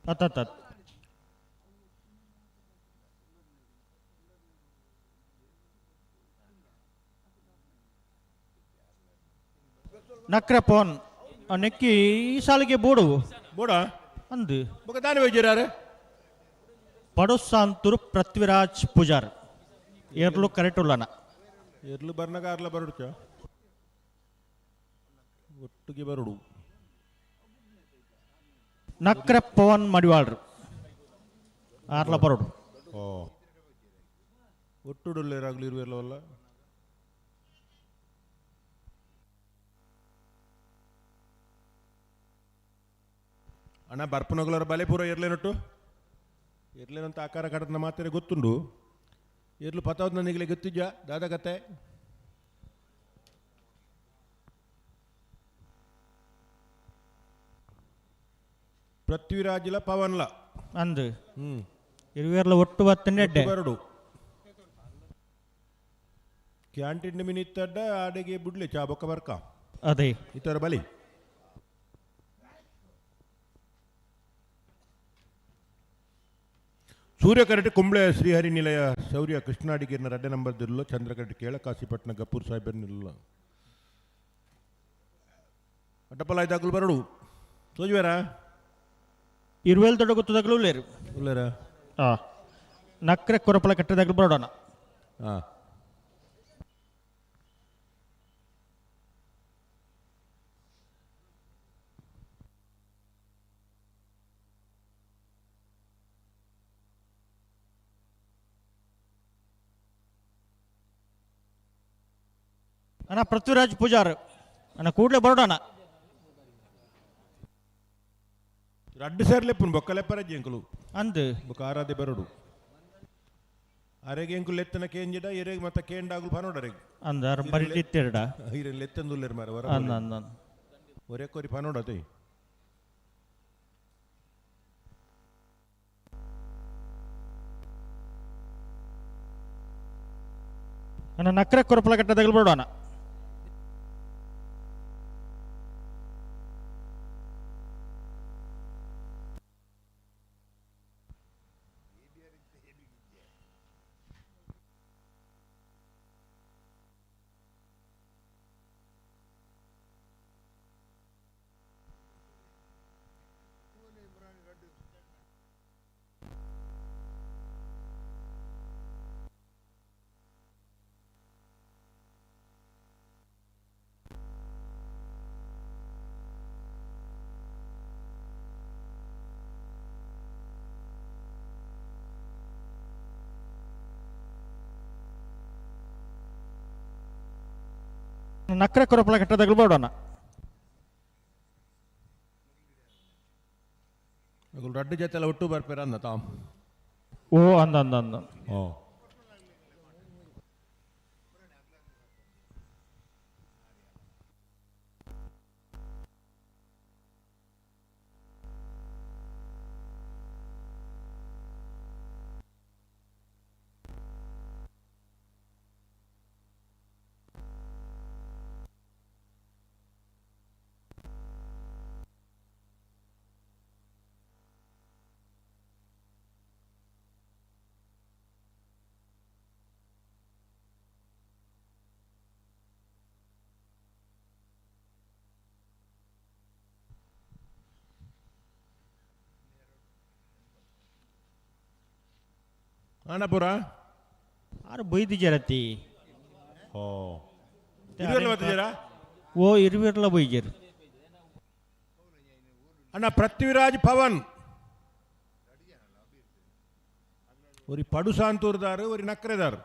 ಅತ್ತ ನಕ್ರೆ ಪೋನ್ ನೆಕ್ಕಿ ಈ ಸಾಲಿಗೆ ಬೋಡು ಬೋಡ ಅಂದು ಬೊಕ ದಾನೆ ವೈದ್ಯರಾರೆ ಪಡುಸಾಂತುರು ಪೃಥ್ವಿರಾಜ್ ಪೂಜಾರ್ ಏರ್ಲು ಕರೆಕ್ಟ್ ಉಲ್ಲನ ಎರ್ಲು ಬರ್ನಗ ಅರ್ಲ ಬರಡುಚ ಒಟ್ಟಿಗೆ ಬರಡು ನಕ್ರೆ ಪವನ್ ಮಡಿವಾಳ್ರು ಆರ್ಲ ಬರೋಡು ಓ ಒಟ್ಟುಡುಲ್ಲೇರಾಗ್ಲಿ ಇರುವೆಲ್ಲವಲ್ಲ ಅಣ್ಣ ಬರ್ಪನೊಗಲರ ಬಲೆ ಪೂರ ಎರ್ಲೇನೊಟ್ಟು ಎರ್ಲೇನಂತ ಆಕಾರ ಕಡದ ಮಾತ್ರ ಗೊತ್ತುಂಡು ಎರ್ಲು ಪತಾವ್ದು ನನಗೆ ಗೊತ್ತಿದ್ಯಾ ದಾದ ಕತೆ ಪೃಥ್ವಿರಾಜ್ಲ ಪವನ್ಲ ಅಂದು ಹ್ಮ್ ಇರುವೆರ್ಲ ಒಟ್ಟು ಬತ್ತಂಡೆ ಬರಡು ಕ್ಯಾಂಟೀನ್ ಮಿನಿತ್ತಡ್ಡ ಆಡೆಗೆ ಬುಡ್ಲೆ ಚಾ ಬೊಕ್ಕ ಬರ್ಕ ಅದೇ ಇತರ ಬಲಿ ಸೂರ್ಯಕರಟೆ ಕುಂಬ್ಳೆ ಶ್ರೀಹರಿ ನಿಲಯ ಶೌರ್ಯ ಕೃಷ್ಣಾಡಿಗೇರಿನ ರಡ್ಡೆ ನಂಬರ್ ದಿರಲು ಚಂದ್ರಕರಟೆ ಕೇಳ ಕಾಶಿಪಟ್ಟಣ ಗಪ್ಪೂರ್ ಸಾಹೇಬರ್ ನಿಲ್ಲ ಅಡ್ಡಪಲ ಐದಾಗಲು ಬರಡು ಸೋಜುವೇರ ಇರುವೆಲ್ ದೊಡ್ಡ ಗೊತ್ತದಾಗಲೂ ಉಲ್ಲೇರು ಉಲ್ಲೇರ ಆ ನಕ್ರೆ ಕೊರಪಲ ಕಟ್ಟದಾಗಲು ಬರೋಣ ಹಾಂ ಅಣ್ಣ ಪೃಥ್ವಿರಾಜ್ ಪೂಜಾರ್ ಅಣ್ಣ ಕೂಡಲೇ ಬರೋಣ ರಡ್ಡು ಸೇರ್ಲೆಪ್ಪುನ್ ಬೊಕ್ಕಲೆಪ್ಪರ ಎಂಕುಲು ಅಂದು ಬೊಕ್ಕ ಆರಾಧೆ ಬರಡು ಅರೆಗೆ ಎಂಕುಲು ಎತ್ತನ ಕೇಂಜಿಡ ಎರೆಗೆ ಮತ್ತೆ ಕೇಂಡಾಗುಲು ಪನೋಡ ಅರೆಗೆ ಅಂದ ಬರಿ ಇತ್ತೆರಡ ಹಿರೇನ್ ಲೆತ್ತಂದುಲ್ಲೇರು ಮಾರ ಹೊರ ಅಂದ ಅಂದ ಅಂದ. ಒರೆ ಕೊರಿ ಪನೋಡ ಅದೇ ಅಣ್ಣ ನಕ್ರೆ ಕೊರಪಲ ಕಟ್ಟದಾಗಲು ಬರೋಣ ನಕ್ರೆ ಕೊರಪಲ ಕಟ್ಟದಾಗಲು ಬರೋಣ ಅಗುಲು ರಡ್ಡು ಜೊತೆಲ್ಲ ಒಟ್ಟು ಬರ್ಪೇರ ಅಂದ ತಾಮ್ ಓ ಅಂದ ಅಂದ ಅಂದ ಓ ಆಂಡಪುರ ಆರು ಬೈದು ಜರತಿ. ಓ, ಇರುವೆರ್ಲ ಬತ್ತಿದ್ದೀರಾ? ಓ, ಇರುವೆರ್ಲ ಬೈಜರು. ಅಣ್ಣ ಪೃಥ್ವಿರಾಜ್ ಪವನ್ ಒರಿ ಪಡುಸಾಂತೂರ್ದಾರು, ಒರಿ ನಕ್ರೆದಾರು.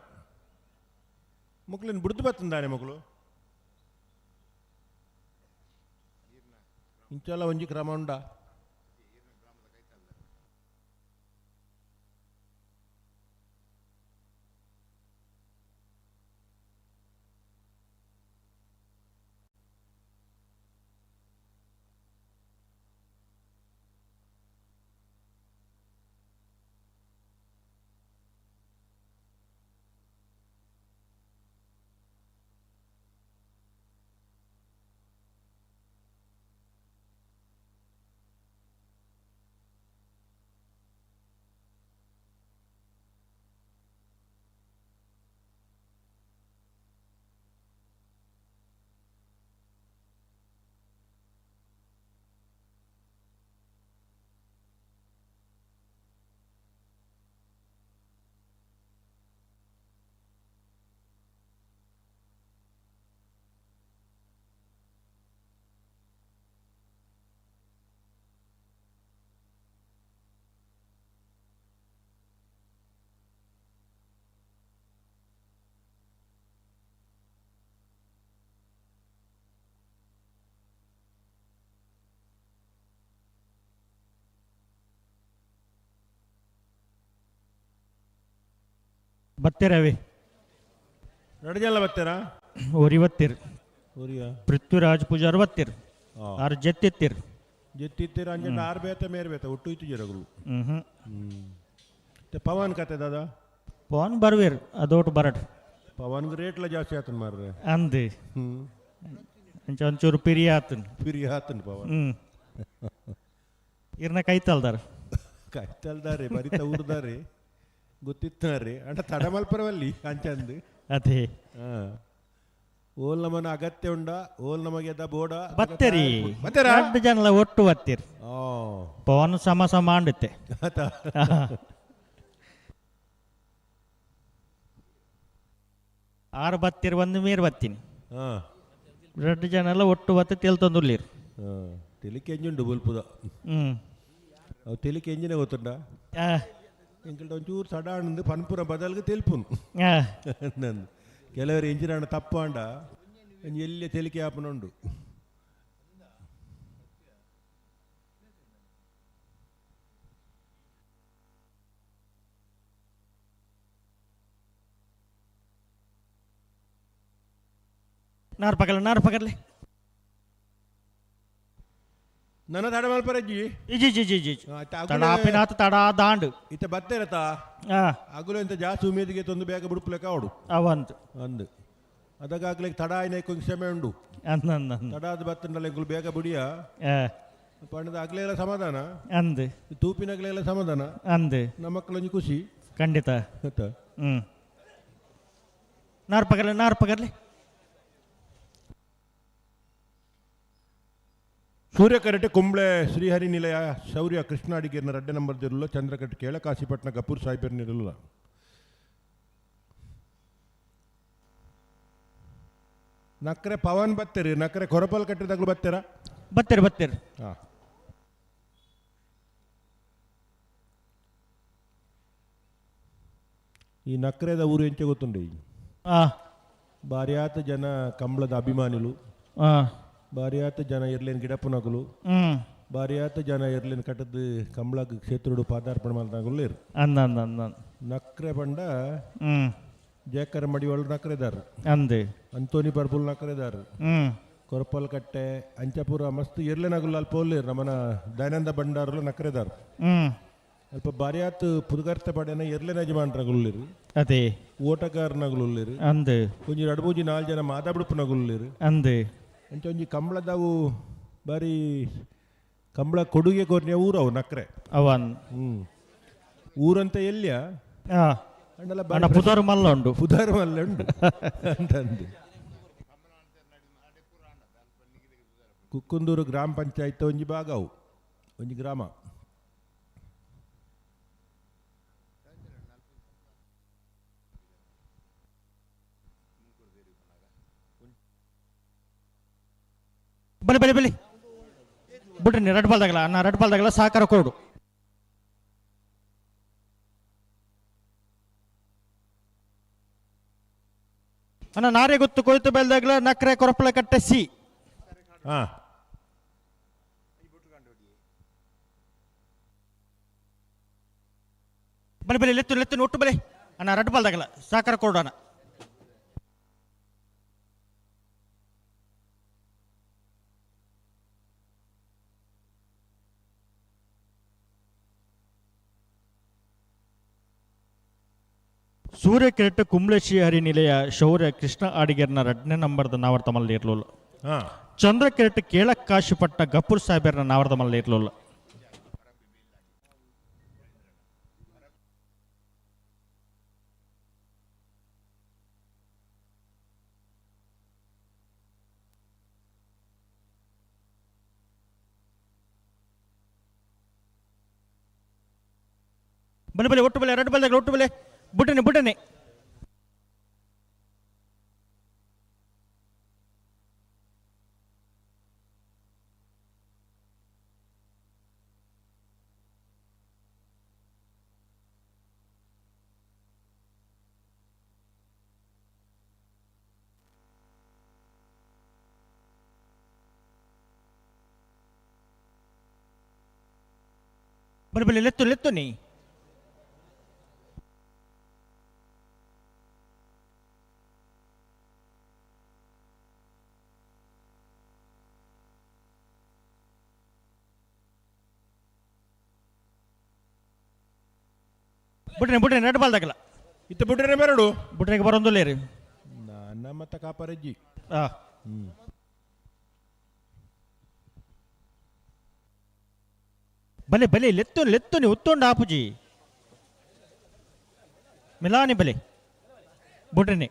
ಮುಕ್ಳಿನ ಬುಡ್ದು ಬತ್ತಂದಾನೆ ಮಕ್ಕಳು. ಇಂಚೆಲ್ಲ ಒಂಜಿ ಕ್ರಮ ಉಂಡ. ಬತ್ತೇರವಿ. ನಡಜಲ್ಲ ಬತ್ತೀರಾ? ಒರಿ ಬತ್ತೀರ್. ಒರಿಯ ಪೃಥ್ವಿರಾಜ್ ಪೂಜಾರ್ ಬತ್ತೀರ್. ಆರು ಜೆತ್ತಿತ್ತೀರ್. ಜೆತ್ತಿತ್ತೀರ ಅಂಜಂಡ ಆರು ಬೇತ ಮೇರ್ ಬೇತ ಒಟ್ಟು ಇತ್ತು ಜರಗಳು. ಮತ್ತೆ ಪವನ್ ಕತೆ ದಾದಾ? ಪವನ್ ಬರ್ವೇರ್ ಅದೋಟು ಬರಟ್. ಪವನ್ಗೆ ರೇಟ್ಲ ಜಾಸ್ತಿ ಆತನ್ ಮಾರ್ರೆ. ಅಂದೆ ಅಂಚ ಒಂಚೂರು ಪಿರಿಯ ಆತನ್. ಪಿರಿಯ ಆತನ್ ಪವನ್. ಇರ್ನ ಕೈತಲ್ದಾರ. ಕೈತಲ್ದಾರೆ ಬರಿತ ಊರ್ದಾರೆ ಗೊತ್ತಿತ್ತಾರೆ ಅಂಡ ತಡ ಮಲ್ಪರವಲ್ಲಿ ಅಂಚಂದು. ಅದೇ ಓಲ್ ನಮನ ಅಗತ್ಯ ಉಂಡ, ಓಲ್ ನಮಗೆ ಎದ ಬೋಡ ಬತ್ತೇರಿ. ಬತ್ತೇರಾ? ಎರಡು ಜನಲ ಒಟ್ಟು ಬತ್ತೀರಿ. ಪವನ್ ಸಮ ಸಮ ಅಂಡುತ್ತೆ. ಆರು ಬತ್ತೀರ್, ಒಂದು ಮೇರ್ ಬತ್ತೀನಿ. ಎರಡು ಜನ ಎಲ್ಲ ಒಟ್ಟು ಬತ್ತ ತೇಲ್ತೊಂದುಳ್ಳೀರು. ತೆಲಿಕೆ ಎಂಜುಂಡು ಬುಲ್ಪುದ. ಅವು ತೆಲಿಕೆ ಎಂಜಿನ ಗೊತ್ತುಂಡ? ಎಂಕಲ್ಟ ಒಂಚೂರು ಸಡಾಣಂದು ಪನ್ಪುರ ಬದಲ್ಗೆ ತೆಲ್ಪುನು. ನಂದು ಕೆಲವರು ಎಂಜಿನ ತಪ್ಪಾಂಡ ಎಲ್ಲಿ ತೆಲಿಕೆ ಆಪನುಂಡು. ನಾರು ಪಕಡ್ಲೆ, ನಾರು ಪಕಡ್ಲೆ. ನನ್ನ ತಡ ಮಲ್ಪರಜ್ಜಿ. ಇಜಿ ಜಿ ಜಿ ಜಿ ತಡಾಪಿನಾಥ ತಡಾ ದಾಂಡು. ಇತ್ತ ಬತ್ತೇರತ ಅಗುಲು ಎಂತ ಜಾಸ್ತಿ ಉಮೇದಿಗೆ ತಂದು ಬೇಗ ಬಿಡುಪುಲೆಕ ಅವಡು ಅವಂತು ಅಂದು ಅದಕ್ಕಾಗ್ಲಿಕ್ಕೆ ತಡ ಆಯ್ನ ಕ್ಷಮೆ ಉಂಡು. ತಡಾದ ಬತ್ತಂಡಲ್ಲ ಎಂಕುಲು ಬೇಗ ಬುಡಿಯ ಪಂಡದ ಅಗ್ಲೆಲ್ಲ ಸಮಾಧಾನ ಅಂದು, ತೂಪಿನಗ್ಲೆಲ್ಲ ಸಮಾಧಾನ ಅಂದು, ನಮ್ಮ ಮಕ್ಕಳೊಂದು ಖುಷಿ ಖಂಡಿತ. ನಾರು ಪಕಡ್ಲೆ, ನಾರು ಪಕಡ್ಲೆ. ಸೂರ್ಯಕರಟೆ ಕುಂಬ್ಳೆ ಶ್ರೀಹರಿ ನಿಲಯ ಶೌರ್ಯ ಕೃಷ್ಣಾಡಿಗೇರ್ನ ರಡ್ಡೆ ನಂಬರ್ ದಿರಲ್ಲ. ಚಂದ್ರಕಟ್ಟೆ ಕೇಳಕಾಶಿಪಟ್ಟಣ ಗಪೂರ್ ಸಾಹಿಬರ್ನಿರಲ್ಲ. ನಕ್ರೆ ಪವನ್ ಬತ್ತೀರಿ, ನಕ್ರೆ ಕೊರಪಲ್ ಕಟ್ಟಿದಾಗಲೂ ಬತ್ತೀರಾ? ಬತ್ತೀರಿ ಬತ್ತೀರಿ. ಹಾಂ, ಈ ನಕ್ರೆದ ಊರು ಎಂಚೆ ಗೊತ್ತುಂಡೆ? ಬಾರ್ಯಾತ ಜನ ಕಂಬಳದ ಅಭಿಮಾನಿಲು, ಬಾರಿಯಾತ ಜನ ಇರ್ಲೇನು ಗಿಡಪ್ಪನಗಲು, ಬಾರಿಯಾತ ಜನ ಇರ್ಲೇನು ಕಟ್ಟದ ಕಂಬಳ ಕ್ಷೇತ್ರಡು ಪಾದಾರ್ಪಣೆ ಮಾಡ್ದಾಗಲು ಇರು. ನಕ್ರೆ ಬಂಡ ಜಯಕರ ಮಡಿವಾಳು ನಕ್ರೆದಾರು ಅಂದೆ, ಅಂತೋನಿ ಪರ್ಬುಲ್ ನಕ್ರೆದಾರು, ಕೊರಪಲ್ ಕಟ್ಟೆ ಅಂಚಪುರ ಮಸ್ತ್ ಇರ್ಲೇನಗಲು ಅಲ್ಪ ಒಲ್ಲೇರು. ನಮ್ಮನ ದಯಾನಂದ ಭಂಡಾರಲು ನಕ್ರೆದಾರು. ಅಲ್ಪ ಬಾರಿಯಾತ್ ಪುದುಗರ್ತ ಪಡೆನ ಎರ್ಲೆನ ಯಜಮಾನ್ರಗುಲ್ಲಿರು, ಅದೇ ಓಟಗಾರನಗುಲ್ಲಿರು ಅಂದೆ, ಒಂಜಿ ಎರಡು ಮೂಜಿ ನಾಲ್ಕು ಜನ ಮಾದಾಬಿಡುಪನಗುಲ್ಲಿರು ಅಂದೆ. ಅಂಚ ಒಂಜಿ ಕಂಬಳದವು ಬಾರಿ ಕಂಬಳ ಕೊಡುಗೆ ಕೋರ್ನಿಯ ಊರು ಅವು ನಕ್ರೆ ಅವನ್. ಊರಂತ ಎಲ್ಲಿಯ ಪುದಾರು ಮಲ್ಲ ಉಂಡು, ಪುದಾರು ಮಲ್ಲ ಉಂಡು ಅಂತಂದು. ಕುಕ್ಕುಂದೂರು ಗ್ರಾಮ ಪಂಚಾಯತ್ ಒಂಜಿ ಭಾಗ ಅವು, ಒಂಜಿ ಗ್ರಾಮ. ಬಲಿ ಬಲಿ ಬಲಿ ಬಿಡ್ರಿ ರೆಡ್ ಬಾಲ್ದಾಗಲ್ಲ ಅಣ್ಣ ರೆಡ್ ಬಾಲ್ದಾಗಲ್ಲ ಸಹಕಾರ ಕೊಡು ಅಣ್ಣ ನಾರೇ ಗೊತ್ತು ಕೊಯ್ತು ಬೆಲ್ದಾಗಲ ನಕ್ರೆ ಕೊರಪಳ ಕಟ್ಟೆ ಸಿ ಹಾ ಬಲಿ ಬಲಿ ಲೆತ್ತು ಲೆತ್ತು ಒಟ್ಟು ಬಲಿ ಅಣ್ಣ ರೆಡ್ ಬಾಲ್ದಾಗಲ್ಲ ಸಹಕಾರ ಕೊಡು ಅಣ್ಣ ಸೂರ್ಯ ಕುಂಬ್ಳೆ ಶ್ರೀಹರಿ ನಿಲಯ ಶೌರ್ಯ ಕೃಷ್ಣ ಅಡಿಗೆರ್ನ ರಡ್ನೇ ನಂಬರ್ದ ನಾವರ್ತ ಮಲ್ಲ ಇರ್ಲೋಲ್ಲ. ಚಂದ್ರ ಕಿರೀಟ ಕೇಳಕ್ಕಾಶಿಪಟ್ಟ ಗಪ್ಪೂರ್ ಸಾಹೇಬರ್ನ ನಾವರ್ದ ಮಲ್ಲ ಇರ್ಲೋಲ್ಲ. ಬಲೆ ಬಲೆ ಒಟ್ಟು ಬಲೆ ಎರಡು ಬಲೆ ಒಟ್ಟು ಬಲೆ ಬುಟ್ಟನೆ ಬುಟ್ಟನೆ ಬಲೆ ಬಲೆ ಲೆತ್ತು ಲೆತ್ತು ನೀ ಬುಡ್ರೆ ಬುಡ್ರೆ ನೆಟ್ ಬಾಲ್ದಾಗಲ್ಲ ಇತ್ತ ಬುಡ್ರೆ ಬರಡು ಬುಡ್ರೆಗೆ ಬರೋದಿಲ್ಲ ರೀ ನನ್ನ ಮತ್ತ ಕಾಪರಜ್ಜಿ. ಬಲೆ ಬಲೆ ಲೆತ್ತು ಲೆತ್ತು ನೀ ಉತ್ತೊಂಡು ಆಪುಜಿ ಮಿಲಾನಿ ಬಲೆ ಬುಡ್ರೆನೆ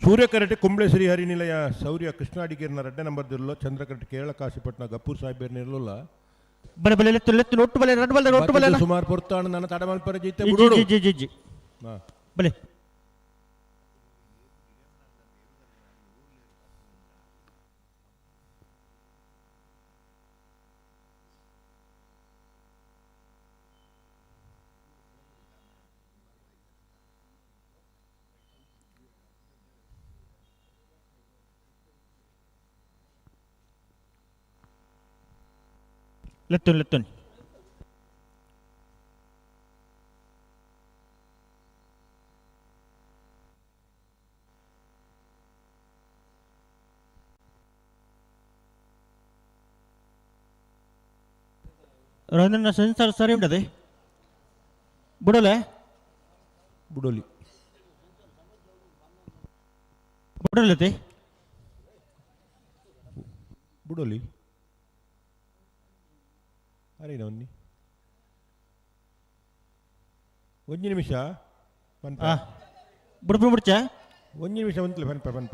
ಸೂರ್ಯಕರಟೆ ಕುಂಬ್ಳೆ ಶ್ರೀ ಹರಿನಿಲಯ ಶೌರ್ಯ ಕೃಷ್ಣಾಡಿಗೇರ್ನ ರಡ್ಡೆ ನಂಬರ್ ದಿರಲ್ಲ ಚಂದ್ರಕರಟೆ ಕೇರಳ ಕಾಶಿಪಟ್ನ ಗಪ್ಪೂರ್ ಸಾಹೇಬ್ ಇರಲಿಲ್ಲ. ಬಲೆ ಬಲೆ ಲೆತ್ತು ಲೆತ್ತು ಒಟ್ಟು ಬಲೆ ರಡ್ಡು ಬಲೆ ಒಟ್ಟು ಬಲೆ ಸುಮಾರು ಪೊರ್ತಾಣ ನನ್ನ ತಡಮಲ್ಪರ ಜೀತೆ ಜಿ, ಬುಡೋಡು. ಜಿ, ಜಿ, ಜಿ. ಬಲೆ ಲೆತ್ತುನ್ ಲೆತ್ತುನ್ ರವೀಂದ್ರನ ಸೆನ್ಸರ್ ಸರಿ ಉಂಟದೆ ಬುಡೋಲೆ ಬುಡೋಲಿ ಬುಡೋಲತೆ ಬುಡೋಲಿ ಅರೆ ಒಂದಿ ಒಂಜಿ ನಿಮಿಷ ಪನ್ಪ ಬುಡ್ಪು ಬುಡ್ಚ ಒಂಜಿ ನಿಮಿಷ ಒಂತ್ಲೆ ಪನ್ಪ ಪನ್ಪ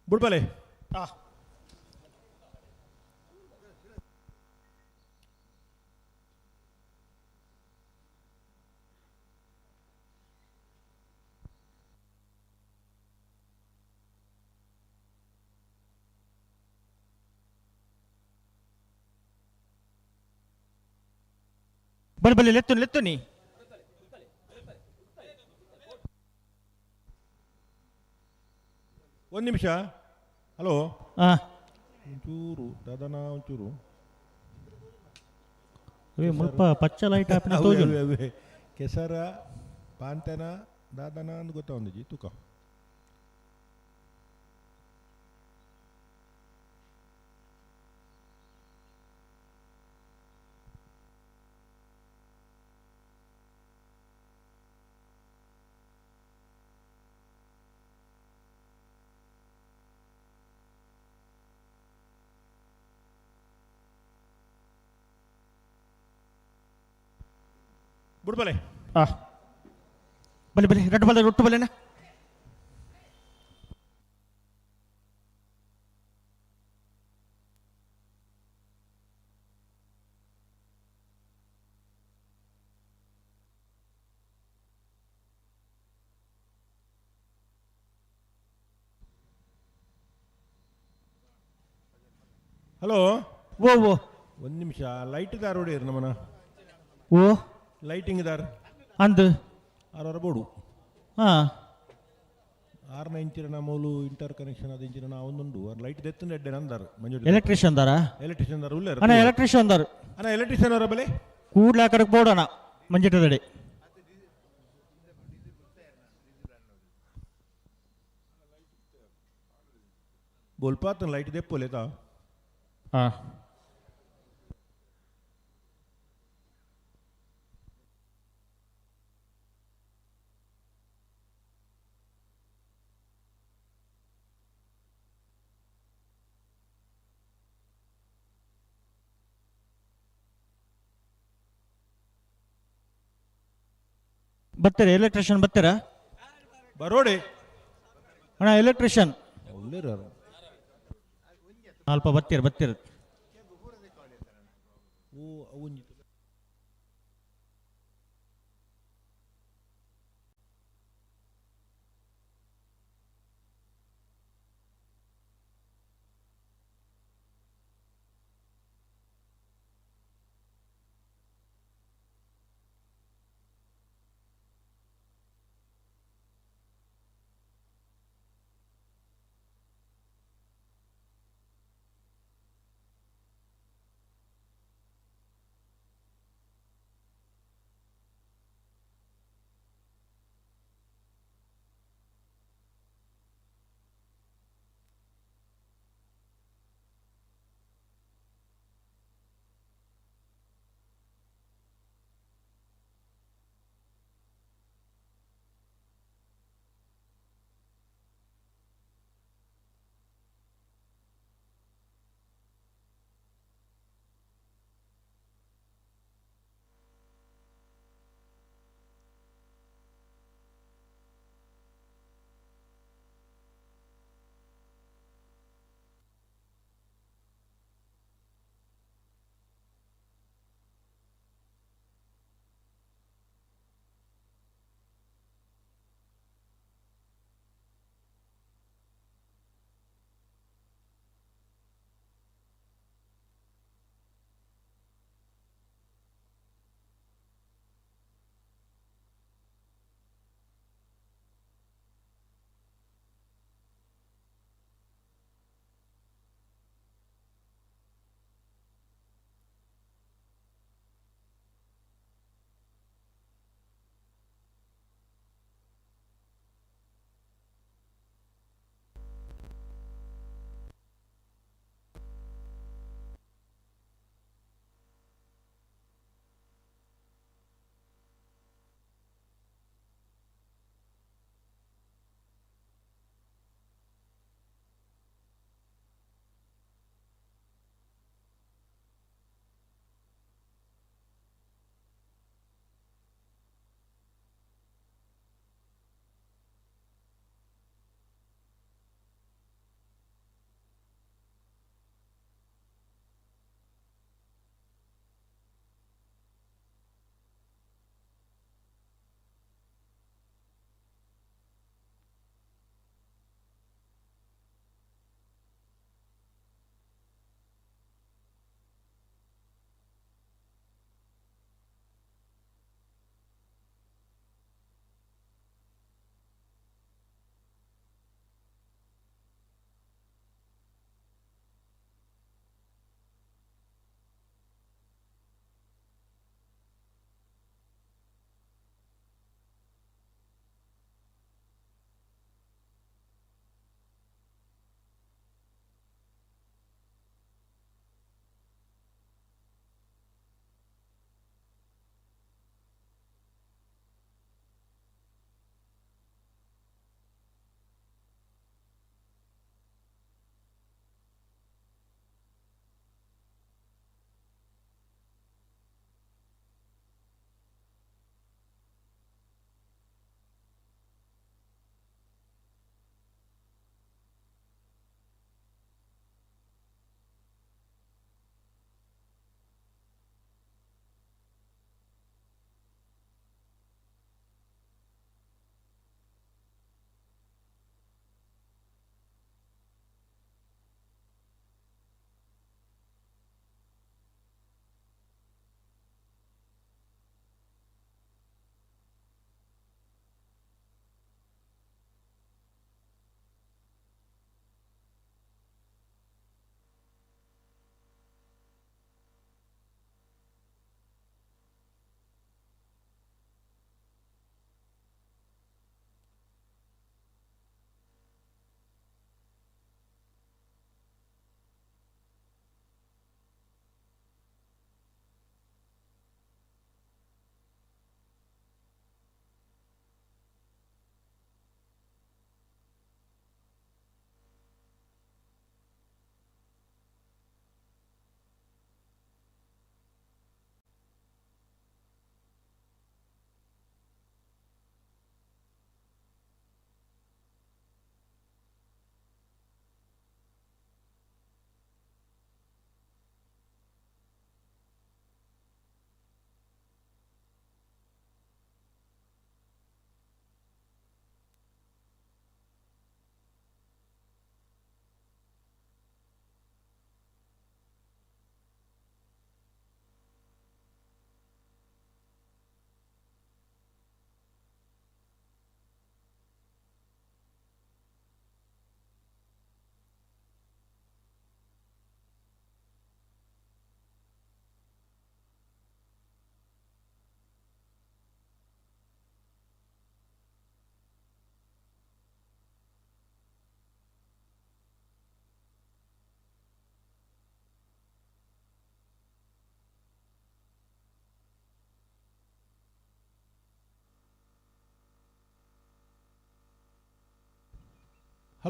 ಬುಡ್ಬಲೆ. ಬಲಿ ಬಲಿ ಲೆತ್ತು ಲೆತ್ತುನಿ ಒಂದು ನಿಮಿಷ. ಹಲೋ. ಆ. ಒಂಚೂರು ದಾದನ ಒಂಚೂರು ಅವೇ ಮುಲ್ಪ ಪಚ್ಚ ಲೈಟ್ ಆಪಿನ ಅವೇ, ತೋಜುಂಡು. ಅವೇ, ಅವೇ. ಕೆಸರ ಪಾಂತನ ದಾದನ ಅಂದ್ ಗೊತ್ತಾವಂದಿಜಿ ತೂಕ. ಬುಡ್ಬಲೆ. ಆ ಬಲಿ ಬಲಿ ರೆಡ್ ಬಲೆ ರೊಟ್ಟು ಬಲೆನಾ. ಹಲೋ. ಓ ಓ ಒಂದು ನಿಮಿಷ, ಲೈಟ್ ದಾರ್ ಹೊಡೆಯಿರ್ ನಮ್ಮನ. ಓ ಲೈಟಿಂಗ್ ದಾರ್ ಅಂದು ಆರರ ಬೋಡು. ಹಾ. ಆರ್ನ ಇಂಚಿನ ಮೂಲು ಇಂಟರ್ ಕನೆಕ್ಷನ್ ಅದು ಇಂಚಿನ ಒಂದುಂಡು ಆರ್ ಲೈಟ್ ದೆತ್ತಂಡ ಎಡ್ಡೆ ನಂದಾರ್ ಮಂಜು. ಎಲೆಕ್ಟ್ರಿಷಿಯನ್ ದಾರ? ಎಲೆಕ್ಟ್ರಿಷಿಯನ್ ದಾರ ಉಲ್ಲೇರ. ಅಣ್ಣ ಎಲೆಕ್ಟ್ರಿಷಿಯನ್ ದಾರು. ಅಣ್ಣ ಎಲೆಕ್ಟ್ರಿಷಿಯನ್ ಅವರ ಬಲೆ. ಕೂಡ್ಲೆ ಆ ಕಡೆಗೆ ಬೋಡೋಣ ಮಂಜಿಟದಡಿ. ಬೋಲ್ಪಾತನ ಲೈಟ್ ದೆಪ್ಪೊಲೇತಾ. ಹಾ. ಬರ್ತೀರಾ ಎಲೆಕ್ಟ್ರಿಷಿಯನ್ ಬರ್ತೀರಾ? ಬರೋಡೆ. ಅಣ್ಣ ಎಲೆಕ್ಟ್ರಿಷಿಯನ್ ಉಲ್ಲೇರ. ಅಲ್ಪ ಬರ್ತೀರ ಬರ್ತೀರ. ಓ ಒಂಜಿ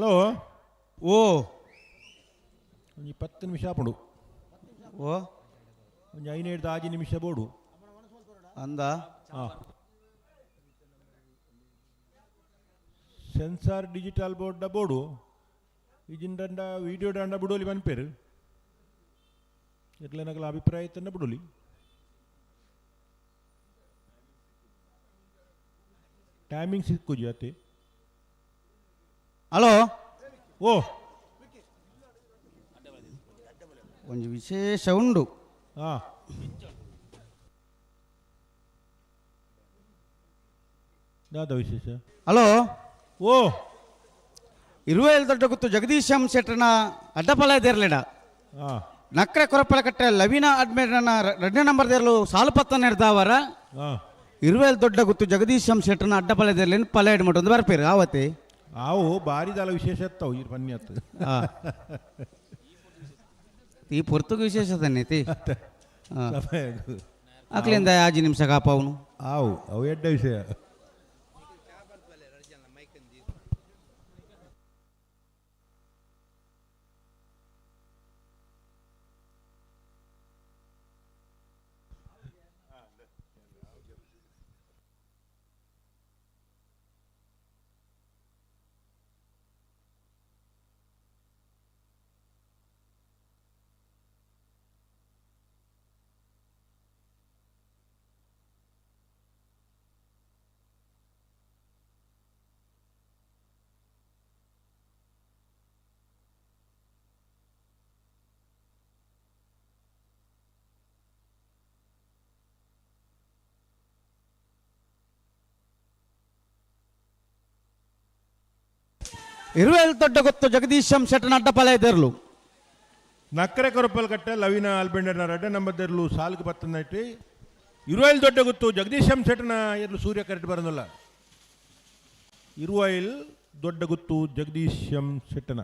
ಹಲೋ. ಓ ಒಂಜಿ 10 ನಿಮಿಷ ಆಪುಂಡು. ಓ ಒಂಜಿ 5 6 ನಿಮಿಷ ಬೋಡು. ಅಂದ ಸೆನ್ಸಾರ್ ಡಿಜಿಟಲ್ ಬೋರ್ಡ್ ಬೋಡು ಇಜಿಂಡ ವಿಡಿಯೋ ದಂಡ ಬಿಡೋಲಿ ಮನ್ಪೇರು ಎಟ್ಲೆನಗಲ ಅಭಿಪ್ರಾಯ ತನ್ನ ಬಿಡೋಲಿ. ಟೈಮಿಂಗ್ ಸಿಕ್ಕೋಜಿ ಅತ್ತೆ. ಹಲೋ. ಓ ಒಂಜಿ ವಿಶೇಷ ಉಂಡು. ದಾದ ವಿಶೇಷ? ಹಲೋ. ಓ ಇರುವೇಲ್ ದೊಡ್ಡ ಗುತ್ತು ಜಗದೀಶ್ ಎಂ ಶೆಟ್ಟರ್ನ ಅಡ್ಡಪಲ ದೇರ್ಲಿಡ ನಕ್ರೆ ಕೊರಪಲ ಕಟ್ಟೆ ಲವೀನಾ ಅಡ್ಮೇರ್ನ ಎರಡನೇ ನಂಬರ್ ದೇರ್ಲು ಸಾಲು ಪತ್ತ ನಡೆದಾವರ. ಇರುವೇಲ್ ದೊಡ್ಡ ಗುತ್ತು ಜಗದೀಶ್ ಎಂ ಶೆಟ್ಟರ್ನ ಅಡ್ಡಪಲ ದೇರ್ಲಿನ ಪಲ ಇಡ್ಮಟ್ಟು ಬರ್ಪೇರು ಆವತ್ತೆ. ಆವು ಬಾರಿ ದಾಲ ವಿಶೇಷ ಇತ್ತಾವು ಈ ಬನ್ನಿ ಅತ್ತು. ಈ ಪೊರ್ತುಗು ವಿಶೇಷ ತನ್ನೇತಿ ಅಕ್ಲಿಂದ ಆಜಿ ನಿಮಿಷ ಕಾಪಾವನು. ಆವು ಅವು ಎಡ್ಡ ವಿಷಯ. ಇರುವೇಲ್ ದೊಡ್ಡ ಗೊತ್ತು ಜಗದೀಶ್ ಎಂ ಶೆಟ್ಟನ ಅಡ್ಡಪಲ ದೇರ್ಲು. ನಕ್ಕರೆ ಕೊರಪಲ್ ಕಟ್ಟೆ ಲವೀನ ಆಲ್ಬೆಂಡರ್ನ ರಡ್ಡ ನಂಬರ್ ದೇರ್ಲು ಸಾಲ್ಗೆ ಬತ್ತಂದೈತಿ. ಇರುವೈಲ್ ದೊಡ್ಡ ಗೊತ್ತು ಜಗದೀಶ್ ಎಂ ಶೆಟ್ಟನ ಎರ್ಲು ಸೂರ್ಯ ಕರೆಕ್ಟ್ ಬರೋದಿಲ್ಲ. ಇರುವೈಲ್ ದೊಡ್ಡ ಗುತ್ತು ಜಗದೀಶ್ ಎಂ ಶೆಟ್ಟನ.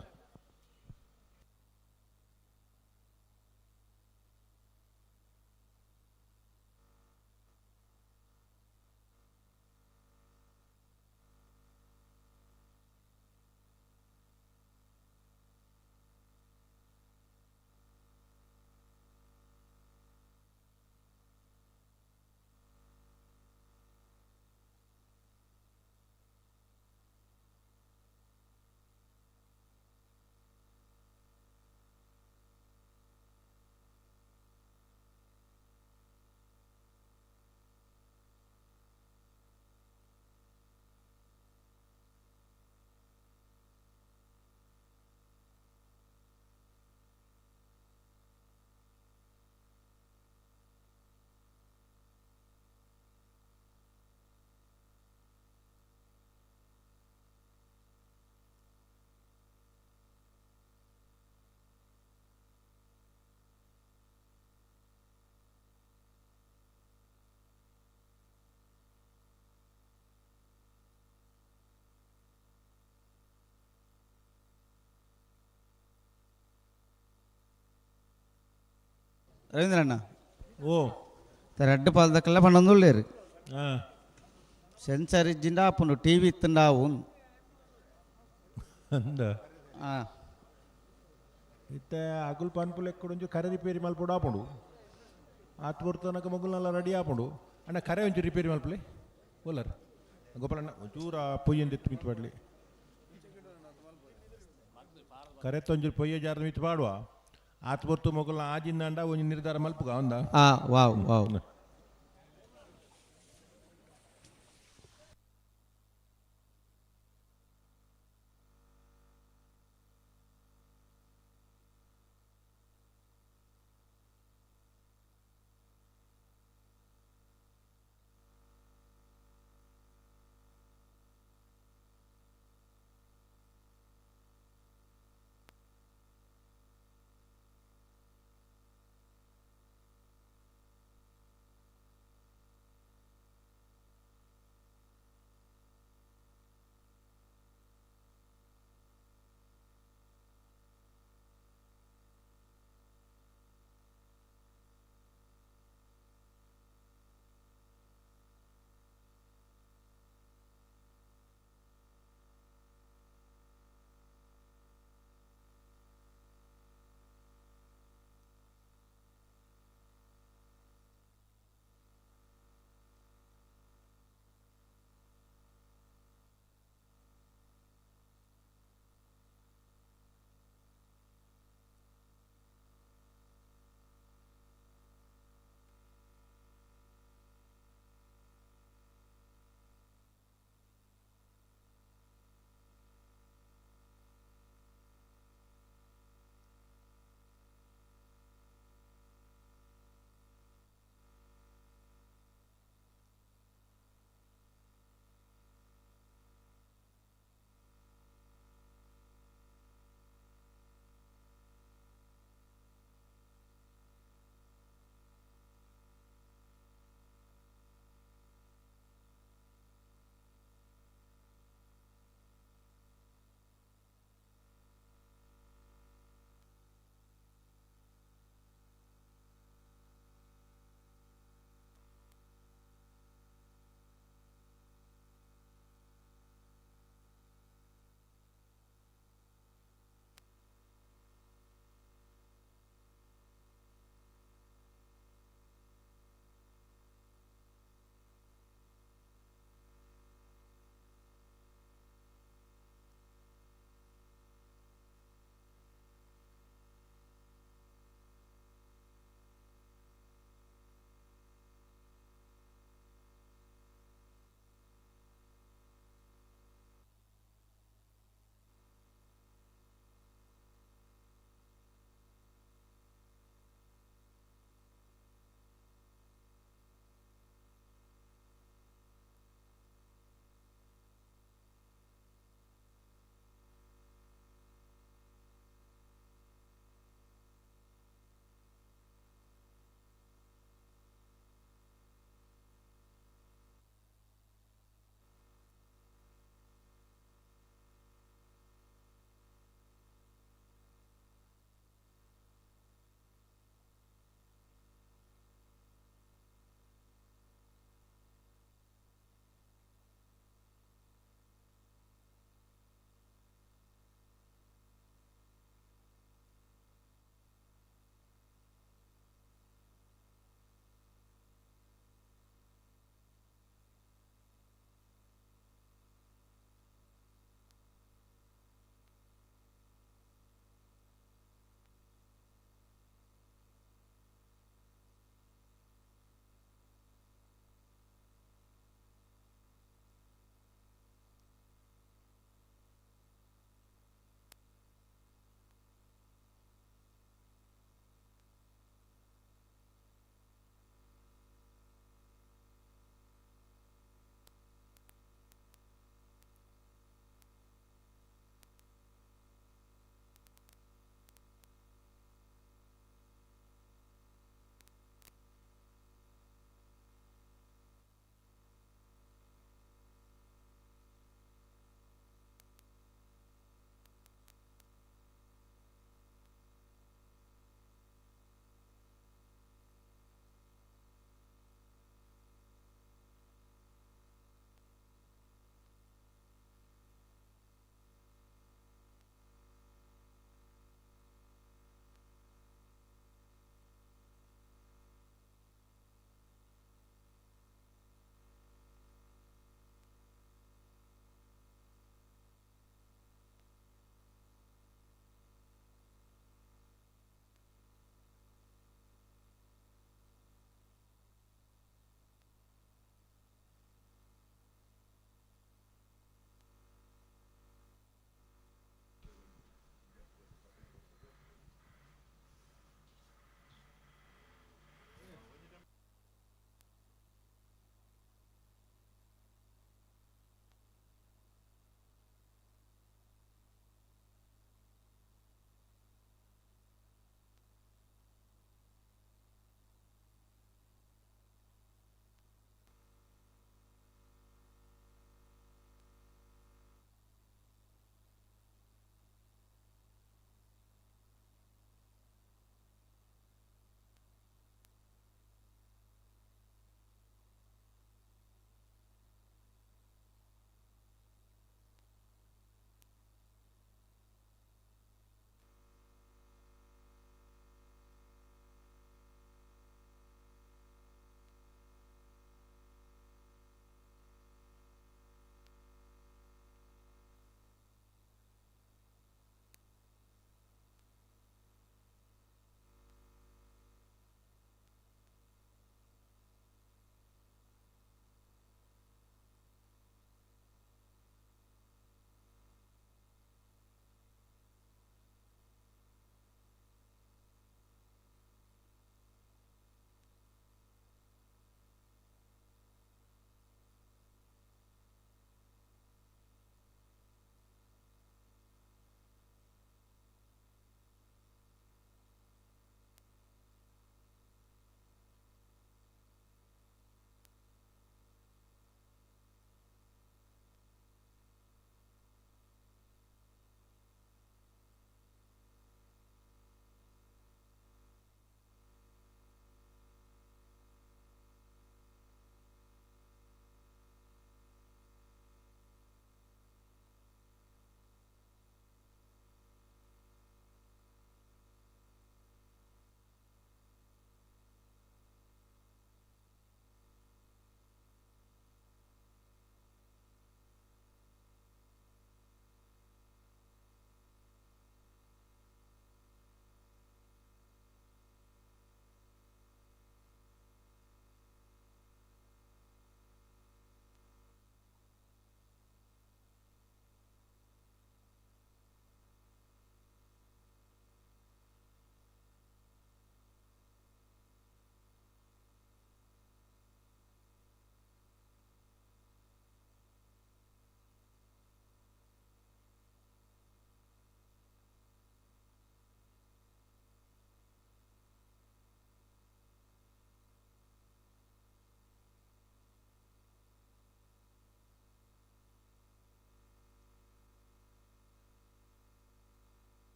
ರವೀಂದ್ರಣ್ಣ. ಓ ರಡ್ಡು ಪಾಲ್ದಕ್ಕೆಲ್ಲ ಪನ್ನೊಂದುಳ್ಳೇರು. ಸೆನ್ಸರ್ ಇಜ್ಜಿಂಡ ಆಪುಂಡು ಟಿ ವಿ ಇತ್ತಂಡ ಆವು ಅಂದ. ಇತ್ತೆ ಅಗುಲ್ ಪನ್ಪುಲು ಎಕ್ಕಡೊಂಜು ಕರೆ ರಿಪೇರಿ ಮಲ್ಪೊಡು ಆಪುಂಡು. ಆತ್ ಪೊರ್ತನಕ ಮೊಗುಲ್ನೆಲ್ಲ ರೆಡಿ ಆಪುಂಡು. ಅಣ್ಣ ಕರೆ ಒಂಚೂರು ರಿಪೇರಿ ಮಲ್ಪಲೆ ಓಲರ್ ಗೋಪಾಲಣ್ಣ ಒಂಚೂರು ಆ ಪೊಯ್ಯಂದು ಎತ್ತು ಮಿತ್ತು ಪಾಡ್ಲಿ. ಕರೆ ಒಂಚೂರು ಪೊಯ್ಯ ಜಾರದ ಮಿತ್ತು ಪಾಡುವ. ಆತ್ ಪೊರ್ತು ಮೊಗುಲ್ನ ಆಜಿಂದಾಂಡ ಒಂಜಿ ನಿರ್ಧಾರ ಮಲ್ಪುಗ ಒಂದ. Wow wow.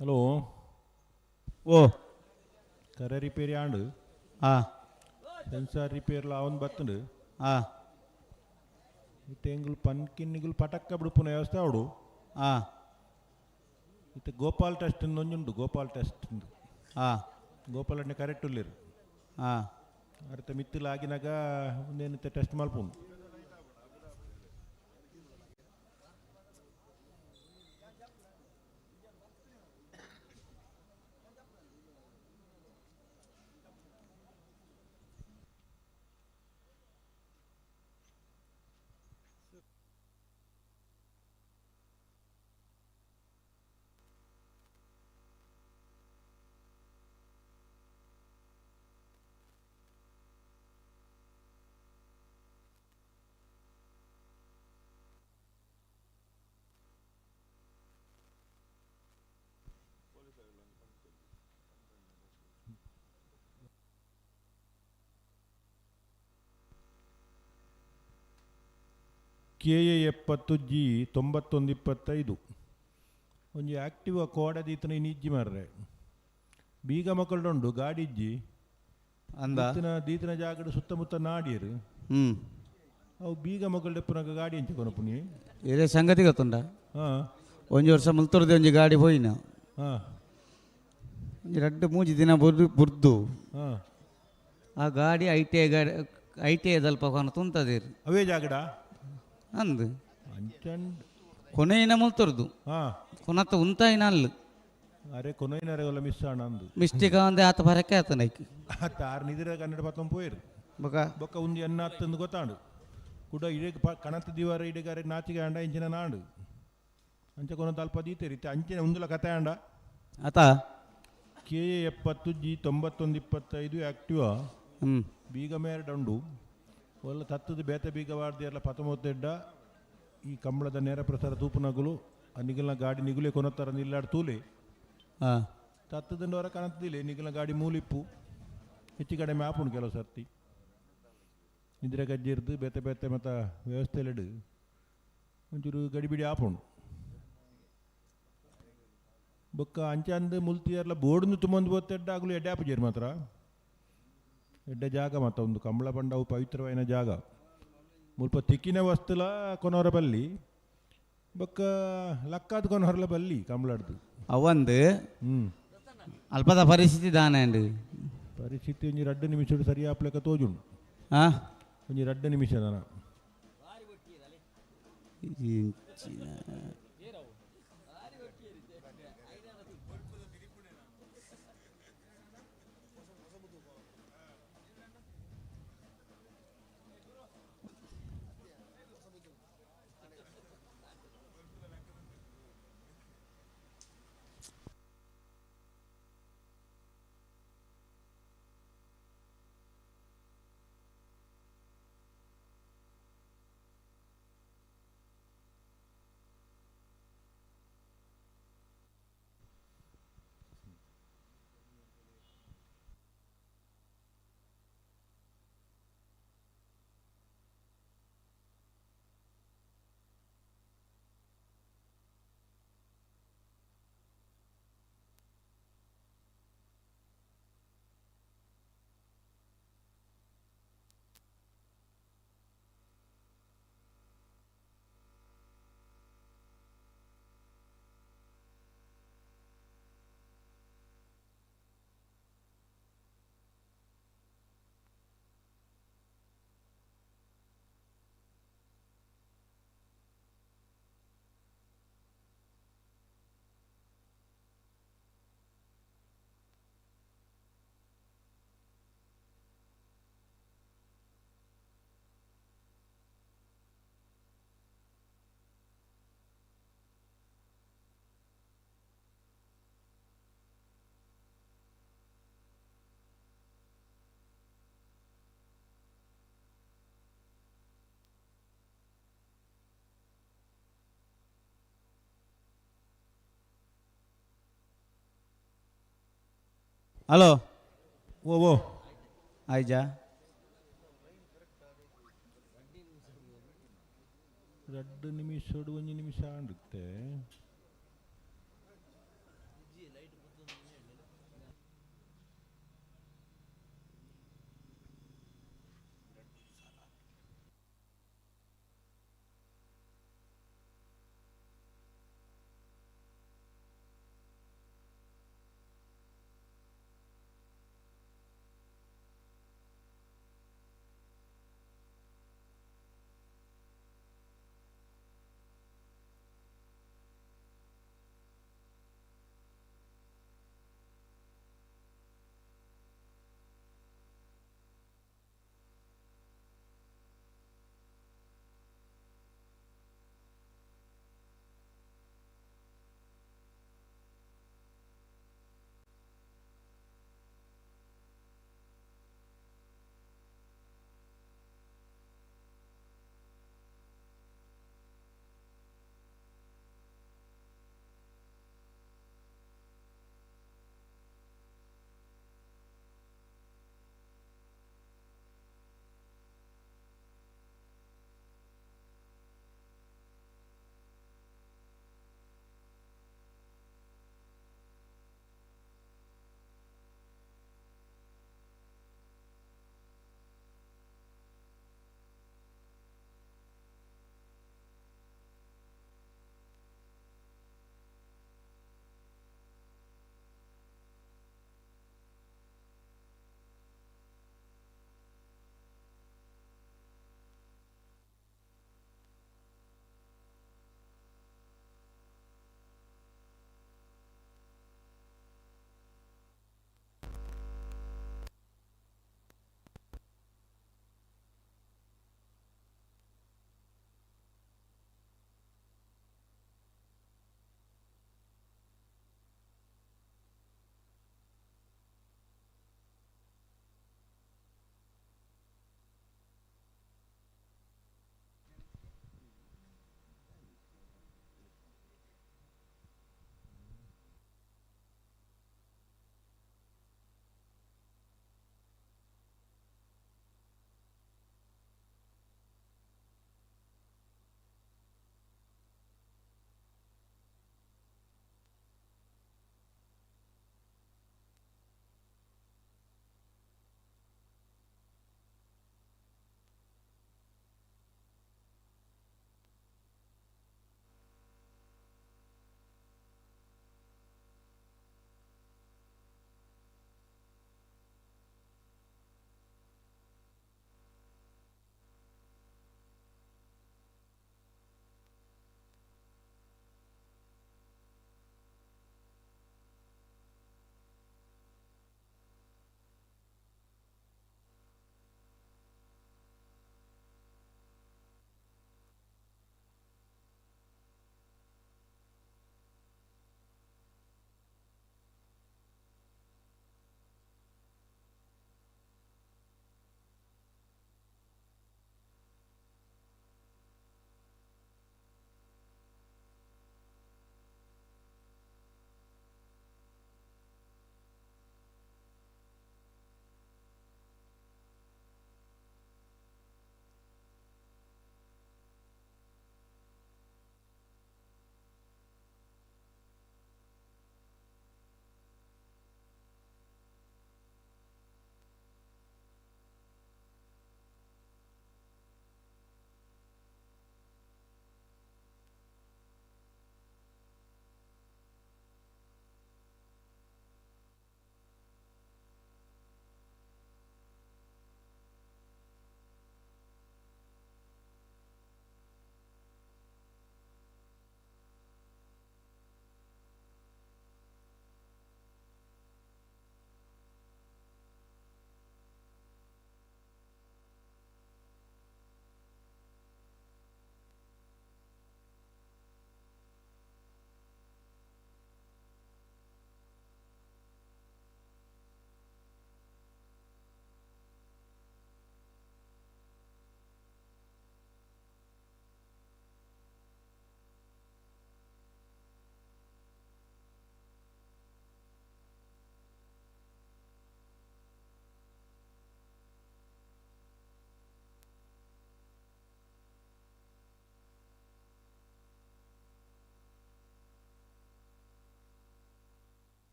ಹಲೋ ಓ ಕರೆ ರಿಪೇರಿ ಆಂಡು ಆ ಸೆನ್ಸಾರ್ ರಿಪೇರ್ಲ ಅವನ್ ಬತ್ತಂಡು ಆ ಇತ್ತೆ ಎಂಗುಲು ಪನ್ಕಿನ್ನಿಗುಲು ಪಟಕ್ಕ ಬಿಡುಪುನ ವ್ಯವಸ್ಥೆ ಅವಡು ಆ ಇತ್ತೆ ಗೋಪಾಲ್ ಟೆಸ್ಟ್ ಒಂಜುಂಡು ಗೋಪಾಲ್ ಟೆಸ್ಟ್ ಆ ಗೋಪಾಲ್ ಅಣ್ಣ ಕರೆಕ್ಟ್ ಉಲ್ಲೇರು ಆ ಅರ್ಥ ಮಿತ್ತುಲು ಆಗಿನಾಗ ಒಂದೇನಿತ್ತೆ ಟೆಸ್ಟ್ ಮಲ್ಪುಂಡು ಕೆ ಎ 70 ಜಿ 91 25 ಒಂಜಿ ಆಕ್ಟಿವ್ ಕೋಡದೀತನ ಇನ್ನು ಇಜ್ಜಿ ಮಾರ್ರೆ ಬೀಗ ಮಕ್ಕಳುಂಡು ಗಾಡಿ ಇಜ್ಜಿ ಅಂದ ದೀತನ ಜಾಗಡು ಸುತ್ತಮುತ್ತ ನಾಡಿಯರು ಅವು ಬೀಗ ಮಕ್ಕಳು ಪುನಗ ಗಾಡಿ ಅಂಚೆ ಕೊನಪುನಿ ಇದೇ ಸಂಗತಿ ಗೊತ್ತುಂಡ ಹಾಂ ಒಂಜಿ ವರ್ಷ ಮುಲ್ತುರ್ದೆ ಒಂಜಿ ಗಾಡಿ ಪೋಯಿನ ಹಾಂ ಒಂಜಿ ರಡ್ಡು ಮೂಜಿ ದಿನ ಬುರ್ದು ಬುರ್ದು ಹಾಂ ಆ ಗಾಡಿ I T I ಗಾಡಿ I T ಐದಲ್ಪ ಕೊನ ತುಂತದಿರು ಅವೇ ಜಾಗಡ ಅಂದು ಅಂಚಂಡ್ ಕೊನೆಯಿನ ಮುಲ್ತುರ್ದು ಹಾಂ ಕೊನತ್ತ ಉಂತಾಯಿನ ಅಲ್ಲು ಅರೆ ಕೊನೈನರೆಲ್ಲ ಮಿಸ್ ಆಣ ಅಂದು ಮಿಸ್ಟೇಕ್ ಅಂದೆ ಆತ ಬರಕ್ಕೆ ಆತ ನೈಕ್ ಆತ ಆರು ನಿದ್ರೆ ಕನ್ನಡ ಪತ್ತೊಂದು ಪೋಯಿರು ಬೊಕ ಬೊಕ್ಕ ಒಂದು ಎನ್ನ ಹತ್ತಂದು ಗೊತ್ತಾಂಡು ಕುಡ ಇಡೀ ಕಣತ ದಿವಾರ ಇಡಗಾರೆ ನಾಚಿಗೆ ಅಂಡ ಇಂಚಿನ ನಾಡು ಅಂಚೆ ಕೊನೊಂದು ಅಲ್ಪ ದೀತೇರಿ ಇತ್ತೆ ಅಂಚಿನ ಉಂದುಲ ಕತೆ ಅಂಡ ಆತ ಕೆ ಎ 70 ಜಿ 91 25 ಆಕ್ಟಿವಾ ಬೀಗ ಮೇರಡುಂಡು ಒಲ್ಲ ತತ್ತದ ಬೇತೆ ಬೀಗ ವಾರ್ದಿಯಲ್ಲ ಪತ್ತೊಂಬತ್ತೆಡ್ಡ ಈ ಕಂಬಳದ ನೇರ ಪ್ರಸಾರ ತೂಪುನಗುಲು ಆ ನಿಗಲ್ನ ಗಾಡಿ ನಿಗುಲೆ ಕೊನತ್ತರ ನಿಲ್ಲಾಡ್ ತೂಲೆ ಹಾಂ ತತ್ತದಂಡವರ ಕಾಣುತ್ತಿಲ್ಲ ನಿಗಲ್ನ ಗಾಡಿ ಮೂಲಿಪ್ಪು ಹೆಚ್ಚು ಕಡಿಮೆ ಆಪುಂಡು ಕೆಲವು ಸರ್ತಿ ನಿದ್ರೆ ಗಜ್ಜಿರ್ದು ಬೇತೆ ಬೇತೆ ಮತ್ತು ವ್ಯವಸ್ಥೆಲಿಡು ಒಂಚೂರು ಗಡಿಬಿಡಿ ಆಪುಂಡು ಬೊಕ್ಕ ಅಂಚಂದು ಮುಲ್ತಿಯರ್ಲ ಬೋರ್ಡ್ನು ತುಂಬೊಂದು ಬೋತೆಡ್ಡ ಆಗಲು ಎಡ್ಡೆ ಆಪುಜೇರು ಮಾತ್ರ ಎಡ್ಡೆ ಜಾಗ ಮಾತ್ರ ಒಂದು ಕಂಬಳ ಬಂಡವು ಪವಿತ್ರವಾಯಿನ ಜಾಗ ಮುಲ್ಪ ತಿಕ್ಕಿನ ವಸ್ತುಲ ಕೊನೋರ ಬಲ್ಲಿ ಬೊಕ್ಕ ಲಕ್ಕಾದ ಕೊನೋರ್ಲ ಬಲ್ಲಿ ಕಂಬಳಡ್ದು ಅವಂದು ಅಲ್ಪದ ಪರಿಸ್ಥಿತಿ ದಾನ ಅಂಡ್ ಪರಿಸ್ಥಿತಿ ಒಂಜಿ ರಡ್ಡು ನಿಮಿಷ ಸರಿ ಆಪ್ಲೆಕ್ಕ ತೋಜುಂಡು ಹಾಂ ಒಂಜಿ ರಡ್ಡು ನಿಮಿಷ ದಾನ ಹಲೋ ಓ ಓ ಆಯ್ಜಾ ರಡ್ಡು ನಿಮಿಷ ಒಂಜಿ ನಿಮಿಷ ಆಂಡುತ್ತೆ.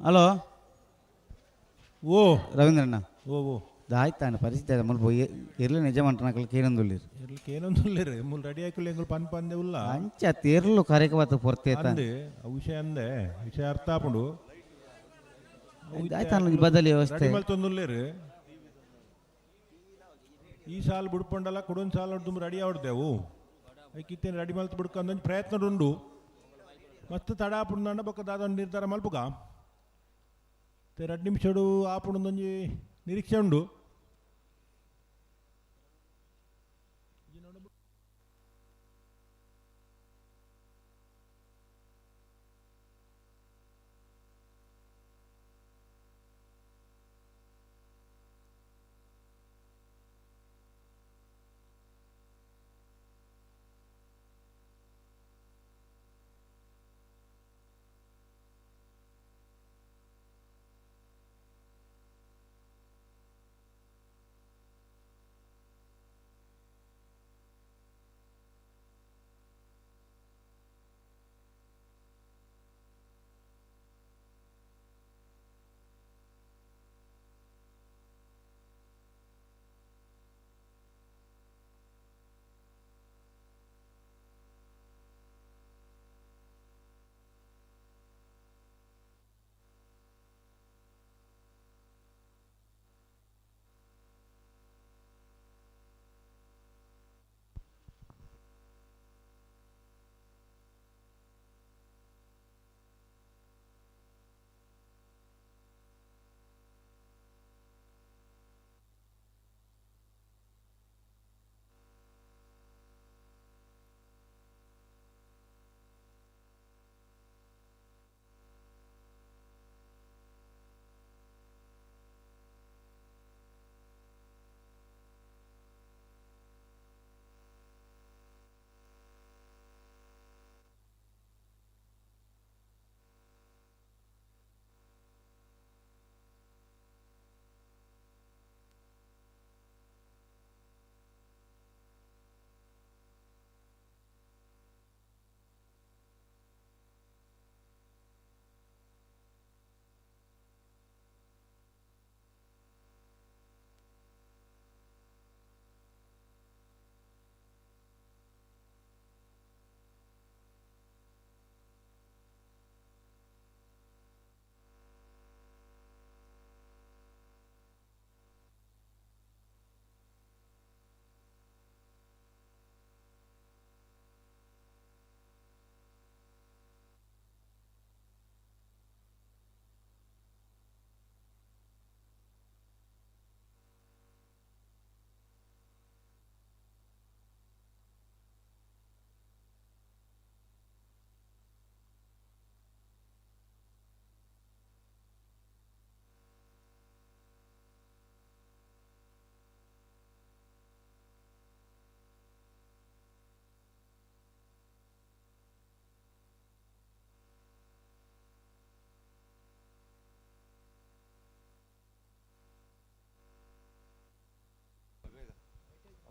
ಹಲೋ ಓ ರವೀಂದ್ರಣ್ಣ ಓ ಓ ದಾಯ್ತಾನೆ ಪರಿಸ್ಥಿತಿ ಮುಲ್ಪ ಇರ್ಲಿ ನಿಜ ಮಂಟನಕಲ್ ಕೇನೊಂದುಳ್ಳಿರು ಎರ್ಲು ಕೇನೊಂದುಲ್ಲೇರು ಮುಲ್ ರೆಡಿ ಆಯ್ಕುಲ್ಲ ಎಂಗುಲು ಪನ್ ಪಂದೆ ಉಲ್ಲ ಅಂಚ ತೇರ್ಲು ಕಾರ್ಯಕ್ರಮ ಪೊರ್ತೆ ಅಂದೆ ಆ ವಿಷಯ ಅಂದೆ ವಿಷಯ ಅರ್ಥ ಆಪುಂಡು ಆಯ್ತಾನ ಬದಲಿ ವ್ಯವಸ್ಥೆ ರೆಡಿ ಮಲ್ತೊಂದುಲ್ಲೇರು ಈ ಸಾಲು ಬುಡ್ಪಂಡಲ್ಲ ಕುಡೊಂದು ಸಾಲು ತುಂಬ ರೆಡಿ ಆವಡ್ದೆವು ಐಕಿತ್ತೇನು ರೆಡಿ ಮಲ್ತು ಬುಡ್ಕಂದೊಂದು ಪ್ರಯತ್ನ ಉಂಡು ಮಸ್ತ್ ತಡ ಆಪುಂಡು ಬೊಕ್ಕ ದಾದೊಂದು ನಿರ್ಧಾರ ಮಲ್ಪುಗ ಮತ್ತೆ ಎರಡು ನಿಮಿಷಡು ಆಪುಂಡೊಂದು ನಿರೀಕ್ಷೆ ಉಂಡು.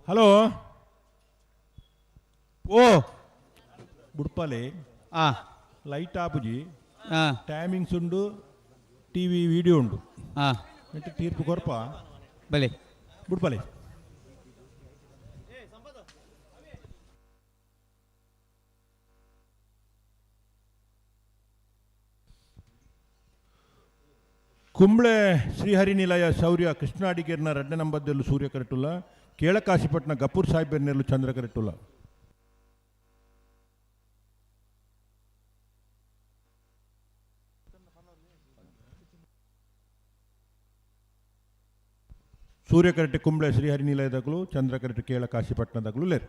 ಹಲೋ ಓ ಬುಡ್ಪಾಲೆ ಆ ಲೈಟ್ ಆಪುಜಿ ಆ ಟೈಮಿಂಗ್ಸ್ ಉಂಡು ಟಿವಿ ವಿಡಿಯೋ ಉಂಡು ಆ ನೆಟ್ ತೀರ್ಪು ಕೊರ್ಪ ಬಲೆ ಬುಡ್ಪಾಲೆ. ಕುಂಬ್ಳೆ ಶ್ರೀಹರಿನಿಲಯ ಶೌರ್ಯ ಕೃಷ್ಣ ಅಡಿಗೇರ್ನ ರಡ್ಡ ನಂಬದ್ದೆಲ್ಲು ಸೂರ್ಯ ಕರೆಟುಲ್ಲ ಕೇಳಕಾಶಿಪಟ್ನ ಗಪೂರ್ ಸಾಹೇಬೆರ್ನೆಲ್ಲು ಚಂದ್ರ ಕರೆಟುಲ್ಲ. ಸೂರ್ಯಕರಟೆ ಕುಂಬ್ಳೆ ಶ್ರೀಹರಿನಿಲಯದಗಳು ಚಂದ್ರಕರಟೆ ಕೇಳಕಾಶಿಪಟ್ನದಗಳು ಲೇರು.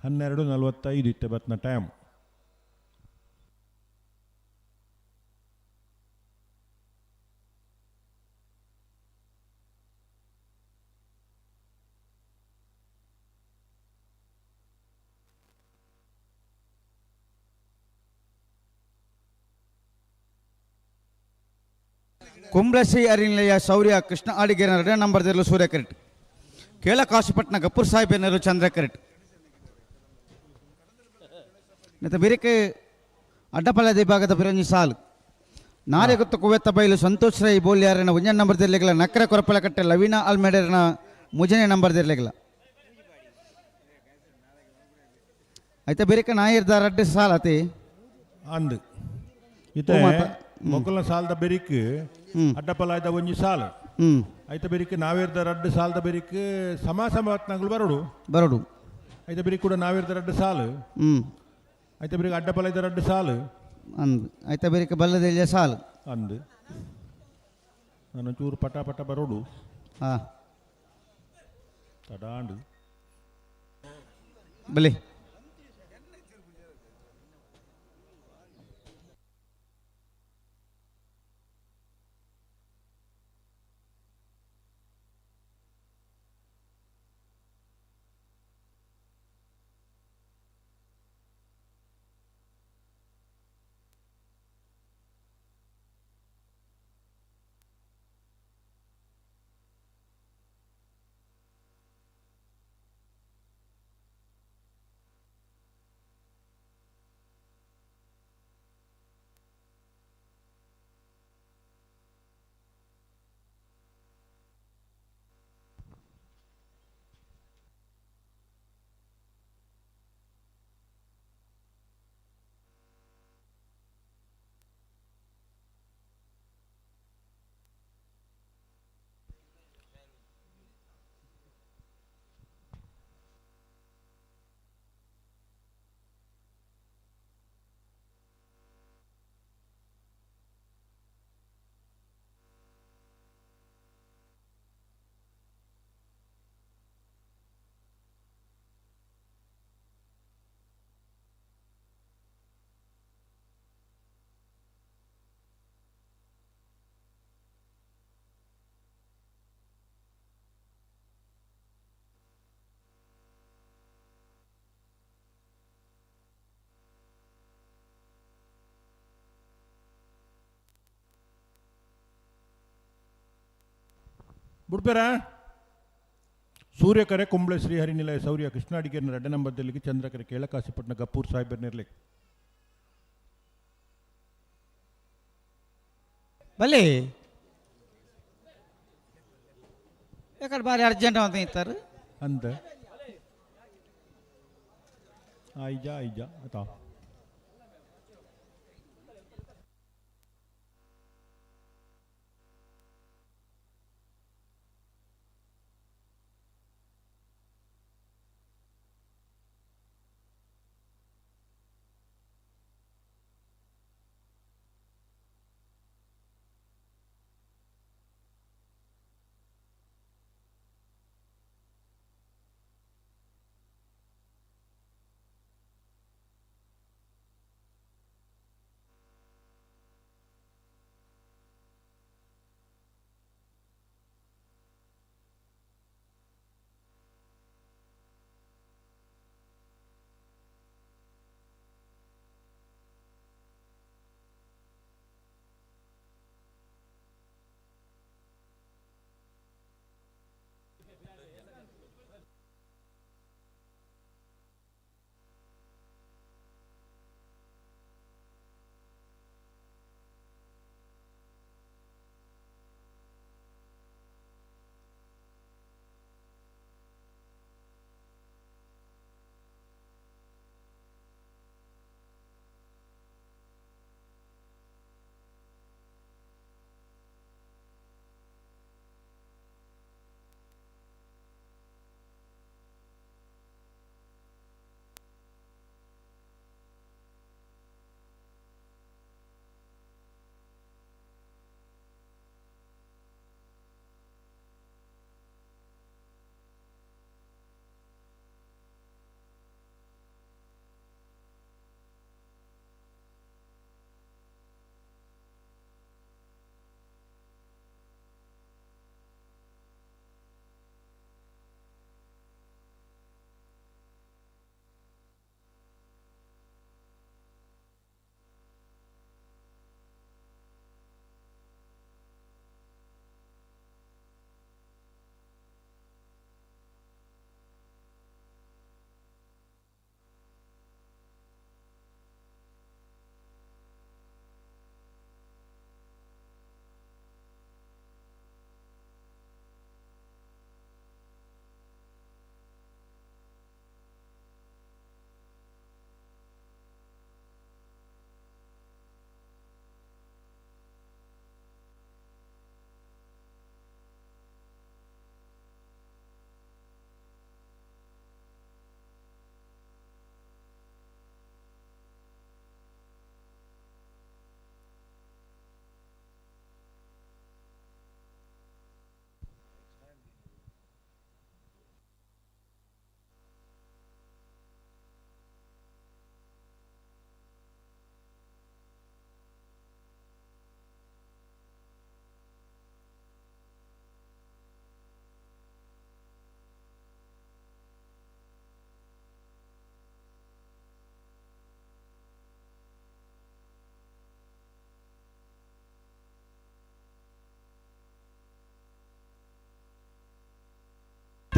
12:45 ಇತ್ತೆ ಬತ್ನ ಟೈಮ್. ಕುಂಬ್ಳಶ್ರೀ ಅರಿನಿಲಯ ಶೌರ್ಯ ಕೃಷ್ಣ ಅಡಿಗೇರ ಎರಡನೇ ನಂಬರ್ ದೇರ್ಲು ಸೂರ್ಯ ಕರೆಟ್. ಕೇಳಕಾಶಿಪಟ್ಟಣ ಗಪ್ಪೂರ್ ಸಾಹೇಬ್ ಎನ್ನರು ಚಂದ್ರ ಕರೆಟ್. ಮತ್ತು ಬಿರಿಕೆ ಅಡ್ಡಪಲ್ಲದ ವಿಭಾಗದ ಬಿರಂಜಿ ಸಾಲು ನಾರೆಗುತ್ತ ಕುವೆತ್ತ ಬೈಲು ಸಂತೋಷ್ ರೈ ಬೋಲ್ಯಾರನ ಒಂಜನೇ ನಂಬರ್ ದಿರ್ಲಿಗಲ ನಕ್ಕರ ಕೊರಪಲಕಟ್ಟೆ ಲವೀನಾ ಅಲ್ಮೇಡರ್ನ ಮುಜನೇ ನಂಬರ್ ದಿರ್ಲಿಗಲ ಐತೆ ಬಿರಿಕೆ ನಾಯಿರ್ದ ರಡ್ಡು ಸಾಲ ಅತಿ ಅಂದು ಇತ್ತೆ ಮೊಕಲ್ನ ಸಾಲದ ಬೆರಿಕ್ ಅಡ್ಡಪಲಾಯ್ದ ಒಂಜಿ ಸಾಲು ಐತ ಬೆರಿಕ್ ನಾವೇರ್ದ ರಡ್ಡು ಸಾಲದ ಬೆರಿಕ್ ಸಮ ಸಮ ನಗಲು ಬರೋಡು ಬರೋಡು ಐತ ಬೆರಿಕ್ ಕೂಡ ನಾವೇರ್ದ ರಡ್ಡು ಸಾಲು ಐತ ಬೆರಿಕ್ ಅಡ್ಡಪಲಾಯ್ದ ರಡ್ಡು ಸಾಲು ಅಂದು ಐತ ಬೆರಿಕ್ ಬಲ್ಲದ ಸಾಲು ಅಂದು ನಾನು ಚೂರು ಪಟ ಪಟ ಬರೋಡು ಹಾಂ ತಡಾಂಡು ಬಲಿ ಬುಡ್ಪೇರ ಸೂರ್ಯಕರೆ ಕುಂಬ್ಳೆ ಶ್ರೀಹರಿನಿಲಯ ಸೌರ್ಯ ಕೃಷ್ಣಾಡಿಗೇರಿನ ಎರಡನೇ ನಂಬರ್ ದಲ್ಲಿಗೆ ಚಂದ್ರಕರೆ ಕೇಳಕಾಸಿಪಟ್ಟಣ ಗಪ್ಪೂರ್ ಸಾಹೇಬರ್ನಿರ್ಲಿ ಬಲಿ ಯಾಕಡೆ ಭಾರಿ ಅರ್ಜೆಂಟ್ ಅಂತ ಇರ್ತಾರೆ ಅಂತ ಐಜಾ ಐಜಾ ಆತಾ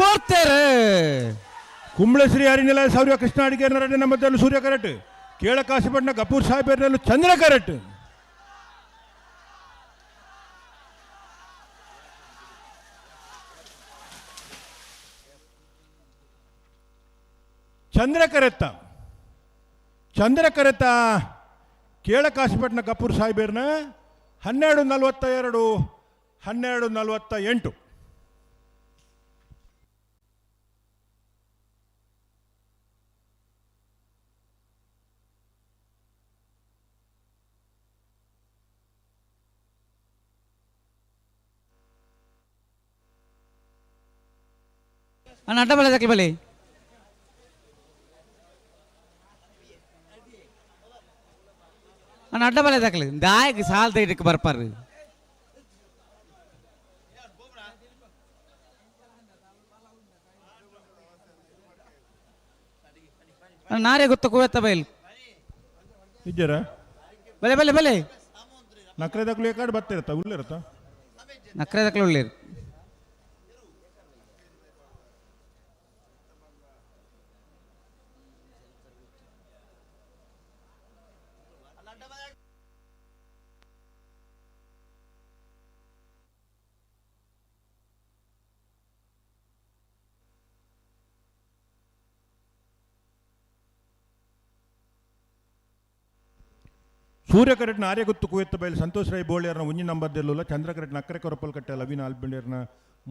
ಪೋರ್ತೆರ್. ಕುಂಬಳೆ ಶ್ರೀ ಹರಿನಿಲಯ ಸೌರ್ಯ ಕೃಷ್ಣ ಅಡಿಗೇರ್ನ 2 ನಂಬರ್ದಲ್ಲಿ ಸೂರ್ಯ ಕರೆಟ್. ಕೇಳಕಾಶಿಪಟ್ಟಣ ಗಪೂರ್ ಸಾಹೇಬರ್ನಲ್ಲೂ ಚಂದ್ರ ಕರೆಟ್. ಚಂದ್ರ ಕರೆತ್ತ ಚಂದ್ರ ಕರೆತ ಕೇಳಕಾಶಿಪಟ್ಟಣ ಕಪೂರ್ ಸಾಹೇಬರ್ನ 12:42 12:48. ಅಣ್ಣ ಅಡ್ಡ ಬಲೆ ದಕ್ಕಲಿ ಬಲಿ. ಅಣ್ಣ ಅಡ್ಡ ಬಲೆ ದಕ್ಕಲಿ ದಾಯಕ್ ಸಾಲ್ ತೆಗಿಟಕ್ಕೆ ಬರ್ಪಾರ್ರಿ. ಅಣ್ಣ ನಾರೇ ಗೊತ್ತ ಕುವೆತ್ತ ಬೈಲ್ ಇದ್ದೀರಾ? ಬಲೆ ಬಲೆ ಬಲೆ. ನಕ್ರೆ ದಕ್ಕಲು ಏಕಾಡು ಬರ್ತಿರತ್ತ ಉಳ್ಳಿರತ್ತ? ನಕ್ರೆ ದಕ್ಕಲು ಉಳ್ಳಿರು. ಸೂರ್ಯ ಕರೆಟ್ನ ಆರ್ಯಗುತ್ತು ಕುವೆತ್ತ ಬೈಲ್ ಸಂತೋಷ್ ರೈ ಬೋಳಿಯರ್ನ ಒಂಜಿ ನಂಬರ್ ದಿರ್ಲುಲ್ಲ. ಚಂದ್ರ ಕರೆಟ್ನ ಅಕ್ಕರೆ ಕೊರಪಲ್ ಕಟ್ಟೆ ಲವೀನ ಆಲ್ಬಂಡಿಯರ್ನ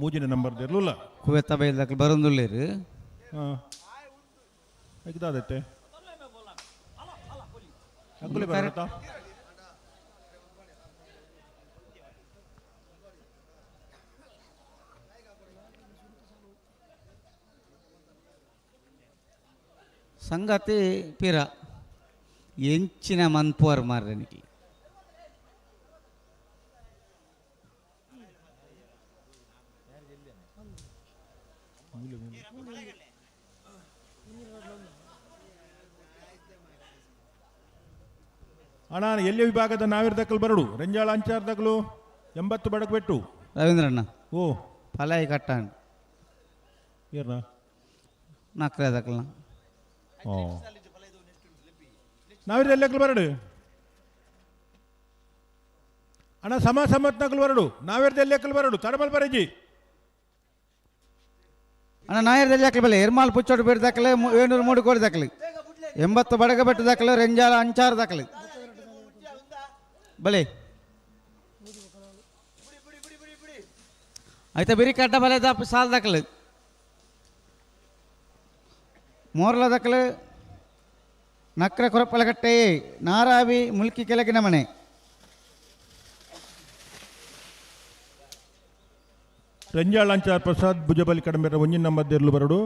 ಮೂಜಿನ ನಂಬರ್ ದಿರ್ಲುಲ್ಲ. ಕುವೆತ್ತ ಬೈಲ್ ದಕ್ಕಲು ಬರೋದುಲ್ಲೇರು. ಹಾಂ ಐದಾದತ್ತೆ ಅಕ್ಕಲೆ ಬರತ್ತಾ? ಸಂಗತಿ ಪಿರ ಎಂಚಿನ ಮನ್ಪುವರ್ ಮಾರ್ರನಿಗೆ. ಅಣ್ಣ ಎಲ್ಲಿ ವಿಭಾಗದ ನಾವಿರ್ ದಕ್ಕಲು ಬರಡು ರಂಜಾಳ ಅಂಚಾರ್ ದಕ್ಕಲು 80 ಬಡಕ್ ಬೆಟ್ಟು. ರವೀಂದ್ರಣ್ಣ ಓ ಫಲಾಯಿ ಕಟ್ಟಾಣ ಏರ್ನ ನಕ್ರೆ ದಕ್ಕಲ್ನ. ಓ ನಾವಿರ್ ಎಲ್ಲಕ್ಕಲು ಬರಡು ಅಣ್ಣ ಸಮ ಸಮತ್ನಕಲು ಬರಡು ನಾವಿರ್ದ ಎಲ್ಲಕ್ಕಲು ಬರಡು ತಡಮಲ್ ಬರಜಿ. ಅಣ್ಣ ನಾಯರ್ದ ಎಲ್ಲಕ್ಕಲು ಬಲೆ ಎರ್ಮಾಲ್ ಪುಚ್ಚೋಡು ಬೇಡ ದಾಖಲೆ 703 ಕೋಟಿ ದಾಖಲೆ 80 ಬಡಗ ಬೆಟ್ಟು ದಾಖಲೆ ರೆಂಜಾಳ ಅಂಚಾರ್ ದಾಖಲೆ ಬಲೆ ಆಯ್ತಾ ಬಿರಿ ಕಡ್ಡ ಬಲೆ ದಾಪ ಸಾಲ್ ದಾಖಲೆ ಮೋರ್ಲ ದಾಖಲೆ ನಕ್ರೆ ಕೊರಪಲಕಟ್ಟೆ ನಾರಾವಿ ಮುಲ್ಕಿ ಕೆಳಗಿನ ಮನೆ. ರಂಜಾಳ ಅಂಚಾರ್ ಪ್ರಸಾದ್ ಭುಜಬಲಿ ಕಡಂಬೆರ ಒಂಜಿನ ನಂಬರ್ ದೇರ್ಲು ಬರಡು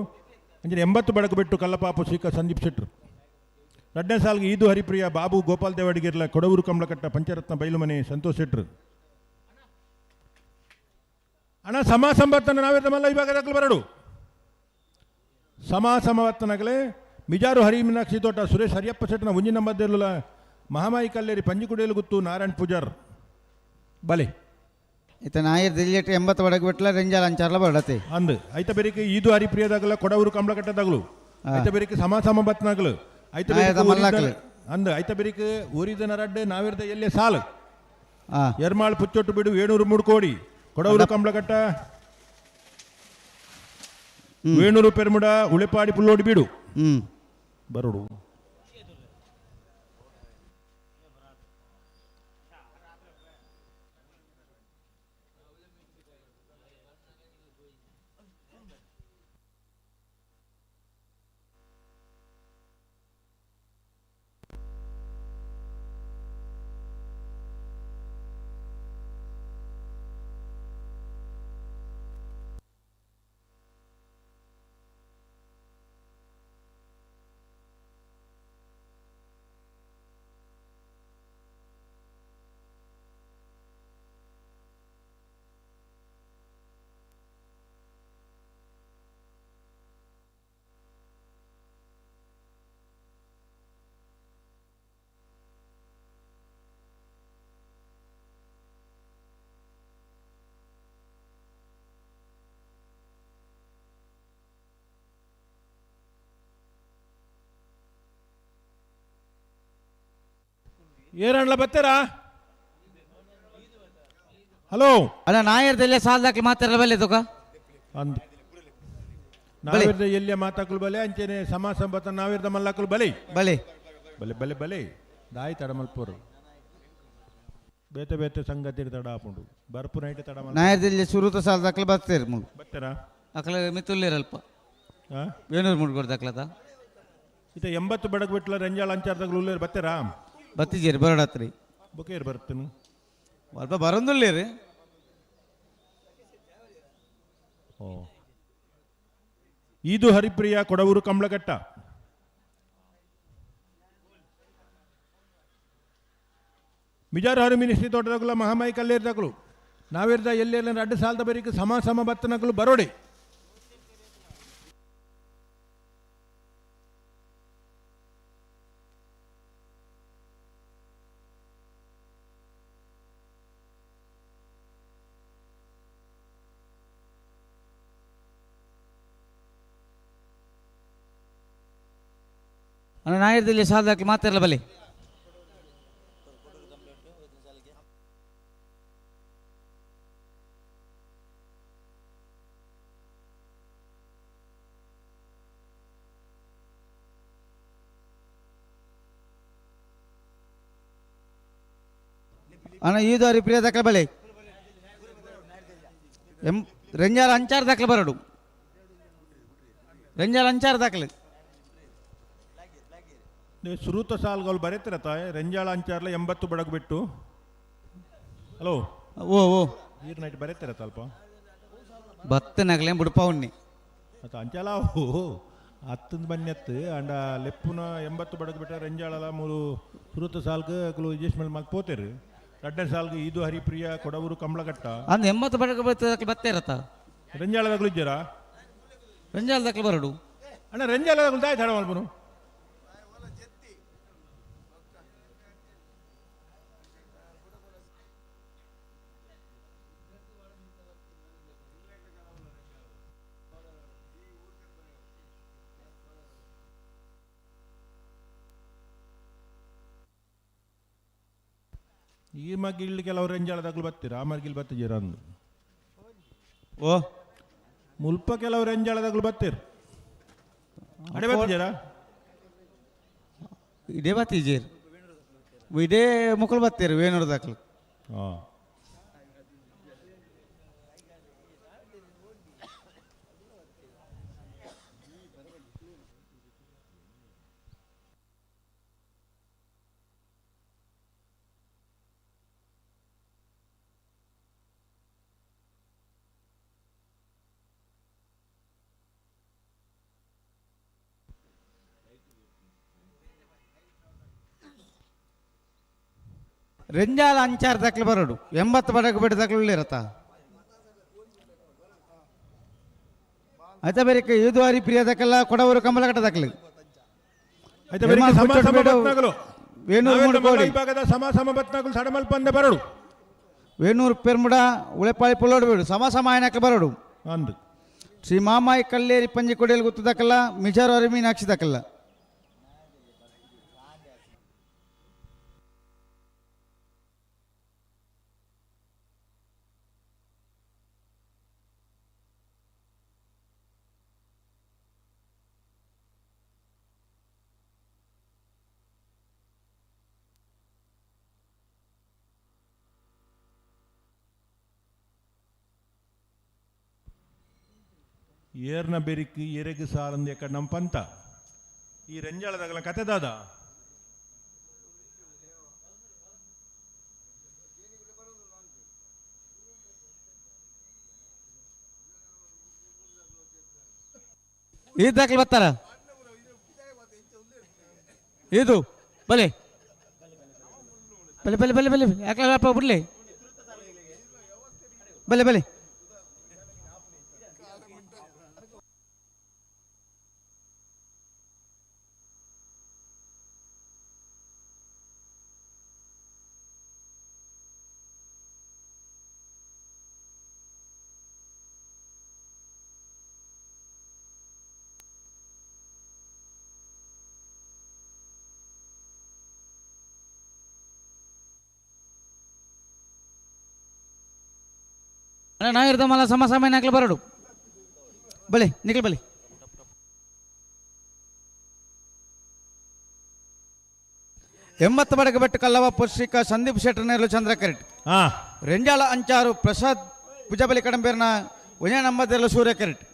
ಅಂಜನೆ 80 ಬಡಕು ಬಿಟ್ಟು ಕಲ್ಲಪಾಪು ಸೀಕ ಸಂದೀಪ್ ಶೆಟ್ರು. ರಡ್ಡನೇ ಸಾಲ್ಗೆ ಈದು ಹರಿಪ್ರಿಯ ಬಾಬು ಗೋಪಾಲ್ ದೇವಡಿಗಿರ್ಲ ಕೊಡವೂರು ಕಮಲಕಟ್ಟ ಪಂಚರತ್ನ ಬೈಲುಮನೆ ಸಂತೋಷ್ ಶೆಟ್ರು. ಅಣ್ಣ ಸಮ ಸಂಬತ್ತನ ನಾವೇ ಮಲ್ಲ ವಿಭಾಗ ದಾಖಲು ಬರಡು ಸಮ ಸಮವರ್ತನಗಲೇ ಮಿಜಾರು ಹರಿ ಮೀನಾಕ್ಷಿ ತೋಟ ಸುರೇಶ್ ಹರಿಯಪ್ಪ ಶೆಟ್ಟನ ಒಂಜಿ ನಂಬರ್ ದೇರ್ಲುಲ ಮಹಾಮಾಯಿ ಕಲ್ಲೇರಿ ಪಂಜಿಕುಡಿಯಲು ಗುತ್ತು ನಾರಾಯಣ್ ಪೂಜಾರ್ ಬಲೆ. ಇತ ನಾಯರ್ ದಿಲ್ಲೆಟ್ 80 ಬಡಗ್ ಬಿಟ್ಲ ರೆಂಜಾಲ ಅಂಚಾರ್ಲ ಬರಡತೆ ಅಂದ್ ಐತ ಬೆರಿಕೆ ಈದು ಹರಿಪ್ರಿಯದಾಗಲ ಕೊಡವೂರು ಕಮಲಕಟ್ಟದಾಗಲು ಐತ ಬೆರಿಕೆ ಸಮ ಸಮಬತ್ನಾಗಲು ಐತ ಬೆರಿಕೆ ಅಂದ್ ಐತ ಬೆರಿಕೆ ಊರಿದ ನರಡ್ಡೆ ನಾವಿರ್ದ ಎಲ್ಲೇ ಸಾಲು ಎರ್ಮಾಳ್ ಪುಚ್ಚೊಟ್ಟು ಬಿಡು 703 ಕೋಡಿ ಕೊಡವೂರು ಕಮಲಕಟ್ಟ ವೇಣೂರು ಪೆರ್ಮುಡ ಉಳೆಪಾಡಿ ಪುಲ್ಲೋಡಿ ಬೀಡು ಬರೋಡು. ಏರಣ್ಣ ಬತ್ತೀರಾ? ಹಲೋ ಅಲ್ಲ, ನಾಯರ್ದಲ್ಲೇ ಸಾಲದಾಕಿ ಮಾತಾಡಲ್ಲ ಬಲ್ಲೆ ತುಕ. ಅಂದ್ ನಾವಿರ್ದ ಎಲ್ಲಿಯ ಮಾತಾಕಲು ಬಲೆ ಅಂಚೆನೆ ಸಮ ಸಂಬತ್ತ ನಾವಿರ್ದ ಮಲ್ಲಾಕಲು ಬಲೆ ಬಲೆ ಬಲೆ ಬಲೆ ಬಲೆ ದಾಯಿ ತಡಮಲ್ಪುರು ಬೇತೆ ಬೇತೆ ಸಂಗತಿ ತಡ ಆಪುಂಡು ಬರ್ಪು ನೈಟ್ ತಡ ನಾಯರ್ದಲ್ಲಿ ಸುರುತ ಸಾಲದಾಕಲು ಬರ್ತೀರಿ ಮುಳು ಬರ್ತೀರಾ? ಅಕಲ ಮಿತ್ತುಲ್ಲೇರಲ್ಪ ಹಾ? ವೇಣೂರು ಮುಡ್ಕೊಡ್ ದಾಖಲದ ಇತ 80 ಬಡಗ್ ಬಿಟ್ಲ ರಂಜಾಳ ಅಂಚಾರ್ದಾಗಲು ಉಲ್ಲೇರು ಬರ್ತೀರಾ? ಬತ್ತಿಜೇರಿ ಬರೋಡತ್ರಿ ಬೊಕೇರ್ ಬರ್ತೀನಿ ಅಲ್ಪ ಬರೋದುಲ್ಲೇರಿ. ಓ ಇದು ಹರಿಪ್ರಿಯ ಕೊಡವೂರು ಕಂಬಳಘಟ್ಟ. ಮಿಜಾರು ಹರಿ ಮಿನಿಸ್ಟ್ರಿ ತೋಟದಾಗಲ ಮಹಾಮಾಯಿ ಕಲ್ಲೇರ್ದಾಗಲು ನಾವಿರ್ದ ಎಲ್ಲೆಲ್ಲ ಅಡ್ಡ ಸಾಲದ ಬರೀಕ ಸಮ ಸಮ ಬತ್ತನಕಲು ಬರೋಡಿ. ಅಣ್ಣ ನಾಯರ್ದಲ್ಲಿ ಸಾಲದಾಕಿ ಮಾತಾಡಲ್ಲ ಬಲೆ. ಅಣ್ಣ ಈ ದಾರಿ ಪ್ರಿಯ ದಾಖಲೆ ಬಲೆ ಎಂ ರೆಂಜಾರ ಅಂಚಾರ ದಾಖಲೆ ಬರಡು ರೆಂಜಾರ ಅಂಚಾರ ದಾಖಲೆ. ನೀವು ಸುರೂತ ಸಾಲ್ಗಳು ಬರೀತೀರ ತಾಯಿ? ರೆಂಜಾಳ ಅಂಚಾರ್ಲ 80 ಬಡಗ್ ಬಿಟ್ಟು. ಹಲೋ ಓ ಓ ನೀರು ನೈಟ್ ಬರೀತೀರ ಸ್ವಲ್ಪ ಬತ್ತನಾಗಲೇ ಬುಡಪ ಉಣ್ಣಿ ಮತ್ತು ಅಂಚಾಲ ಹತ್ತಂದು ಬನ್ನಿ ಅಂಡ ಲೆಪ್ಪುನ 80 ಬಡಗ್ ಬಿಟ್ಟ ರೆಂಜಾಳಲ ಮೂರು ಸುರೂತ ಸಾಲ್ಗೆ ಅಕ್ಲು ಅಡ್ಜಸ್ಟ್ಮೆಂಟ್ ಮಾಡಿ ಪೋತೇರು. ರಡ್ಡೆ ಸಾಲ್ಗೆ ಇದು ಹರಿಪ್ರಿಯ ಕೊಡವೂರು ಕಂಬಳಘಟ್ಟ. ಅಂದ್ 80 ಬಡಗ್ ಬರ್ತದೆ ಬತ್ತೇ ಇರತ್ತ. ರೆಂಜಾಳದಾಗಲು ಇದ್ದೀರಾ? ರೆಂಜಾಳದಾಗಲು ಬರಡು ಅಣ್ಣ ರೆಂಜಾಳದಾಗಲು ತಾಯಿ ತಡ ಮಲ್ಪನು. ಈ ಮಗ್ಗಿಲ್ ಕೆಲವರು ರೆಂಜಾಳದಾಗಲು ಬರ್ತೀರ, ಆ ಮಗ್ಗಿಲ್ ಬರ್ತಿದ್ದೀರ ಅಂದು. ಓ ಮುಲ್ಪ ಕೆಲವರು ರೆಂಜಾಳದಾಗಲು ಬರ್ತೀರ, ಅಡೆ ಬರ್ತಿದ್ದೀರಾ? ಇದೇ ಬರ್ತಿದ್ದೀರಿ, ಇದೇ ಮುಕ್ಕಳು ಬರ್ತೀರಿ ವೇಣೂರು ದಾಖಲು. ಹಾಂ ರೆಂಜಾಲ ಅಂಚಾರ ದಾಖಲೆ ಬರೋಡು 80 ಬಡಗು ಬಿಟ್ಟು ದಾಖಲೆ ಇರತ್ತ. ಆಯ್ತಾ ಬೇರೆ ಇದು ಹರಿ ಪ್ರಿಯ ದಾಖಲ ಕೊಡವರು ಕಮಲಘಟ್ಟ ದಾಖಲೆ. ಆಯ್ತಾ ಬೇರೆ ಸಮ ಸಮ ಬತ್ನಾಗಲು ವೇಣೂರು ಮುಡ್ಕೋಡಿ ವಿಭಾಗದ ಸಮ ಸಮ ಬತ್ನಾಗಲು ಸಡಮಲ್ ಪಂದೆ ಬರೋಡು. ವೇಣೂರು ಪೆರ್ಮುಡ ಉಳೆಪಾಳಿ ಪುಲ್ಲೋಡು ಬೇಡು ಸಮ ಸಮ ಆಯನಕ್ಕೆ ಬರೋಡು. ಅಂದು ಶ್ರೀ ಮಾಮಾಯಿ ಕಲ್ಲೇರಿ ಪಂಜಿ ಕೊಡಿಯಲ್ಲಿ ಗೊತ್ತು ದಾಖಲ ಮಿಜಾರು ಹರಿ ಮೀನಾಕ್ಷಿ ದಾಖಲ. ಏರ್ನ ಬೆರಿಕ್ ಎರೆಗ್ ಸಾರಂದ ಎಕ್ಕಡ ನಮ್ಮ ಪಂತ ಈ ರೆಂಜಾಳದಾಗಲ ಕತೆ ದಾದ. ಈ ದಾಖಲೆ ಬರ್ತಾರ ಇದು ಬಲೆ ಬಲೆ ಬಲೆ ಬಲೆ ಬಲೆ ಯಾಕಪ್ಪ ಬಿಡ್ಲಿ ಬಲೆ ಬಲೆ. ನಾಯಿರ್ದ ಮಲ್ಲ ಸಮ ಸಮಯ ನಾಕ್ಲು ಬರಡು ಬಲೆ ನಿಖಲ್ ಬಲೆ 80 ಬಡಗ ಬೆಟ್ಟು ಕಲ್ಲವ ಪುಷ್ಟಿಕ ಸಂದೀಪ್ ಶೆಟ್ಟರ್ನೇರ್ಲು ಚಂದ್ರ ಕರೆಟ್ ರೆಂಜಾಳ ಅಂಚಾರು ಪ್ರಸಾದ್ ಪುಜಾಬಲಿ ಕಡಂಬೇರ್ನ ಒಂಜೇ ನಂಬರ್ ಸೂರ್ಯ ಕರೆಟ್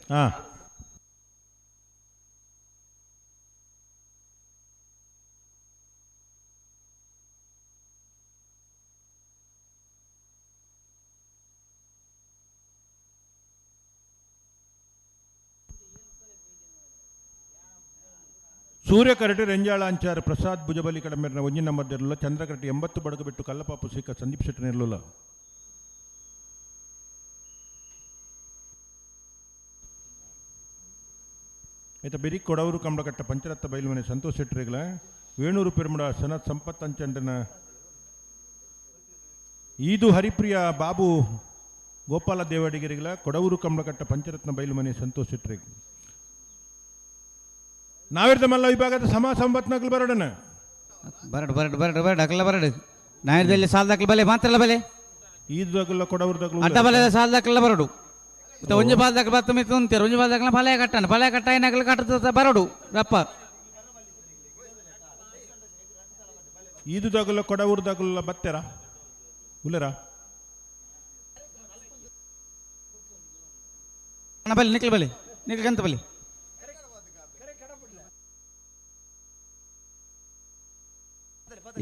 ಸೂರ್ಯಕರಟೆ ರೆಂಜಾಳ ಅಂಚಾರ ಪ್ರಸಾದ್ ಭುಜಬಲಿ ಕಡಮೇರಿನ ಒಂಜಿ ನಂಬರ್ ಇರಲಿಲ್ಲ ಚಂದ್ರಕರಟೆ 80 ಬಡಗ ಬಿಟ್ಟು ಕಲ್ಲಪಾಪು ಸಿಕ್ಕ ಸಂದೀಪ್ ಶೆಟ್ಟರ್ ಇರಲಿಲ್ಲ. ಆಯ್ತಾ ಬೆರಿ ಕೊಡವರು ಕಂಬಳಕಟ್ಟ ಪಂಚರತ್ನ ಬೈಲುಮನೆ ಸಂತೋಷ್ ಶೆಟ್ಟರಿಗಳ ವೇಣೂರು ಪೆರುಮಡ ಸನತ್ ಸಂಪತ್ ಅಂಚಂಡನ ಈದು ಹರಿಪ್ರಿಯ ಬಾಬು ಗೋಪಾಲ ದೇವಡಿಗೆರಿಗಳ ಕೊಡವೂರು ಕಂಬಳಕಟ್ಟ ಪಂಚರತ್ನ ಬೈಲುಮನೆ ಸಂತೋಷ್ ಶೆಟ್ಟರಿಗೆ ನಾವಿರ್ದ ಮಲ್ಲ ವಿಭಾಗದ ಸಮ ಸಂಪತ್ನಾಗಲು ಬರೋಣ ಬರಡು ಬರಡು ಬರಡು ಬರಡು ಅಕಲ ಬರಡು ನಾಯಿರ್ದಲ್ಲಿ ಸಾಲದಾಕಲು ಬಲೆ ಮಾತ್ರಲ್ಲ ಬಲೆ ಈದಗಲ್ಲ ಕೊಡವರ್ದಾಗಲು ಅಡ್ಡ ಬಲೆ ಸಾಲದಾಕಲ್ಲ ಬರಡು ಮತ್ತೆ ಒಂಜಿ ಬಾಲ್ದಾಕ ಬತ್ತ ಮಿತ್ತು ಅಂತೀರ ಒಂಜಿ ಬಾಲ್ದಾಕಲ ಫಲ ಕಟ್ಟಣ ಫಲ ಕಟ್ಟ ಏನಾಗಲು ಕಟ್ಟದ ಬರಡು ರಪ್ಪ ಈದುದಾಗಲ್ಲ ಕೊಡವರ್ದಾಗಲ್ಲ ಬತ್ತೆರ ಉಲ್ಲರ ಬಲೆ ನಿಖಲ್ ಬಲೆ ನಿಖಲ್ ಗಂತ ಬಲೆ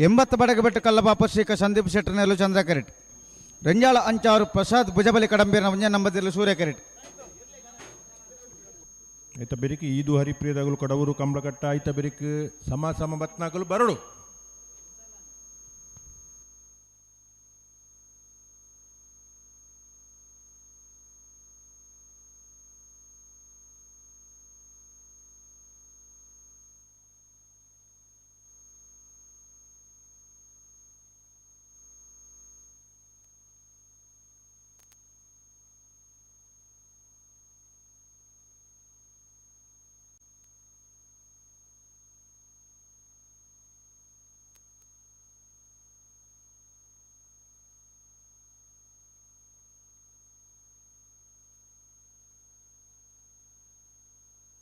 80 ಬಡಗ ಬೆಟ್ಟು ಕಲ್ಲಪಾಪ ಶ್ರೀಕ ಸಂದೀಪ್ ಶೆಟ್ಟರ್ನೇಲು ಚಂದ್ರ ಕರೆಟ್ ರಂಜಾಳ ಅಂಚಾರು ಪ್ರಸಾದ್ ಭುಜಬಲಿ ಕಡಂಬೀರ್ನ ಒಂಜೇ ನಂಬದಿರಲು ಸೂರ್ಯ ಕರೆಟ್ ಆಯ್ತಾ ಬೆರಿಕ್ ಈದು ಹರಿಪ್ರಿಯದಾಗಲು ಕೊಡವರು ಕಂಬಳಕಟ್ಟ ಆಯ್ತಾ ಬೆರಿಕ್ ಸಮ ಸಮ ಬತ್ನಾಗಲು ಬರಡು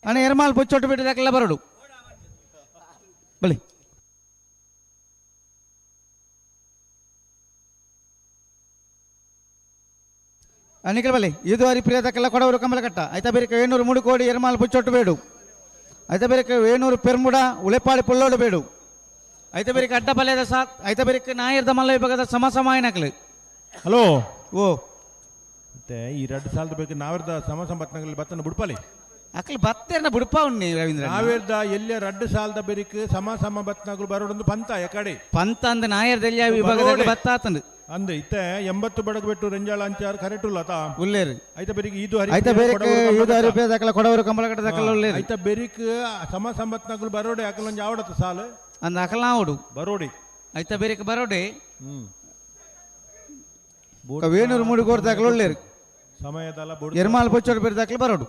ಅಣ್ಣ ಎರ್ಮಾಲ್ ಬೊಚ್ಚೊಟ್ಟು ಬಿಟ್ಟು ದಾಖಲೆ ಬರಡು ಬಲಿ ಅನಿಕಲ್ ಬಲಿ ಇದು ಹರಿಪ್ರಿಯ ದಾಖಲೆ ಕೊಡವರು ಕಮಲಕಟ್ಟ ಆಯ್ತಾ ಬೇರೆ 700 3 ಕೋಡಿ ಎರ್ಮಾಲ್ ಬೊಚ್ಚೊಟ್ಟು ಬೇಡು ಆಯ್ತಾ ಬೇರೆ 700 ಪೆರ್ಮುಡ ಉಳೆಪಾಡಿ ಪುಳ್ಳೋಡು ಬೇಡು ಆಯ್ತಾ ಬೇರೆ ಅಡ್ಡ ಪಲ್ಯದ ಸಾತ್ ಆಯ್ತಾ ಬೇರೆ ನಾಯರ್ದ ಮಲ್ಲ ವಿಭಾಗದ ಸಮ ಸಮಾಯನಕಲು ಹಲೋ ಓ ಮತ್ತೆ ಈ 2 ಸಾಲದ ಬೇಕು ನಾವಿರ್ದ ಸಮ ಸಂಪತ್ನಗಲ್ಲಿ ಬತ್ತನ ಬುಡ್ಪಾಲಿ ಅಕ್ಲಿ ಬತ್ತೇರ್ನ ಬುಡ್ಪ ಉಣ್ಣಿ ರವೀಂದ್ರ ನಾವೇರ್ದ ಎಲ್ಲಿಯ 2 ಸಾಲದ ಬೆರಿಕ್ ಸಮ ಸಮ ಬತ್ನಾಗಲು ಬರೋಡೊಂದು ಪಂತ ಯಕಡೆ ಪಂತ ಅಂದ ನಾಯರ್ದೆಲ್ಲ ವಿಭಾಗದಾಗ ಬತ್ತಾತಂದು ಅಂದ ಇತ್ತೆ 80 ಬಡಗ ಬಿಟ್ಟು ರಂಜಾಳ ಅಂಚಾರ್ ಕರೆಕ್ಟ್ ಉಲ್ಲತ ಉಲ್ಲೇರು ಐತ ಬೆರಿಕ್ ಈದು ಹರಿ ಐತ ಬೆರಿಕ್ ಈದು ಹರಿಪ್ರಿಯ ದಾಖಲೆ ಕೊಡವರು ಕಂಬಳಕಟ್ಟ ದಾಖಲೆ ಉಲ್ಲೇರು ಐತ ಬೆರಿಕ್ ಸಮ ಸಂಪತ್ನಾಗಲು ಬರೋಡೆ ಅಕಲೊಂದು ಯಾವಡತ ಸಾಲು ಅಂದ ಅಕಲಾವುಡು ಬರೋಡಿ ಐತ ಬೆರಿಕ್ ಬರೋಡೆ ವೇಣೂರು 3 ಕೋಡಿ ದಾಖಲೆ ಉಲ್ಲೇರು ಸಮಯದಲ್ಲ ಎರ್ಮಾಲ್ ಬೊಚ್ಚೋಡು ಬೇರೆ ದಾಖಲೆ ಬರೋಡು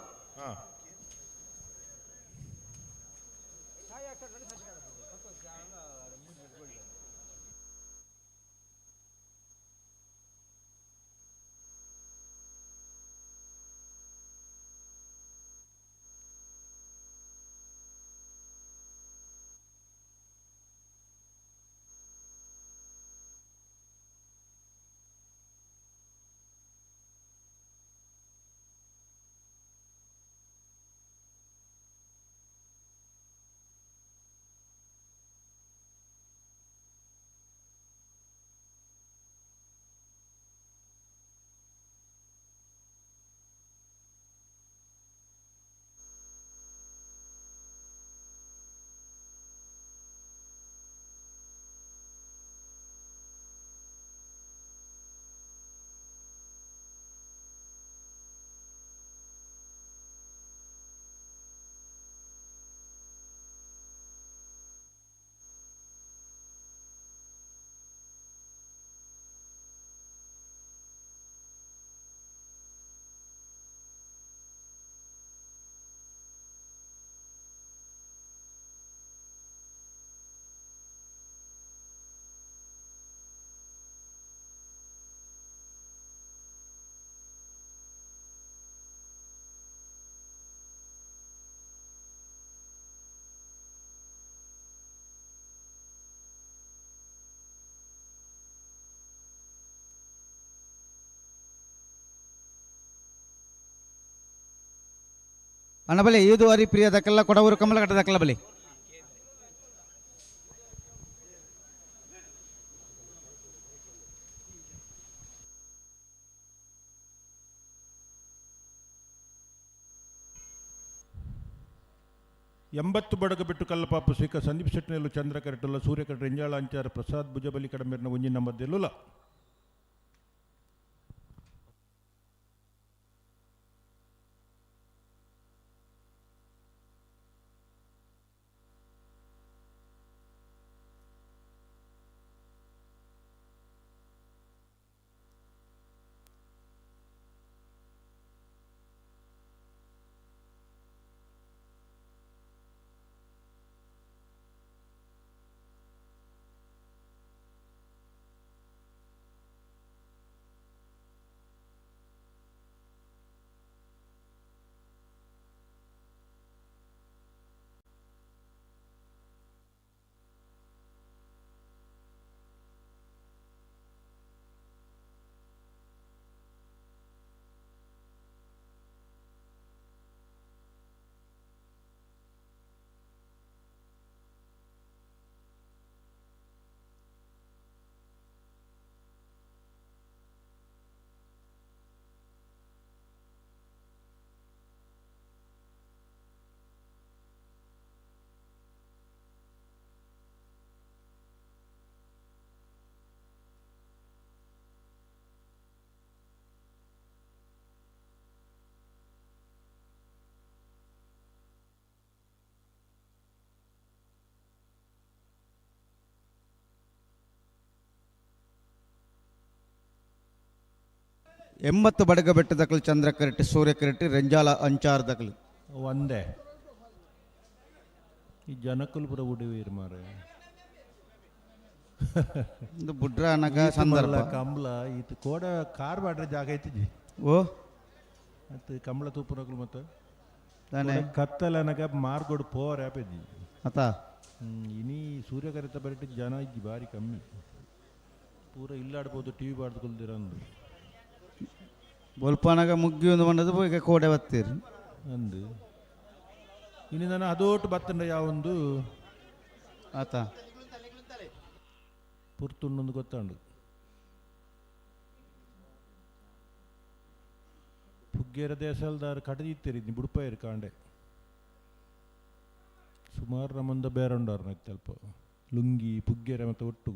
ಅಣ್ಣ ಬಲೆ ಈದು ಹರಿ ಪ್ರಿಯ ದಕ್ಕಲ್ಲ ಕೊಡವೂರು ಕಮಲಕಟ್ಟ ದಕ್ಕಲ್ಲ ಬಲೆ. 80 ಬಡಗ ಬಿಟ್ಟು ಕಲ್ಲಪಾಪು ಸಿಕ್ಕ ಸಂದೀಪ್ ಶೆಟ್ಟಿನಲ್ಲೂ ಚಂದ್ರ ಕರೆಟುಲ್ಲ ಸೂರ್ಯ ಕರೆಟ್ ರೆಂಜಾಳ ಅಂಚಾರ ಪ್ರಸಾದ್ ಭುಜಬಲಿ ಕಡಮೇರಿನ ಒಂಜಿ ನಂಬರ್ ದೆಲ್ಲುಲ. 80 ಬಡಗ ಬೆಟ್ಟ ದಕ್ಕಲು ಚಂದ್ರ ಕರೆಟ್ಟಿ ಸೂರ್ಯ ಕರೆಟ್ಟಿ ರೆಂಜಾಲ ಅಂಚಾರ ದಕ್ಕಲು. ಒಂದೇ ಈ ಜನಕುಲ್ ಪುರ ಉಡಿವೀರ್ ಮಾರೆ. ಇದು ಬುಡ್ರ ಅನಗ ಸಂದರ್ಭ. ಕಂಬಳ ಈತ ಕೋಡ ಕಾರ್ ಬಾಡ್ರೆ ಜಾಗ ಐತಿಜಿ. ಓ ಮತ್ತು ಕಂಬಳ ತೂಪುನಕುಲು ಮತ್ತು ದಾನೆ ಕತ್ತಲನಗ ಮಾರ್ಗೋಡು ಪೋರ್ ಆಪೆಜಿ ಅತ. ಇನಿ ಸೂರ್ಯಕರಿತ ಬರಟಿ ಜನ ಇಜ್ಜಿ ಬಾರಿ ಕಮ್ಮಿ. ಪೂರ ಇಲ್ಲಾಡ್ಬೋದು ಟಿವಿ ಬಾಡ್ದು ಕುಲ್ದಿರ ಅಂದು. ಬೊಲ್ಪನಾಗ ಮುಗ್ಗಿ ಒಂದು ಬಂದದ್ದು ಈಗ ಕೋಡೆ ಬತ್ತೀರಿ ಅಂದು. ಇನ್ನು ನಾನು ಅದೋಟು ಬತ್ತಂಡ ಯಾವೊಂದು ಆತ ಪುರ್ತುಂಡೊಂದು ಗೊತ್ತಾಂಡು. ಪುಗ್ಗೇರ ದೇಶಲ್ದಾರ್ ಕಡದಿತ್ತೀರಿ ಬುಡುಪಾಯಿರು ಕಾಂಡೆ ಸುಮಾರು ನಮ್ಮಂದ ಬೇರೆ ಉಂಡಾರ ಸ್ವಲ್ಪ ಲುಂಗಿ ಪುಗ್ಗೇರ ಮತ್ತು ಒಟ್ಟು.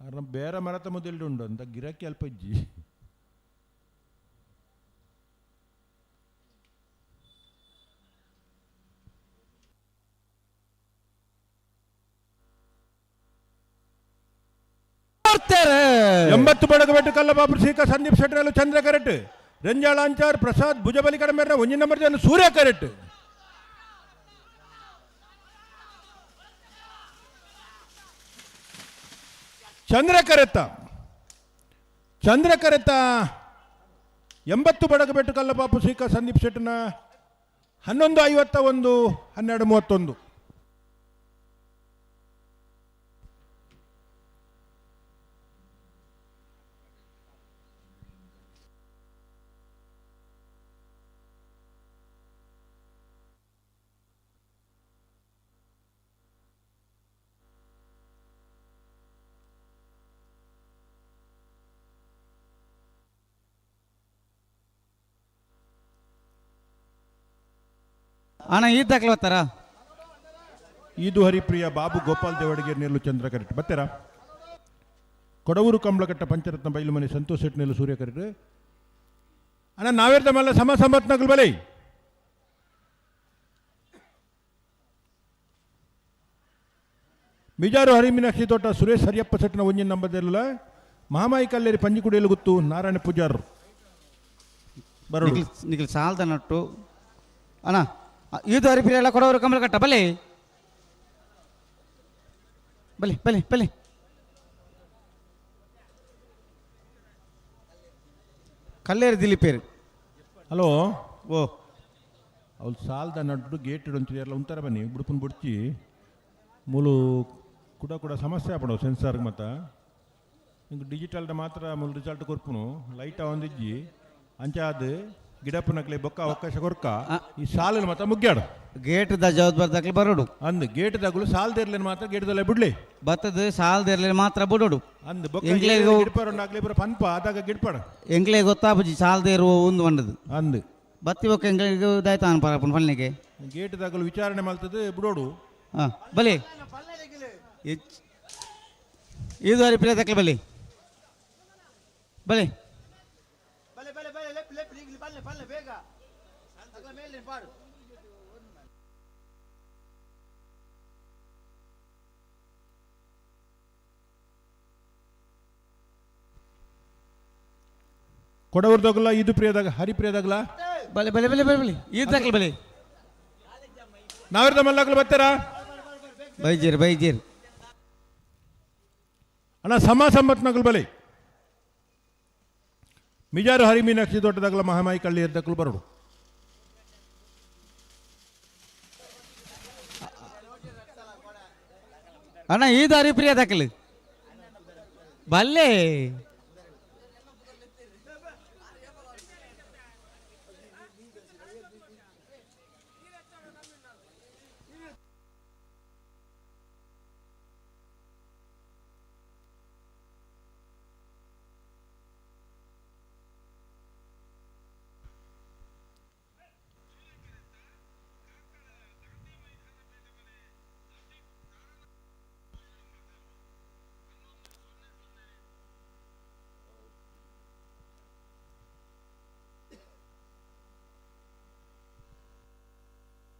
ಅರ್ನ ಬೇರೆ ಮರತ ಮೊದಲು ಉಂಡು ಅಂತ ಗಿರಾಕಿ ಅಲ್ಪ ಇಜ್ಜಿ. 80 ಬಡಗ ಬೆಟ್ಟು ಕಲ್ಲಬಾಬು ಸೀಕ ಸಂದೀಪ್ ಶೆಟ್ಟರಲ್ಲೂ ಚಂದ್ರ ಕರೆಟ್ ರಂಜಾಳ ಅಂಚಾರ್ ಪ್ರಸಾದ್ ಭುಜಬಲಿ ಕಡಮೇರ ಒಂಜಿ ನಂಬರ್ ಜನ ಸೂರ್ಯ ಕರೆಟ್. ಚಂದ್ರ ಕರೆತ ಚಂದ್ರ ಕರೆತ 80 ಬಡಗ ಬೆಟ್ಟು ಕಲ್ಲಪಾಪು ಸೀಕ ಸಂದೀಪ್ ಶೆಟ್ಟನ 11:51 12:31. ಅಣ್ಣ ಈ ದಾಖಲೆ ಬರ್ತಾರಾ? ಇದು ಹರಿಪ್ರಿಯ ಬಾಬು ಗೋಪಾಲ್ ದೇವಡಿಗೆ ನೆಲ್ಲು ಚಂದ್ರ ಕರೆಟ್ ಬರ್ತೀರಾ? ಕೊಡವೂರು ಕಂಬಳಕಟ್ಟ ಪಂಚರತ್ನ ಬೈಲುಮನೆ ಸಂತೋಷ್ ಶೆಟ್ಟಿ ನೆಲ್ಲು ಸೂರ್ಯ ಕರೆಟ್. ಅಣ್ಣ ನಾವೇರ್ದ ಮಲ್ಲ ಸಮ ಸಮತ್ನಗಲ್ ಬಲೆ. ಬಿಜಾರು ಹರಿಮೀನಾಕ್ಷಿ ತೋಟ ಸುರೇಶ್ ಹರಿಯಪ್ಪ ಸೆಟ್ನ ಒಂಜಿನ ನಂಬದಲ್ಲ ಮಹಾಮಾಯಿ ಕಲ್ಲೇರಿ ಪಂಜಿಕುಡಿಯಲ್ಲಿ ಗೊತ್ತು ನಾರಾಯಣ ಪೂಜಾರ್ ಬರೋಣ. ನಿಖಿಲ್ ಸಾಲ್ದ ನಟ್ಟು ಅಣ್ಣ ಇದು ಹರಿಪ್ರಿಯ ಎಲ್ಲ ಕೊಡೋರು ಕಮಲಕಟ್ಟ ಬಲೆ ಬಲೆ ಬಲೆ ಬಲೆ. ಕಲ್ಲೇರಿ ದಿಲೀಪೇರು. ಹಲೋ ಓ ಅವ್ಳು ಸಾಲ್ದ ನಟ್ಟು ಗೇಟ್ ಇಡೊಂಚಿದೆಲ್ಲ ಒಂಥರ ಬನ್ನಿ ಬುಡುಪನ್ ಬುಡ್ಚಿ ಮೂಲು ಕೂಡ ಕೂಡ ಸಮಸ್ಯೆ ಆಪಡವು ಸೆನ್ಸಾರ್ಗೆ ಮತ್ತ ಇಂಕ್ ಡಿಜಿಟಲ್ ಮಾತ್ರ ಮುಲ್ ರಿಸಲ್ಟ್ ಕೊರ್ಪುನು ಲೈಟ್ ಆವೊಂದಿಜ್ಜಿ ಅಂಚಾದ್ ಗಿಡಪ್ಪನಕ್ಲೆ ಬೊಕ್ಕ ಅವಕಾಶ ಕೊರ್ಕ ಈ ಸಾಲಲ್ಲಿ ಮಾತ್ರ ಮುಗ್ಯಾಡು ಗೇಟ್ the ಜವಾಬ್ದಾರಿ ದಕ್ಲೆ ಬರೋಡು ಅಂದ್ ಗೇಟ್ ದಗುಲು ಸಾಲ್ ದೇರ್ಲೇನು ಮಾತ್ರ ಗೇಟ್ ದಲ್ಲ ಬಿಡ್ಲಿ ಬತ್ತದ ಸಾಲ್ ದೇರ್ಲೆ ಮಾತ್ರ ಬಿಡೋಡು ಅಂದ್ ಬೊಕ್ಕ ಎಂಕ್ಲೆಗ್ ಗಿಡಪಾರ ಪೂರ ಪನ್ಪ ಆದಾಗ ಗಿಡಪಾಡ ಎಂಕ್ಲೆ ಗೊತ್ತಾಪುಜಿ ಸಾಲ್ ದೇರು ಒಂದು ಬಂಡದು ಅಂದ್ ಬತ್ತಿ ಬೊಕ್ಕ ಎಂಕ್ಲೆಗ್ ದಾಯ್ತಾನ ಪರಪುನ ಪಲ್ನಿಗೆ ಗೇಟ್ ದಗಲು ವಿಚಾರಣೆ ಮಲ್ತದ ಬಿಡೋಡು ಹಾಂ ಬಲಿ ಇದು ಹರಿ ಪ್ರಿಯ ದಕ್ಲೆ ಬಲಿ ಬಲಿ ಕೊಡವರ್ ದಗಲ ಇದು ಪ್ರಿಯದಾಗ ಹರಿಪ್ರಿಯದಾಗಲ ಬಲೆ ಬಲೆ ಬಲೆ ಬಲೆ ಬಲೆ ಇದು ದಕ್ಲೆ ಬಲೆ ನಾವಿರ್ದ ಮಲ್ಲಾಗ್ಲು ಬರ್ತಾರಾ ಬೈಜೀರ್ ಬೈಜೀರ್ ಅಣ್ಣ ಸಮ ಸಂಬತ್ನಗಲು ಬಲೆ ಮಿಜಾರು ಹರಿ ಮೀನಾಕ್ಷಿ ದೊಡ್ಡದಾಗಲ ಮಹಾಮಾಯಿ ಕಳ್ಳಿ ಇರ್ದಕ್ಲು ಬರೋಡು ಅಣ್ಣ ಈ ದಾರಿ ಪ್ರಿಯ ದಕ್ಲೆ ಬಲ್ಲೆ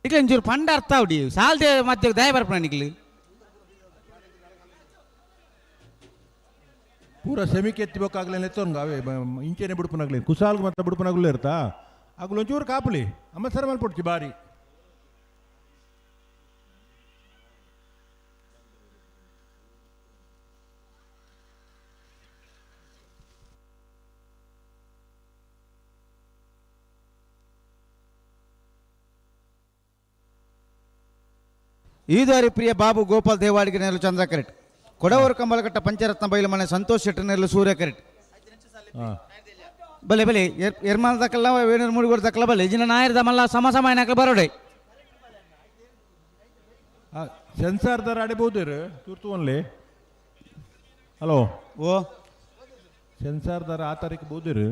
ಇಟ್ಲೆ ಒಂಚೂರು ಪಂಡ ಅರ್ಥ ಅವಡಿ ಸಾಲ್ದೆ ಮತ್ತೆ ದಯ ಬರ್ಪಣ ನಿಕ್ಲು ಪೂರ ಸೆಮಿಕೆ ಎತ್ತಿಬೇಕಾಗ್ಲೇ ಎತ್ತೋನ್ಗ ಅವೇ ಇಂಚೆನೆ ಬಿಡ್ಪನಾಗ್ಲಿ ಕುಸಾಲ್ಗೆ ಮತ್ತೆ ಬಿಡ್ಪನಾಗ್ಲೂ ಇರ್ತಾ ಆಗ್ಲು ಒಂಚೂರು ಕಾಪುಲಿ ಅಮ್ಮ ಸರ ಮಲ್ಪೊಡ್ಚಿ ಬಾರಿ ಈದಾರಿ ಪ್ರಿಯ ಬಾಬು ಗೋಪಾಲ್ ದೇವಾಡಿಗೆ ನೆರಳು ಚಂದ್ರ ಕರೆಟ್ ಕೊಡವರು ಕಂಬಳಕಟ್ಟ ಪಂಚರತ್ನ ಬೈಲು ಮನೆ ಸಂತೋಷ್ ಶೆಟ್ಟಿ ನೆರಳು ಸೂರ್ಯ ಕರೆಟ್ ಬಲೆ ಬಲೆ ಎರ್ಮಾಲ್ ದಕ್ಕಲ್ಲ ವೇಣೂರು ಮೂಡಿಗೋಡು ದಕ್ಕಲ್ಲ ಬಲೆ ಇಜಿನ ನಾಯರ್ದ ಮಲ್ಲ ಸಮ ಸಮ ಏನಾಕಲ ಬರೋಡೆ ಸೆನ್ಸಾರ್ ದರ ಆಡಿಬಹುದು ತೂರ್ತು ಒನ್ಲಿ ಹಲೋ ಓ ಸೆನ್ಸಾರ್ ದರ ಆ ತಾರೀಕು ಬೋದಿರು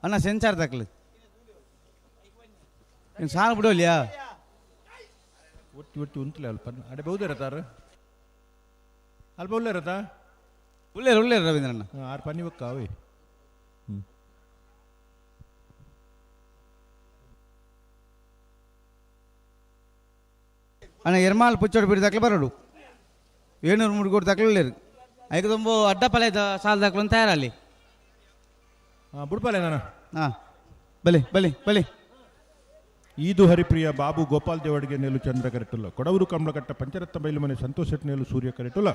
ಅಣ್ಣ ಸೆನ್ಸಾರ್ ದಾಖಲೆ ಏನು ಸಾಲ ಬಿಡೋಲಿಯಾ ಒತ್ತಿ ಒತ್ತಿ ಉಂತಲೆ ಅಲ್ಪ ಅಡೆ ಬಹುದಿರ ತಾರು ಅಲ್ಪ ಉಳ್ಳೇರತಾ ಉಳ್ಳೇರು ಉಳ್ಳೇರು ರವೀಂದ್ರಣ್ಣ ಆರು ಪನ್ನಿ ಬಕ್ಕ ಅವೇ ಅಣ್ಣ ಎರ್ಮಾಲ್ ಪುಚ್ಚೋಡು ಬಿಡಿ ದಾಖಲೆ ಬರೋಡು ಏಳ್ನೂರು ಮೂರು ಕೋಟಿ ದಾಖಲೆ ಉಳ್ಳೇರು ಐದು ತುಂಬ ಅಡ್ಡ ಪಲೆ ಸಾಲ ದಾಖಲು ಅಂತ ತಯಾರಲ್ಲಿ ಹಾಂ ಬುಡ್ಪಾಲೆ ನಾನು ಹಾಂ ಬಲೆ ಬಲೆ ಬಲೆ ಈದು ಹರಿಪ್ರಿಯ ಬಾಬು ಗೋಪಾಲ್ ದೇವಡಿಗೆ ನೇಲು ಚಂದ್ರ ಕರೆಟುಲ್ಲ ಕೊಡವೂರು ಕಮಲಕಟ್ಟ ಪಂಚರತ್ನ ಬೈಲು ಮನೆ ಸಂತೋಷ್ ಶೆಟ್ಟಿ ನೇಲು ಸೂರ್ಯ ಕರೆಟುಲ್ಲ.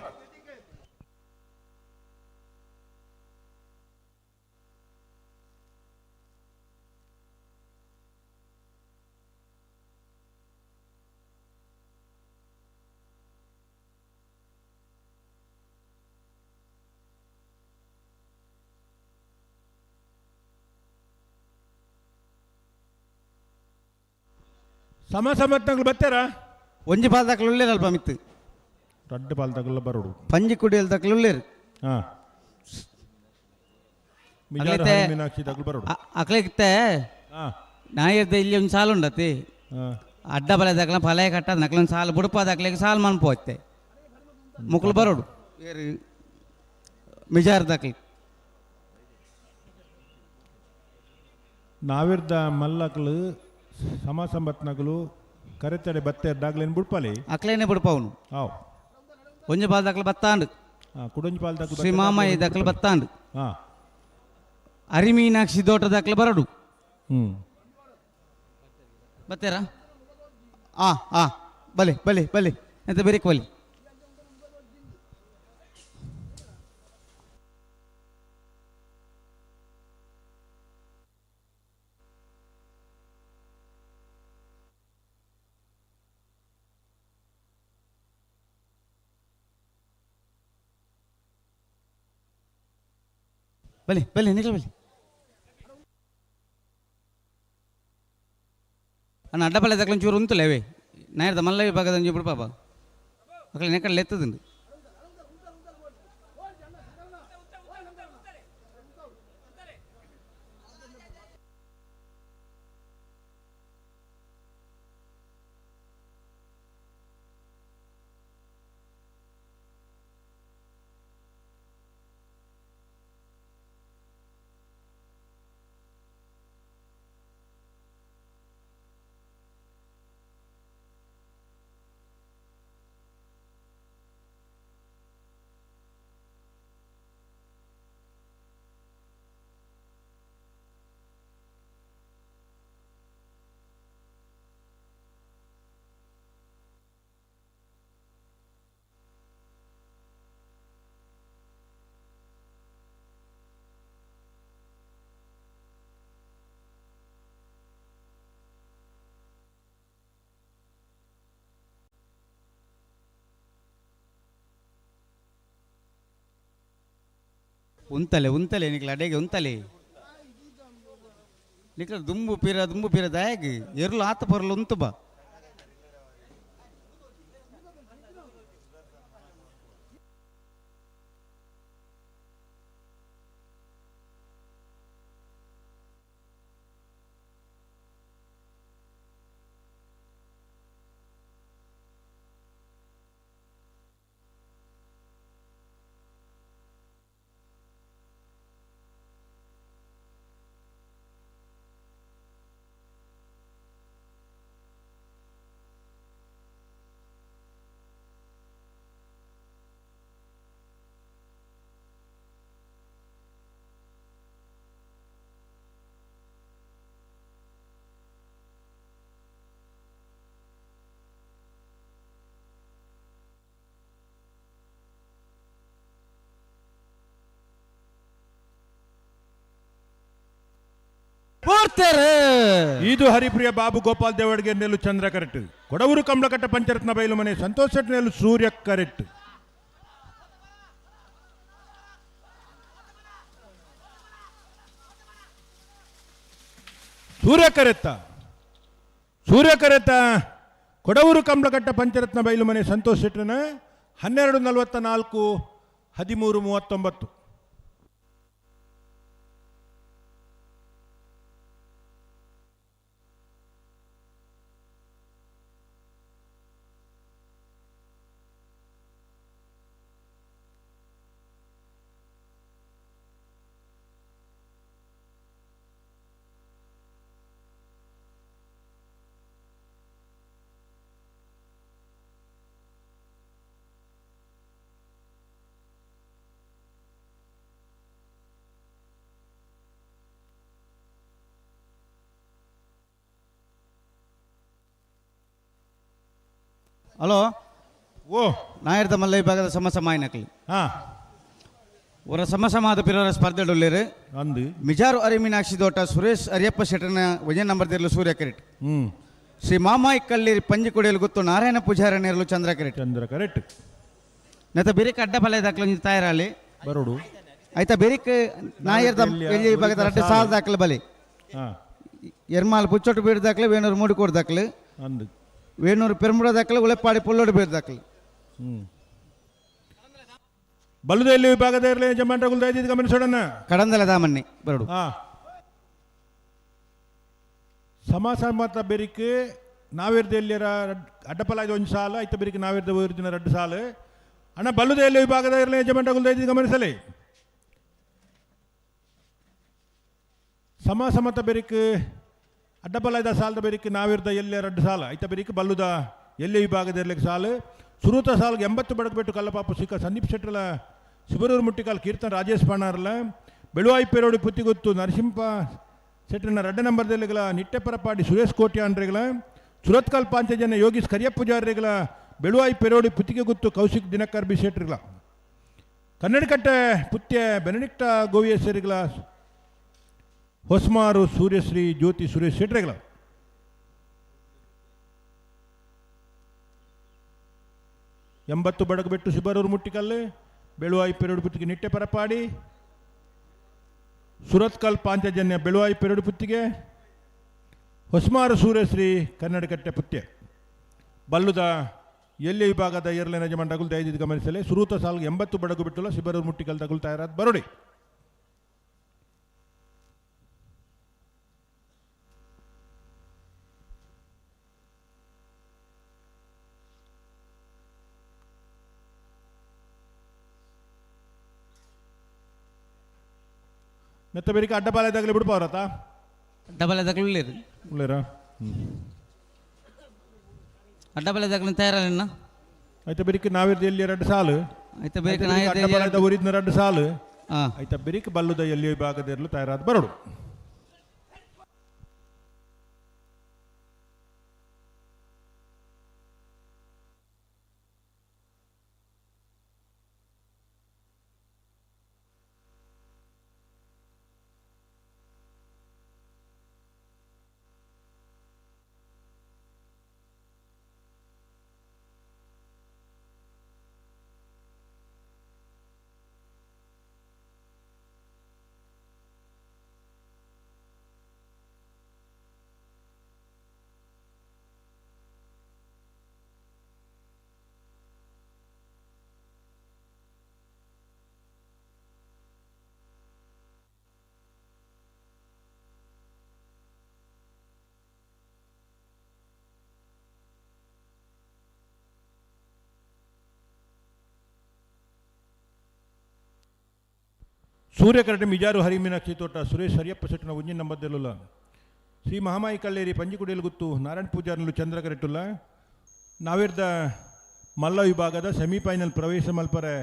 ಸಮ ಸಮತ್ನಗಳು ಬತ್ತಾರಾ? ಒಂಜಿ ಪಾಲ್ ದಾಖಲು ಉಳ್ಳೇರು ಅಲ್ಪ ಮಿತ್ತು. ರಡ್ಡು ಪಾಲ್ ದಾಖಲು ಬರೋಡು. ಪಂಜಿ ಕುಡಿಯಲ್ ದಾಖಲು ಉಳ್ಳೇರು. ಹಾಂ. ಮೀನಾಕ್ಷಿ ದಾಖಲು ಬರೋಡು. ಅಕ್ಲೆಗಿತ್ತೆ ನಾಯಿರ್ದ ಇಲ್ಲಿ ಒಂದು ಸಾಲು ಉಂಡತಿ. ಅಡ್ಡ ಬಲ ದಾಖಲ ಫಲಯ ಕಟ್ಟದ ನಕ್ಲೊಂದು ಸಾಲು ಬುಡಪ ದಾಖಲೆಗೆ ಸಾಲು ಮನ್ಪು ಹೋಯ್ತೆ. ಮುಕ್ಳು ಬರೋಡು. ಮಿಜಾರ್ ದಾಖಲೆ. ನಾವಿರ್ದ ಮಲ್ಲಕ್ಲು ಸಮ ಸಂಬತ್ನಗಲು ಕರೆತಡೆ ಬತ್ತೆ ದಾಗ್ಲೇನು ಬುಡ್ಪಾಲಿ ಅಕ್ಲೇನೆ ಬುಡ್ಪಾವನು. ಹಾವ್ ಒಂಜಿ ಪಾಲ್ ದಾಖಲು ಬತ್ತಾಂಡು. ಕುಡೊಂಜಿ ಪಾಲ್ ದಾಖಲು ಶ್ರೀ ಮಾಮಾಯಿ ದಾಖಲು ಬತ್ತಾಂಡು. ಹಾಂ. ಅರಿಮೀನಾಕ್ಷಿ ದೋಟ ದಾಖಲು ಬರಡು. ಹ್ಞೂ ಬತ್ತೇರಾ? ಆ ಆ ಬಲೆ ಬಲೆ ಬಲೆ ಎಂತ ಬೇರೆ ಬಲೆ. ಬಲೆ ಬಲೆ ನಿಖಲ್ ಬಲೆ. ಅಣ್ಣ ಅಡ್ಡ ಪಲ್ಲೆ ತಕ್ಕಲು ಒಂಚೂರು ಉಂತುಲೇ ನಾಯರ್ದ ಮಲ್ಲ ವಿಭಾಗದ ಒಂಜಿ ಬಿಡು ಪಾಪ ಅಕ್ಲೆ ನೆಕ್ಕಡೆ ಎತ್ತದುಂಡು. ಉಂತಲೆ ಉಂತಲೆ ನಿಕ್ಲ ಅಡೆಗೆ ಉಂತಲೆ ನಿಕ್ಲ ದುಂಬು ಪೀರ ದುಂಬು ಪೀರ ದಾಯಗ್ ಎರ್ಲು ಆತ ಪೊರ್ಲು ಉಂತು ಬಾ. ಇದು ಹರಿಪ್ರಿಯ ಬಾಬು ಗೋಪಾಲ್ ದೇವಡ್ಗೆ ನೆಲ್ಲು ಚಂದ್ರ ಕರೆಕ್ಟ್. ಕೊಡವೂರು ಕಮಲಕಟ್ಟ ಪಂಚರತ್ನ ಬೈಲು ಮನೆ ಸಂತೋಷ್ ಶೆಟ್ಟಿ ನೆಲ್ಲು ಸೂರ್ಯ ಕರೆಕ್ಟ್. ಸೂರ್ಯ ಕರೆತ್ತ ಸೂರ್ಯ ಕರೆತ್ತ ಕೊಡವೂರು ಕಮಲಕಟ್ಟ ಪಂಚರತ್ನ ಬೈಲು ಮನೆ ಸಂತೋಷ್ ಶೆಟ್ಟಿನ 12:44 13:39. ಹಲೋ ಓ ನಾಯರ್ದ ಮಲ್ಲ ವಿಭಾಗದ ಸಮ ಸಮಾಯನಕ್ಲಿ ಹಾಂ ಅವರ ಸಮ ಸಮಾದ ಪಿರವರ ಸ್ಪರ್ಧೆ ಡೊಲ್ಲೇರು ಅಂದು ಮಿಜಾರು ಅರಿಮೀನಾಕ್ಷಿ ದೋಟ ಸುರೇಶ್ ಅರಿಯಪ್ಪ ಶೆಟ್ಟನ ವಜನ್ ನಂಬರ್ ದಿರಲು ಸೂರ್ಯ ಕರೆಟ್. ಹ್ಞೂ ಶ್ರೀ ಮಾಮಾಯಿ ಕಳ್ಳೀರಿ ಪಂಜಿ ಕೊಡಿಯಲು ಗೊತ್ತು ನಾರಾಯಣ ಪೂಜಾರ ನೇರಲು ಚಂದ್ರ ಕರೆಟ್. ಚಂದ್ರ ಕರೆಕ್ಟ್. ನೆತ ಬೆರಿಕ್ ಅಡ್ಡ ಫಲ ದಾಖಲು ತಾಯರಾಲಿ ಬರೋಡು ಆಯ್ತಾ ಬೆರಿಕ್ ನಾಯರ್ದ ಎಲ್ಲಿ ವಿಭಾಗದ ರಡ್ಡೆ ಸಾಲ್ ದಾಖಲು ಬಲಿ ಹಾಂ ಎರ್ಮಾಲ್ ಪುಚ್ಚೊಟ್ಟು ಬೀಡು ದಾಖಲೆ ವೇಣೂರು ಮೂಡಿಕೋಡು ದಾಖಲು. ಅಂದು ವೇಣೂರು ಪೆರುಂಬುಡ ದಾಖಲೆ ಉಳೆಪಾಡಿ ಪುಲ್ಲೋಡು ಬೇರು ದಾಖಲೆ. ಬಲ್ಲುದೆಲ್ಲಿ ವಿಭಾಗದ ಇರಲಿ ಯಜಮಾನ್ರಗುಲ್ ದಯದೀದ್ ಗಮನಿಸೋಣ. ಕಡಂದಲ ದಾಮನ್ನಿ ಬರಡು. ಸಮ ಬೆರಿಕ್ ನಾವಿರ್ದ ಎಲ್ಲಿಯರ ಅಡ್ಡಪಲಾಯ್ದ ಒಂದು ಸಾಲು ಐತ ಬೆರಿಕ್ ನಾವಿರ್ದ ಊರಿನ 2 ಸಾಲು. ಅಣ್ಣ ಬಲ್ಲುದೆಲ್ಲಿ ವಿಭಾಗದ ಇರಲಿ ಯಜಮಾನ್ರಗುಲ್ ದಯದೀದ್ ಗಮನಿಸಲಿ. ಸಮತ ಬೆರಿಕ್ ಅಡ್ಡಪಲಾಯ್ದ ಸಾಲದ ಬೆರಿಕ್ ನಾವಿರ್ದ ಎಲ್ಲಿಯ 2 ಸಾಲು ಐತ ಬೆರಿಕ್ ಬಲ್ಲುದ ಎಲ್ಲಿ ವಿಭಾಗದ ಇರ್ಲಿಕ್ಕೆ ಸಾಲು. ಸುರೂತ ಸಾಲ್ಗೆ 80 ಬಡಕಬೆಟ್ಟು ಕಲ್ಲಪಾಪು ಸಿಕ್ಕ ಸಂದೀಪ್ ಶೆಟ್ಟಲ ಶಿಬರೂರು ಮುಟ್ಟಿಕಾಲ್ ಕೀರ್ತನ್ ರಾಜೇಶ್ ಪಾಣಾರ್ಲ ಬೆಳುವಾಯಿ ಪೇರೋಡಿ ಪುತ್ತಿಗುತ್ತು ನರಸಿಂಹ ಶೆಟ್ಟನ 2 ನಂಬರ್ದಲ್ಲಿಗಳ ನಿಟ್ಟೆಪರಪಾಡಿ ಸುರೇಶ್ ಕೋಟ್ಯಾನ್ರಿಗಳ ಸುರತ್ಕಲ್ ಪಾಂಚಜನ ಯೋಗೀಶ್ ಕರಿಯಪ್ಪುಜಾರಿಗಳ ಬೆಳುವಾಯಿ ಪೇರೋಡಿ ಪುತ್ತಿಗೆ ಗುತ್ತು ಕೌಶಿಕ್ ದಿನಕರ್ ಬಿ ಶೆಟ್ಟರ್ಗಳ ಕನ್ನಡಕಟ್ಟೆ ಪುತ್ಯ ಬೆನಡಿಕ್ಟ ಗೋವಿಯಸರಿಗಳ ಹೊಸ್ಮಾರು ಸೂರ್ಯಶ್ರೀ ಜ್ಯೋತಿ ಸುರೇಶ್ ಶೆಟ್ಟರ್ಗಳ. 80 ಬಡಗಬೆಟ್ಟು ಶಿಬರೂರು ಮುಟ್ಟಿಕಲ್ಲು ಬೆಳುವಾಯಿ ಪೆರಡು ಪುತ್ತಿಗೆ ನಿಟ್ಟೆ ಪರಪಾಡಿ ಸುರತ್ಕಲ್ ಪಾಂಚಜನ್ಯ ಬೆಳುವಾಯಿ ಪೆರಡು ಪುತ್ತಿಗೆ ಹೊಸ್ಮಾರು ಸೂರ್ಯಶ್ರೀ ಕನ್ನಡಕಟ್ಟೆ ಪುತ್ಯ. ಬಲ್ಲುದ ಎಲ್ಲಿ ವಿಭಾಗದ ಎರಲೇ ಯಜಮಾನ್ ರಗುಲ್ ದಯದಿದ್ದು ಗಮನಿಸಲಿ. ಸುರೂತ ಸಾಲ್ಗೆ 80 ಬಡಗು ಬಿಟ್ಟುಲ್ಲ ಶಿಬರೂರು ಮುಟ್ಟಿಕಲ್ ತಗುಲ್ ತಯಾರಾದ ಬರೋಡಿ. ಮೆತ್ತ ಬೇರಿಕೆ ಅಡ್ಡಪಾಲೆ ತಗಲಿ ಬಿಡ್ಪ ಅವರತ್ತ ಅಡ್ಡಪಾಲೆ ತಗಲಿ ಉಳ್ಳೇರು ಉಳ್ಳೇರಾ? ಅಡ್ಡಪಾಲೆ ತಗಲಿ ತಯಾರಲ್ಲ. ಆಯ್ತಾ ಬೆರಿಕೆ ನಾವಿರ್ದ ಎಲ್ಲಿ 2 ಸಾಲು ಆಯ್ತಾ ಬೆರಿಕೆ ಅಡ್ಡಪಾಲೆದ ಊರಿದ್ನ 2 ಸಾಲು ಆಯ್ತಾ ಬೆರಿಕೆ ಬಲ್ಲುದ ಎಲ್ಲಿ ವಿಭಾಗದ ಇರಲು ತಯಾರಾದ ಬರೋಡು. ಸೂರ್ಯಕರಟೆ ಮಿಜಾರು ಹರಿಮೀನಾಕ್ಷಿ ತೋಟ ಸುರೇಶ್ ಹರಿಯಪ್ಪ ಶೆಟ್ಟನ ಒಂಜಿನ ನಂಬರ್ದೆಲ್ಲುಲ್ಲ ಶ್ರೀ ಮಹಾಮಾಯಿ ಕಲ್ಲೇರಿ ಪಂಜಿಕುಡಿಯಲು ಗುತ್ತು ನಾರಾಯಣ ಪೂಜಾರ್ನಲು ಚಂದ್ರಕರೆಟ್ಟುಲ್ಲ ನಾವಿರ್ದ ಮಲ್ಲ ವಿಭಾಗದ ಸೆಮಿಫೈನಲ್ ಪ್ರವೇಶ ಮಲ್ಪರೆ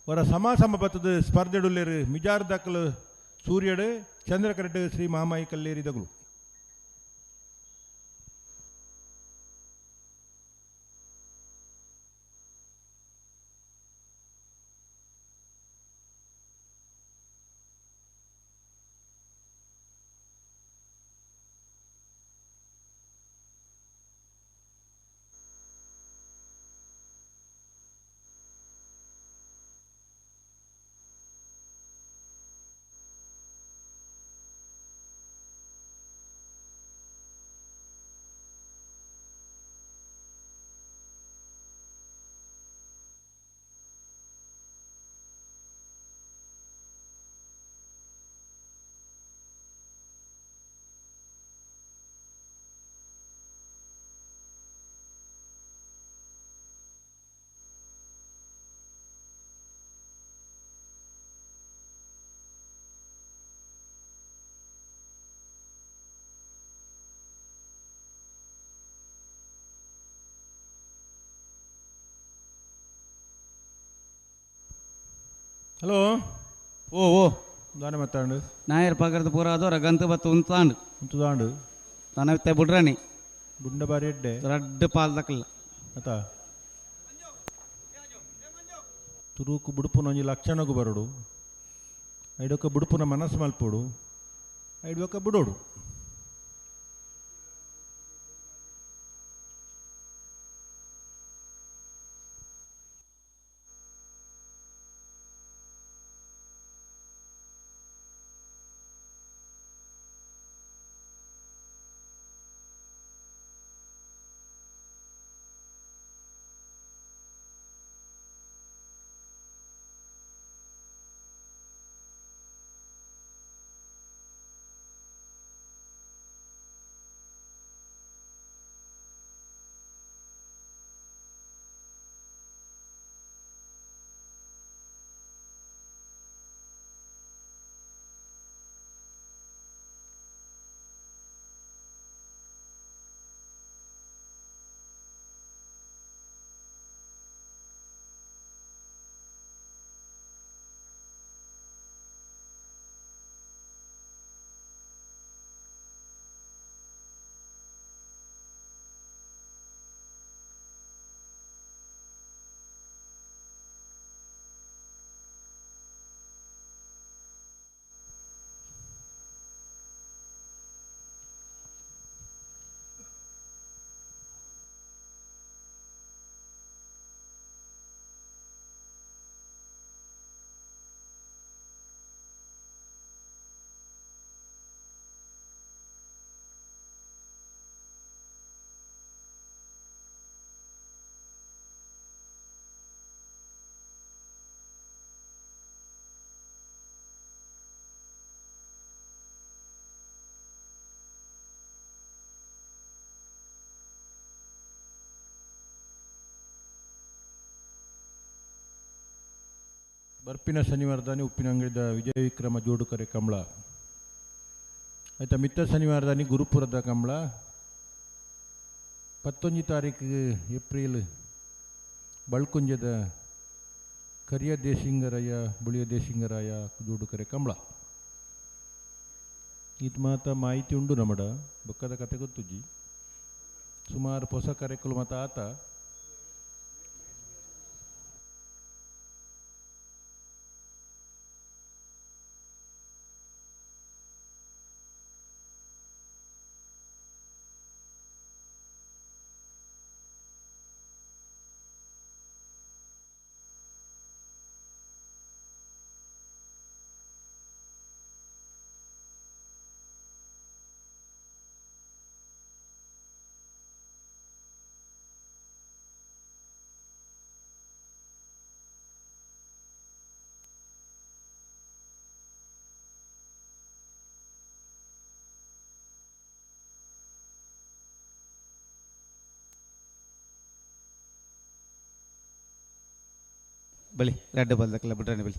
ವರ ಸಮ ಸಮ ಬತ್ತದ ಸ್ಪರ್ಧೆಡುಲ್ಲೇರು ಮಿಜಾರ್ ದಾಖಲು ಸೂರ್ಯಡು ಚಂದ್ರಕರೆಟ್ಟು ಶ್ರೀ ಮಹಾಮಾಯಿ ಕಲ್ಲೇರಿ ದಗುಲು. ಹಲೋ ಓ ಓ ದಾನೆ ಮಾತಾಂಡು ನಾಯರ್ ಪಗರ್ದ ಪೂರ ಅದೋರ ಗಂತ ಬತ್ತು ಉಂತಾಂಡು ಉಂತುದಾಂಡು ತನವಿತ್ತೆ ಬುಡ್ರಾಣಿ ಬುಂಡ ಬಾರಿ ಎಡ್ಡೆ ರಡ್ಡ್ ಪಾಲ್ ದಕ್ಕಲ್ಲ ಅತ ತುರುಕು ಬುಡುಪುನ ಒಂಜಿ ಲಕ್ಷಣಗು ಬರೋಡು ಐಡೊಕ್ಕ ಬುಡುಪುನ ಮನಸ್ಸು ಮಲ್ಪೋಡು ಐಡೊಕ್ಕ ಬುಡೋಡು. ಬರ್ಪಿನ ಶನಿವಾರದಾನಿ ಉಪ್ಪಿನಂಗಡಿದ ವಿಜಯ ವಿಕ್ರಮ ಜೋಡುಕರೆ ಕಂಬಳ. ಆಯ್ತಾ, ಮಿತ್ತ ಶನಿವಾರದಾನಿ ಗುರುಪುರದ ಕಂಬಳ. 19 ತಾರೀಕು ಏಪ್ರಿಲ್ ಬಳ್ಕುಂಜದ ಕರಿಯ ದೇಶಿಂಗರಾಯ ಬುಳಿಯ ದೇಶಿಂಗರಾಯ ಜೋಡುಕರೆ ಕಂಬಳ. ಈತ ಮಾತ ಮಾಹಿತಿ ಉಂಡು ನಮಡ ಬೊಕ್ಕದ ಕತೆ ಗೊತ್ತುಜ್ಜಿ. ಸುಮಾರು ಹೊಸ ಕರೆಕುಲು ಮತ ಆತ. ಬಲಿ ರೆಡ್ ಬಲ್ದಕ್ಲ ಬಿಟ್ರೆ ಬಲಿ.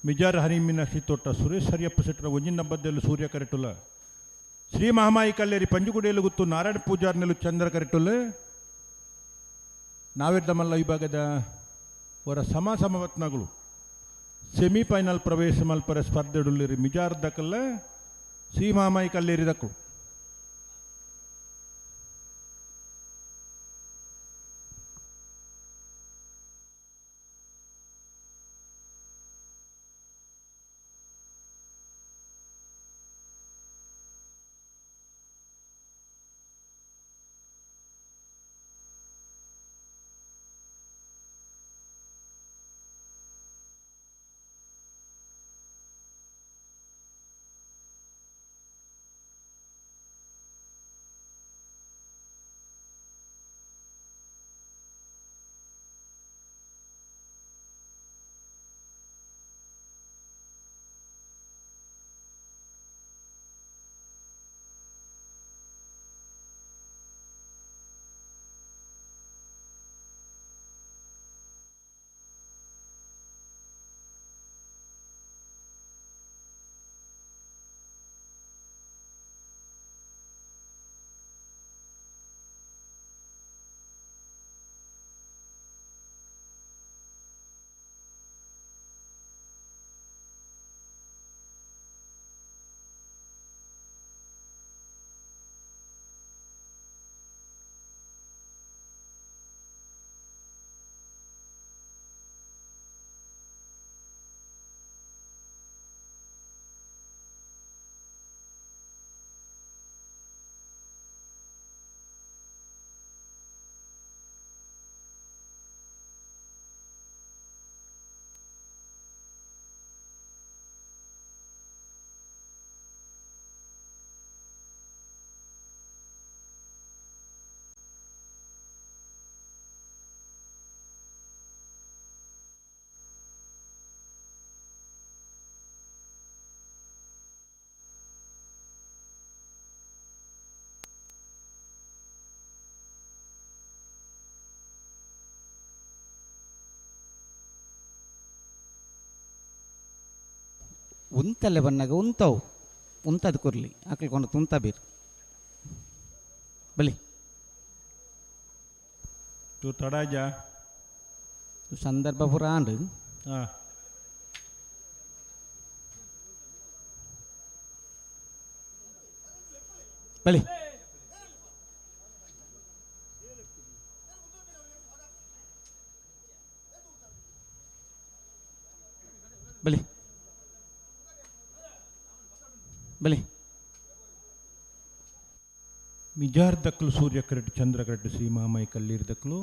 ಮಿಜಾರ್ ಹರಿಮಿನ ತೋಟ ಸುರೇಶ್ ಹರಿಯಪ್ಪ ಸೆಟ್ಟರ ಒಂಜಿನ ಬದ್ದೆಲ್ಲು ಸೂರ್ಯ ಕರೆಟುಲ. ಶ್ರೀ ಮಹಾಮಾಯಿ ಕಲ್ಲೇರಿ ಪಂಜುಗುಡಿಯಲು ಗುತ್ತು ನಾರಾಯಣ ಪೂಜಾರ್ನೆಲು ಚಂದ್ರ ಕರೆಟುಲ್. ನಾವಿರ್ದಮಲ್ಲ ವಿಭಾಗದ ವರ ಸಮ ಸಮವತ್ನಗಳು ಸೆಮಿಫೈನಲ್ ಪ್ರವೇಶ ಮಲ್ಪರ ಸ್ಪರ್ಧೆಡುಲ್ಲಿರಿ ಮಿಜಾರ್ ದಕಲ್ಲ ಶ್ರೀ ಮಹಾಮಾಯಿ ಕಲ್ಲೇರಿ ದಕ್ಕಲು. ಉಂತಲ್ಲೇ ಬನ್ನಾಗ ಉಂತವು ಉಂತದ ಕೊರ್ಲಿ ಆಕಲ್ಕೊಂಡು ತುಂತ ಬೀರ್ ಬಲಿ ತೂ ತಡಾಜ ಸಂದರ್ಭ ಪೂರ ಆಂಡ್ ಹಾಂ ಬಲಿ ಬಲಿ ಬಲಿ ಮಿಜಾರ್ ದಕ್ಕಲು ಸೂರ್ಯ ಕರೆಟ್ ಚಂದ್ರ ಕರೆಟ್ ಸೀಮಾಮೈ ಕಲ್ಲೀರ್ ದಕ್ಕಲು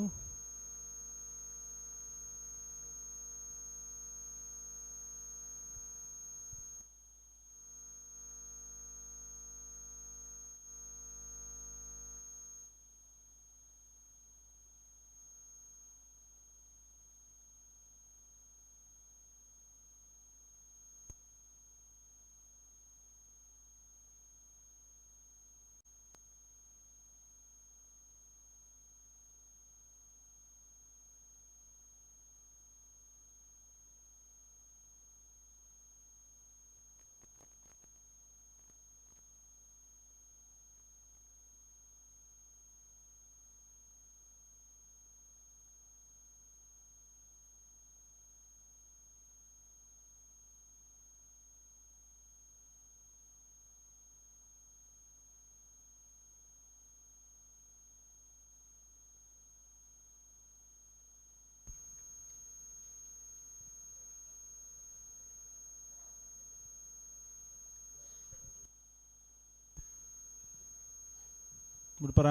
ಬಿಡ್ಪರ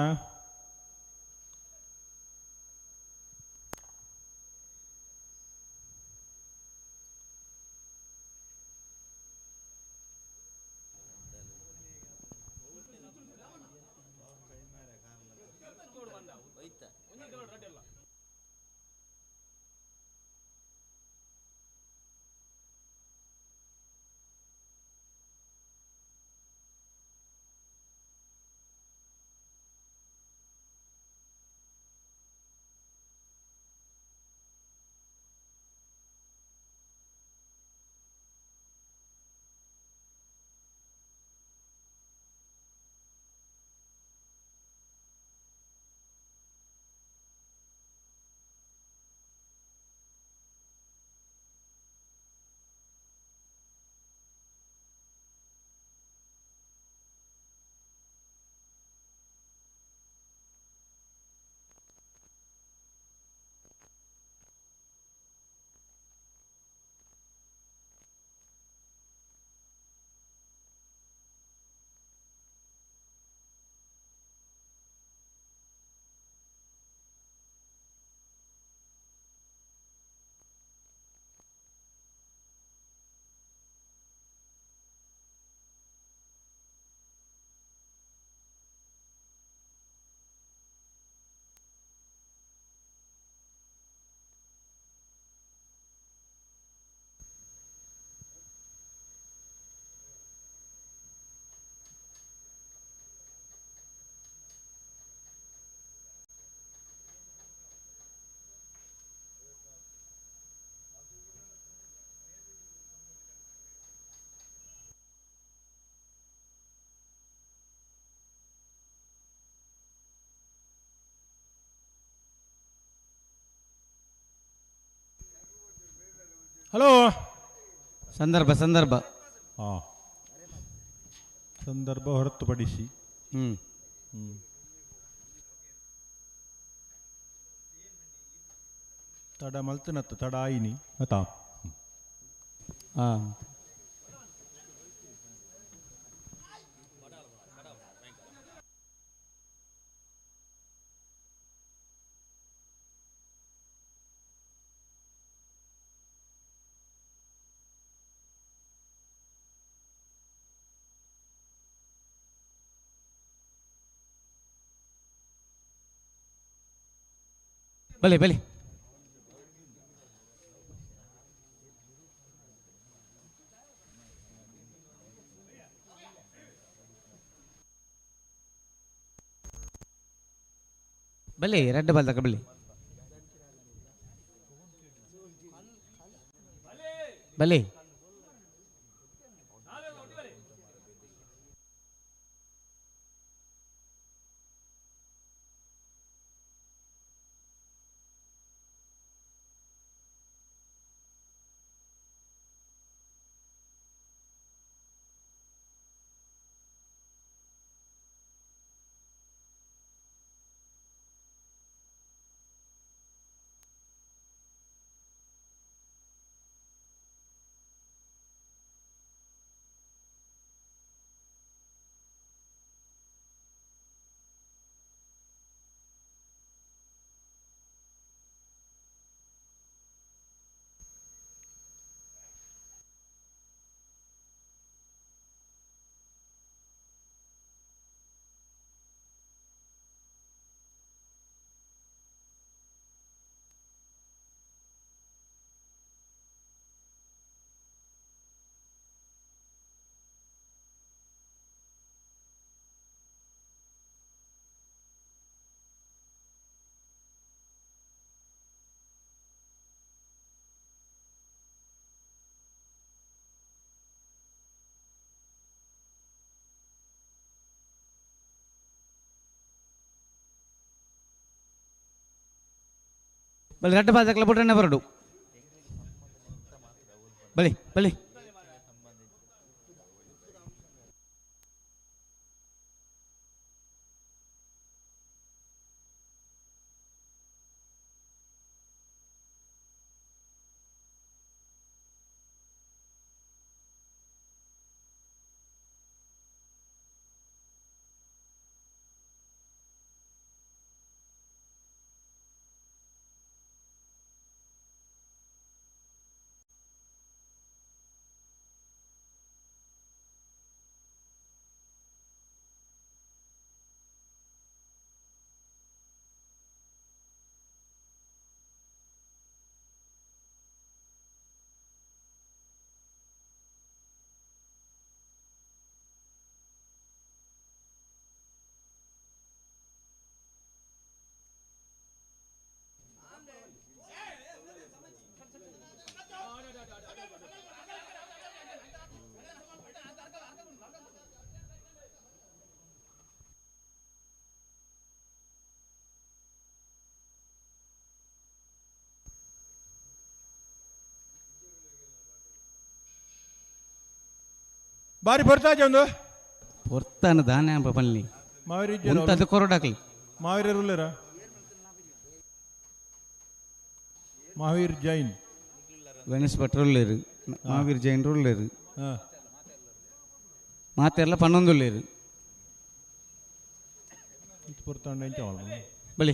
ಹಲೋ ಸಂದರ್ಭ ಸಂದರ್ಭ ಹಾಂ ಸಂದರ್ಭ ಹೊರತುಪಡಿಸಿ ಹ್ಞೂ ಹ್ಞೂ ತಡ ಮಲ್ತನತ್ತು ತಡ ಆಯಿನಿ ಅತಾ ಹಾಂ ಬಲಿ ಬಲಿ ಬಲಿ ರೆಡ್ ಬಾಲ್ ತಕ ಬಲಿ ಬಲಿ. ಬಲಿ ರಡ್ಡ್ ಬಾದಕ್ಲ ಬುಡ್ರನೆ ಬರಡು ಬಲಿ ಬಲಿ ಬಾರಿ ಬರ್ತಾಜ ಒಂದು ಪೊರ್ತಾನ ದಾನೆ ಅಂಬ ಪಲ್ಲಿ ಮಾವೇರಿ ಉಂತದ ಕೊರಡಾಕ್ಲಿ ಮಾವೇರಿ ಉಲ್ಲೇರ ಮಹಾವೀರ್ ಜೈನ್ ಗಣೇಶ್ ಭಟ್ರು ಉಲ್ಲೇರು ಮಹಾವೀರ್ ಜೈನ್ರು ಉಲ್ಲೇರು ಹಾ. ಮಾತೆಲ್ಲ ಪನ್ನೊಂದು ಉಲ್ಲೇರು ಇತ್ತು ಪೊರ್ತಾಂಡ ಎಂಚ ಮಲ್ಪುನು? ಬಲಿ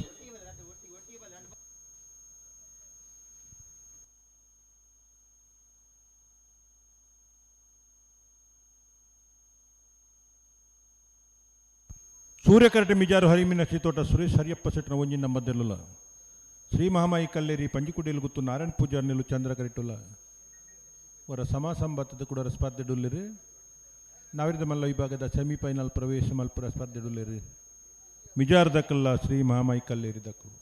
ಸೂರ್ಯಕರಟೆ ಮಿಜಾರು ಹರಿಮಿನ ತೋಟ ಸುರೇಶ್ ಹರಿಯಪ್ಪ ಸೆಟ್ನ ಒಂಜಿ ನಂಬದೆಲ್ಲುಲ ಶ್ರೀ ಮಹಾಮಾಯಿ ಕಲ್ಲೇರಿ ಪಂಜಿಕುಡಿಯಲ್ಲಿ ಗುತ್ತು ನಾರಾಯಣ ಪೂಜಾರ್ ನಿಲ್ಲು ಚಂದ್ರ ಕರಿಟುಲ್ಲ ವರ ಸಮ ಸಂಬತ್ತದ ಕೂಡ ಸ್ಪರ್ಧೆಡುಲ್ಲಿರಿ ನಾವಿರದ ಮಲ್ಲ ವಿಭಾಗದ ಸೆಮಿಫೈನಲ್ ಪ್ರವೇಶ ಮಲ್ಪುರ ಸ್ಪರ್ಧೆಡುಲ್ಲಿರಿ ಮಿಜಾರ್ ದಕ್ಕಲ್ಲ ಶ್ರೀ ಮಹಾಮಾಯಿ ಕಲ್ಲೇರಿ ದಕ್ಕಲು.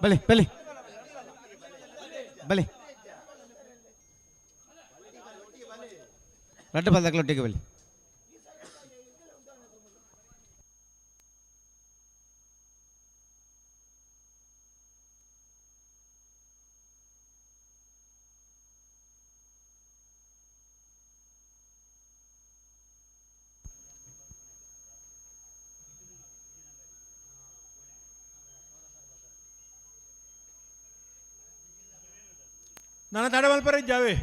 ಬಲಿ ಬಲಿ ಬಲಿ ರಡ್ಡು ಬಲ್ದಕ್ಲೊಟ್ಟಿಗೆ ಬಲಿ. ನಾನು ತಡ ಮಲ್ಪರೆ ಜಾವೆ.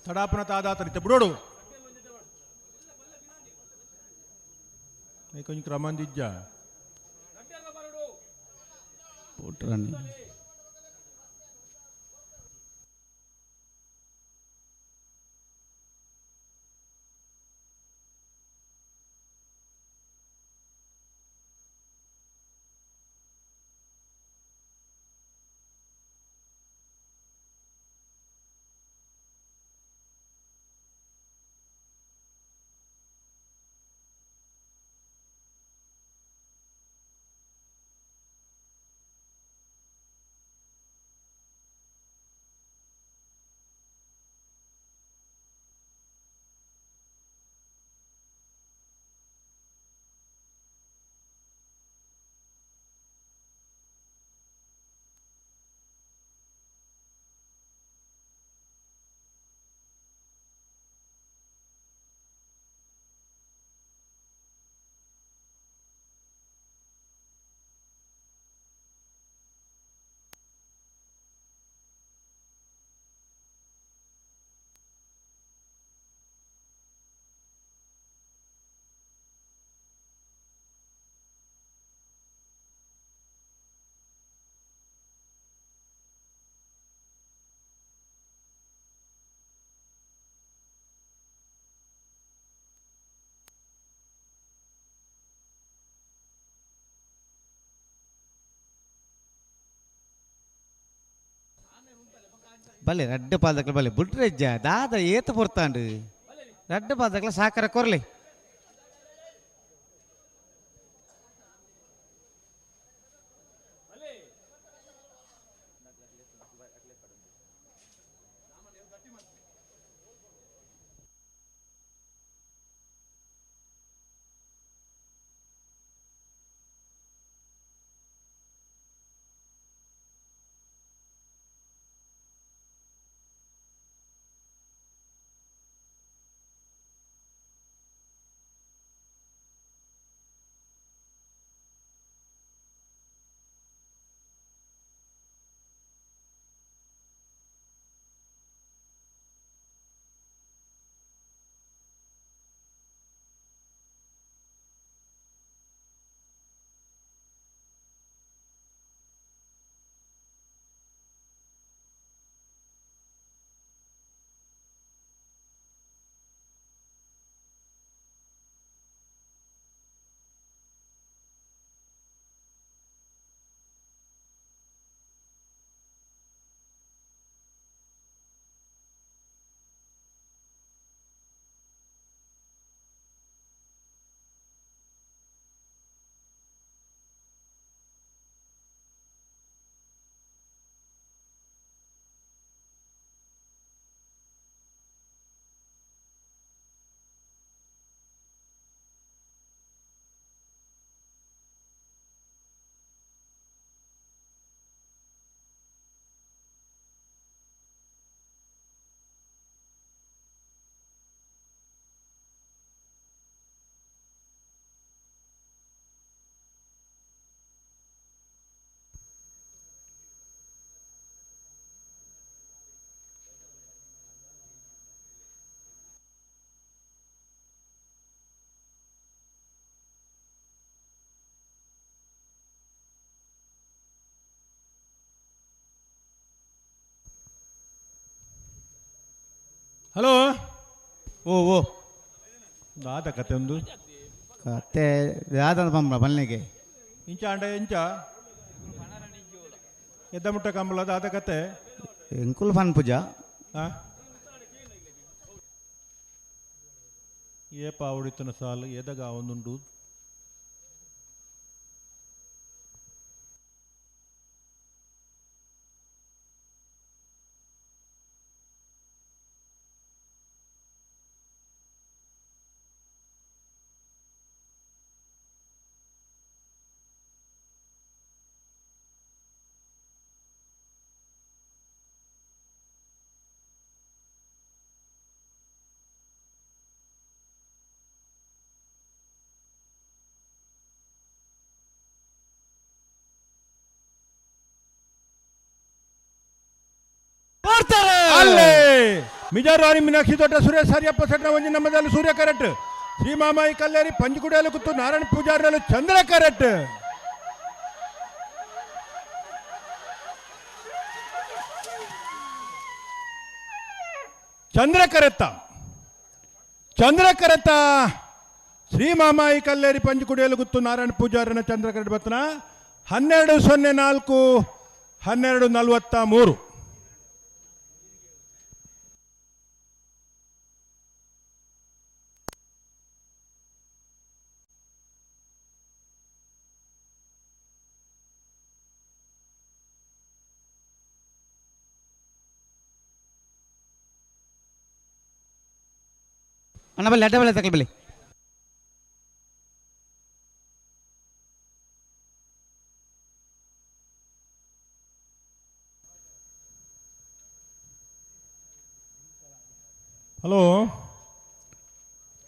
ತಡಾಪನ ತಾದಾತರಿತ ಬುಡೋಡು ಕೊಂಚ ಕ್ರಮಂದಿಜ್ಜ ಪೋಟ್ರಾಣಿ ಬಲೆ ರಡ್ಡು ಪಾದಕ್ಲ ಬಲೆ ಬುಡ್ರೆಜ್ಜ ದಾದ ಏತ ಪೊರ್ತಾಂಡು ರಡ್ಡು ಪಾದಕ್ಲ ಸಾಕರ ಕೊರ್ಲೆ ಹಲೋ ಓ ಓ ದಾದ ಕತೆ ಒಂದು ಕತೆ ದಾದ ಬಂಬ ಬನ್ನಿಗೆ ಇಂಚ ಅಂಡ ಇಂಚ ಎದ್ದ ಮುಟ್ಟ ಕಂಬಳ ದಾದ ಕತೆ ಎಂಕುಲ್ ಫನ್ ಪೂಜಾ ಆ? ఏ ಪಾವಡಿತನ ಸಾಲು ಎದಗ ಒಂದುಂಡು ಮಿಜಾರು ಮೀನಾಕ್ಷಿ ದೊಡ್ಡ ಸುರೇಶ್ ಹರಿಯಪ್ಪ ಸೆಟ್ನ ಒಂಜಿ ನಮ್ಮದಲ್ಲಿ ಸೂರ್ಯ ಕರೆಕ್ಟ್. ಶ್ರೀ ಮಾಮಾಯಿ ಕಲ್ಲೇರಿ ಪಂಚಕುಡಿಯಲು ಕುತ್ತು ನಾರಾಯಣ ಪೂಜಾರಿನಲ್ಲಿ ಚಂದ್ರ ಕರೆಕ್ಟ್. ಚಂದ್ರ ಕರೆತ್ತ ಚಂದ್ರ ಕರೆತ್ತ ಶ್ರೀ ಮಾಮಾಯಿ ಕಲ್ಲೇರಿ ಪಂಚಕುಡಿಯಲು ಗುತ್ತು ನಾರಾಯಣ ಪೂಜಾರಿನ ಚಂದ್ರ ಕರೆಟ್ ಬತ್ತನ 12:04 12:43. ಅಣ್ಣ ಬಲ್ಲಿ ಅಡ್ಡ ಬಲ್ಲಿ ತಕಲ್ ಬಲ್ಲಿ. ಹಲೋ,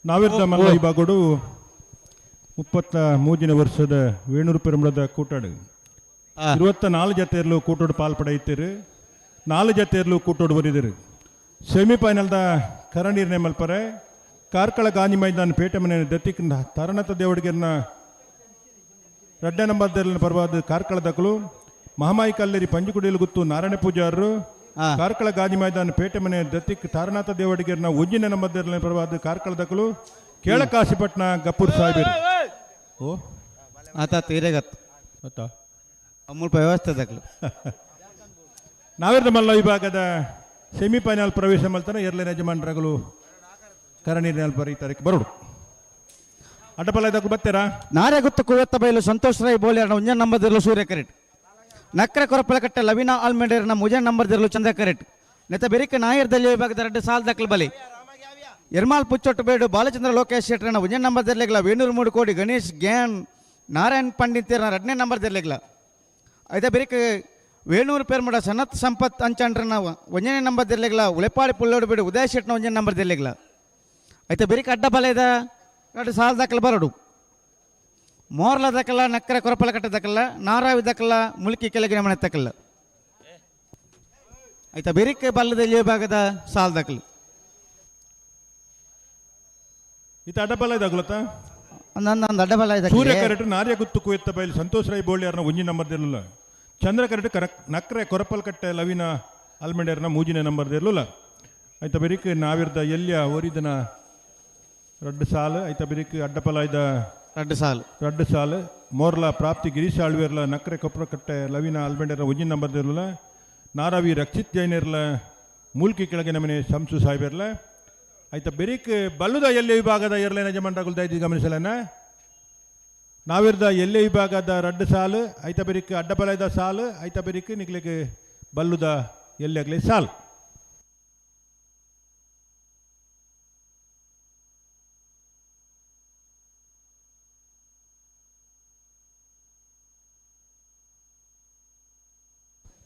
ನಾವಿರ್ದ ಮಲ್ಲ ಈ ಬಾಗೋಡು 33ನೇ ವರ್ಷದ ವೇಣೂರು ಪೆರುಮಳದ ಕೂಟಾಡು 24 ಜತೆಯಲ್ಲೂ ಕೂಟೋಡು ಪಾಲ್ ಪಡೆಯುತ್ತೀರಿ, 4 ಜತೆಯಲ್ಲೂ ಕೂಟೋಡು ಬರಿದಿರಿ. ಸೆಮಿಫೈನಲ್ದ ಕರಣೀರ್ನೆ ಮಲ್ಪರೆ ಕಾರ್ಕಳ ಗಾಂಧಿ ಮೈದಾನ ಪೇಟೆ ಮನೆ ದತ್ತಿಕ್ ತರಣತ ದೇವಡಿಗೆರ್ನ ರಡ್ಡೆ ನಂಬರ್ ದೇರ್ಲಿನ ಪರವಾದ ಕಾರ್ಕಳ ದಕಲು ಮಹಾಮಾಯಿ ಕಲ್ಲೇರಿ ಪಂಜುಕುಡಿಯಲು ಗುತ್ತು ನಾರಾಯಣ ಪೂಜಾರರು ಕಾರ್ಕಳ ಗಾಂಧಿ ಮೈದಾನ ಪೇಟೆ ಮನೆ ದತ್ತಿಕ್ ತಾರನಾಥ ದೇವಡಿಗೆರ್ನ ಉಜ್ಜಿನ ನಂಬರ್ ದೇರ್ಲಿನ ಪರವಾದ ಕಾರ್ಕಳ ದಕಲು ಕೇಳಕಾಶಿಪಟ್ನ ಗಪ್ಪೂರ್ ಸಾಹೇಬರು. ಓ ಆತ ತೀರೆಗತ್ತು ಆತ ಅಮೂಲ್ಪ ವ್ಯವಸ್ಥೆ ದಕಲು. ನಾವಿರ್ದ ಮಲ್ಲ ವಿಭಾಗದ ಸೆಮಿಫೈನಲ್ ಪ್ರವೇಶ ಮಲ್ತಾನೆ ಎರಡನೇ ಯಜಮಾನರಾಗಲು ಕರಣೀರ್ನಲ್ಲಿ ಬರೀ ತಾರೀಕು ಬರೋಡು ಅಡ್ಡಪಲ್ಲ ಇದಕ್ಕೂ ಬರ್ತೀರಾ. ನಾರೇ ಗುತ್ತು ಕುವೆತ್ತ ಬೈಲು ಸಂತೋಷ್ ರೈ ಬೋಲಿಯರ್ನ ಉಂಜನ್ ನಂಬರ್ದಿರಲು ಸೂರ್ಯ ಕರೆಟ್. ನಕ್ರೆ ಕೊರಪಲಕಟ್ಟೆ ಲವಿನಾ ಆಲ್ಮೆಂಡೇರ್ನ ಮುಜನ್ ನಂಬರ್ದಿರಲು ಚಂದ್ರ ಕರೆಟ್. ನೆತ ಬೆರಿಕ ನಾಯರ್ದಲ್ಲಿ ವಿಭಾಗದ 2 ಸಾಲ್ ದಕ್ಕಲ್ ಬಲಿ. ಎರ್ಮಾಲ್ ಪುಚ್ಚೊಟ್ಟು ಬೇಡು ಬಾಲಚಂದ್ರ ಲೋಕೇಶ್ ಶೆಟ್ಟರ್ನ ಉಂಜನ್ ನಂಬರ್ದಿರ್ಲಿಗ್ಲ ವೇಣೂರು ಮೂಡು ಕೋಡಿ ಗಣೇಶ್ ಗ್ಯಾನ್ ನಾರಾಯಣ್ ಪಂಡಿತರ್ನ 2ನೇ ನಂಬರ್ದಿರ್ಲಿಗ್ಲ. ಐದ ಬೆರಿಕ ವೇಣೂರು ಪೇರ್ಮಡ ಸನತ್ ಸಂಪತ್ ಅಂಚಾಂಡ್ರನ 1ನೇ ನಂಬರ್ದಿರ್ಲಿಗ್ಲ ಉಳೆಪಾಡಿ ಪುಲ್ಲೋಡು ಬೇಡು ಉದಯ ಶೆಟ್ನ 1ನೇ ನಂಬರ್ದಿರ್ಲಿಗ್ಲ. ಐತ ಬೆರಿಕ ಅಡ್ಡ ಬಲ ಇದೆ 2 ಸಾಲ್ ದಾಖಲೆ ಬರಡು. ಮೋರ್ಲ ದಕ್ಕಲ್ಲ ನಕ್ಕರೆ ಕೊರಪಲ ಕಟ್ಟೆ ದಕ್ಕಲ್ಲ ನಾರಾವಿ ದಕ್ಕಲ್ಲ ಮುಲ್ಕಿ ಕೆಳಗಿನ ಮನೆ ತಕ್ಕಲ್ಲ. ಆಯ್ತಾ ಬೆರಿಕೆ ಬಲ್ಲದ ವಿಭಾಗದ ಸಾಲ್ ದಾಖಲು. ಈತ ಅಡ್ಡಬಲ ಇದಾಗುಲತ್ತ ನನ್ನ ಅಡ್ಡಬಲ ಇದೆ. ಸೂರ್ಯ ಕರೆಟ್ ನಾರ್ಯ ಗುತ್ತು ಕುಯತ್ತ ಬೈಲು ಸಂತೋಷ್ ರೈ ಬೋಳಿಯಾರ್ನ ಒಂಜಿ ನಂಬರ್ ಇರಲಿಲ್ಲ. ಚಂದ್ರ ಕರೆಟ್ ಕರಕ್ ನಕ್ರೆ ಕೊರಪಲ್ ಕಟ್ಟೆ ಲವಿನ ಅಲ್ಮೆಂಡೇರ್ನ ಮೂಜಿನ ನಂಬರ್ ಇರಲಿಲ್ಲ. ಆಯ್ತಾ ಬೆರಿಕ್ ನಾವಿರ್ದ ಎಲ್ಲಿಯ ಒರಿದನ 2 ಸಾಲು. ಆಯ್ತಾ ಬೆರಿಕ್ ಅಡ್ಡಪಲ ಇದ್ದ 2 ಸಾಲು 2 ಸಾಲು ಮೋರ್ಲ ಪ್ರಾಪ್ತಿ ಗಿರೀಶ್ ಆಳ್ವೇರ್ಲ ನಕ್ರೆ ಕೊಪ್ರಕಟ್ಟೆ ಲವಿನ ಅಲ್ಮೆಂಡೇರ್ನ ಒಂಜಿನ ನಂಬರ್ ಇರಲಿಲ್ಲ. ನಾರಾವಿ ರಕ್ಷಿತ್ ಜೈನಿರ್ಲ ಮೂಲ್ಕಿ ಕೆಳಗಿನ ಮನೆ ಶಂಸು ಸಾಹೇಬಿರ್ಲ. ಆಯ್ತಾ ಬೆರಿಕ್ ಬಲ್ಲುದ ಎಲ್ಲೆ ವಿಭಾಗದ ಎರಲೇನ ಯಜಮಾನರಾಗುಲ್ ದಯದಿ ಗಮನಿಸಲನ. ನಾವಿರ್ದ ಎಲ್ಲೆ ವಿಭಾಗದ 2 ಸಾಲು. ಆಯ್ತಾ ಬೆರಿಕ್ ಅಡ್ಡಪಲದ ಸಾಲು. ಆಯ್ತಾ ಬೆರಿಕ್ ನಿಗ್ಲಿಗೆ ಬಲ್ಲುದ ಎಲ್ಲೆಗ್ಲೆ ಸಾಲು.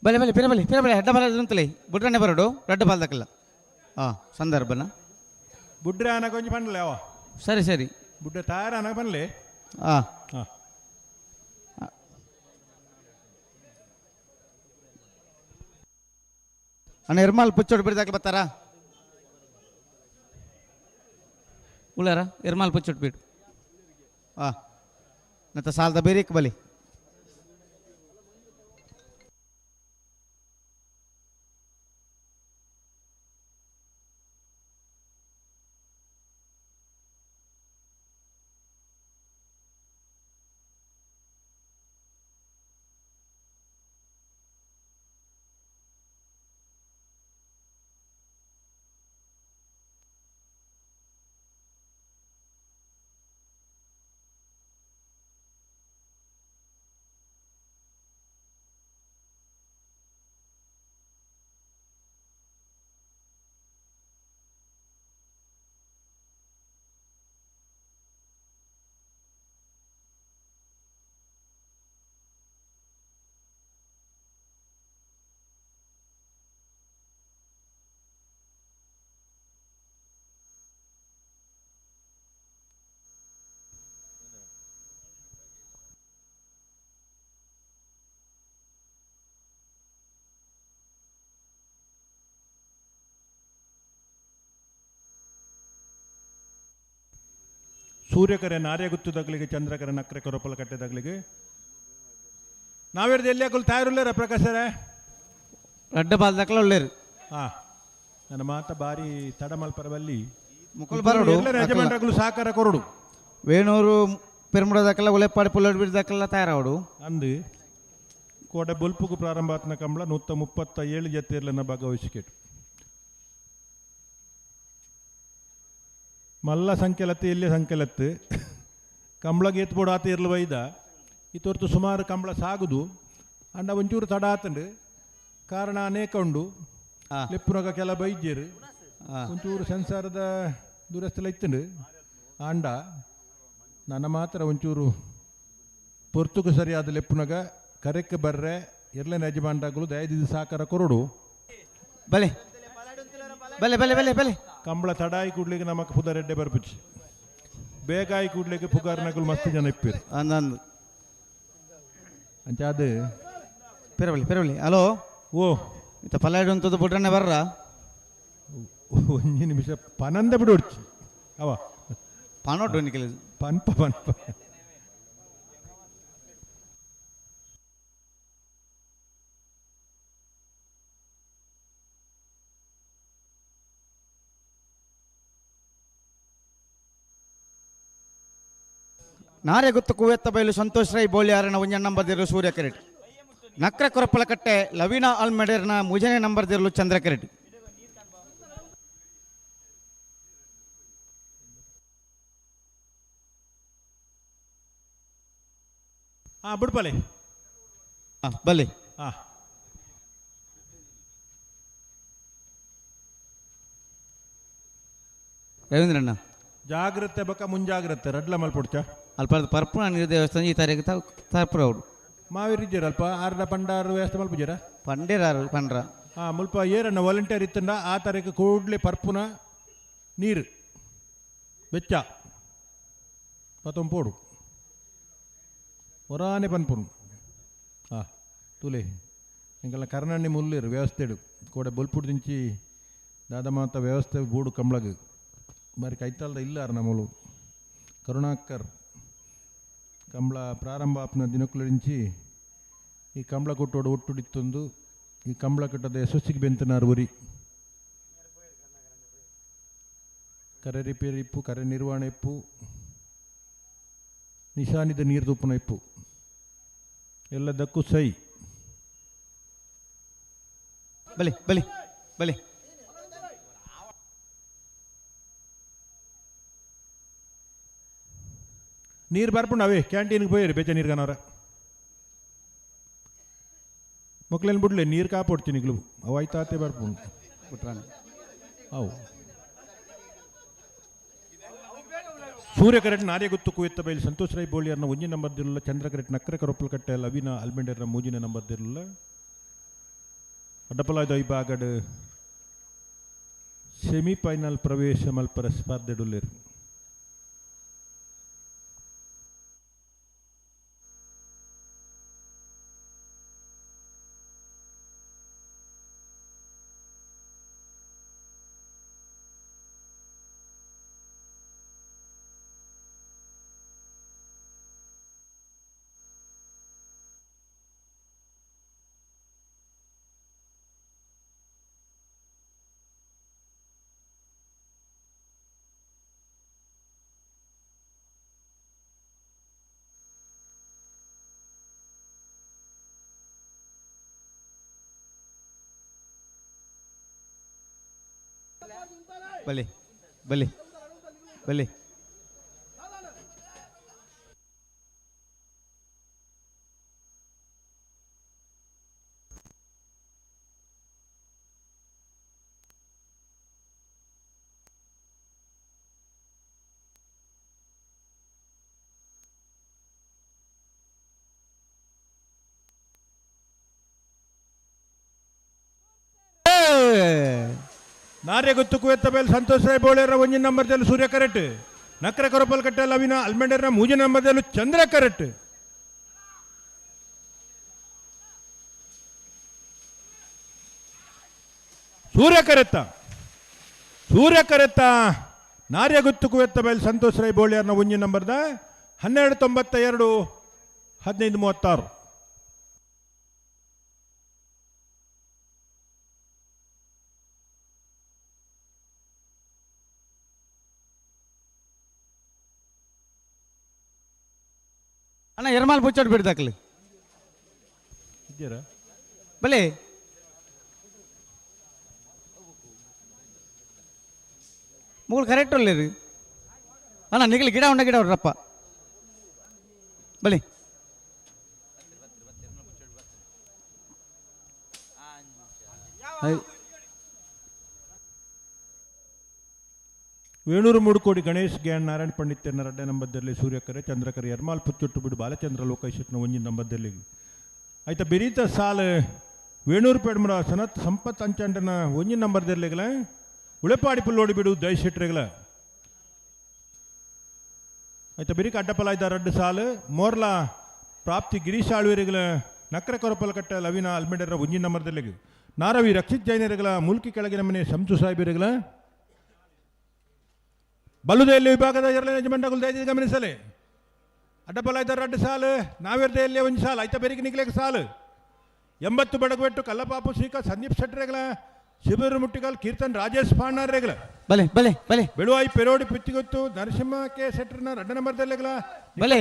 ಬಲೆ ಬಲೆ ಪಿರ ಬಲೆ ಪಿರ ಬಲೆ ಅಡ್ಡ ಬಲ ಅಂತಲೇ ಬುಡ್ರನೆ ಬರೋಡು ರಡ್ಡ ಬಾಲ್ದಕ್ಕಲ್ಲ ಹಾಂ ಸಂದರ್ಭನ ಬುಡ್ರೆ ಆನ ಕೊಂಚ ಪನ್ಲೆ ಅವ. ಸರಿ ಸರಿ ಬುಡ್ಡೆ ತಯಾರ ಆನ ಪನ್ಲೆ. ಹಾಂ ಹಾಂ ಅಣ್ಣ ಎರ್ಮಾಲ್ ಪುಚ್ಚೋಡು ಬಿಡ್ದಾಕ ಬರ್ತಾರಾ ಉಳ್ಳಾರ ಎರ್ಮಾಲ್ ಪುಚ್ಚೋಡು ಬಿಡು. ಹಾಂ ಮತ್ತೆ ಸಾಲದ ಬೇರೆ ಬಲಿ. ಸೂರ್ಯಕರೆ ನಾರ್ಯಗುತ್ತದಗ್ಲಿಗೆ ಚಂದ್ರಕರೆ ನಕ್ರೆ ಕೊರಪಲ ಕಟ್ಟೆದಾಗ್ಲಿಗೆ ನಾವೇರ್ದು ಎಲ್ಲಿ ಹಾಕಲು ತಯಾರುಲ್ಲೇರ ಪ್ರಕಾಶರೇ ರಡ್ಡ ಬಾಲ್ದಕ್ಲ ಒಳ್ಳೇರು. ಹಾ ನನ್ನ ಮಾತ ಬಾರಿ ತಡ ಮಲ್ಪರವಲ್ಲಿ ಮುಕುಲ್ ಬರೋಡು ಯಜಮಾನರಾಗಲು ಸಹಕಾರ ಕೊರಡು. ವೇಣೂರು ಪೆರುಮುಡದಕ್ಕೆಲ್ಲ ಉಲೆಪ್ಪಾಡಿ ಪುಲ್ಲೋಡು ಬಿಡ್ದಕ್ಕೆಲ್ಲ ತಯಾರಾವಡು ಅಂದು ಕೋಡೆ ಬೊಲ್ಪುಗು ಪ್ರಾರಂಭ ಆತನ ಕಂಬಳ 137 ಜತೆಯರ್ಲನ್ನ ಭಾಗವಹಿಸಿಕೆಟ್ಟು ಮಲ್ಲ ಸಂಖ್ಯೆಲತ್ತು ಇಲ್ಲಿ ಸಂಖ್ಯೆಲತ್ತು ಕಂಬಳಗೆ ಎತ್ಬೋಡು ಆತ ಇರ್ಲು ವೈದ ಈ ತೋರ್ತು ಸುಮಾರು ಕಂಬಳ ಸಾಗುದು ಅಂಡ ಒಂಚೂರು ತಡ ಆತಂಡು ಕಾರಣ ಅನೇಕ ಉಂಡು. ಲೆಪ್ಪುನಗ ಕೆಲ ಬೈದ್ಯರು ಒಂಚೂರು ಸಂಸಾರದ ದುರಸ್ತೆಲ್ಲ ಇತ್ತಂಡು ಆಂಡ ನನ್ನ ಮಾತ್ರ ಒಂಚೂರು ಪೊರ್ತುಗು ಸರಿಯಾದ ಲೆಪ್ಪುನಗ ಕರೆಕ್ ಬರ್ರೆ ಎರ್ಲನ ಯಜಮಾನ್ರಾಗಲು ದಯದಿದ್ದು ಸಾಕಾರ ಕೊರಡು. ಬಲೆ ಬಲೆ ಬಲೆ ಬಲೆ ಬಲೆ ಕಂಬಳ ತಡಾಯಿ ಕೂಡ್ಲಿಕ್ಕೆ ನಮಕ್ ಪುದರೆಡ್ಡೆ ಬರ್ಪುಚಿ ಬೇಗಾಯಿ ಕೂಡ್ಲಿಕ್ಕೆ ಪುಗಾರ್ನಗುಲು ಮಸ್ತ್ ಜನ ಇಪ್ಪಿರು ಅಂದಂದು ಅಂಚಾದ ಪೆರವಳಿ ಪೆರವಳಿ. ಹಲೋ ಓ ಇತ್ತ ಪಲ್ಲಾಡಿ ಅಂತದ್ದು ಬುಡ್ರನೆ ಬರ್ರ ಒಂಜಿ ನಿಮಿಷ ಪನಂದ ಬಿಡೋಡ್ಚಿ ಅವ ಪನೋಟು ನಿಖಿಲ್ ಪನ್ಪ ಪನ್ಪ ನಾರೆ ಗೊತ್ತು ಕುವೆತ್ತ ಬಯಲು ಸಂತೋಷ್ ರೈ ಬೋಳಿಯಾರನ ಒಂಜ ನಂಬರ್ ದಿರಲು ಸೂರ್ಯ ಕೆರೆಟ್ ನಕ್ರ ಕೊರಪಲಕಟ್ಟೆ ಲವೀನಾ ಆಲ್ಮೆಡೇರ್ನ ಮೂಜನೇ ನಂಬರ್ ದಿರಲು ಚಂದ್ರ ಕೆರೆಟ್. ಹಾ ಬಿಡ್ಪಲೆ ಹಾಂ ಬಲ್ಲಿ ಹಾಂ ರವೀಂದ್ರಣ್ಣ ಜಾಗ್ರತೆ ಬಕ್ಕ ಮುಂಜಾಗ್ರತೆ ರಡ್ಲ ಮಲ್ಪೊಡ್ಚ ಅಲ್ಪ ಪರ್ಪುಣ ನೀರು ದೇವಸ್ಥಾನ ಈ ತಾರೀಕು ತಾವು ತರ್ಪುರ ಅವರು ಮಾವಿರಿದ್ದೀರ ಅಲ್ಪ ಆರ್ಡ ಪಂಡಾರು ವ್ಯವಸ್ಥೆ ಮಲ್ಪುಜೀರ ಪಂಡೇರಾರು ಪಂಡ್ರ ಹಾಂ ಮುಲ್ಪ ಏರಣ್ಣ ವಾಲಂಟಿಯರ್ ಇತ್ತಂಡ ಆ ತಾರೀಕು ಕೂಡಲೇ ಪರ್ಪುನ ನೀರು ಬೆಚ್ಚ ಪತ್ತೊಂಪೋಡು ಒರಾನೆ ಪನ್ಪುನು ಹಾಂ ತುಲೆ ಎಂಕಲ್ಲ ಕರ್ನಾಂಡಿ ಮುಲ್ಲೇರು ವ್ಯವಸ್ಥೆಡು ಕೋಡೆ ಬೊಲ್ಪುಡು ದಿಂಚಿ ದಾದಮಾತ ವ್ಯವಸ್ಥೆ ಬೂಡು ಕಂಬ್ಳಗ್ ಬಾರಿ ಕೈತಾಲ್ದ ಇಲ್ಲಾರ ನಮ್ಮಲು ಕರುಣಾಕರ್ ಕಂಬಳ ಪ್ರಾರಂಭ ಆಪ್ನ ದಿನಕ್ಕುಲಿಂಚಿ ಈ ಕಂಬಳ ಕೊಟ್ಟೋಡು ಒಟ್ಟುಡಿತ್ತೊಂದು ಈ ಕಂಬಳ ಕಟ್ಟದ ಯಶಸ್ಸಿಗೆ ಬೆಂತನಾರು ಉರಿ ಕರೆ ರಿಪೇರಿ ಇಪ್ಪು ಕರೆ ನಿರ್ವಹಣೆ ಇಪ್ಪು ನಿಶಾನಿದ ನೀರು ತುಪ್ಪನ ಇಪ್ಪು ಎಲ್ಲದಕ್ಕೂ ಸೈ. ಬಲಿ ಬಲಿ ಬಲಿ ನೀರು ಬರ್ಪುಂಡು ಅವೇ ಕ್ಯಾಂಟೀನ್ಗೆ ಪೋಯಿರಿ ಬೆಚ್ಚ ನೀರು ಕನವರ ಮಕ್ಳೇನು ಬಿಡ್ಲೆ ನೀರು ಕಾಪೊಡ್ತೀನಿ ಗ್ಲು ಅವು ಆಯ್ತಾತೆ ಬರ್ಪುಂಡು ಬಿಟ್ರಾನೆ ಅವು ಸೂರ್ಯ ಕರೆಟ್ ನಾರ್ಯ ಗುತ್ತು ಕುವೆತ್ತ ಬೈಲು ಸಂತೋಷ್ ರೈ ಬೋಳಿಯರ್ನ ಒಂಜಿ ನಂಬರ್ ದಿರಲಿಲ್ಲ ಚಂದ್ರ ಕರೆಟ್ ನಕ್ರೆ ಕರೊಪ್ಪಲು ಕಟ್ಟೆ ಲವಿನ ಅಲ್ಮೆಂಡರ್ನ ಮೂಜಿನ ನಂಬರ್ ದಿರಲಿಲ್ಲ ಅಡ್ಡಪಲಾಯ್ದ ವಿಭಾಗಡ್ ಸೆಮಿಫೈನಲ್ ಪ್ರವೇಶ ಮಲ್ಪರ ಸ್ಪರ್ಧೆಡುಲ್ಲೇರು. ಬಲಿ ಬಲಿ ಬಲಿ ನಾರ್ಯ ಗೊತ್ತು ಕುವೆತ್ತ ಬೇಲ್ ಸಂತೋಷ್ ರಾಯ್ ಬೋಳೇರ ಒಂಜಿನ ನಂಬರ್ದಲ್ಲಿ ಸೂರ್ಯ ಕರೆಟ್ ನಕ್ರೆ ಕೊರಪಲ್ ಕಟ್ಟೆ ಲವಿನ ಅಲ್ಮೆಂಡರ್ನ ಮೂಜಿನ ನಂಬರ್ದಲ್ಲೂ ಚಂದ್ರ ಕರೆಟ್. ಸೂರ್ಯ ಕರೆತ್ತ ಸೂರ್ಯ ಕರೆತ್ತ ನಾರ್ಯಗುತ್ತು ಕುವೆತ್ತ ಬೈಲ್ ಸಂತೋಷ್ ರೈ ಬೋಳಿಯಾರ್ನ ಒಂಜಿ ನಂಬರ್ದ 12.92 15.36. ಅಣ್ಣ ಎರ್ಮಾಲ್ ಬುಚ್ಚೋಡ್ ಬಿಡ್ದಾಕ್ಲಿ ಇದ್ದೀರಾ? ಬಲೆ ಮುಗುಳು ಕರೆಕ್ಟ್ ಒಳ್ಳೆ ಅಣ್ಣ ನಿಗಲಿ ಗಿಡ ಉಂಡ ಗಿಡ ಉಂಡ್ರಪ್ಪ ಬಲಿ. ವೇಣೂರು ಮೂಡುಕೋಡಿ ಗಣೇಶ್ ಗ್ಯಾನ್ ನಾರಾಯಣ ಪಂಡಿತ್ ರಡ್ಡೆ ನಂಬರ್ದಲ್ಲಿ ಸೂರ್ಯಕರೆ ಚಂದ್ರಕರೆ ಎರ್ಮಾಲ್ ಪುಚ್ಚೊಟ್ಟು ಬಿಡು ಬಾಲಚಂದ್ರ ಲೋಕೈಶೆಟ್ನ ಒಂಜಿ ನಂಬರ್ದಲ್ಲಿ ಆಯ್ತಾ ಬಿರೀತ ಸಾಲ್ ವೇಣೂರು ಪೇಡ್ಮರ ಸನತ್ ಸಂಪತ್ ಅಂಚಾಂಡನ ಒಂಜಿ ನಂಬರ್ದಲ್ಲಿಗಲ ಉಳೆಪಾಡಿ ಪುಲ್ಲೋಡಿ ಬಿಡು ದಯಶೆಟ್ರಿಗಲ ಆಯ್ತಾ ಬಿರಿಕ ಅಡ್ಡಪಲಾಯ್ದ ರಡ್ಡು ಸಾಲು ಮೋರ್ಲಾ ಪ್ರಾಪ್ತಿ ಗಿರೀಶ್ ಆಳ್ವೇರಿಗಳ ನಕ್ರೆ ಕೊರಪಲಕಟ್ಟ ಲವಿನ ಅಲ್ಮೆಡರ ಒಂಜಿ ನಂಬರ್ದಲ್ಲಿಗೆ ನಾರವಿ ರಕ್ಷಿತ್ ಜೈನರಿಗಳ ಮುಲ್ಕಿ ಕೆಳಗಿನ ಮನೆ ಸಂಸು ಸಾಹೇಬರಿಗಳ ಬಲ್ಲುದೆಯಲ್ಲಿ ವಿಭಾಗದ ಎರಡನೇ ಯಜಮಾನಗಳು ದಯచేసి ಗಮನಿಸಲಿ. ಅಡ್ಡಪಲಾಯ್ದ ರಡ್ಡು ಸಾಲು ನಾವೇರ್ದೆಯಲ್ಲಿ ಒಂದು ಸಾಲು ಆಯ್ತಾ ಬೆರಿಕೆ ನಿಗ್ಲೇಕ ಸಾಲು 80 ಬಡಗಬೆಟ್ಟು ಕಲ್ಲಪಾಪು ಸೀಕ ಸಂದೀಪ್ ಶೆಟ್ಟರೆಗಳ ಶಿಬಿರ ಮುಟ್ಟಿಗಲ್ ಕೀರ್ತನ್ ರಾಜೇಶ್ ಪಾಂಡಾರೆಗಳ ಬಲೆ ಬಲೆ ಬಲೆ ಬೆಳುವಾಯಿ ಪೆರೋಡಿ ಪಿತ್ತಿಗೊತ್ತು ನರಸಿಂಹ ಕೆ ಶೆಟ್ಟರ್ನ ರಡ್ಡ ನಂಬರ್ದಲ್ಲೆಗಳ ಬಲೆ.